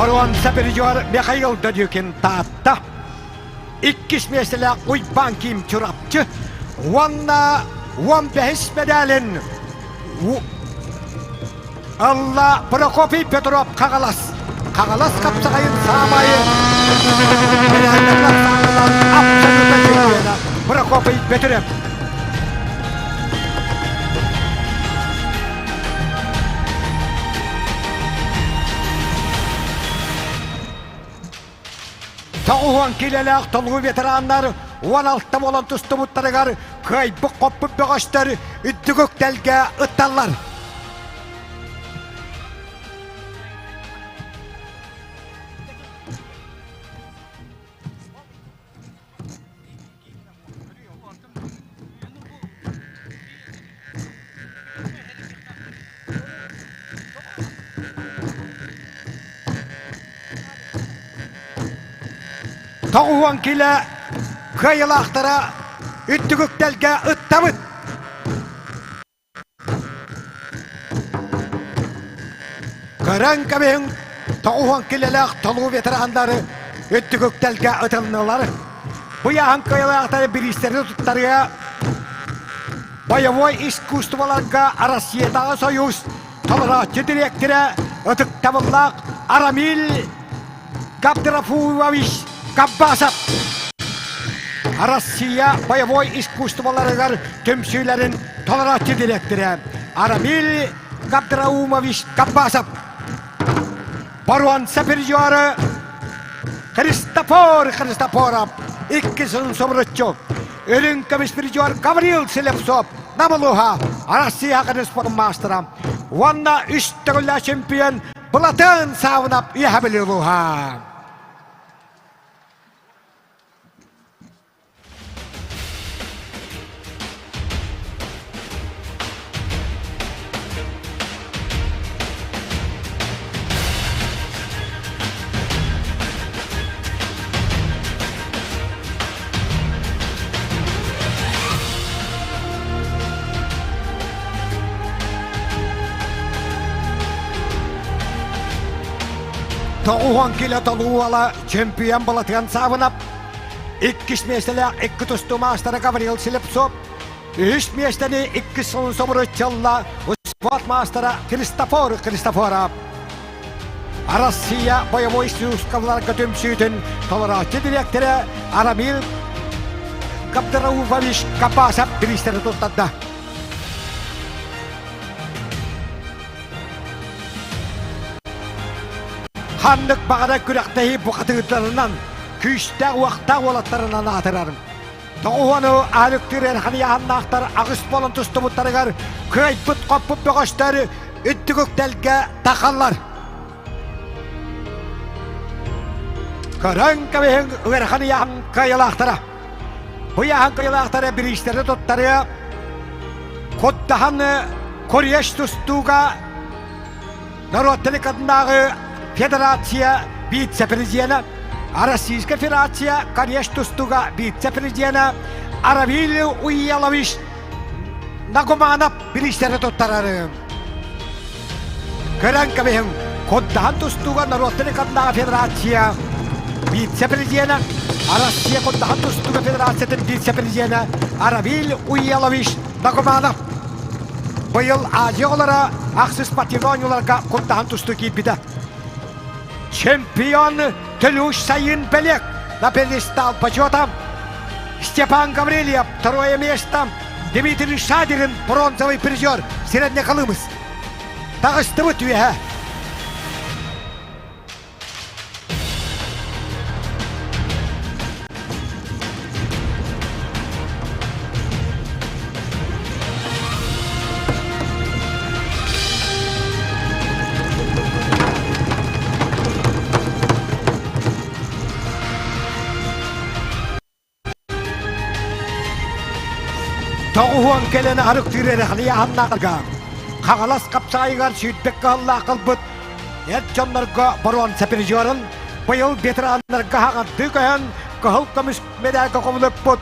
Боруонса призер Михаил Дадюкин Таатта. Иккис миэстэлээх Уйбаан Ким Чурапчы уонна 15 медалин Алла Прокопий Петров Хаҥалас. Хаҥалас хапсаҕайын саамай абсолютно чемпиона Прокопий Петров. 90 киилэлээх толуу ветераннар 16 буолан тустубуттарыгар кыайбыт-хоппут бөҕөстөр үрдүк үктэлгэ ытталлар. Тоҕуһуон килэ кыайылаахтара үрдүк үктэлгэ ыттабыт. Көрөн кэбиһиҥ, 90 килэлээх толуу ветераннары үрдүк үктэлгэ ытылыннылар. Бу ыйааһын кыайылаахтары бириистэри туттарыа боевой искусстволарга Россиятааҕы Союз толорооччу дириэктэрэ ытыктабыллаах Арамиль Габдрафуевич Габбасов. Россия боевой искусстволарыгар түмсүүлэрин толорооччу дириэктэрэ Арамиль Габдраумович Габбасов. Боруонса призеры Христофор Христофоров икки сылын субуруччу Үрүҥ көмүс призер Гаврил Слепцов Намылуха Россия спорт маастара уонна үс төгүллээх чемпион Былатын Саавынап Үөһэ улууһа. Тоҕуһуон килэ толуу уола чемпион Балатыан Саабынап, иккис миэстэлээх икки тустуу маастара Гаврил Слепцов, үһүс миэстэни иккис сылын собуруччалла спорт маастара Христофор Христофоров. Россия боевой сыускаларга түмсүүтүн толорооччу дириэктэрэ Арамил Габдрауфович Капасов бириистэри туттарда. Ханнык баҕарар күрэхтэһии бухатыырдарынан, күүстээх уохтаах уолаттарынан аатырар. Тоҕуһуону аалыктыыр эрханыйаһаннаахтар аҕыс буолан тустубуттарыгар кыайбыт-хоппут бөҕөстөр үрдүк үктэлгэ тахаллар. Көрөн кэбиһиҥ ыарахан ыйааһын кыайылаахтара. Бу ыйааһын кыайылаахтара бириистэри туттарыа куттаһан Куреш тустууга норуот телеканнааҕы федерация вице-президенэ, Российская Федерация Куреш тустууга вице-президенэ Аравиль Уелович Нагуманов бириистэри туттарары. Көрөн кэбиһиҥ, Куттаһан тустууга норуот телеканнааҕы федерация вице-президенэ, Россия Куттаһан тустууга федерациятын вице-президенэ Аравиль Уелович Нагуманов Быйыл Азия оҕолоро ахсыс спортивнай оонньууларга куттаһан тустуу киирбитэ. Чемпион Төлүүш Сайын Белек на пьедестал почета. Степан Гаврильев второе место. Дмитрий Шадерин бронзовый призер Среднеколымск. Таҕыстыбыт үөһэ. Тоҕуһуон кэлэн арыктыыр эрэхлийаһаннаарга Хаҥалас хапсаайыгар сүүрбэк кыһаллаах ылбыт эр дьоннорго боруонса призерын быйыл ветераннарга хаҥардыы көһөн кыһыл көмүс мэдээлгэ хомулуппут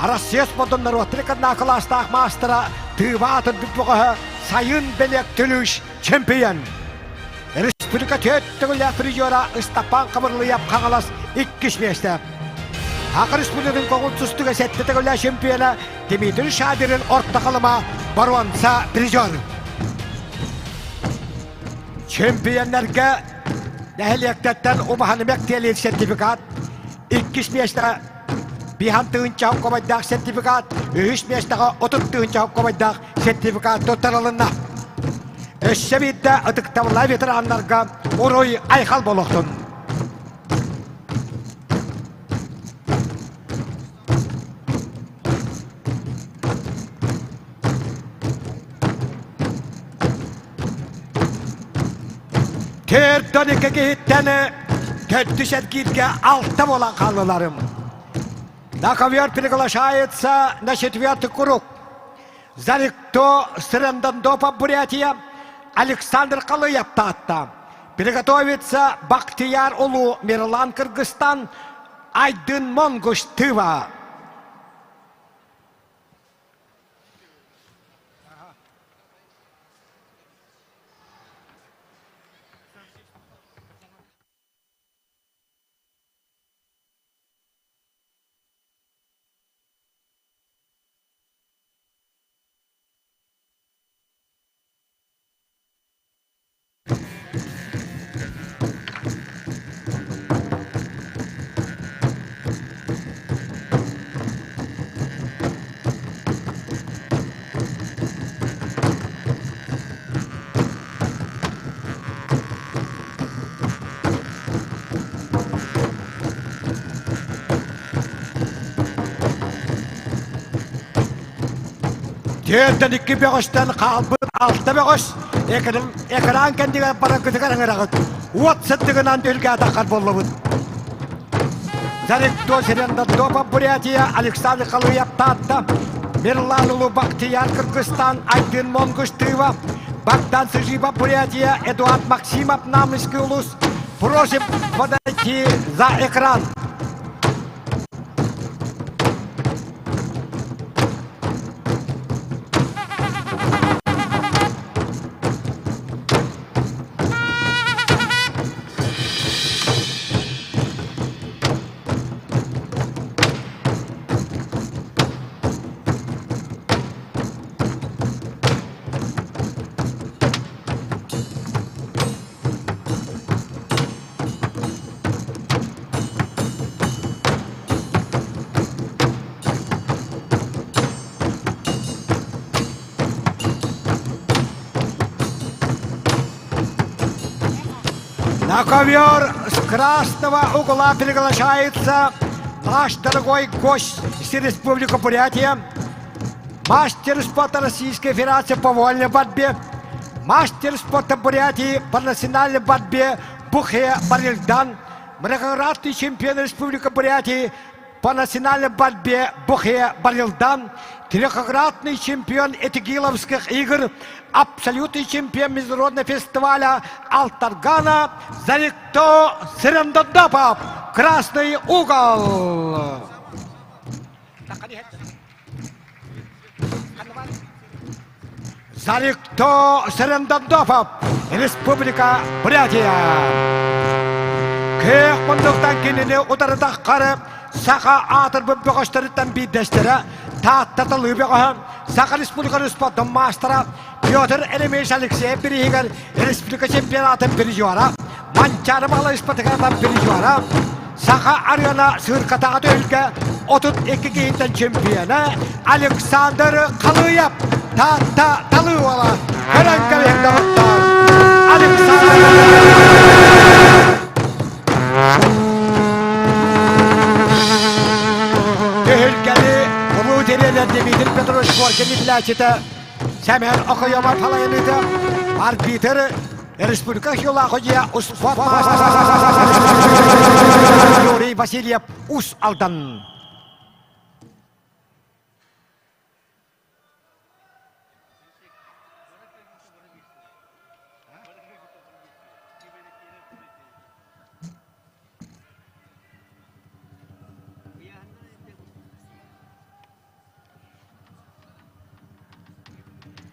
Россия спордун норуоттарын кылаастаах маастара Тыыба атын бөҕөһө Сайын Белек Түлүш чемпион. Республика төрт төгүллээх призера Ыстапаан Хабырлыйап Хаҥалас иккис миэстэ. Саха Республикатын көҥүл тустууга сэттэ төгүллээх чемпиона Дмитрий Шадирин орто халыма боруонса призер. Чемпионнарга нэһилиэктэртэн убаһанымек тиэлиир сертификат, иккис миэстэҕэ биһан тыһыынча кобайдаах сертификат, үһүс миэстэҕэ 30 тыһыынча кобайдаах сертификат туттарылынна. Өссө биирдэ ытыктабыллаах ветераннарга уруй айхал буолуохтун! Төрдөн икки киһиттэн төрдүс эргииргэ алта буолан хааллыларым. На ковер приглашается на четвертый круг. Зарикто Сырандандопа Бурятия Александр Калыев Таатта. Приготовится Бахтияр Улу Мирлан Кыргызстан Айдын Монгуш Тыва. Түөртэн икки бөҕөстөн хаалбыт алта бөҕөс экран кэннигэр бараргытыгар ыҥыраҕыт. Уот сырдыгынан түһүлгээтаххар буоллубут. Заректо Сирендотопа Бурятия Александр Халыев Таатта, Мирлан Улу Бахтияр Кыргызстан Айдын Монгуш Тыва, Богдан Сыжиба Бурятия Эдуард Максимов Намыский улус. Просим подойти за экран. На ковер с красного угла приглашается наш дорогой гость из Республики Бурятия, мастер спорта Российской Федерации по вольной борьбе, мастер спорта Бурятии по национальной борьбе Бухе Барильдан, многократный чемпион Республики Бурятии по национальной борьбе Бухе Барилдан, трехкратный чемпион Этигиловских игр, абсолютный чемпион международного фестиваля Алтаргана Зарикто Сырандадапов. Красный угол. Зарикто Сырандадапов, Республика Бурятия. Көх мундуктан кинини утарытаххары саха аатырбыт бөҕөстөрүттэн биирдэстэрэ Таатта талыы бөҕөһө Саха Республикатын спордун маастара Петр Еремеевич Алексеев бирииһигэр республика чемпионатын призера, Манчаары Баҕалай спартакиадатын призера, Саха арыана сыыркатааҕы түһүлгэ 32 киһиттэн чемпиона Александр Халыев Таатта талыы уола көрөн кэбиһин доҕоттоор Александр Түһүлгэни улуу тренер Дмитрий Петрович Коркин итлээччитэ Сэмэн Окоемов халайыныыта арбитр Республика Хилахудья Юрий Васильев Ус Алдан.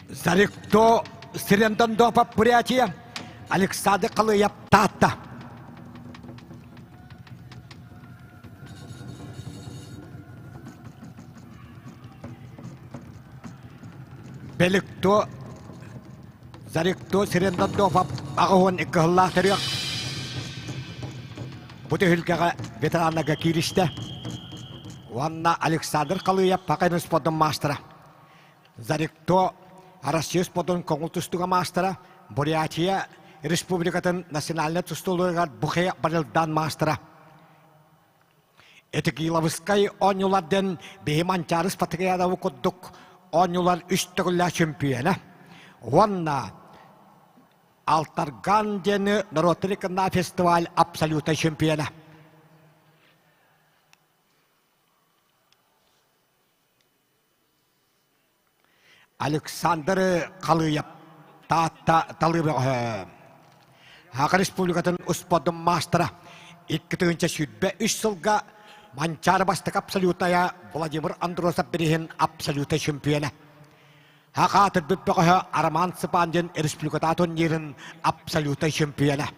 Зарикто Сирендондопов Бурятия Александр Калыев Таатта. Беликто Зарикто Сирендондопов 82 сыллаах төрүөх Бу түһүлгэҕэ ветераннарга кииристэ. Уонна Александр Халыев Пакайын спордун маастара. Зарикто Россия спордун көҥүл тустууга маастара, Бурятия Республикатын национальнай тустууларыгар Бухе Барылдан маастара. Этигиловскай оонньуулар диэн биһи Манчаары Спартакиадабы курдук оонньуулар үс төгүллээх чөмпүйүөнэ. Уонна. Алтарган диэн норуоттар иккиннаа фестиваль абсолютнай чемпиона. Александр Халыев Таатта талыы бөҕөһө. Саха Республикатын успуордун маастара 2023 сылга Манчаары бастакы абсолютная Владимир Андросов бириһин абсолютнай чемпиона. Саха аатырбыт бөҕөһө Роман Цыпандин республиката турнирын абсолютнай чемпиона.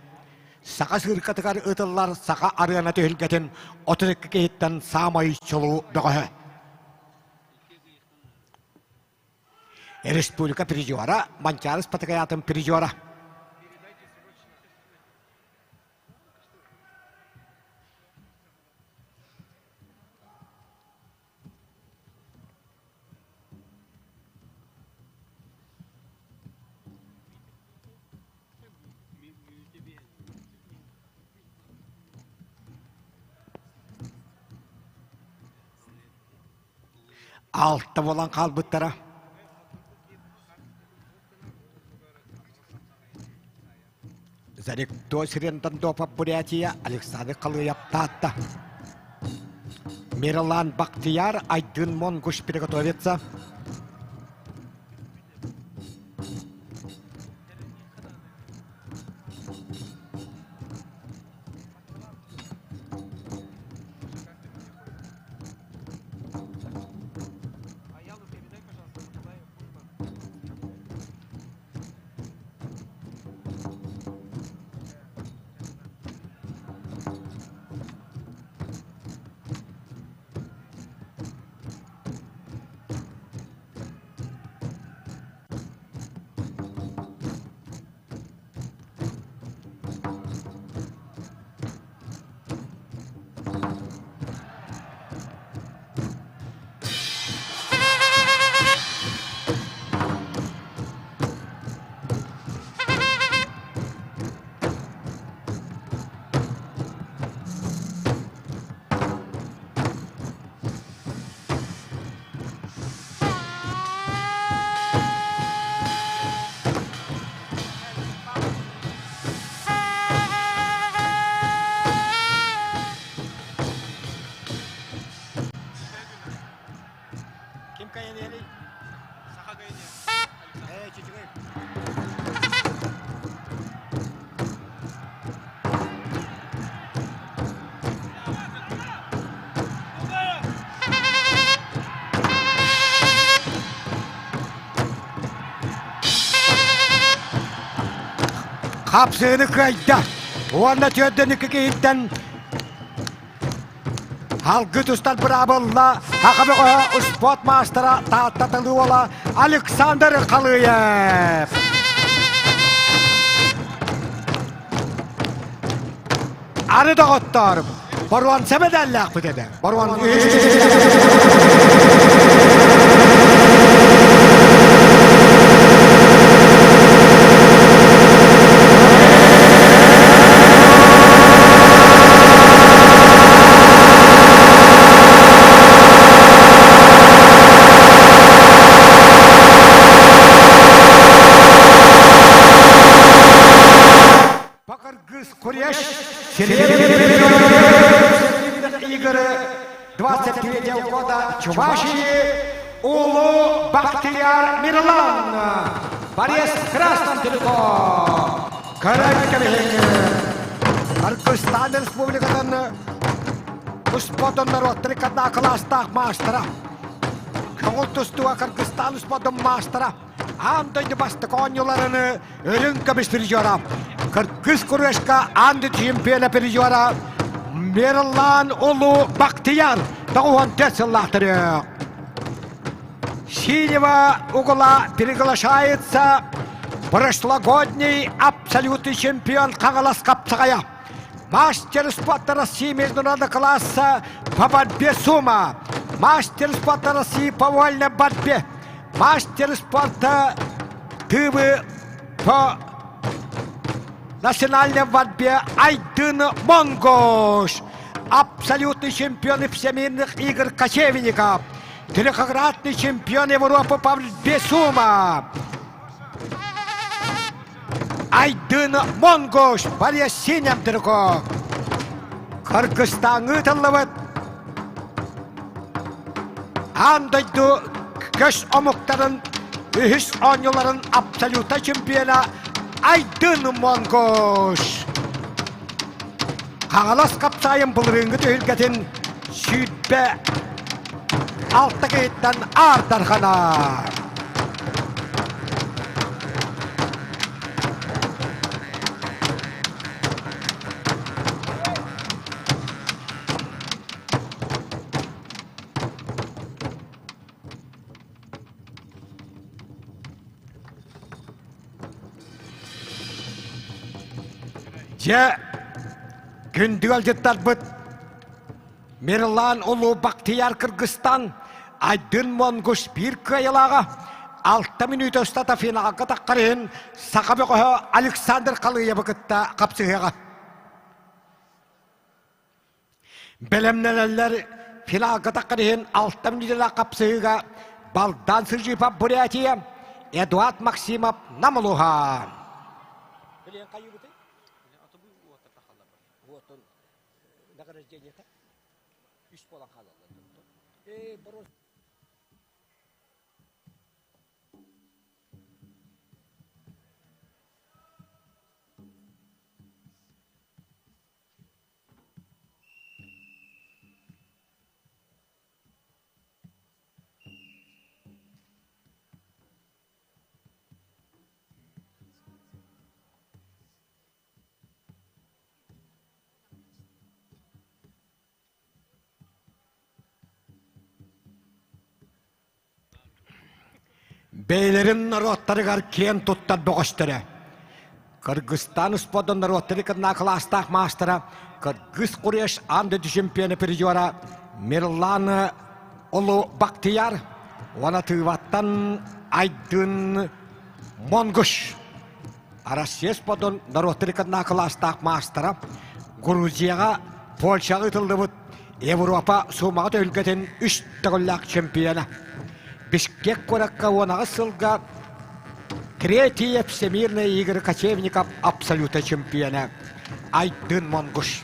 Саха сыыркатыгар ыытыллар Саха арыана түһүлгэтин 32 киһиттэн саамай чулуу бөҕөһө. Республика призера, Манчаары Спартакиадатын призера. Алта буолан хаалбыттара. Заректо Сирендандопов Бурятия Александр Халыев Таатта. Мирлан Бахтияр Айдын Монгуш приготовится. Ким кайаныаный? Саха кайаныа. Ээ, чичигэй. Хапсыыны кыайда. Уонна түөрдэн киһиттэн Алгы тустар быраабылла Аха бөҕөһө спорт маастара Таатта Талыола Александр Халыев. Ары доҕоттор, боруонса медаллаахпыт этэ. Боруон Кыргыз Куреш игры 23 года Чувашии Улу Бахтияр Мирлан. Борис Красном Телеко. Кыргызстан Республикатын спортун норуоттары кадаа кылаастаах маастара. Көҥүл тустууга Кыргызстан спордун маастара. Аан дойду бастакы оонньууларыны Үрүҥ көмүс призера, Кыргыз Курешка аан чемпиона призера Мирлан Улуу Бахтияр 94 сыллаахтары. Синего угла приглашается прошлогодний абсолютный чемпион Хаҥалас Хапсаҕайа. Мастер спорта России международного класса по борьбе сумо. Мастер спорта России по вольной борьбе. Мастер спорта Тывы по национальной борьбе Айдын Монгош. Абсолютный чемпион всемирных игр кочевников. Трехкратный чемпион Европы по борьбе сумо. Айдын Монгош Борисинем Дырго. Кыргызстаҥҥа ыытыллыбыт аан дойду көс омуктарын үһүс оонньууларын абсолютнай чемпиона Айдын Монгош. Хаҥалас хапсаайын былырыыҥҥы түһүлгэтин 26 киһиттэн аардарҕанар. Дьэ, күндү ыалдьыттарбыт Мирлан Улуу Бактияр Кыргызстан Айдын Монгуш биир кыайылааҕа 6 мүнүүтэ устата финалга таххар иһин саха бөҕөһө Александр Халыевы кытта хапсыһыаҕа. Бэлэмнэнэллэр финалга таххар иһин 6 мүнүүтэлээх хапсыһыыга Балдан Сыжипов Бурятия, Эдуард Максимов Нам улууһа. Награждениета үс буолан хаалаллар. Бэйэлэрин норуоттарыгар киэн туттар бөҕөстөрө. Кыргызстан спордун норуоттары кытына кылаастаах маастара Кыргыз Куреш аан дойду чемпиона призера Мирлан Улу Бактияр уонна Тыываттан Айдын Монгуш Россия спордун норуоттары кытына кылаастаах маастара Грузияҕа, Польшаҕа ыытыллыбыт Европа суумаҕа түһүлгэтин үс төгүллээх чемпиона. Бишкек куоракка 18 сылга Третье всемирные игры кочевников абсолюта чемпиона Айдын Монгуш.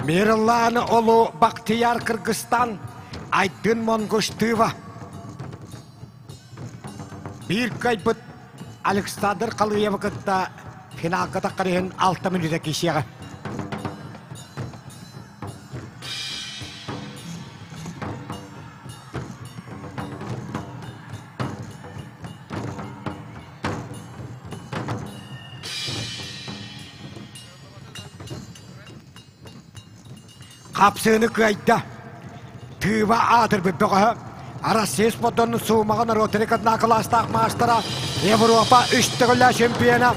Мирлан Олу Бактияр Кыргызстан Айдын Монгуштыва Биир кыайбыт Александр Халыевы кытта финалга таххар иһин 6 мүнүүтэ киисиэҕэ. Хапсыыны кыайда. Тыыба аатырбыт бөҕөһө Россия спордун суумаҕа норуоттары кытына кылаастаах маастара Европа үс төгүллээх чемпиона.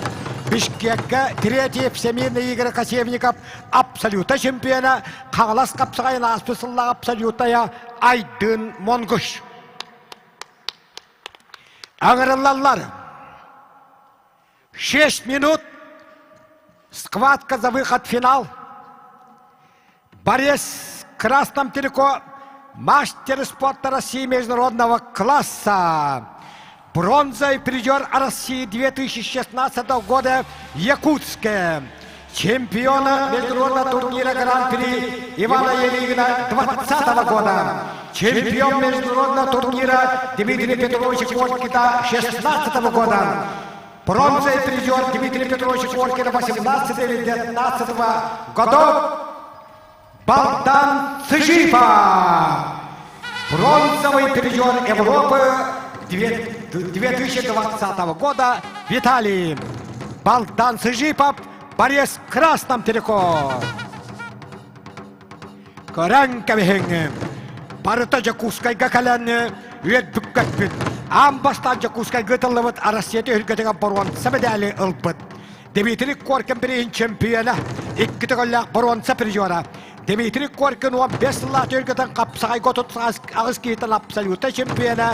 Бишкекка третий Всемирный игры кочевников абсолюта чемпиона Хаҥалас хапсаҕайын ааспыт сыллаах абсолютая Айдын Монгуш. Аҥырыллаллар. 6 минут. Схватка за выход в финал. Борис Красном Телеко, мастер спорта России международного класса. Бронзовый призер России 2016 года Якутская. Чемпиона международного турнира Гран-при Ивана Еригина 2020 года. Чемпион международного турнира Дмитрия Петровича Коркина 2016 года. Бронзовый призер Дмитрий Петрович Коркина 18 или 19 годов Балдан Цыжипа. Бронзовый призер Европы 2020 года Виталий. Балдан Цыжипов, борец в красном трико. Көрөн кэбиһиҥ. Барыта Дьокуускайга кэлэн үөрбүккэппит. Аан бастаан Дьокуускайга ытыллыбыт Россия түһүлгэтигэр боруонса мэдээли ылбыт. Дмитрий Коркин бирииһин чемпиона, икки төгүллээх боруонса призера. Дмитрий Коркин 15 сыллаах түһүлгэтин хапсаҕайга 38 киһитин абсолютнай чемпиона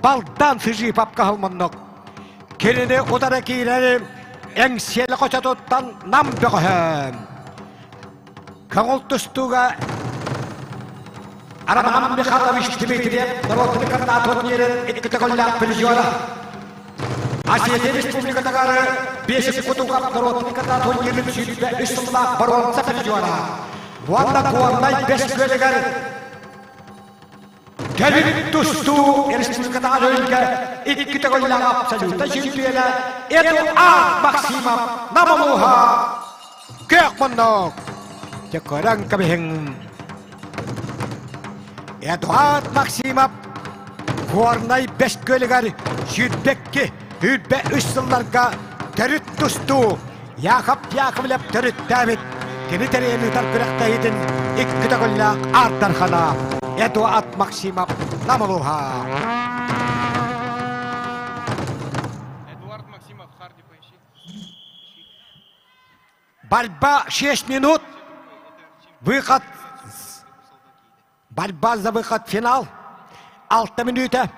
Балдан Сыжипов каһылмоннук. Кинини утары киирэри Эҥсиэли хочотуттан Нам бөҕөһө. Көҥүл тустууга Роман Михайлович Дмитриев норуотун кытта турнирын икки төгүллээх призера. Осетия Республикатыгар бесик кутугап норуотун кытта турнирын 23 сыллаах боруонса призера. Уонна Горнай бэс күөлүгэр Кэлин тустуу республикатааҕы өлгө икки төгүллээх абсолютнай чемпиона Эдуард Максимов Намолуһа Күөх муннук! Дьэ көрөн кэбиһиҥ. Эдуард Максимов Горнай Бэс күөлүгэр 22, 23 сылларга төрүт тустуу Яков Яковлев төрүттээбит кини тэрийэн ыытар күрэхтэһиитин икки төгүллээх аардархана Эдуард Максимов Намылуһа. Эдуард Максимов, Харди поищи. Борьба 6 минут. Выход. Борьба за выход финал. 6 мүнүүтэ.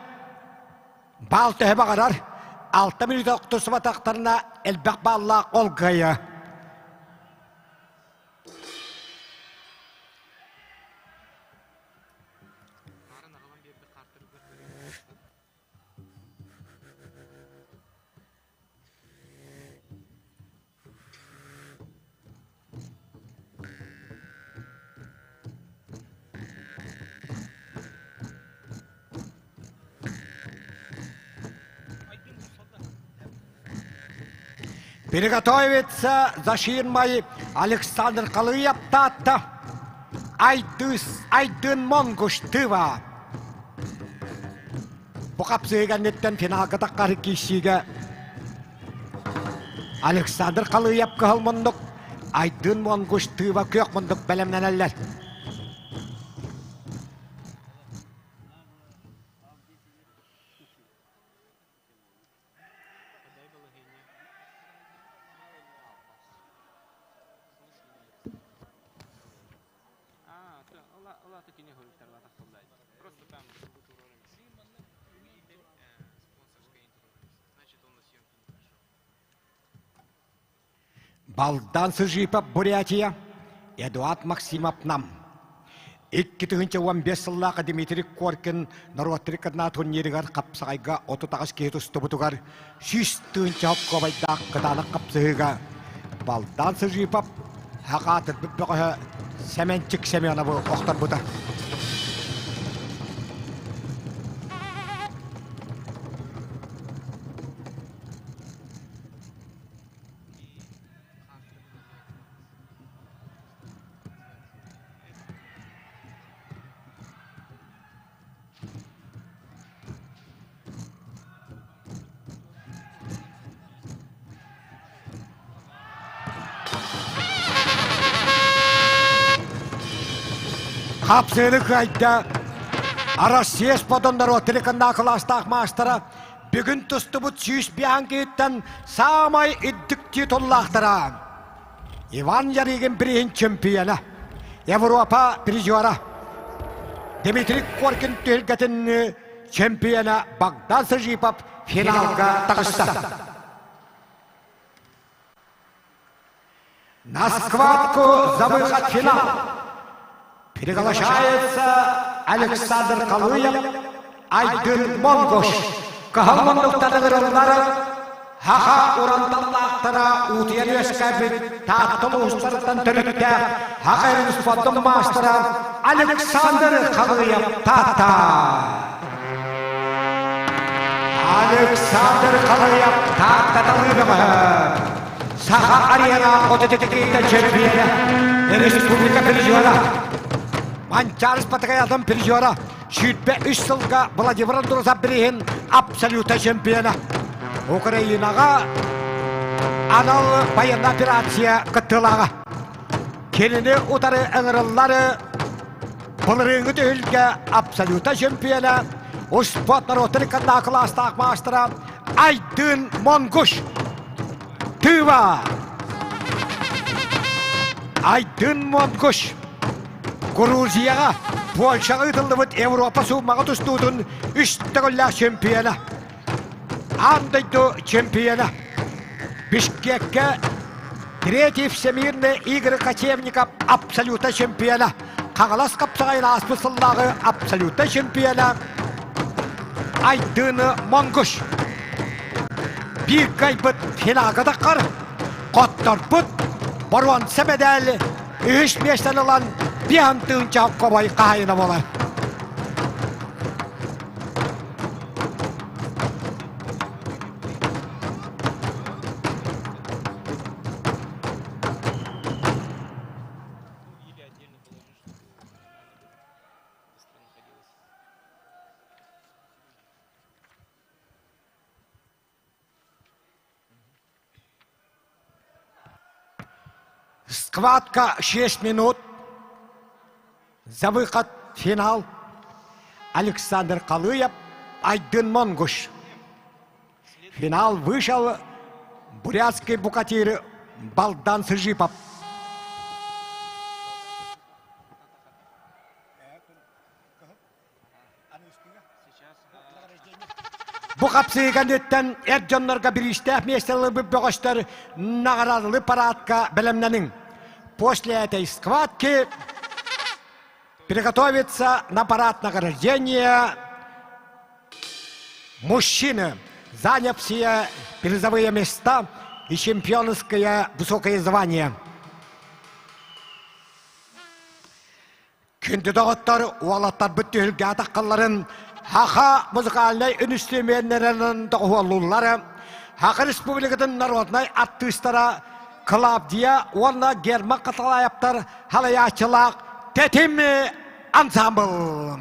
Баал төһө баҕарар. 6 мүнүүтэ охтусубатахтарына элбэх бааллаах ол кыайа. Приготовиться за ширмой Александр Калыев Таатта Айдыс Айдын Монгуш Тыва Бу хапсыһыы кэнниттэн финалга таххар киирсиигэ Александр Халыев кыһыл муннук, Айдын Монгуш Тыва күөх муннук бэлэмнэнэллэр. Балдан Сыжипов Бурятия, Эдуард Максимов Нам. 2015 сыллаах Дмитрий Коркин норуоттары кытына турнирыгар хапсаҕайга 38 киһи тустубутугар 100 тыһыынча кобайдаах кытаанах хапсыһыыга Балдан Сыжипов хакаатырбыт бөҕөһө Сэмэнчик Семеновы охторбута. Хапсыыны кыайда Россия спортун норуот телеканал кылаастаах маастара. Бүгүн тустубут 105 киһиттэн саамай үрдүк титуллаахтара. Иван Ярыгин бириһин чемпиона, Европа призера. Дмитрий Коркин түһүлгэтин чемпиона Богдан Сажипов финалга таҕыста. На схватку за выход в финал приглашается Александр Калуев, Айдын Монгош. Кыһалланныктарыгырыллары Хаха уранталлаахтара уутуйан үөскээбит Таатта улуустарыттан төрүттээх Хаха спортун маастара Александр Халыев Таатта. Александр Халыев Таатта талыы бөҕөһө. Саха арена 32 чемпиона, республика призера. Манчаарыс Патакаятын призера, 23 сылга Владимир Андросов бириһин абсолюта чемпиона. Украинаҕа анал военная операция кыттыылааҕа. Кинини утары ыҥырыллары былырыыҥҥы түһүлгэ абсолюта чемпиона, успуорт норуоттарын кытта кылаастаах маастара Айдын Монгуш. Тыва! Айдын Монгуш Грузияҕа, Польшаҕа ыытыллыбыт Европа суумаҕа тустуутун үс төгүллээх чемпиона. Аан дойду чемпиона. Бишкеккэ третий всемирные игры кочевников абсолютно чемпиона. Хаҥалас хапсаҕайын ааспыт сыллааҕы абсолютно чемпиона Айдын Монгуш. Биир кыайбыт финалга таххар, хотторбут боруонса медаль үһүс миэстэни ылан биэһэн тыынча кобой хаһайына буолар. Схватка 6 минут. За выход в финал Александр Калыев, Айдын Монгуш. Финал вышел бурятский букатир Балдан Сыжипов. Бу хапсыы кэнниттэн эр дьоннорго бириистээх миэстэлэрбит бөҕөстөр наҕараадалы парадка бэлэмнэниҥ. После этой схватки приготовиться на парад награждения мужчины, занявшие призовые места и чемпионское высокое звание. Күндү доҕоттор, уолаттарбыт түһүлгэ атаххалларын Саха музыкальнай үнүстүрүмүөннэринэн доҕуһуоллууллар. Саха Республикатын народнай артыыстара Клавдия уонна Герман Каталаевтар халайааччылаах Тэтим ансамбл.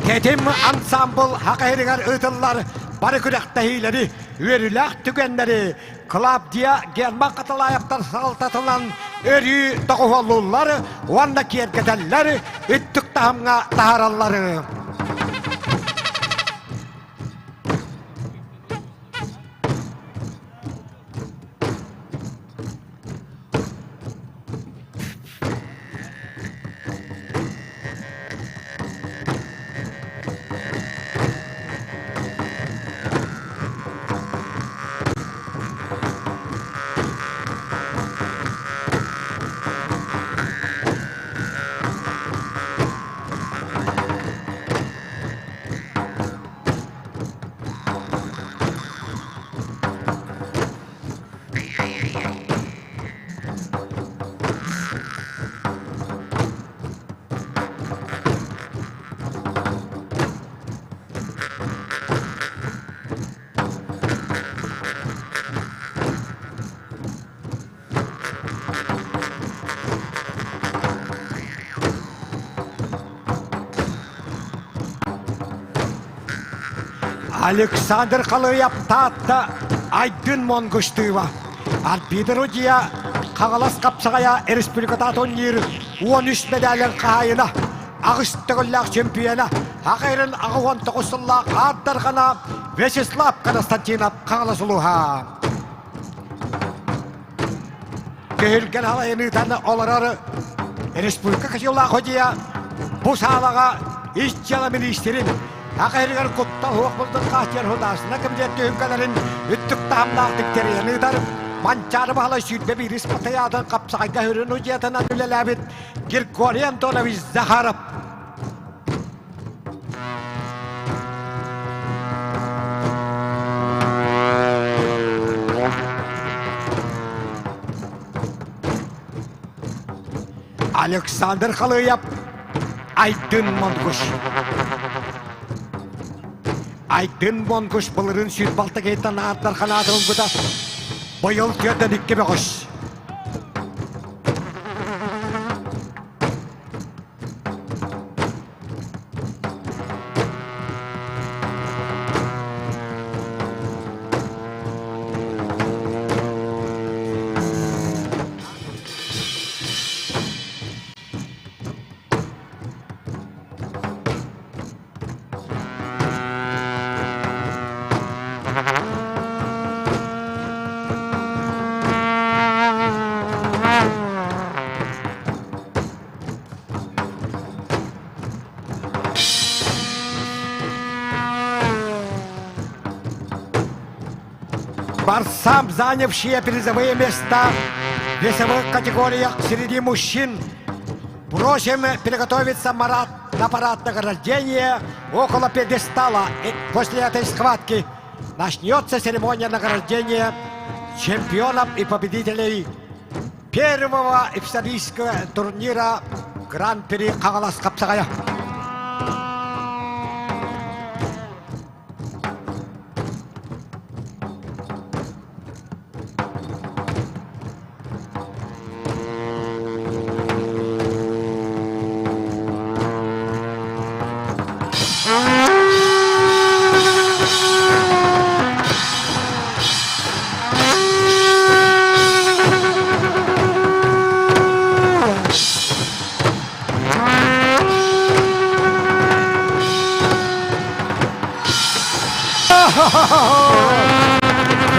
Тэтим ансамбл Саха сиригэр ыытыллар бары күрэхтэһиилэри, үөрүүлээх түгэннэри Клавдия Герман Каталаевтар салалтатынан өрүү доҕуһуоллууллар уонна киэргэтэллэр, үрдүк таһымҥа таһаараллар. Александр Халыйап Таатта Айдын Монгуштыыва Арбитр Хаҥалас хапсаҕайа республиката турнир 13 медалын хаһаайына. Аҕыс төгүллээх чемпиона, Аҕайрын 89 сыллаах Аар Дархана Вячеслав Константинов Хаҥалас улууһа. Түһүлгэн халайыныытан олорор республика качыллаах ходьуйа бу саалаҕа ис дьыала миниистирин Аҕайрыгар куттал суох булдун хааччыйар судаарыстыбаннай комитет түһүлгэлэрин үрдүк таһымнаахтык тэрийэн ыытар Манчаары Баһылай 21 спартакиадатын хапсаҕайга сүрүн удьуйатынан үлэлээбит Григорий Антонович Захаров. Александр Халыев, Айдын Монгуш. Айдын Монгуш былырын сүүр балта кейтан ааттар ханаатын ылбыта. Быйыл түөртэн икки бөҕөс. Борцам, занявшие призовые места в весовых категориях среди мужчин, просим приготовиться Марат на парад награждения около пьедестала. И после этой схватки начнется церемония награждения чемпионов и победителей первого исторического турнира Гран-при Хаҥалас хапсаҕайа.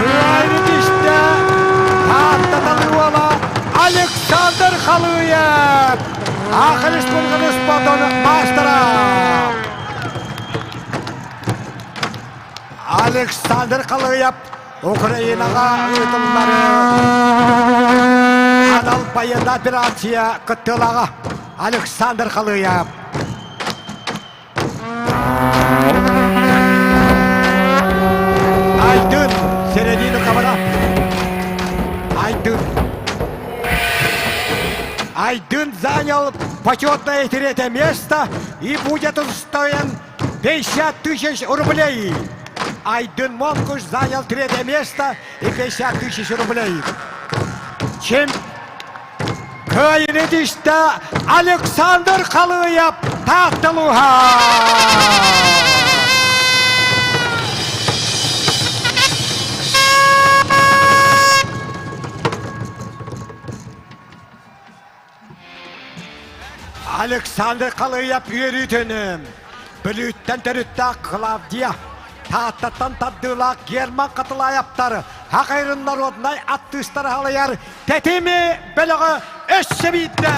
Кыайыы түстэ Тааттатан уола Александр Халыев! Аха Республиканы спортун маастара! Александр Халыев Украинаҕа ыытыллар анал байыаннай операция кыттыылааҕа Александр Халыев. Айдын, середину хабара. Айдын. Айдын занял почетное третье место и будет удостоен 50 тысяч рублей. Айдын Монкуш занял третье место и 50 тысяч рублей. Чем Кыайыны түстэ Александр Халыев Таатталуха! Александр Халыев үөрүүтүн Бүлүүттэн төрүттээх Клавдия, Тааттаттан тардыылаах Герман Хатылаевтар Хахайрын народнай артыыстары халайар Тэтими бөлөҕө өссө биирдэ!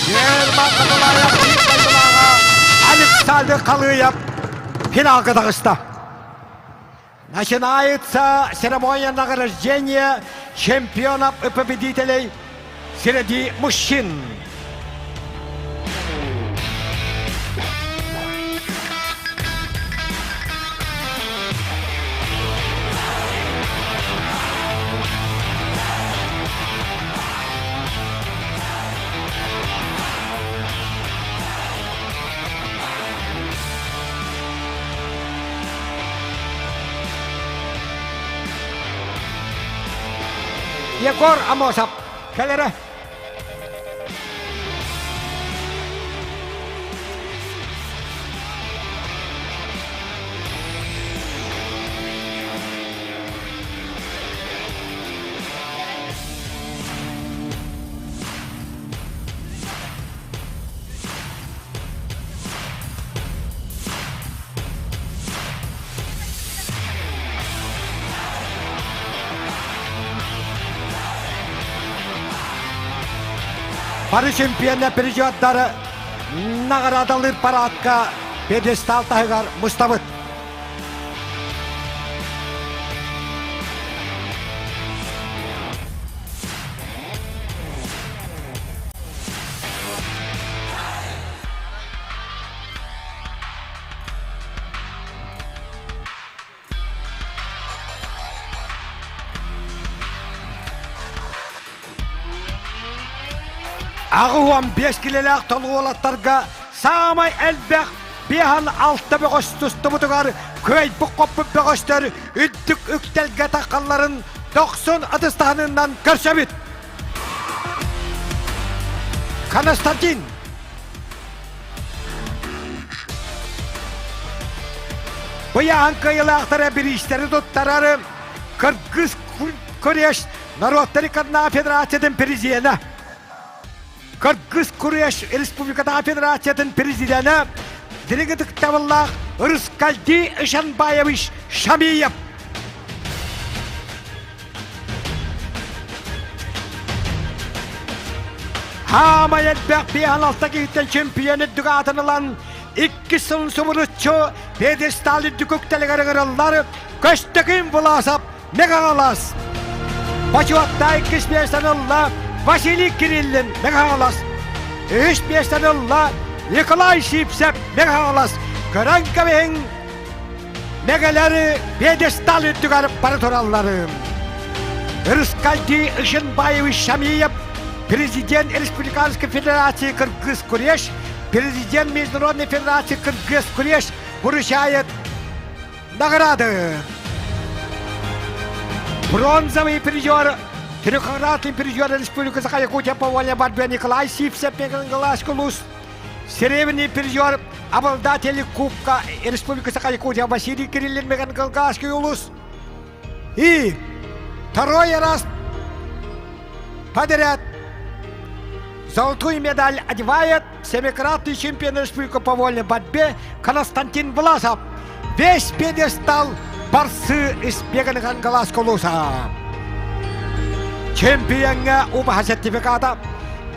Герман Хатылаев биир дойдулааҕа Александр Халыев финалга таҕыста. Начинается церемония награждения чемпионов и победителей среди мужчин. Егор Амосов кэлэрэ. Бары чемпионна призердары наҕараадалыыр парадка пьедестал таһыгар мустабыт. 85 килэлээх толуолаттарга саамай элбэх биэһэн алта бөҕөс тустубутугар кыайбыт-хоппут бөҕөстөр үрдүк үктэлгэ таххалларын дохсун атыстаһынынан көрсөбүт. Константин Быйаан кыайылаахтара бириистэри туттарары Кыргыз Күреш норуоттар иккардынааҕы федерациятын президенэ Кыргыз Күреш Республикатааҕы федерациятын президенэ дириҥ ытыктабыллаах Рыскальди Ишанбаевич Шамиев Хаамай элбэх биэһэн алта киһиттэн чемпион үрдүк аатын ылан иккис сылын субуруччу пьедестал үрдүк үктэлигэр ыҥырыллар Көстөкүүн Власов Мегагалас. Бочуотта иккис миэстэни ылла Василий Кириллин Мегагалас. Үһүс миэстэни ылла Николай Сивцев Мегагалас. Көрөн кэбиһиҥ Мэгэлэри пьедестал үрдүгэр бары туралларын. Рыскальди Ишенбаевич Шамиев, президент Республиканской Федерации Кыргыз Куреш, президент Международной Федерации Кыргыз Куреш вручает награды. Бронзовый призер трехкратный призер Республики Саха-Якутия по вольной борьбе Николай Сивцев Глаз Серебряный призер, обладатель Кубка Республики Саха-Якутия Василий Кириллин Мегангалгашский улус. И второй раз подряд золотую медаль одевает семикратный чемпион республики по вольной борьбе Константин Власов. Весь пьедестал борцы из Бегангалас Улуса. Чемпионҥа убаһа сертификата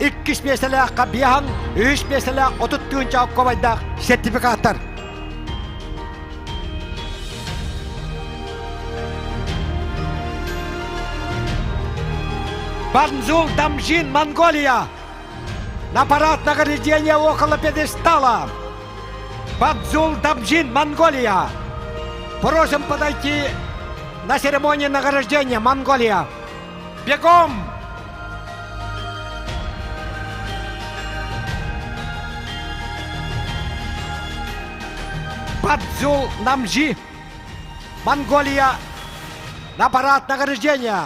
иккис миэстэлээххэ биэһэн, үһүс миэстэлээх 30 тыһыынча оккобайдаах сертификаттар. Банзул Дамжин, Монголия. На парад награждения около пьедестала. Бадзул Дамжин, Монголия. Просим подойти на церемонию награждения, Монголия. Бегом! Бадзул Намжи, Монголия, на парад награждения.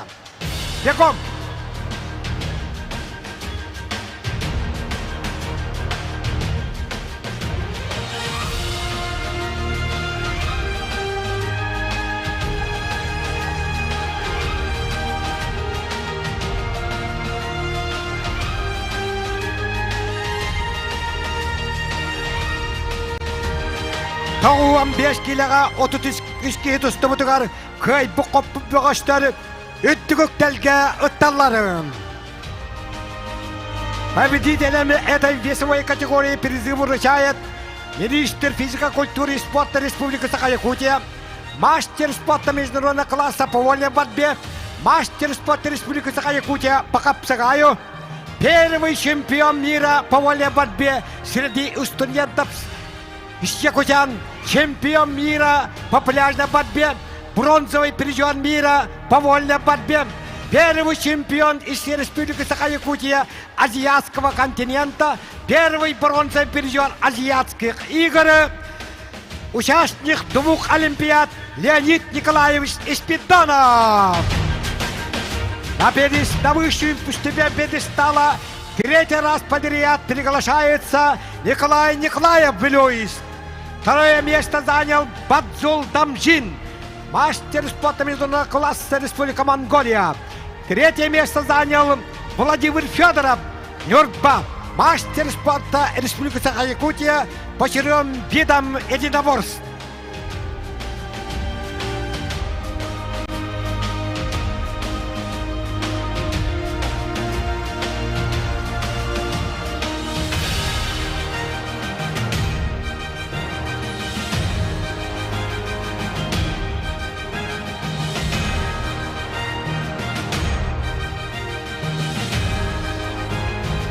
Бегом! Тоҕуон биэс киилэҕэ 33 киһи тустубутугар кыайбыт хоппут бөҕөстөр үрдүк үктэлгэ ытталларым. Победителям этой весовой категории призы вручает министр физико-культуры и спорта Республики Саха-Якутия, мастер спорта международного класса по вольной борьбе, мастер спорта Республики Саха-Якутия по Капсагаю, первый чемпион мира по вольной борьбе среди студентов якутян, чемпион мира по пляжной борьбе, бронзовый призер мира по вольной борьбе, первый чемпион из Республики Саха-Якутия азиатского континента, первый бронзовый призер азиатских игр, участник двух Олимпиад Леонид Николаевич Испидонов. На, пьедес, на высшую ступень пьедестала третий раз подряд приглашается Николай Николаев Вилюйск. Второе место занял Бадзул Дамжин, мастер спорта международного класса Республика Монголия. Третье место занял Владимир Федоров, Нюрба, мастер спорта Республики Саха-Якутия по четырем видам единоборств.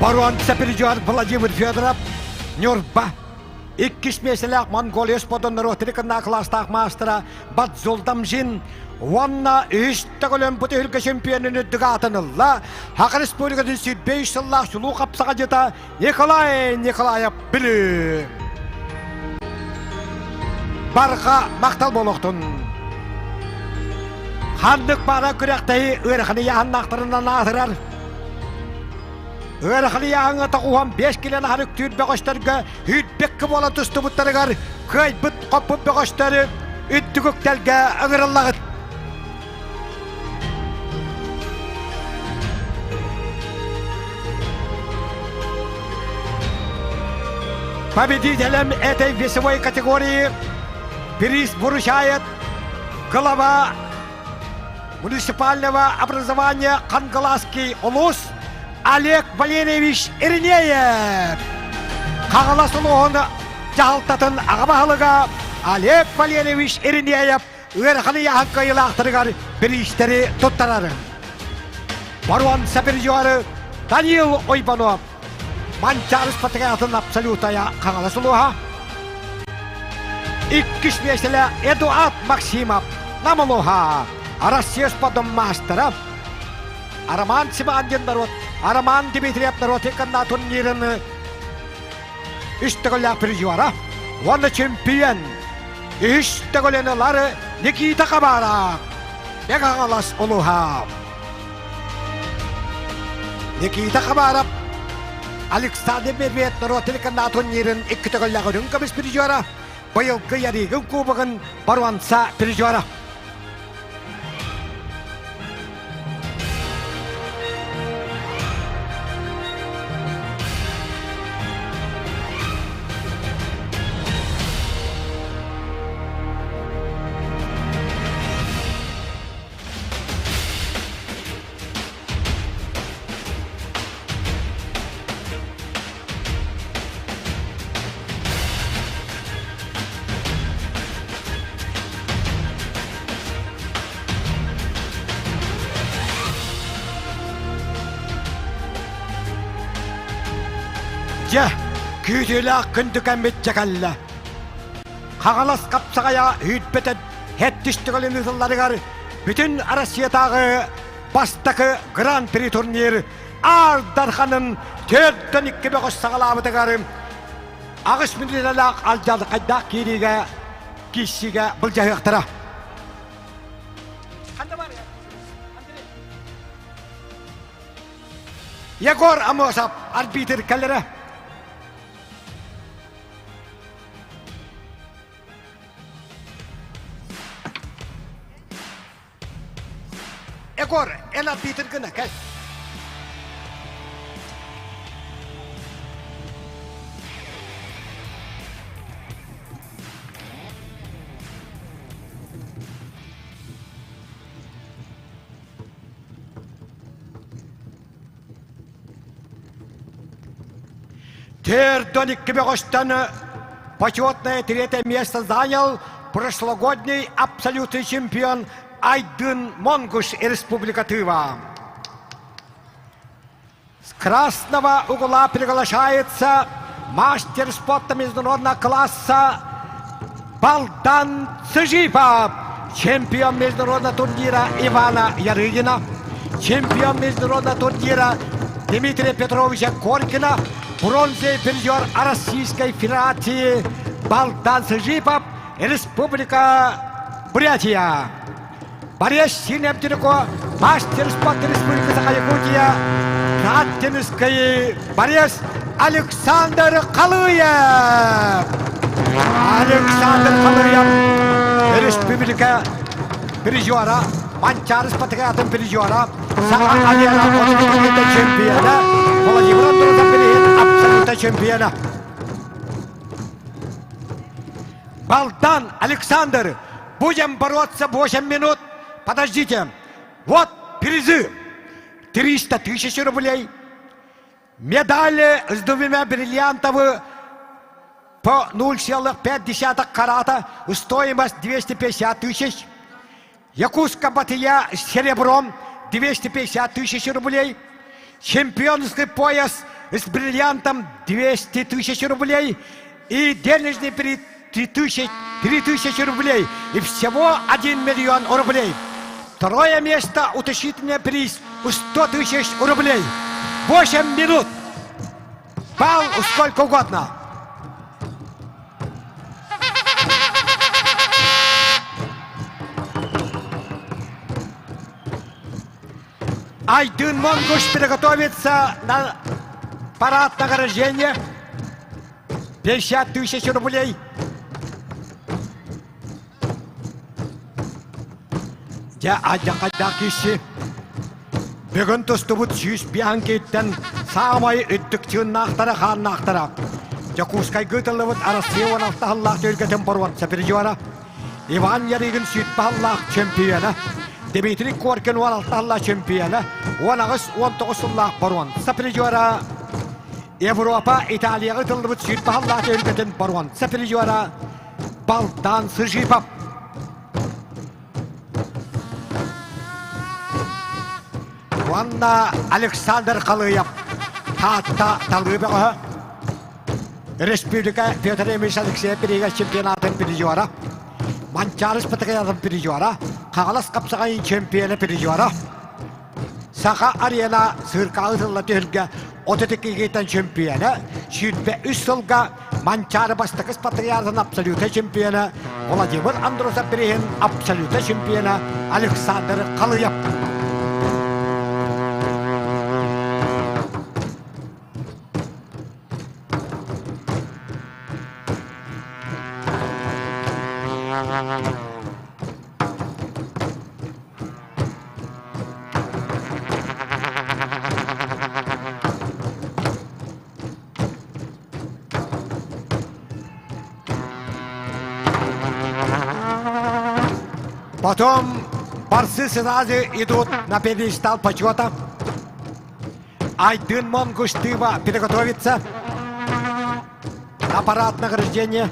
Боруонса призер Владимир Федоров, Ньурба. Иккис миэстэлээх Монголия спордун норуоттары кыннаа кылаастаах маастара Бадзулдамжин уонна үһүс төгүлүн бу түһүлгэ чемпионун үрдүк аатын ылла. Саха Республикатын 25 сыллаах чулуу хапсаҕадьыта Николай Николаев Бүлүү. Барҕа махтал буолуохтун. Ханнык баара күрэхтэһии ыарахан ыйааһыннаахтарынан аатырар. Ыарахан ыйааһыҥҥа 95 килэн аһар үктүүр бөҕөстөргө үүрбэккэ буола тустубуттарыгар кыайбыт хоппут бөҕөстөрү үрдүк үктэлгэ ыҥырыллаҕыт. Победителем этой весовой категории приз вручает глава муниципального образования Хангаласский улус Олег Валерьевич Иринеев. Хаҥалас улууһун дьаһалтатын аҕа баһылыга Олег Валерьевич Иринеев ыарахан ыйааһын кыайыылаахтарыгар бириистэри туттарар. Боруонса призеры Данил Ойбонов Манчаарыс патриотын абсолютая Хаҥалас улууһа. Иккис миэстэлэ Эдуард Максимов Нам улууһа. Россия спордун маастара Роман Симандин народ, Роман Дмитриев народ икканна турнирын үс төгүллээх призера уонна чемпион үс төгүлүн ылар Никита Хабаров Бегагалас улууһа. Никита Хабаров Александр Медведь норуот телеканал турнирын икки төгүллээх үрүҥ көмүс призера, быйылгы Ярыгын кубогын боруонса призера. Дьэ, күүтүүлээх күндү кэммит дьэ кэллэ. Хаҥалас хапсаҕайа үүрбэтэ хэттис төгүлүн ыытылларыгар бүтүн Россиятааҕы бастакы Гран-при турнир Аар Дарханын төрдөн икки бөҕөс саҕалаабытыгар аҕыс мүнүүтэлээх алдьархайдаах киириигэ киирсиигэ былдьаһыахтара. Егор Амосов арбитр кэлэрэ. Егор, эн арбитр гына кэл. Төрдөн икки бөҕөстөн почетное третье место занял прошлогодний абсолютный чемпион Айдын Монгуш Республика Тыва. С красного угла приглашается мастер спорта международного класса Балдан Цыжипов, чемпион международного турнира Ивана Ярыгина, чемпион международного турнира Дмитрия Петровича Коркина, бронзовый призер Российской Федерации Балдан Цыжипов, Республика Бурятия. Борис Синемтирико, мастер спорта Республики Саха-Якутия, Каттинский борец Александр Халыев. Александр Халыев, Республика призера, Манчарыс патриотын призера, Саха Алена чемпиона, Владимир Антонов абсолютно чемпиона. Балдан Александр, будем бороться 8 минут. Подождите. Вот призы. 300 тысяч рублей. Медали с двумя бриллиантовыми по 0,5 карата, стоимость 250 тысяч. Якутская батыя с серебром 250 тысяч рублей. Чемпионский пояс с бриллиантом 200 тысяч рублей и денежный приз 3000 рублей и всего 1 миллион рублей. Второе место утешительный приз 100 тысяч рублей. 8 минут. Балл сколько угодно. Айдын Монгуш приготовится на парад награждения. 50 тысяч рублей. Дьэ, алдьархайдаах киһи. Бүгүн тустубут 105 киһиттэн саамай үрдүк чыыннаахтара хааннаахтара. Дьокуускайга ыытыллыбыт Арассыыйа 16 сыллаах түһүлгэтин боруонса призера Иван Ярыгин 120 сыллаах чемпиона, Дмитрий Коркин 16 сыллаах чемпиона, 18-19 сыллаах боруонса призера Европа Италияҕа ыытыллыбыт 120 сыллаах түһүлгэтин боруонса призера Балтан Сыжипов. Уонна Александр Халыев Таатта талыы бөҕөһө Республика Петр Ильич Алексеев бириигэ чемпионатын призера Манчаары Спартакиадатын призера Хаҥалас хапсаҕайын чемпиона призера Саха арена циркаҕа ыытылла түһүлгэ 32 чемпиона, 23 сылга Манчаары бастакы спартакиадатын абсолютнай чемпиона Владимир Андросов бирииһин абсолютнай чемпиона Александр Халыев. Потом борцы сразу идут на пьедестал почета. Айдын Монгуштыва приготовится. Аппарат награждения.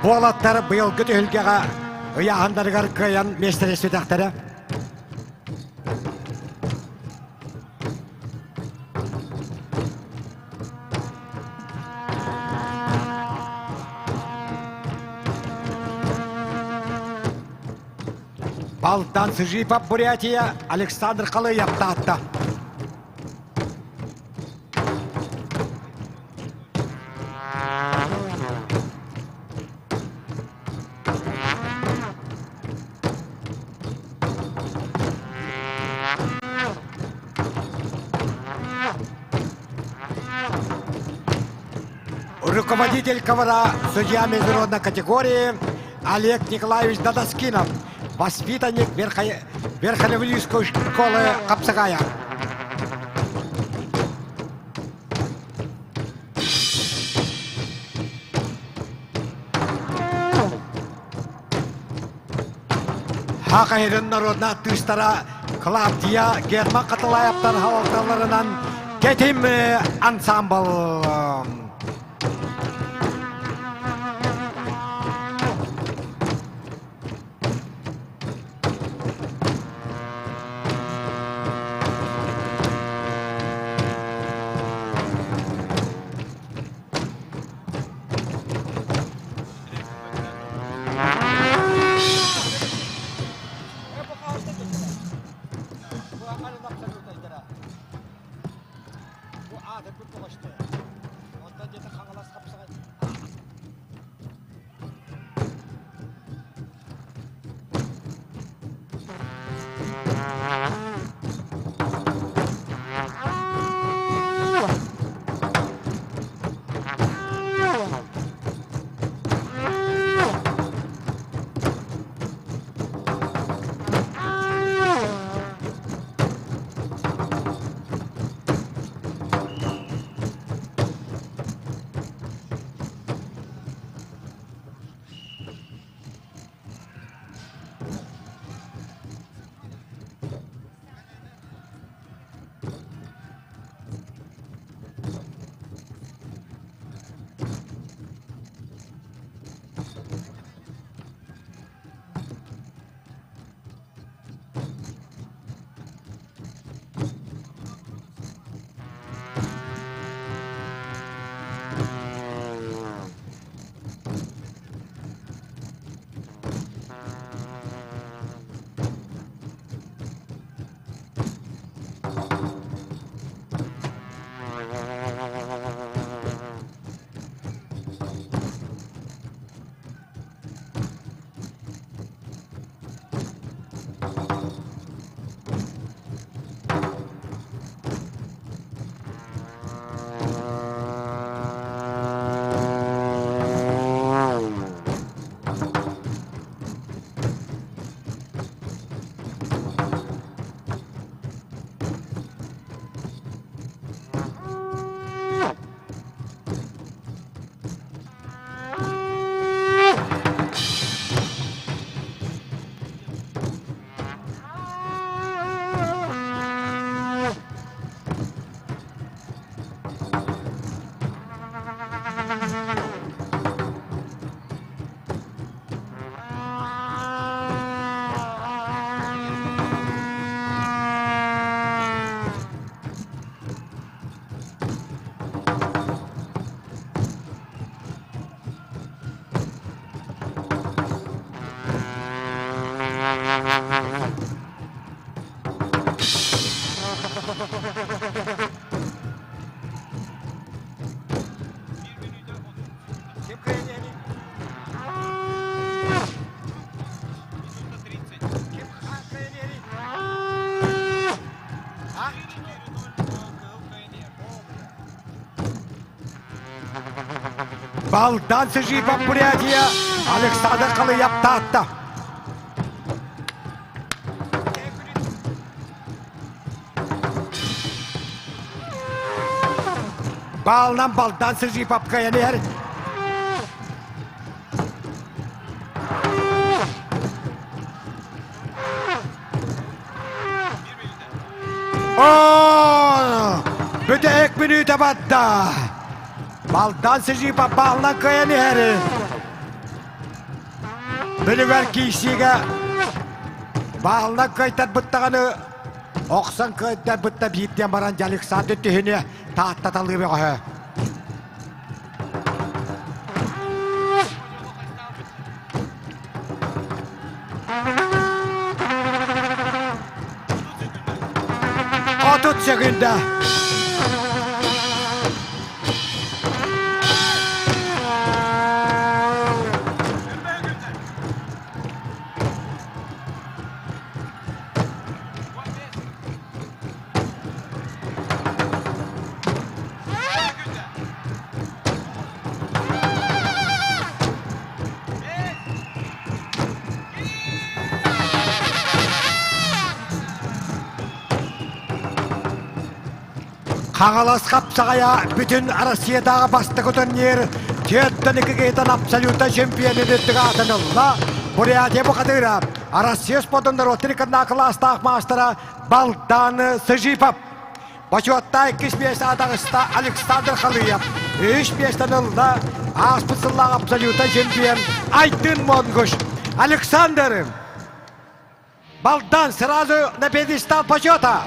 Буолаттар быйылгы түһүлгэҕэ ыйааһыннарыгар кыайан миэстэлэспэтэхтэрэ. Балдан Сыжипов Бурятия Александр Халыев таатта. Руководитель ковра судья международной категории Олег Николаевич Дадаскинов, воспитанник Верхневилюйской школы хапсаҕайа. Саха сирин народнай артыыстара Клавдия Герман Хатылаевтар салалталарынан Тэтим ансамбл. Балдан Сыжипов Бурятия Александр Халыяп Таатта. Баалынан Балдан Сыжипов кыайан иһэр. О, бүтэһик мүнүүтэ барда. Балдан Сыжипов баалынан кыайан иһэр. Бөлүгэр киирсиигэ баалынан кыайтарбыттаҕаны охсон кыайтарбытта биирдэн баран Александр түһүнү тааттаталыы бөҕөһө. 30 секунда. Хаҥалас хапсаҕайа бүтүн Россиятааҕы бастакы турнир 42 киһитэн абсолютно чемпионын үрдүк аатын ылла. Бурятия бухатыыра Россия спордун норуоттар кылаастаах маастара Балдан Сыжипов. Бочуоттаах иккис миэстэ таҕыста Александр Халыев. Үс миэстэни ылла ааспыт сыллаах абсолютно чемпион Айдын Монгуш. Александр Балдан сразу на пьедестал почета.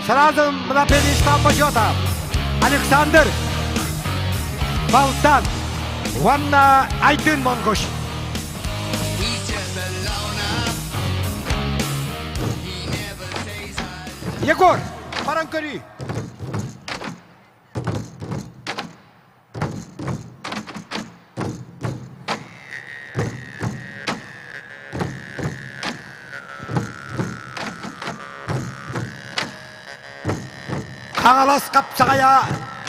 Сразу на пьедестал почета. Александр Балдан уонна Айдын Монгуш. Егор, баран көрүй. Хаҥалас хапсаҕайа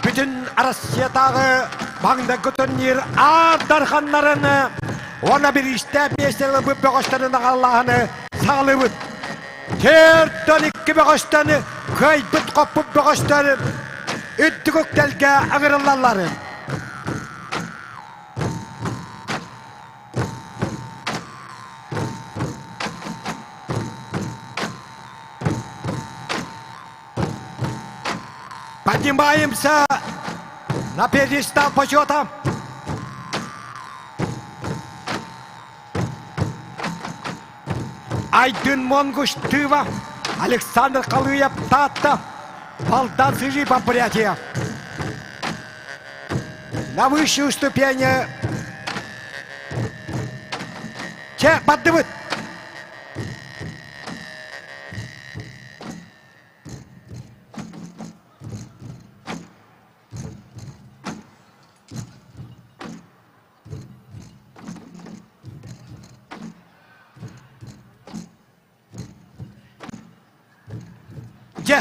бүтүн Россиятааҕы маҥнайгы турнир аар дарханнарын уонна бириистээх миэстэлэр ылбыт бөҕөстөрүн аҕаллааһыны саҕалыыбыт. 42 бөҕөстөн кыайбыт-хоппут бөҕөстөр үрдүк үктэлгэ ыҥырыллаллар. Поднимаемся на пьедестал почета. Айдын Монгуш Тыва, Александр Халыев Таатта, Балдан Сыжипов Бурятия. На высшую ступень Че, бардыбыт! Дьэ,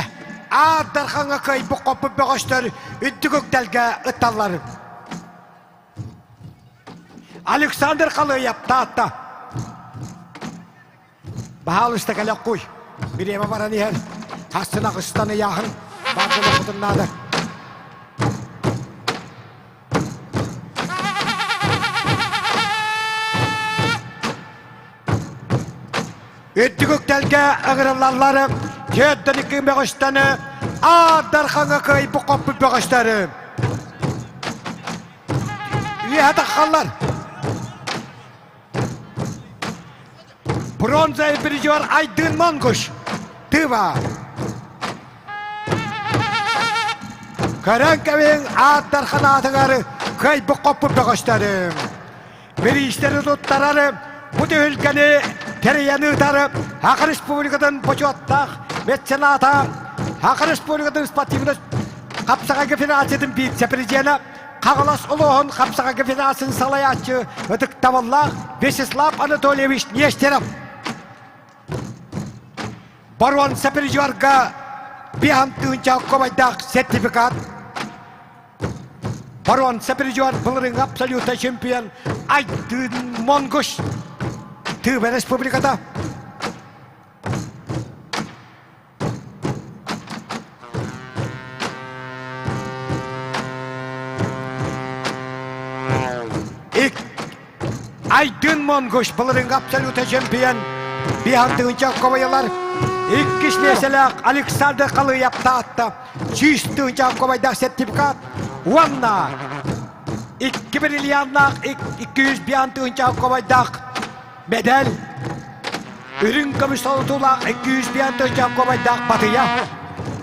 Аар Дархаҥҥа кыайбыт-хоппут бөҕөстөр үрдүк үктэлгэ ытталлар. Александр Халыев Таатта. Баһаалыста кэлэххуй. Бириэмэ баран иһэр. Хастын аҕыстан ыйааһын. Баардылахпытын наада. Үрдүк үктэлгэ ыҥырыллаллар 42 бөҕөстөнү Аар Дархаҥҥа кыайбыт хоппут бөҕөстөрү. Үөһэ таххаллар. Бронза призер Айдын Монгуш. Тыва. Көрөн кэбиһиҥ ааттар ханаатыгар кыайбыт хоппут бөҕөстөрүм. Бириистэри туттарар бу түһүлгэни тэрийэн ыытар Саха Республикатын бочуоттаах мецената. Саха Республикатын спортивнай хапсаҕайга федерациятын вице-президенэ, Хаҥалас улууһун хапсаҕайга федерациятын салайааччы ытыктабыллаах Вячеслав Анатольевич Нестеров. Боруонса призерга биһан тыынча кубайдаах сертификат. Боруонса призер былырыҥҥы абсолютно чемпион Айдын Монгуш Тыва Республиката. Айдын Монгуш былырыҥҥы абсолютно чемпион Биһантыынча ковайалар иккис миэсэлээх Александр Халыев Таатта 100 тыһыынча ковайдаах сертификат уонна икки бриллианнаах 205 тыһыынча ковайдаах медаль Үрүҥ көмүс солотуулаах 205 тыһыынча кубайдаах батыйа,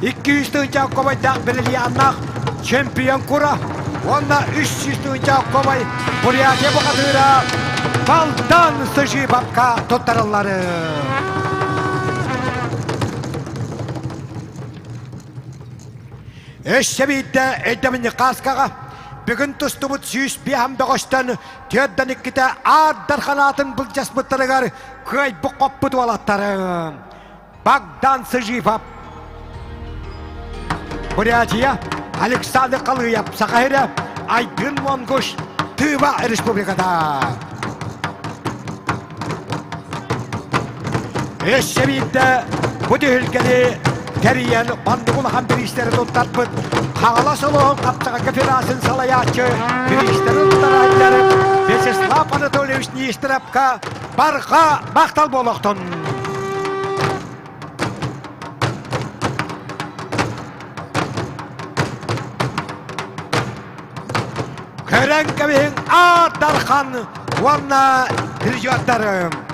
200 тыһыынча кубайдаах бриллианнаах чемпион кура уонна 300 тыһыынча кубай Бурятия бухатыыра Балдан Сыжибапка туттарыллары. Өссө биирдэ өйдөбүнньүк кааскаҕа бүгүн тустубут 105 бөҕөстөн Түөрдэн иккитэ аардар ханаатын былдьаспыттарыгар кыайбыт-хоппут уолаттарым. Богдан Сыжипов, Бурятия, Александр Халыев, Саха сирэ, Айдын Монгуш, Тыва Республиката. Өссө биирдэ бу түһүлгэни тэрийэн маннык улахан бириистэри туттарбыт Хаҥалас улууһун хапсаҕайга федерациятын салайааччы бириистэри туттарааччылары Вячеслав Анатольевич Нестеровка барҕа махтал буолуохтун! Көрөн кэбиһиҥ Аар Дархан уонна призердарым.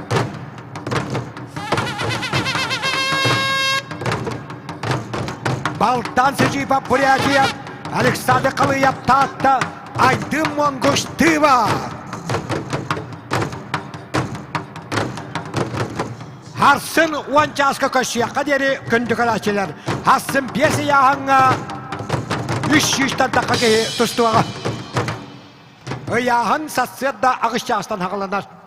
Балтан Сежипов Бурятия, Александр Халыев Таатта, Айдын Монгуш Тыва. Харсын уон чааска көрсүөххэ диэри күндү көрөөччүлэр. Харсын биэс ыйааһыҥҥа 300 тахха киһи тустуоҕа. Ыйааһын сарсыарда аҕыс чаастан хаҕаланар.